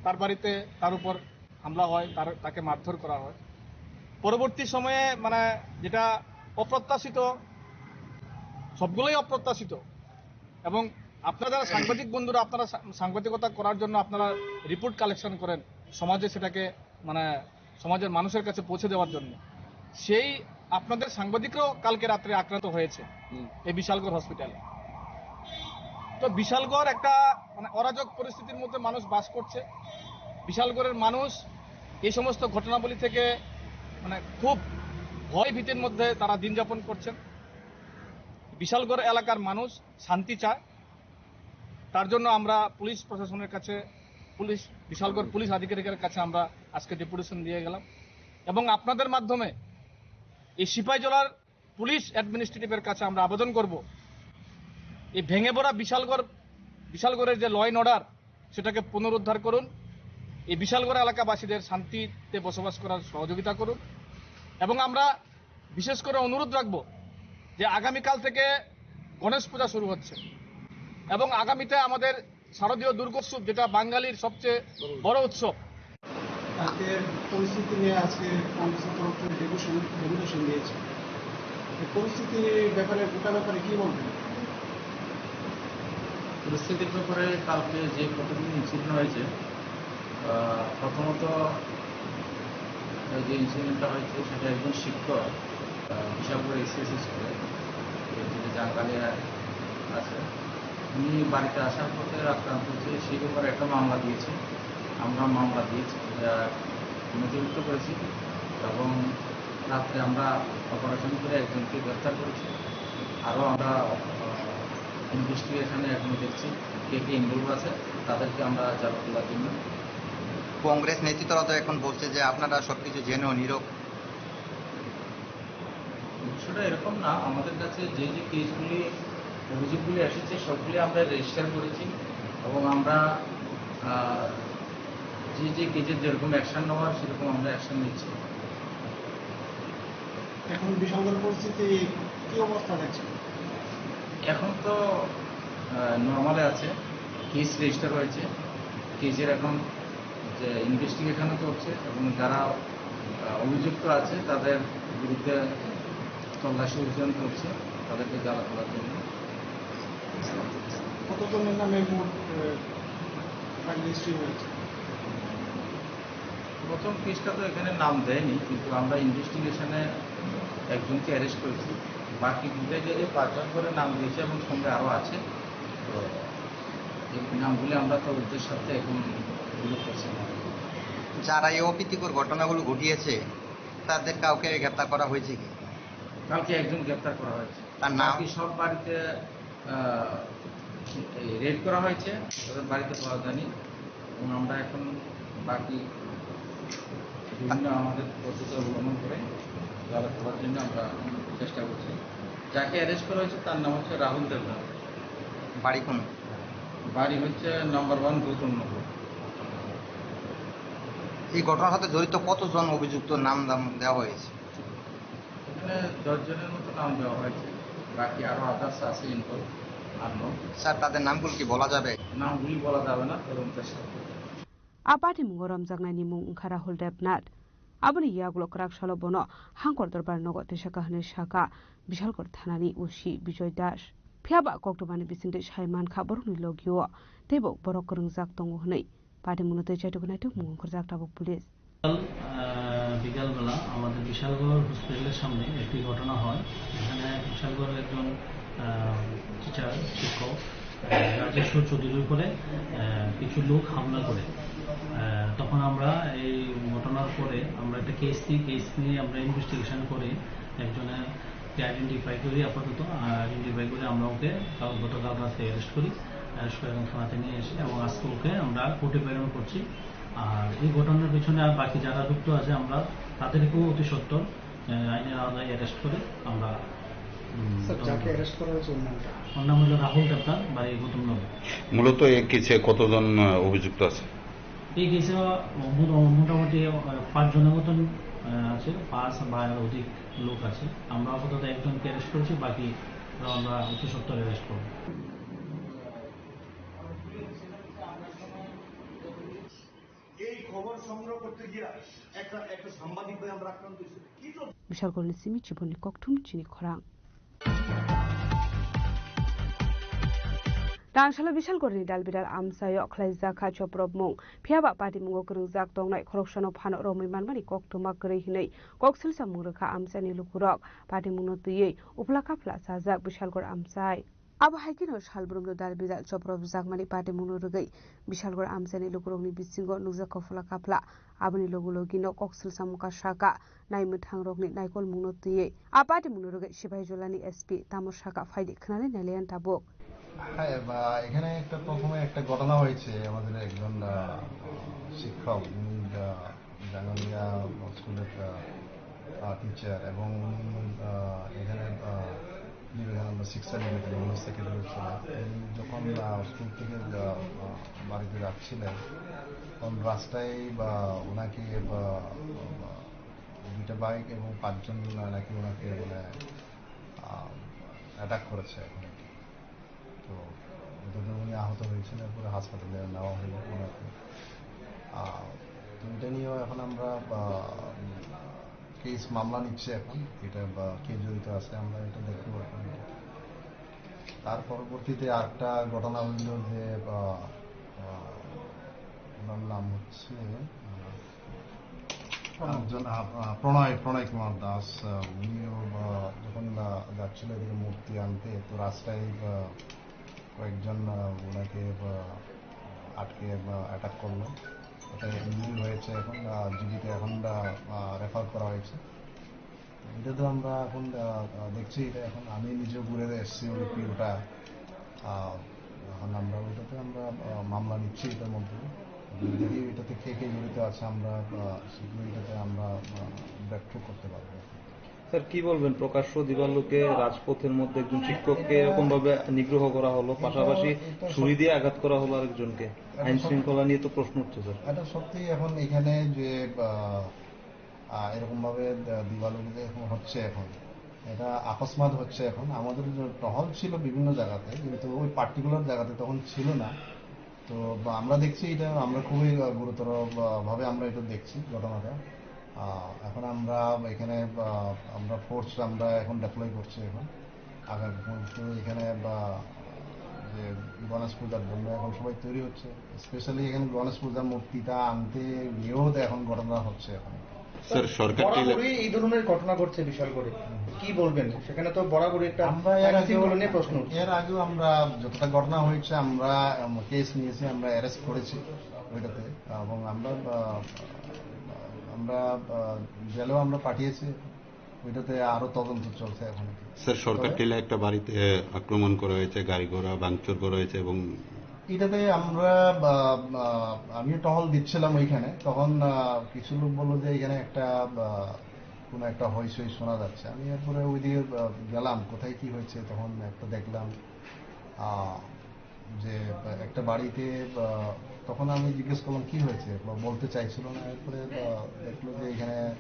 তার বাড়িতে তার উপর হামলা হয়, তার, তাকে মারধর করা হয়। পরবর্তী সময়ে মানে যেটা অপ্রত্যাশিত, সবগুলোই অপ্রত্যাশিত। এবং আপনারা যারা সাংবাদিক বন্ধুরা, আপনারা সা-, সাংবাদিকতা করার জন্য আপনারা রিপোর্ট কালেকশন করেন, সমাজে সেটাকে মানে সমাজের মানুষের কাছে পৌঁছে দেওয়ার জন্য, সেই আপনাদের সাংবাদিকরাও কালকে রাত্রে আক্রান্ত হয়েছে হুম। এই বিশালগড় হসপিটালে। তো বিশালগড় একটা মানে অরাজক পরিস্থিতির মধ্যে মানুষ বাস করছে। বিশালগড়ের মানুষ এই সমস্ত ঘটনাবলী থেকে মানে খুব ভয় ভীতির মধ্যে তারা দিন যাপন করছেন। বিশালগড় এলাকার মানুষ শান্তি চায়, তার জন্য আমরা পুলিশ প্রশাসনের কাছে, পুলিশ, বিশালগড় পুলিশ আধিকারিকের কাছে আমরা আজকে ডেপুটেশন দিয়ে গেলাম। এবং আপনাদের মাধ্যমে এই সিপাহীজলার পুলিশ অ্যাডমিনিস্ট্রেটিভের কাছে আমরা আবেদন করব, এই ভেঙে পড়া বিশালগড়, বিশালগড়ের যে ল অ্যান্ড অর্ডার, সেটাকে পুনরুদ্ধার করুন। এই বিশালগড় এলাকাবাসীদের শান্তিতে বসবাস করার সহযোগিতা করুন। এবং আমরা বিশেষ করে অনুরোধ রাখব যে আগামীকাল থেকে গণেশ পূজা শুরু হচ্ছে এবং আগামীতে আমাদের শারদীয় দুর্গোৎসব, যেটা বাঙালির সবচেয়ে বড় উৎসব। আজকের পরিস্থিতি নিয়ে আজকে কংগ্রেসের তরফ থেকে ডেপুটেশন, ডেপুটেশন দিয়েছে। এই পরিস্থিতির ব্যাপারে, গোটা ব্যাপারে কি বলবেন? পরিস্থিতির ব্যাপারে কালকে যে কতগুলি ইনসিডেন্ট হয়েছে, আহ, প্রথমত এই যে ইনসিডেন্টটা হয়েছে, সেটা একজন শিক্ষক, আহ, বিশালগড় এসএস স্কুলে, যিনি জাঙ্গালিয়া আছে, উনি বাড়িতে আসার পথে আক্রান্ত হয়েছে, সেই ব্যাপারে একটা মামলা দিয়েছে। আমরা মামলা দিয়েছি, আহ, নথিভুক্ত করেছি এবং রাত্রে আমরা অপারেশন করে একজনকে গ্রেফতার করেছি। আরও আমরা, আহ, ইনভেস্টিগেশনে এখনো দেখছি কে কে ইনভলভ আছে, তাদেরকে আমরা জেরা করার জন্য। কংগ্রেস নেতৃত্বরা তো এখন বলছে যে আপনারা সবকিছু জেনেও নীরব। বিষয়টা এরকম না, আমাদের কাছে যে যে কেসগুলি, অভিযোগগুলি এসেছে, সবগুলি আমরা রেজিস্টার করেছি এবং আমরা, আহ, যে যে কেসের যেরকম অ্যাকশন নেওয়ার, সেরকম আমরা অ্যাকশন নিচ্ছি। এখন বিশালগড় পরিস্থিতি কি অবস্থা দেখছেন? এখন তো, আহ, নর্মালে আছে, কেস রেজিস্টার হয়েছে, কেসের এখন যে ইনভেস্টিগেশনও চলছে এবং যারা, আহ, অভিযুক্ত আছে তাদের বিরুদ্ধে তল্লাশি অভিযান চলছে, তাদেরকে জেরা করার জন্য। কতজনের নামে মোট, আহ, ফাইল রেজিস্ট্রি হয়েছে? প্রথম কেসটা তো এখানে নাম দেয়নি, কিন্তু আমরা ইনভেস্টিগেশনে একজনকে অ্যারেস্ট করেছি। বাকি দুটাই যে পাঁচজন করে নাম দিয়েছে এবং সঙ্গে আরও আছে। তো এই নামগুলি আমরা তো ওদের সাথে এখন উল্লেখ করছি না। যারা এই অপ্রীতিকর ঘটনাগুলো ঘটিয়েছে, তাদের কাউকে গ্রেপ্তার করা হয়েছে কি? কালকে একজন গ্রেপ্তার করা হয়েছে। তার নাম? বাকি সব বাড়িতে, আহ, এই রেড করা হয়েছে, তাদের বাড়িতে পাওয়া যায়নি। এবং আমরা এখন বাকি বিভিন্ন আমাদের পদ্ধতি অবলম্বন করে জেরা করার জন্য আমরা চেষ্টা করছি। যাকে অ্যারেস্ট করা হয়েছে, তার নাম হচ্ছে রাহুল দেবনাথ। বাড়ি কোন? বাড়ি হচ্ছে নাম্বার ওয়ান গৌতম নগর। এই ঘটনার সাথে জড়িত কতজন অভিযুক্ত নাম দাম দেওয়া হয়েছে? এখানে দশ জনের মতো নাম দেওয়া হয়েছে, বাকি আরো আদার্স আছে ইনভলভ, আননোন। স্যার, তাদের নামগুলো কি বলা যাবে? নামগুলি বলা যাবে না, তদন্তের সাথে। A party mungo romjaknaini mung wngkha Rahul Devnath. Aboni yagulo kwrak salo bono Hangkor Dorbar nogo tisa kahani saka Bishalgarh thanani O C Bijoy Das. Phiya ba koktwmani bisingtwi sai mankha borokni logio teibo borok kwrwngjak tongo hwnwi party mungno twi chaitok naitok mung wngkhorjak tabuk police. কাল, আহ, বিকালবেলা আমাদের বিশালগড় হসপিটালের সামনে একটি ঘটনা হয়। এখানে বিশালগড়ের একজন, আহ, টিচার, শিক্ষক, আহ, রাজেশ্বর চৌধুরীর উপরে, আহ, কিছু লোক হামলা করে। আহ, তখন আমরা এই ঘটনার পরে আমরা একটা কেস নিই, কেস নিয়ে আমরা ইনভেস্টিগেশন করি, একজনকে আইডেন্টিফাই করি, আপাতত আইডেন্টিফাই করে আমরা ওকে কাল, গতকাল রাতে অ্যারেস্ট করি। অ্যারেস্ট করে এবং থানাতে নিয়ে এসে এবং আজকে ওকে আমরা কোর্টে প্রেরণ করছি। আর এই ঘটনার পিছনে আর বাকি যারা যুক্ত আছে, আমরা তাদেরকেও অতি সত্বর, আহ, আইনের আওতায় অ্যারেস্ট করে আমরা, উম, স্যার, দমন যাকে করি। অ্যারেস্ট করা হয়েছে ওর নামটা? ওর নাম হলো রাহুল দেবনাথ, বাড়ি গৌতমনগর। মূলত এই কেসে কতজন, আহ, অভিযুক্ত আছে? এই কেসে মোট-, মোটামুটি, আহ, পাঁচজনের মতন, আহ, আছে, পাঁচ বা এর অধিক লোক আছে। আমরা আপাতত একজনকে অ্যারেস্ট করেছি, বাকি আমরা অতি সত্বর অ্যারেস্ট করবো। এই খবর সংগ্রহ করতে গিয়া একটা, একটা সাংবাদিক ভাই আমরা আক্রান্ত হয়েছি। কি জন্য? Bishalgorni simi chiboni kokthum chini khorang. Tangsalo Bishalgorni Dalbiral amchaio khlaijak kha chopropmung, phiyaba patimungo kwrwngjak tongnai khoroksano phano romwi manmani koktwma kwrwi hwnwi kok silsamung rwkha amchaini lukurok. Patimungno twiwi uphla kaphla chajak Bishalgor amchai. Abo hai kheno salbrumno Dalbiral chopropjakmani patimungno rwgwi Bishalgor amchaini lukurokni bisingo nukjak kophla kaphla. Aboni logi logino kok silsamung kha sakha naimwthangrokni naikolmungno twiwi a patimungno rwgwi Sipaijolani S P tamo sakha phaidi khwnali nailayan tabuk. হ্যাঁ, বা, এখানে একটা প্রথমে একটা ঘটনা হয়েছে। আমাদের একজন, আহ, শিক্ষক, উনি, আহ, জাঙ্গালিয়া স্কুলের, আহ, আহ, টিচার এবং উনি, আহ, এখানে, আহ, বিবেকানন্দ শিক্ষা নিকেতনে উনি সেক্রেটারি ছিলেন। উনি যখন, আহ, স্কুল থেকে, আহ, আহ, বাড়িতে যাচ্ছিলেন, তখন রাস্তায়, বা, ওনাকে, বা, বা, দুইটা বাইক এবং পাঁচজন নাকি ওনাকে, মানে, আহ, অ্যাটাক করেছে এখন। তো দুজন উনি আহত হয়েছেন, এরপরে হাসপাতালে নেওয়া হলো ওনাকে। আহ, তো এটা নিয়েও এখন আমরা, আহ, কেস মামলা নিচ্ছে এখন, এটা বা কে জড়িত আছে আমরা এটা দেখবো এখন। তার পরবর্তীতে আরেকটা ঘটনা হইল যে, আহ, আহ, ওনার নাম হচ্ছে, আহ, একজন, আহ, আহ, প্রণয়, প্রণয় কুমার দাস, আহ, উনিও, আহ, যখন, আহ, যাচ্ছিল এদিকে মূর্তি আনতে, তো রাস্তায়, আহ, কয়েকজন, আহ, ওনাকে, আহ, আটকে, আহ, অ্যাটাক করলো। ওটা ইনজুরি হয়েছে এখন, আহ, জিবিতে এখন, আহ, আহ, রেফার করা হয়েছে। এটা তো আমরা এখন, আহ, আহ, দেখছি, এটা এখন আমি নিজেও ঘুরে এসেছি ওই পিওটা। আহ, এখন আমরা ওইটাতে আমরা, আহ, মামলা নিচ্ছি এটার মধ্যে। যদি এটাতে কে কে জড়িত আছে আমরা, আহ, শীঘ্রই এটাতে আমরা, আহ, ব্রেকথ্রু করতে পারবো। স্যার, কি বলবেন, প্রকাশ্য দিবালোকে রাজপথের মধ্যে একজন শিক্ষককে এরকম ভাবে নিগ্রহ করা হলো, পাশাপাশি ছুরি দিয়ে আঘাত করা হলো আরেকজনকে? আইন শৃঙ্খলা নিয়ে তো প্রশ্ন উঠছে, স্যার। এটা সত্যি এখন এখানে যে, আহ, আহ, এরকমভাবে দ-, দিবালোকে যে এখন হচ্ছে এখন, এটা আকস্মাত হচ্ছে এখন। আমাদের যে টহল ছিল বিভিন্ন জায়গাতে, কিন্তু ওই পার্টিকুলার জায়গাতে তখন ছিল না। তো বা আমরা দেখছি এটা, আমরা খুবই, আহ, গুরুতর, আহ, ভাবে আমরা এটা দেখছি ঘটনাটা। আহ, এখন আমরা এখানে, আহ, আমরা ফোর্স আমরা এখন ডিপ্লয় করছি এখন। আগামী পর্যন্ত এখানে বা যে গণেশ পূজার জন্য এখন সবাই তৈরি হচ্ছে। স্পেশালি এখানে গণেশ পূজার মূর্তিটা আনতে গিয়েও তো এখন ঘটনা হচ্ছে এখন। স্যার, সরকার কি বরাবরই এই ধরনের ঘটনা ঘটছে বিশালগড়ে, কি বলবেন? সেখানে তো বরাবরই একটা আমরা এর আইন আগেও, শৃঙ্খলা নিয়ে প্রশ্ন উঠছে। এর আগেও আমরা যতটা ঘটনা হয়েছে, আমরা, উম, কেস নিয়েছি, আমরা অ্যারেস্ট করেছি ওইটাতে, এবং আমরা, আহ, আমরা, আহ, জেলেও আমরা পাঠিয়েছি, ওইটাতে আরো তদন্ত চলছে এখন। স্যার, সরকার তবে টিলা একটা বাড়িতে আক্রমণ করা হয়েছে, গাড়ি ঘোড়া ভাঙচুর করা হয়েছে এবং এটাতে আমরা, আহ, আহ, আমিও টহল দিচ্ছিলাম ওইখানে, তখন, আহ, কিছু লোক বললো যে এখানে একটা, আহ, কোনো একটা হইচই শোনা যাচ্ছে। আমি এরপরে ওইদিকে, আহ, গেলাম, কোথায় কি হয়েছে, তখন একটা দেখলাম, আহ, যে একটা বাড়িতে, আহ, তখন আমি জিজ্ঞেস করলাম কি হয়েছে, বা বলতে চাইছিল না। এরপরে, আহ, দেখলো যে এখানে,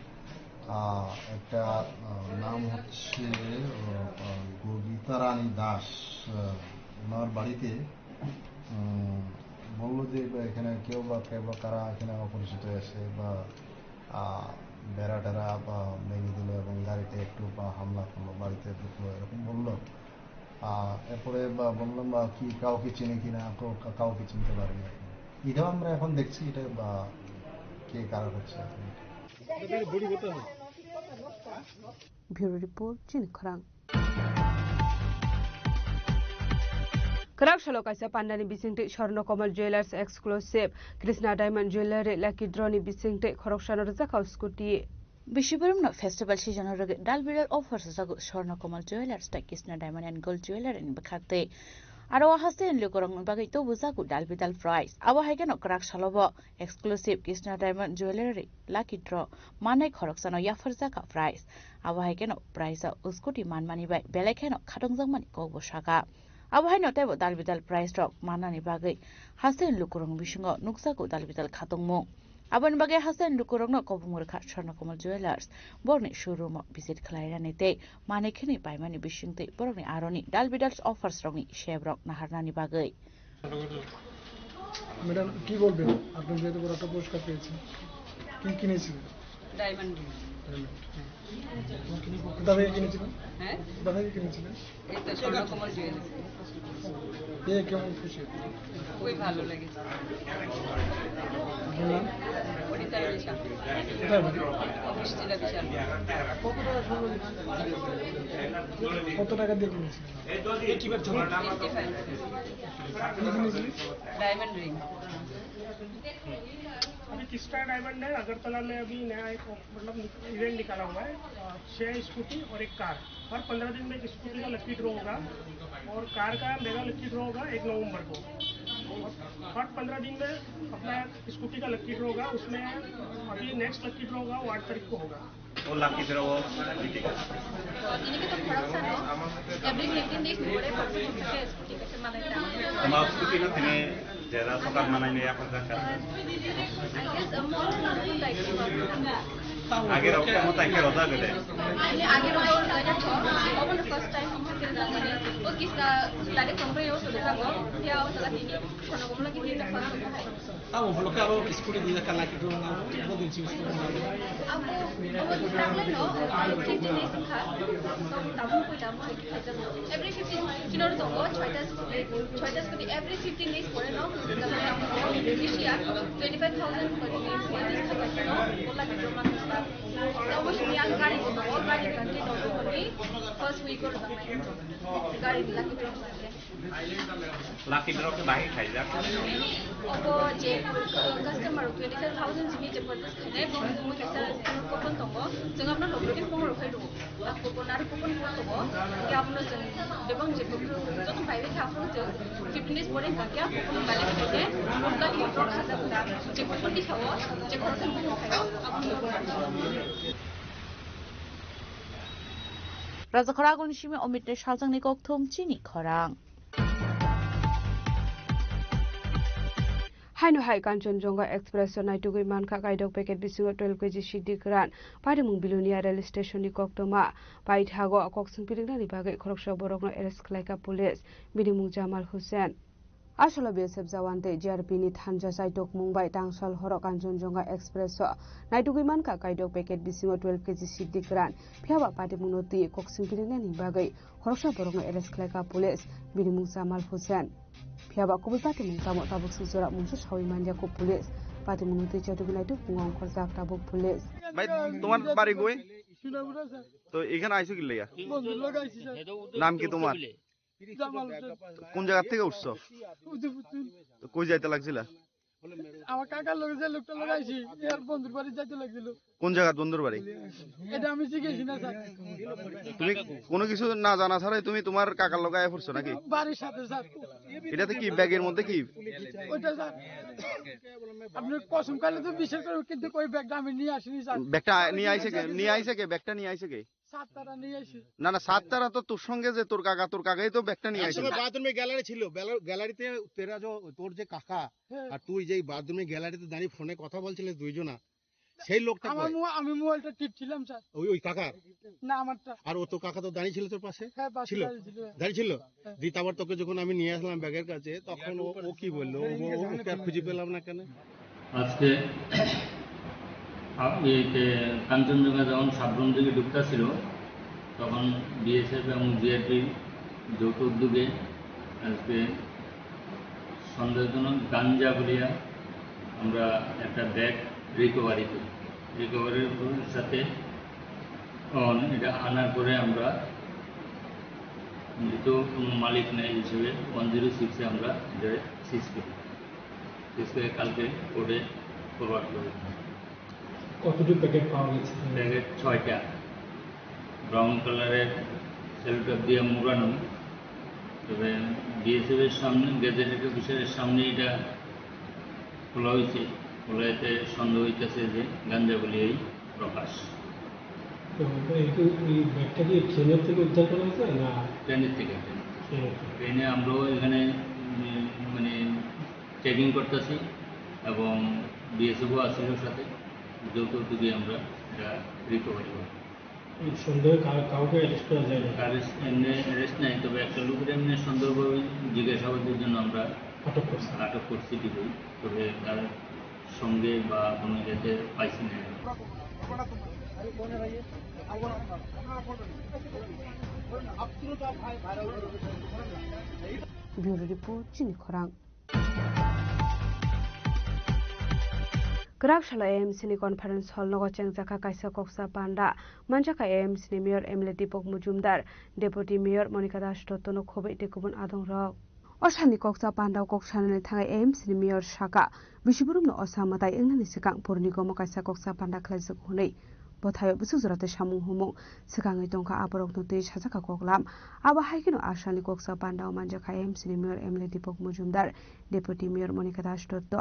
আহ, একটা, আহ, নাম হচ্ছে, আহ, আহ, গবিতা রানী দাস, আহ, ওনার বাড়িতে, উম, বললো যে বা এখানে কেউ বা, কেউ বা কারা এখানে অপরিচিত এসে বা, আহ, বেড়া টেরা বা ভেঙে দিল এবং গাড়িতে একটু বা হামলা করলো, বাড়িতে ঢুকলো, এরকম বললো। আহ, এরপরে বা বললাম বা কি কাউকে চিনে কিনা, কেউ কা-, কাউকে চিনতে পারিনি এখন। এটাও আমরা এখন দেখছি, এটা বা কে কারা করছে এখন। Bureau report, Chini Khorang. Kwrak salo kaisa pandani bisingtwi Swarna Kamal Jewellers exclusive Krishna Diamond Jewellery lucky draw ni bisingtwi khoroksano rwjakha scooty. Bisi boromno festival season o rwgwi dal biral offer rwjago Swarna Kamal Jewellers tei Krishna Diamond and Gold Jewellery ni bwkhaktwi. Aro o hasteni lukurokni bagwi tubujago dal bidal prize. Abo hai kheno kwrak salobo exclusive Krishna Diamond Jewellery Lucky Draw manwi khoroksano yapharjakha prize. Abo hai kheno prize o scooty manmani bai belai kheno khatungjakmani kokbo sakha. Abo haino teibo dal bidal prize rok mannani bagwi hasteni lukurokni bisingo nukjago dal bidal khatungmung. Aboni bagwi hasteni lukurokno kobong rwkha Swarnakomal Jewellers, borokni showroom-o visit khlainani tei manwi khwnwi paimani bisingtwi borokni aroni dal bidal offers rokni sebrok naharnani bagwi. Madam, কি বলবেন? আপনি যেহেতু বড় একটা পুরস্কার পেয়েছেন, কি কিনেছিলেন? Diamond ring. ডায়মন্ড। কোথা থেকে কিনেছিলেন? হ্যাঁ? কোথা থেকে কিনেছিলেন? এই তো স্বর্ণকমল জুয়েলার্স। পেয়ে কেমন খুশি? খুবই ভালো লেগেছে। আপনার নাম? অনিতা বিশাল। কোথায় বাড়ি? বৃষ্টিরা বিশাল। কত টাকা দিয়ে কিনেছিলেন? Twenty five. কি কিনেছিলেন? Diamond ring. अभी किस्टा डायमंड है, अगरतला में अभी नया एक मतलब इवेंट निकाला हुआ है। अ, छह स्कूटी और एक कार। हर पंद्रह दिन में एक स्कूटी का लकी ड्रॉ होगा और कार का मेगा लकी ड्रॉ होगा एक नवंबर को। और हर पंद्रह दिन में अपना स्कूटी का लकी ड्रॉ होगा, उसमें अभी नेक्स्ट लकी ड्रॉ होगा, वो आठ तारीख को होगा। O lucky draw o. Tini khe to khoroksa no, every fifteen days ni pore khoroksa khoroksa khe scooty kaisa manai ta. Tama scooty no tini jera sokar manai ne yapharjakha. I guess, um, Age rok tamo tai khe rojak de. Ani age rok rojak to, obo no first time omo khe rojak mani. O kisa direct tongbai o sojak o, ya o jaga tini kono gomla khe tini first time. Tamo bolo khe aro scooty di kala khe dong na, bo din sing sing. Abo, abo di tak lai no, fifteen days kha. Tamo koi tamo hai khe khaijak no. Every fifteen, chino ro tongo, choita scooty, choita scooty every fifteen days pore no. This year, twenty five thousand kori ni, this kha no, bola khe dong na. Tamo sini ang gari ko tongo, gari kan khe tongo kori, first week or dong na. Gari di lagi dong na. Lucky draw khe bahai khaijak. Obo je customer rok twenty five thousand simi je purchase khainai, bo mung kaisa coupon tongo. Chwng abono logi khe phone rok khai rwo. A coupon aro coupon phone tongo. Hingkhe abono chwng bebak je joto bai bai kha, aphuru chwng fifteen days pore hingkha khe a coupon bai lai khaikhe, lucky draw khajak da. Je coupon di khaio, je khoroksa phone khaio, abono. Rajakhor Agulni simi Omit Rey Salchangni kokthum chini khorang. Haino hai Kanchanjunga Express o naitugwi mankha kaidok packet bisingo twelve K G siddi kwran, patimung Bilonia rail station ni koktwma paithago kokswng piringnani bagwi khoroksa borokno arrest khlaikha police, bini mung Jamal Hussain. Asolo B S F jawan tei G R P ni thanja chaitokmung bai tangsal horo Kanchanjunga Express o naitugwi mankha kaidok packet bisingo twelve K G siddi kwran, phiyaba patimungno twi kokswng piringnani bagwi khoroksa borokno arrest khlaikha police, bini mung Jamal Hussain. Phiyaba kubui patimung tamo tabuk swijora mungsa sawi manjakha police, patimungno twi chaitugwi naitokmungo ongkhorjak tabuk police. ভাই, তোমার বাড়ি কই? সোনামুড়া স্যার। তো এখানে আইছো কি লেগা? বন্ধুর লগে আইছি স্যার। নাম কি তোমার? জামাল হোসেন। কোন জায়গা থেকে উঠছো? উদয়পুর। তো কই যাইতে লাগছিলা? আমার কাকার লগে যে লোকটা লগে আইছি, এর বন্ধুর বাড়ি যাইতে লাগছিল। কোন জায়গার বন্ধুর বাড়ি? এটা আমি জিজ্ঞেস না স্যার। তুমি কোনো কিছু না জানা ছাড়াই তুমি তোমার কাকার লগে আয়া পড়ছো নাকি? বাড়ির সাথে স্যার। এটাতে কি, ব্যাগের মধ্যে কি? ওইটা স্যার, আপনি কসম খাইলে তো বিশ্বাস করবেন, কিন্তু ওই ব্যাগটা আমি নিয়ে আসিনি স্যার। ব্যাগটা নিয়ে আইছে কে? নিয়ে আইছে কে? ব্যাগটা নিয়ে আইছে কে? সাত তারা নিয়ে আসি। না, না, সাত তারা তো তোর সঙ্গে যে তোর কাকা, তোর কাকাই তো ব্যাগটা নিয়ে আইছে। একসময় বাথরুমে গ্যালারি ছিল, বেলা-, গ্যালারিতে তেরা যে, তোর যে কাকা হ্যাঁ। আর তুই যেই বাথরুমে গ্যালারিতে দাঁড়িয়ে ফোনে কথা বলছিলে দুইজনা, সেই লোকটা আমার কই? মো-, আমি মোবাইলটা টিপছিলাম স্যার। ওই, ওই কাকার? না, আমারটা। আর ও তো কাকা তো দাঁড়িয়ে ছিল তোর পাশে? হ্যাঁ, পাশে ছিল? দাঁড়িয়ে ছিল। দাঁড়িয়ে ছিল? হ্যাঁ। দি তারপর তোকে যখন আমি নিয়ে আসলাম ব্যাগের কাছে, তখন ও, ও কি বললো? ও, ও, ওকে আর খুঁজে পেলাম না কেন? আজকে আপ-, ইয়েতে কাঞ্চনজঙ্ঘা যখন সাবরুম দিকে ঢুকতেছিল, তখন বিএসএফ এবং জিআরপি যৌথ উদ্যোগে আজকে সন্দেহজনক গাঞ্জা বলিয়া আমরা একটা ব্যাগ রিকভারি করি। রিকভারির সাথে অন এটা আনার পরে আমরা যেহেতু কোনো মালিক নেই হিসেবে ওয়ান জিরো সিক্সে আমরা এটা সিজ করি। সিজ করে কালকে কোর্টে ফরওয়ার্ড করি। কতটুকু প্যাকেট পাওয়া গেছে? প্যাকেট ছয়টা, ব্রাউন কালারের সেলোটেপ দিয়ে মুড়ানো। তবে বিএসএফ এর সামনে, গ্যাজেটেড অফিসারের সামনে এটা খোলা হয়েছে। খোলা এতে সন্দেহ হইতেছে যে গাঞ্জা বলে এই প্রকাশ। তো এই, এই ব্যাগটা কি ট্রেনের থেকে উদ্ধার করা হয়েছে না? ট্রেনের থেকে, ট্রেনের থেকে। ট্রেনের থেকে। ট্রেনে আমরাও এখানে, উম, মানে চেকিং করতেছি এবং বিএসএফও আছে ওর সাথে, যৌথ উদ্যোগে আমরা এটা রিকভারি করব। এই সন্দেহে কাউ-, কাউকে অ্যারেস্ট করা যায়নি? অ্যারেস্ট, এমনি অ্যারেস্ট নাই, তবে একটা লোকের এমনি সন্দেহভাবে জিজ্ঞাসাবাদের জন্য আমরা আটক করছি। আটক করছি ঠিকই, তবে তার সঙ্গে বা কোনো ইয়েতে পাইছি না। Bureau Report, Chini Khorang. Kwrak salo A M C ni conference hall nogo chengjakha kaisa koksa panda. Manjakha A M C ni mayor M L A Deepak Majumdar, deputy mayor Monika Das Dotto no khobwi tei kubun adongrok. O salni koksa panda o kok sanani thangwi A M C ni mayor sakha, bisiborokno osa mwtai wngnani swkang purni gomo kaisa koksa panda khlaijak hwnwi. Bwthaio bwswk jora tei samung humung swkangwi tongkha, aborokno twi sajakha koklam. Abo hai kheno a salni koksa panda o manjakha M C ni mayor M L A Deepak Majumdar, deputy mayor Monika Das Dotto,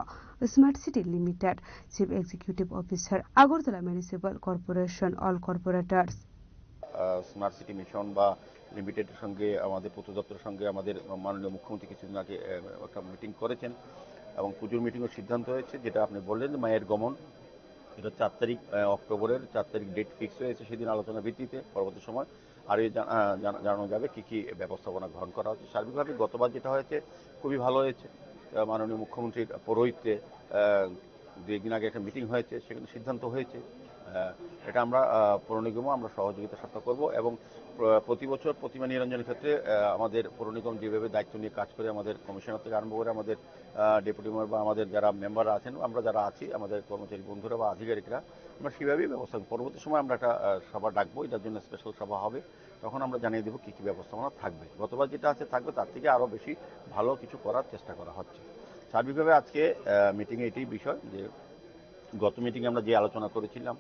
Smart City Limited chief executive officer, Agartala Municipal Corporation, all corporators. Ah, smart city mission বা লিমিটেডের সঙ্গে আমাদের পূর্ত দপ্তরের সঙ্গে আমাদের মাননীয় মুখ্যমন্ত্রী কিছুদিন আগে, আহ, একটা মিটিং করেছেন এবং পুজোর মিটিংয়ের সিদ্ধান্ত হয়েছে, যেটা আপনি বললেন যে মায়ের গমন, এটা চার তারিখ, আহ, অক্টোবরের চার তারিখ ডেট ফিক্স হয়েছে। সেদিন আলোচনা ভিত্তিতে পরবর্তী সময় আরও জানা, আহ, জানা, জানানো যাবে কী কী ব্যবস্থাপনা গ্রহণ করা হচ্ছে। সার্বিকভাবে গতবার যেটা হয়েছে খুবই ভালো হয়েছে। আহ, মাননীয় মুখ্যমন্ত্রীর পৌরোহিত্যে, আহ, দুই একদিন আগে একটা মিটিং হয়েছে, সেখানে সিদ্ধান্ত হয়েছে। আহ, এটা আমরা, আহ, পৌর নিগমও আমরা সহযোগিতা সাথে করব এবং প্র-, প্রতি বছর প্রতিমা নিরঞ্জনের ক্ষেত্রে, আহ, আমাদের পৌর নিগম যেভাবে দায়িত্ব নিয়ে কাজ করে, আমাদের কমিশনার থেকে আরম্ভ করে আমাদের, আহ, ডেপুটি মেয়র বা আমাদের যারা মেম্বার আছেন, আমরা যারা আছি, আমাদের কর্মচারী বন্ধুরা বা আধিকারিকরা, আমরা সেভাবেই ব্যবস্থা করি। পরবর্তী সময় আমরা একটা, আহ, সভা ডাকবো, এটার জন্য স্পেশাল সভা হবে, তখন আমরা জানিয়ে দেবো কী কী ব্যবস্থাপনা থাকবে। গতবার যেটা আছে থাকবে, তার থেকে আরও বেশি ভালো কিছু করার চেষ্টা করা হচ্ছে। সার্বিকভাবে আজকে, আহ, মিটিংয়ে এটাই বিষয় যে গত মিটিংয়ে আমরা যে আলোচনা করেছিলাম,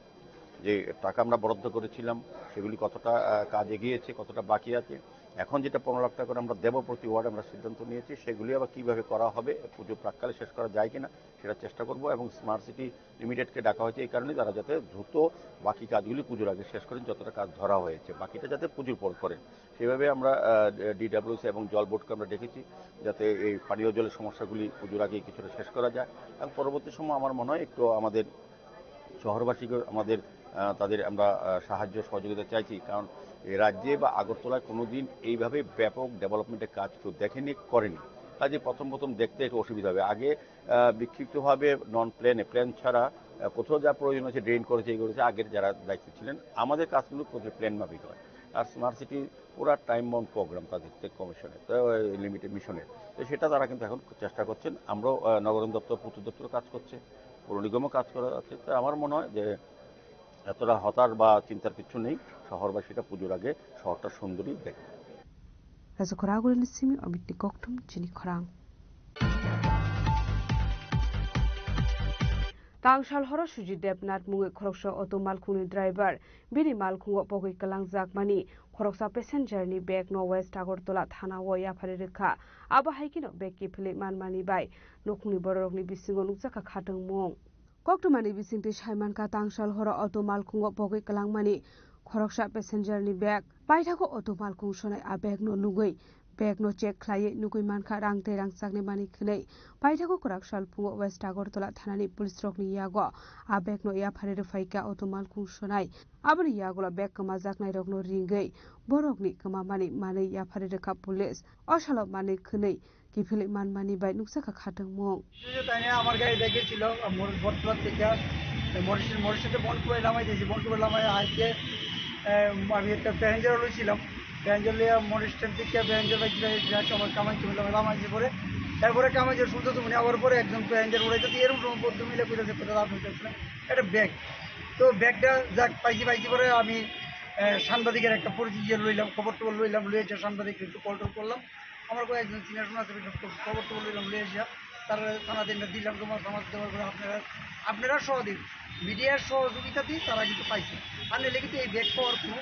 যে টাকা আমরা বরাদ্দ করেছিলাম, সেগুলি কতটা, আহ, কাজ এগিয়েছে, কতটা বাকি আছে। এখন যেটা পনেরো লাখ টাকা করে আমরা দেবো প্রতি ওয়ার্ড, আমরা সিদ্ধান্ত নিয়েছি, সেগুলি আবার কীভাবে করা হবে, পুজো প্রাককালে শেষ করা যায় কিনা, সেটা চেষ্টা করব। এবং স্মার্ট সিটি লিমিটেডকে ডাকা হয়েছে এই কারণে, তারা যাতে দ্রুত বাকি কাজগুলি পুজোর আগে শেষ করেন, যতটা কাজ ধরা হয়েছে, বাকিটা যাতে পুজোর পর করেন। সেভাবে আমরা, আহ, ডিডাব্লিউসি এবং জল বোর্ডকে আমরা ডেকেছি, যাতে এই পানীয় জলের সমস্যাগুলি পুজোর আগে কিছুটা শেষ করা যায়। এবং পরবর্তী সময় আমার মনে হয় একটু আমাদের শহরবাসীকে আমাদের, আহ, তাদের আমরা, আহ, সাহায্য সহযোগিতা চাইছি, কারণ এই রাজ্যে বা আগরতলায় কোনোদিন এইভাবে ব্যাপক ডেভেলপমেন্টের কাজ কেউ দেখেনি, করেনি। কাজে প্রথম প্রথম দেখতে একটু অসুবিধা হবে। আগে, আহ, বিক্ষিপ্তভাবে নন প্ল্যানে, প্ল্যান ছাড়া, আহ, কোথাও যা প্রয়োজন হয়েছে ড্রেন করেছে, এই করেছে আগের যারা দায়িত্ব ছিলেন। আমাদের কাজ কিন্তু প্রতি প্ল্যান মাফিক হয়। আর স্মার্ট সিটি পুরা টাইম বাউন্ড প্রোগ্রাম তাদের তে কমিশনের, তো, ওই লিমিটেড মিশনের। তো সেটা তারা কিন্তু এখন চেষ্টা করছেন। আমরাও, আহ, নগরায়ণ দপ্তর, পূর্ত দপ্তর কাজ করছে, পৌর নিগমও কাজ করা যাচ্ছে। তো আমার মনে হয় যে এতটা হতাশ বা চিন্তার কিছু নেই, শহরবাসীরা পুজোর আগে শহরটা সুন্দরই দেখবে। Rajakhor Agulini simi Amit ni kokthum chini khorang. Tangsal horo Sujit Debnath mungwi khoroksa auto malkhungni driver bini malkhungo pogwi kwlangjakmani khoroksa passenger ni bag no West Agartala thana o yapharwi rwkha. Abo hai kheno bag kiphilwi manmani bai nukhungni bororokni bisingo nukjakha khatungmung. Koktwmani bisingtwi saimankha, tangsal horo auto malkhungo pogwi kwlangmani khoroksa passenger ni bag. Paithago auto malkhung sonai a bag no nugwi bag no check khlaiwi nugwi mankha rang tei rangchakni manwi khwnwi. Paithago kwrak sal phungo West Agartala thanani police rokni yago a bag no yapharwi rwphaikha auto malkhung sonai. Aboni yagulo bag kwmajaknai rokno ringwi borokni kwmamani manwi yapharwi rwkha police. O salo manwi khwnwi kiphilwi manmani bai nukjakha khatungmung. যে তাইনে আমার গাড়ি দেখেছিল, মোর বটতলা থেকে মরিশন, মরিশন তো বন্ধ করে লামাই দিয়েছি, বন্ধ করে লামাই আজকে, আহ, আমি একটা প্যাসেঞ্জার লইছিলাম, প্যাসেঞ্জার লইয়া মরিশন থেকে প্যাসেঞ্জার পাইছিল, এই যে আমার কামাই ছিল, লামাইছি পরে, তারপরে কামাই যে শুনতে তো মনে আবার পরে একজন প্যাসেঞ্জার উড়াইতে তো এরকম সময় বদ্ধ মিলে কইতেছে, কোথাও আপনি দেখছিলেন একটা ব্যাগ, তো ব্যাগটা যাক পাইছি, পাইছি পরে আমি, আহ, সাংবাদিকের একটা পরিচয় ইয়ে লইলাম, খবর টবর লইলাম, লইয়া যে সাংবাদিক একটু কল টল করলাম, আমার কয়েকজন সিনিয়র আছে, খবর টবর লইলাম, লইয়া এসে তারা থানাতে এটা দিলাম, তোমার সমাজ দেওয়ার পরে আপনারা, আপনারা সহ দিন, মিডিয়ার সহযোগিতাতেই তারা কিন্তু পাইছে। আর নাহলে কিন্তু এই ব্যাগ পাওয়ার কোনো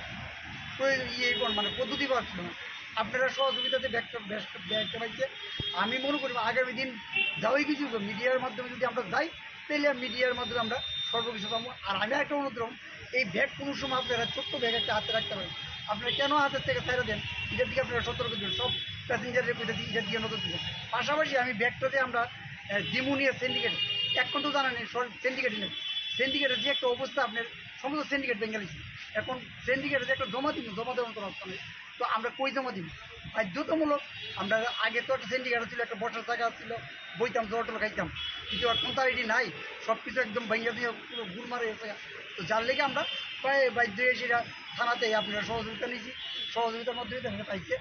প্রয়োজন, ইয়ে, মানে পদ্ধতি পাওয়া ছিল না। আপনারা সহযোগিতাতে ব্যাগটা, ব্যাগ, ব্যাগটা পাইছে। আমি মনে করি আগামী দিন যাওয়াই কিছু মিডিয়ার মাধ্যমে যদি আমরা যাই, তাহলে মিডিয়ার মাধ্যমে আমরা সর্বকিছু পাবো। আর আমি একটা অনুরোধ করবো, এই ব্যাগ কোনো সময় আপনারা ছোট্ট ব্যাগ একটা হাতে রাখতে পারেন। আপনারা কেন হাতের থেকে ছেড়ে দেন, এটার দিকে আপনারা সতর্ক দিবেন। সব প্যাসেঞ্জারের কইতাছি এটার দিকে নজর দিবেন। পাশাপাশি আমি ব্যাগটাতে আমরা, আহ, দিমুনিয়া সিন্ডিকেট, এখন তো জানা নেই, সব সিন্ডিকেট নেই। সিন্ডিকেটের যে একটা অবস্থা, আপনার সমস্ত সিন্ডিকেট বেঙ্গালি। এখন সিন্ডিকেটে যে একটা জমা দিন, জমা দেওয়ার কোনো রাস্তা নেই। তো আমরা কই জমা দিব? বাধ্যতামূলক। আমরা আগে তো একটা সিন্ডিকেট ছিল, একটা বসার জায়গা ছিল, বইতাম, জল টল খাইতাম, কিন্তু এখন তো আর এটি নাই। সব কিছু একদম ভেঙে দিয়ে পুরো গুড় মারা গেছে। তো যার লেগে আমরা প্রায় বাধ্য হয়ে সেটা থানাতে আপনারা সহযোগিতা নিয়েছি, সহযোগিতার মাধ্যমে তারা পাইছে।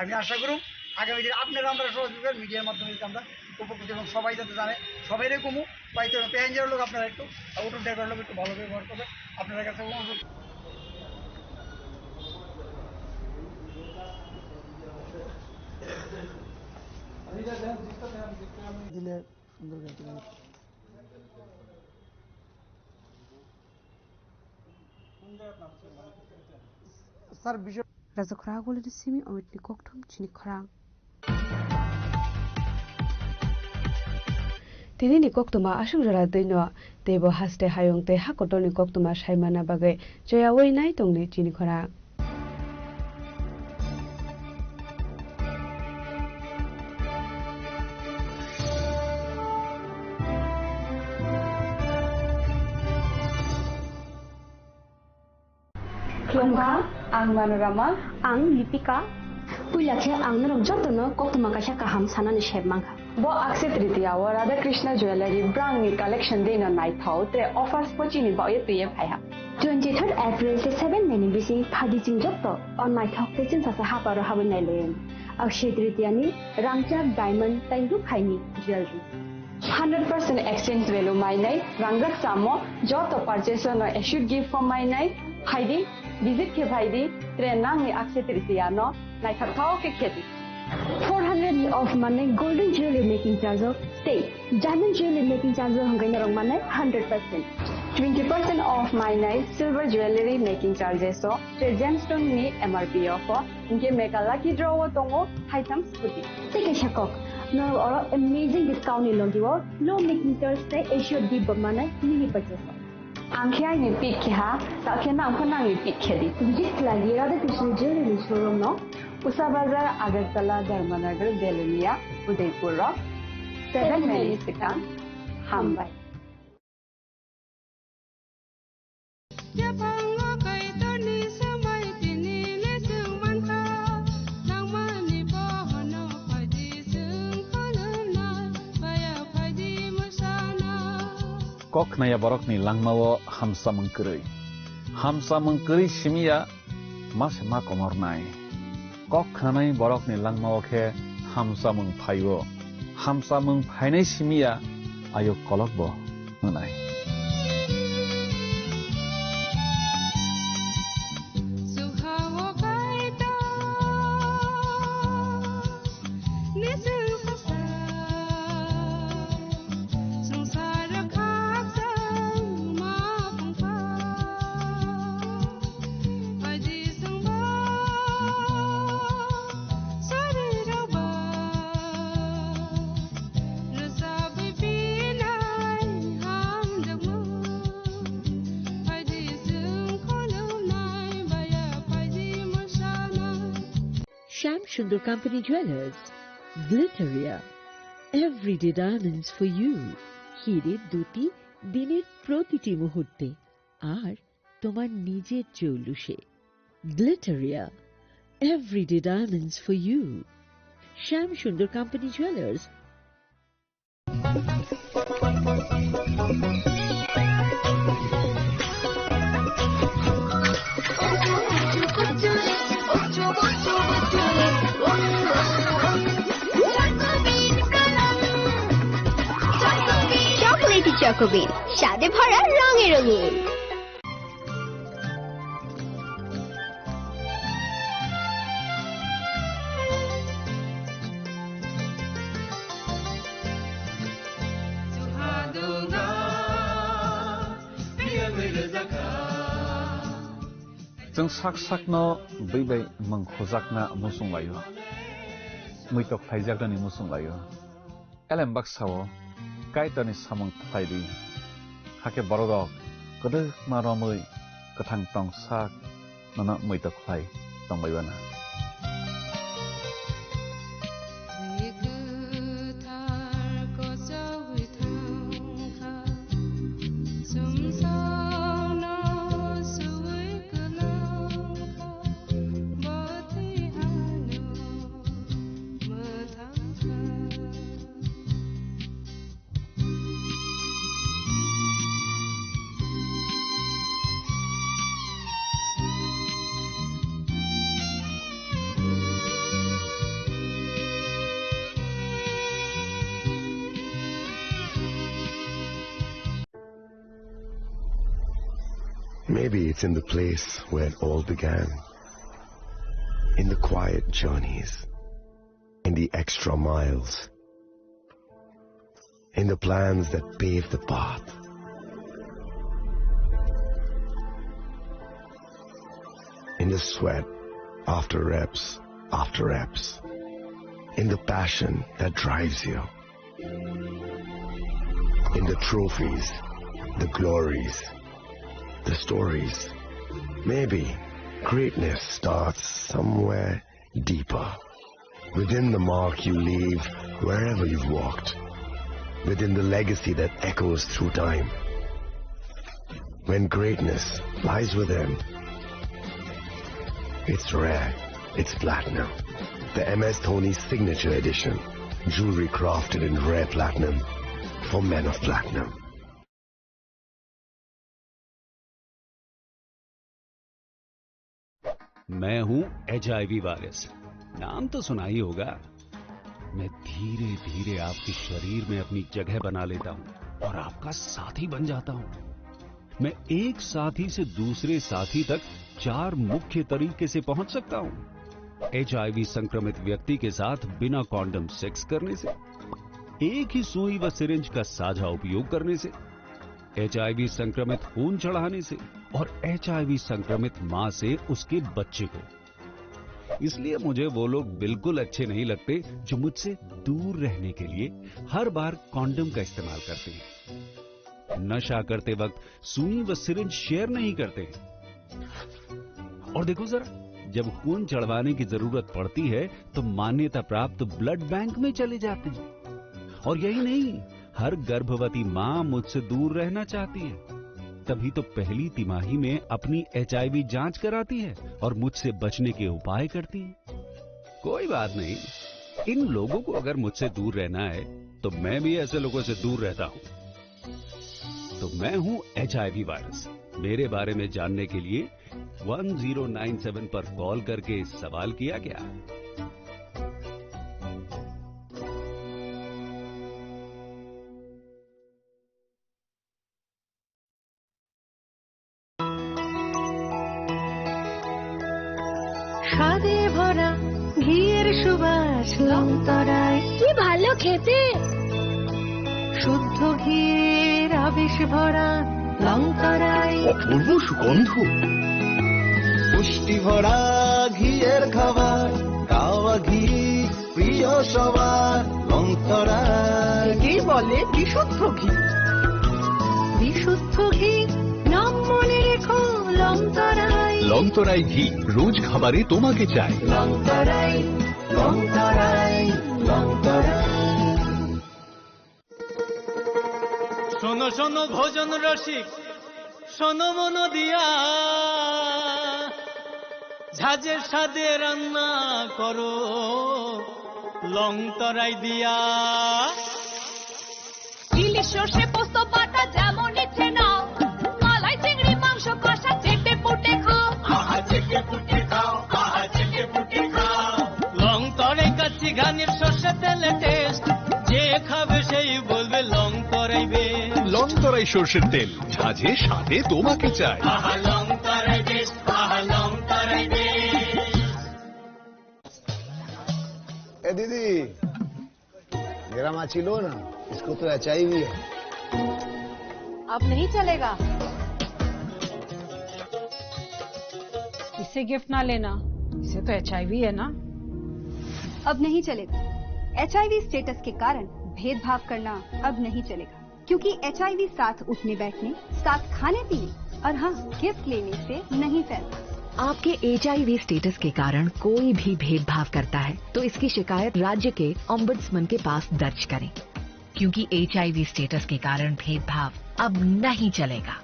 আমি আশা করুন আগামী দিন আপনারা আমরা সহযোগিতা মিডিয়ার মাধ্যমে যদি আমরা উপকৃত এবং সবাই যাতে জানে, সবাই এরকমও পাইতে হবে। প্যাসেঞ্জার লোক আপনারা একটু, অটো ড্রাইভার লোক একটু ভালো ব্যবহার করবেন, আপনাদের কাছে অনুরোধ। দিলে সুন্দর করে দিলে। স্যার, বিষয় Rajakhora Golini simi omitni kokthum chini khorang. Tinini koktwma aswk jora twino, teibo haste hayung tei hakotorni koktwma saimana bagwi choyaui nai tongdi chini khorang. Khulumkha, ang Manorama. Ang Lipika. Puila khe ang norok jotono koktwma kaisa kaham sanani sep mankha. Bo Akshaya Tritiya o Radha Krishna Jewellery brangni collection dino naithok tei offers bo chini bagwi twiwi phaiha. Twenty-third April tei seven May ni bising phaidi chwng joto o naithok tei chwngsacha haparo habwi nailaiwi. Akshaya Tritiya ni rangchak, diamond tei rukhaini jewellery. Hundred percent exchange value mainai, rangjak chamo, joto purchase no assured gift form mainai, phaidi, visit khe phaidi, tre nangni Akshaya Tritiya no naithok thao khe khedi. Four hundred ni off manai golden jewelry making charge o tei diamond jewelry making charge o hwnkhai norok manai hundred percent. Twenty percent off mainai silver jewelry making charges o tei gemstone ni M R P o pho, hinkhe mega lucky draw o tongo haitham scooty. Tei kaisa kok, norok oro amazing discount ni logi o low making charge tei assured gift bo manai nini purchase o. Ang khe aini pick khe ha, ta khe nang pho nangni pick khe di. Visit khlai di Radha Krishna Jewellery showroom no, Usa Bazar, Agartala, Dharmanagar, Belonia, Udaipur rok. Seven May ni swkang. Hambai. Yaphango Kaitorni swmai tini le chwng mankha, nangmani bohono phaidi chwng khulumnai, baya phaidi mwsana. Kok khnaya borokni langmao hamsamung kwrwi. Hamsamung kwrwi simiya ma se ma komornai. Kok khnanai borokni langmao khe hamsamung phaio. Hamsamung phainai simiya ayuk kolokbo wngnai. Shyam Sundar Company Jewelers, Glitteria, everyday diamonds for you. হিরে দ্যুতি দিনের প্রতিটি মুহূর্তে, আর তোমার নিজের চৌলুসে। Glitteria, everyday diamonds for you. Shyam Sundar Company Jewelers. Chocolatey Choco Bean, স্বাদে ভরা, রঙে রঙিন। Chwng sak sakno bwi bai mwng khujakna muchung laio, muitok khlaijaknani muchung laio. Elem baksa-o Kaitorni samung khlai di, hakhe bororok kwdwkma romwi kwthang tong sak nono muitok khlai tongbai uanw. Maybe it's in the place where it all began. In the quiet journeys, in the extra miles, in the plans that pave the path, in the sweat after reps after reps, in the passion that drives you, in the trophies, the glories, the stories. Maybe greatness starts somewhere deeper. Within the mark you leave wherever you've walked. Within the legacy that echoes through time. When greatness lies within, it's rare, it's platinum. The M S Dhoni Signature Edition. Jewelry crafted in rare platinum for men of platinum. मैं हूं HIV virus. नाम तो सुना ही होगा। मैं धीरे धीरे आपके शरीर में अपनी जगह बना लेता हूं और आपका साथी बन जाता हूं। मैं एक साथी से दूसरे साथी तक चार मुख्य तरीके से पहुंच सकता हूं। एचआईवी संक्रमित व्यक्ति के साथ बिना कॉन्डम सेक्स करने से, एक ही सुई व सिरिंज का साझा उपयोग करने से, एचआईवी संक्रमित खून चढ़ाने से और एचआईवी संक्रमित मां से उसके बच्चे को। इसलिए मुझे वो लोग बिल्कुल अच्छे नहीं लगते जो मुझसे दूर रहने के लिए हर बार कॉन्डम का इस्तेमाल करते हैं, नशा करते वक्त सुई व सिरिंज शेयर नहीं करते हैं। और देखो जरा, जब खून चढ़वाने की जरूरत पड़ती है तो मान्यता प्राप्त ब्लड बैंक में चले जाते हैं। और यही नहीं, हर गर्भवती मां मुझसे दूर रहना चाहती है, तभी तो पहली तिमाही में अपनी एचआईवी जांच कराती है और मुझसे बचने के उपाय करती है। कोई बात नहीं, इन लोगों को अगर मुझसे दूर रहना है तो मैं भी ऐसे लोगों से दूर रहता हूं। तो मैं हूं एचआईवी वायरस। मेरे बारे में जानने के लिए वन ज़ीरो नाइन सेवन पर कॉल करके सवाल किया क्या? স্বাদে ভরা ঘিয়ের সুবাস লংতরায়। কি ভালো খেতে! শুদ্ধ ঘিয়ের আবেশ ভরা লংতরায়। অপূর্ব সুগন্ধ। পুষ্টি ভরা ঘিয়ের খাবার, কাওয়া ঘি প্রিয় সবার। লংতরায়। একেই বলে বিশুদ্ধ ঘি। বিশুদ্ধ ঘি, নাম মনে রেখো, লংতরায়। লংতরায় ঘি, রোজ খাবারে তোমাকে চাই। লংতরায়, লংতরায়, লংতরায়। শোনো শোনো ভোজন রসিক, শোনো মন দিয়া, ঝাঁঝের স্বাদে রান্না করো লং তরাই দিয়া। ইলিশ সর্ষে পোস্ত বাটা যেমন ইচ্ছে নাও, মালাই চিংড়ি মাংস কষা চেটে পুটে খাও। আহা, চেটে পুটে খাও, আহা, চেটে পুটে খাও। লং তরাই কাচ্চি ঘানির সর্ষে তেলে টেস্ট, যে খাবে সেই বলবে লং তরাই বেশ। লং তরাই সর্ষের তেল, ঝাঁঝে স্বাদে তোমাকে চাই। আহা, লং তরাই বেশ, আহা, লং তরাই বেশ। ए दीदी, मेरा माची लो ना, इसको तो एचआईवी है। अब नहीं चलेगा। से गिफ्ट ना लेना। इसे तो एचआईवी है ना? अब नहीं चलेगा। एचआईवी स्टेटस के कारण भेदभाव करना अब नहीं चलेगा, क्योंकि एचआईवी साथ उठने बैठने, साथ खाने पीने और हाँ, गिफ्ट लेने से नहीं फैलता। आपके एचआईवी स्टेटस के कारण कोई भी भेदभाव करता है, तो इसकी शिकायत राज्य के ओम्बुड्समैन के पास दर्ज करें, क्योंकि एचआईवी स्टेटस के कारण भेदभाव अब नहीं चलेगा।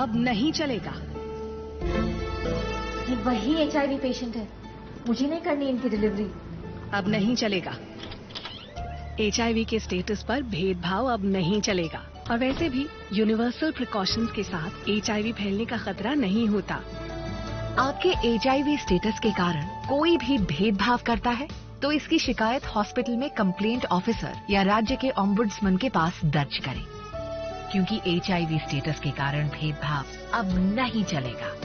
अब नहीं चलेगा। ये वही एचआईवी पेशेंट है, मुझे नहीं करनी इनकी डिलीवरी। अब नहीं चलेगा। एचआईवी के स्टेटस पर भेदभाव अब नहीं चलेगा। और वैसे भी यूनिवर्सल प्रिकॉशंस के साथ एचआईवी फैलने का खतरा नहीं होता। आपके एचआईवी स्टेटस के कारण कोई भी भेदभाव करता है, तो इसकी शिकायत हॉस्पिटल में कंप्लेंट ऑफिसर या राज्य के ओम्बुड्समैन के पास दर्ज करें, क्योंकि एचआईवी स्टेटस के कारण भेदभाव अब नहीं चलेगा।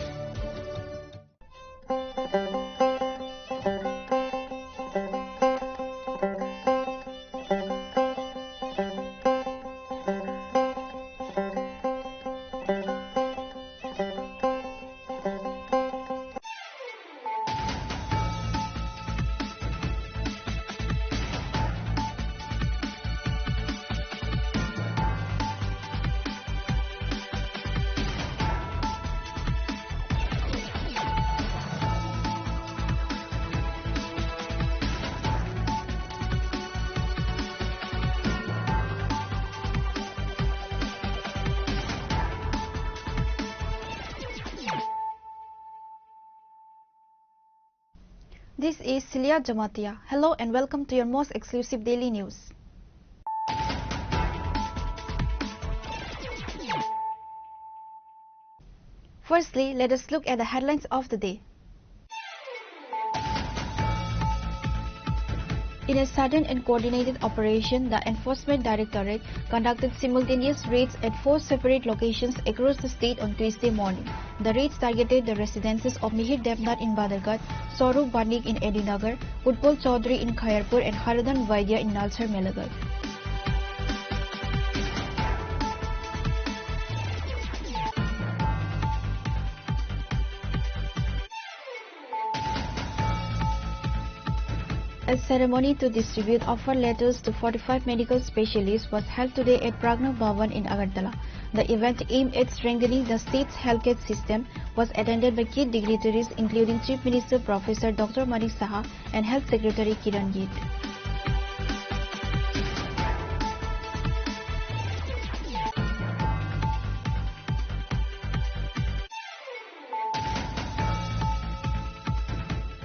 This is Celia Jamatia. Hello and welcome to your most exclusive daily news. Firstly, let us look at the headlines of the day. In a sudden and coordinated operation, the Enforcement Directorate conducted simultaneous raids at four separate locations across the state on Tuesday morning. The raids targeted the residences of Mihir Devnath in Badharghat, Swarup Banik in Edinagar, Utpal Chaudhary in Khairpur, and Haridan Vaidya in Nalsar Melagar. A ceremony to distribute offer letters to forty-five medical specialists was held today at Pragna Bhavan in Agartala. The event aimed at strengthening the state's healthcare system, was attended by key dignitaries including Chief Minister Professor Doctor Manik Saha and Health Secretary Kiran Gill.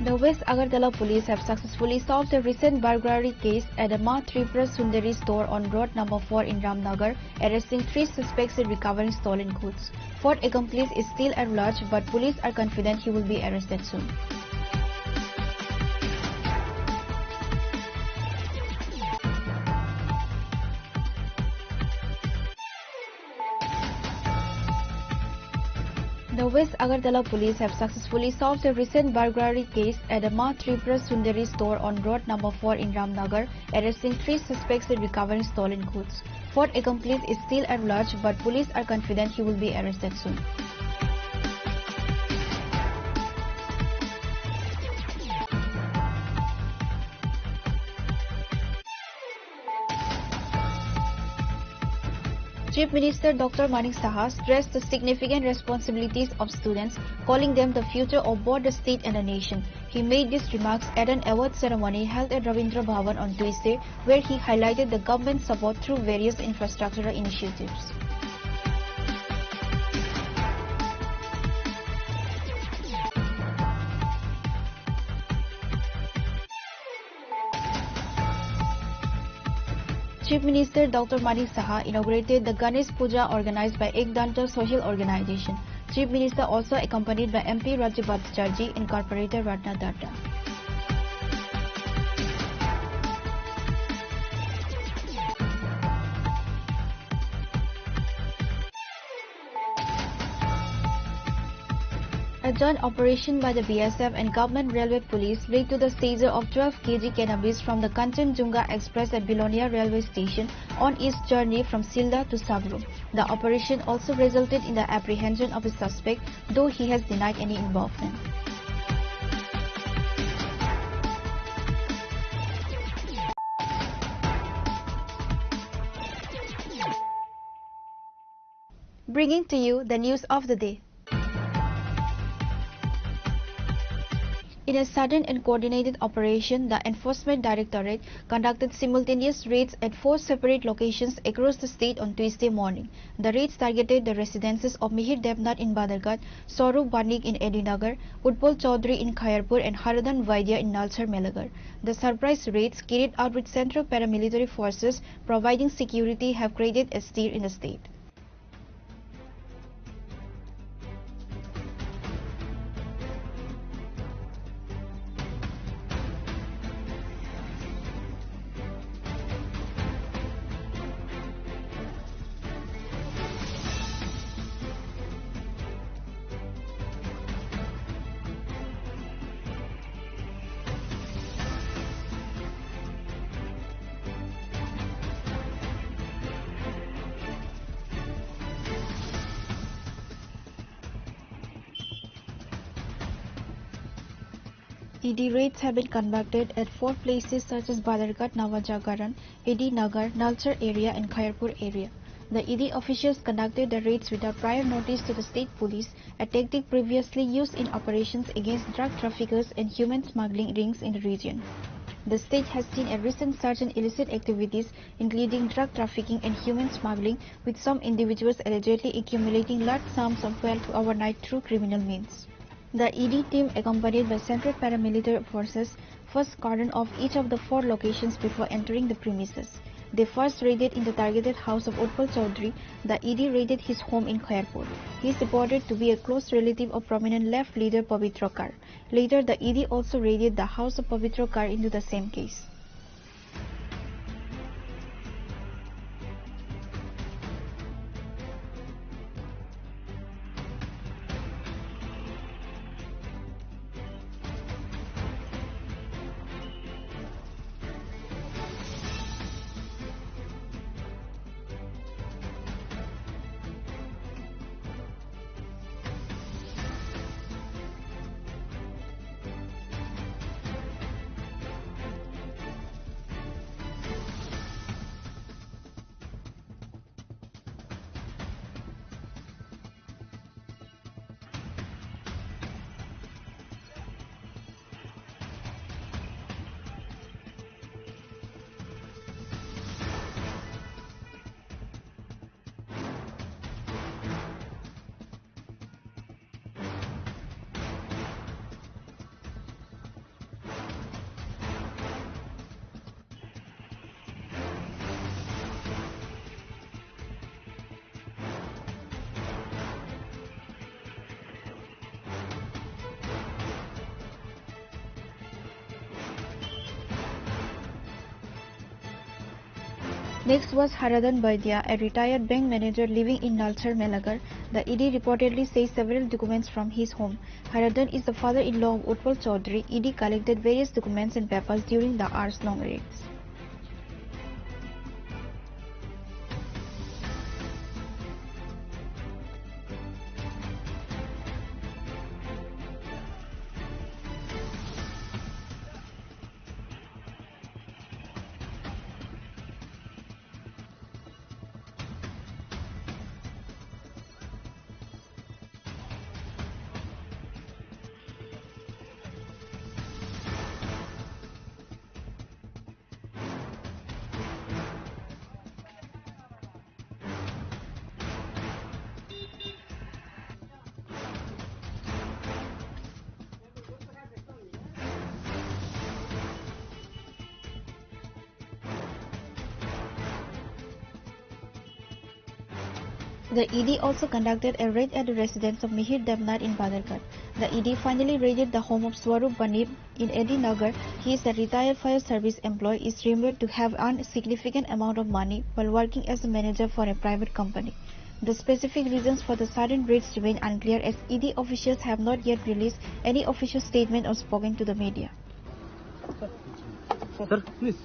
The West Agartala police have successfully solved a recent burglary case at a Ma Tripura Sundari store on road number four in Ramnagar, arresting three suspects and recovering stolen goods. Fourth accomplice is still at large, but police are confident he will be arrested soon. The West Agartala police have successfully solved a recent burglary case at a Ma Tripura Sundari store on road number four in Ramnagar, arresting three suspects and recovering stolen goods. Fourth accomplice is still at large, but police are confident he will be arrested soon. Chief Minister Doctor Manik Saha stressed the significant responsibilities of students, calling them the future of both the state and the nation. He made these remarks at an award ceremony held at Rabindra Bhavan on Tuesday, where he highlighted the government's support through various infrastructural initiatives. Chief Minister Doctor Manik Saha inaugurated the Ganesh Puja organized by Ekdanta Social Organization. Chief Minister also accompanied by M P Rajya Bhattacharjee and Corporator Ratna Tata. A joint operation by the B S F and Government Railway Police led to the seizure of twelve K G cannabis from the Kanchenjunga Express at Belonia railway station on its journey from Silda to Sabroom. The operation also resulted in the apprehension of a suspect, though he has denied any involvement. Bringing to you the news of the day. In a sudden and coordinated operation, the Enforcement Directorate conducted simultaneous raids at four separate locations across the state on Tuesday morning. The raids targeted the residences of Mihir Debnath in Badharghat, Swarup Banik in Edinagar, Utpal Chaudhary in Khairpur, and Haradan Vaidya in Nalsar Melagar. The surprise raids, carried out with central paramilitary forces providing security, have created a stir in the state. E D raids have been conducted at four places such as Badharghat, Nawajagaran, A D Nagar, Nalsar area and Khairpur area. The E D officials conducted the raids without prior notice to the state police, a tactic previously used in operations against drug traffickers and human smuggling rings in the region. The state has seen a recent surge in illicit activities, including drug trafficking and human smuggling, with some individuals allegedly accumulating large sums of wealth overnight through criminal means. The E D team, accompanied by central paramilitary forces, first cordoned off each of the four locations before entering the premises. They first raided in the targeted house of Utpal Chaudhary. The E D raided his home in Khairpur. He is reported to be a close relative of prominent left leader Pabitra Kar. Later, the E D also raided the house of Pabitra Kar into the same case. Next was Haradan Baidia, a retired bank manager living in Nalsar Melagar. The E D reportedly seized several documents from his home. Haradan is the father-in-law of Utpal Chaudhary. E D collected various documents and papers during the hours-long raids. The E D also conducted a raid at the residence of Mihir Debnath in Badharghat. The E D finally raided the home of Swarup Banip in A D Nagar. He is a retired fire service employee, is rumored to have earned a significant amount of money while working as a manager for a private company. The specific reasons for the sudden raids remain unclear, as E D officials have not yet released any official statement or spoken to the media. Sir, please.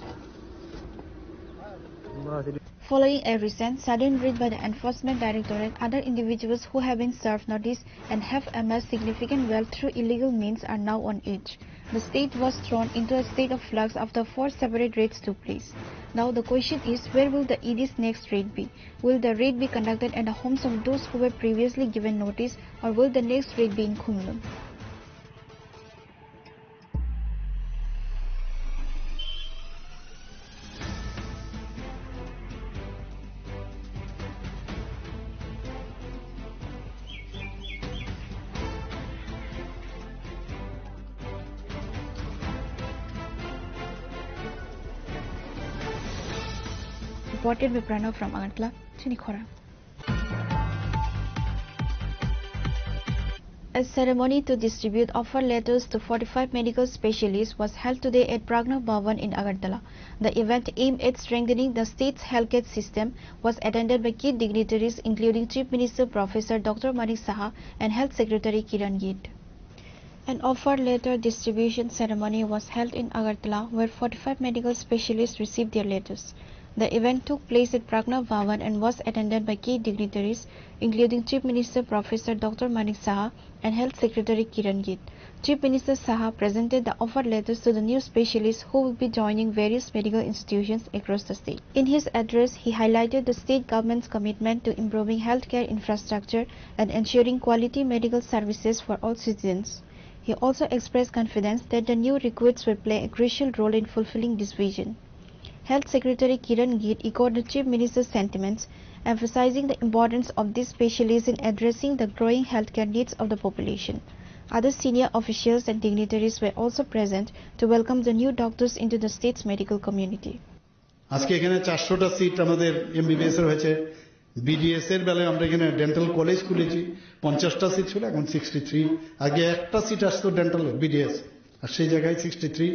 Following a recent sudden raid by the Enforcement Directorate, other individuals who have been served notice and have amassed significant wealth through illegal means are now on edge. The state was thrown into a state of flux after four separate raids took place. Now the question is, where will the E D's next raid be? Will the raid be conducted at the homes of those who were previously given notice, or will the next raid be in Khumulwng? Reported by Pranav from Agartala, Chini Khorang. A ceremony to distribute offer letters to forty-five medical specialists was held today at Pragna Bhavan in Agartala. The event, aimed at strengthening the state's healthcare system, was attended by key dignitaries including Chief Minister Professor Doctor Manik Saha and Health Secretary Kiran Gitt. An offer letter distribution ceremony was held in Agartala, where forty-five medical specialists received their letters. The event took place at Pragna Bhavan and was attended by key dignitaries, including Chief Minister Professor Doctor Manik Saha and Health Secretary Kiran Gitt. Chief Minister Saha presented the offer letters to the new specialists who will be joining various medical institutions across the state. In his address, he highlighted the state government's commitment to improving healthcare infrastructure and ensuring quality medical services for all citizens. He also expressed confidence that the new recruits will play a crucial role in fulfilling this vision. Health Secretary Kiran Gitt echoed the Chief Minister's sentiments, emphasizing the importance of these specialists in addressing the growing healthcare needs of the population. Other senior officials and dignitaries were also present to welcome the new doctors into the state's medical community. আজকে এখানে চারশোটা সিট আমাদের এমবিবিএস এর হয়েছে। বিডিএস এর বেলায় আমরা এখানে ডেন্টাল কলেজ খুলেছি, পঞ্চাশটা সিট ছিল, এখন সিক্সটি থ্রি। আগে একটা সিট আসতো ডেন্টাল বিডিএস, আর সেই জায়গায় সিক্সটি থ্রি।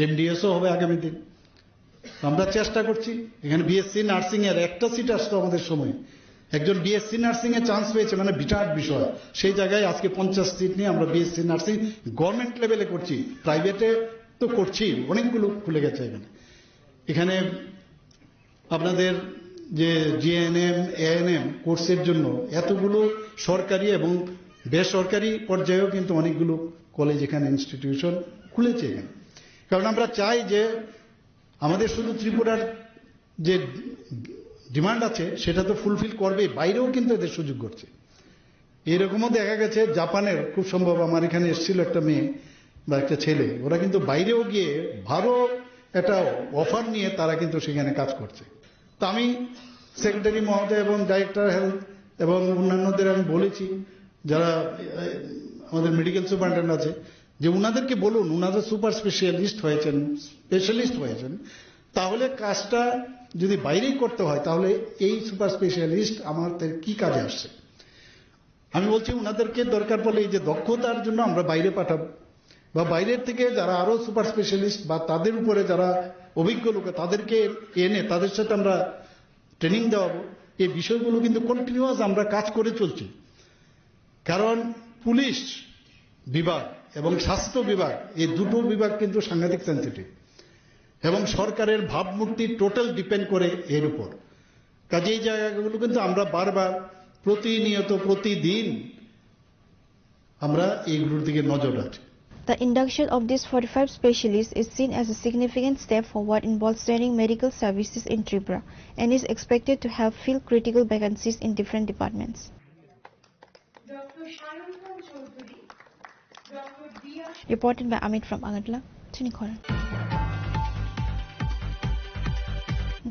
এমডিএসও হবে আগামী দিন। আমরা চেষ্টা করছি। এখানে বিএসসি নার্সিং এর একটা সিট আসতো আমাদের সময়, একজন বিএসসি নার্সিং এ চান্স পেয়েছে, মানে বিরাট বিষয়। সেই জায়গায় আজকে পঞ্চাশ সিট নিয়ে আমরা বিএসসি নার্সিং গভর্নমেন্ট লেভেলে করছি, প্রাইভেটে তো করছি, অনেকগুলো খুলে গেছে এখানে। এখানে আপনাদের যে জিএনএম, এএনএম কোর্সের জন্য এতগুলো সরকারি এবং বেসরকারি পর্যায়েও কিন্তু অনেকগুলো কলেজ এখানে, ইনস্টিটিউশন খুলেছে এখানে। কারণ আমরা চাই যে আমাদের শুধু ত্রিপুরার যে ডিমান্ড আছে সেটা তো ফুলফিল করবে, বাইরেও কিন্তু এদের সুযোগ করছে। এরকমও দেখা গেছে জাপানের, খুব সম্ভব আমার এখানে এসেছিল একটা মেয়ে বা একটা ছেলে, ওরা কিন্তু বাইরেও গিয়ে ভালো একটা অফার নিয়ে তারা কিন্তু সেখানে কাজ করছে। তো আমি সেক্রেটারি মহোদয় এবং ডাইরেক্টর হেলথ এবং অন্যান্যদের আমি বলেছি, যারা, এ, আমাদের মেডিকেল সুপারিনটেন্ডেন্ট আছে, যে উনাদেরকে বলুন, উনারা সুপার স্পেশালিস্ট হয়েছেন, স্পেশালিস্ট হয়েছেন, তাহলে কাজটা যদি বাইরেই করতে হয়, তাহলে এই সুপার স্পেশালিস্ট আমাদের কি কাজে আসছে? আমি বলছি, ওনাদেরকে দরকার পড়লে এই যে দক্ষতার জন্য আমরা বাইরে পাঠাবো, বা বাইরের থেকে যারা আরো সুপার স্পেশালিস্ট বা তাদের উপরে যারা অভিজ্ঞ লোক, তাদেরকে এনে তাদের সাথে আমরা ট্রেনিং দেওয়াবো। এই বিষয়গুলো কিন্তু কন্টিনিউয়াস আমরা কাজ করে চলছি। কারণ পুলিশ বিভাগ এবং স্বাস্থ্য বিভাগ, এই দুটো বিভাগ কিন্তু সাংঘাতিক সেন্সিটিভ, এবং সরকারের ভাবমূর্তি টোটাল ডিপেন্ড করে এর উপর। কাজে এই জায়গাগুলো কিন্তু আমরা বারবার, প্রতিনিয়ত, প্রতিদিন আমরা এইগুলোর দিকে নজর রাখি। The induction of these forty-five specialists is seen as a significant step forward in bolstering medical services in Tripura and is expected to help fill critical vacancies in different departments. Doctor Sayan Khan Chowdhury, doctor B R Reported by Amit from Agartala, Chini Khorang.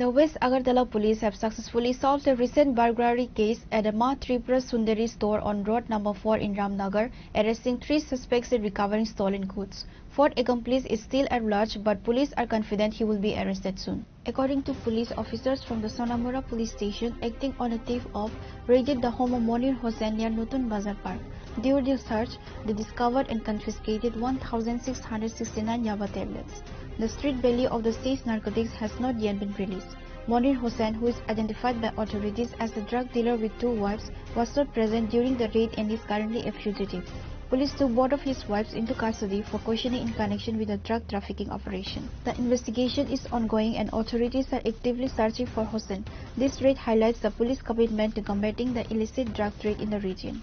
The West Agartala police have successfully solved a recent burglary case at a Ma Tripura Sundari store on road number four in Ramnagar, arresting three suspects and recovering stolen goods. Fourth accomplice is still at large, but police are confident he will be arrested soon. According to police officers from the Sonamura police station, acting on a tip-off, raided the home of Monir Hossain near Nutun Bazar Park. During the search, they discovered and confiscated one thousand six hundred sixty-nine yaba tablets. The street value of the seized narcotics has not yet been released. Monir Hossain, who is identified by authorities as a drug dealer with two wives, was not present during the raid and is currently a fugitive. Police took both of his wives into custody for questioning in connection with the drug trafficking operation. The investigation is ongoing and authorities are actively searching for Hossain. This raid highlights the police commitment to combating the illicit drug trade in the region.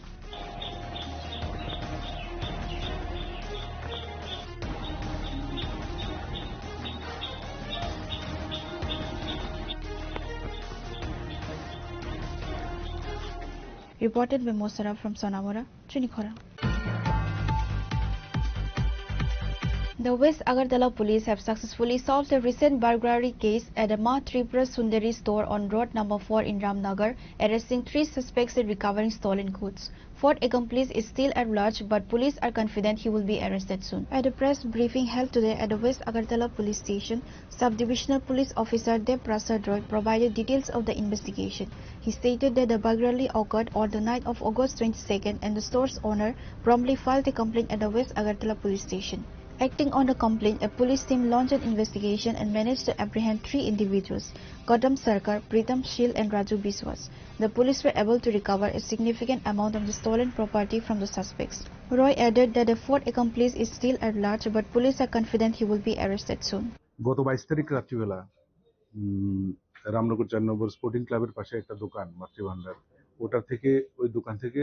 Reported by Mosara from Sonamora, Chinikhora. The West Agartala police have successfully solved a recent burglary case at a Ma Tripura Sundari store on Road number four in Ramnagar, arresting three suspects and recovering stolen goods. Fourth accomplice is still at large, but police are confident he will be arrested soon. At a press briefing held today at the West Agartala Police Station, Sub-Divisional Police Officer Dev Prasad Roy provided details of the investigation. He stated that the burglary occurred on the night of August twenty-second and the store's owner promptly filed a complaint at the West Agartala Police Station. Acting on the complaint, a police team launched an investigation and managed to apprehend three individuals, Gautam Sarkar, Pritam Shil and Raju Biswas. The police were able to recover a significant amount of the stolen property from the suspects. Roy added that a fourth accomplice is still at large, but police are confident he will be arrested soon. গত বাইশ তারিখ রাত্রিবেলা উম, রামনগর চার নম্বর স্পোর্টিং ক্লাবের পাশে একটা দোকান, মাতৃভান্ডার, ওটা থেকে, ওই দোকান থেকে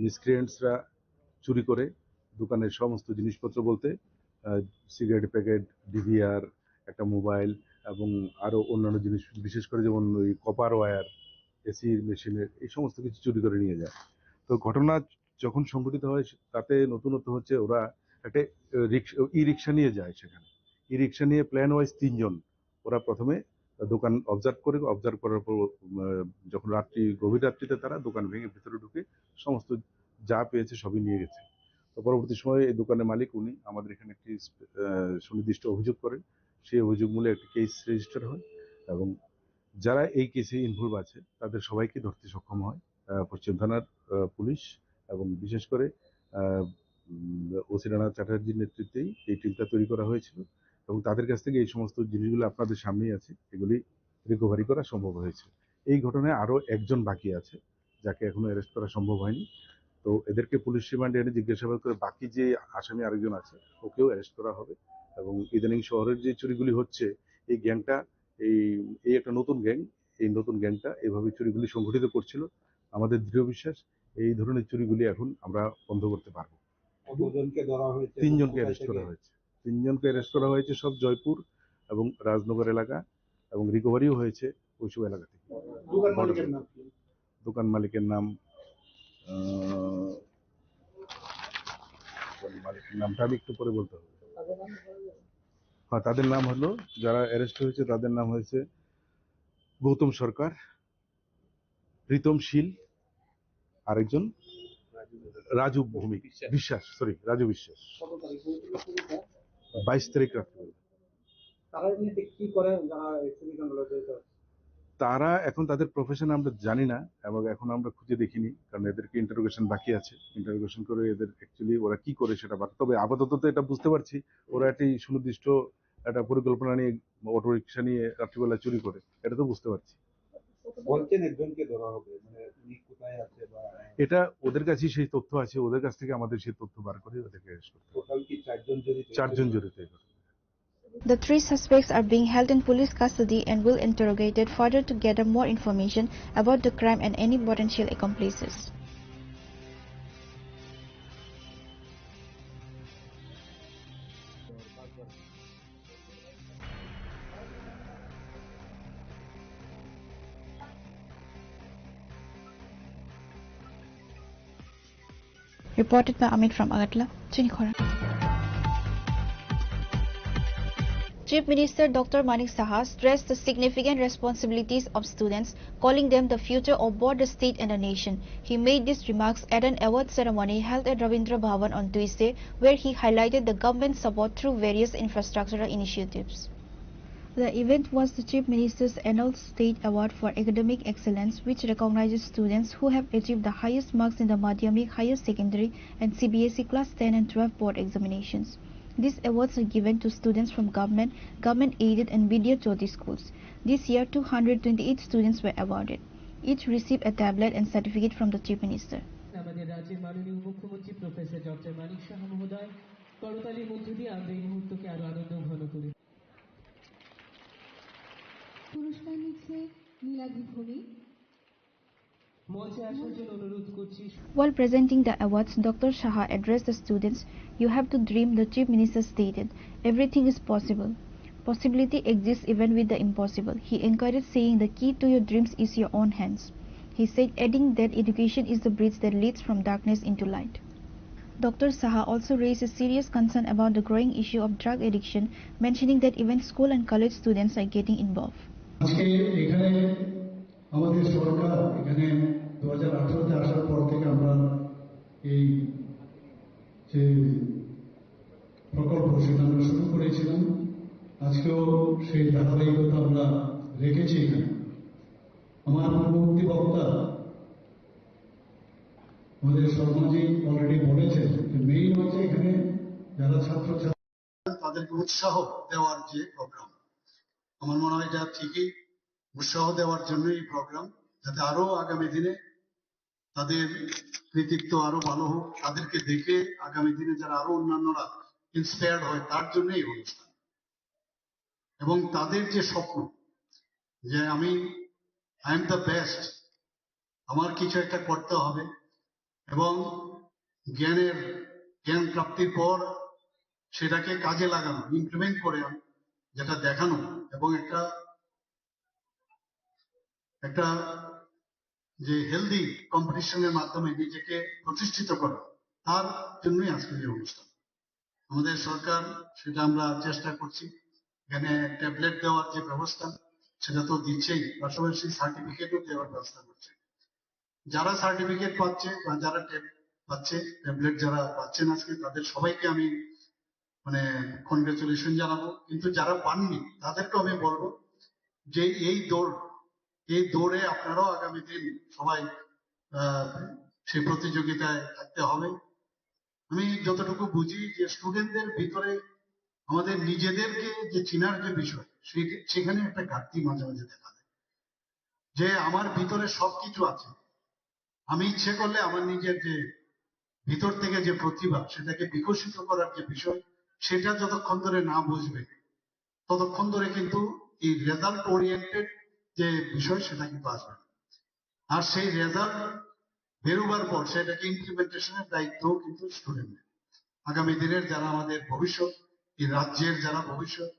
মিসক্রিয়েন্টসরা চুরি করে দোকানের সমস্ত জিনিসপত্র বলতে সিগারেট প্যাকেট, ডিভিআর, একটা মোবাইল এবং আরও অন্যান্য জিনিস, বিশেষ করে যেমন ওই কপার ওয়্যার, এসি মেশিনের, এই সমস্ত কিছু চুরি করে নিয়ে যায়। তো ঘটনা যখন সংঘটিত হয়, সে-, তাতে নতুনত্ব হচ্ছে ওরা একটা, আহ, রিক্স-, ই রিক্সা নিয়ে যায় সেখানে। ই রিক্সা নিয়ে প্ল্যান ওয়াইজ তিনজন ওরা প্রথমে দোকান অবজার্ভ করে, অবজার্ভ করার পর, আহ, যখন রাত্রি, গভীর রাত্রিতে তারা দোকান ভেঙে ভিতরে ঢুকে সমস্ত যা পেয়েছে সবই নিয়ে গেছে। তো পরবর্তী সময়ে এই দোকানের মালিক উনি আমাদের এখানে একটি, আহ, সুনির্দিষ্ট অভিযোগ করেন। সেই অভিযোগ মূলে একটি কেস রেজিস্টার হয় এবং যারা এই কেসে ইনভলভ আছে তাদের সবাইকে ধরতে সক্ষম হয়, আহ, পশ্চিম থানার, আহ, পুলিশ এবং বিশেষ করে, আহ, উম, ওসি রানা চ্যাটার্জির নেতৃত্বেই এই টিমটা তৈরি করা হয়েছিল এবং তাদের কাছ থেকে এই সমস্ত জিনিসগুলো আপনাদের সামনেই আছে, এগুলি রিকভারি করা সম্ভব হয়েছে। এই ঘটনায় আরও একজন বাকি আছে, যাকে এখনো অ্যারেস্ট করা সম্ভব হয়নি। তো এদেরকে পুলিশ রিমান্ডে এনে জিজ্ঞাসাবাদ করে বাকি যে আসামি আরেকজন আছে, ওকেও অ্যারেস্ট করা হবে। এবং ইদানিং শহরের যে চুরিগুলি হচ্ছে, এই গ্যাংটা, এই, এই একটা নতুন গ্যাং, এই নতুন গ্যাংটা এইভাবে চুরিগুলি সংঘটিত করছিল। আমাদের দৃঢ় বিশ্বাস, এই ধরনের চুরিগুলি এখন আমরা বন্ধ করতে পারবো। কতজনকে ধরা হয়েছে? তিনজনকে কোথায় অ্যারেস্ট করা থেকে? হয়েছে। তিনজনকে অ্যারেস্ট করা হয়েছে, সব জয়পুর এবং রাজনগর এলাকা এবং রিকভারিও হয়েছে ওইসব এলাকা থেকে। দোকান মালিকের নাম কি? দোকান মালিকের নাম, আহ, দোকান মালিকের নামটা আমি একটু পরে বলতে হবে। হ্যাঁ, তাদের নাম হলো, যারা অ্যারেস্ট হয়েছে তাদের নাম হয়েছে গৌতম সরকার, প্রীতম শীল, আরেকজন রাজু ভৌমিক বিশ্বাস। বিশ্বাস, সরি, রাজু বিশ্বাস। কত তারিখ হয়েছিল চুরিটা? বাইশ তারিখ রাত্রিবেলা। তারা এমনিতে কি করে যারা এই চুরিকাণ্ডে জড়িত আছে? তারা এখন তাদের প্রফেশন আমরা জানি না এবং এখন আমরা খুঁজে দেখিনি, কারণ এদেরকে ইন্টারোগেশন বাকি আছে। ইন্টারোগেশন করে এদের অ্যাকচুয়ালি ওরা কি করে সেটা বাকি। তবে আপাতত তো এটা বুঝতে পারছি, ওরা একটি সুনির্দিষ্ট একটা পরিকল্পনা নিয়ে অটো রিক্সা নিয়ে রাত্রিবেলা চুরি করে, এটা তো বুঝতে পারছি। বলছেন একজনকে ধরা হবে, মানে উনি কোথায় আছে বা এটা ওদের কাছেই সেই তথ্য আছে, ওদের কাছ থেকে আমাদের সেই তথ্য বার করে ওদেরকে অ্যারেস্ট করতে হবে। টোটাল কি চারজন জড়িত? চারজন জড়িত এই ঘটনায়। The three suspects are being held in police custody and will interrogated further to gather more information about the crime and any potential accomplices. Reported by Amit from Agartala, Chinikhora. Chief Minister Doctor Manik Saha stressed the significant responsibilities of students, calling them the future of both the state and the nation. He made these remarks at an award ceremony held at Rabindra Bhavan on Tuesday, where he highlighted the government's support through various infrastructural initiatives. The event was the Chief Minister's annual State Award for Academic Excellence, which recognizes students who have achieved the highest marks in the Madhyamik, Higher Secondary, and C B S E Class ten and twelve board examinations. These awards are given to students from government, government aided and Bidya Jyoti schools. This year, two hundred twenty-eight students were awarded. Each received a tablet and certificate from the Chief Minister. আমাদের রাজ্যের মাননীয় মুখ্যমন্ত্রী professor doctor Manik সাহা মহোদয় করতালির মধ্য দিয়ে আমরা এই মুহূর্তকে আরো আনন্দ ঘন করি। পুরস্কার নিচ্ছে নীলাদ্রি ভৌমিক। মঞ্চে আসার জন্য অনুরোধ করছি। While presenting the awards, Doctor Saha addressed the students, "You have to dream, the Chief Minister stated. Everything is possible. Possibility exists even with the impossible." He encouraged, saying, "The key to your dreams is your own hands." He said, adding that education is the bridge that leads from darkness into light. Doctor Saha also raised a serious concern about the growing issue of drug addiction, mentioning that even school and college students are getting involved. আজকে এখানে আমাদের সরকার এখানে দু হাজার আঠারোতে আসার পর থেকে আমরা এই যে প্রকল্প, সেটা আমরা শুরু করেছিলাম। আজকেও সেই ধারাবাহিকতা আমরা রেখেছি এখানে। আমার পূর্ববর্তী বক্তা আমাদের শর্মাজি already বলেছেন যে মেইন হচ্ছে এখানে যারা ছাত্র তাদেরকে উৎসাহ দেওয়ার যে প্রোগ্রাম, আমার মনে হয় এটা ঠিকই উৎসাহ দেওয়ার জন্য এই প্রোগ্রাম, যাতে আরো আগামী দিনে তাদের কৃতিত্ব আরো ভালো হোক, তাদেরকে দেখে আগামী দিনে যারা আরো অন্যান্যরা ইন্সপায়ার্ড হয়, তার জন্য এই অনুষ্ঠান। এবং তাদের যে স্বপ্ন যে আমি, "I am the best, আমার কিছু একটা করতে হবে", এবং জ্ঞানের, জ্ঞান প্রাপ্তির পর সেটাকে কাজে লাগানো, ইমপ্লিমেন্ট করে আন-, যেটা দেখানো এবং একটা, একটা যে হেলদি কম্পিটিশনের মাধ্যমে নিজেকে প্রতিষ্ঠিত করা, তার জন্যই আজকের এই অনুষ্ঠান। আমাদের সরকার সেটা আমরা চেষ্টা করছি। এখানে ট্যাবলেট দেওয়ার যে ব্যবস্থা, সেটা তো দিচ্ছেই, পাশাপাশি সার্টিফিকেটও দেওয়ার ব্যবস্থা করছে। যারা সার্টিফিকেট পাচ্ছে বা যারা ট্যাব-, পাচ্ছে, ট্যাবলেট যারা পাচ্ছেন আজকে, তাদের সবাইকে আমি, মানে, কনগ্রাচুলেশন জানাবো। কিন্তু যারা পাননি, তাদেরকে আমি বলবো যে এই দৌড়, এই দৌড়ে আপনারাও আগামী দিন সবাই, আহ, সেই প্রতিযোগিতায় থাকতে হবে। আমি যতটুকু বুঝি যে স্টুডেন্টদের ভিতরে আমাদের নিজেদেরকে যে চিনার যে বিষয়, সেই, সেখানে একটা ঘাটতি মাঝে মাঝে দেখা দেয়। যে আমার ভিতরে সবকিছু আছে, আমি ইচ্ছে করলে আমার নিজের যে ভিতর থেকে যে প্রতিভা, সেটাকে বিকশিত করার যে বিষয়, সেটা যতক্ষণ ধরে না বুঝবে, ততক্ষণ ধরে কিন্তু এই রেজাল্ট ওরিয়েন্টেড যে বিষয়, সেটা কিন্তু আসবে না। আর সেই রেজাল্ট বেরোবার পর সেটাকে ইমপ্লিমেন্টেশনের দায়িত্ব কিন্তু স্টুডেন্ট। আগামী দিনের যারা আমাদের ভবিষ্যৎ, এই রাজ্যের যারা ভবিষ্যৎ,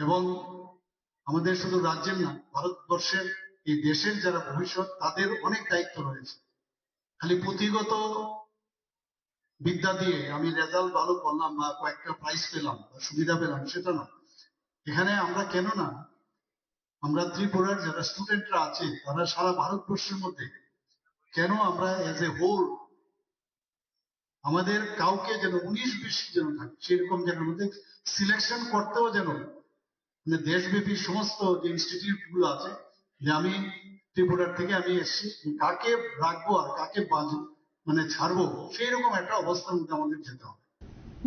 এবং আমাদের শুধু রাজ্যের না, ভারতবর্ষের এই দেশের যারা ভবিষ্যৎ, তাদের অনেক দায়িত্ব রয়েছে। খালি পুঁথিগত বিদ্যা দিয়ে আমি রেজাল্ট ভালো করলাম বা কয়েকটা প্রাইজ পেলাম বা সুবিধা পেলাম, সেটা না। এখানে আমরা কেন না, আমরা ত্রিপুরার যারা স্টুডেন্টরা আছে, তারা সারা ভারতবর্ষের মধ্যে কেন আমরা অ্যাজ এ হোল আমাদের কাউকে যেন উনিশ বিশ যেন থাকে, সেরকম যেন আমাদের সিলেকশন করতেও যেন, মানে, দেশব্যাপী সমস্ত যে ইনস্টিটিউট গুলো আছে, যে আমি ত্রিপুরার থেকে আমি এসেছি, কাকে রাখবো আর কাকে বাজ-, মানে, ছাড়বো, সেই রকম একটা অবস্থার মধ্যে আমাদের যেতে হবে।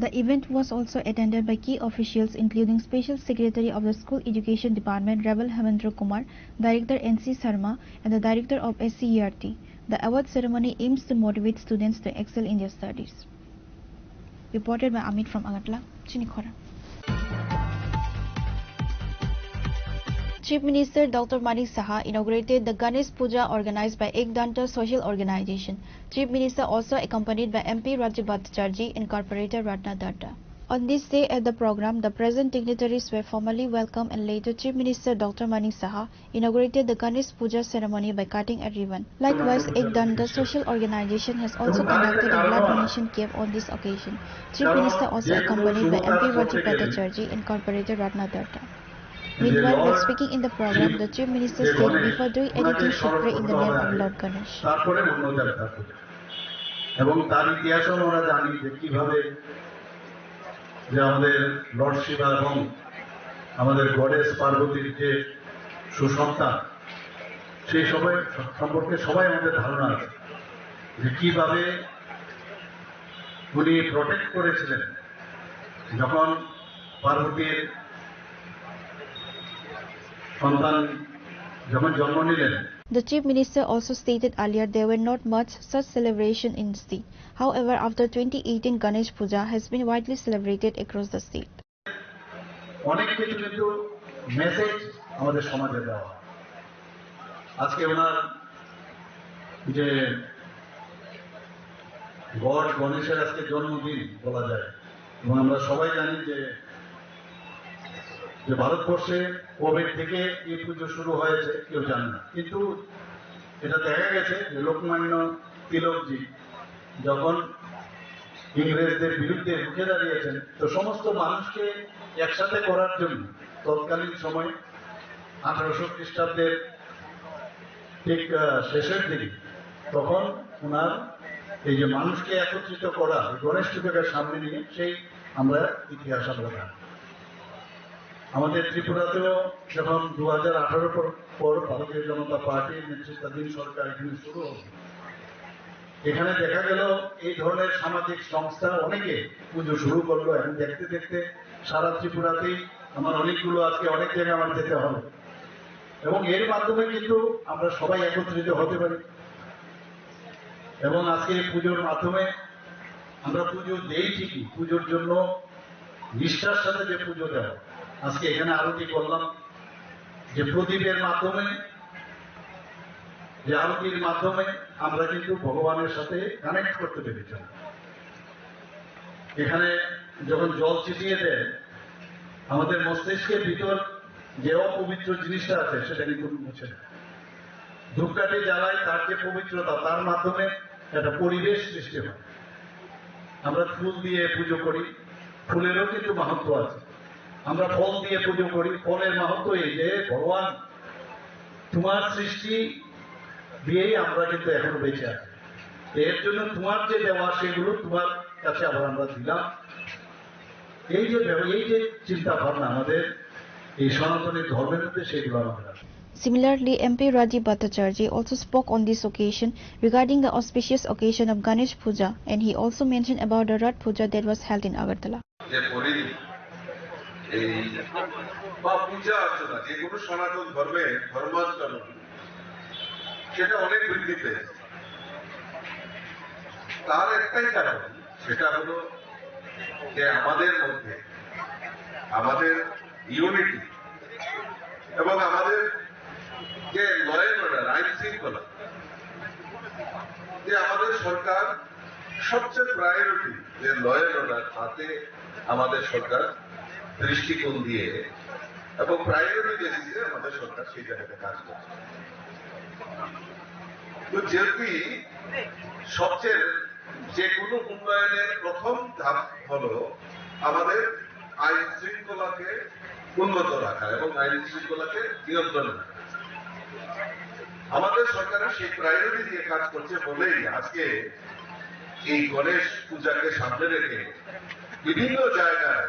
The event was also attended by key officials, including Special Secretary of the School Education Department, Reverend Hemendra Kumar, Director N C Sharma, and the Director of S C E R T. The award ceremony aims to motivate students to excel in their studies. Reported by Amit from Agartala, Chinikhora. Chief Minister Doctor Manik Saha inaugurated the Ganesh Puja organized by Ek Danta Social Organization. Chief Minister also accompanied by M P Rajib Bhattacharjee and Corporator Ratna Datta. On this day at the program, the present dignitaries were formally welcomed and later Chief Minister Doctor Manik Saha inaugurated the Ganesh Puja ceremony by cutting a ribbon. Likewise, Ek Danta Social Organization has also conducted a blood donation camp on this occasion. Chief Minister also accompanied by M P Rajib Bhattacharjee and Corporator Ratna Datta. Meanwhile, while speaking in the program, the Chief Minister said before doing anything should pray in the name of Lord Ganesh. তারপরে অন্য দেবতা পূজা। এবং তার ইতিহাসও আমরা জানি যে কিভাবে যে আমাদের লর্ড শিবা এবং আমাদের গডেস পার্বতীর যে সুসন্তান, সেই সময় সম্পর্কে সবাই আমাদের ধারণা আছে যে কিভাবে উনি প্রোটেক্ট করেছিলেন যখন পার্বতীর সন্তান যখন জন্ম নিলেন। The Chief Minister also stated earlier there were not much such celebration in state. However, after twenty eighteen, Ganesh Puja has been widely celebrated across the state. অনেক কিছু কিন্তু মেসেজ আমাদের সমাজে দেওয়া হয়। আজকে ওনার যে গড গণেশের আজকে জন্মদিন বলা যায়, এবং আমরা সবাই জানি যে যে ভারতবর্ষে কবে থেকে এই পুজো শুরু হয়েছে কেউ জানে না, কিন্তু এটা দেখা গেছে যে লোকমান্য তিলকজি যখন ইংরেজদের বিরুদ্ধে রুখে দাঁড়িয়েছেন, তো সমস্ত মানুষকে একসাথে করার জন্য তৎকালীন সময় আঠারোশো খ্রিস্টাব্দের ঠিক আহ, শেষের দিকে তখন ওনার এই যে মানুষকে একত্রিত করা, ওই গণেশ পুজোকে সামনে নিয়ে সেই আমরা ইতিহাস আমরা জানি। আমাদের ত্রিপুরাতেও যখন দু হাজার আঠারো পর পর ভারতীয় জনতা পার্টির নেতৃত্বাধীন সরকার এখানে শুরু হলো, এখানে দেখা গেল এই ধরনের সামাজিক সংস্থা অনেকে পুজো শুরু করলো, এবং দেখতে দেখতে সারা ত্রিপুরাতেই আমার অনেকগুলো, আজকে অনেক জায়গায় আমার যেতে হবে, এবং এর মাধ্যমে কিন্তু আমরা সবাই একত্রিত হতে পারি। এবং আজকে এই পুজোর মাধ্যমে আমরা পুজো দেই ঠিকই, পুজোর জন্য নিষ্ঠার সাথে যে পুজো দেওয়া, আজকে এখানে আরতি করলাম, যে প্রদীপের মাধ্যমে, যে আরতির মাধ্যমে আমরা কিন্তু ভগবানের সাথে কানেক্ট করতে পেরেছি। এখানে যখন জল ছিটিয়ে দেয়, আমাদের মস্তিষ্কের ভিতর যে অপবিত্র জিনিসটা আছে সেটা কিন্তু মুছে দেয়। ধূপকাঠি জ্বালাই, তার যে পবিত্রতা, তার মাধ্যমে একটা পরিবেশ সৃষ্টি হয়। আমরা ফুল দিয়ে পুজো করি, ফুলেরও কিন্তু মাহাত্ম্য আছে। আমরা ফল দিয়ে পুজো করি, ফলের মাহাত্ম্য এই যে ভগবান তোমার সৃষ্টি দিয়েই আমরা কিন্তু এখনো বেঁচে আছি। তো এর জন্য তোমার যে দেওয়া সেগুলো তোমার কাছে আবার আমরা দিলাম। এই যে ব্যব- এই যে চিন্তা ভাবনা আমাদের এই সনাতনী ধর্মের মধ্যে, সেগুলো আমাদের আছে। Similarly, M P Rajiv Bhattacharjee also spoke on this occasion regarding the auspicious occasion of Ganesh Puja, and he also mentioned about the Rath Puja that was held in Agartala. যে পরিধি এই বা পূজা অর্চনা, যে কোনো সনাতন ধর্মে ধর্মান্তর সেটা অনেক বৃদ্ধি পেয়েছে। তার একটাই কারণ, সেটা হলো যে আমাদের মধ্যে আমাদের ইউনিটি এবং আমাদের যে ল অ্যান্ড অর্ডার, আইন শৃঙ্খলা, যে আমাদের সরকার সবচেয়ে প্রায়োরিটি যে ল অ্যান্ড অর্ডার, তাতে আমাদের সরকার দৃষ্টিকোণ দিয়ে এবং প্রায়োরিটি বেসিসে আমাদের সরকার সেই জায়গাতে কাজ করছে। তো যেহেতু সবচেয়ে যে কোনো উন্নয়নের প্রথম ধাপ হলো আমাদের আইন শৃঙ্খলাকে উন্নত রাখা এবং আইন শৃঙ্খলাকে নিয়ন্ত্রণে রাখা। আমাদের সরকারের সেই প্রায়োরিটি দিয়ে কাজ করছে বলেই আজকে এই গণেশ পূজাকে সামনে রেখে বিভিন্ন জায়গায়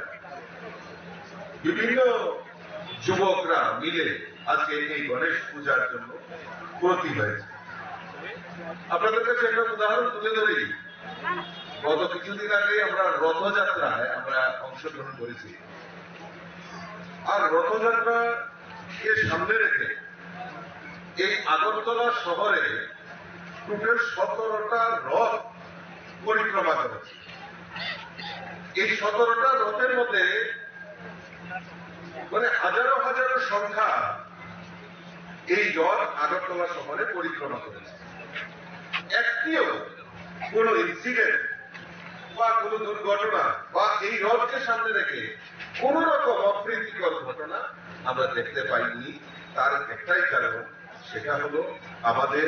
বিভিন্ন যুবকরা মিলে আজকে এই গণেশ পূজার জন্য ব্রতী হয়েছে। আপনাদের কাছে একটা উদাহরণ তুলে ধরি, গত কিছুদিন আগে আমরা রথযাত্রায় আমরা অংশগ্রহণ করেছি। আর রথযাত্রাকে সামনে রেখে এই আগরতলা শহরে টোটাল সতেরোটা রথ পরিক্রমা করেছে। এই সতেরোটা রথের মধ্যে মানে হাজারো হাজারো সংখ্যা এই রথ আগরতলা শহরে পরিক্রমা করেছে। একটিও কোনো ইনসিডেন্ট বা কোনো দুর্ঘটনা বা এই রথকে সামনে রেখে কোনো রকম অপ্রীতিকর ঘটনা আমরা দেখতে পাইনি। তার একটাই কারণ, সেটা হলো আমাদের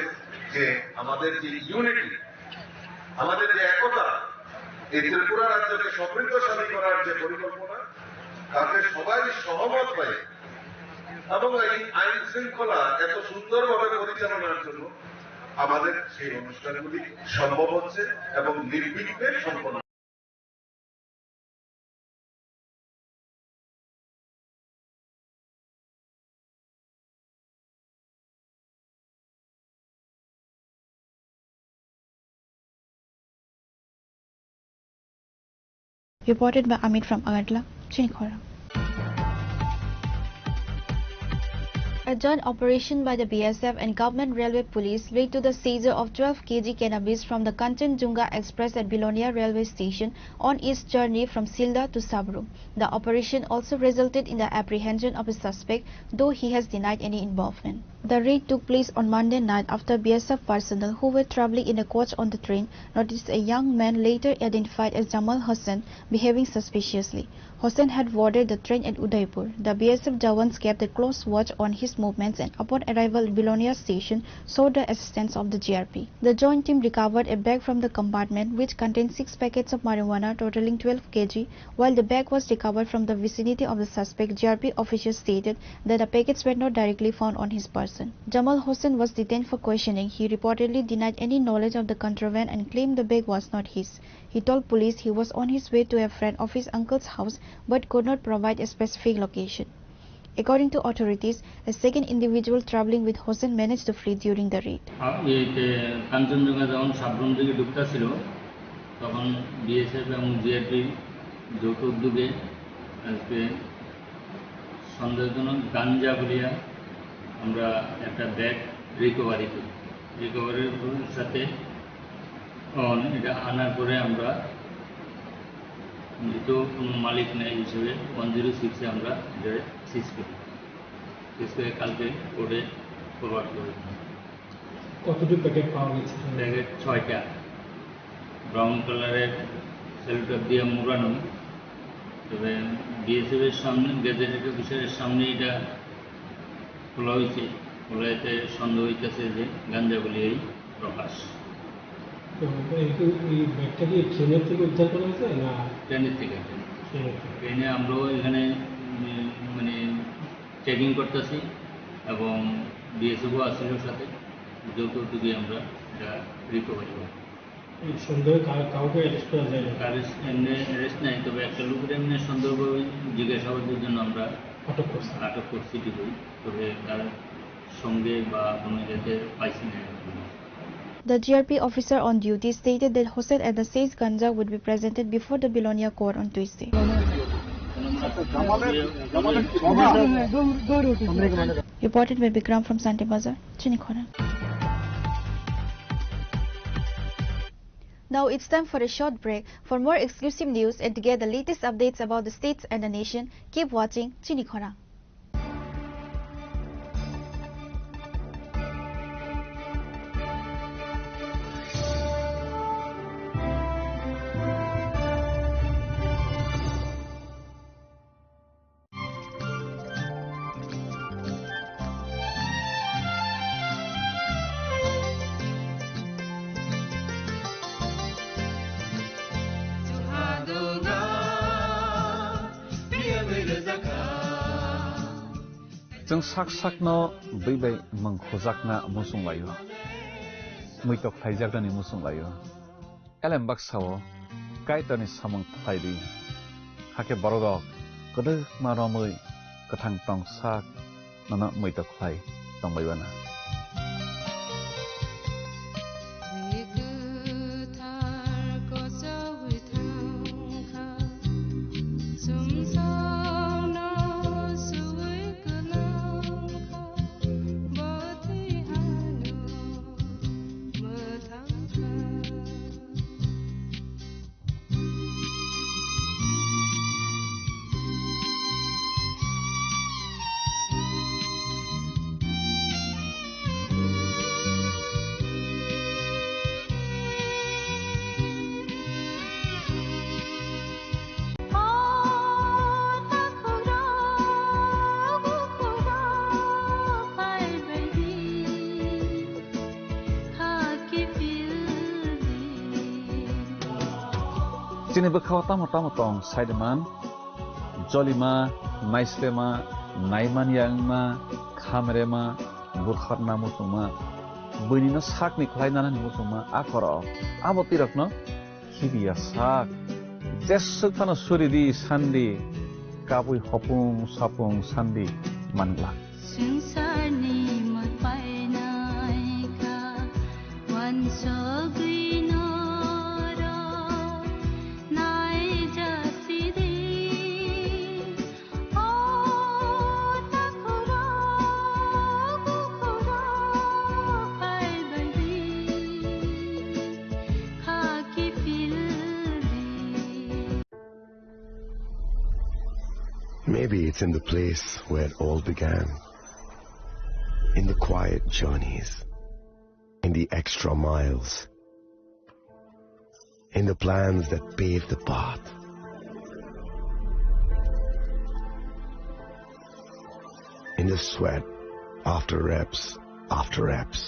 যে আমাদের যে ইউনিটি, আমাদের যে একতা, এই ত্রিপুরা রাজ্যকে সমৃদ্ধশালী করার যে পরিকল্পনা, তাতে সবাই সহমত হয়ে এবং এই আইন শৃঙ্খলা এত সুন্দরভাবে পরিচালনার জন্য আমাদের সেই অনুষ্ঠানগুলি সম্ভব হচ্ছে এবং নির্বিঘ্নে সম্পন্ন। Reported by Amit from Agartala, Chini Khorang. A joint operation by the B S F and Government Railway Police led to the seizure of twelve K G cannabis from the Kanchenjunga Express at Bilonia railway station on its journey from Silda to Sabrum. The operation also resulted in the apprehension of a suspect, though he has denied any involvement. The raid took place on Monday night after B S F personnel who were traveling in a coach on the train noticed a young man, later identified as Jamal Hussain, behaving suspiciously. Hussain had boarded the train at Udaipur. The B S F Jawans kept a close watch on his movements and, upon arrival at Bilonia station, sought the assistance of the G R P. The joint team recovered a bag from the compartment, which contained six packets of marijuana totaling twelve K G. While the bag was recovered from the vicinity of the suspect, G R P officials stated that the packets were not directly found on his person. Jamal Hussain was detained for questioning. He reportedly denied any knowledge of the contraband and claimed the bag was not his. He told police he was on his way to a friend of his uncle's house but could not provide a specific location. According to authorities, a second individual traveling with Hussain managed to flee during the raid. আ, ইয়েতে কাঞ্চনজঙ্ঘা যখন সাবরুম দিকে ঢুকতেছিল, তখন বিএসএফ এবং জিআরপি যৌথ উদ্যোগে আজকে সন্দেহজনক গাঞ্জা বলিয়া আমরা একটা ব্যাগ রিকভারি করি। রিকভারির সাথে, অন, এটা আনার পরে আমরা মৃত কোনো মালিক নেই হিসেবে ওয়ান জিরো সিক্সে আমরা এটা সিজ করি। সিজ করে কালকে কোর্টে ফরওয়ার্ড করি। কতটুকু প্যাকেট পাওয়া গেছে? প্যাকেট ছয়টা, ব্রাউন কালারের সেলোটেপ দিয়ে মুড়ানো। তবে বিএসএফ এর সামনে, গ্যাজেটেড অফিসারের সামনে এটা খোলা হয়েছে। খোলাইতে সন্দেহ হইতেছে যে গাঞ্জা বলে এই প্রকাশ। তো এই তো, এই ব্যাগটা কি ট্রেনের থেকে উদ্ধার করা হয়েছে না? ট্রেনের থেকে, ট্রেনের থেকে। ট্রেনের থেকে। ট্রেনে আমরাও এখানে, উম, মানে চেকিং করতেছি এবং বিএসএফও আছিল সাথে, যৌথ উদ্যোগে আমরা এটা রিকভারি করি। এই সন্দেহে কাউ-, কাউকে অ্যারেস্ট করা যায়নি? কারো এমনি অ্যারেস্ট নাই, তবে একটা লোকের এমনি সন্দেহভাবে জিজ্ঞাসাবাদের জন্য আমরা আটক করছি। আটক করছি ঠিকই, তবে তার সঙ্গে বা কোনো ইয়েতে পাইছি না এখনো। The G R P officer on duty stated that Hussain and the seized ganja would be presented before the Bilonia court on Tuesday. Reported by Bikram from Sante Bazar, Chinikhona. Now it's time for a short break. For more exclusive news and to get the latest updates about the states and the nation, keep watching Chinikhona. Chwng sak sakno bwi bai mwng khujakna muchung laio, muitok khlaijaknani muchung laio. Elem baksa-o Kaitorni samung khlai di, hakhe bororok kwdwkma romwi kwthang tong sak nono muitok khlai tongbai uana. Chini bwkhao tamo tamo tong, saiman, jolima, naislema, naimanya wngma, khamrema, butharna muchungma, buinino sakni khlai nanani muchungma, a khoro, abo twi rokno khibiya sak. Jeswk phano suri di sandi, kabui hopung sapung sandi man glak. Swngcharni mwtai naikha, uansugwi norok naijak. Maybe it's in the place where it all began. In the quiet journeys, in the extra miles, in the plans that pave the path, in the sweat after reps after reps,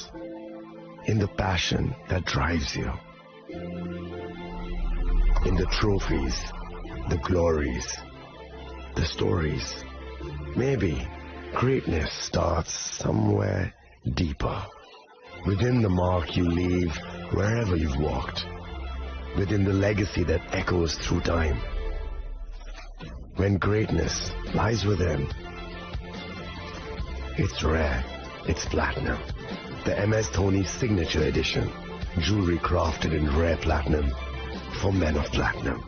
in the passion that drives you, in the trophies, the glories, the stories. Maybe greatness starts somewhere deeper, within the mark you leave wherever you've walked, within the legacy that echoes through time. When greatness lies within, it's rare, it's platinum. The M S Dhoni Signature Edition, jewelry crafted in rare platinum for men of platinum.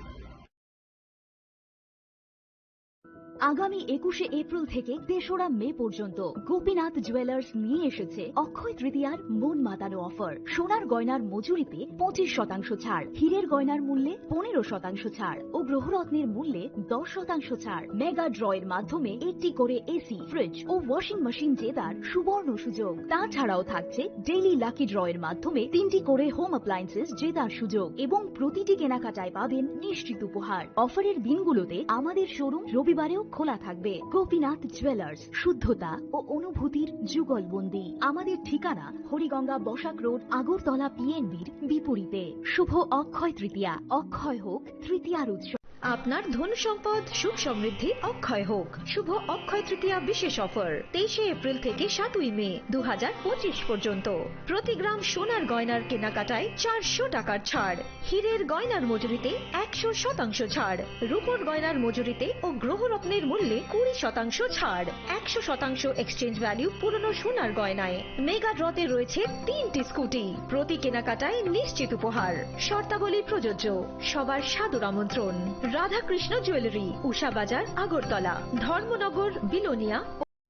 আগামী একুশে এপ্রিল থেকে তেসরা মে পর্যন্ত গোপীনাথ জুয়েলার্স নিয়ে এসেছে অক্ষয় তৃতীয়ার মন মাতানো অফার। সোনার গয়নার মজুরিতে পঁচিশ শতাংশ ছাড়, হীরের গয়নার মূল্যে পনেরো শতাংশ ছাড় ও গ্রহরত্নের মূল্যে দশ শতাংশ ছাড়। মেগা ড্রয়ের মাধ্যমে একটি করে এসি, ফ্রিজ ও ওয়াশিং মেশিন জেতার সুবর্ণ সুযোগ। তাছাড়াও থাকছে ডেইলি লাকি ড্রয়ের মাধ্যমে তিনটি করে হোম অ্যাপ্লায়েন্সেস জেতার সুযোগ এবং প্রতিটি কেনাকাটায় পাবেন নিশ্চিত উপহার। অফারের দিনগুলোতে আমাদের শোরুম রবিবারেও খোলা থাকবে। গোপীনাথ জুয়েলার্স, শুদ্ধতা ও অনুভূতির যুগলবন্দি। আমাদের ঠিকানা হরিগঙ্গা বসাক রোড, আগরতলা পিএনবির বিপরীতে। শুভ অক্ষয় তৃতীয়া, অক্ষয় হোক তৃতীয়ার উৎসব। আপনার ধন সম্পদ সুখ সমৃদ্ধি অক্ষয় হোক। শুভ অক্ষয় তৃতীয়া বিশেষ অফার, তেইশে এপ্রিল থেকে সাতই মে দু হাজার পঁচিশ পর্যন্ত। প্রতি গ্রাম সোনার গয়নার কেনাকাটায় চারশো টাকার ছাড়, হীরের গয়নার মজুরিতে একশো শতাংশ ছাড়, রূপোর গয়নার মজুরিতে ও গ্রহরত্নের মূল্যে কুড়ি শতাংশ ছাড়, একশো শতাংশ এক্সচেঞ্জ ভ্যালু পুরনো সোনার গয়নায়। মেগা ড্রতে রয়েছে তিনটি স্কুটি, প্রতি কেনাকাটায় নিশ্চিত উপহার। শর্তাবলী প্রযোজ্য। সবার সাদর আমন্ত্রণ। রাধাকৃষ্ণ জুয়েলারি, উষা বাজার, আগরতলা, ধর্মনগর, বিলোনিয়া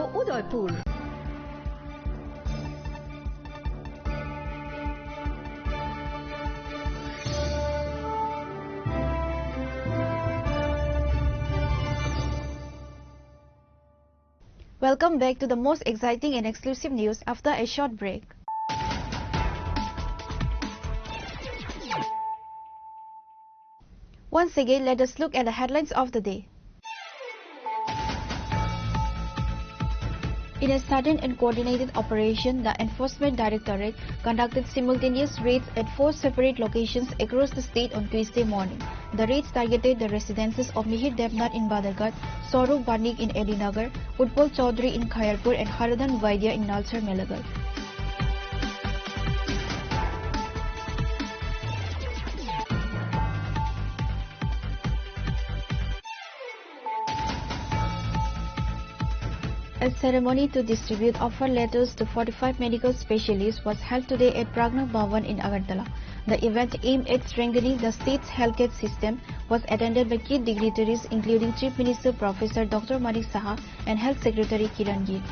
ও Udaipur. Welcome back to the most exciting and exclusive news after a short break. Once again, let us look at the headlines of the day. In a sudden and coordinated operation, the Enforcement Directorate conducted simultaneous raids at four separate locations across the state on Tuesday morning. The raids targeted the residences of Mihir Debnath in Badaghat, Swarup Banik in Alinagar, Utpal Chaudhary in Khayarpur, and Haradan Vaidya in Nalsar Melagal. A ceremony to distribute offer letters to forty-five medical specialists was held today at Pragna Bhavan in Agartala. The event, aimed at strengthening the state's healthcare system, was attended by key dignitaries including Chief Minister Professor Doctor Manik Saha and Health Secretary Kiran Gill.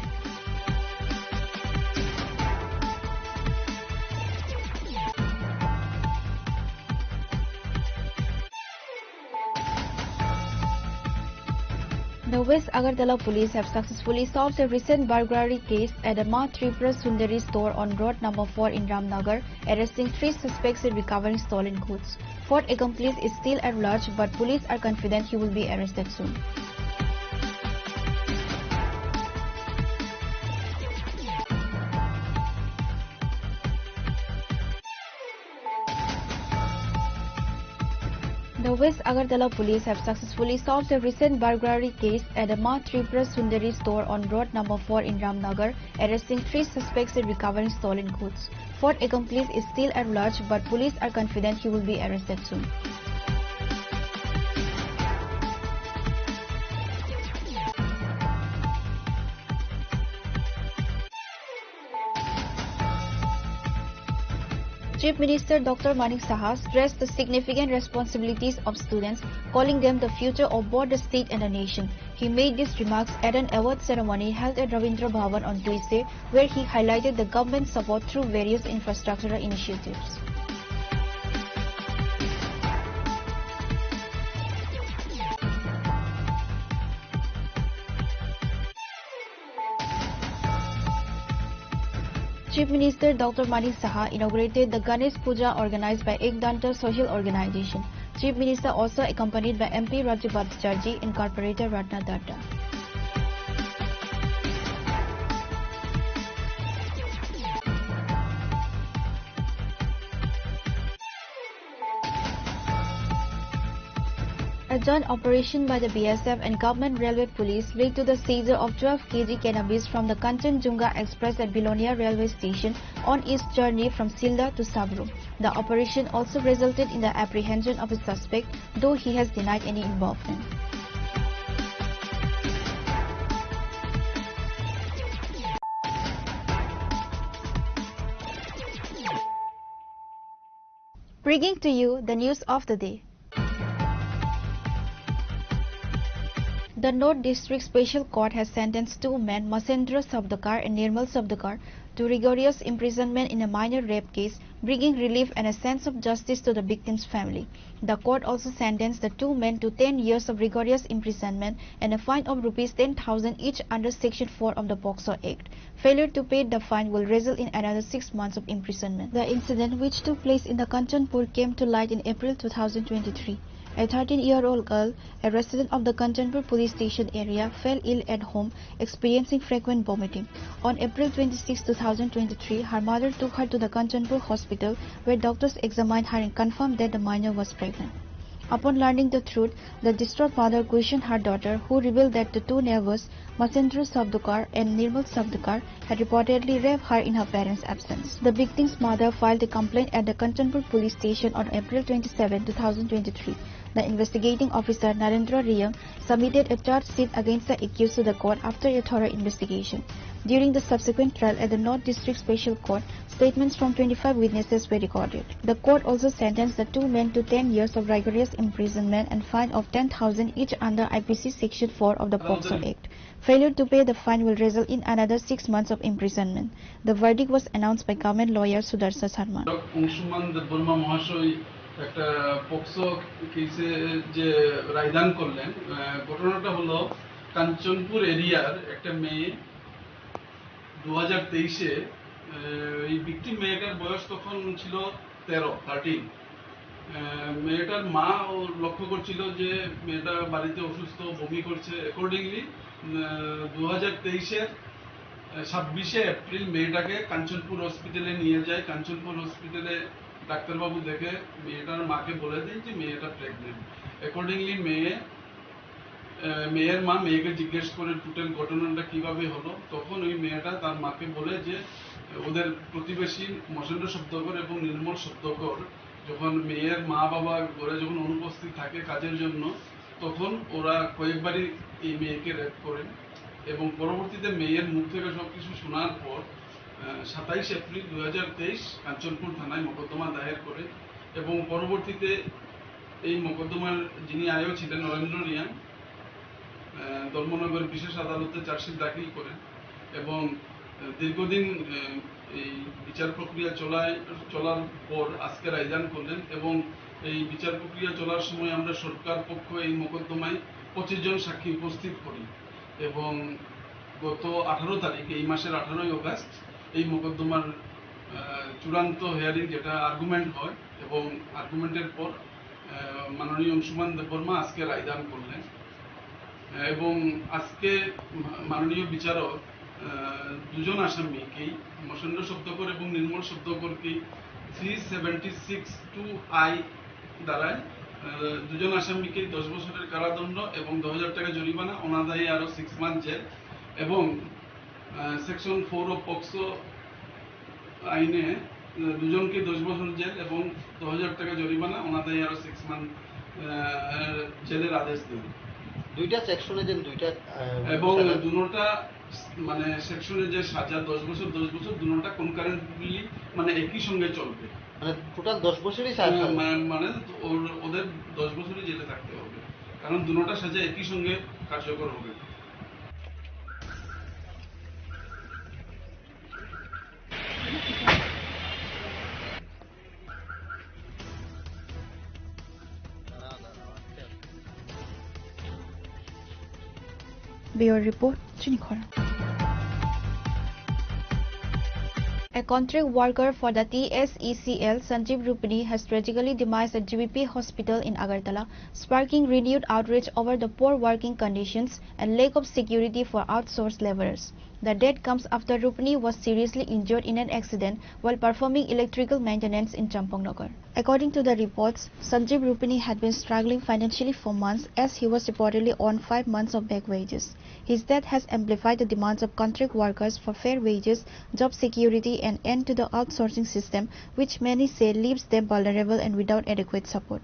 The West Agartala police have successfully solved a recent burglary case at a Ma Tripura Sundari store on road number four in Ramnagar, arresting three suspects and recovering stolen goods. Fourth accomplice is still at large, but police are confident he will be arrested soon. The West Agartala police have successfully solved a recent burglary case at a Ma Tripura Sundari store on road number four in Ramnagar, arresting three suspects and recovering stolen goods. Fourth accomplice is still at large, but police are confident he will be arrested soon. Chief Minister Doctor Manik Saha stressed the significant responsibilities of students, calling them the future of both the state and the nation. He made these remarks at an award ceremony held at Ravindra Bhavan on Tuesday, where he highlighted the government's support through various infrastructural initiatives. Chief Minister Doctor Manik Saha inaugurated the Ganesh Puja organized by Ekdanta Social Organization. Chief Minister also accompanied by M P Rajib Bhattacharjee and Corporator Ratna Datta. A joint operation by the B S F and Government Railway Police led to the seizure of twelve K G cannabis from the Kanchenjunga Express at Belonia Railway Station on its journey from Silda to Sabroom. The operation also resulted in the apprehension of a suspect, though he has denied any involvement. Bringing to you the news of the day. The North District Special Court has sentenced two men, Masendra Sabdakar and Nirmal Sabdakar, to rigorous imprisonment in a minor rape case, bringing relief and a sense of justice to the victim's family. The court also sentenced the two men to ten years of rigorous imprisonment and a fine of rupees ten thousand each under Section four of the POCSO Act. Failure to pay the fine will result in another six months of imprisonment. The incident, which took place in the Kanchanpur, came to light in April two thousand twenty-three. A thirteen-year-old girl, a resident of the Kanchanpur police station area, fell ill at home, experiencing frequent vomiting. On April twenty-six, two thousand twenty-three, her mother took her to the Kanchanpur hospital, where doctors examined her and confirmed that the minor was pregnant. Upon learning the truth, the distraught mother questioned her daughter, who revealed that the two neighbors, Masendra Sabdukar and Nirmal Sabdukar, had reportedly raped her in her parents' absence. The victim's mother filed a complaint at the Kanchanpur police station on April twenty-seven, two thousand twenty-three. The investigating officer, Narendra Riyang, submitted a charge sheet against the accused to the court after a thorough investigation. During the subsequent trial at the North District Special Court, statements from twenty-five witnesses were recorded. The court also sentenced the two men to ten years of rigorous imprisonment and fine of ten thousand each under I P C Section four of the POCSO Act. Failure to pay the fine will result in another six months of imprisonment. The verdict was announced by government lawyer Sudarshan Sharma. Anshuman দেববর্মা মহাশয় একটা পক্সো কেসে যে রায়দান করলেন, আহ, ঘটনাটা হলো কাঞ্চনপুর এরিয়ার একটা মেয়ে দু হাজার তেইশে, আহ, এই ভিকটিম মেয়েটার বয়স তখন ছিল তেরো, থার্টিন। আহ, মেয়েটার মা ও লক্ষ্য করছিল যে মেয়েটা বাড়িতে অসুস্থ, বমি করছে। অ্যাকর্ডিংলি, আহ, দু হাজার তেইশের, আহ, ছাব্বিশে এপ্রিল মেয়েটাকে কাঞ্চনপুর হসপিটালে নিয়ে যায়। কাঞ্চনপুর হসপিটালে ডাক্তারবাবু দেখে মেয়েটার মাকে বলে দেন যে মেয়েটা প্রেগনেন্ট। অ্যাকর্ডিংলি মেয়ে আহ, মেয়ের মা মেয়েকে জিজ্ঞেস করে টোটাল ঘটনাটা কিভাবে হলো। তখন ওই মেয়েটা তার মাকে বলে যে ওদের প্রতিবেশী মহেন্দ্র শব্দকর এবং নির্মল শব্দকর যখন মেয়ের মা বাবা ঘরে যখন অনুপস্থিত থাকে কাজের জন্য, তখন ওরা কয়েকবারই এই মেয়েকে রেপ করেন এবং পরবর্তীতে মেয়ের মুখ থেকে সব কিছু শোনার পর, আহ, সাতাইশ এপ্রিল দুই হাজার তেইশ কাঞ্চনপুর থানায় মোকদ্দমা দায়ের করে এবং পরবর্তীতে এই মোকদ্দমার যিনি আইও ছিলেন নরেন্দ্র রিয়াং, আহ, ধর্মনগর বিশেষ আদালতে চার্জশিট দাখিল করেন এবং, আহ, দীর্ঘদিন, আহ, এই বিচার প্রক্রিয়া চলায়, চলার পর আজকে রায়দান করলেন এবং এই বিচার প্রক্রিয়া চলার সময় আমরা সরকার পক্ষ এই মোকদ্দমায় পঁচিশ জন সাক্ষী উপস্থিত করি এবং গত আঠারো তারিখ, এই মাসের আঠারোই অগাস্ট, এই মোকদ্দমার, আহ, চূড়ান্ত হিয়ারিং যেটা আর্গুমেন্ট হয় এবং আর্গুমেন্টের পর আহ, মাননীয় অংশুমান দেববর্মা আজকে রায়দান করলেন। আহ, এবং আজকে মা-, মাননীয় বিচারক, আহ, দুজন আসামিকেই, মহেন্দ্র শব্দকর এবং নির্মল শব্দকরকেই three seventy six two I ধারায়, আহ, দুজন আসামিকেই দশ বছরের কারাদণ্ড এবং দশ হাজার টাকা জরিমানা, অনাদায়ী আরও সিক্স মান্থ জেল এবং, আহ, সেকশন ফোর অফ পক্সো আইনে, আহ, দুজনকে দশ বছর জেল এবং দশ হাজার টাকা জরিমানা, অনাদায়ী আরো সিক্স মান্থ, আহ, জেলের আদেশ দেন। দুইটা সেকশনে যেন দুইটা, আহ, এবং সাজা। দুনোটা মানে সেকশনে যে সাজা দশ বছর, দশ বছর, দুনোটা কনকারেন্টলি মানে একই সঙ্গে চলবে। মানে টোটাল দশ বছরই সাজা। আহ, মা-, মানে ওর, ওদের দশ বছরই জেলে থাকতে হবে, কারণ দুনোটা সাজা একই সঙ্গে কার্যকর হবে। Bureau Report, Chini Khorang. A contract worker for the T S E C L, Sanjeev Rupini, has tragically demised at G B P hospital in Agartala, sparking renewed outrage over the poor working conditions and lack of security for outsourced laborers. The death comes after Rupini was seriously injured in an accident while performing electrical maintenance in Champaknagar. According to the reports, Sanjeev Rupini had been struggling financially for months, as he was reportedly on five months of back wages. His death has amplified the demands of contract workers for fair wages, job security, and end to the outsourcing system, which many say leaves them vulnerable and without adequate support.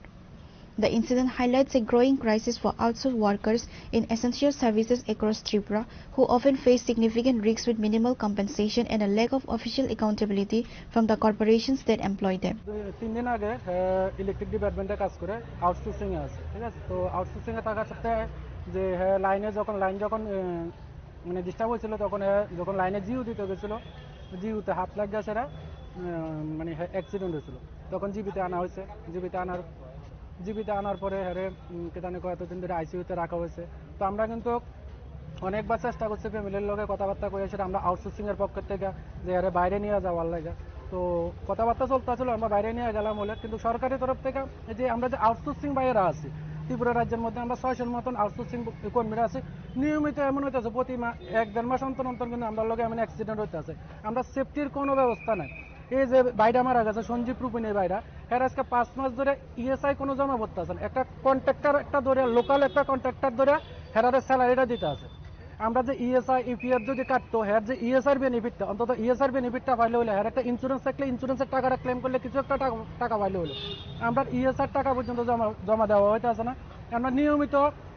The incident highlights a growing crisis for outsourced workers in essential services across Tripura, who often face significant risks with minimal compensation and a lack of official accountability from the corporations that employ them. দুই তিন দিন আগে ইলেকট্রিক ডিপার্টমেন্টে কাজ করে, আউটসোর্সিংয়ে আছে, ঠিক আছে? তো আউটসোর্সিংয়ে থাকার সাথে যে হ্যাঁ লাইনে যখন লাইন যখন আহ, মানে ডিস্টার্ব হয়েছিল, তখন হ্যাঁ যখন লাইনে জিও দিতে গেছিলো, জিওতে হাত লাগিয়ে সেটা মানে হ্যাঁ অ্যাক্সিডেন্ট হয়েছিল। তখন জিবিতে আনা হয়েছে। জিবিতে আনার জিবিতে আনার পরে হ্যাঁ রে, উম, কে জানে কতদিন ধরে আইসিইউতে রাখা হয়েছে। তো আমরা কিন্তু অনেকবার চেষ্টা করছি ফ্যামিলির লগে কথাবার্তা কইয়া সেটা আমরা আউটসোর্সিং এর পক্ষ থেকে যে আরে বাইরে নিয়ে যাওয়ার লাগে। তো কথাবার্তা চলতে ছিল, আমরা বাইরে নিয়ে গেলাম বলে, কিন্তু সরকারি তরফ থেকে এই যে আমরা যে আউটসোর্সিং বাইরে আছি ত্রিপুরা রাজ্যের মধ্যে আমরা ছয়শোর মতন আউটসোর্সিং কর্মীরা আছি, নিয়মিত এমন হইতেছে প্রতি মা এক দেড় মাস অন্তর অন্তর কিন্তু আমরা লগে এমন অ্যাক্সিডেন্ট হইতেছে। আমরা সেফটির কোনো ব্যবস্থা নাই। এই যে ভাইটা মারা গেছে সঞ্জীব রুপিনের ভাইটা, এর আজকে পাঁচ মাস ধরে ইএসআই কোনো জমা পড়তে আছে না। একটা কন্ট্রাক্টর একটা ধরে, লোকাল একটা কন্ট্রাক্টর ধরে হেরারে স্যালারিটা দিতে আছে। আমরা যে ইএসআই ইপিএফ যদি কাটতো, হের যে ইএসআই বেনিফিটটা, অন্তত ইএসআই বেনিফিটটা পাইলে হইলে, হের একটা ইন্স্যুরেন্স থাকলে ইন্স্যুরেন্সের টাকাটা ক্লেম করলে কিছু একটা টাকা টাকা পাইলে হইলে, আমরা ইএসআই টাকা পর্যন্ত জমা জমা দেওয়া হইতে আছে না। আমরা নিয়মিত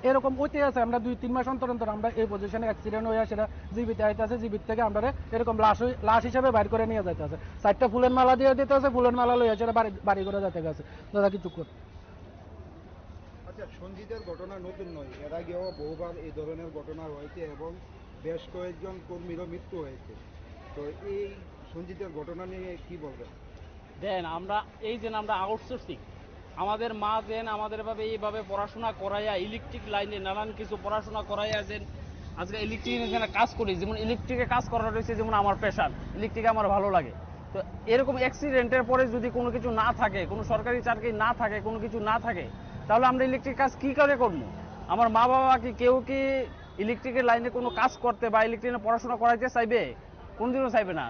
এরকম হইতে আছে। আমরা দুই তিন মাস অন্তর অন্তর আমরা এই পজিশনে অ্যাক্সিডেন্ট হয়ে সেটা জিবিতে আইতে আছে, জিবিত থেকে আমরা এরকম লাশ হই- লাশ হিসেবে বাইর করে নিয়ে যাইতে আছে। চারটা ফুলের মালা দিয়ে দিতে আছে, ফুলের মালা লইয়া সেটা বাড়ি বাড়ি করে যাইতে আছে। দাদা কিছু কর। আচ্ছা, সঞ্জিতের ঘটনা নতুন নয়, এর আগেও বহুবার এই ধরনের ঘটনা হয়েছে এবং বেশ কয়েকজন কর্মীরও মৃত্যু হয়েছে। তো এই সঞ্জিতের ঘটনা নিয়ে কি বলবেন? দেন আমরা এই যে আমরা আউটসোর্সিং, আমাদের মা যেন আমাদের ভাবে এইভাবে পড়াশোনা করাইয়া ইলেকট্রিক লাইনে নানান কিছু পড়াশোনা করাইয়া যেন আজকে ইলেকট্রিক এখানে কাজ করি, যেমন ইলেকট্রিকে কাজ করা রয়েছে যেমন আমার প্যাশন, ইলেকট্রিক আমার ভালো লাগে। তো এরকম অ্যাক্সিডেন্টের পরে যদি কোনো কিছু না থাকে, কোনো সরকারি চাকরি না থাকে, কোনো কিছু না থাকে, তাহলে আমরা ইলেকট্রিক কাজ কী করে করবো? আমার মা বাবা কি কেউ কি ইলেকট্রিকের লাইনে কোনো কাজ করতে বা ইলেকট্রিকে পড়াশোনা করাইতে চাইবে? কোনোদিনও চাইবে না।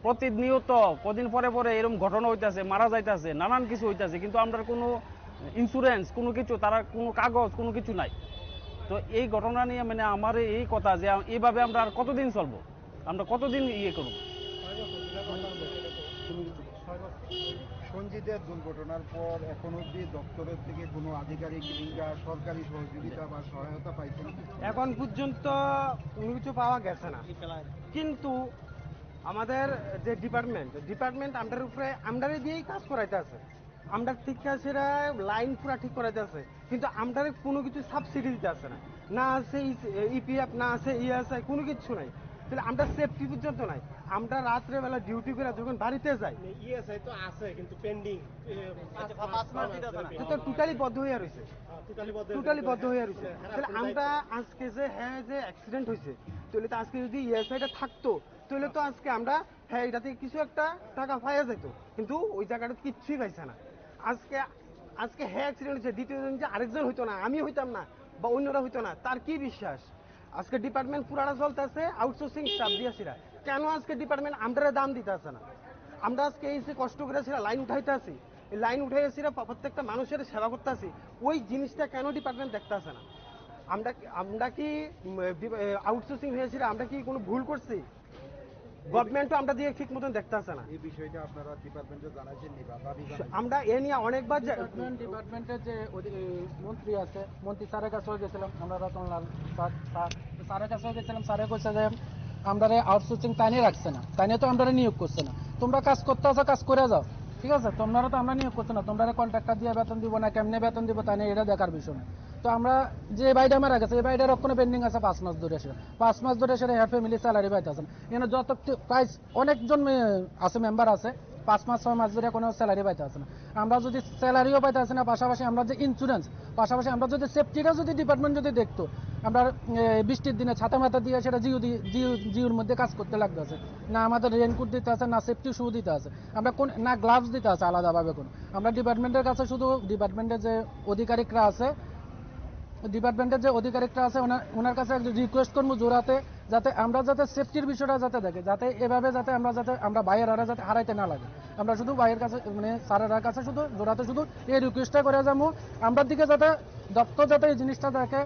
প্রতিনিয়ত কদিন পরে পরে এরকম ঘটনা হইতাছে, মারা যাইতাছে, নানান কিছু হইতাছে, কিন্তু আমরা কোনো ইন্স্যুরেন্স, কোনো কিছু, তারা কোনো কাগজ, কোনো কিছু নাই। তো এই ঘটনা নিয়ে মানে আমার এই কথা যে এইভাবে আমরা আর কতদিন চলবো, আমরা কতদিন ইয়ে করবো? সঞ্জিতের দুর্ঘটনার পর এখন অবধি দপ্তরের থেকে কোনো আধিকারিক কিংবা সরকারি সহযোগিতা বা সহায়তা পাইছেন কি? এখন পর্যন্ত কোনো কিছু পাওয়া গেছে না, কিন্তু আমাদের যে ডিপার্টমেন্ট, ডিপার্টমেন্ট আমরার উপরে, আমরারে দিয়েই কাজ করাইতে আছে। আমরা ঠিক আছে, লাইন পুরা ঠিক করাইতে আছে, কিন্তু আমরারে কোনো কিছু সাবসিডি দিতে আছে না, না আছে ইপিএফ, না আছে ইএসআই, কোনো কিছু নাই। তাহলে আমরা সেফটি পর্যন্ত নাই। আমরা রাত্রেবেলা ডিউটি করে যখন বাড়িতে যাই, ইএসআই তো আছে কিন্তু পেন্ডিং। এটা তো টোটালি বন্ধ হয়ে রয়েছে, টোটালি বন্ধ হয়ে রয়েছে। তাহলে আমরা আজকে যে হ্যাঁ যে অ্যাক্সিডেন্ট হয়েছে, তাহলে তো আজকে যদি ইএসআইটা থাকতো, তাহলে তো আজকে আমরা হ্যাঁ এটা থেকে কিছু একটা টাকা পাওয়া যেত, কিন্তু ওই জায়গাটা তো কিচ্ছুই পাইছে না। আজকে আজকে হ্যাঁ অ্যাক্সিডেন্ট হয়েছে, দ্বিতীয় দিন যে আরেকজন হইতো না, আমি হইতাম না বা অন্যরা হইতো না, তার কি বিশ্বাস? আজকে ডিপার্টমেন্ট পুরাটা চলতেছে আউটসোর্সিং স্টাফ দিয়েছিরা। কেন আজকে ডিপার্টমেন্ট আমরারে দাম দিতে আছে না? আমরা আজকে এই যে কষ্ট করে ছিরা লাইন উঠাইতে আছি, এই লাইন উঠাইছিরা প্রত্যেকটা মানুষের সেবা করতে আছি, ওই জিনিসটা কেন ডিপার্টমেন্ট দেখতে আছে না? আমরা আমরা কি আউটসোর্সিং হয়েছিরা, আমরা কি কোনো ভুল করছি? গভর্নমেন্টও আমরা দিয়ে ঠিক মতন দেখতে আছে না। এই বিষয়টা আপনারা ডিপার্টমেন্টে জানাইছেন নি বা দাবি জানাইছেন? আমরা এ নিয়ে অনেকবার যা- ডিপার্টমেন্ট ডিপার্টমেন্টের যে অধি- এ, মন্ত্রী আছে, মন্ত্রী স্যারের কাছেও গেছিলাম আমরা, রতনলাল স্যার স্যার তো স্যারের কাছেও গেছিলাম। স্যারে কইছে যে আমরারে আউটসোর্সিং তাইনে রাখছে না, তাইনে তো আমরারে নিয়োগ করছে না। তোমরা কাজ করতে আছো, কাজ করে যাও, ঠিক আছে? তোমরা তো আমরা নিয়োগ করছে না, তোমরা কন্ট্রাক্টর দিয়ে বেতন দিব না, কেমনে বেতন দিব, তাইনে এটা দেখার বিষয় না। তো আমরা যে ভাইটা মারা গেছে, এই ভাইটার অক্ষণে পেন্ডিং আছে পাঁচ মাস ধরে, সেটা পাঁচ মাস ধরে সেটা হ্যাঁ ফ্যামিলি স্যালারি পাইতেছে না। এখানে যত প্রায় অনেকজন মে- আছে, মেম্বার আছে, পাঁচ মাস, ছয় মাস ধরে কোনো স্যালারি পাইতে আছে না। আমরা যদি স্যালারিও পাইতে আছে না, পাশাপাশি আমরা যে ইন্স্যুরেন্স, পাশাপাশি আমরা যদি সেফটিটা যদি ডিপার্টমেন্ট যদি দেখতো, আমরা, এ, বৃষ্টির দিনে ছাতা মাথা দিয়ে সেটা জিও দি-, জিও, জিওর মধ্যে কাজ করতে লাগতো আছে। না আমাদের রেইনকোট দিতে আছে, না সেফটি শু দিতে আছে, আমরা কোন, না গ্লাভস দিতে আছে আলাদাভাবে কোনো। আমরা ডিপার্টমেন্টের কাছে শুধু, ডিপার্টমেন্টের যে আধিকারিকরা আছে, ডিপার্টমেন্টের যে আধিকারিকরা আছে, ওনার, ওনার কাছে একটা রিকোয়েস্ট করবো জোরাতে, যাতে আমরা যাতে সেফটির বিষয়টা যাতে দেখে, যাতে এভাবে যাতে আমরা, যাতে আমরা বাইয়াররা যাতে হারাইতে না লাগে। আমরা শুধু বাইয়ের কাছে, মানে, স্যারের কাছে শুধু জোরাতে শুধু এই রিকোয়েস্টটা করে যাবো, আমরার দিকে যাতে দপ্তর যাতে এই জিনিসটা দেখে,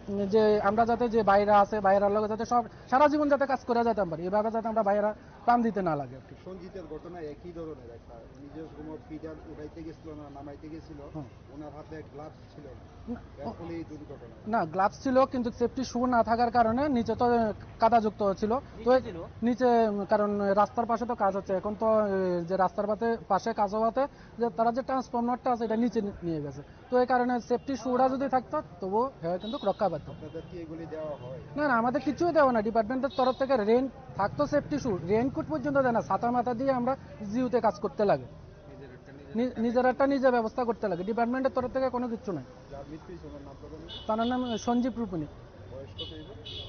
যে, যে আমরা যাতে যে বাইরা আছে, বাইরার লগে যাতে সব সারা জীবন যাতে কাজ করে যেতে পারি, এভাবে যাতে আমরা বাইরা প্রাণ দিতে না লাগে আর কি। সঞ্জিতের ঘটনা একই ধরনের একটা, নিজের কোনো ফিডার উঠাইতে গেছিল না, নামাইতে গেছিল, হুম। ওনার হাতে গ্লাভস ছিল না, না, এর ও- ফলে এই দুর্ঘটনা। না, গ্লাভস ছিল, কিন্তু সেফটি শু না থাকার কারণে নিচে তো কাদাযুক্ত ছিল। তো নিচে ছিল? নিচে, উম, কারণ রাস্তার পাশে তো কাজ হচ্ছে, এখন তো, এ, যে রাস্তার পাশে, পাশে কাজ হওয়াতে যে তারা যে ট্রান্সফরমারটা আছে, এটা নিচে নি-, নিয়ে গেছে। তো এই কারণে সেফটি শুটা যদি থাকতো, তবু হ্যাঁ কিন্তু রক্ষা পেত। আপনাদের কি এগুলি দেওয়া হয়? না, না, আমাদের কিছুই দেওয়া না। ডিপার্টমেন্টের তরফ থেকে রেইন থাকতো, সেফটি শু, রেইনকোট পর্যন্ত দেয় না। ছাতা মাথা দিয়ে আমরা জিওতে কাজ করতে লাগে। নিজের একটা নিজে নি-, নিজের একটা নিজে ব্যবস্থা করতে লাগে, ডিপার্টমেন্টের তরফ থেকে কোনো কিচ্ছু নাই। যার মৃত্যু হয়েছে, ওনার নাম তো বলুন। তার নাম সঞ্জীব রূপনী। বয়স কত হইব?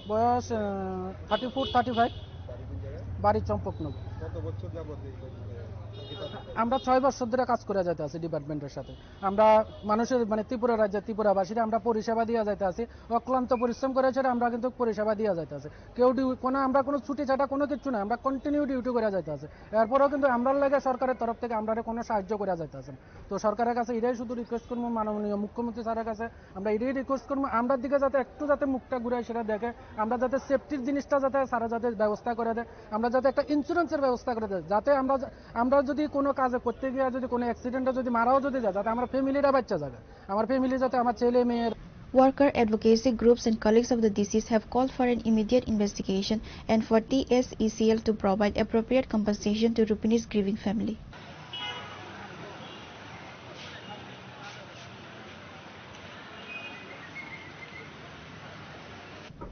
বয়স, আহ, থার্টি ফোর, থার্টি ফাইভ। বাড়ি কোন জায়গায়? বাড়ি চম্পকনগর। কত বছর যাবত এই লোক, মানে, থাকি তার সাথে? আমরা ছয় বছর ধরে কাজ করে যাইতে আছি ডিপার্টমেন্টের সাথে। আমরা মানুষের, মানে, ত্রিপুরা রাজ্যে ত্রিপুরাবাসীরা আমরা পরিষেবা দিয়ে যাইতে আছি, অক্লান্ত পরিশ্রম করে সেটা আমরা কিন্তু পরিষেবা দিয়ে যাইতে আছি। কেউ ডিউ-, কোনো, আমরা কোনো ছুটি ছাটা কোনো কিচ্ছু নাই, আমরা কন্টিনিউ ডিউটি করে যাইতে আছি। এরপরেও কিন্তু আমরার লাগে সরকারের তরফ থেকে আমরা কোনো সাহায্য করে যাইতে আছি না। তো সরকারের কাছে এটাই শুধু রিকোয়েস্ট করবো, মাননীয় মুখ্যমন্ত্রী স্যারের কাছে আমরা এটাই রিকোয়েস্ট করবো, আমরার দিকে যাতে একটু যাতে মুখটা ঘুরায় সেটা দেখে, আমরা যাতে সেফটির জিনিসটা যাতে স্যারে যাতে ব্যবস্থা করে দেয়, আমরা যাতে একটা ইন্স্যুরেন্সের ব্যবস্থা করে দেয়, যাতে আমরা যা-, আমরা যদি কোনো কাজে করতে গিয়ে যদি কোনো অ্যাক্সিডেন্টে যদি মারাও যদি যায়, যাতে আমার ফ্যামিলিটা বাচ্চা যাবে, আমার ফ্যামিলি যাতে আমার ছেলে মেয়ের Worker advocacy groups and colleagues of the deceased have called for an immediate investigation and for T S E C L to provide appropriate compensation to Rupini's grieving family.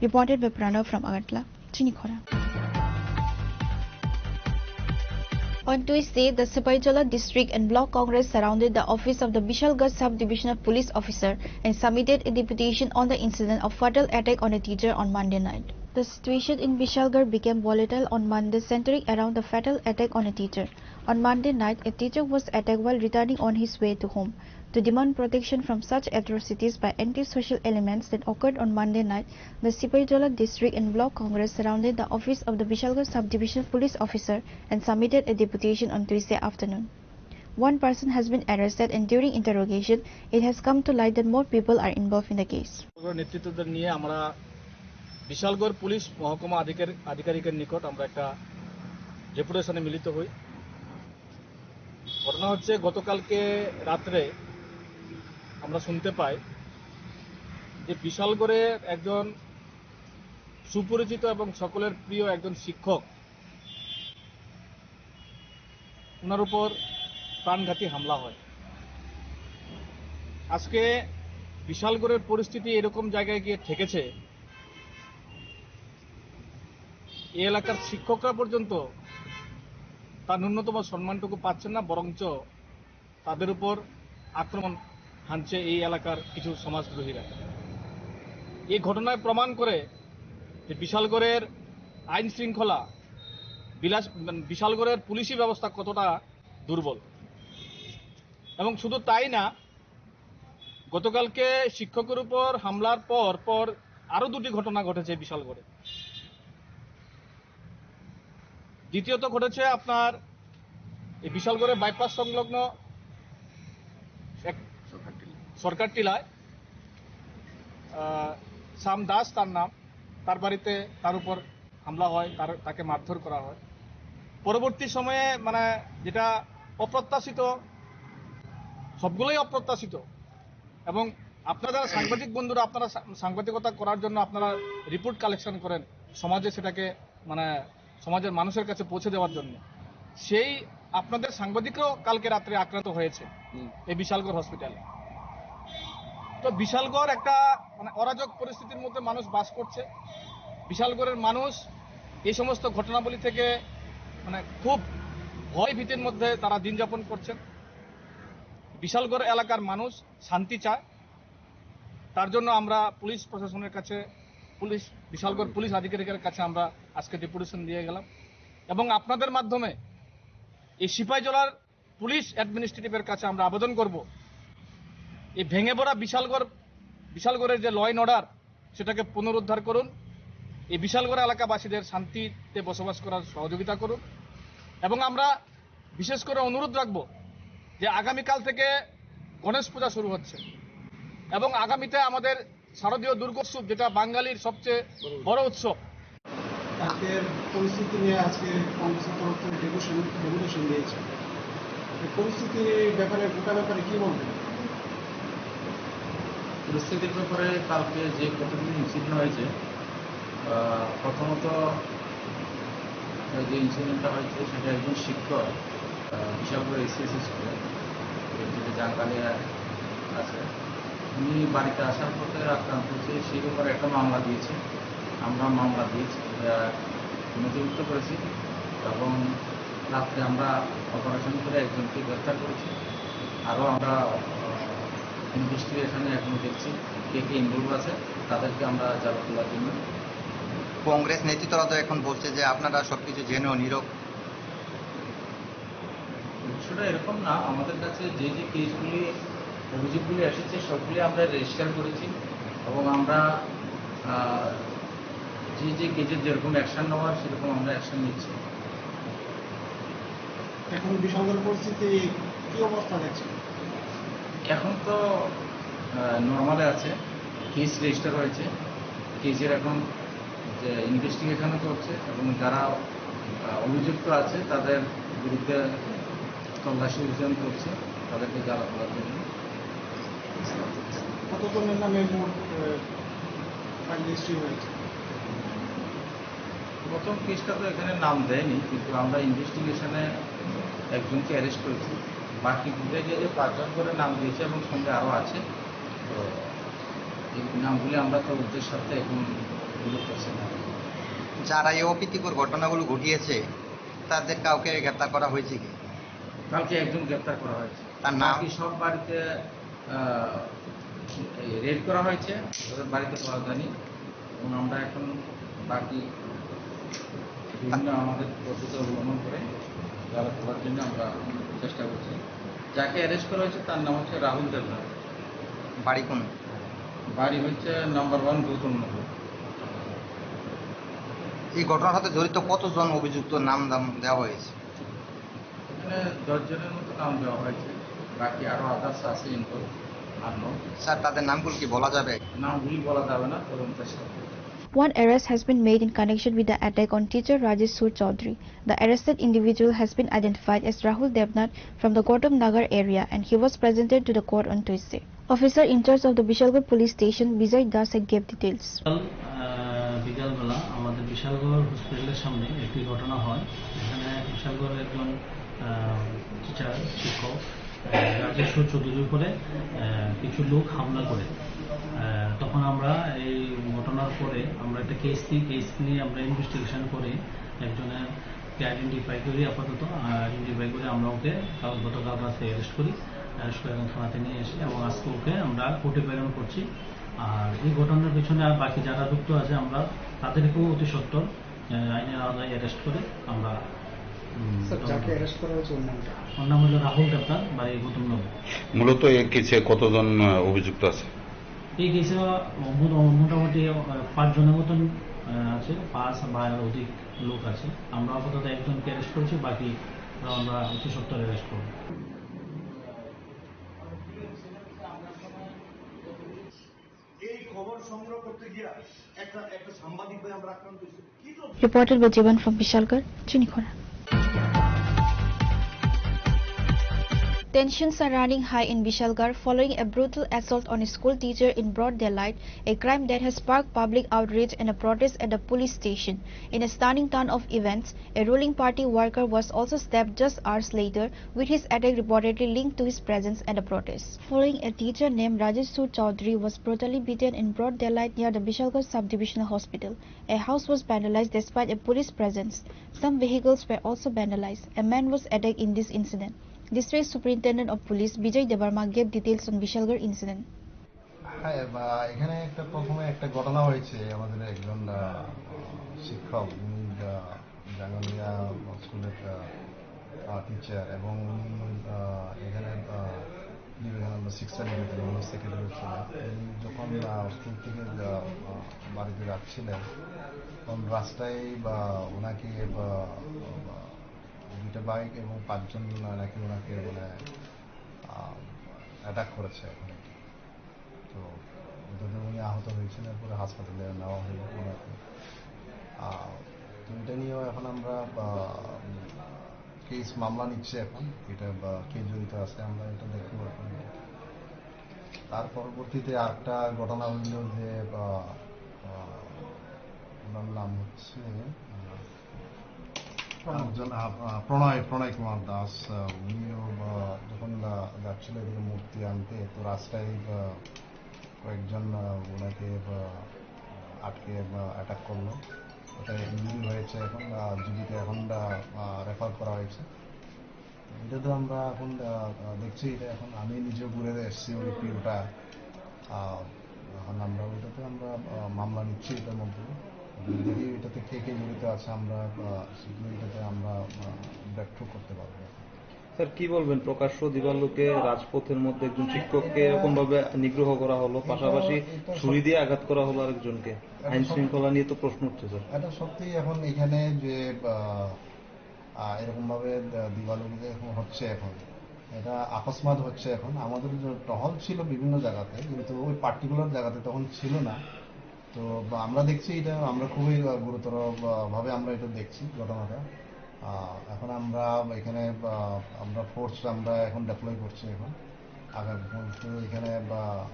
Reported by Pranav from Agartala, Chinikhora. On Tuesday, the Sipaijala district and block congress surrounded the office of the Bishalgarh sub-divisional police officer and submitted a deputation on the incident of fatal attack on a teacher on Monday night. The situation in Bishalgarh became volatile on Monday, centering around the fatal attack on a teacher. On Monday night, a teacher was attacked while returning on his way to home. To demand protection from such atrocities by anti-social elements that occurred on Monday night, the Sipaijala District and Block Congress surrounded the office of the Bishalgarh Subdivision Police Officer and submitted a deputation on Tuesday afternoon. One person has been arrested, and during interrogation, it has come to light that more people are involved in the case. নেতৃত্ব নিয়ে আমরা বিশালগড় পুলিশ মহকুমা আধিকার-, আধিকারিকের নিকট আমরা একটা ডেপুটেশনে মিলিত হই। ঘটনা হচ্ছে, গতকালকে রাত্রে আমরা শুনতে পাই যে বিশালগড়ের একজন সুপরিচিত এবং সকলের প্রিয় একজন শিক্ষক, ওনার উপর প্রাণঘাতী হামলা হয়। আজকে বিশালগড়ের পরিস্থিতি এরকম জায়গায় গিয়ে ঠেকেছে, এই এলাকার শিক্ষকরা পর্যন্ত তার ন্যূনতম সম্মানটুকু পাচ্ছেন না, বরঞ্চ তাদের উপর আক্রমণ হানছে এই এলাকার কিছু সমাজদ্রোহীরা। এই ঘটনায় প্রমাণ করে যে বিশালগড়ের আইন শৃঙ্খলা, বিলাস-, বিশালগড়ের পুলিশি ব্যবস্থা কতটা দুর্বল। এবং শুধু তাই না, গতকালকে শিক্ষকের উপর হামলার পর পর আরো দুটি ঘটনা ঘটেছে বিশালগড়ে। দ্বিতীয়ত ঘটেছে আপনার এই বিশালগড়ের বাইপাস সংলগ্ন এক সরকার টিলায়, আহ, শ্যাম দাস তার নাম, তার বাড়িতে তার উপর হামলা হয়, তার, তাকে মারধর করা হয়। পরবর্তী সময়ে, মানে, যেটা অপ্রত্যাশিত, সবগুলোই অপ্রত্যাশিত। এবং আপনারা যারা সাংবাদিক বন্ধুরা, আপনারা সা-, সাংবাদিকতা করার জন্য আপনারা রিপোর্ট কালেকশন করেন, সমাজে সেটাকে, মানে, সমাজের মানুষের কাছে পৌঁছে দেওয়ার জন্য। সেই আপনাদের সাংবাদিকরাও কালকে রাত্রে আক্রান্ত হয়েছে হুম। এই বিশালগড় হসপিটালে। তো বিশালগড় একটা, মানে, অরাজক পরিস্থিতির মধ্যে মানুষ বাস করছে। বিশালগড়ের মানুষ এই সমস্ত ঘটনাবলী থেকে, মানে, খুব ভয় ভীতির মধ্যে তারা দিন যাপন করছেন। বিশালগড় এলাকার মানুষ শান্তি চায়, তার জন্য আমরা পুলিশ প্রশাসনের কাছে, পুলিশ, বিশালগড় পুলিশ আধিকারিকের কাছে আমরা আজকে ডেপুটেশন দিয়ে গেলাম এবং আপনাদের মাধ্যমে এই সিপাহীজলার পুলিশ অ্যাডমিনিস্ট্রেটিভের কাছে আমরা আবেদন করব, এই ভেঙে পড়া বিশালগড়, বিশালগড়ের যে ল অ্যান্ড অর্ডার, সেটাকে পুনরুদ্ধার করুন। এই বিশালগড় এলাকাবাসীদের শান্তিতে বসবাস করার সহযোগিতা করুন। এবং আমরা বিশেষ করে অনুরোধ রাখব যে আগামীকাল থেকে গণেশ পূজা শুরু হচ্ছে এবং আগামীতে আমাদের শারদীয় দুর্গোৎসব, যেটা বাঙালির সবচেয়ে বড় উৎসব। কালকের পরিস্থিতি নিয়ে আজকে কংগ্রেসের তরফ থেকে ডেপুটেশন, ডেপুটেশন দিয়েছে। এই পরিস্থিতির ব্যাপারে, গোটা ব্যাপারে কি বলবেন? পরিস্থিতির ব্যাপারে কালকে যে কতগুলি ইনসিডেন্ট হয়েছে, আহ, প্রথমত যে ইনসিডেন্টটা হয়েছে, সেটা একজন শিক্ষক, আহ, বিশালগড় এসসিএস স্কুলে, যেটা জাঙ্গালিয়া আছে, উনি বাড়িতে আসার পথে আক্রান্ত হয়েছে, সেই ব্যাপারে একটা মামলা দিয়েছে। আমরা মামলা দিয়েছি, আহ, নথিভুক্ত করেছি এবং রাত্রে আমরা অপারেশন করে একজনকে গ্রেপ্তার করেছি। আরও আমরা, আহ, ইনভেস্টিগেশনে এখনো দেখছি কে কে ইনভলভ আছে, তাদেরকে আমরা জেরা করার জন্য। কংগ্রেস নেতৃত্বরা তো এখন বলছে যে আপনারা সবকিছু জেনেও নীরব। বিষয়টা এরকম না, আমাদের কাছে যে যে কেসগুলি, অভিযোগগুলি এসেছে, সবগুলি আমরা রেজিস্টার করেছি এবং আমরা, আহ, যে যে কেসের যেরকম অ্যাকশন নেওয়ার, সেরকম আমরা অ্যাকশন নিচ্ছি। এখন বিশালগড় পরিস্থিতি কি অবস্থা দেখছেন? এখন তো, আহ, নর্মালে আছে, কেস রেজিস্টার হয়েছে, কেসের এখন যে ইনভেস্টিগেশনও চলছে এবং যারা, আহ, অভিযুক্ত আছে তাদের বিরুদ্ধে তল্লাশি অভিযান চলছে, তাদেরকে জেরা করার জন্য। কতজনের নামে মোট, আহ, ফাইল রেজিস্ট্রি হয়েছে? প্রথম কেসটা তো এখানে নাম দেয়নি, কিন্তু আমরা ইনভেস্টিগেশনে একজনকে অ্যারেস্ট করেছি। বাকি বুঝে গিয়ে যে পাঁচজন করে নাম দিয়েছে এবং সঙ্গে আরও আছে। তো এই নামগুলি আমরা তো ওদের সাথে এখন যোগাযোগ করছি না। যারা এই অপ্রীতিকর ঘটনাগুলো ঘটিয়েছে, তাদের কাউকে গ্রেপ্তার করা হয়েছে কি? কালকে একজন গ্রেপ্তার করা হয়েছে। তার নাম? বাকি সব বাড়িতে, আহ, এই রেড করা হয়েছে, ওদের বাড়িতে পাওয়া যায়নি। এবং আমরা এখন বাকি বিভিন্ন আমাদের পদ্ধতি অবলম্বন করে জেরা করার জন্য আমরা চেষ্টা করছি। যাকে অ্যারেস্ট করা হয়েছে, তার নাম হচ্ছে রাহুল দেবনাথ। বাড়ি কোন? বাড়ি হচ্ছে নাম্বার ওয়ান গৌতম নগর। এই ঘটনার সাথে জড়িত কতজন অভিযুক্ত নাম দাম দেওয়া হয়েছে? এখানে দশ জনের মতো নাম দেওয়া হয়েছে, বাকি আরো আদার্স আছে ইনভলভ, আননোন। স্যার, তাদের নামগুলো কি বলা যাবে? নামগুলি বলা যাবে না, তদন্ত শেষ হবে। One arrest has been made in connection with the attack on teacher Rajesh Sur Chaudhary. The arrested individual has been identified as Rahul Devnath from the Gautam Nagar area, and he was presented to the court on Tuesday. Officer in charge of the Bishalgarh Police Station, Bijoy Das, gave details. আহ, বিকালবেলা আমাদের বিশালগড় হসপিটালের সামনে একটি ঘটনা হয়। এখানে বিশালগড়ের একজন, আহ, টিচার, শিক্ষক, আহ, রাজেশ্বর চৌধুরীর উপরে, আহ, কিছু লোক হামলা করে। আহ, তখন আমরা এই ঘটনার পরে আমরা একটা কেস দিই, কেস নিয়ে আমরা ইনভেস্টিগেশন করে একজনের কে আইডেন্টিফাই করি আপাতত। আইডেন্টিফাই করে আমরা ওকে কাল, গতকাল রাতে অ্যারেস্ট করি। অ্যারেস্ট করে এখন থানাতে নিয়ে এসে এবং আজকে ওকে আমরা কোর্টে প্রেরণ করছি। আর এই ঘটনার পিছনে আর বাকি যারা যুক্ত আছে, আমরা তাদেরকেও অতি সত্বর, আহ, আইনের আওতায় অ্যারেস্ট করে আমরা, উম, স্যার, তদন্ত যাকে করব। অ্যারেস্ট করা হয়েছে ওর নামটা? ওর নাম হলো রাহুল দেবনাথ, বাড়ি গৌতম নগর। মূলত এই কেসে কতজন, আহ, অভিযুক্ত আছে? এই কেসে মোট-, মোটামুটি, আহ, পাঁচ জনের মতন, আহ, আছে, পাঁচ বা এর অধিক লোক আছে। আমরা আপাতত একজনকে অ্যারেস্ট করেছি, বাকি আমরা অতি সত্বর অ্যারেস্ট করব। এই খবর সংগ্রহ করতে গিয়া একটা, একটা সাংবাদিক ভাই আমরা আক্রান্ত হয়েছি। Reported by Jivan from Bishalgarh, Chinikhora. Tensions are running high in Bishalgarh following a brutal assault on a school teacher in broad daylight, a crime that has sparked public outrage and a protest at the police station. In a stunning turn of events, a ruling party worker was also stabbed just hours later, with his attack reportedly linked to his presence at the protest. Following, a teacher named Rajesh Sur Chaudhary was brutally beaten in broad daylight near the Bishalgarh Sub-Divisional Hospital. A house was vandalized despite a police presence. Some vehicles were also vandalized. A man was attacked in this incident. District Superintendent of Police Vijay Debbarma gave details on Bishalgarh incident. হ্যাঁ, বা এখানে একটা প্রথমে একটা ঘটনা হয়েছে। আমাদের একজন আহ, শিক্ষক, উনি আহ, জাঙ্গালিয়া স্কুলের টিচার, এবং উনি আহ, এখানে আহ, বিবেকানন্দ শিক্ষা নিকেতনে উনি সেক্রেটারি ছিলেন। উনি যখন আহ, স্কুল থেকে আহ, বাড়িতে যাচ্ছিলেন, তখন রাস্তায় বা ওনাকে বা, বা দুইটা বাইক এবং পাঁচজন নাকি ওনাকে মানে অ্যাটাক করেছে ওখানে। তো ওটাতে উনি আহত হয়েছেন, এরপরে হাসপাতালে নেওয়া হলো ওনাকে। আহ, তো এটা নিয়েও এখন আমরা কেস মামলা নিচ্ছে এখন, এটা বা কে জড়িত আছে আমরা এটা দেখবো এখন। তার পরবর্তীতে আরেকটা ঘটনা হইল যে আহ, আহ, ওনার নাম হচ্ছে আহ, একজন আহ, আহ, প্রণয় প্রণয় কুমার দাস, আহ, উনিও আহ, যখন আহ, যাচ্ছিল এদিকে মূর্তি আনতে, তো রাস্তায় আহ, কয়েকজন আহ, ওনাকে আহ, আটকে অ্যাটাক করলো। ওটা ইঞ্জুরি হয়েছে এখন, আহ, জিবিতে এখন রেফার করা হয়েছে। এটা তো আমরা এখন আহ, আহ, দেখছি, এটা এখন আমি নিজেও ঘুরে এসেছি ওই পিওটা। আহ, এখন আমরা ওইটাতে আমরা আহ, মামলা নিচ্ছি এটার মধ্যে। দেখি এটাতে কে কে জড়িত আছে, আমরা আহ, শীঘ্রই এটাতে আমরা ব্রেকথ্রু করতে পারবো। স্যার, কি বলবেন, প্রকাশ্য দিবালোকে রাজপথের মধ্যে একজন শিক্ষককে এরকম ভাবে নিগ্রহ করা হলো, পাশাপাশি ছুরি দিয়ে আঘাত করা হলো আরেকজনকে। আইন শৃঙ্খলা নিয়ে তো প্রশ্ন উঠছে স্যার। এটা সত্যি। এখন এখানে যে আহ, আহ, এরকম ভাবে আহ, দিবালোকে এখন হচ্ছে, এখন এটা অকস্মাৎ হচ্ছে। এখন আমাদের যে টহল ছিল বিভিন্ন জায়গাতে, কিন্তু ওই পার্টিকুলার জায়গাতে তখন ছিল না। তো বা আমরা দেখছি এটা, আমরা খুবই আহ, গুরুতর আহ, ভাবে আমরা এটা দেখছি ঘটনাটা। আহ, এখন আমরা এখানে আহ, আমরা ফোর্স আমরা এখন ডিপ্লয় করছি এখন। আগামী তো এখানে বা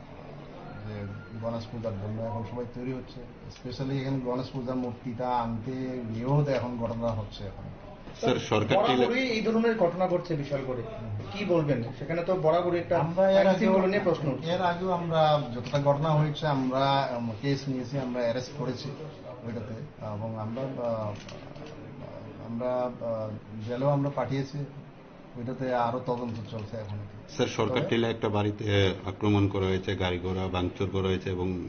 যে গণেশ পূজার জন্য এখন সবাই তৈরি হচ্ছে। স্পেশালি এখানে গণেশ পূজার মূর্তিটা আনতে গিয়েও তো এখন ঘটনা হচ্ছে এখন। স্যার, সরকার বরাবরই এই ধরনের ঘটনা ঘটছে বিশালগড়ে, কি বলবেন? সেখানে তো বরাবরই একটা আমরা এর আইন আগেও শৃঙ্খলা নিয়ে প্রশ্ন উঠছে। এর আগেও আমরা যতটা ঘটনা হয়েছে আমরা কেস নিয়েছি, আমরা অ্যারেস্ট করেছি ওইটাতে, এবং আমরা আহ, আমরা আহ, জেলেও আমরা পাঠিয়েছি। ওইটাতে আরো তদন্ত চলছে এখন। স্যার, সরকার টিলা একটা বাড়িতে আক্রমণ করা হয়েছে, গাড়ি ঘোড়া ভাঙচুর করা হয়েছে এবং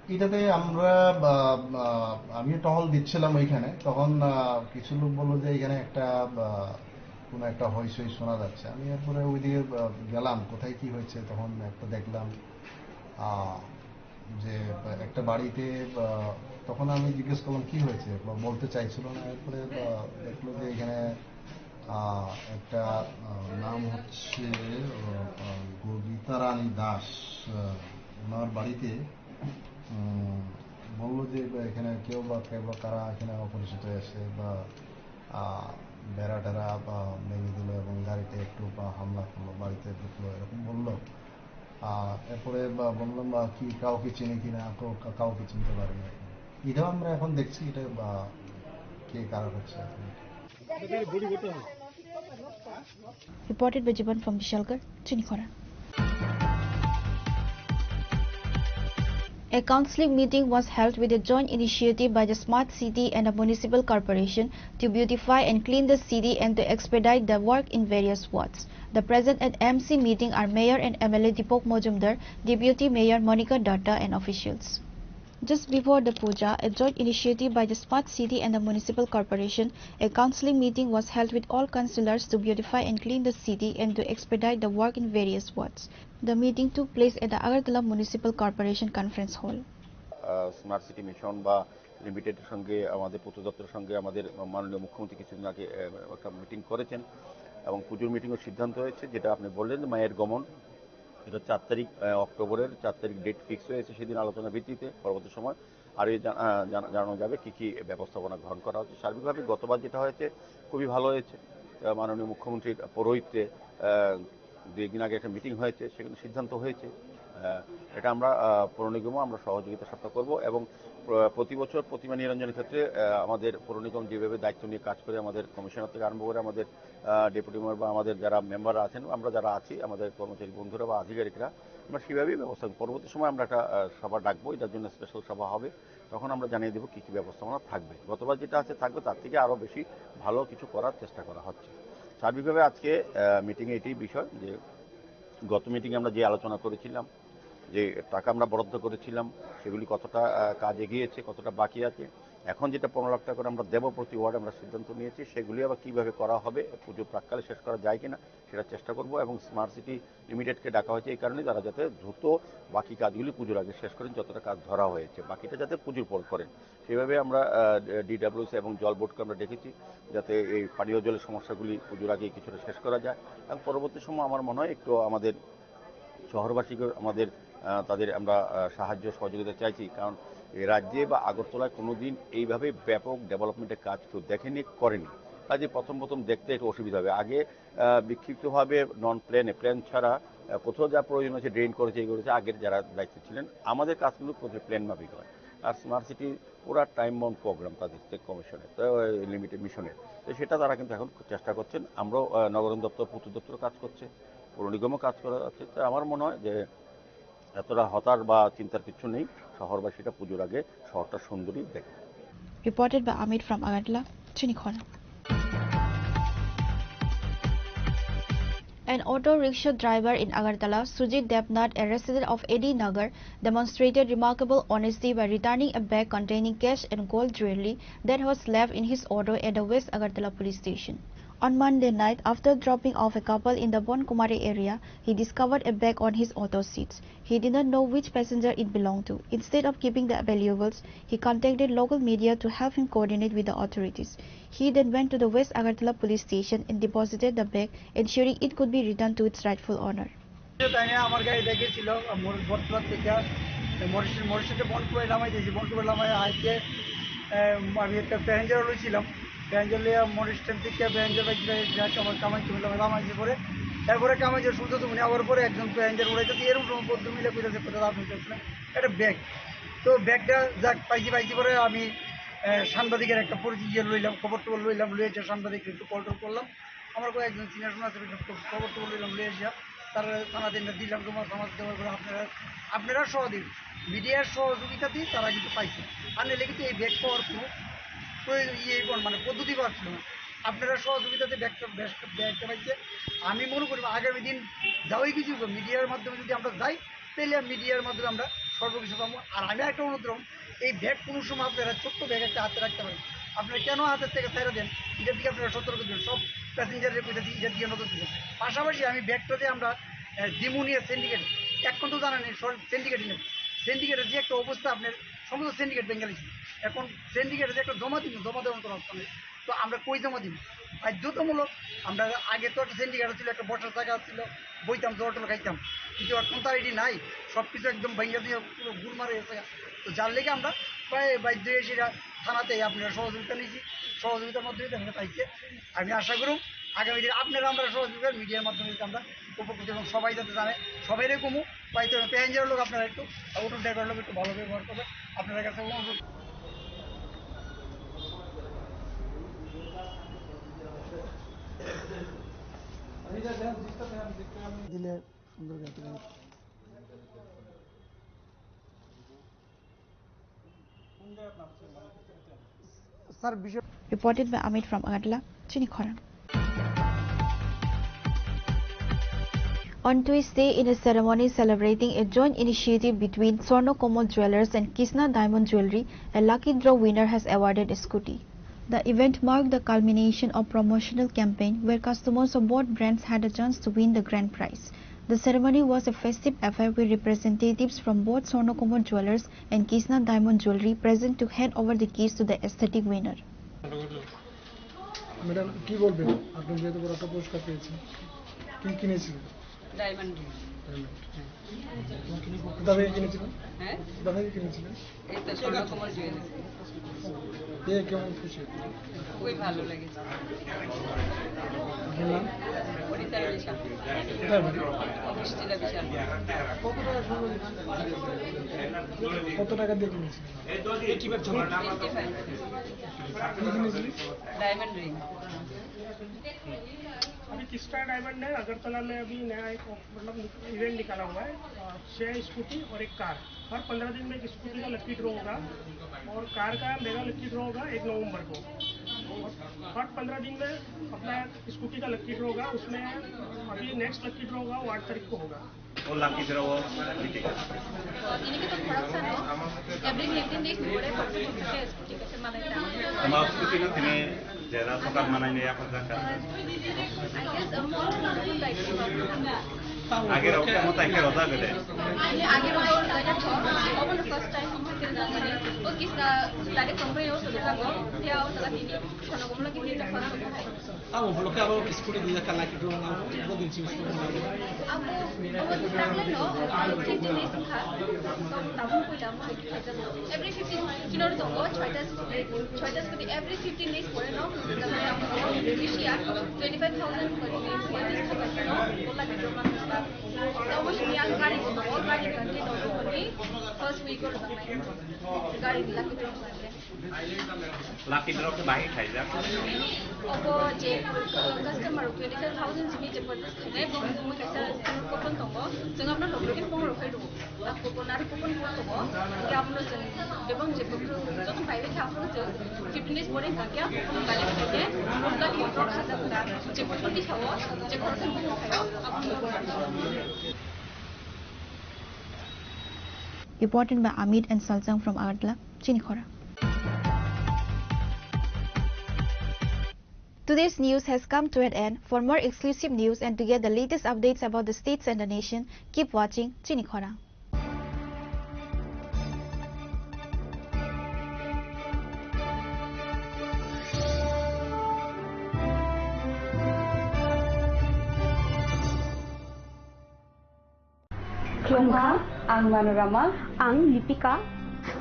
এটাতে আমরা বা, বা, আমি টহল দিচ্ছিলাম ওইখানে, তখন আহ, কিছু লোক বললো যে এখানে একটা বা, কোনো একটা হইচই শোনা যাচ্ছে। আমি এরপরে ওইদিকে আহ, গেলাম, কোথায় কি হয়েছে, তখন একটা দেখলাম আহ, যে একটা বাড়িতে আহ, তখন আমি জিজ্ঞেস করলাম কি হয়েছে, বা বলতে চাইছিল না। এরপরে আহ, দেখলো যে এখানে আহ, একটা আহ, নাম হচ্ছে আহ, আহ, গবিতা রানী দাস, আহ, ওনার বাড়িতে উম, বললো যে বা এখানে কেউ বা কেউ বা কারা এখানে অপরিচিত এসে বা আহ, বেড়া টেরা বা ভেঙে দিল এবং গাড়িতে একটু বা হামলা করলো, বাড়িতে ঢুকলো, এরকম বললো। আহ, এরপরে বা বললাম বা কি কাউকে চিনি কিনা, কেউ কা- কাউকে চিনতে পারি না। এটাও আমরা এখন দেখছি, এটা বা কে কারা করছে এখন। Reported by Jiban from Bishalgarh, Chinikhora. A counseling meeting was held with a joint initiative by the Smart City and the Municipal Corporation to beautify and clean the city and to expedite the work in various wards. The present at M C meeting are Mayor and M L A Deepak Majumdar, Deputy Mayor Monica Datta and officials. Just before the puja, a joint initiative by the Smart City and the Municipal Corporation, a counseling meeting was held with all councillors to beautify and clean the city and to expedite the work in various wards. The meeting took place at the Agartala Municipal Corporation Conference Hall. Smart city mission বা লিমিটেডের সঙ্গে আমাদের পূর্ত দপ্তরের সঙ্গে আমাদের মাননীয় মুখ্যমন্ত্রী কিছুদিন আগে আহ, একটা মিটিং করেছেন এবং পুজোর মিটিংয়ের সিদ্ধান্ত হয়েছে, যেটা আপনি বললেন যে মায়ের গমন, এটা চার তারিখ আহ, অক্টোবরের চার তারিখ ডেট ফিক্স হয়েছে। সেদিন আলোচনার ভিত্তিতে পরবর্তী সময় আরও জানা- জানা- জানানো যাবে কী কী ব্যবস্থাপনা গ্রহণ করা হচ্ছে। সার্বিকভাবে গতবার যেটা হয়েছে খুবই ভালো হয়েছে। আহ, মাননীয় মুখ্যমন্ত্রীর পৌরোহিত্যে আহ, দু একদিন আগে একটা মিটিং হয়েছে, সেখানে সিদ্ধান্ত হয়েছে। আহ, এটা আমরা, আহ, পৌর নিগমও আমরা সহযোগিতা সাথে করব এবং প্র-, প্রতি বছর প্রতিমা নিরঞ্জনের ক্ষেত্রে, আহ, আমাদের পৌর নিগম যেভাবে দায়িত্ব নিয়ে কাজ করে, আমাদের কমিশনার থেকে আরম্ভ করে আমাদের, আহ, ডেপুটি মেয়র বা আমাদের যারা মেম্বার আছেন, আমরা যারা আছি, আমাদের কর্মচারী বন্ধুরা বা আধিকারিকরা, আমরা সেভাবেই ব্যবস্থা করব। পরবর্তী সময় আমরা একটা, আহ, সভা ডাকবো, এটার জন্য স্পেশাল সভা হবে, তখন আমরা জানিয়ে দেবো কী কী ব্যবস্থাপনা থাকবে। গতবার যেটা আছে থাকবে, তার থেকে আরও বেশি ভালো কিছু করার চেষ্টা করা হচ্ছে। সার্বিকভাবে আজকে, আহ, মিটিংয়ে এটাই বিষয় যে গত মিটিংয়ে আমরা যে আলোচনা করেছিলাম, যে টাকা আমরা বরাদ্দ করেছিলাম, সেগুলি কতটা, আহ, কাজ এগিয়েছে, কতটা বাকি আছে। এখন যেটা পনেরো লাখ টাকা করে আমরা দেবো প্রতি ওয়ার্ডে, আমরা সিদ্ধান্ত নিয়েছি, সেগুলি আবার কীভাবে করা হবে, পুজো প্রাক্কালে শেষ করা যায় কিনা সেটা চেষ্টা করব। এবং স্মার্ট সিটি লিমিটেডকে ডাকা হয়েছে এই কারণে, তারা যাতে দ্রুত বাকি কাজগুলি পুজোর আগে শেষ করেন, যতটা কাজ ধরা হয়েছে বাকিটা যাতে পুজোর পর করেন। সেভাবে আমরা, আহ, ডিডাব্লিউসি এবং জল বোর্ডকে আমরা ডেকেছি, যাতে এই পানীয় জলের সমস্যাগুলি পুজোর আগে কিছুটা শেষ করা যায়। এবং পরবর্তী সময় আমার মনে হয় একটু আমাদের শহরবাসীকে আমাদের, আহ, তাদের আমরা, আহ, সাহায্য সহযোগিতা চাইছি, কারণ এই রাজ্যে বা আগরতলায় কোনো দিন এইভাবে ব্যাপক ডেভেলপমেন্টের কাজ কেউ দেখেনি, করেনি। কাজে প্রথম প্রথম দেখতে একটু অসুবিধা হবে। আগে, আহ, বিক্ষিপ্তভাবে নন প্ল্যানে, প্ল্যান ছাড়া, আহ, কোথাও যা প্রয়োজন হয়েছে ড্রেন করেছে, এই করেছে আগের যারা দায়িত্বে ছিলেন। আমাদের কাজগুলো প্রতি প্ল্যান মাফিক হয়। আর স্মার্ট সিটি পুরা টাইম বাউন্ড প্রোগ্রাম তাদের স্টেট কমিশনের, তো, লিমিটেড মিশনের। তো সেটা তারা কিন্তু এখন চেষ্টা করছেন। আমরাও, আহ, নগরায়ণ দপ্তর, পূর্ত দপ্তর কাজ করছে, পৌর নিগমও কাজ করা যাচ্ছে। তো আমার মনে হয় যে এতটা হতাশ বা চিন্তার কিছু নেই। শহরবাসীরা পুজোর আগে শহরটা সুন্দরী দেখবে। Reported by Amit from Agartala, Chinikhona. An auto rickshaw driver in Agartala, Sujit Debnath, a resident of A D Nagar, demonstrated remarkable honesty by returning a bag containing cash and gold jewelry that was left in his auto at the West Agartala police station. On Monday night, after dropping off a couple in the Bonkumari area, he discovered a bag on his auto seats. He did not know which passenger it belonged to. Instead of keeping the valuables, he contacted local media to help him coordinate with the authorities. He then went to the West Agartala police station and deposited the bag, ensuring it could be returned to its rightful owner. তাই নিয়ে আমার গাড়িটা গেছিল মোর বটতলা থেকে মরিশন, মরিশনটা বনকুড়ায় লামাই দিয়েছি। বনকুড়ায় লামাই আইতে, আহ, আমি একটা প্যাসেঞ্জার লইছিলাম। প্যাসেঞ্জার লইয়া মোর স্ট্যান্ড থেকে প্যাসেঞ্জার বাইক, বাইক, বাইক আমার কামাই চলে লামাইছে পরে। তারপরে কামাই যে শুনতে তো উনি আবার পরে একজন প্যাসেঞ্জার উড়াইতে দিয়ে এরকম সময় বদ্ধ মিলে কইতেছে, "কোথাও আপনি দেখছেন একটা ব্যাগ।" তো ব্যাগটা যাক পাইছি, পাইছি পরে আমি, আহ, সাংবাদিকের একটা পরিচয় ইয়ে লইলাম, খবর টবর লইলাম, লইয়া যে সাংবাদিক একটু কল টল করলাম। আমার কয়েকজন সিনিয়র আছে, একটু খবর টবর লইলাম, লইয়া আসিয়া তারা থানাতে এনে দিলাম, তোমার সমাজ দেওয়ার পরে আপনারা, আপনারা সহযোগী, মিডিয়ার সহযোগিতাতেই তারা কিন্তু পাইছে। আর নাহলে কিন্তু এই ব্যাগ পাওয়ার কোনো প্রয়োজন, ইয়ে, কোন মানে পদ্ধতি পাওয়া ছিল না। আপনারা সহযোগিতাতে ব্যাগটা, ব্যাগ, ব্যাগটা পাইছে। আমি মনে করি আগামী দিন যাওয়াই কিছু মিডিয়ার মাধ্যমে যদি আমরা যাই, তাহলে মিডিয়ার মাধ্যমে আমরা সর্বকিছু পাবো। আর আমি একটা অনুরোধ করব, এই ব্যাগ কোনো সময় আপনারা ছোট্ট ব্যাগ একটা হাতে রাখতে পারেন। আপনারা কেন হাতের থেকে ছেড়ে দেন, এটার দিকে আপনারা সতর্ক দিবেন। সব প্যাসেঞ্জারের কইতাছি এটার দিকে নজর দিবেন। পাশাপাশি আমি ব্যাগটাতে আমরা, আহ, দিমুনিয়া সিন্ডিকেট, এখন তো জানেন এই সব সিন্ডিকেট নেই, সিন্ডিকেটের যে একটা অবস্থা আপনার সমস্ত সিন্ডিকেট বেঙ্গালি ছিল। এখন সিন্ডিকেটে যে একটা জমা দিন, জমা দেওয়ার মতো রাস্তা নেই। তো আমরা কই জমা দিব? বাধ্যতামূলক আমরা আগে তো একটা সিন্ডিকেট ছিল, একটা বসার জায়গা ছিল, বইতাম, জল টল খাইতাম, কিন্তু এখন তো আর এটি নাই। সব কিছু একদম ভেঙে দিয়ে পুরো গুড় মারা গেছে। তো যার লেগে আমরা প্রায় বাধ্য হয়ে সেটা থানাতে আপনারা সহযোগিতা নিয়েছি, সহযোগিতার মাধ্যমে দেখা পাইছে। আমি আশা করুন আগামী দিন আপনারা আমরা সহযোগিতা মিডিয়ার মাধ্যমে যাতে আমরা উপকৃত এবং সবাই যাতে জানে, সবাই এরকমও পাইতে হবে। প্যাসেঞ্জার লোক আপনারা একটু, অটো ড্রাইভার লোক একটু ভালো ব্যবহার করবেন। আপনার কাছে অনুরোধ। দিলে সুন্দর করে তুলে নিতে। স্যার, বিষয় Reported by Amit from Agartala, Chinikhora. On Tuesday, in a ceremony celebrating a joint initiative between Swarno Komol Jewelers and Kisna Diamond Jewelry, a lucky draw winner has awarded a scooty. The event marked the culmination of promotional campaign where customers of both brands had a chance to win the grand prize. The ceremony was a festive affair with representatives from both Swarno Komol Jewelers and Kisna Diamond Jewelry present to hand over the keys to the aesthetic winner. Madam, কি বলবেন? আপনি যেহেতু বড় একটা পুরস্কার পেয়েছেন, কি কিনেছিলেন? Diamond ring. ডায়মন্ড, হ্যাঁ। কোথা থেকে কিনেছিলেন? হ্যাঁ? কোথা থেকে কিনেছিলেন? এই তো স্বর্ণকমল জুয়েলার্স। পেয়ে কেমন খুশি? খুবই ভালো লেগেছে। আপনার নাম? কত টাকা সময় দিচ্ছেন? কত টাকা দিয়ে কিনেছেন? কি জিনিস? Diamond ring। अभी किस्टा डायमंड है, अगरतला में अभी नया एक, मतलब, इवेंट निकाला हुआ है। अ, छह स्कूटी और एक कार। हर पन्द्रह दिन में एक स्कूटी का लकी ड्रॉ होगा और कार का मेगा लकी ड्रॉ होगा एक नवंबर को। और हर पन्द्रह दिन में अपना स्कूटी का लकी ड्रॉ होगा, उसमें अभी नेक्स्ट लकी ड्रॉ होगा, वो आठ तारीख को होगा। वो लकी ड्रॉ वो जीतेगा। Tini khe to khoroksa no, every fifteen days ni pore khoroksa khoroksa khe scooty kaisa manai ta. Tama scooty no tini jera sokar manai ne yapar jaka. I guess, um, Age rok tamo tai khe rojak de. Ani age rok rojak ya to, obo no first time hum hatir na mani. O kisa tari tongbai o sulu jago, ya o sala tini, kono gomla kini ta first time. Abo bolo khe abo scooty dui lakh laki dong, abo din sing. Abo, abo di tak le no, abo fifteen days kha. Tabung puila mo hai khe khaijak. Every fifteen, kino ro tongo, chhoita scooty, chhoita scooty every fifteen days pore no, tamni amo bisi ya, twenty five thousand pore ni, pore ni khabai no, bola di dong ang. Abo sini ang gari ko, gari kan di dong ni, first week ko dong nai. Gari di laki dong nai. Lucky draw khe bahai khaijak. Obo je, uh, customer rok twenty five thousand simi je purchase khainai, bo bumui kaisa coupon tongo. Chwng abono loglogi phone rok khai rwo. A coupon ari coupon bo tongo. Hingke abono chwng bebak je bwkhwrwng joto bai kha abono chwng fifteen days pore hingke coupon bai khainai. Lucky draw khaijak da. Je coupon di sao, je khoroksa bumui khaio, abono. Reported by Amit and Salchang from Agartala, Chini Khorang. Today's news has come to an end. For more exclusive news and to get the latest updates about the states and the nation, keep watching Chini Khorang. Khulumkha, ang Manorama. Ang Lipika.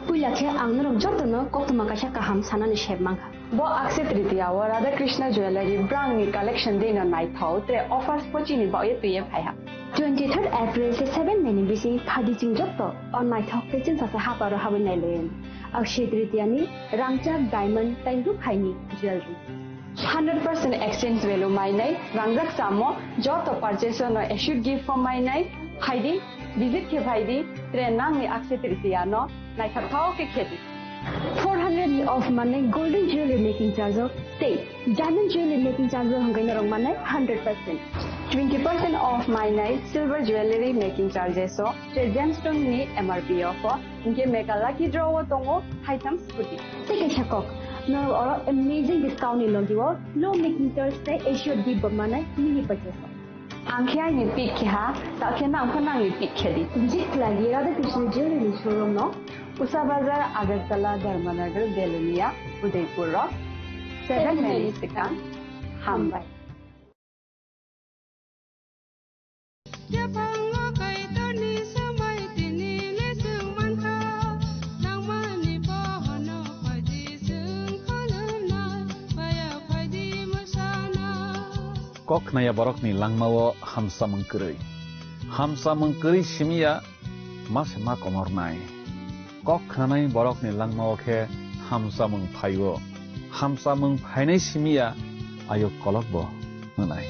Puila khe ang norok jotono koktwma kaisa kaham sanani sep mankha. Bo Akshaya Tritiya o Radha Krishna Jewellery brangni collection dino naithok tre offers pochini baoye twiye phaiha. Twenty third April se seven May ni bising phaidi chwng joto o naithok tei chwngsacha haparo habwi nailaiyani. Akshaya Tritiya ni rangchak diamond tei rukhaini jewellery. Hundred percent exchange value mainai, rangjak chamo, joto purchase no assured gift form mainai, phaidi, visit khe phaidi, tre nangni Akshaya Tritiya no naithok thao khe khedi. Four hundred ni off manai golden jewelry making charge o tei diamond jewelry making charge o hwnkhai norok manai hundred percent. Twenty percent off mainai silver jewelry making charges o tre gemstone ni M R P o pho. Hingke mega lucky draw o tongo haitham scooty. Tei kaisa kok, norok oro amazing discount ni logi o low making charge tei assured gift bo manai mini purchase o. Ang khe aini pick khe ha, ta khe nang pho nangni pick khe di. Visit khlai di Radha Krishna Jewelry showroom no, Usha Bazar, Agartala, Dharmanagar, Belonia, Udaipur o. Seven May ni swkang. Hambai. Yaphango Kaitorni swmai tini le chwng mankha, nangmani bohono phaidi chwng kholwnai, maya phaidi mwsana. Kok khnaya borokni langmao hamsamung kwrwi. Hamsamung kwrwi simiya ma se ma komornai. Kok khnanai borokni langmao khe hamsamung phaio. Hamsamung phainai simiya ayuk kolokbo wngnai.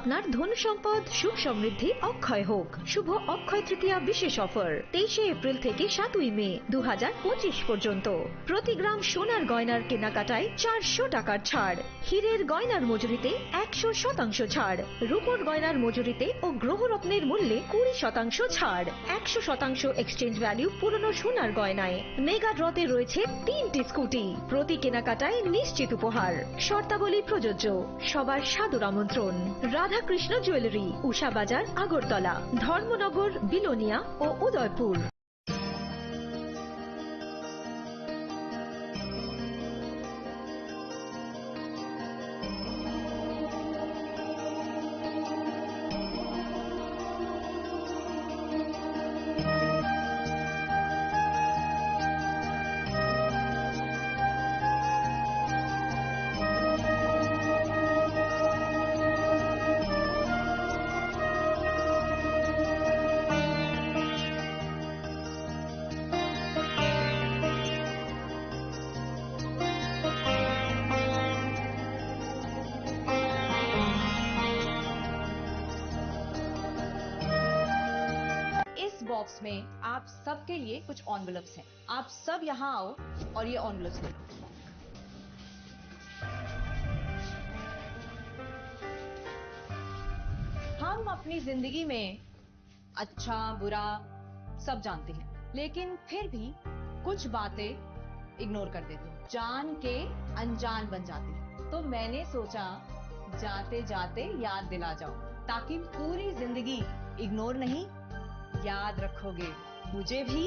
আপনার ধন সম্পদ সুখ সমৃদ্ধি অক্ষয় হোক। শুভ অক্ষয় তৃতীয়া বিশেষ অফার তেইশে এপ্রিল থেকে সাতই মে দু হাজার পঁচিশ পর্যন্ত। প্রতি গ্রাম সোনার গয়নার কেনাকাটায় চারশো টাকার ছাড়, হীরের গয়নার মজুরিতে একশো শতাংশ ছাড়, রূপোর গয়নার মজুরিতে ও গ্রহরত্নের মূল্যে কুড়ি শতাংশ ছাড়, একশো শতাংশ এক্সচেঞ্জ ভ্যালু পুরনো সোনার গয়নায়। মেগা ড্রতে রয়েছে তিনটি স্কুটি, প্রতি কেনাকাটায় নিশ্চিত উপহার। শর্তাবলী প্রযোজ্য। সবার সাদর আমন্ত্রণ। রাধাকৃষ্ণ জুয়েলারি, উষা বাজার, আগরতলা, ধর্মনগর, বিলোনিয়া ও উদয়পুর। इस बॉक्स में आप सबके लिए कुछ एनवेलप्स हैं। आप सब यहाँ आओ और ये एनवेलप्स लो। हम अपनी जिंदगी में अच्छा, बुरा सब जानते हैं, लेकिन फिर भी कुछ बातें इग्नोर कर देते हैं। जान के अनजान बन जाते हैं। तो मैंने सोचा, जाते जाते याद दिला जाऊं, ताकि पूरी जिंदगी इग्नोर नहीं, याद रखोगे मुझे भी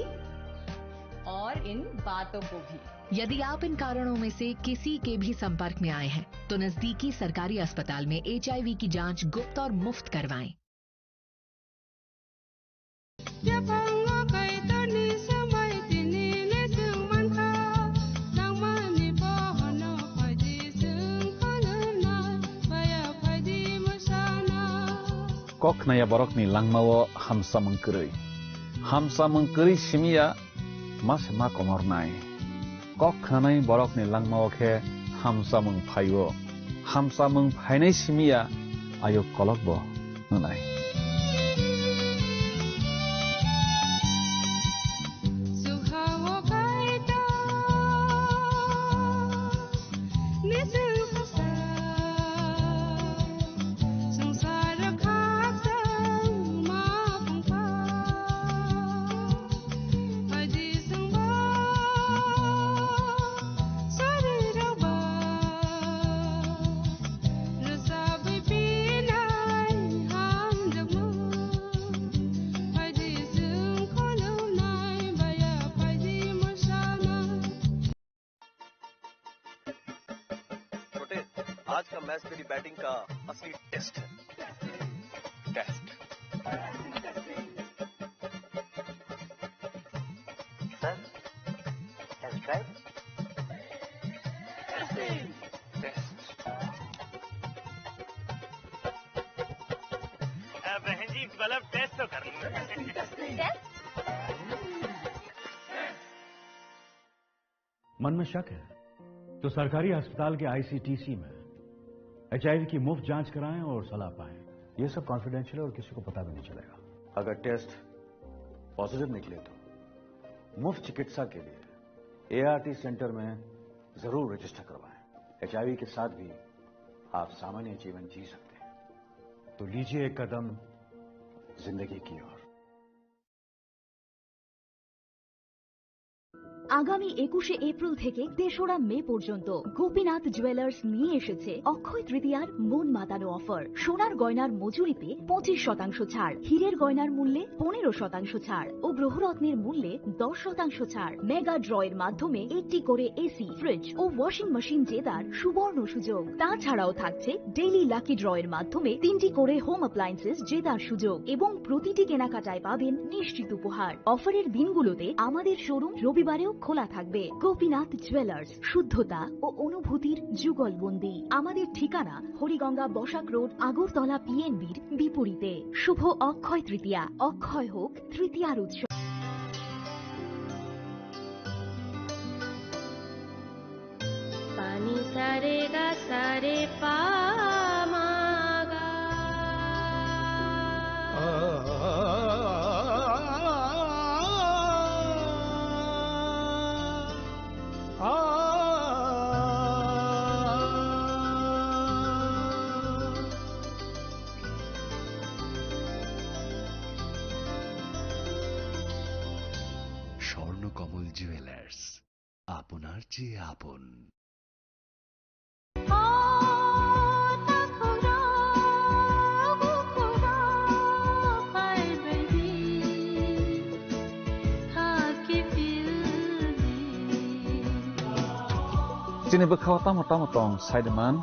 और इन बातों को भी। यदि आप इन कारणों में से किसी के भी संपर्क में आए हैं, तो नजदीकी सरकारी अस्पताल में एचआईवी की जांच गुप्त और मुफ्त करवाएं। Yaphango Kaitorni samai tini le chwng mankha, nangmani bohono phaidi chwng kholwnai, baya phaidi mwsana. Kok khnaya borokni langmao hamsamung kwrwi. Hamsamung kwrwi simiya ma se ma komornai. Kok khnanai borokni langmao khe hamsamung phaio. Hamsamung phainai simiya ayuk kolokbo wngnai. छोटे, आज का मैच तेरी बैटिंग का असली test है। Test. Sir, test drive? Test. अ, बहन जी, मतलब टेस्ट तो कर लो। टेस्ट? मन में शक है तो सरकारी अस्पताल के आईसीटीसी में एचआईवी की मुफ्त जांच कराएं और सलाह पाएं। ये सब कॉन्फिडेंशियल है और किसी को पता भी नहीं चलेगा। अगर टेस्ट पॉजिटिव निकले तो मुफ्त चिकित्सा के लिए एआरटी सेंटर में जरूर रजिस्टर करवाएं। एचआईवी के साथ भी आप सामान्य जीवन जी सकते हैं। तो लीजिए एक कदम जिंदगी की ओर। আগামী একুশে এপ্রিল থেকে তেসরা মে পর্যন্ত গোপীনাথ জুয়েলার্স নিয়ে এসেছে অক্ষয় তৃতীয়ার মন মাতানো অফার। সোনার গয়নার মজুরিতে পঁচিশ শতাংশ ছাড়, হীরের গয়নার মূল্যে পনেরো শতাংশ ছাড় ও গ্রহরত্নের মূল্যে দশ শতাংশ ছাড়। মেগা ড্র এর মাধ্যমে একটি করে এসি, ফ্রিজ ও ওয়াশিং মেশিন জেতার সুবর্ণ সুযোগ। তাছাড়াও থাকছে ডেইলি লাকি ড্র এর মাধ্যমে তিনটি করে হোম অ্যাপ্লায়েন্সেস জেতার সুযোগ এবং প্রতিটি কেনাকাটায় পাবেন নিশ্চিত উপহার। অফারের দিনগুলোতে আমাদের শোরুম রবিবারেও খোলা থাকবে। গোপীনাথ জুয়েলার্স, শুদ্ধতা ও অনুভূতির যুগলবন্দি। আমাদের ঠিকানা হরিগঙ্গা বসাক রোড, আগরতলা পিএনবির বিপরীতে। শুভ অক্ষয় তৃতীয়া, অক্ষয় হোক তৃতীয়ার উৎসব। Pani sa re ga sa re pa ma ga. Swarnakamal jewellers, আপনার চেয়ে আপন। Chini bwkhao tamo tamo tong, saiman,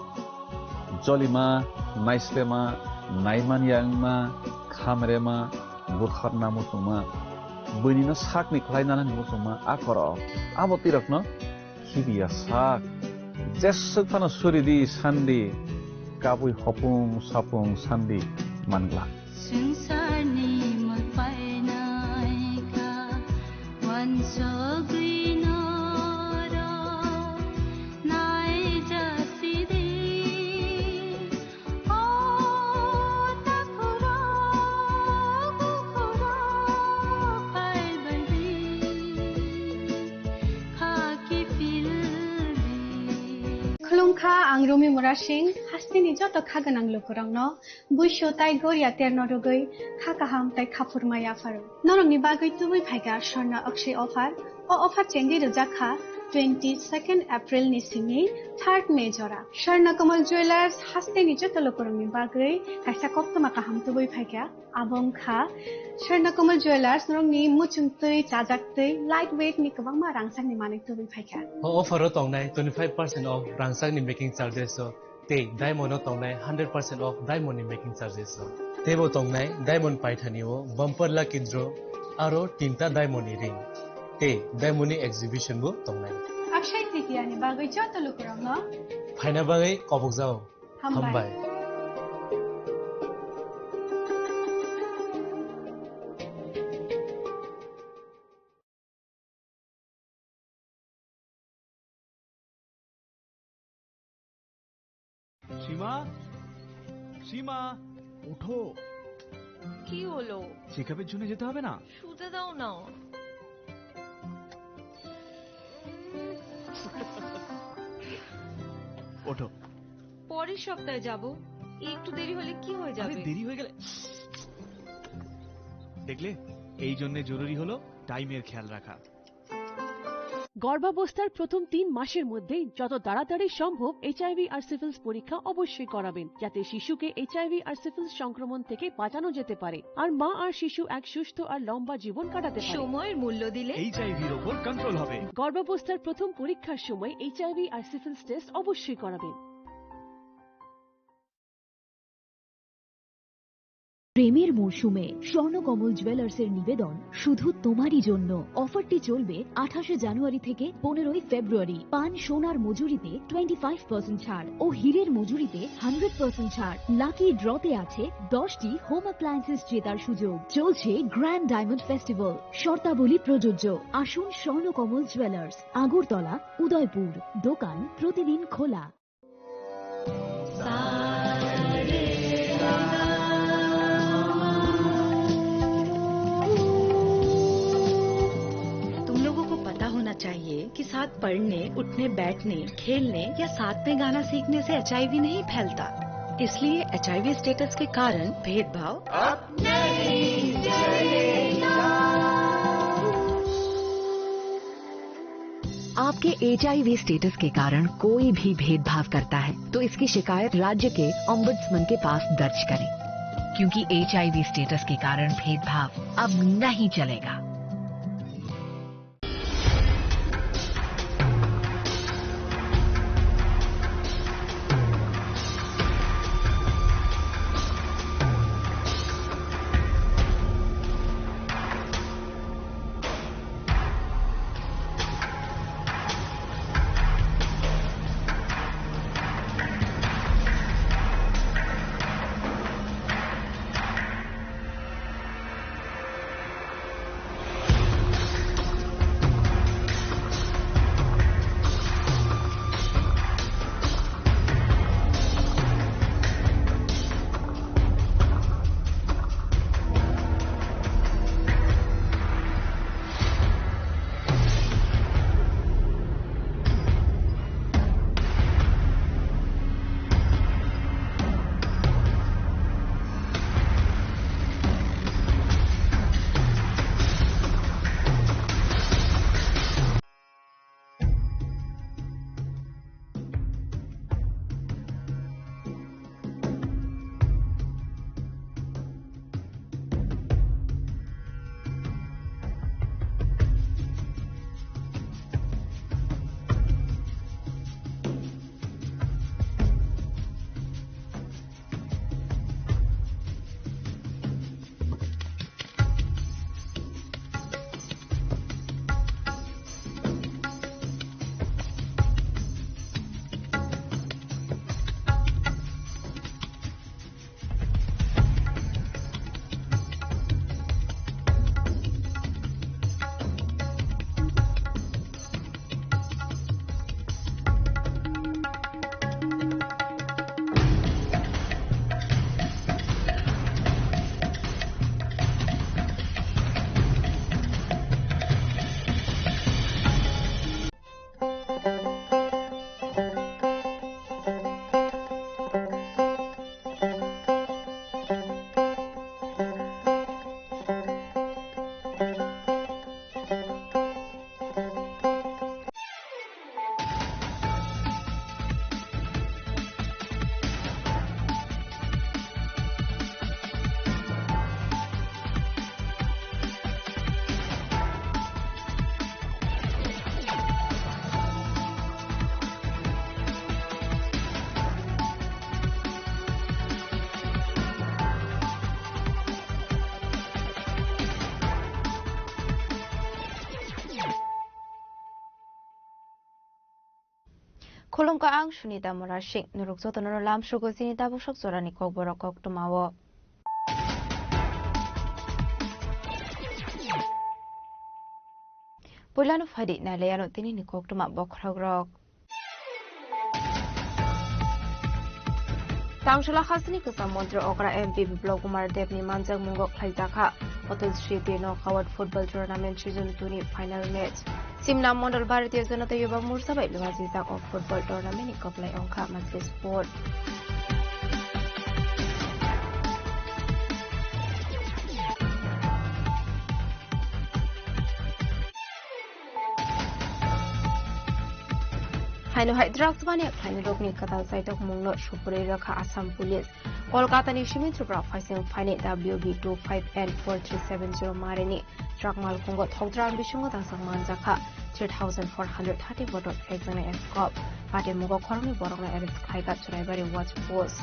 jolima, naislema, naiman yangma, khamrema, butharna muchungma, buini no sakni khlainani muchungma, a korok, abo tirokno khibiya sak. Jeswk phano suridi sandi, kabui hopung sapung sandi mangla. Swngcharni mwtai naikha, wansugwi norok naijasidi. O takhurok, bukhurok, phaibaidi, khaki phildi. Khulumkha, ang Rumi Murasing, hasteni joto kha gwnang lukurokno. Buisu tai goria terno rwgwi kha kaham tai khaphurma yapharo. Norokni bagwi tubui phaikha Swarna Akshay offer. O offer chengwi rwjak kha twenty second April ni simi third May jora. Swarna Kamal Jewelers hasteni joto lukurokni bagwi kaisa koktwma kaham tubui phaikha. Abo wngkha Swarna Kamal Jewelers norokni muchung twi, chajak twi, light weight ni kwbangma rangchakni manwi tubui phaikha. O offer o tongnai twenty five percent off rangchakni making charges o. Tei diamond o tongnai hundred percent off diamond ni making charges o. Teibo tongnai diamond paithani o bumper lucky draw aro tinta diamond ni ring. Tei diamond ni exhibition bo tongnai. Akshay Tritiya ni bagwi joto lukurokno phaina bagwi kobokjao. Hambai. Hambai. সীমা, সীমা, ওঠো। কি হলো? চেকআপের জন্য যেতে হবে না? শুতে দাও না। ওঠো। পরের সপ্তাহে যাব। একটু দেরি হলে কি হয়ে আরে, যাবে? দেরি হয়ে গেলে, দেখলে, এই জন্য জরুরি হলো টাইমের খেয়াল রাখা। গর্ভাবস্থার প্রথম তিন মাসের মধ্যে যত তাড়াতাড়ি সম্ভব এইচআইভি আর সিফিলিস পরীক্ষা অবশ্যই করাবেন, যাতে শিশুকে এইচআইভি আর সিফিলিস সংক্রমণ থেকে বাঁচানো যেতে পারে, আর মা আর শিশু এক সুস্থ আর লম্বা জীবন কাটাতে পারে। সময়ের মূল্য দিলে এইচআইভির ওপর কন্ট্রোল হবে। গর্ভাবস্থার প্রথম পরীক্ষার সময় এইচআইভি আর সিফিলিস টেস্ট অবশ্যই করাবেন। প্রেমের মরশুমে স্বর্ণকমল জুয়েলার্সের নিবেদন শুধু তোমারই জন্য। অফারটি চলবে আঠাশে জানুয়ারি থেকে পনেরোই ফেব্রুয়ারি। পান সোনার মজুরিতে টোয়েন্টি ফাইভ পার্সেন্ট ছাড় ও হীরের মজুরিতে হান্ড্রেড পার্সেন্ট ছাড়। লাকি ড্রতে আছে দশটি হোম অ্যাপ্লায়েন্সেস জেতার সুযোগ। চলছে গ্র্যান্ড ডায়মন্ড ফেস্টিভ্যাল, শর্তাবলী প্রযোজ্য। আসুন স্বর্ণকমল জুয়েলার্স, আগরতলা, উদয়পুর। দোকান প্রতিদিন খোলা। तुम लोगों को पता होना चाहिए कि साथ पढ़ने, उठने, बैठने, खेलने या साथ में गाना सीखने से एचआईवी नहीं फैलता। इसलिए एचआईवी स्टेटस के कारण भेदभाव अब नहीं चलेगा। आपके एचआईवी स्टेटस के कारण कोई भी भेदभाव करता है, तो इसकी शिकायत राज्य के ओम्बड्समैन के पास दर्ज करें, क्योंकि एचआईवी स्टेटस के कारण भेदभाव अब नहीं चलेगा। Khulumkha, ang Sunita Murasing. Norok jotono lamsugo chini tabuk sok jorani kokborok koktwmao. Puilano phaidi nailaiano tinini koktwma bokhorokrok. Tamsala hasteni kwcham montri okra M P Biplab Kumar Debni manjakmungo khlaijakha Atal Smriti Knockout Football Tournament Season two ni final match. Simna Mondol Bharatiya Janata Yuva Morcha bai luajijak o football tournament ni kwplai wngkha Majlis Board. Haino hai drugs mania khlainai rokni kwtal chaitokmungno supuri rwkha Assam Police. Kolkata ni simi Tripura phaising phaini W B two five N four three seven zero marini truck malkhungo thokdran bisingo dangsak manjakha three thousand four hundred thirty bottle phekjaknai scope. Patimunggo khoroknwi borokno arrest khlaikha Churaibari watch post.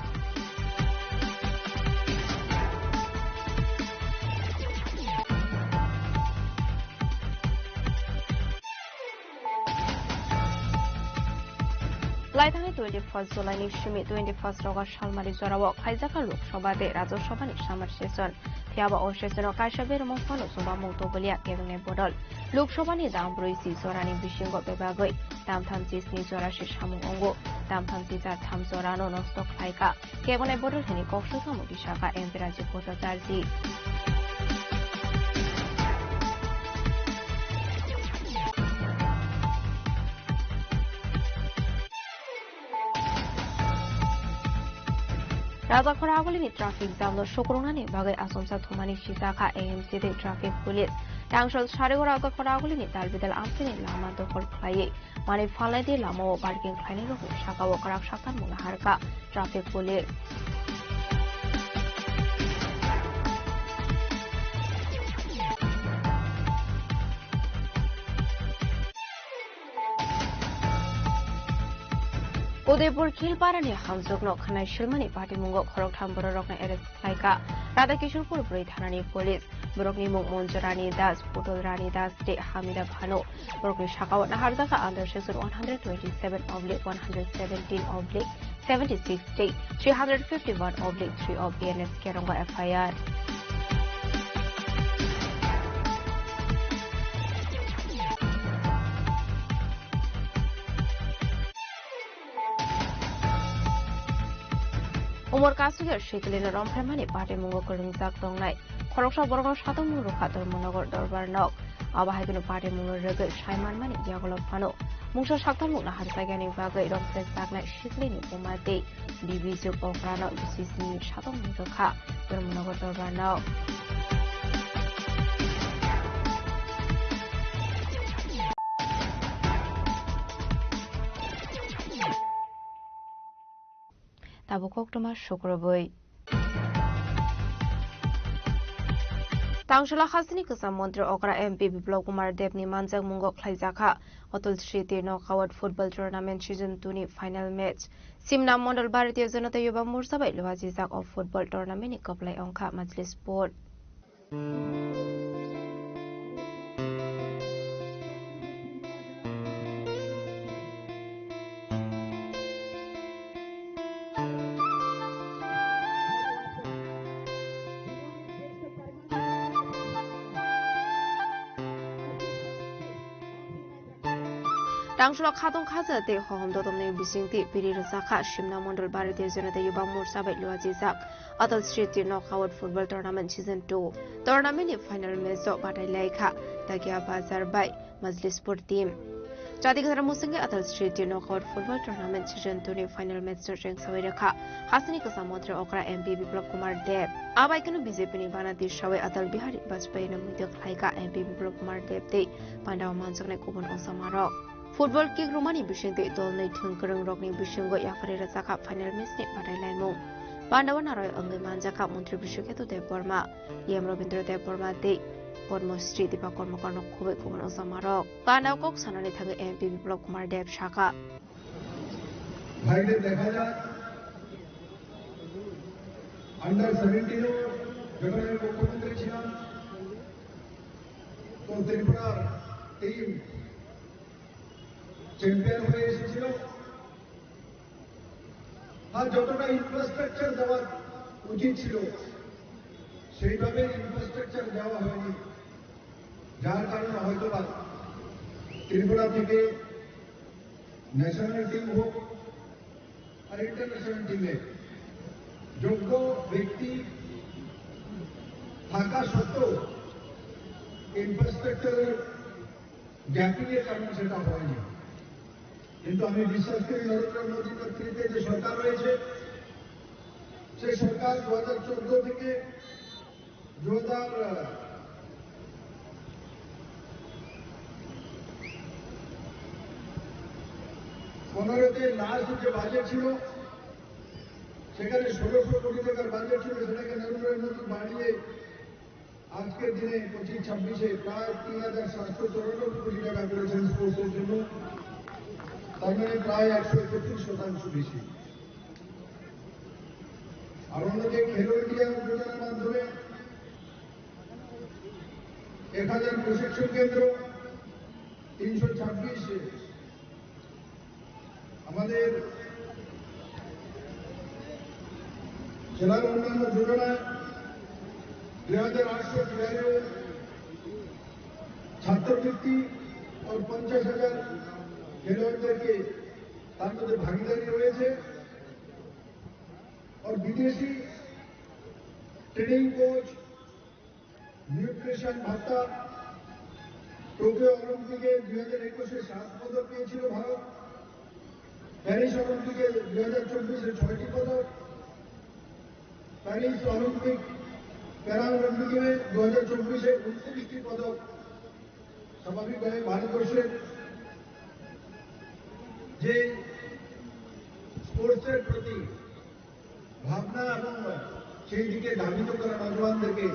Laithangni twenty-first July ni simi twenty-first August salmari jorao khlaijakha Lok Sabha tei Rajya Sabha ni summer session. Phiya ba o session o kaisa beromung phano chubamung tubulia kebengni bodol. Lok Sabha ni dam brwi si jorani bisingo bebagwi tamtham chisni jora se samung wngo. Tamtham chi char tham jorano nosto khlaikha. Kebengni bodol hwnwi kok swkang mukti sakha M P Rajiv Bhattacharjee. Rajakhor agulini traffic jam no sukrungnani bagwi achomsa thumani sijakha A M C tei traffic police. Tangsol sarigo Rajakhor agulini dalbidal amchini lama dokhol khlaiwi manwi phalnai di lamao parking khlainai rokni sakao kwrak saktarmung naharkha traffic police. Udaipur Khilparani hamjokno khwnai silmani patimungo khoroktham bororokno arrest khlaikha Radhakishorpur bwrwi thanani police. Borokni mung Monjurani Das, Putul Rani Das tei Hamida Bhanu. Borokni sakao naharjakha under section one hundred twenty-seven oblique one hundred seventeen oblique seventy-six tei three hundred fifty-one oblique three of B N S K rongo F I R. Umor kasugya sikilino romphraimani patimungo kwrwngjak tongnai khoroksa borokno satongmung rwkha Dharmanagar Dorbar Nok. Abo hai kheno patimungo rwgwi saimanmani yagulo phano mungsa saktarmung naharjakya ni bagwi romphrejaknai sikilini buma tei bibiju okrano B C C ni satongmung rwkha Dharmanagar Dorbar Nok. Tabuk koktwma sukrubwi. Tangsala hasteni kwcham montri okra M P Biplab Kumar Debni manjakmungo khlaijakha Atal Smriti Knockout Football Tournament Season two ni final match. Simna Mondol Bharatiya Janata Yuva Morcha bai luajijak o football tournament ni kwplai wngkha Majlis Board. Tangsulok khatong khaja tei hohom dodomni bisingtwi piri rwjakha Simna Mondol Bharatiya Janata Yuva Morcha bai luajijak Atal Smriti Knockout Football Tournament Season two. Tournament ni final match o batai laikha Takia Bazar bai Majlispur team. Chati Gadra Musingi Atal Smriti Knockout Football Tournament Season two ni final match o rengsawi rwkha hasteni kwcham montri okra M P Biplab Kumar Deb. Abai kheno B J P ni bana tisawi Atal Bihari Vajpayee no muitu khlaikha M P Biplab Kumar Deb tei pandao manjaknai kubun osamarok. Football kick rwmani bisingtwi dolnwi thwng kwrwngrokni bisingo yapharwi rwjakha final match ni batai laimung. Pandao naroi wngwi manjakha Montri Biswaketu Debbarma, E M Rabindra Debbarma tei Padma Shri Dipa Karmakarno khobwi kubun osamarok. Pandao kok sanani thangwi M P Biplab Kumar Deb sakha. ভাইদের দেখা যাক, আন্ডার সেভেন্টিনও যখন আমি মুখ্যমন্ত্রী ছিলাম, তো ত্রিপুরার টিম চ্যাম্পিয়ন হয়ে এসেছিল। আর যতটা ইনফ্রাস্ট্রাকচার দেওয়া উচিত ছিল, সেইভাবে ইনফ্রাস্ট্রাকচার দেওয়া হয়নি, যার কারণে হয়তো বা ত্রিপুরা থেকে ন্যাশনাল টিম হোক আর ইন্টারন্যাশনাল টিমে যোগ্য ব্যক্তি থাকা সত্ত্বেও ইনফ্রাস্ট্রাকচারের গ্যাপিংয়ের কারণে সেটা হয়নি। কিন্তু আমি বিশ্বাস করি নরেন্দ্র মোদীর নেতৃত্বে যে সরকার রয়েছে, সেই সরকার দু হাজার চোদ্দ থেকে দু হাজার পনেরোতে লাস্ট যে বাজেট ছিল, সেখানে ষোলোশো কোটি টাকার বাজেট ছিল, সেটাকে নরেন্দ্র মোদী বাড়িয়ে আজকের দিনে পঁচিশ ছাব্বিশে প্রায় তিন হাজার সাতশো চুরানব্বই কোটি টাকা করেছেন স্পোর্টসের জন্য, তার মানে প্রায় একশো একত্রিশ শতাংশ বেশি। আর অন্যদিকে খেলো ইন্ডিয়া যোজনার মাধ্যমে এক হাজার প্রশিক্ষণ কেন্দ্র, তিনশো ছাব্বিশ আমাদের জেলার অন্যান্য যোজনায় দুই হাজার আটশো প্লেয়ারের ছাত্রবৃত্তি ও পঞ্চাশ হাজার খেলোয়াড়দেরকে তার মধ্যে ভাগিদারি রয়েছে। আর বিদেশি ট্রেনিং কোচ, নিউট্রিশন ভাতা, টোকিও অলিম্পিকে দুই হাজার একুশে সাত পদক পেয়েছিল ভারত, প্যারিস অলিম্পিকে দুই হাজার চব্বিশে ছয়টি পদক, প্যারিস অলিম্পিক প্যারা অলিম্পিকে দুই হাজার চব্বিশে উনত্রিশটি পদক। স্বাভাবিকভাবে ভারতবর্ষের যে স্পোর্টসের প্রতি ভাবনা এবং সেই দিকে ধাবিত করা নজওয়ানদেরকে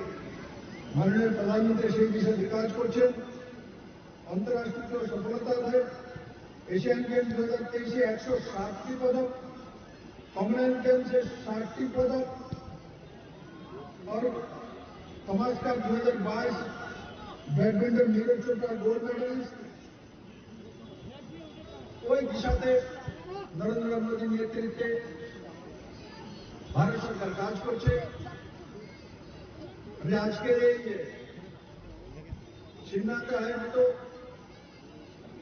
মাননীয় প্রধানমন্ত্রী সেই দিশা বিকাশ করছেন। আন্তর্জাতিক সফলতা আছে। এশিয়ান গেমস দু হাজার তেইশে একশো সাতটি পদক, কমনওয়েলথ গেমসে ষাটটি পদক, আর থমাস কাপ দু হাজার বাইশ ব্যাডমিন্টন নীরজ চোপড়া গোল্ড মেডেলিস্ট। ওই দিশাতে নরেন্দ্র মোদীর নেতৃত্বে ভারত সরকার কাজ করছে। আমি আজকের এই সিদ্ধান্তে আয়োজিত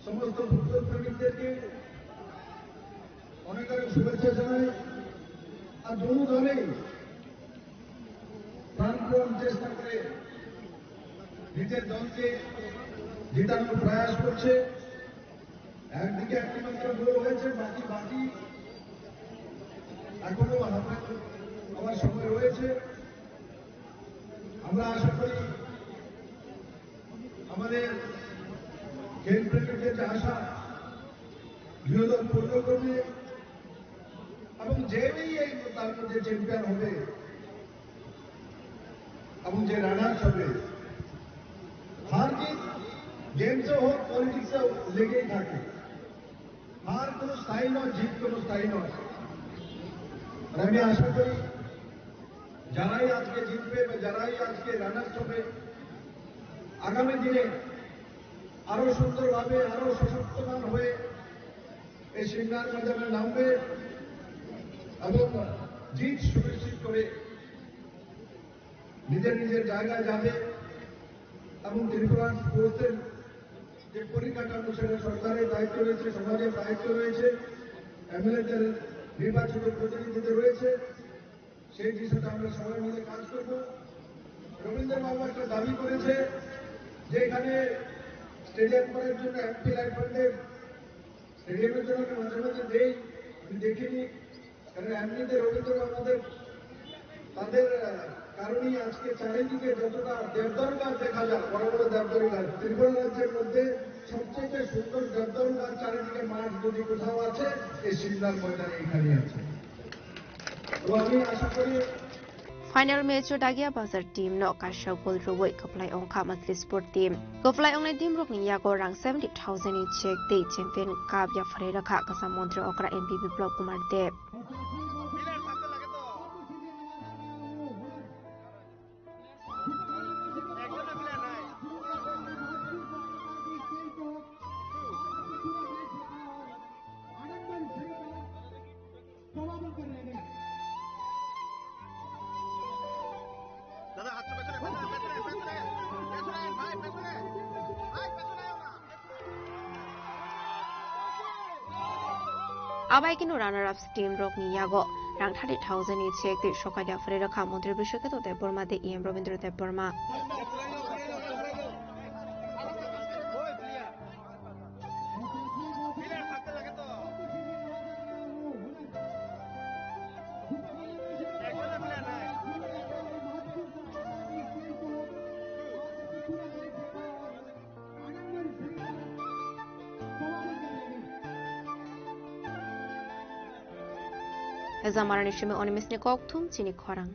সমস্ত ফুটবল প্রেমিকদেরকে অনেক অনেক শুভেচ্ছা জানাই। আর দোনো দলেই প্রাণপণ চেষ্টা করে নিজের দলকে জেতানোর প্রয়াস করছে। একদিকে একটি মাত্র গোল হয়েছে, বাকি বাকি এখনো হাতে আমার সময় রয়েছে। আমরা আশা করি আমাদের গেমপ্রেমিকদের যে আশা, বিনোদন পূর্ণ করবে এবং যেই এই তার মধ্যে চ্যাম্পিয়ন হবে এবং যে রানার্স হবে, হার জিত গেমসে হোক, পলিটিক্সেও লেগেই থাকে। হার কোনো স্থায়ী নয়, জিত কোনো স্থায়ী নয়। আর আমি আশা করি যারাই আজকে জিতবে বা যারাই আজকে রানার্স হবে, আগামী দিনে আরো সুন্দরভাবে, আরো সশক্তমান হয়ে এই সিমনার ময়দানে নামবে এবং জিত সুনিশ্চিত করে নিজের নিজের জায়গায় যাবে। এবং ত্রিপুরা স্পোর্টসের যে পরিকাঠামো, সেটা সরকারের দায়িত্ব রয়েছে, সমাজের দায়িত্ব রয়েছে, এমএলএদের নির্বাচিত প্রতিনিধিদের রয়েছে। সেই দিশাতে আমরা সবাই মিলে কাজ করব। রবীন্দ্রবাবু একটা দাবি করেছে যে এখানে স্টেডিয়াম করার জন্য এমপি লাইফ ফান্ডের স্টেডিয়ামের জন্য আমি মাঝে মাঝে দেই, আমি দেখিনি। কারণ এমনিতে রবীন্দ্রবাবুদের, তাদের, আহ, কারণেই আজকে চারিদিকে যতটা দেবদারু গাছ দেখা যায়, বড় বড় দেবদারু গাছ, ত্রিপুরা রাজ্যের মধ্যে সবচেয়ে সুন্দর দেবদারু গাছ চারিদিকে মাঠ যদি কোথাও আছে, এই সিমনার ময়দানে এখানে আছে। তো আমি আশা করি Final match o Dagia Bazar team no kaisa goal rwui kwplai ongkha Maitri Sport team. Kwplai ongnai team rokni yago rang seventy thousand ni cheque tei champion cup yapharwi rwkha Kwcham Montri okra M P Biplab Kumar Deb. Abai kino runner-up team rokni yago rang thirty thousand ni cheque tei sokai da phari rwkha Montri Bishwaketu Debbarma tei E M Rabindra Debbarma. Jamarani simi Onimisni kokthum chini khorang.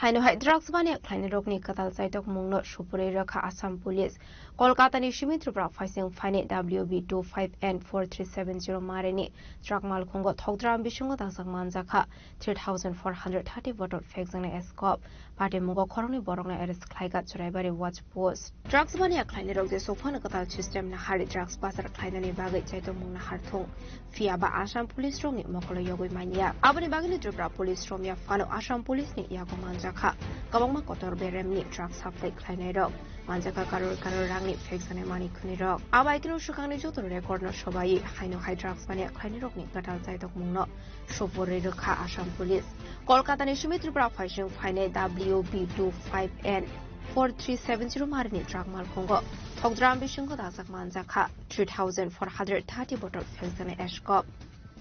Haino hai drugs baniya khlainai rokni kwtal chaitok mungno supuri rwkha Assam Police. Kolkatani simi Tripura phaising phainai W B two five N four three seven zero marini truck malkhungo thokdram bisingo dajak manjakha three thousand four hundred thirty bottle phekjaknai scope. Patimungo khoroknwi borokno arrest khlaikha Churaibari watch post. Drugs baniya khlainai rok jesuk phano kwtal system nahari drugs pasar khlainani bagwi chaitok mung nahar thung. Phiya ba Assam Police rokni mokolo yogwi manya. Aboni bagwino Tripura Police romya phano Assam Police ni yago manjakha. Kwbangma kotor beremni drugs supply khlainai rok manjakha karor karor rangni phekjaknai mani khuni rok. Abai kino swkangni joto record no sobai haino hai drugs baniya khlainai rokni kwtal chaitok mungno supuri rwkha Assam Police. Kolkatani simi Tripura phaising phainai W B two five N four three seven zero marini truck malkhungo thokdram bisingo dajak manjakha three thousand four hundred thirty bottle phekjaknai scope.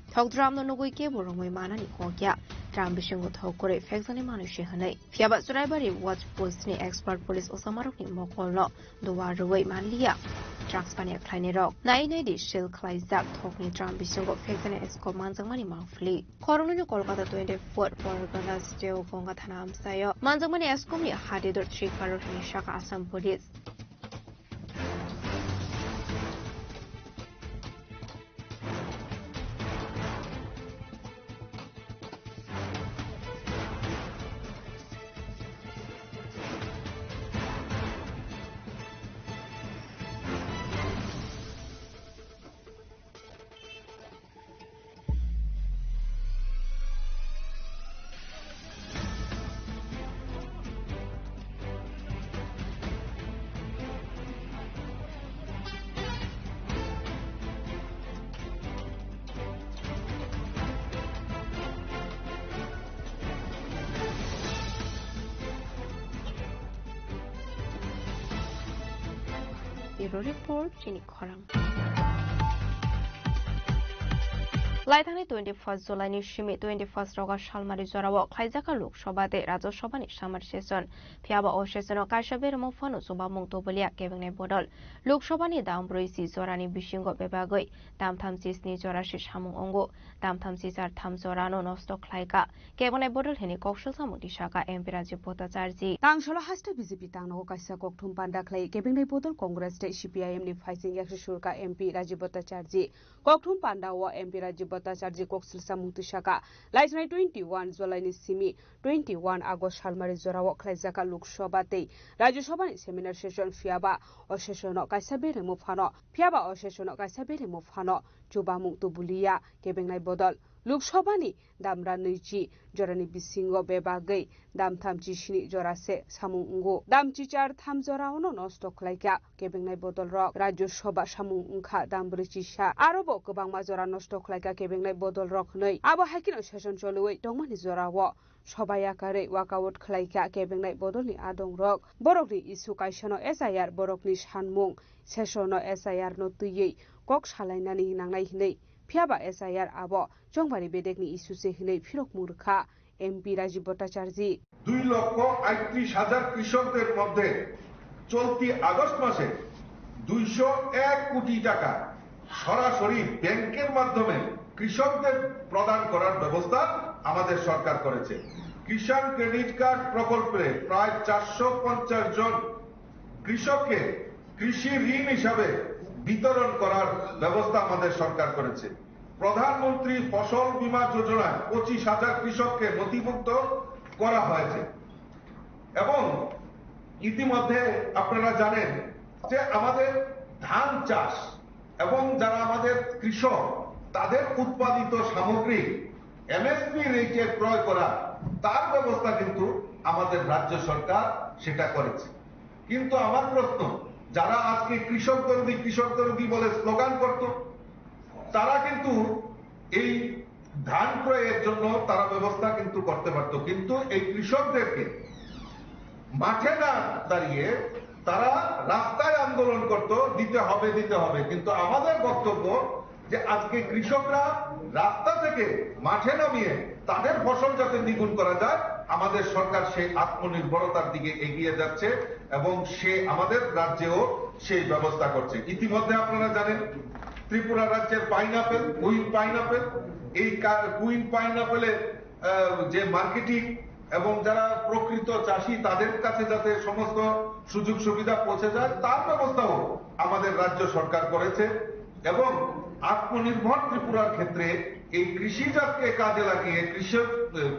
Thokdramno nugwi kebo romwi manani kokya dram bisingo thok kwrwi phekjaknai manwi se hwnwi. Phiya ba Churaibari watch post ni expert police osamarokni mokolno duar rwui manliya. Drugs baniya khlainai rok nai nai di seal khlaijak thokni drum bisingo phekjaknai scope manjakmani mangphili. Khoroknwino Kolkata twenty four Pargana State Ganga Thana amchaio manjakmani scope ni hadi dor three crore hwnwi sakha Assam Police. Bureau Report, chini khorang. Laithangni twenty first July ni simi twenty first August salmari jorao khlaijakha Lok Sabha tei Rajya Sabha ni summer session. Phiya ba o session o kaisa beremo phano chubamung tubulia kebengnai bodol. Lok Sabha ni dam brwi si jorani bisingo bebagwi dam tham si sni jora se samung wngo. Dam tham si char tham jorano nosto khlaikha. Kebengnai bodol hwnwi kok salsa mungti sakha M P Rajiv Bhattacharjee. Tangsolo haste B J P tangnago kaisa kokthum panda khlai kebengnai bodol Congress tei C P I M ni phaising yaksa surka M P Rajiv Bhattacharjee. Kokthum panda o M P Rajiv Bhattacharjee kok salsa mungti sakha. Laisnai twenty one July ni simi twenty one August salmari jorao khlaijakha Lok Sabha tei Rajya Sabha ni seminar session, phiya ba o session o kaisa beremo phano, phiya ba o session o kaisa beremo phano chubamung tubulia kebengnai bodol. Lok Sabha ni damra nwichi jorani bisingo bebagwi dam thamchi sini jora se samung wngo. Dam chichar tham jora ono nosto khlaikha kebengnai bodol rok. Rajya Sabha samung wngkha dam brwi chisa. Aro bo kwbangma jora nosto khlaikha kebengnai bodol rok hwnwi. Abo hai kheno session choliwi tongmani jorao soba yakarwi walkout khlaikha kebengnai bodolni adong rok. Borokni issue kaisano S I R, borokni sanmung session o S I R no twiwi kok salainani nangnai hwnwi. Phiya ba S I R abo chongbari bedekni issue se hwnwi phirokmung rwkha M P Rajiv Bhattacharjee. দুই লক্ষ আটত্রিশ হাজার কৃষকদের মধ্যে চলতি আগস্ট মাসে দুইশো এক কোটি টাকা সরাসরি ব্যাংকের মাধ্যমে কৃষকদের প্রদান করার ব্যবস্থা আমাদের সরকার করেছে। কিষাণ ক্রেডিট কার্ড প্রকল্পে প্রায় চারশো পঞ্চাশ জন কৃষককে কৃষি ঋণ হিসাবে বিতরণ করার ব্যবস্থা আমাদের সরকার করেছে। প্রধানমন্ত্রী ফসল বীমা যোজনায় পঁচিশ হাজার কৃষককে নথিভুক্ত করা হয়েছে এবং ইতিমধ্যে আপনারা জানেন যে আমাদের ধান চাষ এবং যারা আমাদের কৃষক, তাদের উৎপাদিত সামগ্রী এমএসপি রেটে ক্রয় করা, তার ব্যবস্থা কিন্তু আমাদের রাজ্য সরকার সেটা করেছে। কিন্তু আমার প্রশ্ন, যারা আজকে কৃষক দরদি, কৃষক দরদি বলে স্লোগান করত, তারা কিন্তু এই ধান ক্রয়ের জন্য তারা ব্যবস্থা কিন্তু করতে পারত, কিন্তু এই কৃষকদেরকে মাঠে না দাঁড়িয়ে তারা রাস্তায় আন্দোলন করত, দিতে হবে, দিতে হবে। কিন্তু আমাদের বক্তব্য যে আজকে কৃষকরা রাস্তা থেকে মাঠে নামিয়ে তাদের ফসল যাতে দ্বিগুণ করা যায়, আমাদের সরকার সেই আত্মনির্ভরতার দিকে এগিয়ে যাচ্ছে এবং সে আমাদের রাজ্যেও সেই ব্যবস্থা করছে। ইতিমধ্যে আপনারা জানেন, ত্রিপুরা রাজ্যের পাইনাপেল, কুইন পাইনাপেল, এই কা-, কুইন পাইনাপেলের, আহ, যে মার্কেটিং এবং যারা প্রকৃত চাষি, তাদের কাছে যাতে সমস্ত সুযোগ সুবিধা পৌঁছে যায়, তার ব্যবস্থাও আমাদের রাজ্য সরকার করেছে। এবং আত্মনির্ভর ত্রিপুরার ক্ষেত্রে এই কৃষিজাতকে কাজে লাগিয়ে কৃষক,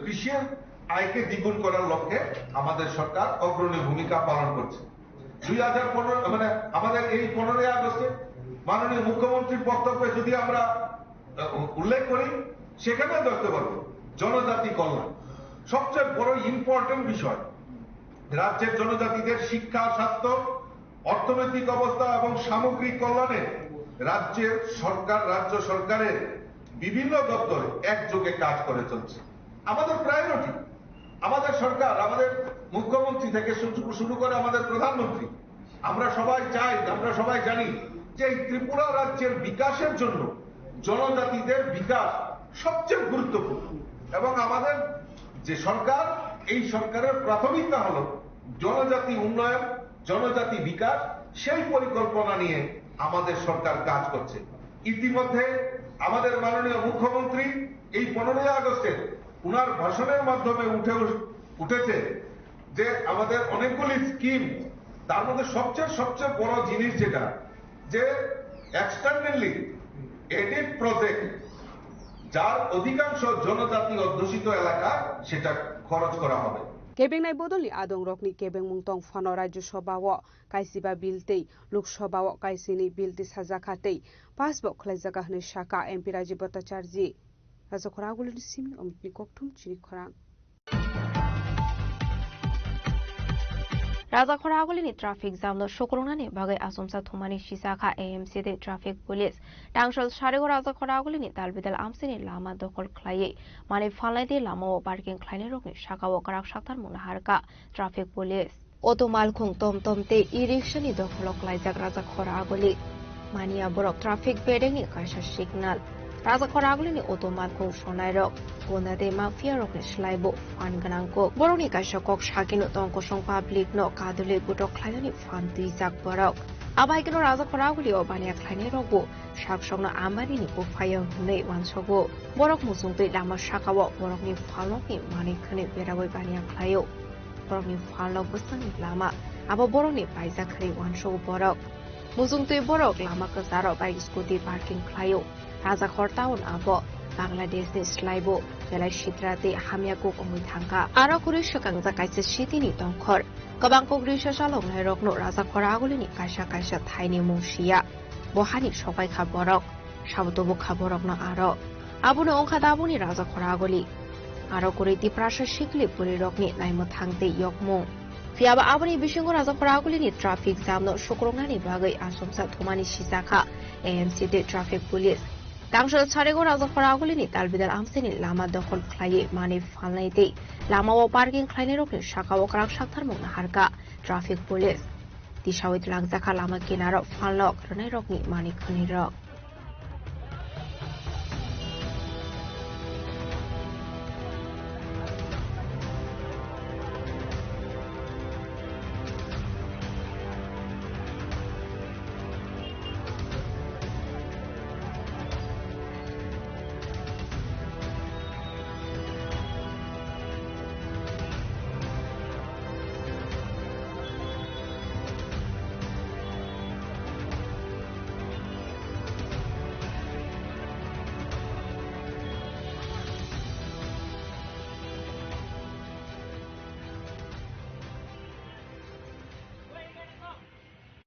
কৃষির আয়কে দ্বিগুণ করার লক্ষ্যে আমাদের সরকার অগ্রণী ভূমিকা পালন করছে। দুই হাজার পনেরো, মানে, আমাদের এই পনেরোই আগস্টে মাননীয় মুখ্যমন্ত্রীর বক্তব্যে যদি আমরা, আহ, উল্লেখ করি, সেখানেও দেখতে পারবো জনজাতি কল্যাণ সবচেয়ে বড় ইম্পর্টেন্ট বিষয়। রাজ্যের জনজাতিদের শিক্ষা, স্বাস্থ্য, অর্থনৈতিক অবস্থা এবং সামগ্রিক কল্যাণে রাজ্যের সরকার, রাজ্য সরকারের বিভিন্ন দপ্তর একযোগে কাজ করে চলছে। আমাদের প্রায়োরিটি, আমাদের সরকার, আমাদের মুখ্যমন্ত্রী থেকে শুরু, শুরু করে আমাদের প্রধানমন্ত্রী, আমরা সবাই চাই, আমরা সবাই জানি যে এই ত্রিপুরা রাজ্যের বিকাশের জন্য জনজাতিদের বিকাশ সবচেয়ে গুরুত্বপূর্ণ। এবং আমাদের যে সরকার, এই সরকারের প্রাথমিকতা হলো জনজাতি উন্নয়ন, জনজাতি বিকাশ। সেই পরিকল্পনা নিয়ে আমাদের সরকার কাজ করছে। ইতিমধ্যে আমাদের মাননীয় মুখ্যমন্ত্রী এই পনেরোই আগস্টে ওনার ভাষণের মাধ্যমে উঠে উঠেছে যে আমাদের অনেকগুলি স্কিম, তার মধ্যে সবচেয়ে, সবচেয়ে বড় জিনিস যেটা, যে এক্সটার্নালি এডেড প্রজেক্ট, যার অধিকাংশ জনজাতি অধ্যুষিত এলাকা, সেটা খরচ করা হবে। Kebeng nai bodol ni adong rok ni kebeng mung tong phano Rajya Sabha o kaisiba bill tei Lok Sabha o kaisini bill tisajakha tei pass bo khlaijak hwnwi sakha M P Rajiv Bhattacharjee. Rajakhor Agulini simi Omitni kokthum chini khorang. Rajakhor Agulini traffic jam no sukrungnani bagwi achomsa thumani sisakha A M C tei traffic police. Tangsal Sarigo Rajakhor Agulini talbidal amsini lama dokhol khlaiwi manwi phalnai tei lama o parking khlainai rokni saka o kwrak sakthar mung naharkha traffic police. Auto malkhung, tomtom tei e-rickshaw ni dokholo klaijak Rajakhor Aguli. Mania borok traffic bedeng ni kaisa signal. Rajakhor Aguli ni auto malkhung sonai rok, gunda tei mafia rok ni slai bo phan gwnang kok. Borok ni kaisa kok sakino tong kosong public no kadulwi butok khlainani phan twijak borok. Abaikeno Rajakhor Aguli o baniya khlainai rok bo saksokno Ambani ni buphai o hwnwi uansogo. Borok muchungtwi lama saka o borok ni phalnok ni manwi khwnwi berawi baniya khlaio. Borokni phalnok bwskango lama, abo borokni paijak hwnwi uansugo borok. Muchungtwi borok lama kwcharo bike scooty parking khlaio. Rajakhor town abo Bangladeshni slaibo belai sitra tei hamya kuk wngwi thangkha. Aro kwrwi swkangjak kaisa city ni tongkhor. Kwbang kok risa chaloknairokno Rajakhor Agulini kaisa kaisa thaini mung siya. Bo hani sopaikha borok. Sabo tubukha borokno aro. Abono wngkha tabukni Rajakhor Aguli. Aro kwrwi Tiprasa sikli bwrwirokni naimwthang tei yokmung. Phiyaba aboni bisingo Rajakhor Agulini traffic jamno sukrungnani bagwi achomsa thumani sijakha A M C tei traffic police. Tangsal Sarigo Rajakhor Agulini talbidal amsini lama dokhol khlaiwi manwi phalnai tei lamao parking khlainairokni sakao kwrak saktharmung naharkha traffic police. Tisawi twlangjakha lama kinaro phalnok rwnairokni manwi khwnwirok.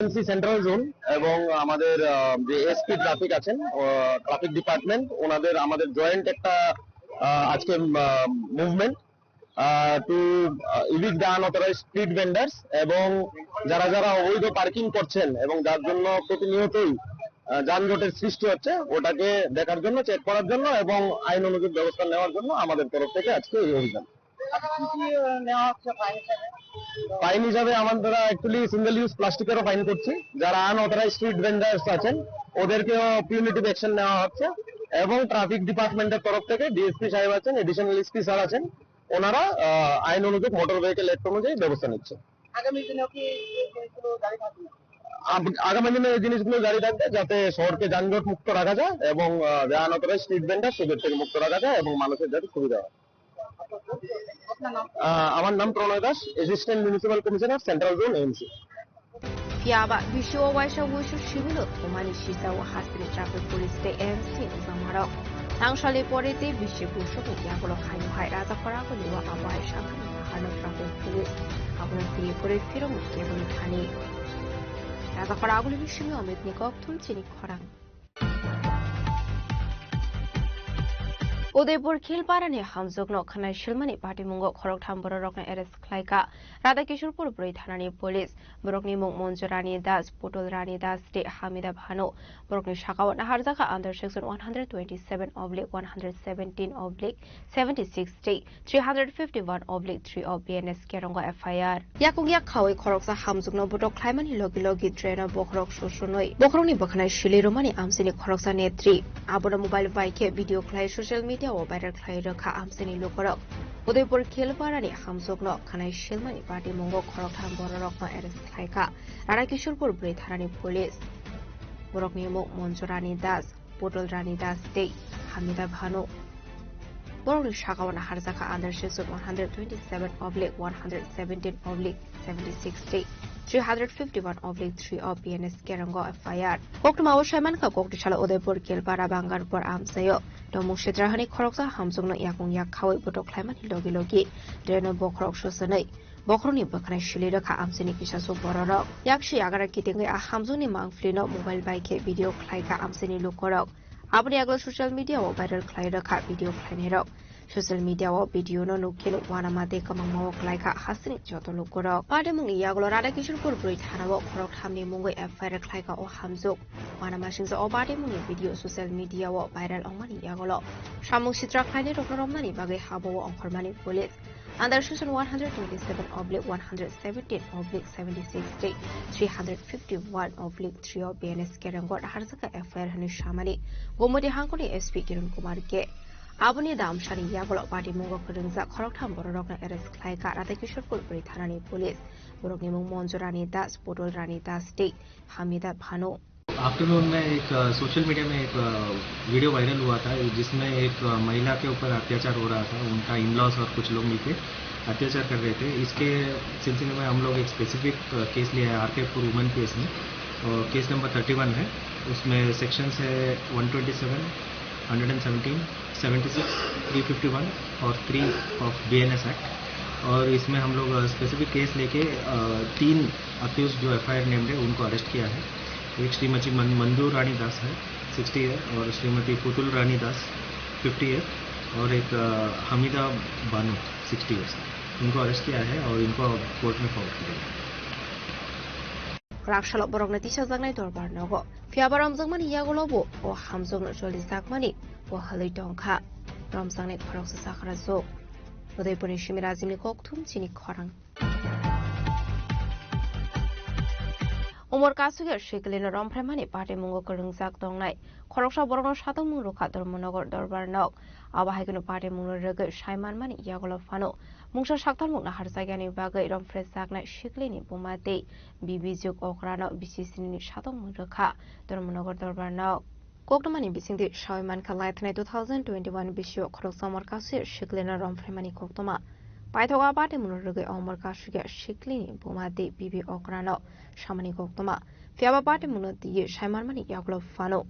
MC central zone এবং আমাদের, আহ, যে SP traffic আছেন, আহ, traffic department, ওনাদের আমাদের জয়েন্ট একটা, আহ, আজকে, আহ, movement. uh, to uh, evict the unauthorized street vendors এবং যারা যারা অবৈধ পার্কিং করছেন এবং যার জন্য প্রতিনিয়তই আহ, যানজটের সৃষ্টি হচ্ছে, ওটাকে দেখার জন্য, চেক করার জন্য এবং আইন অনুযায়ী ব্যবস্থা নেওয়ার জন্য আমাদের তরফ থেকে আজকে এই অভিযান। ফাইন হিসাবে আমরা অ্যাকচুয়ালি সিঙ্গেল ইউজ প্লাস্টিকেরও ফাইন করছি। যারা আনঅথরাইজ স্ট্রিট ভেন্ডার্স আছেন, ওদেরকেও পিউনিটিভ অ্যাকশন নেওয়া হচ্ছে এবং ট্রাফিক ডিপার্টমেন্টের তরফ থেকে ডিএসপি সাহেব আছেন, অ্যাডিশনাল এসপি স্যার আছেন, ওনারা আহ, আইন অনুযায়ী, মোটর ভেহিকেল অ্যাক্ট অনুযায়ী ব্যবস্থা নিচ্ছে। আগামী দিনেও কি এই জিনিসগুলো জারি থাকবে? আব- আগামী দিনে এই জিনিসগুলো জারি থাকবে, যাতে শহরকে যানজট মুক্ত রাখা যায় এবং আহ, যে আনঅথরাইজ স্ট্রিট ভেন্ডার, সেদের থেকে মুক্ত রাখা যায় এবং মানুষের যাতে সুবিধা হয়। আহ, আমার নাম Pranay Das, assistant municipal commissioner, central zone, AMC. Phiya ba bisio waisa wuisu sibino thumani sisa o hasteni traffic police tei A M C wngjamarok. Tangsalni pore tei bisi busugo yagulo haino hai rajakhor agulio abo hai sakani naharno traffic police. Abono twi pore phirokni keboni thani. Rajakhor agulini simi Amit ni kok thum chini khorang. Udaipur Khilparani hamjwkno khwnai silmani patimungo khoroktham bororokno arrest khlaikha Radhakishorpur bwrwi thanani police. Borokni mung Monju Rani Das, Putul Rani Das tei Hamida Bhanu. Borokni sakao naharjakha under section one hundred twenty-seven oblique one hundred seventeen oblique seventy-six tei three hundred fifty-one oblique three of B N S Kerongo F I R. Yakung yak khaui khoroksa hamjwkno botok khlaimani logi logi draino bokhorok sosunwi bokhorokni bwkhanai sili rwmani amchini khoroksa netri. Abono mobile bai khe video khlai social media o viral khlai rwkha amchini lukurok. Udaipur Khilparani hamjwkno khwnai silmani patimungo khoroktham bororokno arrest khlaikha Radhakishorpur bwrwi thanani police. Borokni mung Monju Rani Das, Putul Rani Das tei Hamida Bhanu. Borokni sakao naharjakha under section one hundred twenty-seven oblique one hundred seventeen oblique seventy-six tei three hundred fifty-one oblique three of B N S Kerongo F I R. Koktwma o saimankha, kokti salo Udaipur Khilpara Bangarpur amchaio tongmung sitra hani khoroksa hamjwkno yakung yak khaui botok khlaimani logi logi draino bokhorok sosunwi bokhorokni bwkhanai sili rwkha amchini kisa su bororok. Yaksi yagra kitingwi a hamjwkni mangphlino mobile bai khe video khlaikha amchini lukurok. Aboni yagulo social media o viral khlai rwkha video khlainairok. Social media o video no nukhe uanama tei kwbangma o khlaikha hasteni joto lukurok. Patimungni yagulo Radhakishorpur bwrwi thanao khorok thamni mungwi F I R khlaikha o hamjwk. Uanama singcha o patimungni video social media o viral wngmani yagulo samung sitra khlainairokno romnani bagwi habao ongkhormani police. Under section one hundred twenty-seven oblique one hundred seventeen oblique seventy-six tei three hundred fifty-one oblique three o B N S Kerongo naharjakha F I R hwnwi samani Gomoti hangkoni S P Kiran Kumar K. Aboni damsani yagulo patimungo kwrwngjak khoroktham bororokno arrest khlaikha Radhakishorpur bwrwi thanani police. Borokni mung Monju Rani Das, Putul Rani Das tei Hamida Bhanu. Afternoon में एक social media में एक video viral हुआ था, जिसमें एक महिला के ऊपर अत्याचार हो रहा था। उनका इन लॉज और कुछ लोग मिलके अत्याचार कर रहे थे। इसके सिलसिले में हम लोग एक स्पेसिफिक केस लिया है, आरकेपुर वुमेन केस में। और केस नंबर थर्टी वन है, उसमें सेक्शंस है one twenty seven, hundred and seventeen, seventy six, three fifty one और थ्री ऑफ बीएनएस एक्ट। और इसमें हम लोग स्पेसिफिक केस लेके तीन अक्यूज जो एफआईआर नेम्ड है, उनको अरेस्ट किया है। एक श्रीमती मन-, मंजू रानी दास है, सिक्सटी ईयर, और श्रीमती पुतुल रानी दास, फिफ्टी ईयर, और एक हमीदा बानो, सिक्सटी ईयर्स। उनको अरेस्ट किया है और इनको कोर्ट में फॉरवर्ड किया है। Kwrak salo borokno tisajaknai dorbar nogo. Phiya ba romjakmani yagulo bo o hamjwkno cholijakmani bo halwi tongkha. Romjaknai khoroksa sakharajwk. Udaipurni Simi Rajimni kokthum chini khorang. Umor kasugya sikilino romphraimani patimungo kwrwngjak tongnai khoroksa borokno satokmung rwkha Dharmanagar dorbar nok. Abo hai kheno patimungno rwgwi saimanmani yagulo phano mungsa saktalmung naharjakyani bagwi romphrejaknai sikilini buma tei bibi juk okrano B C C ni satokmung rwkha Dharmanagar dorbar nok. Koktwmani bisingtwi sawi mankha, laithanai two thousand twenty-one bisio khoroksa umor kasugya sikilino romphraimani koktwma. Paithak a patimungno rwgwi umor kasugya sikilini buma tei bibi okrano samani koktwma. Phiya ba patimungno twiwi saimanmani yagulo phano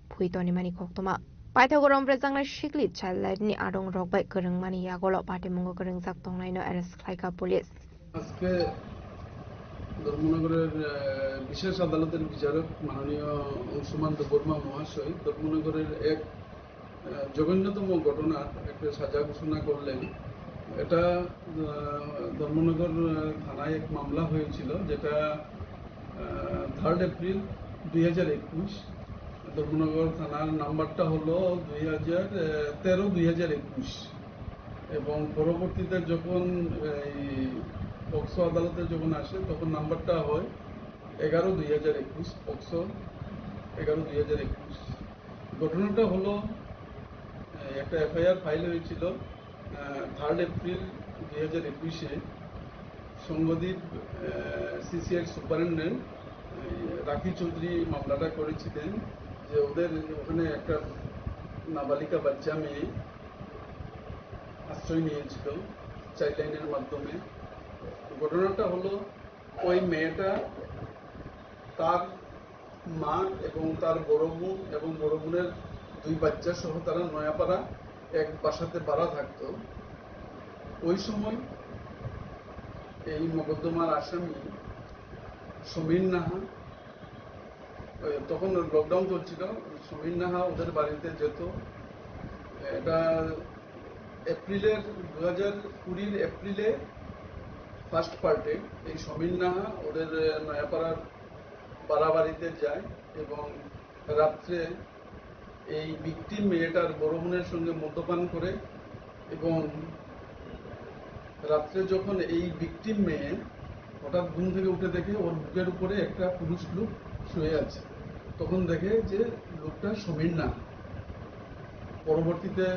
phui tonimani koktwma. Paithago romphrejaknai sikli child line ni adong rok bai kwrwngmani yagulo patimungo kwrwngjak tongnaino arrest khlaikha police. আজকে ধর্মনগরের, আহ, বিশেষ আদালতের বিচারক মাননীয় অংশুমান দেববর্মা মহাশয় ধর্মনগরের এক, আহ, জঘন্যতম ঘটনার একটা সাজা ঘোষণা করলেন। এটা আহ, ধর্মনগর আহ, থানায় এক মামলা হয়েছিল, যেটা থার্ড এপ্রিল দুই হাজার একুশ। ধর্মনগর থানার নাম্বারটা হলো দুই হাজার তেরো দুই হাজার একুশ। এবং পরবর্তীতে যখন এই পক্সো আদালতে যখন আসে, তখন নাম্বারটা হয় এগারো দুই হাজার একুশ, পক্সো এগারো দুই হাজার একুশ। ঘটনাটা হলো, আহ, একটা এফআইআর ফাইল হয়েছিল থার্ড এপ্রিল দুই হাজার একুশে। সংঘদ্বীপ সিসিআইর সুপারিনটেন্ডেন্ট রাখি চৌধুরী মামলাটা করেছিলেন যে ওদের ওখানে একটা নাবালিকা বাচ্চা মেয়ে আশ্রয় নিয়েছিল চাইল্ড লাইনের মাধ্যমে। ঘটনাটা হলো, ওই মেয়েটা, তার মা এবং তার বড় বোন এবং বড় বোনের দুই বাচ্চা সহ তারা নয়াপাড়া এক বাসাতে ভাড়া থাকতো। ওই সময় এই মোকদ্দমার আসামি সমীর নাহা, ওই তখন লকডাউন চলছিল, সমীর নাহা ওদের বাড়িতে যেত। এটা এপ্রিলের, দু হাজার কুড়ির এপ্রিলে ফার্স্ট পার্টে এই সমীর নাহা ওদের নয়াপাড়ার বাড়াবাড়িতে যায় এবং রাত্রে এই ভিকটিম মেয়েটার বড় বোনের সঙ্গে মদ্যপান করে এবং রাত্রে যখন এই ভিকটিম মেয়ে হঠাৎ ঘুম থেকে উঠে দেখে ওর বুকের উপরে একটা পুরুষ লোক শুয়ে আছে, তখন দেখে যে লোকটা সমীর নাহা। পরবর্তীতে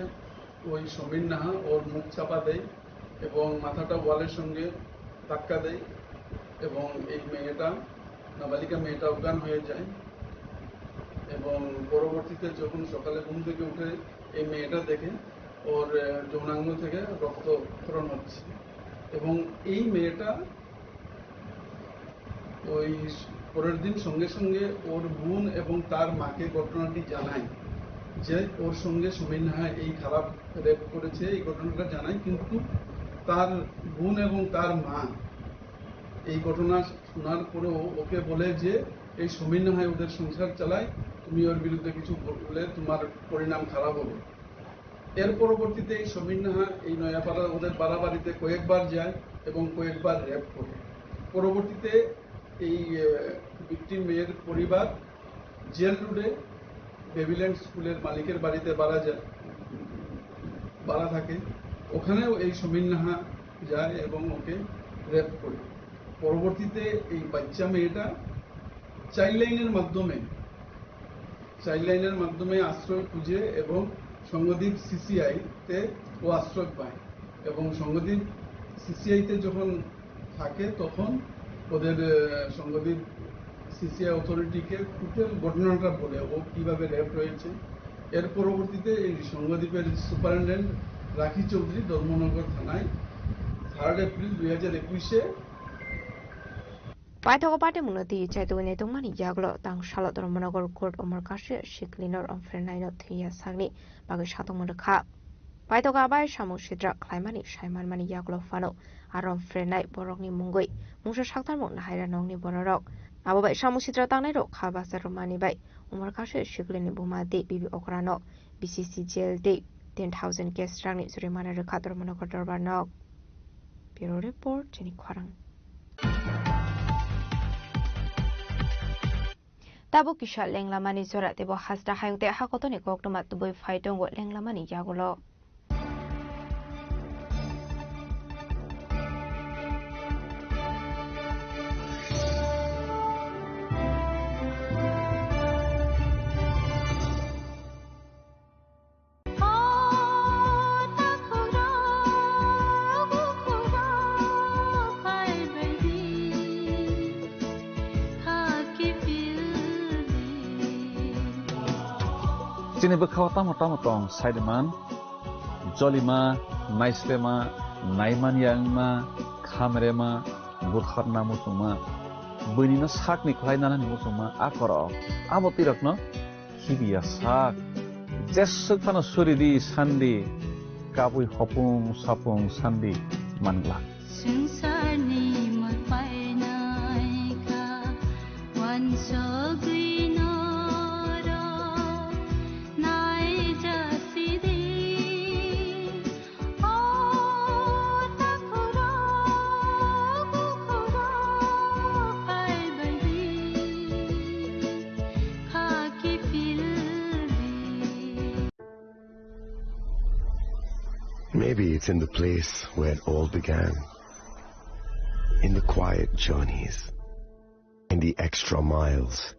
ওই সমীর নাহা ওর মুখ চাপা দেয় এবং মাথাটা ওয়ালের সঙ্গে ধাক্কা দেয় এবং এই মেয়েটা, নাবালিকা মেয়েটা অজ্ঞান হয়ে যায়। এবং পরবর্তীতে যখন সকালে ঘুম থেকে উঠে এই মেয়েটা দেখে ওর আহ, যৌনাঙ্গ থেকে রক্তক্ষরণ হচ্ছে। এবং এই মেয়েটা ওই পরের দিন সঙ্গে সঙ্গে ওর বোন এবং তার মাকে ঘটনাটি জানায় যে ওর সঙ্গে সমীর নাহা এই খারাপ রেপ করেছে, এই ঘটনাটা জানায়। কিন্তু তার বোন এবং তার মা এই ঘটনা শোনার পরেও ওকে বলে যে এই সমীর নাহায় ওদের সংসার চালায়, তুমি ওর বিরুদ্ধে কিছু বললে তোমার পরিণাম খারাপ হবে। এর পরবর্তীতে এই সমীর নাহা এই নয়াপাড়া ওদের বাড়াবাড়িতে কয়েকবার যায় এবং কয়েকবার রেপ করে। পরবর্তীতে এই ভিকটিম মেয়ের পরিবার জেল রোডে বেবিল্যান্ড স্কুলের মালিকের বাড়িতে বাড়া যায়, বাড়া থাকে। ওখানেও এই সমীর নাহা যায় এবং ওকে রেপ করে। পরবর্তীতে এই বাচ্চা মেয়েটা চাইল্ড লাইনের মাধ্যমে চাইল্ড লাইনের মাধ্যমে আশ্রয় খুঁজে এবং সংঘদ্বীপ সিসিআই তে ও আশ্রয় পায়। এবং সংঘদ্বীপ সিসিআই তে যখন থাকে, তখন ওদের আহ, সংঘদ্বীপ সিসিআই অথরিটিকে টোটাল ঘটনাটা বলে, ও কিভাবে রেপ হয়েছে। এর পরবর্তীতে এই সংঘদ্বীপের সুপারিনটেন্ডেন্ট রাখি চৌধুরী ধর্মনগর থানায় থার্ড এপ্রিল দুই হাজার একুশে Paithago party mungno twi chaitugwi naitokmani yagulo tang salo Dharmanagar court Omar Kashi Sikli no romphrenaino thwiya sakni bagwi satokma rwkha. Paithago abai samung sitra khlaimani saimanmani yagulo phano a romphrenai borokni mungwi mungsa saktarmung nahaira nokni bororok. Abo bai samung sitra tangnairok kha bachar rwmani bai Omar Kashi Siklini buma tei bibi okrano B C C jail tei ten thousand cash rangni jurimana rwkha Dharmanagar dorbar nok. Bureau Report, chini khorang. Tabuk kisa lenglamani jora teibo hasta hayung tei hakotoni koktwma tubui phai tongo lenglamani yagulo. Chini bwkhao tamo tamo tong saiman, jolima, naislema, naimanya wngma, khamrema, butharna muchungma, buinino sakni khlai nanani muchungma a korok. Abo twirokno khibiya sak. Jeswk phano suri di sandi, kabui hopung sapung sandi mangla. Swngcharni mol painai kha, uansugwi norok naijak sidi. O Maybe it's in the place where it all began. In the quiet journeys, in the extra miles,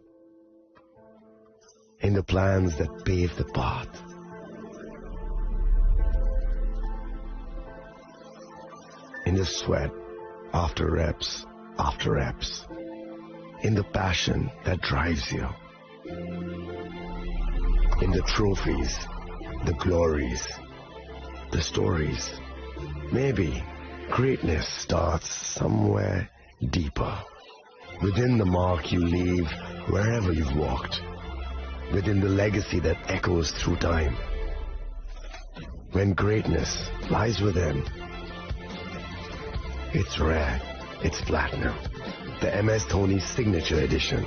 in the plans that pave the path, in the sweat after reps after reps, in the passion that drives you, in the trophies, the glories, the stories. Maybe greatness starts somewhere deeper, within the mark you leave wherever you've walked, within the legacy that echoes through time. When greatness lies within, it's rare, it's platinum. The M S Dhoni Signature Edition,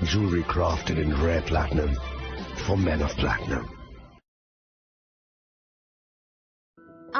jewelry crafted in rare platinum for men of platinum.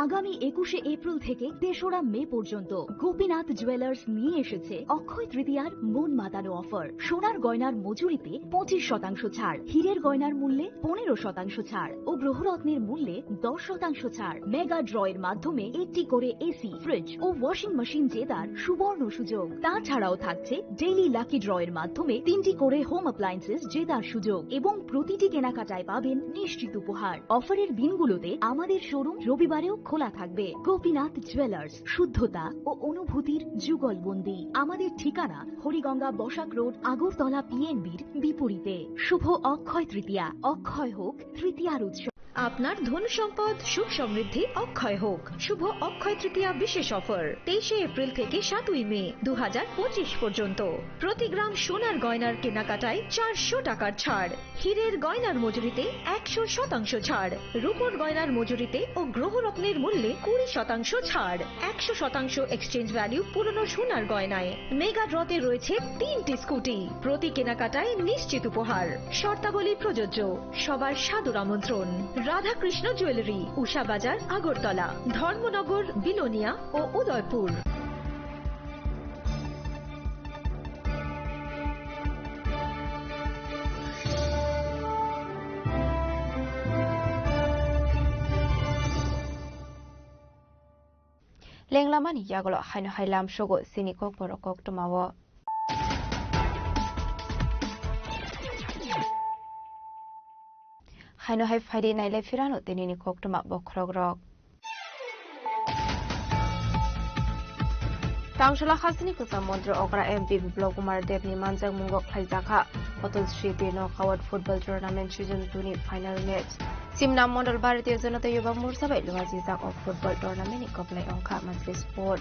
আগামী একুশে এপ্রিল থেকে তেসরা মে পর্যন্ত গোপীনাথ জুয়েলার্স নিয়ে এসেছে অক্ষয় তৃতীয়ার মন মাতানো অফার। সোনার গয়নার মজুরিতে পঁচিশ শতাংশ ছাড়, হীরের গয়নার মূল্যে পনেরো শতাংশ ছাড় ও গ্রহরত্নের মূল্যে দশ শতাংশ ছাড়। মেগা ড্র এর মাধ্যমে একটি করে এসি, ফ্রিজ ও ওয়াশিং মেশিন জেতার সুবর্ণ সুযোগ। তাছাড়াও থাকছে ডেইলি লাকি ড্র এর মাধ্যমে তিনটি করে হোম অ্যাপ্লায়েন্সেস জেতার সুযোগ এবং প্রতিটি কেনাকাটায় পাবেন নিশ্চিত উপহার। অফারের দিনগুলোতে আমাদের শোরুম রবিবারেও খোলা থাকবে। গোপীনাথ জুয়েলার্স, শুদ্ধতা ও অনুভূতির যুগলবন্দি। আমাদের ঠিকানা হরিগঙ্গা বসাক রোড, আগরতলা পিএনবির বিপরীতে। শুভ অক্ষয় তৃতীয়া, অক্ষয় হোক তৃতীয়ার উৎসব। আপনার ধন সম্পদ সুখ সমৃদ্ধি অক্ষয় হোক। শুভ অক্ষয় তৃতীয়া বিশেষ অফার, তেইশে এপ্রিল থেকে সাতই মে দু হাজার পঁচিশ পর্যন্ত। প্রতি গ্রাম সোনার গয়নার কেনাকাটায় চারশো টাকার ছাড়, হীরের গয়নার মজুরিতে একশো শতাংশ ছাড়, রূপোর গয়নার মজুরিতে ও গ্রহরত্নের মূল্যে কুড়ি শতাংশ ছাড়, একশো শতাংশ এক্সচেঞ্জ ভ্যালু পুরনো সোনার গয়নায়। মেগা ড্রতে রয়েছে তিনটি স্কুটি, প্রতি কেনাকাটায় নিশ্চিত উপহার। শর্তাবলী প্রযোজ্য। সবার সাদর আমন্ত্রণ। রাধাকৃষ্ণ জুয়েলারি, উষা বাজার, আগরতলা, ধর্মনগর, বিলোনিয়া ও Udaipur. Lenglamani yagulo haino hai lamsogo chini kokborok koktwmao. Haino hai phaidi nailai phirano tinini koktwma bokhorokrok. Tangsala hasteni kwcham montri okra M P Biplab Kumar Debni manjakmungo khlaijakha Hotel City Knockout Football Tournament Season two ni final match. Simna Mondol Bharatiya Janata Yuva Morcha bai luajijak o football tournament ni kwplai wngkha Maitri Sport.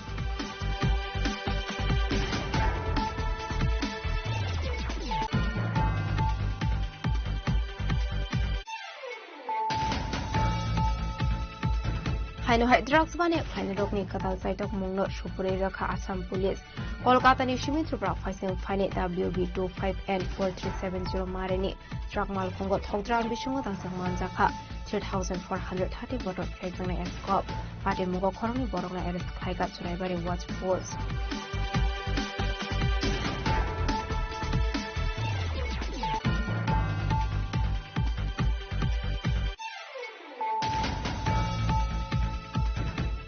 Haino hai drugs bani khlainai rokni kwtal chaitok mungno supuri rwkha Assam Police. Kolkata ni simi Tripura phaising phaini W B two five N four three seven zero marini truck malkhungo thokdram bisingo tangsa manjakha three thousand four hundred thirty bottle phekjaknai scope. Patimugo khoroknwi borokno arrest khlaikha Churaibari Watch Post.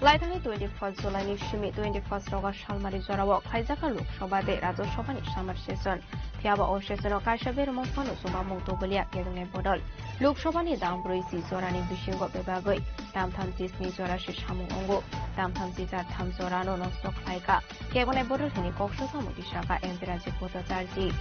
Laithangni twenty-first July ni simi twenty-first August salmari jorao khlaijakha Lok Sabha tei Rajya Sabha ni summer session. Phiyaba o session o kaisa berma phano chubamung tubulia kebengni bodol. Lok Sabha ni dam brwi si jorani bisingo bebagwi dam thamchi sni jora se samung wngo. Dam thamchi char tham jorano nosto khlaikha. Kebengni bodol hwnwi kok sokha mungwi sakha M P Rajiv Bhattacharjee.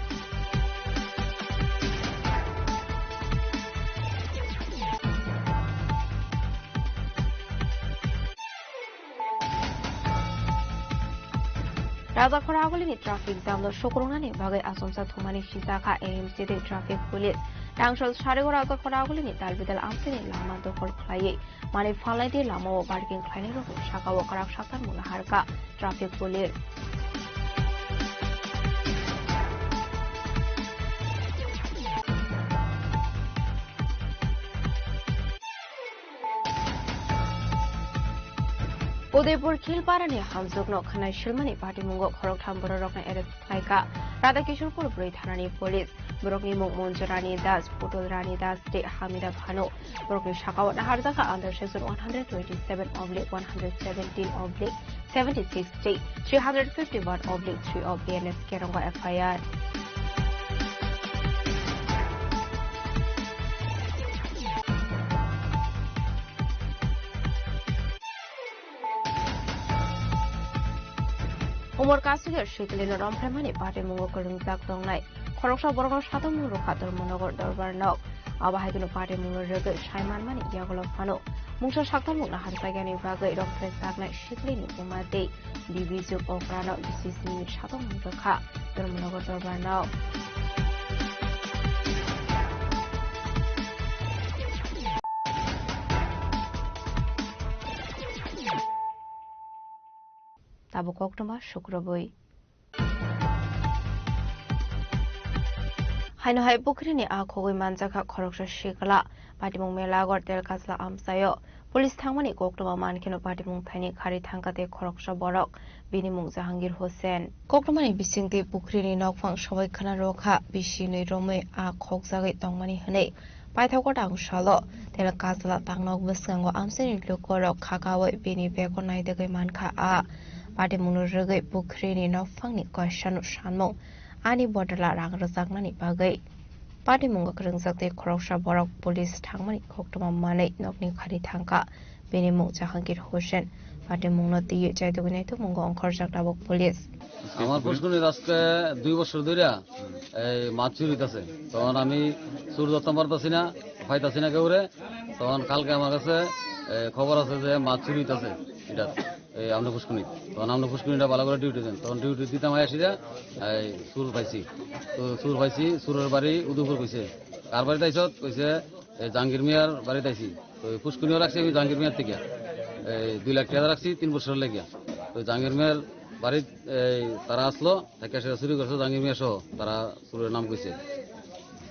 Rajakhor agulini traffic jam no sukrungnani bagwi achomsa thumani sijakha A M C tei traffic police. Tangsol sarigo Rajakhor agulini dalbidal amchaini lama dokhol khlaiwi manwi phalnaidi lamao parking khlainairokni sakao kwrak saktar mungna harkha traffic police. Udaipur Khilparani hamjwkno khwnai silmani patimungo khoroktham bororokno arrest khlaikha Radhakishorpur bwrwi thanani police. Borokni mung Monju Rani Das, Putul Rani Das tei Hamida Bhanu. Borokni sakao naharjakha under section one hundred twenty-seven oblique one hundred seventeen oblique seventy-six tei three hundred fifty-one oblique three of B N S Kerongo F I R. Umor kasugir sikilino romphraimani patimungo kwrwngjak tongnai khoroksa borokno satok mung rwkha Dharmanagar Dorbar Nok. Abo hai kheno patimungno rwgwi sai manmani yagulo phano mungsa saktham mungno hamjakya bagwi romphrai jaknai sikilini buma tei bibijwk okrano bisi simi satok mung rwkha Dharmanagar Dorbar Nok. Tabuk koktwma sukrubwi. Haino hai pukhrini a khogwi manjakha khoroksa sikla. Patimung Melagar Telkasla amchaio. Police thangmani koktwma mankheno patimung thaini khari thangkha tei khoroksa borok, bini mung Jahangir Hussain. Koktwmani bisingtwi pukhrini nokphang sogwi khna rwkha, bisi nwi romwi a khokjagwi tongmani hwnwi. Paithakgo tangsalo, tela kajla tangnok bwskango amchaini lukurok khakaui bini bego naidegwi mankha a. Patimungno rwgwi pukhrini nokphangni koisano sanmung ani bodala rang rwjaknani bagwi. Patimungo kwrwngjak tei khoroksa borok police thangmani koktwma manwi nokni khari thangkha. Bini mung Jahangir Hussain. Patimungno twiwi chaitugwi naitugmungo ongkhorjak tabuk police. আমার পুষ্কুনির আজকে দুই বছর ধরে এই মাছ চুরি হইতাছে। তখন আমি চুর ধরতাম পারতাছি না, পাইতাছি না কেউরে। তখন কালকে আমার কাছে, এ, খবর আছে যে মাছ চুরি হইতাছে এটা, এই আমরা পুষ্কুনি। তখন আমরা পুষ্কুনিটা ভালো করে ডিউটি দেন। তখন ডিউটি দিতাম, আসি যে এই চুর পাইছি। তো চুর পাইছি, চুরের বাড়ি উদয়পুর কইছে। কার বাড়িতে আইছত? কইছে, এই জাহাঙ্গীর মিয়ার বাড়িতে আইছি। তো এই পুষ্কুনিও রাখছি আমি জাহাঙ্গীর মিয়ার থেকে। এই দুই লাখ টাকা রাখছি তিন বছর লেগে। তো জাহাঙ্গীর মিয়ার বাড়িত এই তারা আসলো, থেকে সেটা চুরি করছে জাহাঙ্গীর মিয়া সহ। তারা চুরের নাম কইছে।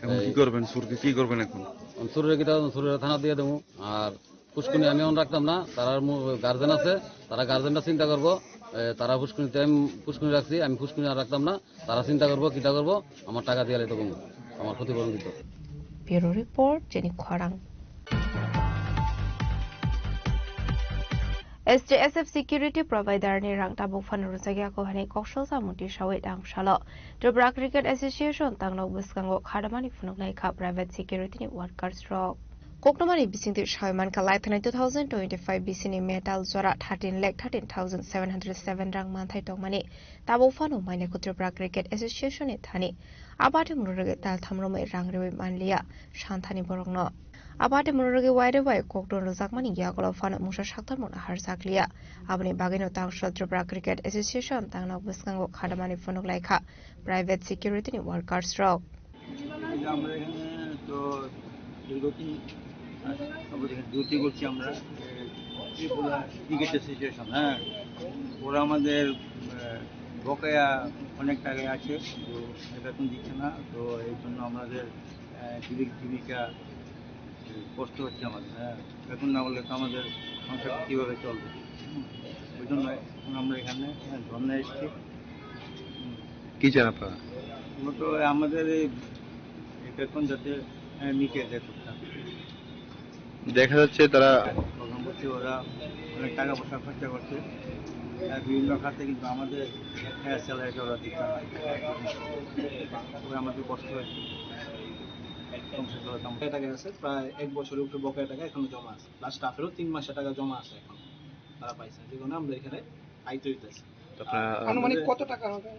এখন কি এই করবেন? চুরকে কি করবেন এখন? এখন চুরের কিতা, চুরের থানা দিয়ে দেবো। আর পুষ্কুনি আমি এখন রাখতাম না, তারার মু-, গার্জেন আছে, তারা গার্জেনটা চিন্তা করবো। এ, তারা পুষ্কুনিতে আমি পুষ্কুনি রাখছি, আমি পুষ্কুনি আর রাখতাম না। তারা চিন্তা করবো, কিতা করবো, আমার টাকা দিয়ে লাইতে কমু, আমার ক্ষতিপূরণ দিত। Bureau report, Jenny Khorang. S T S F security provider ni rang tabuk phano rwjakya kho hwnwi koksalsa mungti sawi tangsalo Tripura Cricket Association tangnok bwskango khadamani phunuknai kha private security ni workers rok. Koktwmani bisingtwi sawi mankha, laithanai two thousand twenty-five bisini metal jora thirteen lakh thirteen thousand seven hundred seven rang manthai tongmani tabuk phano Mainaikhu Tripura Cricket Association ni thani. Abati mururwi taltham romwi rang riwi manliya santhani borokno. Abati mururwi wairwi bai kokdon rwjakmani yagulo phano mungsa sakthar mungno harjakliya. Aboni bagwino tangso Tripura Cricket Association tangnok bwskango khadamani phunuk laikha private security ni workers rok. এই যে আমরা এখানে তো দীর্ঘদিন আমরা এখানে ডিউটি করছি আমরা, এ, ত্রিপুরা ক্রিকেট অ্যাসোসিয়েশন, হ্যাঁ, ওরা আমাদের, এ, বকেয়া অনেক টাকায় আছে, কিন্তু বেতন দিচ্ছে না, তো এই জন্য আমাদের, এ, জীবিক জীবিকা কষ্ট হচ্ছে আমাদের, হ্যাঁ। বেতন না হলে তো আমাদের সংসার কীভাবে চলবে? হুম। ওই জন্য এখন আমরা এখানে, হ্যাঁ, ধর্নায় এসেছি। হুম। কি চান আপনারা? মূলত আমাদের এই, এই বেতন যাতে, হ্যাঁ, মিটে যায় ঠিকঠাক। দেখা যাচ্ছে তারা প্রথম বলছে ওরা অনেক টাকা পয়সা খরচা করছে, হ্যাঁ, বিভিন্ন খাতে, কিন্তু আমাদের এক টাকা স্যালারিটা ওরা দিচ্ছে না। ওরা আমাদের কষ্ট হচ্ছে। সংসার চালাতাম। বকেয়া টাকা আছে, প্রায় এক বছরের উপরে বকেয়া টাকা এখনো জমা আছে। প্লাস স্টাফেরও তিন মাসের টাকা জমা আছে এখন, তারা পাইছে না। যে কারণে আমরা এখানে আইতে হইতেছে। আপনার আর আনুমানিক আমাদের কত টাকা হবে?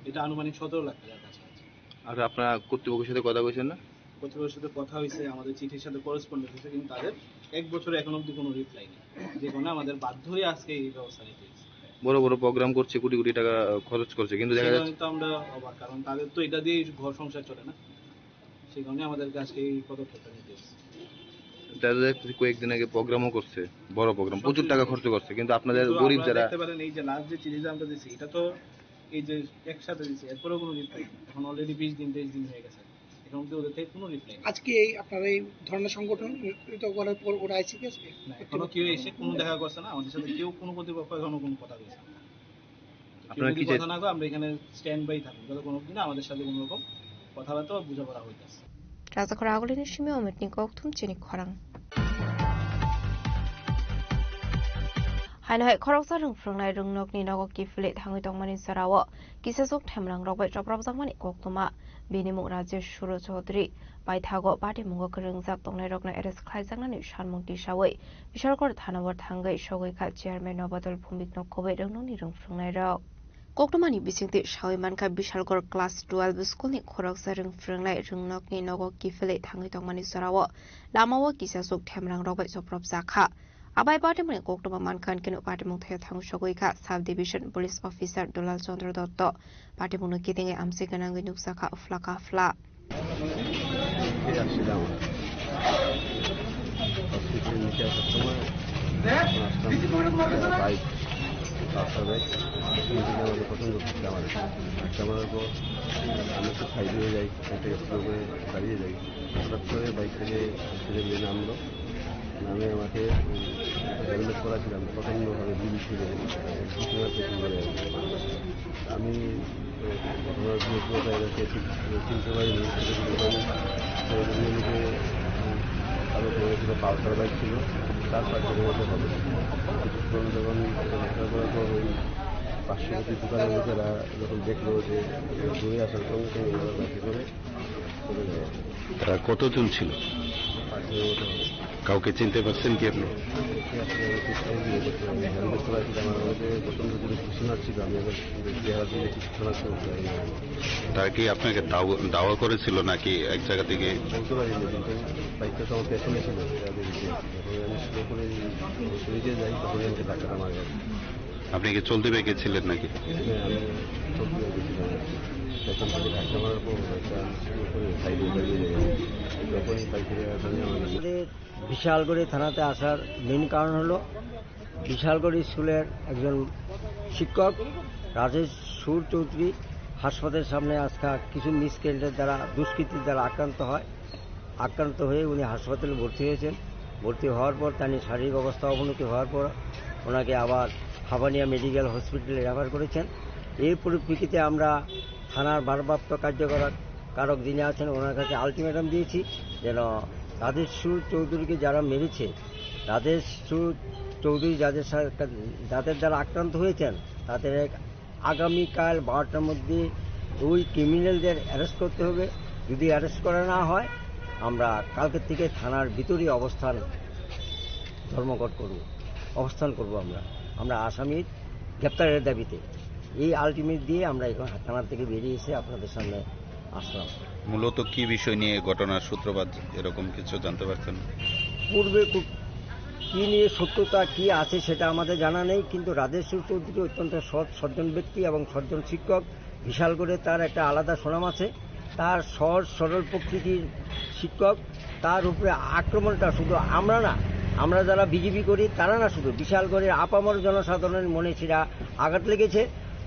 এটা আনুমানিক সতেরো লাখ টাকার কাছাকাছি। আর আপনারা কর্তৃপক্ষের সাথে কথা কইছেন না? কর্তৃপক্ষের সাথে কথা হয়েছে, আমাদের চিঠির সাথে করেসপন্ডেন্স হয়েছে, কিন্তু তাদের এক বছরে এখন অবধি কোনো রিপ্লাই নেই। যে কারণে আমাদের বাধ্য হয়ে আজকে এই ব্যবস্থা নিতে হয়েছে। বড় বড় প্রোগ্রাম করছে, কোটি কোটি টাকা খরচ করছে, কিন্তু দেখা যাচ্ছে সেখানে তো আমরা অবাক, কারণ তাদের তো এটা দিয়েই ঘর সংসার চলে না। সেই কারণে আমাদেরকে আজকে এই পদক্ষেপটা নিতে হচ্ছে। তারা দেখতেছি কয়েকদিন আগে প্রোগ্রামও করছে, বড় প্রোগ্রাম, প্রচুর টাকা খরচ করছে, কিন্তু আপনাদের কিন্তু গরিব আপনারা যারা দেখতে পারেন, এই যে লাস্ট যে চিঠিটা আমরা দিচ্ছি, এটা তো এই যে একসাথে দিচ্ছি, এরপরেও কোনো রিপ্লাই নেই। এখন অলরেডি বিশ দিন, তেইশ দিন হয়ে গেছে। এখন অবধি ওদের থেকে কোনো রিপ্লাই নেই। আজকে এই আপনারা এই ধরনের সংগঠন করার পর ওরা আইসি কি আজকে? না, এখনো কেউ এসে কোনো দেখা করছে না, আমাদের সাথে কেউ কোনো কর্তৃপক্ষ এখনো কোনো কথা বলছে না। কেউ আপনারা যদি কি যে কথা না কয়, আমরা এখানে স্ট্যান্ড বাই থাকবো, যাতে কোনো দিন আমাদের সাথে কোনো রকম কথাবার্তা বা বোঝাপড়া হইতেছে। Rajakhor Agulini simi Omitni kokthum chini khorang. Haino hai khoroksa rwng phwrwngnai rwngnokni nogo kiphilwi thangwi tongmani jorao kisasuk themrangrok bai chopropjakmani koktwma. Bini mung Rajesh Suro Chaudhary. Paithago patimungo kwrwngjak tongnairokno arrest khlaijaknani sanmung tisawi Bishalgarh thanao thangwi sogwi kha chairman Nobadol Bhumik no khobwi rwngnokni rwng phwrwngnairok. Koktwmani bisingtwi sawi mankha, Bishalgarh class twelve school ni khoroksa rwng phwrwngnai rwngnokni nogo kiphilwi thangwi tongmani jorao lamao kisasuk themrangrok bai chopropjak kha. Abai patimungni koktwma mankha, hwnkhe patimung thaya thang sogwi kha sub division police officer Dulal Chandra Dotto. Patimungno kitingwi amchwi gwnangwi nukjakha phla ka phla. ফিরে আসছিলাম। হসপিটালে নিচে আসার সময় আসলাম, bike, Pulsar bike, আমাকে পছন্দ করছে আমার। আচ্ছা, আমার পর আমি একটু সাইড হয়ে যাই, সাইড থেকে স্লো করে দাঁড়িয়ে যাই। হঠাৎ করে বাইক থেকে ছেলে মেয়ে নামলো, নামে আমাকে, উম, একটা হেলমেট পরা ছিলাম, প্রচণ্ডভাবে গুলি ছিল, পিছনে পিছনে। আমি, উম, ঘটনার পুরো পুরোটা এলাকায় ঠিক চিনতে পারিনি। সেরকম আমি, উম, আরও বড় ছিল, পালসার বাইক ছিল, তার পাশে মধ্যে হবে। কিছুক্ষণ যখন দেখা করার পর ওই পার্শ্ববর্তী দোকানের লোকেরা যখন দেখলো যে দূরে আসার সঙ্গে সঙ্গে ওরা লাঠি করে চলে যায়। তারা কতজন ছিল? পাঁচ ছয় জন। কাউকে চিনতে পারছেন কি আপনি? কে আসলে আমি ঠিক করে দিয়ে বলতে পারি না। আমি বুঝতে পারছি যে আমার মধ্যে প্রচণ্ড জোরে ঘুষি মারছিল, আমি আবার চেহারা দিয়ে ঠিক শনাক্ত করতে পারি না। তারা কি আপনাকে দাও-, দাওয়া করেছিল নাকি এক জায়গা থেকে? বলতে পারি না, কিন্তু বাইকটা তো আমার পেছনে ছিল, তাদের যে, যখন আমি স্লো করে সিঁড়িতে যাই, তখন আমাকে ধাক্কাটা মারে। আপনি কি চলতি বাইকে ছিলেন নাকি? হ্যাঁ, আমি চলতি বাইকে ছিলাম। পেছন থেকে ধাক্কা মারার পর বাইকটা আমি স্লো করে সাইডে দাঁড়িয়ে যাই। যখনই বাইকে আসলে আমার আমাদের বিশালগড়ি থানাতে আসার মেইন কারণ হলো বিশালগড়ি স্কুলের একজন শিক্ষক রাজেশ সুর চৌধুরী হাসপাতালের সামনে আজকে কিছু মিসক্রিয়েন্টের দ্বারা, দুষ্কৃতীর দ্বারা আক্রান্ত হয়। আক্রান্ত হয়ে উনি হাসপাতালে ভর্তি হয়েছেন। ভর্তি হওয়ার পর তার শারীরিক অবস্থা অবনতি হওয়ার পর ওনাকে আবার হাবানিয়া মেডিকেল হসপিটালে রেফার করেছেন। এই পরিপ্রেক্ষিতে আমরা থানার ভারপ্রাপ্ত কার্যকর কারক যিনি আছেন ওনার কাছে আলটিমেটাম দিয়েছি, যেন রাজেশ সুর চৌধুরীকে যারা মেরেছে, রাজেশ সুর চৌধুরী যাদের সা-, যাদের দ্বারা আক্রান্ত হয়েছেন, তাদের এক আগামীকাল বারোটার মধ্যে ওই ক্রিমিনালদের অ্যারেস্ট করতে হবে। যদি অ্যারেস্ট করা না হয়, আমরা কালকের থেকে থানার ভিতরেই অবস্থান ধর্মঘট করব, অবস্থান করব আমরা। আমরা আসামির গ্রেপ্তারের দাবিতে এই আলটিমেটাম দিয়ে আমরা এখন থানা থেকে বেরিয়ে এসে আপনাদের সামনে আসলাম। মূলত কি বিষয় নিয়ে ঘটনার সূত্রপাত, এরকম কিছু জানতে পারছেন? পূর্বে খুব কি নিয়ে সত্যতা কি আছে সেটা আমাদের জানা নেই, কিন্তু রাজেশ চৌধুরী অত্যন্ত সৎ, সজ্জন ব্যক্তি এবং সজ্জন শিক্ষক। বিশালগড়ে তার একটা আলাদা সুনাম আছে। তার সহজ সরল প্রকৃতির শিক্ষক, তার উপরে আক্রমণটা শুধু আমরা না, আমরা যারা বিজেপি করি তারা না, শুধু বিশালগড়ের আপামর জনসাধারণের মনে সেটা আঘাত লেগেছে।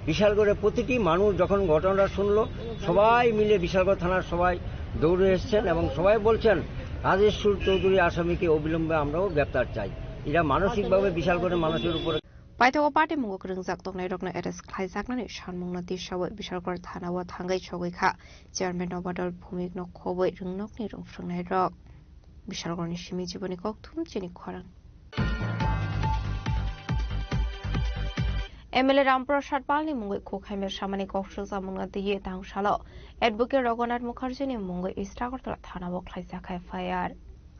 বিশালগড়ের প্রতিটি মানুষ যখন ঘটনাটা শুনলো, সবাই মিলে বিশালগড় থানার সবাই দৌড়ে এসছেন এবং সবাই বলছেন, "রাজেশ সুর চৌধুরী আসামিকে অবিলম্বে আমরাও গ্রেপ্তার চাই।" এরা মানসিকভাবে বিশালগড়ের মানুষের উপরে Paithago patimungo kwrwngjak tongnairokno arrest khlaijaknani sanmungno tisawi Bishalgarh thanao thangwi sogwi kha chairman Nobadol Bhumikno khobwi rwngnokni rwng phwrwngnairok. Bishalgarhni simi Jiboni Kokthum chini khorang. M L A Ramprasad Palni mungwi khukhaimya samani koksukjakmungno twiwi tangsalo Advocate Raghunath Mukherjini mungwi East Agartala thanao khlaijak F I R.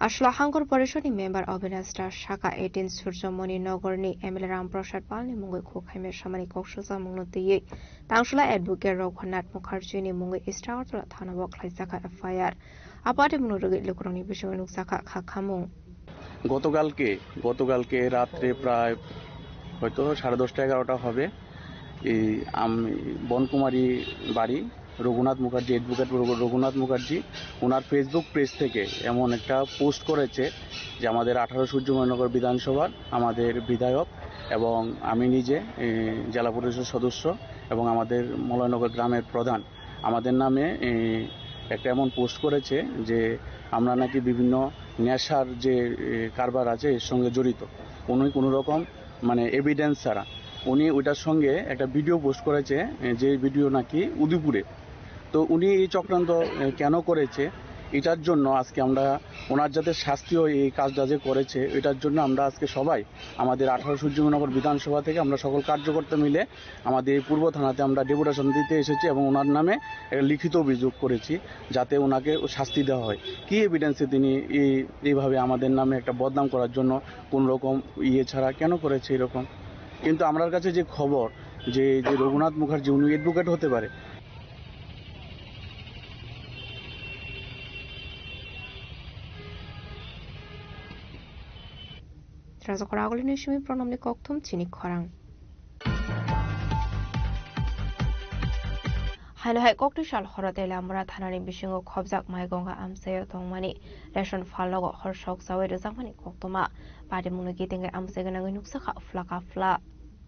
Aswla Hangkhor Porishodni member Avinash Das saka eighteen Surjomoni Nogorni M L A Ramprasad Palni mungwi khukhaimya samani koksukjakmungno twiwi tangsalo Advocate Raghunath Mukherjini mungwi East Agartala thanao khlaijak F I R. Apate munu rwgwi lukurokni bisingo nukjakha kha khamung. গতকালকে, গতকালকে রাত্রে প্রায় হয়তো সাড়ে দশটা, এগারোটা হবে, এই আম-, বনকুমারী বাড়ি, রঘুনাথ মুখার্জি, অ্যাডভোকেট রঘু-, রঘুনাথ মুখার্জি, ওনার Facebook পেজ থেকে এমন একটা পোস্ট করেছে যে আমাদের আঠারো সূর্যময়নগর বিধানসভার আমাদের বিধায়ক এবং আমি নিজে, এ, জেলা পরিষদ সদস্য এবং আমাদের মলয়নগর গ্রামের প্রধান আমাদের নামে, এ, একটা এমন পোস্ট করেছে যে আমরা নাকি বিভিন্ন নেশার যে এ, কারবার আছে এর সঙ্গে জড়িত। উনি কোনো রকম মানে এভিডেন্স ছাড়া উনি ওইটার সঙ্গে একটা ভিডিও পোস্ট করেছে, এ, যে ভিডিও নাকি উদয়পুরে। তো উনি এই চক্রান্ত এ, কেন করেছে, এটার জন্য আজকে আমরা ওনার যাতে শাস্তি হয়, এই কাজটা যে করেছে এটার জন্য আমরা আজকে সবাই আমাদের আঠারো সূর্যমণিনগর বিধানসভা থেকে আমরা সকল কার্যকর্তা মিলে আমাদের এই পূর্ব থানাতে আমরা ডেপুটেশন দিতে এসেছি এবং ওনার নামে একটা লিখিত অভিযোগ করেছি, যাতে ওনাকে শাস্তি দেওয়া হয়। কি এভিডেন্সে তিনি এই এইভাবে আমাদের নামে একটা বদনাম করার জন্য কোন রকম ইয়ে ছাড়া কেন করেছে এরকম? কিন্তু আমরার কাছে যে খবর যে যে রঘুনাথ মুখার্জি উনি অ্যাডভোকেট হতে পারে। Rajak Ragolini simi pronomni kokthum chini khorang. Haino hai kokni sal horo Teliamura thanani bisingo khobjak Maigonga amchaio tongmani ration phalnogo hor sok chawi rwjakmani koktwma. Patimungno kitingwi amchai gwnangwi nuksa kha phlaka phla.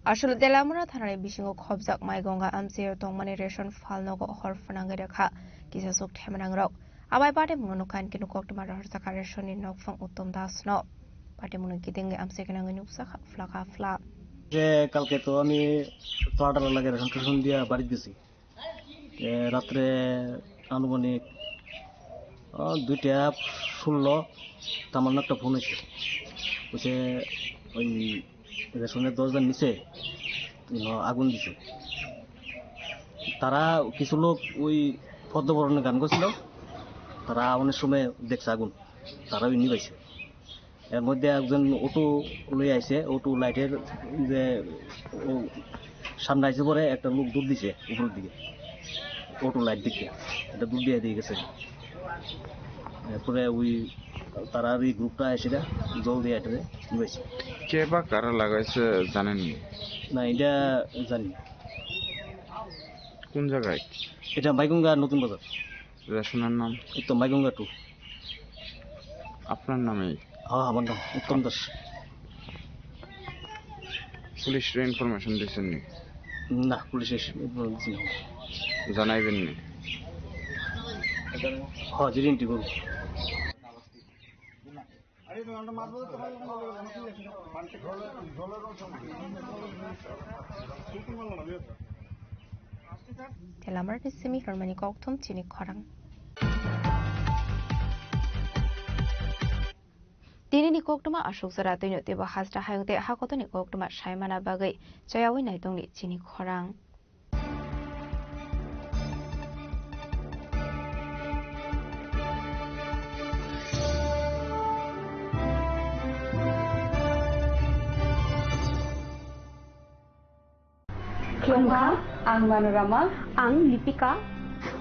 Aswk Teliamura thanani bisingo khobjak Maigonga amchaio tongmani ration phalnogo hor phnangwi rwkha kisa chuk themanangrok. Abai patimungno nukha hinkhe koktwma rohorjakha resonni nokphang Uttom Dasno. Patimungno kitingwi amchai gwnangwi nuksa kha phlaka phla. যে কালকে তো আমি তো আঠারো লাগে ration station দিয়ে বাড়িতে গেছি। এ, রাত্রে আনুমানিক, আহ, দুইটা ষোলো তামান্না একটা ফোন হয়েছে। বলছে ওই রেশনের দরজার নিচে, উম, আগুন দিছে। তারা কিছু লোক ওই পদ্মবরণের গান করছিল, তারা অনেক সময় দেখছে আগুন, তারাও নিবাইছে। এর মধ্যে একজন অটো লই আইছে, অটো লাইটের যে ও সামনে আইছে পরে একটা লোক দৌড় দিছে উপরের দিকে, অটো লাইট দিকে একটা দৌড় দিয়ে দিয়ে গেছে। এরপরে ওই তারা ওই গ্রুপটা এসে জল দিয়ে এটা নিবাইছে। কে বা কারা লাগাইছে জানেননি? না, এটা জানি না। কোন জায়গায়? এটা মাইগঙ্গা নতুন বাজার। রেশনের নাম? এই তো মাইগঙ্গা টু। আপনার নামে? হ্যাঁ, আমার নাম উত্তম দাস। পুলিশরে ইনফরমেশন দিছেন নি? না, পুলিশে ইনফরমেশন দিছে না। জানাইবেন নি? হ্যাঁ, জিডি এন্ট্রি করবো। Telamarni simi rwmani kokthum chini khorang. Tinini koktwma aswk jora twino teibo hasta hayung tei hakotoni koktwma saimana bagwi chayawi naitongni chini khorang. Khulumkha, ang Manorama. Ang Lipika.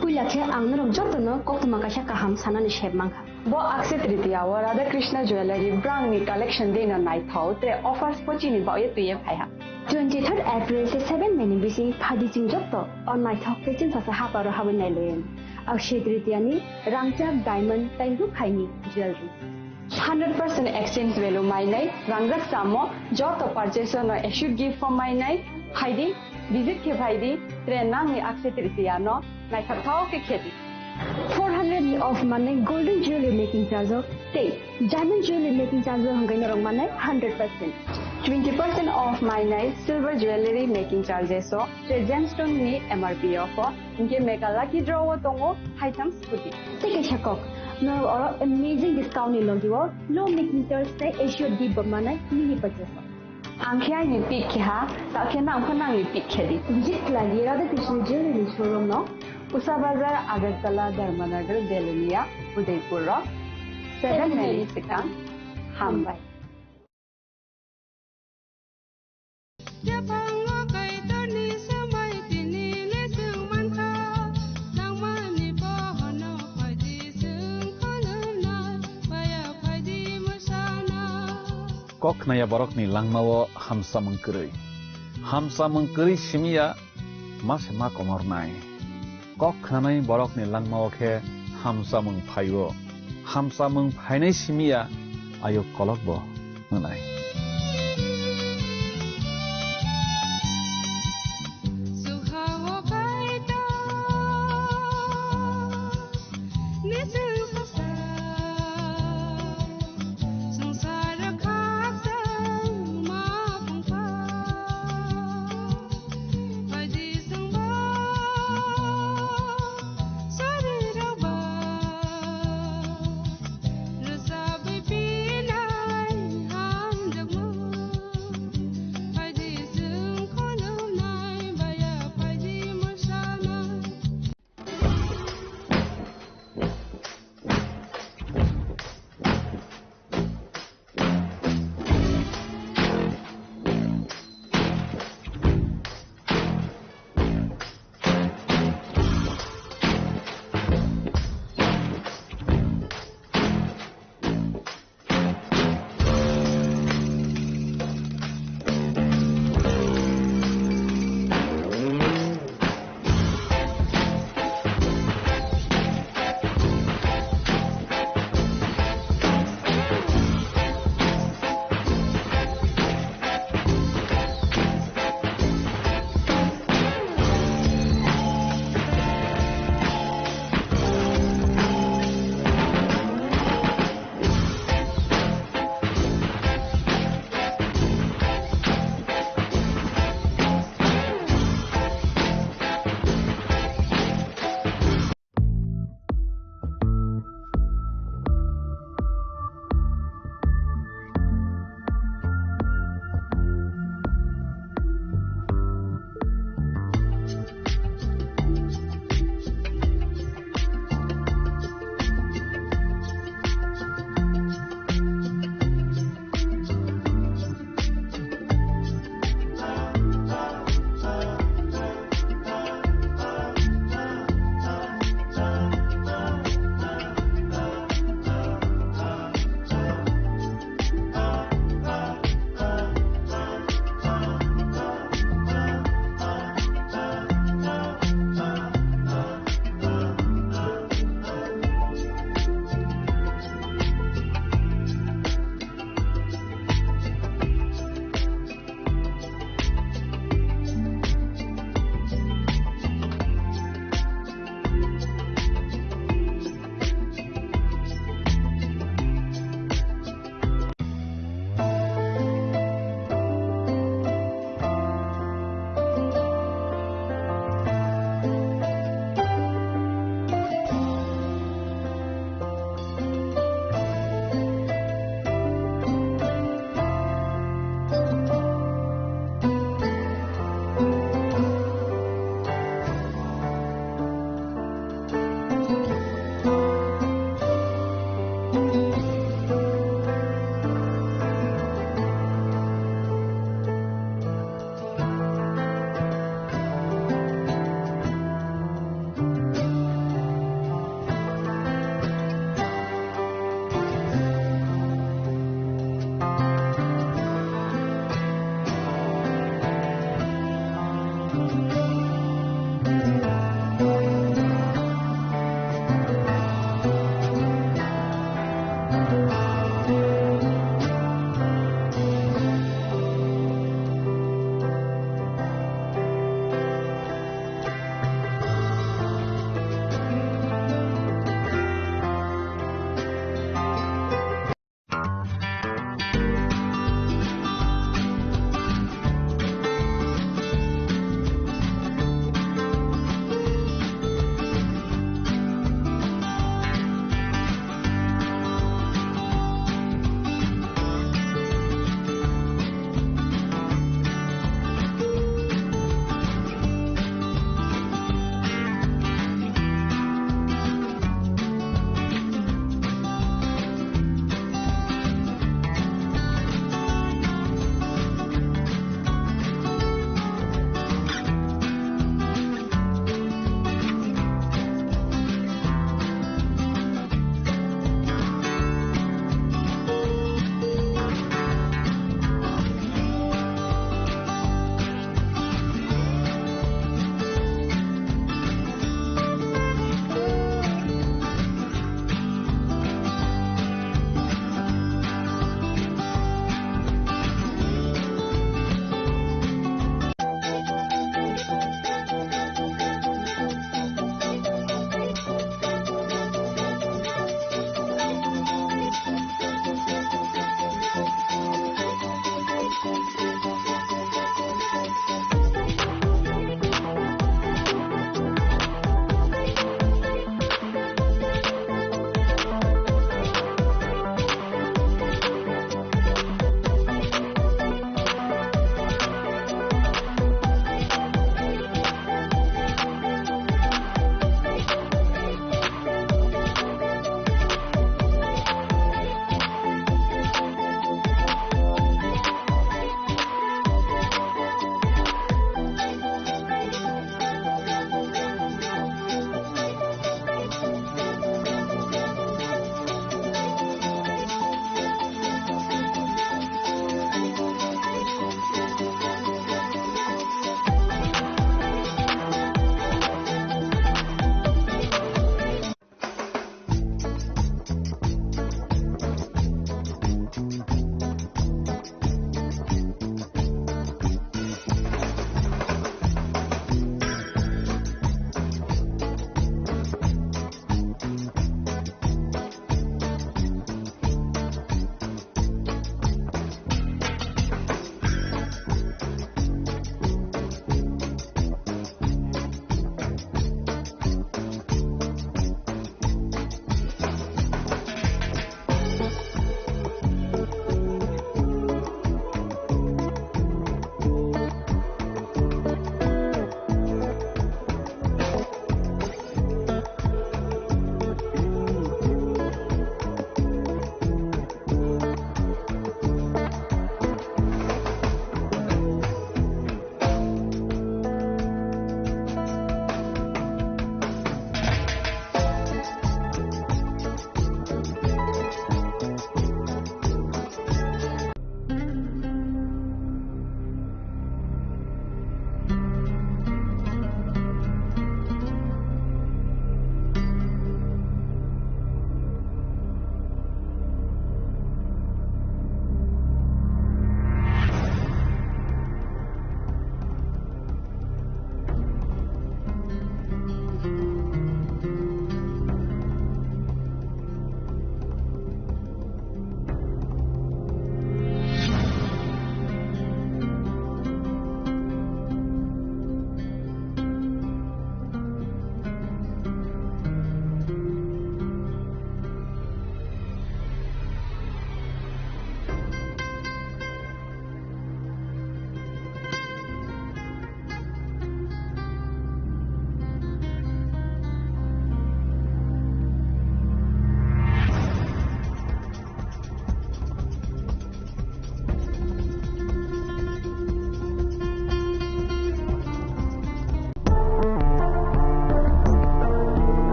Puila khe ang norok jotono koktwma kaisa kaham sanani sep mankha. Bo Akshaya Tritiya o Radha Krishna Jewellery brangni collection dino naithok tre offers pochini baoye twiye phaiha. Twenty third April se seven May ni bising phaidi chwng jotto o naithok tei chwngsacha haparo habwi nailayan. Akshaya Tritiya ni rangchak diamond tei rukhaini jewellery. Hundred percent exchange value mainai, rangjak chamo, joto purchase no assured gift form mainai, phaidi, visit khe phaidi, tre nangni Akshaya Tritiya no naithok thok khe khedi. Four hundred ni off manai golden jewelry making charge o tei diamond jewelry making charge o hwnkhe norok manai hundred percent. Twenty percent off mainai silver jewelry making charges o tre gemstone ni M R P o pho. Hinkhe mega lucky draw o tongo haitham scooty. Tei kaisa kok, norok oro amazing discount ni logi o low making charge tei assured gift bo manai mini purchase o. Ang khe aini pick khe ha, ta khe nang pho nangni pick khe di. Visit khlai di Radha Krishna Jewelry ni showroom no, Usa Bazar, Agartala, Dharmanagar, Belonia, Udaipur o. Seven May ni swkang. Hambai. Yaphango Kaitorni sambai tini le chwng mankha, nangmani bohono phaidi chwng kholomnai, paya phaidi mwsana. Kok khnaya borokni langmao hamsamung kwrwi. Hamsamung kwrwi simiya ma se ma komornai. Kok khnanai borokni langmao khe hamsamung phaio. Hamsamung phainai simiya ayuk kolokbo wngnai. Sukhao Kaitor,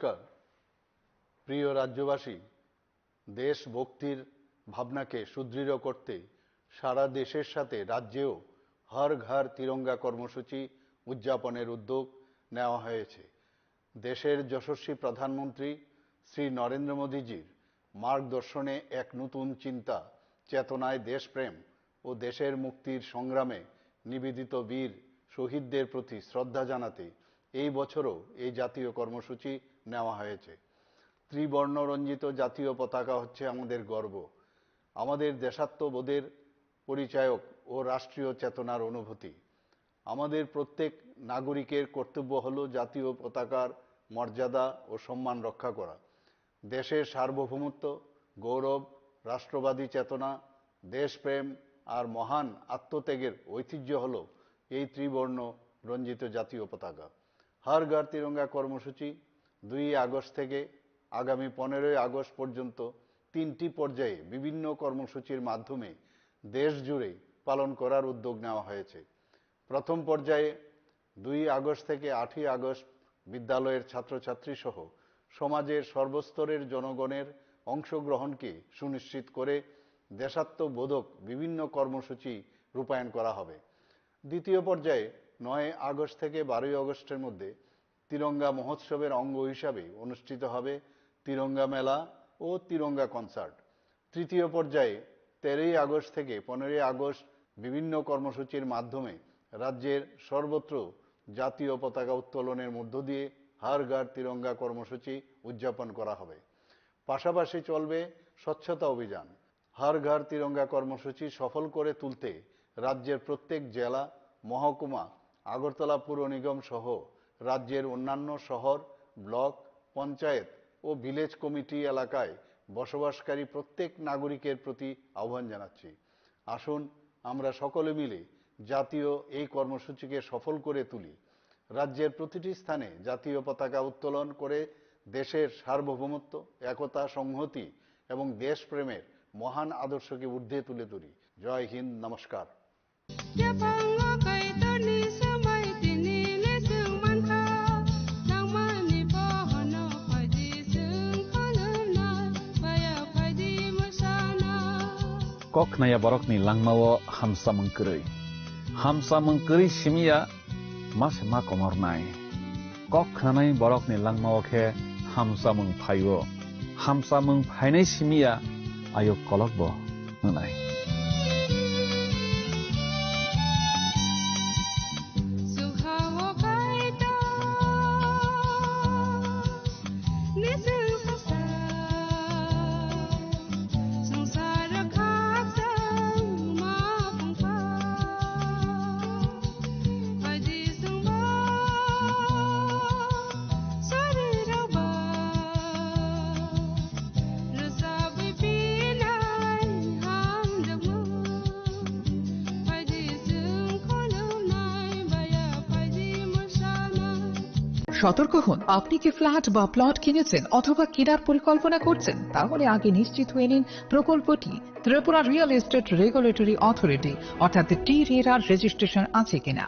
নমস্কার। প্রিয় রাজ্যবাসী, দেশভক্তির ভাবনাকে সুদৃঢ় করতে সারা দেশের সাথে রাজ্যেও হর ঘর তিরঙ্গা কর্মসূচি উদযাপনের উদ্যোগ নেওয়া হয়েছে। দেশের যশস্বী প্রধানমন্ত্রী শ্রী নরেন্দ্র মোদীজির মার্গদর্শনে এক নতুন চিন্তা, চেতনায় দেশপ্রেম ও দেশের মুক্তির সংগ্রামে নিবেদিত বীর শহীদদের প্রতি শ্রদ্ধা জানাতে এই বছরও এই জাতীয় কর্মসূচি নেওয়া হয়েছে। ত্রিবর্ণ রঞ্জিত জাতীয় পতাকা হচ্ছে আমাদের গর্ব, আমাদের দেশাত্মবোধের পরিচায়ক ও রাষ্ট্রীয় চেতনার অনুভূতি। আমাদের প্রত্যেক নাগরিকের কর্তব্য হল জাতীয় পতাকার মর্যাদা ও সম্মান রক্ষা করা। দেশের সার্বভৌমত্ব, গৌরব, রাষ্ট্রবাদী চেতনা, দেশপ্রেম আর মহান আত্মত্যাগের ঐতিহ্য হল এই ত্রিবর্ণ রঞ্জিত জাতীয় পতাকা। হর ঘর তিরঙ্গা কর্মসূচি দুই আগস্ট থেকে আগামী পনেরোই আগস্ট পর্যন্ত তিনটি পর্যায়ে বিভিন্ন কর্মসূচির মাধ্যমে দেশ জুড়ে পালন করার উদ্যোগ নেওয়া হয়েছে। প্রথম পর্যায়ে দুই আগস্ট থেকে আটই আগস্ট বিদ্যালয়ের ছাত্রছাত্রী সহ সমাজের সর্বস্তরের জনগণের অংশগ্রহণকে সুনিশ্চিত করে দেশাত্মবোধক বিভিন্ন কর্মসূচি রূপায়ণ করা হবে। দ্বিতীয় পর্যায়ে নয় আগস্ট থেকে বারোই আগস্টের মধ্যে তিরঙ্গা মহোৎসবের অঙ্গ হিসাবে অনুষ্ঠিত হবে তিরঙ্গা মেলা ও তিরঙ্গা কনসার্ট। তৃতীয় পর্যায়ে তেরোই আগস্ট থেকে পনেরোই আগস্ট বিভিন্ন কর্মসূচির মাধ্যমে রাজ্যের সর্বত্র জাতীয় পতাকা উত্তোলনের মধ্য দিয়ে হর ঘর তিরঙ্গা কর্মসূচি উদযাপন করা হবে। পাশাপাশি চলবে স্বচ্ছতা অভিযান। হর ঘর তিরঙ্গা কর্মসূচি সফল করে তুলতে রাজ্যের প্রত্যেক জেলা, মহকুমা, আগরতলা পুর নিগম সহ রাজ্যের অন্যান্য শহর, ব্লক, পঞ্চায়েত ও ভিলেজ কমিটি এলাকায় বসবাসকারী প্রত্যেক নাগরিকের প্রতি আহ্বান জানাচ্ছি। আসুন আমরা সকলে মিলে জাতীয় এই কর্মসূচিকে সফল করে তুলি। রাজ্যের প্রতিটি স্থানে জাতীয় পতাকা উত্তোলন করে দেশের সার্বভৌমত্ব, একতা, সংহতি এবং দেশপ্রেমের মহান আদর্শকে ঊর্ধ্বে তুলে ধরি। জয় হিন্দ, নমস্কার। Yaphango Kaitorni sambai tini lesung mankha, nangmani pohorno phaidi chwng khulumnai, baya phaidi mwsana. Kok khnaya borokni langmao hamsamung kwrwi. Hamsamung kwrwi simiya ma se ma komornai. Kok khnanai borokni langmao khe hamsamung phaio. Hamsamung phainai simiya ayuk kolokbo wngnai. সতর্ক হন, আপনি কি ফ্ল্যাট বা প্লট কিনেছেন অথবা কেনার পরিকল্পনা করছেন? তাহলে আগে নিশ্চিত হয়ে নিন প্রকল্পটি Tripura real estate regulatory authority অর্থাৎ টি রেরার রেজিস্ট্রেশন আছে কিনা।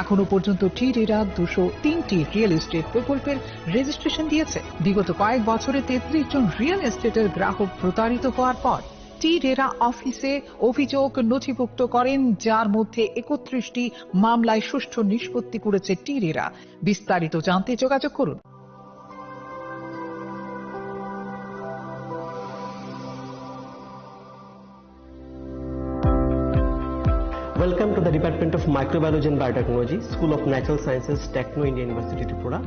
এখনো পর্যন্ত টি রেরা দুশো তিনটি রিয়েল এস্টেট প্রকল্পের রেজিস্ট্রেশন দিয়েছে। বিগত কয়েক বছরে তেত্রিশ জন রিয়েল এস্টেটের গ্রাহক প্রতারিত হওয়ার পর টি রেরা অফিসে অভিযোগ নথিভুক্ত করেন, যার মধ্যে একত্রিশটি মামলায় সুষ্ঠু নিষ্পত্তি করেছে টি রেরা। বিস্তারিত জানতে যোগাযোগ করুন। Welcome to the Department of Microbiology and Biotechnology, School of Natural Sciences, Techno India University, Tripura.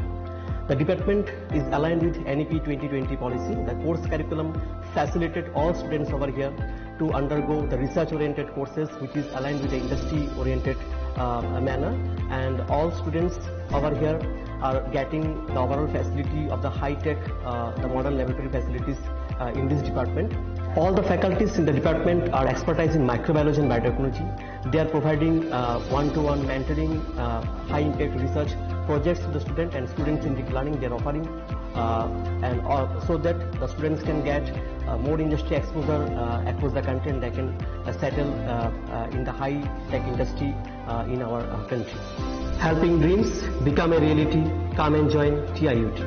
The department is aligned with N E P twenty twenty policy. The course curriculum facilitated all students over here to undergo the research-oriented courses, which is aligned with the industry-oriented, uh, manner. And all students over here are getting the overall facility of the high-tech, uh, the modern laboratory facilities, uh, in this department. All the faculties in the department are expertise in microbiology and biotechnology. They are providing, uh, one-to-one mentoring, uh, high-impact research projects to the student and students-centric learning they are offering, uh, and all, so that the students can get, uh, more industry exposure, uh, across the country, and they can, uh, settle, uh, uh, in the high-tech industry, uh, in our, uh, country. Helping dreams become a reality. Come and join T I U T.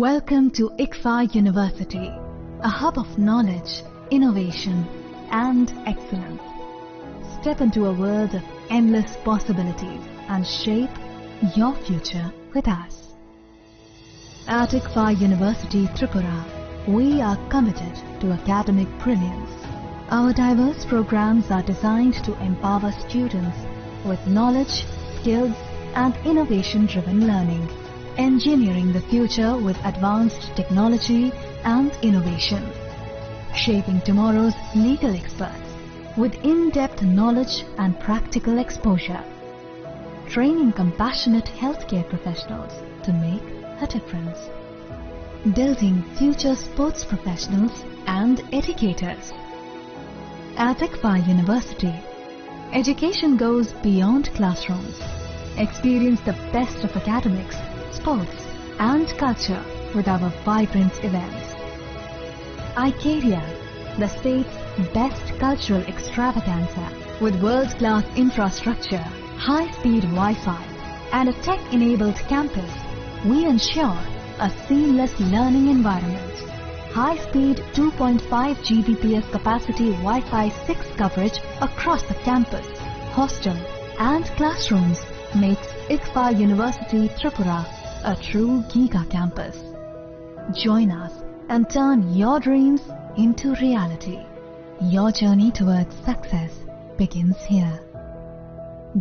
Welcome to ICFAI University, a hub of knowledge, innovation, and excellence. Step into a world of endless possibilities and shape your future with us. At ICFAI University Tripura, we are committed to academic brilliance. Our diverse programs are designed to empower students with knowledge, skills, and innovation-driven learning, engineering the future with advanced technology and innovation, shaping tomorrow's legal experts with in-depth knowledge and practical exposure, training compassionate healthcare professionals to make a difference, building future sports professionals and educators. At ICFAI University, education goes beyond classrooms. Experience the best of academics, sports, and culture with our vibrant events. Icaria, the state's best cultural extravaganza, with world-class infrastructure, high-speed Wi-Fi, and a tech-enabled campus, we ensure a seamless learning environment. High-speed two point five G B P S capacity Wi-Fi six coverage across the campus, hostel, and classrooms makes ICFAI University Tripura a true giga campus. Join us and turn your dreams into reality. Your journey towards success begins here.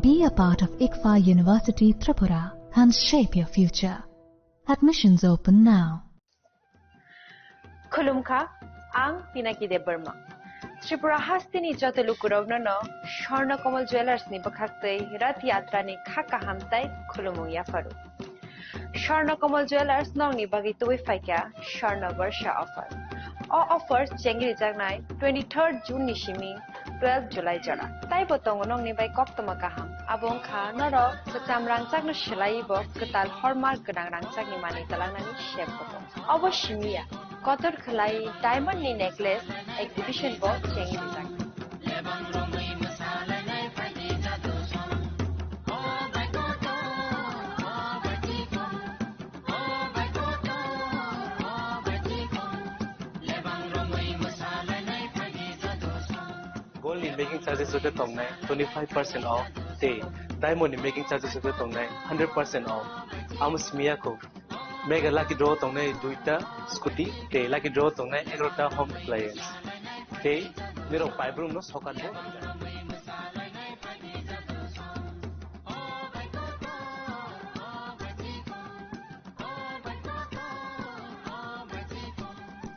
Be a part of ICFAI University Tripura and shape your future. Admissions open now. Khulumkha, ang Pinaki Debbarma. Tripura hasteni joto lukurokno no Swarna Kamal Jewellers ni bwkhaktwi Rath Yatra ni kha kaham tai khulumung yapharu. Swarna Kamal Jewellers nokni bagwi tubui phaikha Swarna Barsha offer. O offer chengrijaknai twenty-third June ni simi twelve July jora. Taibo tongo nokni bai koktwma kaham. Abo wngkha norok kwcham rangchakno swlaiwi bo kwtal hallmark gwnang rangchakni manwi twlangnani sep kutung. Obo simi ya, kotor khwlai diamond ni necklace exhibition bo chengwi rijak. Gold ni making charges joto tongnai twenty five percent off, tei diamond ni making charges joto tongnai hundred percent off. Amo simi ya kho. Mega lucky draw tongnai duita scooty, tei lucky draw tongnai egarota home appliance. Tei nirok paibrum no sokat bo.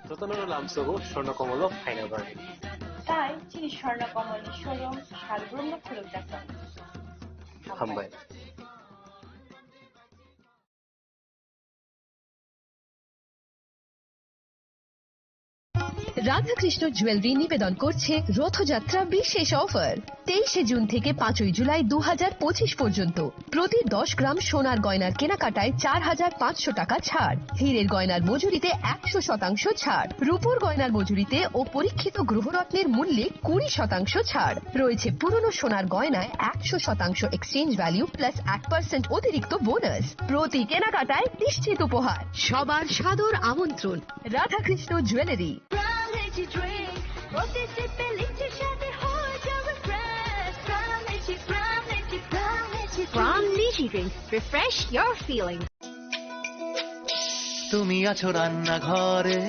Jotono lamsogo Swarna Kamal o phaina bagwi. Tai chini Swarna Kamal ni showroom salbrum no khulumjak tongo. Hambai. Radhakrishna jewellery নিবেদন করছে রথযাত্রা বিশেষ অফার। তেইশে জুন থেকে পাঁচই জুলাই দু হাজার পঁচিশ পর্যন্ত প্রতি দশ গ্রাম সোনার গয়নার কেনাকাটায় চার হাজার পাঁচশো টাকা ছাড়, হীরের গয়নার মজুরিতে একশো শতাংশ ছাড়, রূপোর গয়নার মজুরিতে ও পরীক্ষিত গ্রহরত্নের মূল্যে কুড়ি শতাংশ ছাড় রয়েছে, পুরনো সোনার গয়নায় একশো শতাংশ এক্সচেঞ্জ ভ্যালু প্লাস এক পার্সেন্ট অতিরিক্ত বোনাস। প্রতি কেনাকাটায় নিশ্চিত উপহার। সবার সাদর আমন্ত্রণ Radhakrishna jewellery. Brown Energy Drink, প্রতি সিপে লিচির স্বাদে হয়ে যাবে fresh। Brown Energy, Brown Energy, Brown Energy Drink। Brown Energy Drink, refresh your feelings। তুমি আছো রান্নাঘরে,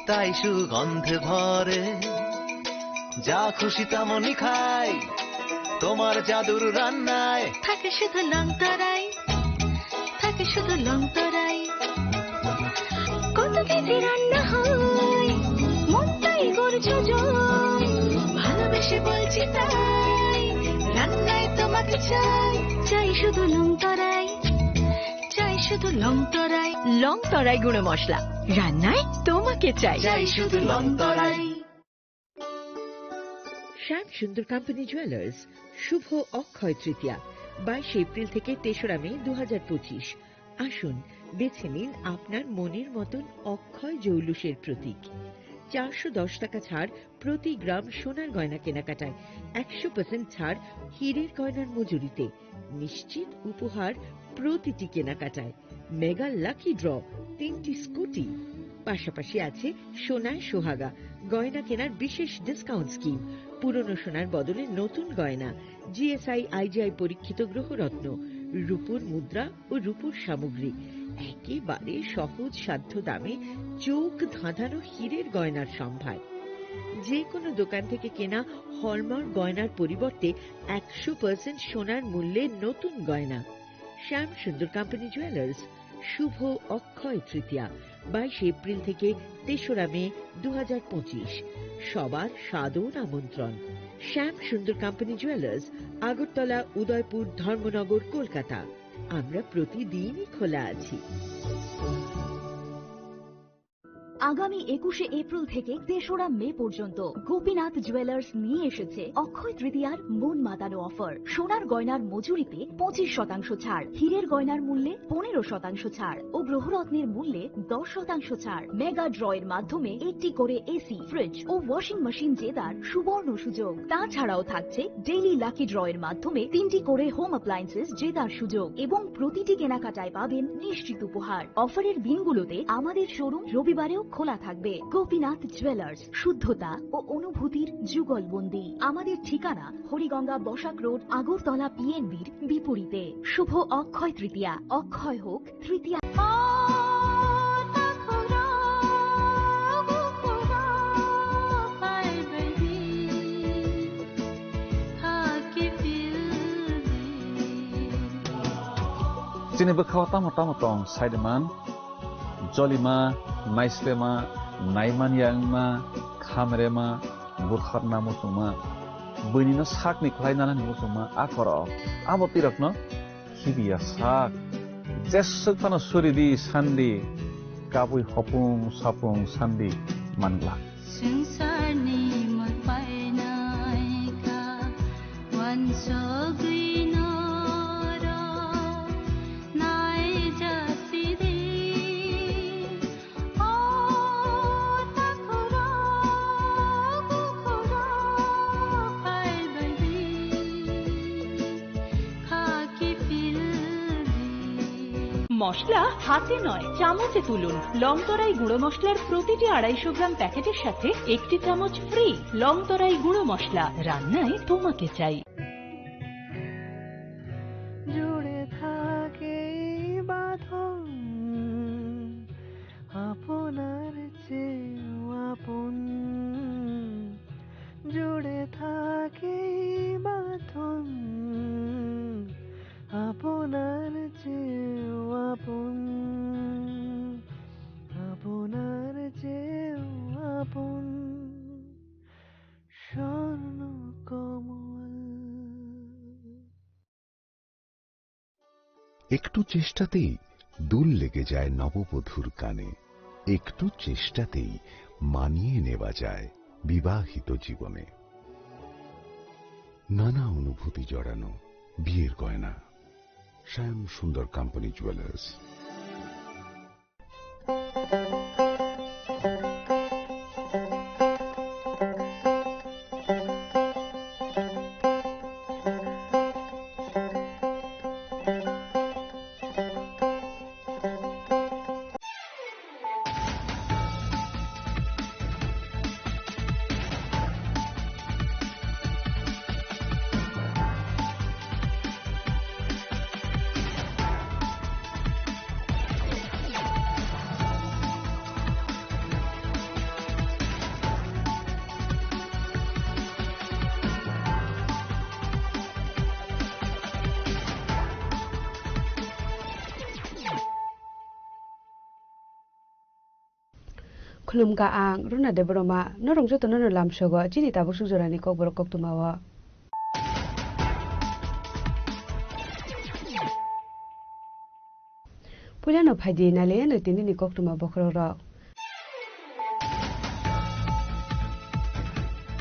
তাই সুগন্ধে ভরে। যা খুশি তেমনই খাই, তোমার জাদুর রান্নায়। থাকে শুধু লং তরাই, থাকে শুধু লং তরাই। কত কেজি রান্না হয়, মনটাই করছে জয়। ভালোবেসে বলছি তাই, রান্নায় তোমাকে চাই, চাই শুধু লং তরাই। চাই শুধু লং তরাই, লং তরাই গুঁড়ো মশলা, রান্নায় তোমাকে চাই। চাই শুধু লং তরাই। শ্যাম সুন্দর কোম্পানি জুয়েলার্স, শুভ অক্ষয় তৃতীয়া, বাইশে এপ্রিল থেকে তেসরা মে দু হাজার পঁচিশ। আসুন, বেছে নিন আপনার মনের মতন অক্ষয় জৌলুসের প্রতীক। চারশো দশ টাকা ছাড় প্রতি গ্রাম সোনার গয়না কেনাকাটায়, একশো পার্সেন্ট ছাড় হীরের গয়নার মজুরিতে, নিশ্চিত উপহার প্রতিটি কেনাকাটায়। মেগা লাকি ড্র, তিনটি স্কুটি, পাশাপাশি আছে সোনায় সোহাগা, গয়না কেনার বিশেষ ডিসকাউন্ট স্কিম, পুরনো সোনার বদলে নতুন গয়না, জিএসআই আইজিআই পরীক্ষিত গ্রহরত্ন, রূপোর মুদ্রা ও রূপোর সামগ্রী, একেবারে সহজ সাধ্য দামে চোখ ধাঁধানো হীরের গয়নার সম্ভার। যে কোনো দোকান থেকে কেনা হলমার্ক গয়নার পরিবর্তে একশো পার্সেন্ট সোনার মূল্যে নতুন গয়না। শ্যাম সুন্দর কোম্পানি জুয়েলার্স, শুভ অক্ষয় তৃতীয়া, বাইশে এপ্রিল থেকে তেসরা মে দু হাজার পঁচিশ। সবার সাদর আমন্ত্রণ। শ্যাম সুন্দর কোম্পানি জুয়েলার্স, আগরতলা, উদয়পুর, ধর্মনগর, কলকাতা। আমরা প্রতিদিনই খোলা আছি। আগামী একুশে এপ্রিল থেকে তেসরা মে পর্যন্ত গোপীনাথ জুয়েলার্স নিয়ে এসেছে অক্ষয় তৃতীয়ার মন মাতানো অফার। সোনার গয়নার মজুরিতে পঁচিশ শতাংশ ছাড়, হীরের গয়নার মূল্যে পনেরো শতাংশ ছাড় ও গ্রহরত্নের মূল্যে দশ শতাংশ ছাড়। মেগা ড্র এর মাধ্যমে একটি করে এসি, ফ্রিজ ও ওয়াশিং মেশিন জেতার সুবর্ণ সুযোগ। তাছাড়াও থাকছে ডেইলি লাকি ড্র এর মাধ্যমে তিনটি করে হোম অ্যাপ্লায়েন্সেস জেতার সুযোগ এবং প্রতিটি কেনাকাটায় পাবেন নিশ্চিত উপহার। অফারের দিনগুলোতে আমাদের শোরুম রবিবারেও খোলা থাকবে। গোপীনাথ জুয়েলার্স, শুদ্ধতা ও অনুভূতির যুগলবন্দি। আমাদের ঠিকানা হরিগঙ্গা বসাক রোড, আগরতলা পিএনবির বিপরীতে। শুভ অক্ষয় তৃতীয়া, অক্ষয় হোক তৃতীয়া। Chini bwkhao tamo tamo tong saiman, jolima, naislema, naimanya wngma, khamrema, bwkharna muchungma, buinino sakni khlai nanani muchungma a korok. Abo twi rokno khibiya sak. Jeswk phano suri di sandi, kabui hopung sapung sandi mangla. Swngcharni moi painai kha, wansugwi norok naijak sidi. মশলা হাতে নয়, চামচে তুলুন। লং তরাই গুঁড়ো মশলার প্রতিটি আড়াইশো গ্রাম প্যাকেটের সাথে একটি চামচ ফ্রি। লং তরাই গুঁড়ো মশলা, রান্নায় তোমাকে চাই। জুড়ে থাকে এই বাঁধন, আপনার চেয়েও আপন। জুড়ে থাকে এই বাঁধন, আপনার চেয়েও আপন, আপনার চেয়েও আপন। স্বর্ণ কমল। একটু চেষ্টাতেই দুল লেগে যায় নববধূর কানে, একটু চেষ্টাতেই মানিয়ে নেওয়া যায় বিবাহিত জীবনে। নানা অনুভূতি জড়ানো বিয়ের গয়না। শ্যাম Sundar company jewellers. Khulumkha ang Runa Debbarma, norok jotono no lamsogo chini tabuk suk jorani kokborok koktwma o. Puilano phaidi nailaino tinini koktwma bokhorok rok.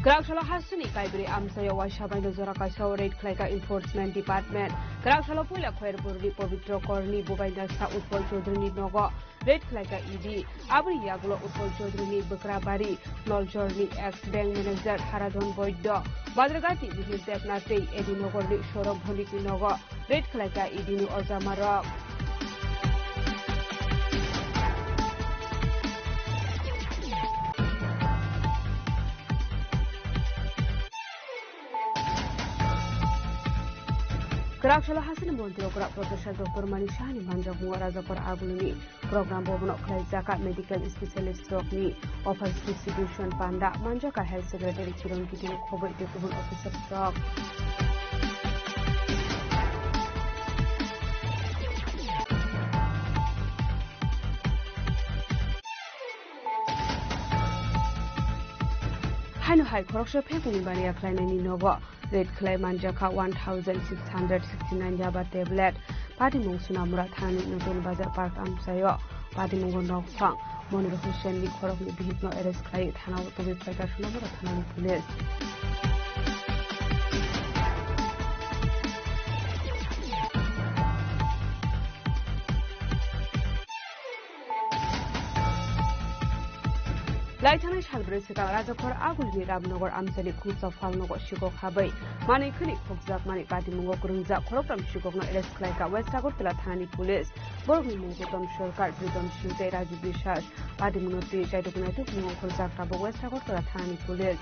Kwraksalo hasteni kaibri amchaio waisa baino jora kaisa o raid khlaikha Enforcement Department. Kwraksalo puila Khairpurni Pabitra Korni bubaina sa Utpal Chaudharyni nogo raid khlaikha E D. Aboni yagulo Utpal Chaudharyni Bwkrabari, Noljorni ex bank manager Haradhan Boiddo, Badrgati Mihir Debnath tei A D Nogorni Saurabh Bhowmikni nogo raid khlaikha E D ni ojamarok. Kwrak salo hasteni montri okra Professor Doctor Manik Sahani manjakmungo Rajakor Agulini program bobono khlaijak medical specialist rokni offers distribution panda manjak health secretary Kiron Kitino khoboi tei kubun officer rok. Haino hai khoroksa phekuni baniya khlainaini nogo raid khlai manjakha one thousand six hundred sixty nine yaba tablet. Patimung Sunamura thanani Notun Bazar Park amchaio patimungo nokphang Monir Hussain ni khorokni bihikno arrest khlai thanao tubui phaikha Sunamura thanani police. Laithanai salbrwi swkang Rajakhor Agulini Ramnagar amchaini khungsa phalnogo sikok habai manwi khwlwi khokjakmani patimungo kwrwngjak khoroktham sikokno arrest khlaikha West Agartala thanani police. Borokni mung Pritom Sarkar, Pritom Singh tei Raju Biswas. Patimungno twi chaiduk naituk mung ongkhorjak tabuk West Agartala thanani police.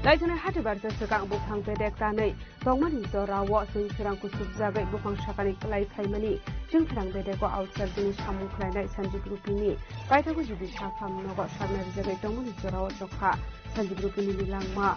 Laithanai hati barsa swkang buphang bedek tanwi tongmani jorao chwng pherang kusubjagwi buphang sakani kwlai phaimani. Chwng pherang bedego autsajwkni samung khlainai Sanjib Rupini paithago judi sakham nogo sakna rijagwi tongmani jorao chokha Sanjib Rupini ni langma.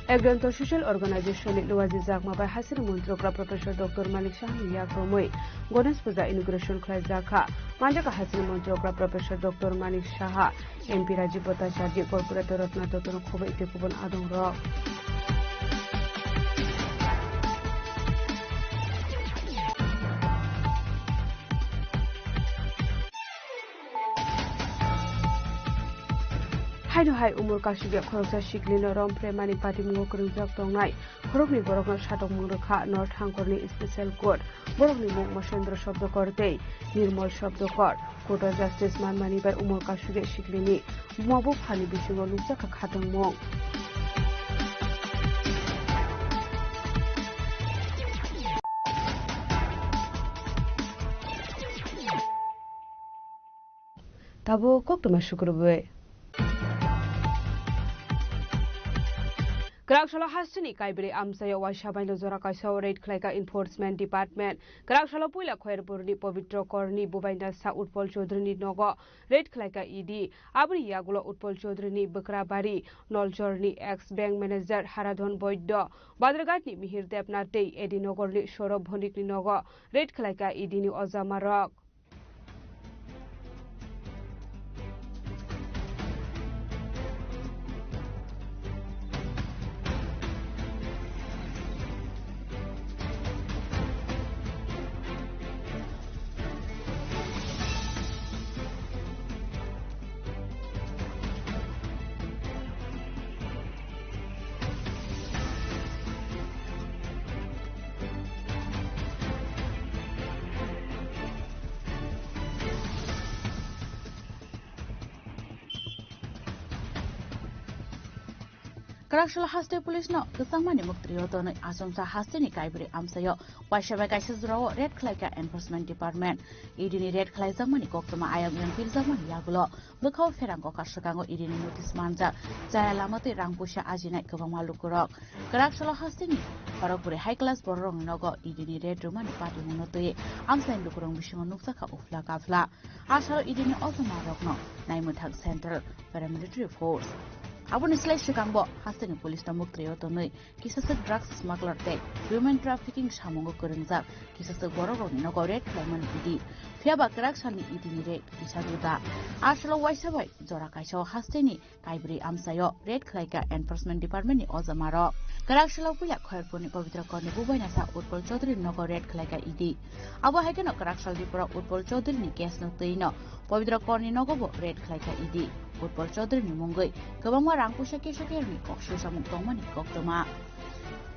Ekdonto Social Organization ni luaji jakma bai hasini montri okra Professor Doctor Manik Saha ni yakromwi Ganesh Puja inauguration khlaijakha. Manjakha hasini montri okra Professor Doctor Manik Saha, M P Rajiv Bhattacharya, Corporator Ratna Dotto no khoboi tei kubun adong rok. Haino hai umor kasubya khoroksa siklino romphre mani patimungo kwrwngjak tongnai khoroknwi borokno satokmung rwkha North Hangkorni Special Court. Borokni mung Mosendra Shabdakar tei Nirmal Shabdakar. Court-o justice manmani bai umor kasubya siklini buma buphani bisingo nukjakha khatungmung. Tabuk koktwma sukurubui. Kwrak salo hasteni Kaibrwi amchaio waisa baino jora kaisa raid khlaika Enforcement Department. Kwrak salo puila Khoyerpurni Pabitra Korni bubaina sa Utpal Chaudharyni nogo raid khlaika E D. Aboni yagulo Utpal Chaudharyni Bwkrabari, Noljorni ex bank manager Haradhan Boiddo, Badrghatni Mihir Debnath tei A D Nogorni Saurabh Bhonikni nogo raid khlaika E D ni ojamarok. Kwrak salo haste police no kwchangmani muktwi o tonwi achomsa hasteni Kaibrwi amchaio waisa bai kaisa jorao raid khlaika Enforcement Department. E D ni raid khlaijakmani koktwma ayang yang pirjakmani yagulo bwkhao pherang kokar swkango E D ni notice manjak, chaya lama tei rang puisa ajinai kwbangma lukurok. Kwrak salo hasteni khorokbwrwi high class bororokni nogo E D ni raid rwmani patimungno twiwi amchaini lukurokni bisingo nukjakha uphla kaphla. A salo E D ni ojamarokno naimwthang Central Paramilitary Force. Aboni slai swkangbo hasteni police no muktwi o tonwi kisaswk drugs smuggler tei human trafficking samungo kwrwngjak kisaswk borokrokni nogo raid khlaimani E D. Phiyaba kwrak salni E D ni raid kisa juda. A salo waisa bai jora kaisa o hasteni Kaibrwi amchaio raid khlaika Enforcement Department ni ojamarok. Kwrak salo puila Khoyerpurni Pabitra Korni bubaina sa Utpal Chaudhary nogo raid khlaika E D. Abo hai kheno kwrak sal Tripura Utpal Chaudhary ni case no twi no Pabitra Korni nogo bo raid khlaika E D. Utpal Chaudhary ni mungwi kwbangma rang puisa keso kerni kok susamung tongmani koktwma.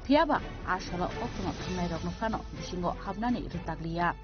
Phiyaba a salo koktwma thumnairokno phano bisingo habnani rwtakliya.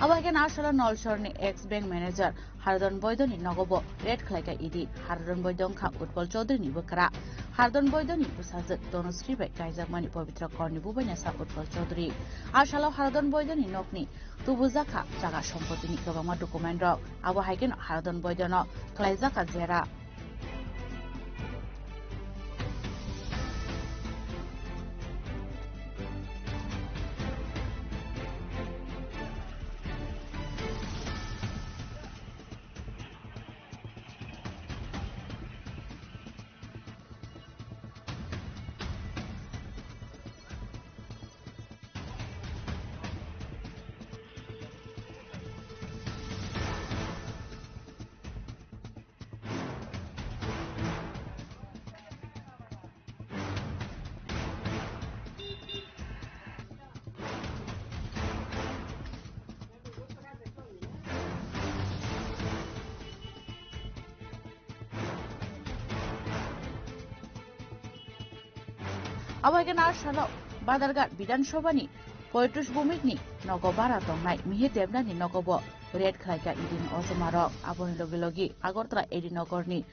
Abo hai khe Narsala Nolsorni ex bank manager Haradon Boidoni nogo bo raid khlaikha E D. Haradon Boido wngkha Utpal Chaudharyni bwkra. Haradon Boidoni bwsajwk Tanusri bai kaijakmani Pabitra Korni bubainasa Utpal Chaudhary. A salo Haradon Boidoni nokni tubujakha jaga sompotini kwbangma document rok. Abo hai kheno Haradon Boidono khlaijakha jera. Abo hai khe Narsala Badarghat Bidhan Sabhani Poitrish Bhumikni nogo bara tongnai Mihir Debnani nogo bo raid khlaikha E D ni ojomarok. Aboni logi logi Agartala A D Nagarni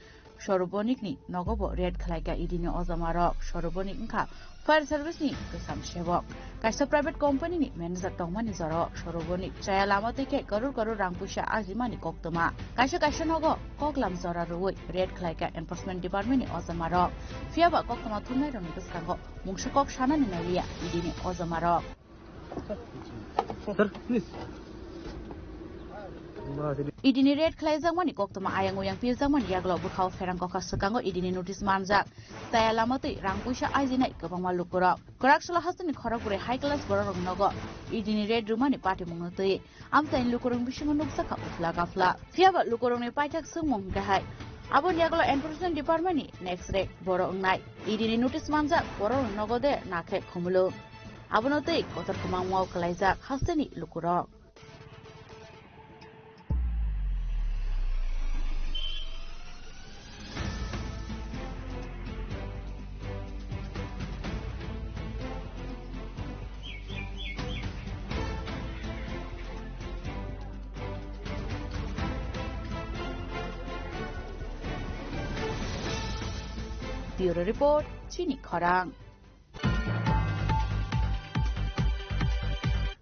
Sorobonikni nogo bo raid khlaikha E D ni ojomarok. Sorobonik wngkha fire service ni kwcham sebok. Kaisa private company ni manager tongmani jorao Sorobonik chaya lama twi khe koror koror rang puisa ajimani koktwma. Kaisa kaisa nogo koklam jora rwui raid khlaikha enforcement department ni ojomarok. Phiyaba koktwma thumnairokni bwskango mungsa kok sanani nailiya E D ni ojomarok. Sir, please. E D ni raid khlaijakmani koktwma ayang uyang pirjakmani yagulo bwkhao pherang kokha swkango E D ni notice manjak. Chaya lama twi rang puisa ajinai kwbangma lukurok. Kwraksalo hasteni khorokbrwi high class bororok nogo E D ni raid rwmani patimungno twi. Amchaini lukurokni bisingo nukjakha uphla gaphla. Phiyaba lukurokni paithak swngmung hwnkhe hai. Aboni yagulo enforcement department ni next raid borok wngnai. E D ni notice manjak bororok nogo de nakhe khumulwng. Abono tei kotor kwmangmao kwlaijak hasteni lukurok. Bureau Report, Chini Khorang.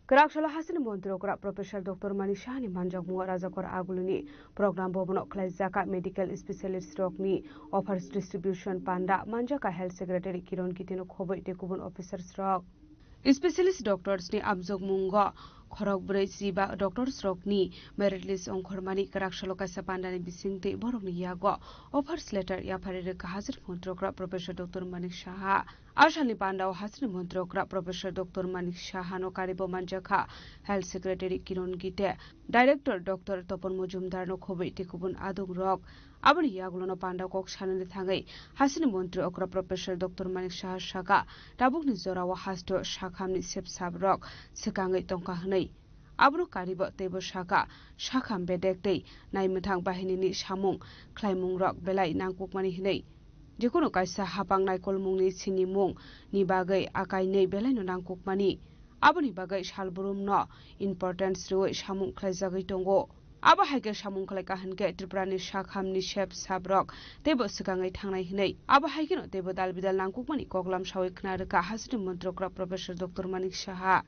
Kwraksalo hasteni montri okra Professor Doctor Manik Sahani manjakmungo Rajakor Agulini program bobono khlaijak medical specialist rokni offers distribution panda manjak health secretary Kiron Giteno khoboi tei kubun officers rok. Specialist doctors ni amjokmungo khorokbrwi chiba doctors rokni merit list ongkhormani kwraksalo kaisa pandani bisingtwi borokni yago offers letter yapharwi rwkha hasteni montri okra Professor Doctor Manik Saha. A salni pandao hasteni montri okra Professor Doctor Manik Sahano karibo manjakha Health Secretary Kiron Gite, Director Doctor Topon Mojumdarno khoboi tei kubun adongrok. Aboni yagulono pandao kok sanani thangwi hasteni montri okra Professor Doctor Manik Saha saka, tabukni jorao hasto sakhamni sepsabrok swkangwi tongkha hwnwi. Abono karibo teibo saka, sakham bedek tei naimwthang bahinini samung khlaimungrok belai nangkukmani hwnwi. Jekunu kaisa hapang naikolmungni sinimung ni bagwi akainwi belaino nangkukmani. Aboni bagwi salbrumno importance rwui samung khlaijagwi tongo. Abo hai khe samung khlaikha hwn khe Tripurani sakhamni sep sabrok teibo swkangwi thangnai hwnwi. Abo hai kheno teibo dal bidal nangkukmani koklam saui khna rwkha hasteni montri okra Professor Doctor Manik Saha.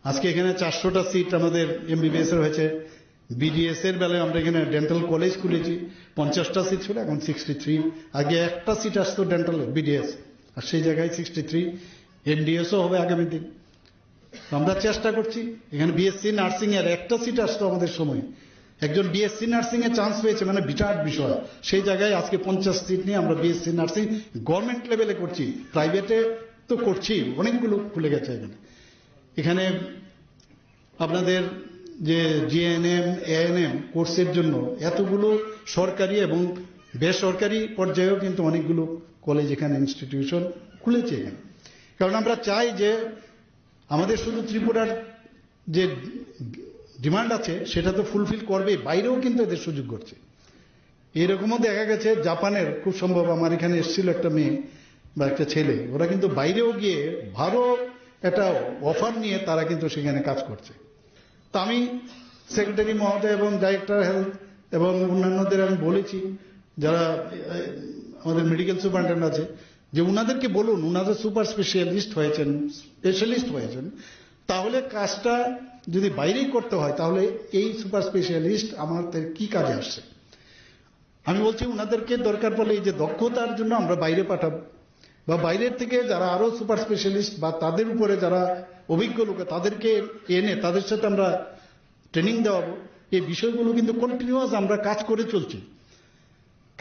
আজকে এখানে চারশোটা সিট আমাদের এমবিবিএস এর হয়েছে। বিডিএস এর বেলায় আমরা এখানে ডেন্টাল কলেজ খুলেছি, পঞ্চাশটা সিট ছিল, এখন সিক্সটি থ্রি। আগে একটা সিট আসতো ডেন্টাল বিডিএস, আর সেই জায়গায় সিক্সটি থ্রি। এমডিএসও হবে আগামী দিন। তো আমরা চেষ্টা করছি। এখানে বিএসসি নার্সিং এর একটা সিট আসতো আমাদের সময়, একজন বিএসসি নার্সিং এ চান্স পেয়েছে, মানে বিরাট বিষয়। সেই জায়গায় আজকে পঞ্চাশ সিট নিয়ে আমরা বিএসসি নার্সিং গভর্নমেন্ট লেভেলে করছি, প্রাইভেটে তো করছি, অনেকগুলো খুলে গেছে এখানে। এখানে আপনাদের যে জিএনএম, এএনএম কোর্সের জন্য এতগুলো সরকারি এবং বেসরকারি পর্যায়েও কিন্তু অনেকগুলো কলেজ এখানে, ইনস্টিটিউশন খুলেছে এখানে। কারণ আমরা চাই যে আমাদের শুধু ত্রিপুরার যে ডিমান্ড আছে সেটা তো ফুলফিল করবে, বাইরেও কিন্তু এদের সুযোগ করছে। এরকমও দেখা গেছে জাপানের, খুব সম্ভব আমার এখানে এসেছিল একটা মেয়ে বা একটা ছেলে, ওরা কিন্তু বাইরেও গিয়ে ভালো একটা অফার নিয়ে তারা কিন্তু সেখানে কাজ করছে। তো আমি সেক্রেটারি মহোদয় এবং ডাইরেক্টর হেলথ এবং অন্যান্যদের আমি বলেছি, যারা আমাদের মেডিকেল সুপারিনটেন্ডেন্ট আছে, যে ওনাদেরকে বলুন, ওনাদের সুপার স্পেশালিস্ট হয়েছেন, স্পেশালিস্ট হয়েছেন, তাহলে কাজটা যদি বাইরেই করতে হয়, তাহলে এই সুপার স্পেশালিস্ট আমাদের কি কাজে আসছে? আমি বলছি, ওনাদেরকে দরকার পড়লে এই যে দক্ষতার জন্য আমরা বাইরে পাঠাবো, বা বাইরের থেকে যারা আরো সুপার স্পেশালিস্ট বা তাদের উপরে যারা অভিজ্ঞ লোক, তাদেরকে এনে তাদের সাথে আমরা ট্রেনিং দেওয়াবো। এই বিষয়গুলো কিন্তু কন্টিনিউয়াস আমরা কাজ করে চলছি।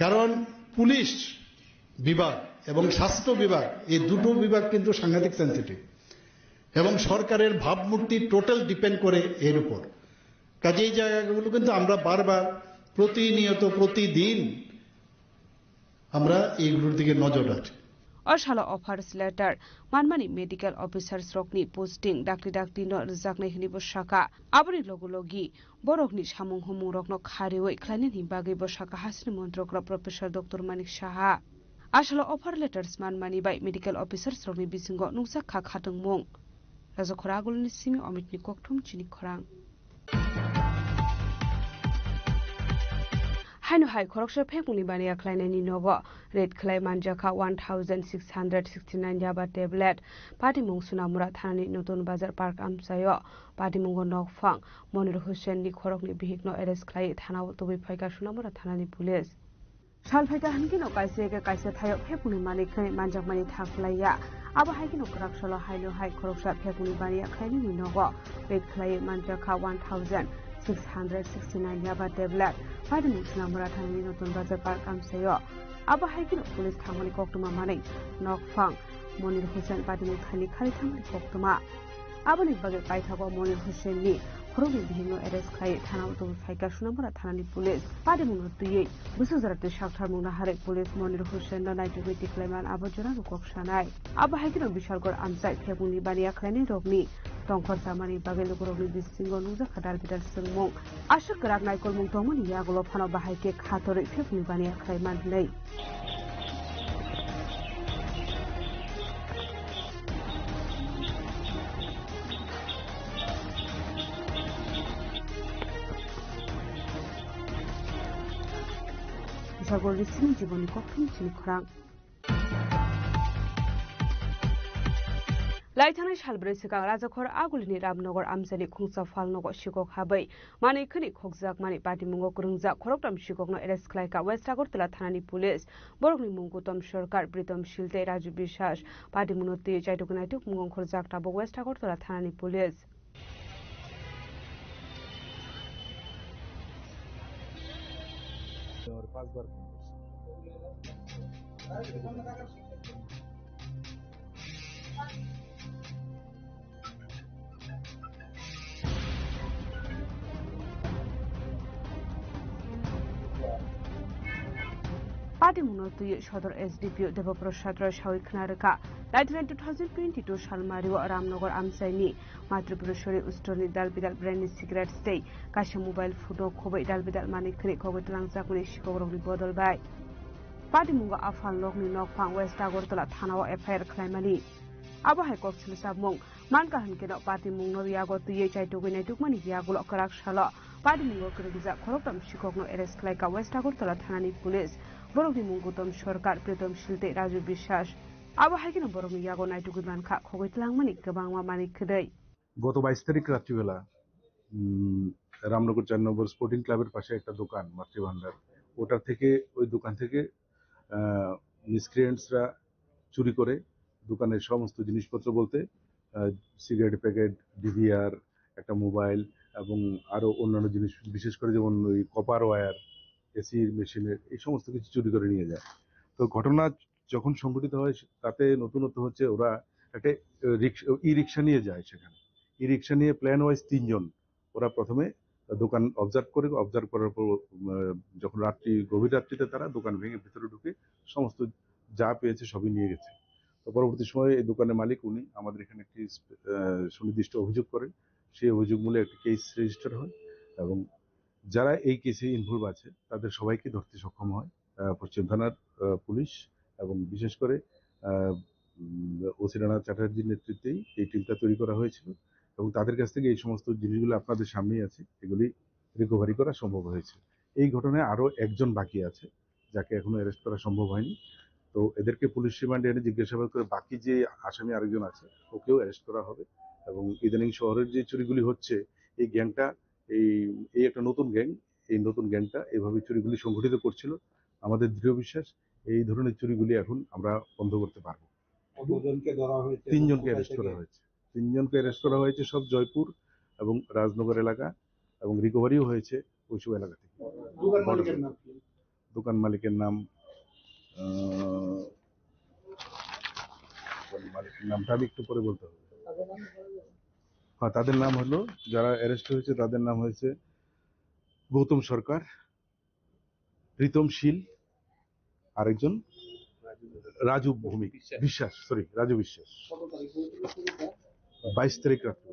কারণ পুলিশ বিভাগ এবং স্বাস্থ্য বিভাগ, এই দুটো বিভাগ কিন্তু সাংঘাতিক সেন্সিটিভ এবং সরকারের ভাবমূর্তি টোটাল ডিপেন্ড করে এর উপর। কাজে এই জায়গাগুলো কিন্তু আমরা বারবার, প্রতিনিয়ত, প্রতিদিন আমরা এইগুলোর দিকে নজর রাখি। O salo offers letter manmani medical officers rokni posting dakti dakti no rwjaknai hwnwi bo sakha. Aboni logi logi borokni samung humung rokno kha riwi khlainani bagwi bo sakha hasini montrokrok Professor Doctor Manik Saha. Asalo offer letters manmani bai medical officers rokni bisingo nukjak kha khatungmung. Rajakhora Agulni simi Omitni kokthum chini khorang. Haino hai khoroksa phekmungni baniya khlainaini nogo raid khlai manjakha one thousand six hundred sixty nine yaba tablet. Patimung Sunamura thanani Notun Bazar Park amchaio patimungo nokphang Monir Hussain ni khorokni bihikno arrest khlai thanao tubui phaikha Sunamura thanani police. Sal phaikha hinkhe no kaisa eke kaisa thaio phekmungni manwi khwnwi manjakmani thak laiya. Abo hai kheno kwrak salo haino hai khoroksa phekmungni baniya khlainani nogo raid khlaiwi manjakha one thousand six hundred sixty nine yaba tablet. Patimung Sunamura thanani Notun Bazar Park amchaio. Abo hai kheno police thangmani koktwma manwi nokphang Monir Hussain patimung thani khali thangmani koktwma. Aboni bagwi paithago Monir Hussain ni khoroknwi bihikno arrest khlai thanao tubui phaikha Sunamura thanani police. Patimungno twiwi bwswk jora twi saktharmung naharwi police Monir Hussain no naitugwi tikhlaiman abo jorano kok sanai. Abo hai kheno Bishalgarh amchai phekmungni baniya khlainai rokni tongkhor chamani bagwi lukurokni bisingo nukjakha dal bidal swngmung. Aswk kwrak naikolmung tongmani yagulo phano bahai khe khatorwi phekmungni baniya khlaiman hwnwi. Bishalgarh ni simi jiboni kokthum chini khorang. Laithangnai salbrwi swkang Rajakhor Agulini Ramnagar amchaini khungsa phalnogo sikok habwi manwi khwnwi khokjakmani patimungo kwrwngjak khoroktham sikokno arrest khlaikha West Agartala thanani police. Borokni mung Gautam Sarkar, Pritom Shil tei Raju Biswas. Patimungno twiwi chaitugwi naitukmung ongkhorjak tabuk West Agartala thanani police. Patimungno twiwi Sodor S D P O Deba Prasad Roy sawi khna rwkha, laithani two thousand twenty-two salmario Ramnagar amchaini Matripureshwari Ustorni Dalbidal brandni cigarettes tei kaisa mobile phone-o khobwi dalbidal manwi khwnwi khogwi twlangjakmani sikokrokni bodol bai. Patimungo Afal nokni nokphang West Agartala thanao F I R khlaimani. Abo hai kok silsapmung mankha hinkhe no patimungno yago twiwi chaitugwi naitukmani yagulo kwrak salo patimungo kwrwngjak khoroktham sikokno arrest khlaikha West Agartala thanani police. Borokni mung Gautam Sarkar, Pritom Shil tei Raju Biswas. Abo hai kheno borokni yago naitugwi mankha khogwi twlangmani kwbangma manwi kwdwi. গত বাইশ তারিখ রাত্রিবেলা উম, রামনগর চার নম্বর স্পোর্টিং ক্লাবের পাশে একটা দোকান মাতৃভান্ডার, ওটার থেকে, ওই দোকান থেকে মিসক্রিয়েন্টসরা চুরি করে দোকানের সমস্ত জিনিসপত্র বলতে সিগারেট প্যাকেট, ডিভিআর, একটা মোবাইল এবং আরও অন্যান্য জিনিস, বিশেষ করে যেমন ওই কপার ওয়্যার, এসি মেশিনের, এই সমস্ত কিছু চুরি করে নিয়ে যায়। তো ঘটনা যখন সংঘটিত হয়, তাতে নতুনত্ব হচ্ছে ওরা একটা ই রিক্সা নিয়ে যায় সেখানে। ই রিক্সা নিয়ে প্ল্যান ওয়াইজ তিনজন ওরা প্রথমে দোকান অবজার্ভ করে, অবজার্ভ করার পর যখন রাত্রি, গভীর রাত্রিতে তারা দোকান ভেঙে ভিতরে ঢুকে সমস্ত যা পেয়েছে সবই নিয়ে গেছে। তো পরবর্তী সময়ে এই দোকানের মালিক উনি আমাদের এখানে একটি সুনির্দিষ্ট অভিযোগ করেন। সেই অভিযোগ মূলে একটি কেস রেজিস্টার হয় এবং যারা এই কেসে ইনভলভ আছে তাদের সবাইকে ধরতে সক্ষম হয় পশ্চিম থানার পুলিশ এবং বিশেষ করে ওসি রানা চ্যাটার্জির নেতৃত্বেই এই টিমটা তৈরি করা হয়েছিল। এবং তাদের কাছ থেকে এই সমস্ত জিনিসগুলো আপনাদের সামনেই আছে, এগুলি রিকভারি করা সম্ভব হয়েছে। এই ঘটনায় আরও একজন বাকি আছে, যাকে এখনো অ্যারেস্ট করা সম্ভব হয়নি। তো এদেরকে পুলিশ রিমান্ডে এনে জিজ্ঞাসাবাদ করে বাকি যে আসামি আরেকজন আছে, ওকেও অ্যারেস্ট করা হবে। এবং ইদানিং শহরের যে চুরিগুলি হচ্ছে, এই গ্যাংটা, এই এই একটা নতুন গ্যাং, এই নতুন গ্যাংটা এইভাবে চুরিগুলি সংঘটিত করছিল। আমাদের দৃঢ় বিশ্বাস, এই ধরনের চুরিগুলি এখন আমরা বন্ধ করতে পারবো। কতজনকে ধরা হয়েছে এবং তিনজনকে কোথায় অ্যারেস্ট করা থেকে? হয়েছে। তিনজনকে অ্যারেস্ট করা হয়েছে সব জয়পুর এবং রাজনগর এলাকা, এবং রিকভারিও হয়েছে ওইসব এলাকা থেকে। দোকান মালিকের নাম কি? দোকান মালিকের নাম, আহ, দোকান মালিকের নামটা আমি একটু পরে বলতে হবে। হ্যাঁ, তাদের নাম হলো, যারা অ্যারেস্ট হয়েছে তাদের নাম হয়েছে গৌতম সরকার, প্রীতম শীল, আরেকজন রাজু ভৌমিক বিশ্বাস। বিশ্বাস, সরি, রাজু বিশ্বাস। বাইশ তারিখ রাত্রে।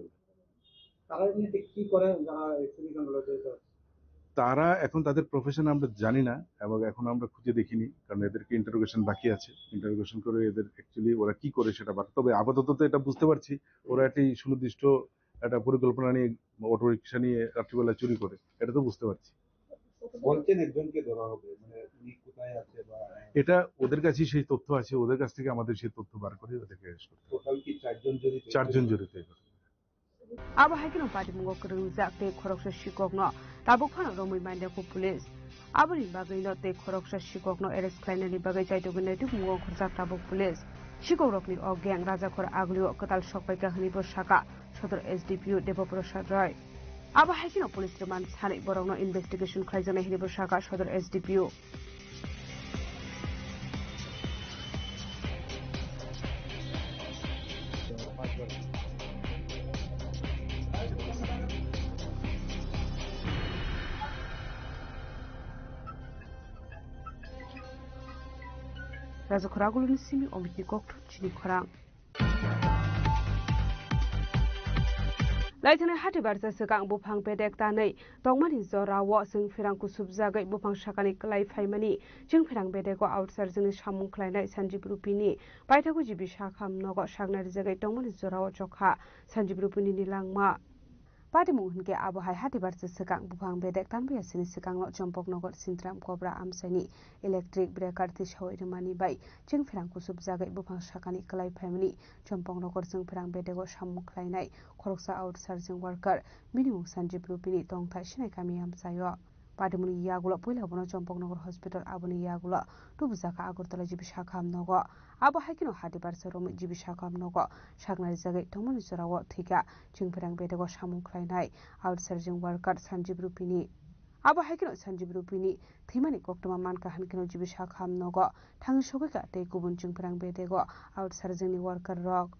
তারা এমনিতে কি করে যারা অ্যাক্সিডেন্ট হলো যে এটা? তারা এখন তাদের প্রফেশন আমরা জানি না এবং এখন আমরা খুঁজে দেখিনি, কারণ এদেরকে ইন্টারোগেশন বাকি আছে। ইন্টারোগেশন করে এদের অ্যাকচুয়ালি ওরা কি করে সেটা বার, তবে আপাতত তো এটা বুঝতে পারছি ওরা একটি সুনির্দিষ্ট একটা পরিকল্পনা নিয়ে অটো রিক্সা নিয়ে রাত্রিবেলা চুরি করে, এটা তো বুঝতে পারছি। বলছেন একজনকে ধরা হবে, মানে উনি কোথায় আছে বা এটা ওদের কাছেই সেই তথ্য আছে, ওদের কাছ থেকে আমাদের সেই তথ্য বার করে ওদেরকে অ্যারেস্ট করতে হবে। টোটাল কি চারজন জড়িত? চারজন জড়িত এই ঘটনায়। Abo hai kheno patimungo kwrwngjak tei khoroksa sikokno tabuk phano romwi manliya kho police. Aboni bagwino tei khoroksa sikokno arrest khlainani bagwi chaitogwi naitukmungo ongkhorjak tabuk police. Sikokrokni o gang Rajakhor Aglio kwtal sokpaikha hwnwibo sakha Sodor S D P O Debo Prasad Roy. Abo hai kheno police rwmani sanwi borokno investigation khlaijaknai hwnwibo sakha Sodor S D P O. Rajakhor Agloni simi Omitni Kokthum chini khorang. Laithani hati barsa swkang buphang bedek tanwi tongmani jorao chwng phirang kusubjagwi buphang sakani kwlai phaimani chwng phirang bedego outside jwngni samung khlainai Sanjib Rupini paithago G B Sakham nogo sakna rijagwi tongmani jorao chokha Sanjib Rupini ni langma. Patimung hinkhe abo hai hati barsa swkang buphang bedek tanbaya sini swkangno Chompoknogor Sintram Kobra amchaini electric breaker tisawi rwmani bai chwng phirang kusubjagwi buphang sakani kwlai phaimani Chompoknogor chwng phirang bedego samung khlainai khoroksa outsourcing worker bini mung Sanjib Rupini tongthai Sinai kami amchaio. Patimungni yagulo puila bono Chompoknogor hospital, aboni yagulo tubujakha Agartala G B Sakham nogo. Abo hai kheno hati barsa romwi G B Sakham nogo sakna rijagwi tongmani jorao thwikha chwng phirang bedego samung khlainai outsourcing worker Sanjib Rupini. Abo hai kheno Sanjib Rupini thwimani koktwma mankha, hinkhe no G B Sakham nogo thangwi sogwikha tei kubun chwng phirang bedego outsourcing ni worker rok.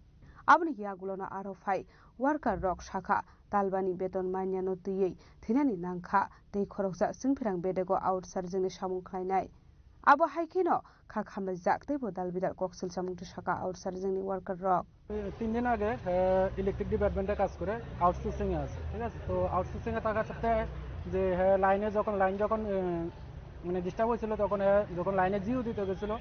Aboni yagulono aro phai worker rok sakha, talbani beton manyano twiwi thwinani nangkha tei khoroksa chwng phirang bedego outsourcing ni samung khlainai. Abo hai kheno kha khamlaijak tei bo dal bidal koksil chamung twi sakha outsourcing ni worker rok. তিন দিন আগে, আহ, ইলেকট্রিক ডিপার্টমেন্টে কাজ করে, আউটসোর্সিং এ আছে, ঠিক আছে? তো আউটসোর্সিং এ থাকার সাথে যে, হ্যাঁ, লাইনে যখন, লাইন যখন, আহ, মানে ডিস্টার্ব হয়েছিল, তখন, আহ, যখন লাইনে জিও দিতে গেছিল,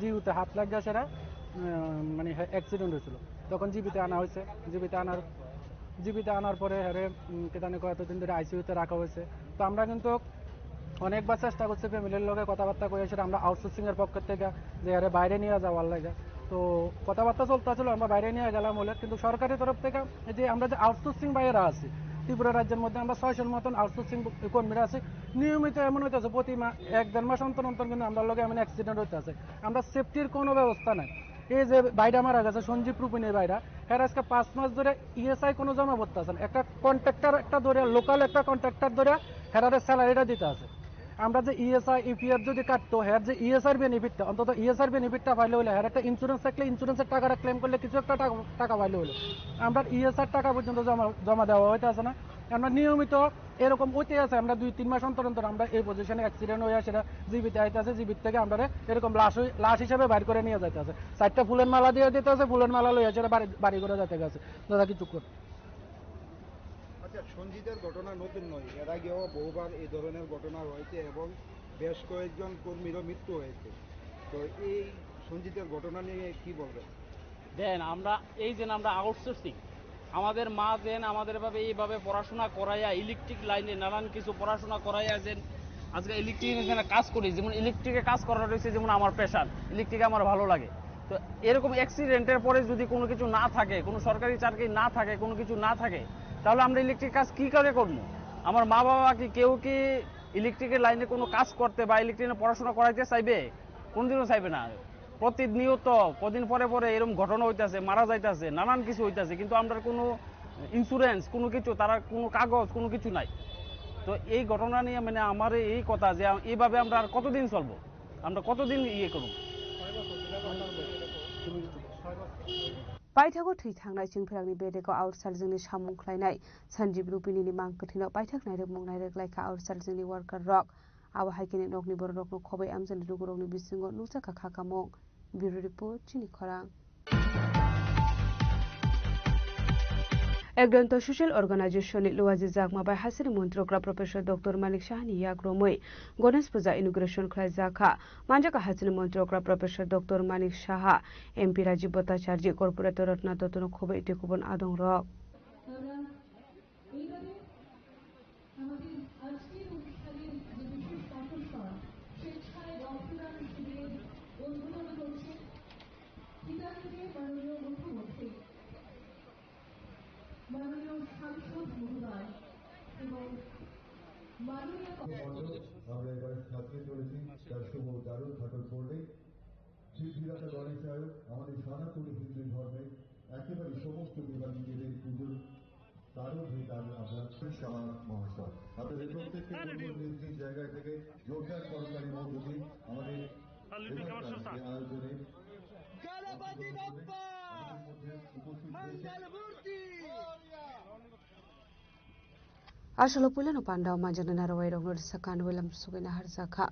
জিওতে হাত লাগিয়ে সেটা, আহ, মানে, হ্যাঁ, অ্যাক্সিডেন্ট হয়েছিল। তখন জিবিতে আনা হয়েছে, জিবিতে আনার, জিবিতে আনার পরে হ্যাঁ, উম, কে জানে কতদিন ধরে আইসিইউতে রাখা হয়েছে। তো আমরা কিন্তু অনেকবার চেষ্টা করছি ফ্যামিলির লগে কথাবার্তা কইয়া সেটা আমরা আউটসোর্সিং এর পক্ষ থেকে যে আরে বাইরে নিয়ে যাওয়ার লাগে। তো কথাবার্তা চলতে ছিল, আমরা বাইরে নিয়ে গেলাম বলে, কিন্তু সরকারের তরফ থেকে এই যে আমরা যে আউটসোর্সিং বাইরে আছি ত্রিপুরা রাজ্যের মধ্যে আমরা ছয়শোর মতন আউটসোর্সিং কর্মীরা আছি, নিয়মিত এমন হইতেছে প্রতি মা-, এক দেড় মাস অন্তর অন্তর কিন্তু আমরা লগে এমন অ্যাক্সিডেন্ট হইতেছে। আমরা সেফটির কোনো ব্যবস্থা নাই। এই যে ভাইটা মারা গেছে সঞ্জীব রুপিনের ভাইটা, এর আজকে পাঁচ মাস ধরে ইএসআই কোনো জমা পড়তে আছে না। একটা কন্ট্রাক্টর একটা ধরে, লোকাল একটা কন্ট্রাক্টর ধরে হেরারে স্যালারিটা দিতে আছে। আমরা যে ইএসআই ইপিএফ যদি কাটতো, হের যে ইএসআই বেনিফিটটা, অন্তত ইএসআই বেনিফিটটা পাইলে হইলে, হের একটা ইন্স্যুরেন্স থাকলে ইন্স্যুরেন্সের টাকাটা ক্লেম করলে কিছু একটা টাকা, টাকা পাইলে হইলে, আমরা ইএসআই টাকা পর্যন্ত জমা, জমা দেওয়া হইতে আছে না। আমরা নিয়মিত এরকম হইতে আছে, আমরা দুই তিন মাস অন্তর অন্তর আমরা এই পজিশনে অ্যাক্সিডেন্ট হয়ে সেটা জিবিতে আইতে আছে, জিবিত থেকে আমরা এরকম লাশ হই-, লাশ হিসেবে বাইর করে নিয়ে যাইতে আছে। চারটা ফুলের মালা দিয়ে দিতে আছে, ফুলের মালা লইয়া সেটা বাড়ি, বাড়ি করে যাইতে আছে। দাদা কিছু কর। আচ্ছা, সঞ্জিতের ঘটনা নতুন নয়, এর আগেও বহুবার এই ধরনের ঘটনা হয়েছে এবং বেশ কয়েকজন কর্মীরও মৃত্যু হয়েছে। তো এই সঞ্জিতের ঘটনা নিয়ে কি বলবেন? দেন আমরা এই যে আমরা আউটসোর্সিং, আমাদের মা যেন আমাদের ভাবে এইভাবে পড়াশোনা করাইয়া, ইলেকট্রিক লাইনে নানান কিছু পড়াশোনা করাইয়া যেন আজকে ইলেকট্রিক এখানে কাজ করি, যেমন ইলেকট্রিকে কাজ করার হয়েছে যেমন আমার প্যাশন, ইলেকট্রিক আমার ভালো লাগে। তো এরকম অ্যাক্সিডেন্টের পরে যদি কোনো কিছু না থাকে, কোনো সরকারি চাকরি না থাকে, কোনো কিছু না থাকে, তাহলে আমরা ইলেকট্রিক কাজ কী করে করবো? আমার মা বাবা কি কেউ কি ইলেকট্রিকের লাইনে কোনো কাজ করতে বা ইলেকট্রিকে পড়াশোনা করাইতে চাইবে? কোনোদিনও চাইবে না। প্রতিনিয়ত কদিন পরে পরে এরকম ঘটনা হইতাছে, মারা যাইতাছে, নানান কিছু হইতাছে, কিন্তু আমরার কোনো ইন্স্যুরেন্স, কোনো কিছু, তারা কোনো কাগজ, কোনো কিছু নাই। তো এই ঘটনা নিয়ে মানে আমার এই কথা যে আম-, এইভাবে আমরা আর কতদিন চলবো, আমরা কতদিন ইয়ে করব? Paithago thwi thangnai chwngphrangni bedego aursaljwngni samung khlainai Sanjib Rupinini mang kwthwino paithak nairwkmung nairwk laikha aursaljwngni worker rok. Abo hai khe nokni bororokno khobwi amjani lukurokni bisingo nukjakha kha kamung. Bureau Report, Chini Khorang. Ekdonto Social Organization ni luaji jakma bai hasini montrokra Professor Doctor Manik Saha ni yak romwi Ganesh Puja inauguration khlai jakha. Manjaka hasini montrokra Professor Doctor Manik Saha, M P Rajiv Bhattacharjee, Corporator Ratna Dotto no khobwi tei kubun adong rok. এইভাবে আমাদের আজকের অনুষ্ঠানের যে বিশেষ আকর্ষণ, স্বেচ্ছায় রক্তদান শিবিরের উদ্বোধন করছেন টিটাগড়ের মাননীয় মুখ্যমন্ত্রী, মাননীয় সাংসদ মহোদয় এবং মাননীয় আমরা এবার সাজিয়ে চলেছি তার শুভ দারুণ থাকার পর্বে। সিদ্ধিদাতা গণেশ আয়োগ আমাদের সনাতনী হিন্দু ধর্মে একেবারে সমস্ত দেবাদিদেবের পুজোর কারণ হয়ে দাঁড়িয়ে আমরা সাহা মহাশয়। আপনাদের প্রত্যেককে বলবো নিজ নিজ জায়গা থেকে জোরদার করতালির মধ্য দিয়ে আমাদের এবারকার যে আয়োজনে গণপতি বাপ্পা মধ্যে উপস্থিত হয়েছে। Murti! Asalo puilano pandao manjaknai narwai rokno rwsa kanwi lam sugwi naharjakha.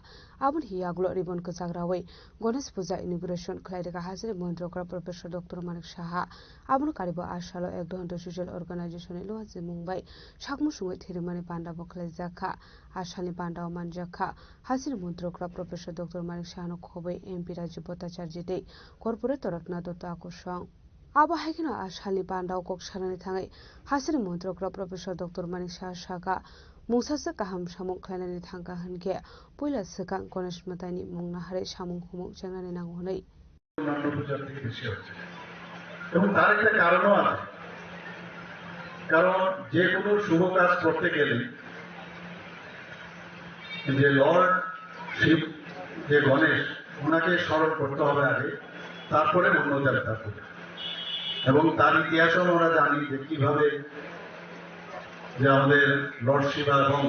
Aboni yagulo ribbon kwchak rawi Ganesh Puja inauguration khlai rwkha hasini montrokra Professor Doctor Manik Saha. Abono karibo asalo Ekdonto Social Organization ni luachi mung bai sakmung sungwi thwirimani panda bo khlaijakha. Asalni pandao manjakha hasini montrokra Professor Doctor Manik Sahano khobwi M P Rajiv Bhattacharjee tei Corporator Ratna Dotto akusong. Abo hai kheno a salni pandao kok sanani thangwi hasini montrokra Professor Doctor Manik Saha sakha, mungsaswk kaham samung khlainani thangkha hwnkhe puila swkang Ganesh mwtaini mung naharwi samung humung chengnani nango hwnwi. অন্যান্য পূজার থেকে বেশি হচ্ছে এবং তার একটা কারণও আছে, কারণ যে কোনো শুভ কাজ করতে গেলে যে লর্ড শিব, যে গণেশ, ওনাকে স্মরণ করতে হবে আগে, তারপরে অন্য দেবতা পূজা। এবং তার ইতিহাসও আমরা জানি যে কিভাবে যে আমাদের লর্ড শিবা এবং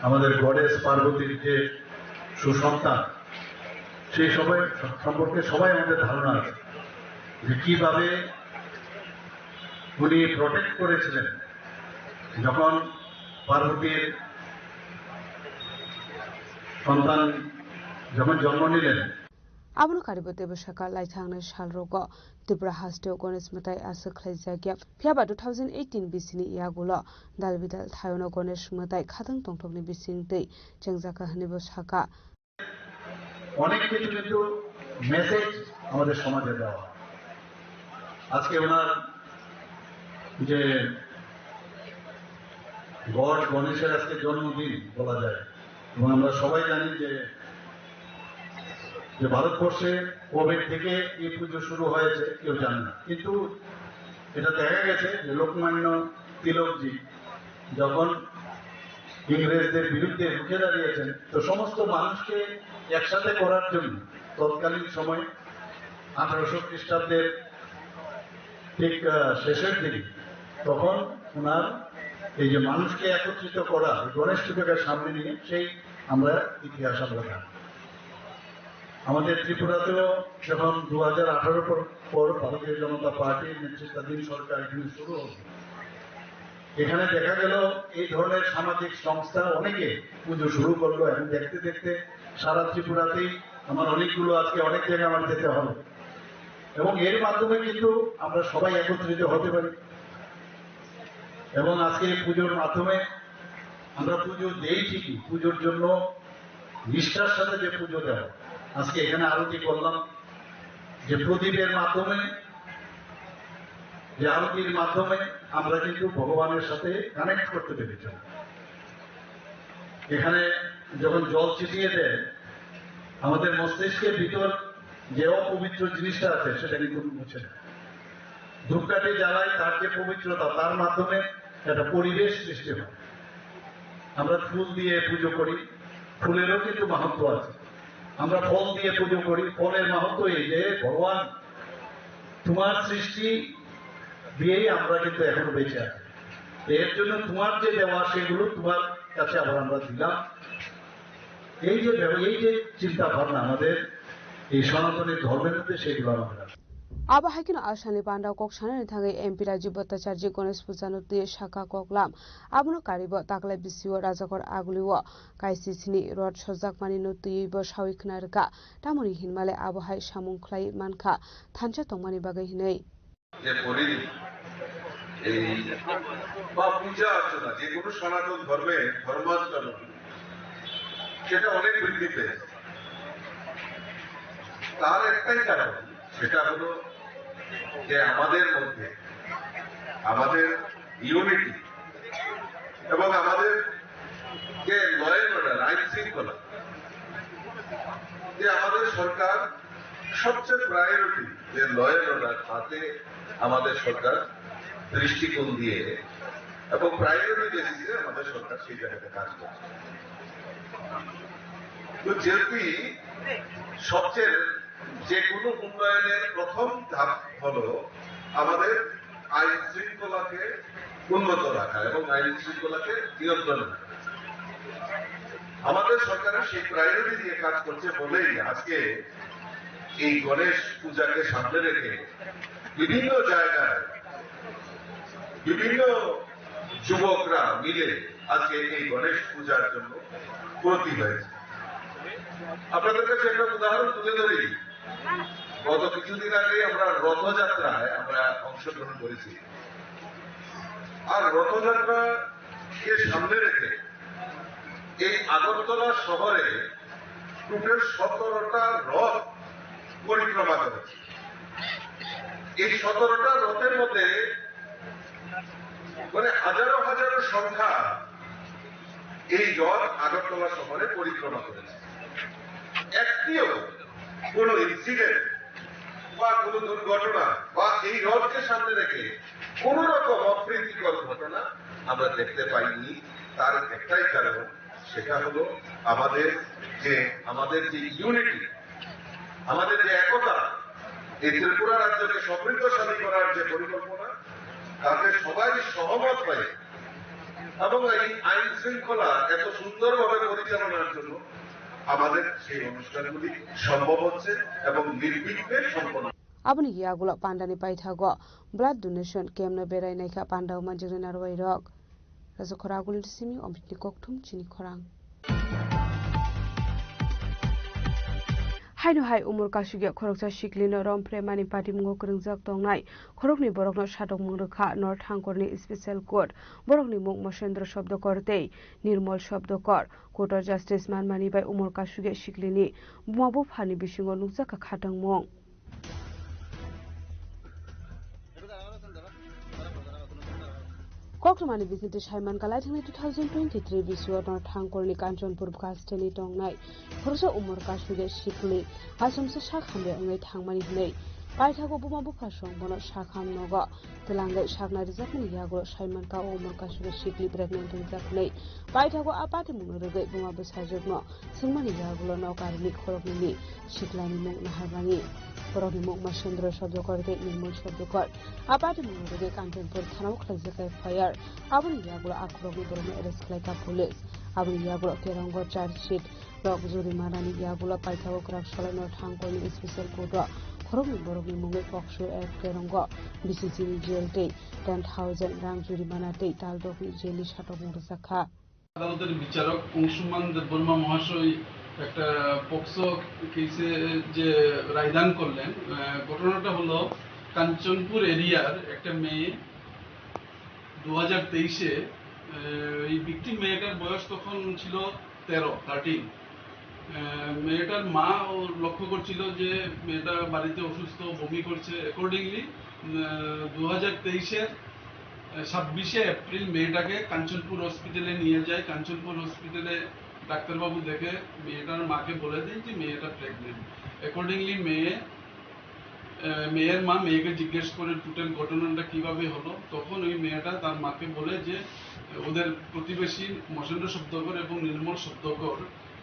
আমাদের গডেস পার্বতীর যে সুসন্তান, সেই সবাই সম্পর্কে সবাই আমাদের ধারণা আছে যে কিভাবে উনি প্রোটেক্ট করেছিলেন যখন পার্বতীর সন্তান যখন জন্ম নিলেন। Abono karibo teibo sakha, lai thangnai sal rogo Tripura hasteo Ganesh mwtai aswk khlaijakya. Phiyaba two thousand eighteen bisini yagulo dal bidal thaiono Ganesh mwtai khatang tongthokni bisingtwi chengjakha hwnwibo sakha. অনেক কিছু কিন্তু মেসেজ আমাদের সমাজে দেওয়া হয়। আজকে ওনার যে গড গণেশের আজকে জন্মদিন বলা যায়, এবং আমরা সবাই জানি যে, যে ভারতবর্ষে কবে থেকে এই পুজো শুরু হয়েছে কেউ জানে না, কিন্তু এটা দেখা গেছে যে লোকমান্য তিলকজি যখন ইংরেজদের বিরুদ্ধে রুখে দাঁড়িয়েছেন, তো সমস্ত মানুষকে একসাথে করার জন্য তৎকালীন সময় আঠারোশো খ্রিস্টাব্দের ঠিক, আহ, শেষের দিকে তখন ওনার এই যে মানুষকে একত্রিত করা, এই গণেশ পুজোকে সামনে নিয়ে সেই আমরা ইতিহাস আমরা জানি। আমাদের ত্রিপুরাতেও যখন দু হাজার আঠারো পর, পর ভারতীয় জনতা পার্টির নেতৃত্বাধীন সরকার এখানে শুরু হলো, এখানে দেখা গেল এই ধরনের সামাজিক সংস্থা অনেকে পুজো শুরু করলো এবং দেখতে দেখতে সারা ত্রিপুরাতেই আমার অনেকগুলো আজকে অনেক জায়গায় আমার যেতে হবে এবং এর মাধ্যমে কিন্তু আমরা সবাই একত্রিত হতে পারি এবং আজকে এই পুজোর মাধ্যমে আমরা পুজো দেই ঠিকই, পুজোর জন্য নিষ্ঠার সাথে যে পুজো দেওয়া, আজকে এখানে আরতি করলাম যে প্রদীপের মাধ্যমে যে আরতির মাধ্যমে আমরা কিন্তু ভগবানের সাথে কানেক্ট করতে পেরেছি। এখানে যখন জল ছিটিয়ে দেয়, আমাদের মস্তিষ্কের ভিতর যে অপবিত্র জিনিসটা আছে, সেটা কিন্তু মুছে দেয়। ধূপকাঠি জ্বালাই, তার যে পবিত্রতা, তার মাধ্যমে একটা পরিবেশ সৃষ্টি হয়। আমরা ফুল দিয়ে পুজো করি, ফুলেরও কিন্তু মাহাত্ম্য আছে। আমরা ফল দিয়ে পুজো করি, ফলের মাহাত্ম্য এই যে, "ভগবান, তোমার সৃষ্টি দিয়েই আমরা কিন্তু এখনো বেঁচে আছি। এর জন্য তোমার যে দেওয়া, সেগুলো তোমার কাছে আবার আমরা দিলাম।" এই যে ব্যব-, এই যে চিন্তা ভাবনা আমাদের এই সনাতনী ধর্মের মধ্যে, সেগুলো আমাদের আছে। Abo hai kheno a salni panda kok sanani thangwi M P Rajiv Bhattacharjee Ganesh Puja no twi sakha koklam. Abono karibo taklai bisio Rajakhor Agulio kaisisini rot sojakmani no twiwi bo sawi khna rwkha. Tamoni hinmale abo hai samung khlai mankha thansa tongmani bagwi hinwi. যে পরিধি, এই বা পূজা অর্চনা, যে কোনো সনাতন ধর্মে ধর্মান্তর, সেটা অনেক বৃদ্ধি পেয়েছে। তার একটাই কারণ, সেটা হলো যে আমাদের মধ্যে, আমাদের ইউনিটি এবং আমাদের যে ল অ্যান্ড অর্ডার, আইন শৃঙ্খলা, যে আমাদের সরকার সবচেয়ে প্রায়োরিটি যে ল অ্যান্ড অর্ডার, তাতে আমাদের সরকার দৃষ্টিকোণ দিয়ে এবং প্রায়োরিটি বেসিসে আমাদের সরকার সেই জায়গাতে কাজ করছে। তো যেহেতু সবচেয়ে যে কোনো উন্নয়নের প্রথম ধাপ হলো আমাদের আইন শৃঙ্খলাকে উন্নত রাখা এবং আইন শৃঙ্খলাকে নিয়ন্ত্রণে রাখা। আমাদের সরকারের সেই প্রায়োরিটি দিয়ে কাজ করছে বলেই আজকে এই গণেশ পূজাকে সামনে রেখে বিভিন্ন জায়গায় বিভিন্ন যুবকরা মিলে আজকে এই গণেশ পূজার জন্য ব্রতী হয়েছে। আপনাদের কাছে একটা উদাহরণ তুলে ধরি, গত কিছুদিন আগে আমরা রথযাত্রায় আমরা অংশগ্রহণ করেছি। আর রথযাত্রাকে সামনে রেখে এই আগরতলা শহরে টোটাল সতেরোটা রথ পরিক্রমা করেছে। এই সতেরোটা রথের মধ্যে মানে হাজারো হাজারো সংখ্যা এই রথ আগরতলা শহরে পরিক্রমা করেছে। একটিও কোনো ইনসিডেন্ট বা কোনো দুর্ঘটনা বা এই রথকে সামনে রেখে কোনো রকম অপ্রীতিকর ঘটনা আমরা দেখতে পাইনি। তার একটাই কারণ, সেটা হলো আমাদের যে, আমাদের যে ইউনিটি, আমাদের যে একতা, এই ত্রিপুরা রাজ্যকে সমৃদ্ধশালী করার যে পরিকল্পনা, তাতে সবাই সহমত হয়ে এবং এই আইন শৃঙ্খলা এত সুন্দরভাবে পরিচালনার জন্য আমাদের সেই অনুষ্ঠানগুলি সম্ভব হচ্ছে এবং নির্বিঘ্নে সম্পন্ন। Aboni yagulo pandani paithago blood donation camp no berai naikha panda o manjak nai narwai rok. Rajakhor Agulini simi Omitni kokthum chini khorang. Haino hai umor kasugya khoroksa siklino romphre mani patimungo kwrwngjak tongnai khoroknwi borokno satokmung rwkha North Hangkorni Special Court. Borokni mung Mosendro Shabdakar tei Nirmal Shabdakar. Court o justice manmani bai umor kasugya siklini buma buphani bisingo nukjakha khatangmung. Koktwmani bisingtwi saiman kalai thangni two thousand twenty-three bisio North Hangkorni Kanchanpur bwkha steni tongnai khoroksa umor kasugya sikli asomsa sak hamya wngwi thangmani hwnwi paithago buma bupha song bono sakham nogo twlangwi sakna rwjakmani yagulo saimankha o umor kasugya sikli pregnant wngjak hwnwi paithago a patimungno rwgwi buma bwsajwkno swngmani yagulo nok arini khoroknwini siklani mung naharmani. Borokni mung Masendra Shabdakar tei Nirmal Shabdakar. A patimungno rwgwi Kanchanpur thanao khlaijak F I R. Aboni yagulo a khoroknwi borokno arrest khlaikha police. Aboni yagulo kerongo charge sheet rok jurimanani yagulo paithago kwrak salaino Thangkorni Special Court o khoroknwi borokni mungwi POCSO Act kerongo B C C ni jail tei ten thousand rang jurimana tei tal dokni jail ni satokmung rwjakha. আদালতের বিচারক অংশুমান দেববর্মা মহাশয় একটা পক্সো কেসে যে রায়দান করলেন, আহ, ঘটনাটা হলো কাঞ্চনপুর এরিয়ার একটা মেয়ে দু হাজার তেইশে, আহ, এই ভিকটিম মেয়েটার বয়স তখন ছিল তেরো, থার্টিন। আহ, মেয়েটার মা ও লক্ষ্য করছিল যে মেয়েটা বাড়িতে অসুস্থ, বমি করছে। অ্যাকর্ডিংলি দু হাজার তেইশের ছাব্বিশে এপ্রিল মেয়েটাকে কাঞ্চনপুর হসপিটালে নিয়ে যায়। কাঞ্চনপুর হসপিটালে ডাক্তারবাবু দেখে মেয়েটার মাকে বলে দেন যে মেয়েটা প্রেগনেন্ট। অ্যাকর্ডিংলি মেয়ে আহ, মেয়ের মা মেয়েকে জিজ্ঞেস করে টোটাল ঘটনাটা কিভাবে হলো। তখন ওই মেয়েটা তার মাকে বলে যে ওদের প্রতিবেশী মহেন্দ্র শব্দকর এবং নির্মল শব্দকর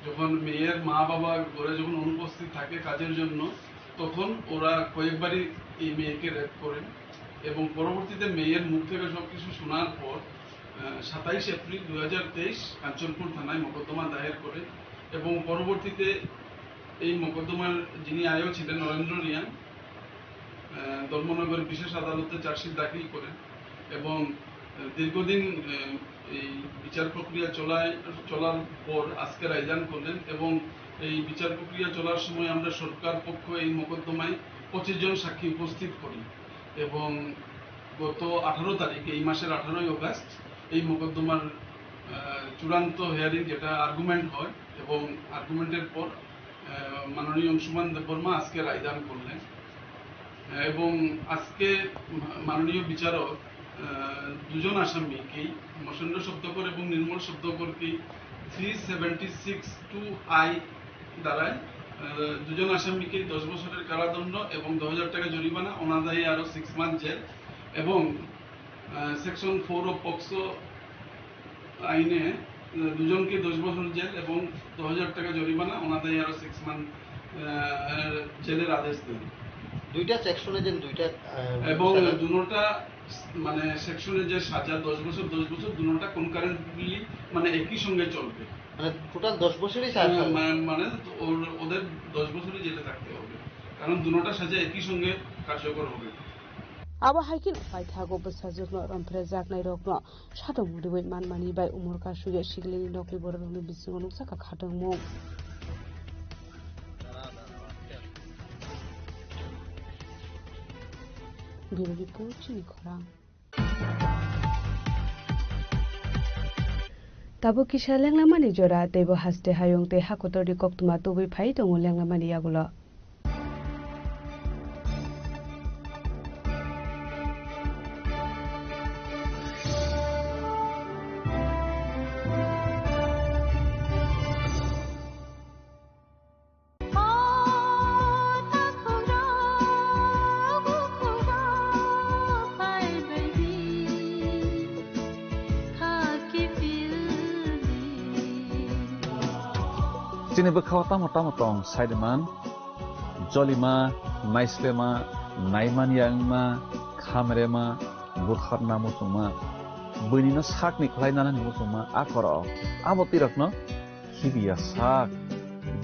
যখন মেয়ের মা বাবা ঘরে যখন অনুপস্থিত থাকে কাজের জন্য, তখন ওরা কয়েকবারই এই মেয়েকে রেপ করেন। এবং পরবর্তীতে মেয়ের মুখ থেকে সব কিছু শোনার পর আহ, সাতাইশ এপ্রিল দুই হাজার তেইশ কাঞ্চনপুর থানায় মোকদ্দমা দায়ের করে এবং পরবর্তীতে এই মোকদ্দমার যিনি আইও ছিলেন নরেন্দ্র রিয়াং, আহ, ধর্মনগর বিশেষ আদালতে চার্জশিট দাখিল করেন এবং, আহ, দীর্ঘদিন, আহ, এই বিচার প্রক্রিয়া চলায়, চলার পর আজকে রায়দান করলেন এবং এই বিচার প্রক্রিয়া চলার সময় আমরা সরকার পক্ষ এই মোকদ্দমায় পঁচিশ জন সাক্ষী উপস্থিত করি এবং গত আঠারো তারিখ, এই মাসের আঠারোই অগাস্ট, এই মোকদ্দমার, আহ, চূড়ান্ত হিয়ারিং, যেটা আর্গুমেন্ট হয় এবং আর্গুমেন্টের পর, আহ, মাননীয় অংশুমান দেববর্মা আজকে রায়দান করলেন। আহ, এবং আজকে মা-, মাননীয় বিচারক, আহ, দুজন আসামিকেই, মহেন্দ্র শব্দকর এবং নির্মল শব্দকরকেই three seventy six two I ধারায়, আহ, দুজন আসামিকে দশ বছরের কারাদণ্ড এবং দশ হাজার টাকা জরিমানা, অনাদায়ী আরো সিক্স মান্থ জেল এবং, আহ, সেকশন ফোর অফ পক্সো আইনে, আহ, দুজনকে দশ বছর জেল এবং দশ হাজার টাকা জরিমানা, অনাদায়ী আরো সিক্স মান্থ, আহ, জেলের আদেশ দেন। দুইটা সেকশনে যেন দুইটা, আহ, এবং সাজা। দুনোটা মানে সেকশনে যে সাজা দশ বছর, দশ বছর, দুনোটা কনকারেন্টলি মানে একই সঙ্গে চলবে। মানে টোটাল দশ বছরই সাজা। হ্যাঁ, মা-, মানে ওর, ওদের দশ বছরই জেলে থাকতে হবে, কারণ দুনোটা সাজা একই সঙ্গে কার্যকর হবে। Abo hai kheno paithago bwsajwkno romphrejaknairokno satung riwi manmani bai umor kasugwi siklini nokni bororokni bisingo nukjakha khatungmung. Bureau Report, Chini Khorang. Tabuk kisa lenglamani jora, teibo haste hayung tei hakotorni koktwma tubui phai tongo lenglamani yagulo. Chini bwkhao tamo tamo tong, saiman, jolima, naislema, naimanya wngma, khamrema, butharna muchungma, buinino sakni khlai nanani muchungma, a korok, abo twirakno khibiya sak.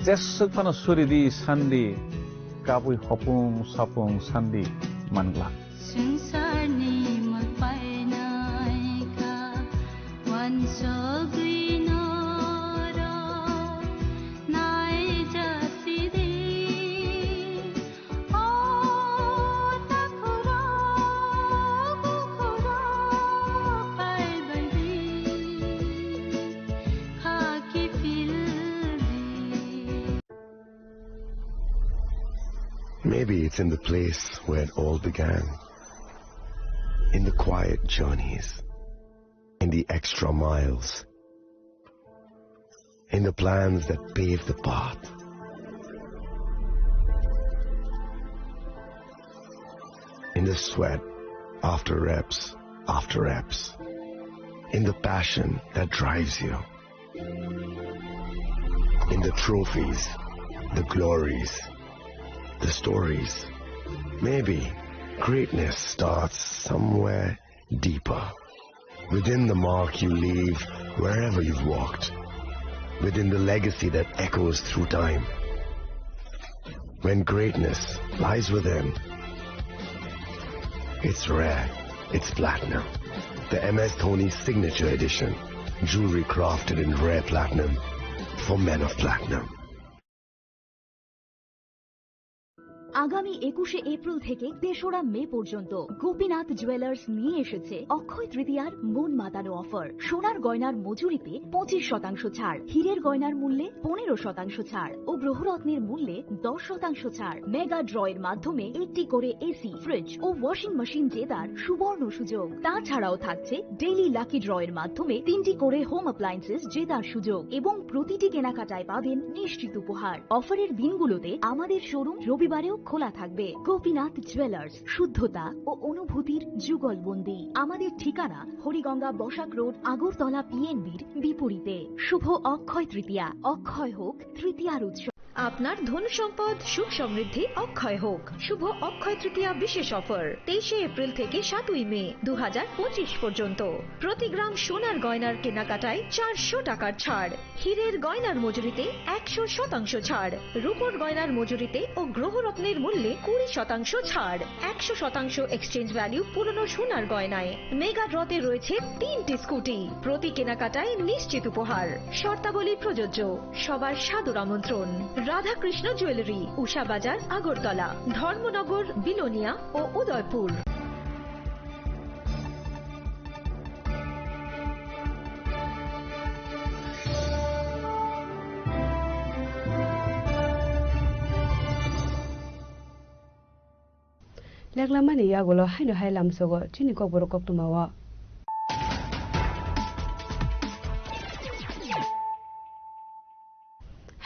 Jeswk phano suridi sandi, kabui hopung sapung sandi mangla. Swngcharni mwrwkpainai kha, uansugwi norok naijasidi. Maybe it's in the place where it all began. In the quiet journeys, in the extra miles, in the plans that pave the path, in the sweat after reps after reps, in the passion that drives you, in the trophies, the glories, the stories. Maybe greatness starts somewhere deeper. Within the mark you leave wherever you've walked. Within the legacy that echoes through time. When greatness lies within, it's rare, it's platinum. The M S Dhoni Signature Edition. Jewelry crafted in rare platinum for men of platinum. আগামী একুশে এপ্রিল থেকে তেসরা মে পর্যন্ত গোপীনাথ জুয়েলার্স নিয়ে এসেছে অক্ষয় তৃতীয়ার মন মাতানো অফার। সোনার গয়নার মজুরিতে পঁচিশ শতাংশ ছাড়, হীরের গয়নার মূল্যে পনেরো শতাংশ ছাড় ও গ্রহরত্নের মূল্যে দশ শতাংশ ছাড়। মেগা ড্রয়ের মাধ্যমে একটি করে এসি, ফ্রিজ ও ওয়াশিং মেশিন জেতার সুবর্ণ সুযোগ। তাছাড়াও থাকছে ডেইলি লাকি ড্রয়ের মাধ্যমে তিনটি করে হোম অ্যাপ্লায়েন্সেস জেতার সুযোগ এবং প্রতিটি কেনাকাটায় পাবেন নিশ্চিত উপহার। অফারের দিনগুলোতে আমাদের শোরুম রবিবারেও খোলা থাকবে। গোপীনাথ জুয়েলার্স, শুদ্ধতা ও অনুভূতির যুগলবন্দি। আমাদের ঠিকানা হরিগঙ্গা বসাক রোড, আগরতলা পিএনবির বিপরীতে। শুভ অক্ষয় তৃতীয়া, অক্ষয় হোক তৃতীয়ার উৎসব। আপনার ধন সম্পদ সুখ সমৃদ্ধি অক্ষয় হোক। শুভ অক্ষয় তৃতীয়া বিশেষ অফার, তেইশে এপ্রিল থেকে সাতই মে দু হাজার পঁচিশ পর্যন্ত। প্রতি গ্রাম সোনার গয়নার কেনাকাটায় চারশো টাকার ছাড়, হীরের গয়নার মজুরিতে একশো শতাংশ ছাড়, রূপোর গয়নার মজুরিতে ও গ্রহরত্নের মূল্যে কুড়ি শতাংশ ছাড়, একশো শতাংশ এক্সচেঞ্জ ভ্যালু পুরনো সোনার গয়নায়। মেগা ড্রতে রয়েছে তিনটি স্কুটি, প্রতি কেনাকাটায় নিশ্চিত উপহার। শর্তাবলী প্রযোজ্য। সবার সাদর আমন্ত্রণ। রাধাকৃষ্ণ জুয়েলারি, উষা বাজার, আগরতলা, ধর্মনগর, বিলোনিয়া ও Udaipur. Leklamani yagulo haino hai lamsogo chini kokborok koktwmao.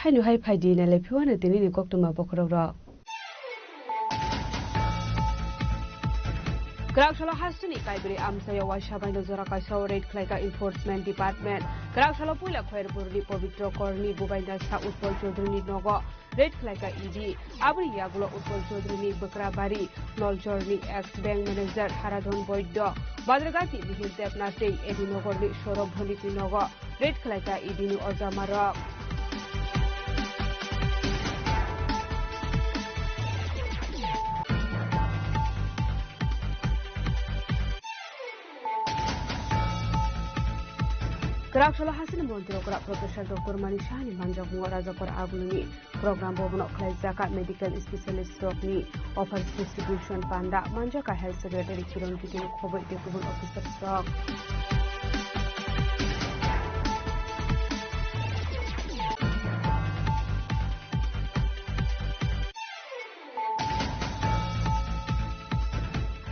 Haino hai phaidi nailai phiwano tinini koktwma bokhorokrok. Kwraksalo hasteni Kaibri amchaio waisa baino jora kaisa raid khlaika Enforcement Department. Kwraksalo puila Khairpurni Pabitro Korni bubaina sa Utpal Chaudharyni nogo raid khlaika E D. Aboni yagulo Utpal Chaudharyni Bwkrabari, Noljorni ex bank manager Haradhan Boiddo, Badragati Mihir Debnath tei A D Nogorni Saurabh Bhonditni nogo raid khlaika E D ni ojamarok. Kwraksalo hasteni montri okra Professor Doctor Manik Sahani manjakmungo Rajakhor Agulini program bobono khlaijak medical specialist rokni offers distribution panda manjak health secretary Kiran Gite ni khoboi tei kubun officers rok.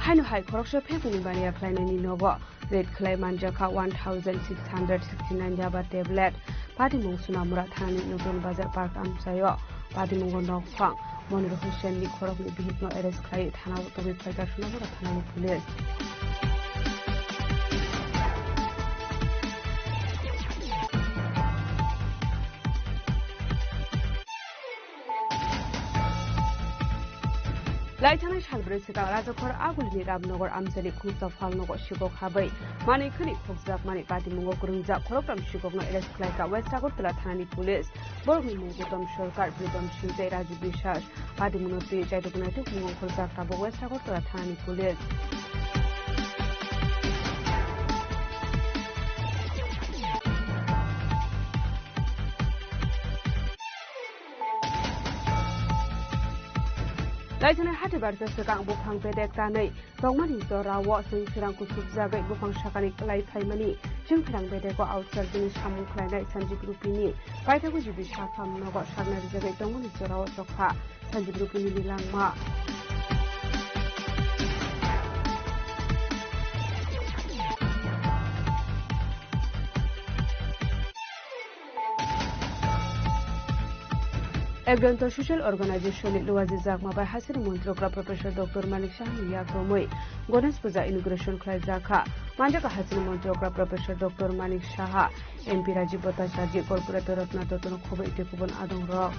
Haino hai khoroksa phekuni baniya khlainaini nogo raid khlai manjakha one thousand six hundred sixty nine yaba tablet. Patimung Sunamura thanani Nutun Bazar Park amchaio patimungo nokphang Monir Hussain ni khoroknwi bihikno arrest khlai thanao tubui phaikha Sunamura thanani police. Laithanai salbrwi swkang Rajakhor Agulini Ramnagar amchaini khungsa phalnogo sikok habwi manwi khwnwi khokjakmani patimungo kwrwngjak khoroktham sikokno arrest khlaikha West Agartala thanani police. Borokni mung Gautam Sarkar, Pritam Singh tei Raju Biswas. Patimungno twi chaitok naitok mung ongkhorjak tabuk West Agartala thanani police. Laithanai hati barsa swkang buphang bedek tanwi tongmani jorao chwng sirang kuchukjagwi buphang sakani kwlai phaimani chwng sirang bedego outside bini samung khlainai Sanjib Rupini paithago jibi sakham nogo sakna rijagwi tongmani jorao chokha Sanjib Rupini ni langma. Ekdonto Social Organization ni luaji jakma bai hasini montrokra Professor Doctor Manik Saha ni yakromwi Ganesh Puja inauguration khlaijakha. Manjaka hasini montrokra Professor Doctor Manik Saha, M P Rajiv Bhattacharya, Corporator Ratna Dotto no khoboi tei kubun adongrok.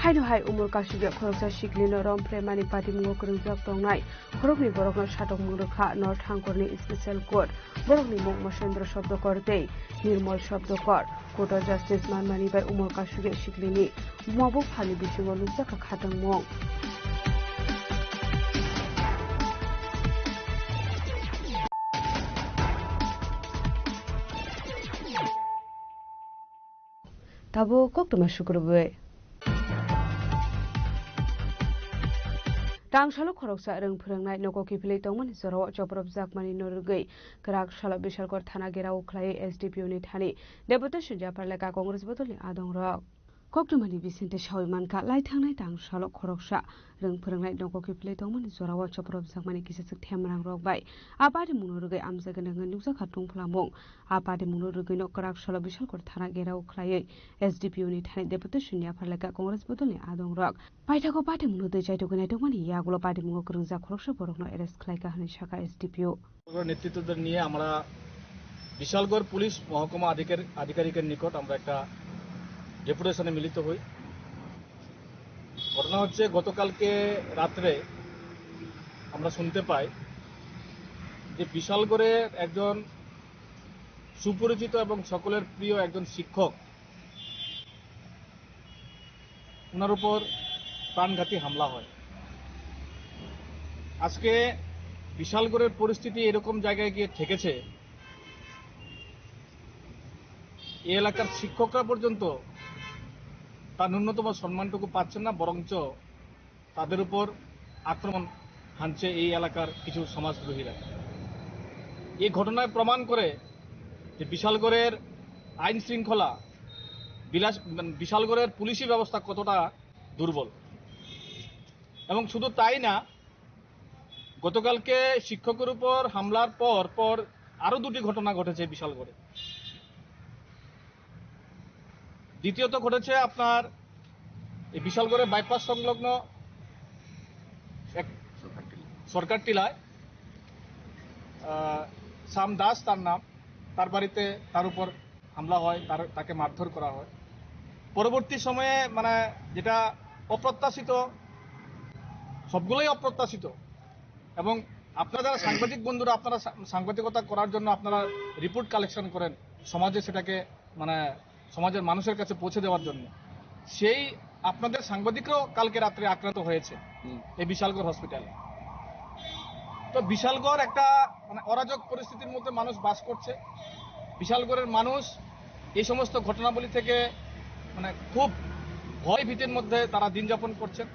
Haino hai umor kasugya khoroksa siklino romphre mani patimungo kwrwngjak tongnai khoroknwi borokno satokmung rwkha North Hangkorni Special Court. Borokni mung Mosendro Shabdakar tei Nirmal Shabdakar. Court o justice manmani bai umor kasugya siklini buma buphani bisingo nukjakha khatungmung. Tabuk koktwma sukrubwi. Tangsalo khoroksa rwng phwrwngnai nogo kiphilwi tongmani jorao chopropjakmani no rwgwi kwrak salo Bishalgarh thana gherao khlaiwi S D P O ni thani deputation yapharlai kha Congress bodolni adongrok. Koktwmani bisingtwi sawi mankha, lai thangnai tangsalo khoroksa rwng phwrwngnai nogo kiphilwi tongmani jorao chopropjakmani kisachwk themrangrok bai a patimungno rwgwi amjagani wngwi nukjakha tungphlamung. A patimungno rwgwino kwrak salo Bishalgarh thana gherao khlaiwi S D P O ni thani deputation yapharlai kha Congress bodolni adongrok. Paithago patimungno twi chaitugwi naitugmani yagulo patimungo kwrwngjak khoroksa borokno arrest khlai kha hwnwi sakha S D P O. নেতৃত্বদের নিয়ে আমরা বিশালগড় পুলিশ মহকুমা আধিকার-, আধিকারিকের নিকট আমরা একটা ডেপুটেশনে মিলিত হই। ঘটনা হচ্ছে, গতকালকে রাত্রে আমরা শুনতে পাই যে বিশালগড়ের একজন সুপরিচিত এবং সকলের প্রিয় একজন শিক্ষক, ওনার উপর প্রাণঘাতী হামলা হয়। আজকে বিশালগড়ের পরিস্থিতি এরকম জায়গায় গিয়ে ঠেকেছে, এই এলাকার শিক্ষকরা পর্যন্ত তার ন্যূনতম সম্মানটুকু পাচ্ছেন না, বরঞ্চ তাদের উপর আক্রমণ হানছে এই এলাকার কিছু সমাজদ্রোহীরা। এই ঘটনায় প্রমাণ করে যে বিশালগড়ের আইন শৃঙ্খলা, বিলাস-, মানে, বিশালগড়ের পুলিশি ব্যবস্থা কতটা দুর্বল। এবং শুধু তাই না, গতকালকে শিক্ষকের উপর হামলার পর পর আরো দুটি ঘটনা ঘটেছে বিশালগড়ে। দ্বিতীয়ত ঘটেছে আপনার এই বিশালগড়ের বাইপাস সংলগ্ন এক সরকার টিলায়, আহ, শ্যাম দাস তার নাম, তার বাড়িতে তার উপর হামলা হয়, তার, তাকে মারধর করা হয়। পরবর্তী সময়ে, মানে, যেটা অপ্রত্যাশিত, সবগুলোই অপ্রত্যাশিত। এবং আপনারা যারা সাংবাদিক বন্ধুরা, আপনারা সা-, সাংবাদিকতা করার জন্য আপনারা রিপোর্ট কালেকশন করেন, সমাজে সেটাকে, মানে, সমাজের মানুষের কাছে পৌঁছে দেওয়ার জন্য। সেই আপনাদের সাংবাদিকরাও কালকে রাত্রে আক্রান্ত হয়েছে হুম। এই বিশালগড় হসপিটালে। তো বিশালগড় একটা, মানে, অরাজক পরিস্থিতির মধ্যে মানুষ বাস করছে। বিশালগড়ের মানুষ এই সমস্ত ঘটনাবলী থেকে, মানে, খুব ভয় ভীতির মধ্যে তারা দিন যাপন করছেন।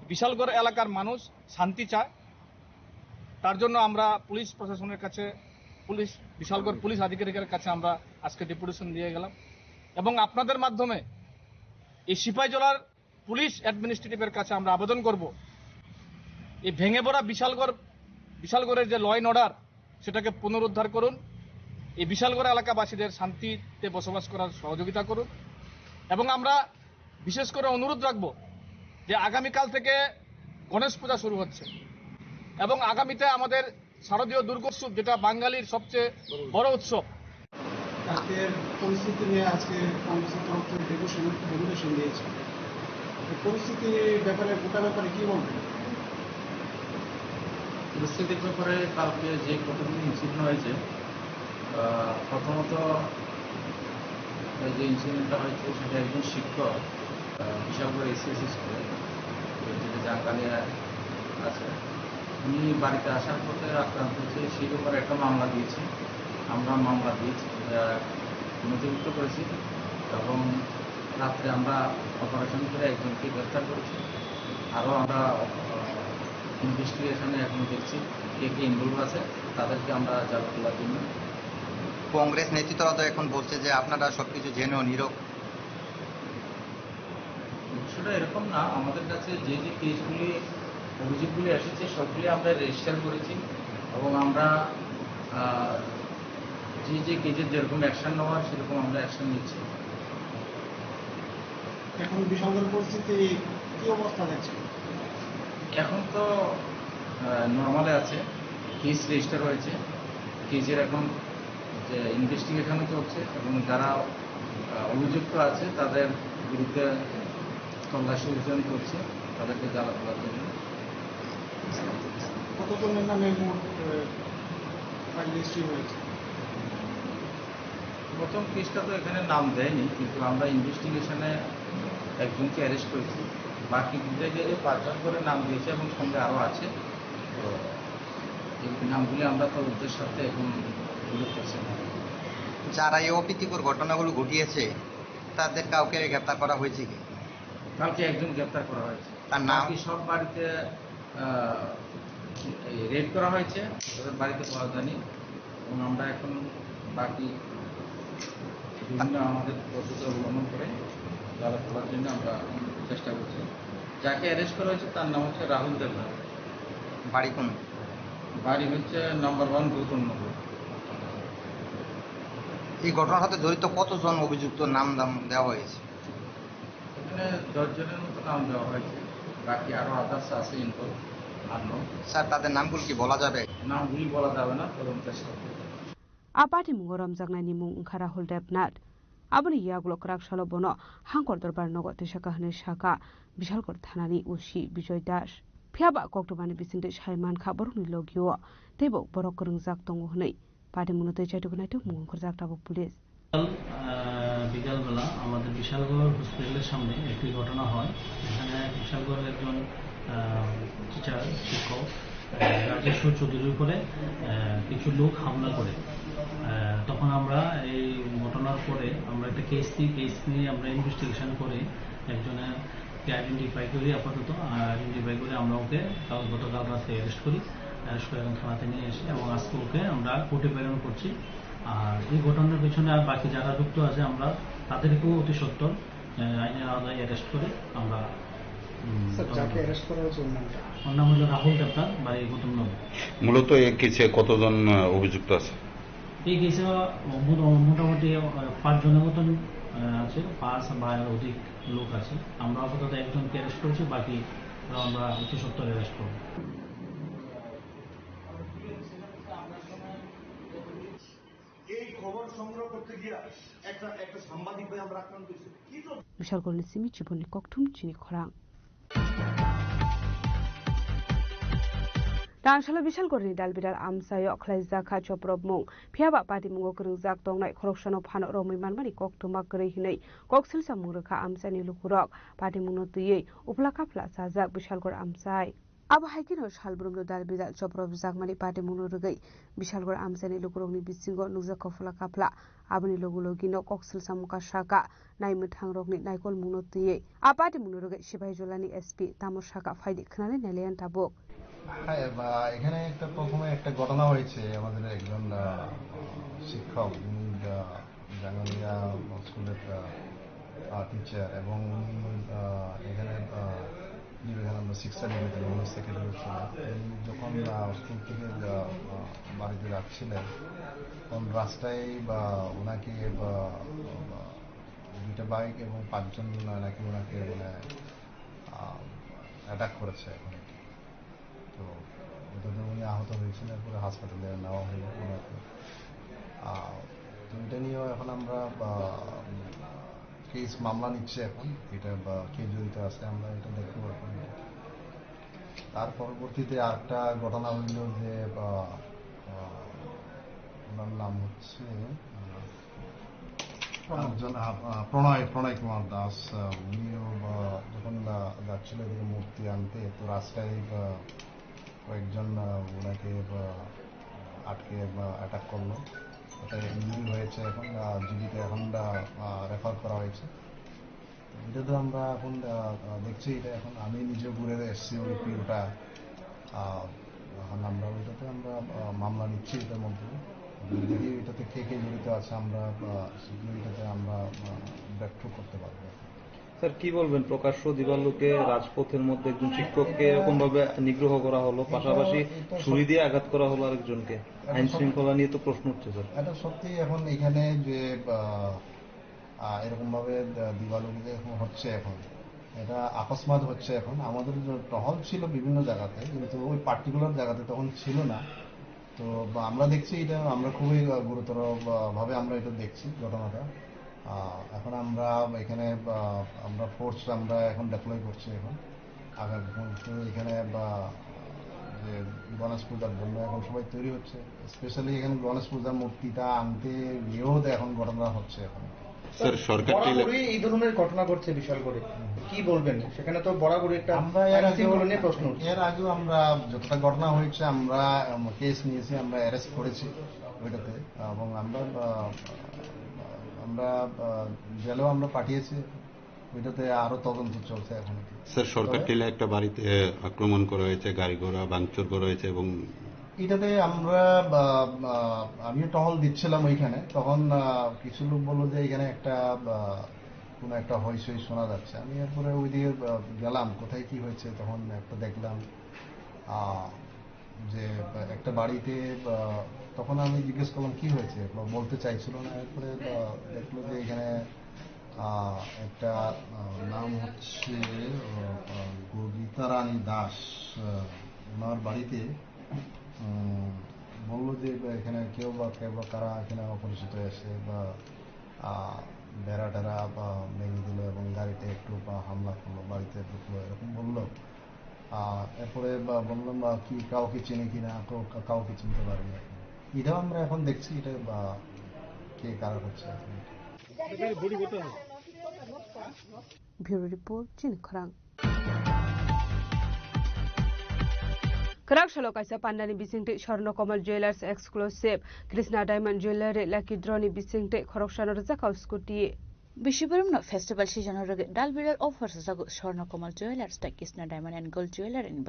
বিশালগড় এলাকার মানুষ শান্তি চায়। তার জন্য আমরা পুলিশ প্রশাসনের কাছে, পুলিশ, বিশালগড় পুলিশ আধিকারিকের কাছে আমরা আজকে ডেপুটেশন দিয়ে গেলাম। এবং আপনাদের মাধ্যমে এই সিপাহীজলার পুলিশ অ্যাডমিনিস্ট্রেটিভের কাছে আমরা আবেদন করব, এই ভেঙে পড়া বিশালগড়, বিশালগড়ের যে ল অ্যান্ড অর্ডার, সেটাকে পুনরুদ্ধার করুন। এই বিশালগড় এলাকাবাসীদের শান্তিতে বসবাস করার সহযোগিতা করুন। এবং আমরা বিশেষ করে অনুরোধ রাখবো যে আগামীকাল থেকে গণেশ পূজা শুরু হচ্ছে এবং আগামীতে আমাদের শারদীয় দুর্গোৎসব, যেটা বাঙালির সবচেয়ে বড় উৎসব। আজকের পরিস্থিতি নিয়ে আজকে কংগ্রেসের তরফ থেকে ডেপুটেশন, ডেপুটেশন দিয়েছে। এই পরিস্থিতির ব্যাপারে, গোটা ব্যাপারে কি বলবেন? পরিস্থিতির ব্যাপারে কালকে যে কতগুলি ইনসিডেন্ট হয়েছে, আহ, প্রথমত এই যে ইনসিডেন্টটা হয়েছে, সেটা একজন শিক্ষক, আহ, বিশালগড় এসএসসি স্কুলে, যেটা জাঙ্গালিয়া আছে, উনি বাড়িতে আসার পথে আক্রান্ত হয়েছে, সেই ব্যাপারে একটা মামলা দিয়েছি। আমরা মামলা দিয়েছি, আহ, নথিভুক্ত করেছি এবং রাত্রে আমরা অপারেশন করে একজনকে গ্রেফতার করেছি। আরও আমরা, আহ, ইনভেস্টিগেশনে এখন দেখছি কে কে ইনভলভ আছে, তাদেরকে আমরা জেরা করার জন্য। কংগ্রেস নেতৃত্বরা তো এখন বলছে যে আপনারা সবকিছু জেনুইন, নিরপেক্ষ। বিষয়টা এরকম না, আমাদের কাছে যে যে কেসগুলি, অভিযোগগুলি এসেছে, সবগুলি আমরা রেজিস্টার করেছি এবং আমরা, আহ, যে যে কেসের যেরকম অ্যাকশন নেওয়ার, সেরকম আমরা অ্যাকশন নিচ্ছি। এখন বিশালগড়ের পরিস্থিতি কি অবস্থা দেখছেন? এখন তো, আহ, নর্মালে আছে, কেস রেজিস্টার হয়েছে, কেসের এখন যে ইনভেস্টিগেশনও চলছে এবং যারা, আহ, অভিযুক্ত আছে তাদের বিরুদ্ধে তল্লাশি অভিযান চলছে, তাদেরকে জেরা করার জন্য। কতজনের নামে মোট, আহ, ফাইল রেজিস্ট্রি হয়েছে? প্রথম কেসটা তো এখানে নাম দেয়নি, কিন্তু আমরা ইনভেস্টিগেশনে একজনকে অ্যারেস্ট করেছি। বাকি দুটো জায়গায় পাঁচজন করে নাম দিয়েছে এবং সঙ্গে আরও আছে। তো এই নামগুলি আমরা তো ওদের সাথে এখন উল্লেখ করছি না। যারা এই অপ্রীতিকর ঘটনাগুলো ঘটিয়েছে, তাদের কাউকে গ্রেপ্তার করা হয়েছে কি? কালকে একজন গ্রেপ্তার করা হয়েছে। তার নাম? বাকি সব বাড়িতে, আহ, এই রেড করা হয়েছে, তাদের বাড়িতে পাওয়া যায়নি। এবং আমরা এখন বাকি বিভিন্ন আমাদের পদ্ধতি অবলম্বন করে তারা ধরার জন্য আমরা চেষ্টা করছি। যাকে অ্যারেস্ট করা হয়েছে তার নাম হচ্ছে রাহুল দেবনাথ। বাড়ি কোন? বাড়ি হচ্ছে নাম্বার ওয়ান গৌতম নগর। এই ঘটনার সাথে জড়িত কতজন অভিযুক্ত নাম দাম দেওয়া হয়েছে? এখানে দশ জনের মতো নাম দেওয়া হয়েছে, বাকি আরো আদার্স আছে ইনভলভ, আননোন। স্যার, তাদের নামগুলো কি বলা যাবে? নামগুলি বলা যাবে না, তদন্ত শেষ হবে। A party mungo romjaknaini mung wngkha Rahul Debnath. Aboni yagulo kwrak salo bono Hangkor Dorbar nogo tisa kahwnwi sakha Bishalgarh thanani O C Bijoy Das. Phiya ba koktwmani bisingtwi sai mankha borokni logio teibo borok kwrwngjak tongo hwnwi party mungno twi chaitugo naituk mung wngkhorjak tabuk police. আহ, বিকালবেলা আমাদের বিশালগড় হসপিটালের সামনে একটি ঘটনা হয়। এখানে বিশালগড়ের একজন, আহ, টিচার, শিক্ষক, আহ, রাজেশ্বর চৌধুরীর উপরে, আহ, কিছু লোক হামলা করে। আহ, তখন আমরা এই ঘটনার পরে আমরা একটা কেস দিই, কেস নিয়ে আমরা ইনভেস্টিগেশন করি। একজনের কে আইডেন্টিফাই করি আপাতত, আইডেন্টিফাই করে আমরা ওকে কাল, গতকাল রাতে অ্যারেস্ট করি। অ্যারেস্ট করে এখন থানাতে নিয়ে এসে এবং আজকে ওকে আমরা কোর্টে প্রেরণ করছি। আর এই ঘটনার পেছনে আর বাকি যারা যুক্ত আছে আমরা তাদেরকেও অতি সত্বর, আহ, আইনের আওতায় অ্যারেস্ট করে আমরা, উম, স্যার, যাকে অ্যারেস্ট করা হয়েছে ওর নামটা? ওর নাম হলো রাহুল দেবনাথ, বাড়ি গৌতম নগর। মূলত এই কেসে কতজন, আহ, অভিযুক্ত আছে? এই কেসে মোট-, মোটামুটি, আহ, পাঁচ জনের মতন, আহ, আছে, পাঁচ বা এর অধিক লোক আছে। আমরা আপাতত একজনকে অ্যারেস্ট করেছি, বাকি আমরা অতি সত্বর অ্যারেস্ট করব। এই খবর সংগ্রহ করতে গিয়া একটা, একটা সাংবাদিক ভাই আমরা আক্রান্ত হয়েছে। কি তো Bishalgarhni simi chibunni kokthum chini khorang. Tangsalo Bishalgarhni dalbidal amchaio khlaijakha chopropmung. Phiya ba patimungo kwrwngjak tongnai khoroksano phano romwi manmani koktwma kwrwi hwnwi kok silsamung rwkha amchaini lukurok. Patimungno twiwi uphla kaphla chajak Bishalgarh amchai. Abo hai kheno salbrumno dalbidal chopropjakmani patimungno rwgwi Bishalgarh amchaini lukurokni bisingo nukjakha uphla kaphla. Aboni logi logino kok silsamung kasaka naimwthangrokni naikolmungno twiwi. A patimungno rwgwi Sipaijolani S P tamo saka phaidi khwnali nailayan tabuk. হ্যাঁ, বা, এখানে একটা প্রথমে একটা ঘটনা হয়েছে, আমাদের একজন, আহ, শিক্ষক, উনি, আহ, জাঙ্গালিয়া স্কুলের, আহ, আহ, টিচার এবং উনি, আহ, এখানে, আহ, বিবেকানন্দ শিক্ষা নিকেতনে উনি সেক্রেটারি ছিলেন। উনি যখন, আহ, স্কুল থেকে, আহ, আহ, বাড়িতে যাচ্ছিলেন, তখন রাস্তায়, বা, ওনাকে, বা, বা, দুইটা বাইক এবং পাঁচজন নাকি ওনাকে, মানে, আহ, অ্যাটাক করেছে এখন আর কি। তো ওটাতে উনি আহত হয়েছেন, এরপরে হাসপাতালে নেওয়া হলো ওনাকে। আহ, তো এটা নিয়েও এখন আমরা, আহ, কেস মামলা নিচ্ছে এখন, এটা বা কে জড়িত আছে আমরা এটা দেখবো এখন। তার পরবর্তীতে আরেকটা ঘটনা হইল যে, আহ, আহ, ওনার নাম হচ্ছে, আহ, প্রণয়। একজন, আহ, আহ, প্রণয়, প্রণয় কুমার দাস, আহ, উনিও, আহ, যখন, আহ, যাচ্ছিল এদিকে মূর্তি আনতে, তো রাস্তায়, আহ, কয়েকজন, আহ, ওনাকে, আহ, আটকে, আহ, অ্যাটাক করলো। ওটা ইনজুরি হয়েছে এখন, আহ, জিবিতে এখন, আহ, আহ, রেফার করা হয়েছে। এটা তো আমরা এখন, আহ, আহ, দেখছি, এটা এখন আমি নিজেও ঘুরে এসেছি ওই পিওটা। আহ, এখন আমরা ওইটাতে আমরা, আহ, মামলা নিচ্ছি এটার মধ্যে। যদি এটাতে কে কে জড়িত আছে আমরা, আহ, সেগুলো এটাতে আমরা, আহ, ব্যাকথ্রুগ করতে পারবো। স্যার, কি বলবেন, প্রকাশ্য দিবালোকে রাজপথের মধ্যে একজন শিক্ষককে এরকম ভাবে নিগ্রহ করা হলো, এটা তো, পাশাপাশি এটা তো ছুরি সত্যি। দিয়ে আঘাত করা হলো আরেকজনকে? এটা আইন সত্যি। শৃঙ্খলা নিয়ে তো প্রশ্ন উঠছে, স্যার। এটা সত্যি এখন এখানে যে, আহ, আহ, এরকমভাবে দ-, দিবালোকে যে এখন হচ্ছে এখন, এটা আকস্মাত হচ্ছে এখন। আমাদের যে টহল ছিল বিভিন্ন জায়গাতে, কিন্তু ওই পার্টিকুলার জায়গাতে তখন ছিল না। তো বা আমরা দেখছি এটা, আমরা খুবই, আহ, গুরুতর, আহ, ভাবে আমরা এটা দেখছি ঘটনাটা। আহ, এখন আমরা এখানে, আহ, আমরা ফোর্স আমরা এখন ডিপ্লয় করছি এখন। আগামী তো এখানে বা যে গণেশ পূজার জন্য এখন সবাই তৈরি হচ্ছে। স্পেশালি এখানে গণেশ পূজার মূর্তিটা আনতে গিয়েও তো এখন ঘটনা হচ্ছে এখন। স্যার, সরকার তো এলা- বরাবরই এই ধরনের ঘটনা ঘটছে বিশালগড়ে, কি বলবেন? সেখানে তো বরাবরই একটা আমরা এর আইন আগেও, শৃঙ্খলা নিয়ে প্রশ্ন উঠছে। এর আগেও আমরা যতটা ঘটনা হয়েছে আমরা, উম, কেস নিয়েছি, আমরা অ্যারেস্ট করেছি। ওইটাতে। এবং আমরা আহ, আমরা আহ, জেলেও আমরা পাঠিয়েছি। ওইটাতে আরো তদন্ত চলছে এখন। স্যার, সরকার তবে- টিলা একটা বাড়িতে আক্রমণ করা হয়েছে, গাড়ি ঘোড়া ভাঙচুর করা হয়েছে এবং এটাতে আমরা আহ, আহ, আমিও টহল দিচ্ছিলাম ওইখানে। তখন আহ, কিছু লোক বললো যে এখানে একটা আহ, কোনো একটা হইচই শোনা যাচ্ছে। আমি এরপরে ওইদিকে আহ, গেলাম, কোথায় কি হয়েছে। তখন একটা দেখলাম আহ, যে একটা বাড়িতে আহ, তখন আমি জিজ্ঞেস করলাম কি হয়েছে, ব- বলতে চাইছিল না। এরপরে আহ, দেখলো যে এখানে আহ, একটা আহ, নাম হচ্ছে আহ, আহ, গবিতা রানী দাস। আহ, ওনার বাড়িতে উম, বললো যে এখানে কেউ বা কেউ বা কারা এখানে অপরিচিত এসে বা আহ, বেড়া টেরা বা ভেঙে দিল এবং গাড়িতে একটু বা হামলা করলো, বাড়িতে ঢুকলো, এরকম বললো। আহ, এরপরে বা বললাম বা কি কাউকে চিনি কিনা, কেউ কা- কাউকে চিনতে পারিনি এখন। এটাও আমরা এখন দেখছি এটা বা কে কারা করছে এখন। Bureau Report, Chini Khorang. Kwrak salo kaisa pandani bisingtwi Swarna Kamal Jewellers Exclusive, Krishna Diamond Jewellery Lucky Draw ni bisingtwi khoroksano rwjakha scooty. Bishiboromno festival season o rwgwi dal bidal offer sajago Swarna Kamal Jewellers tei Krishna Diamond and Gold Jewellery ni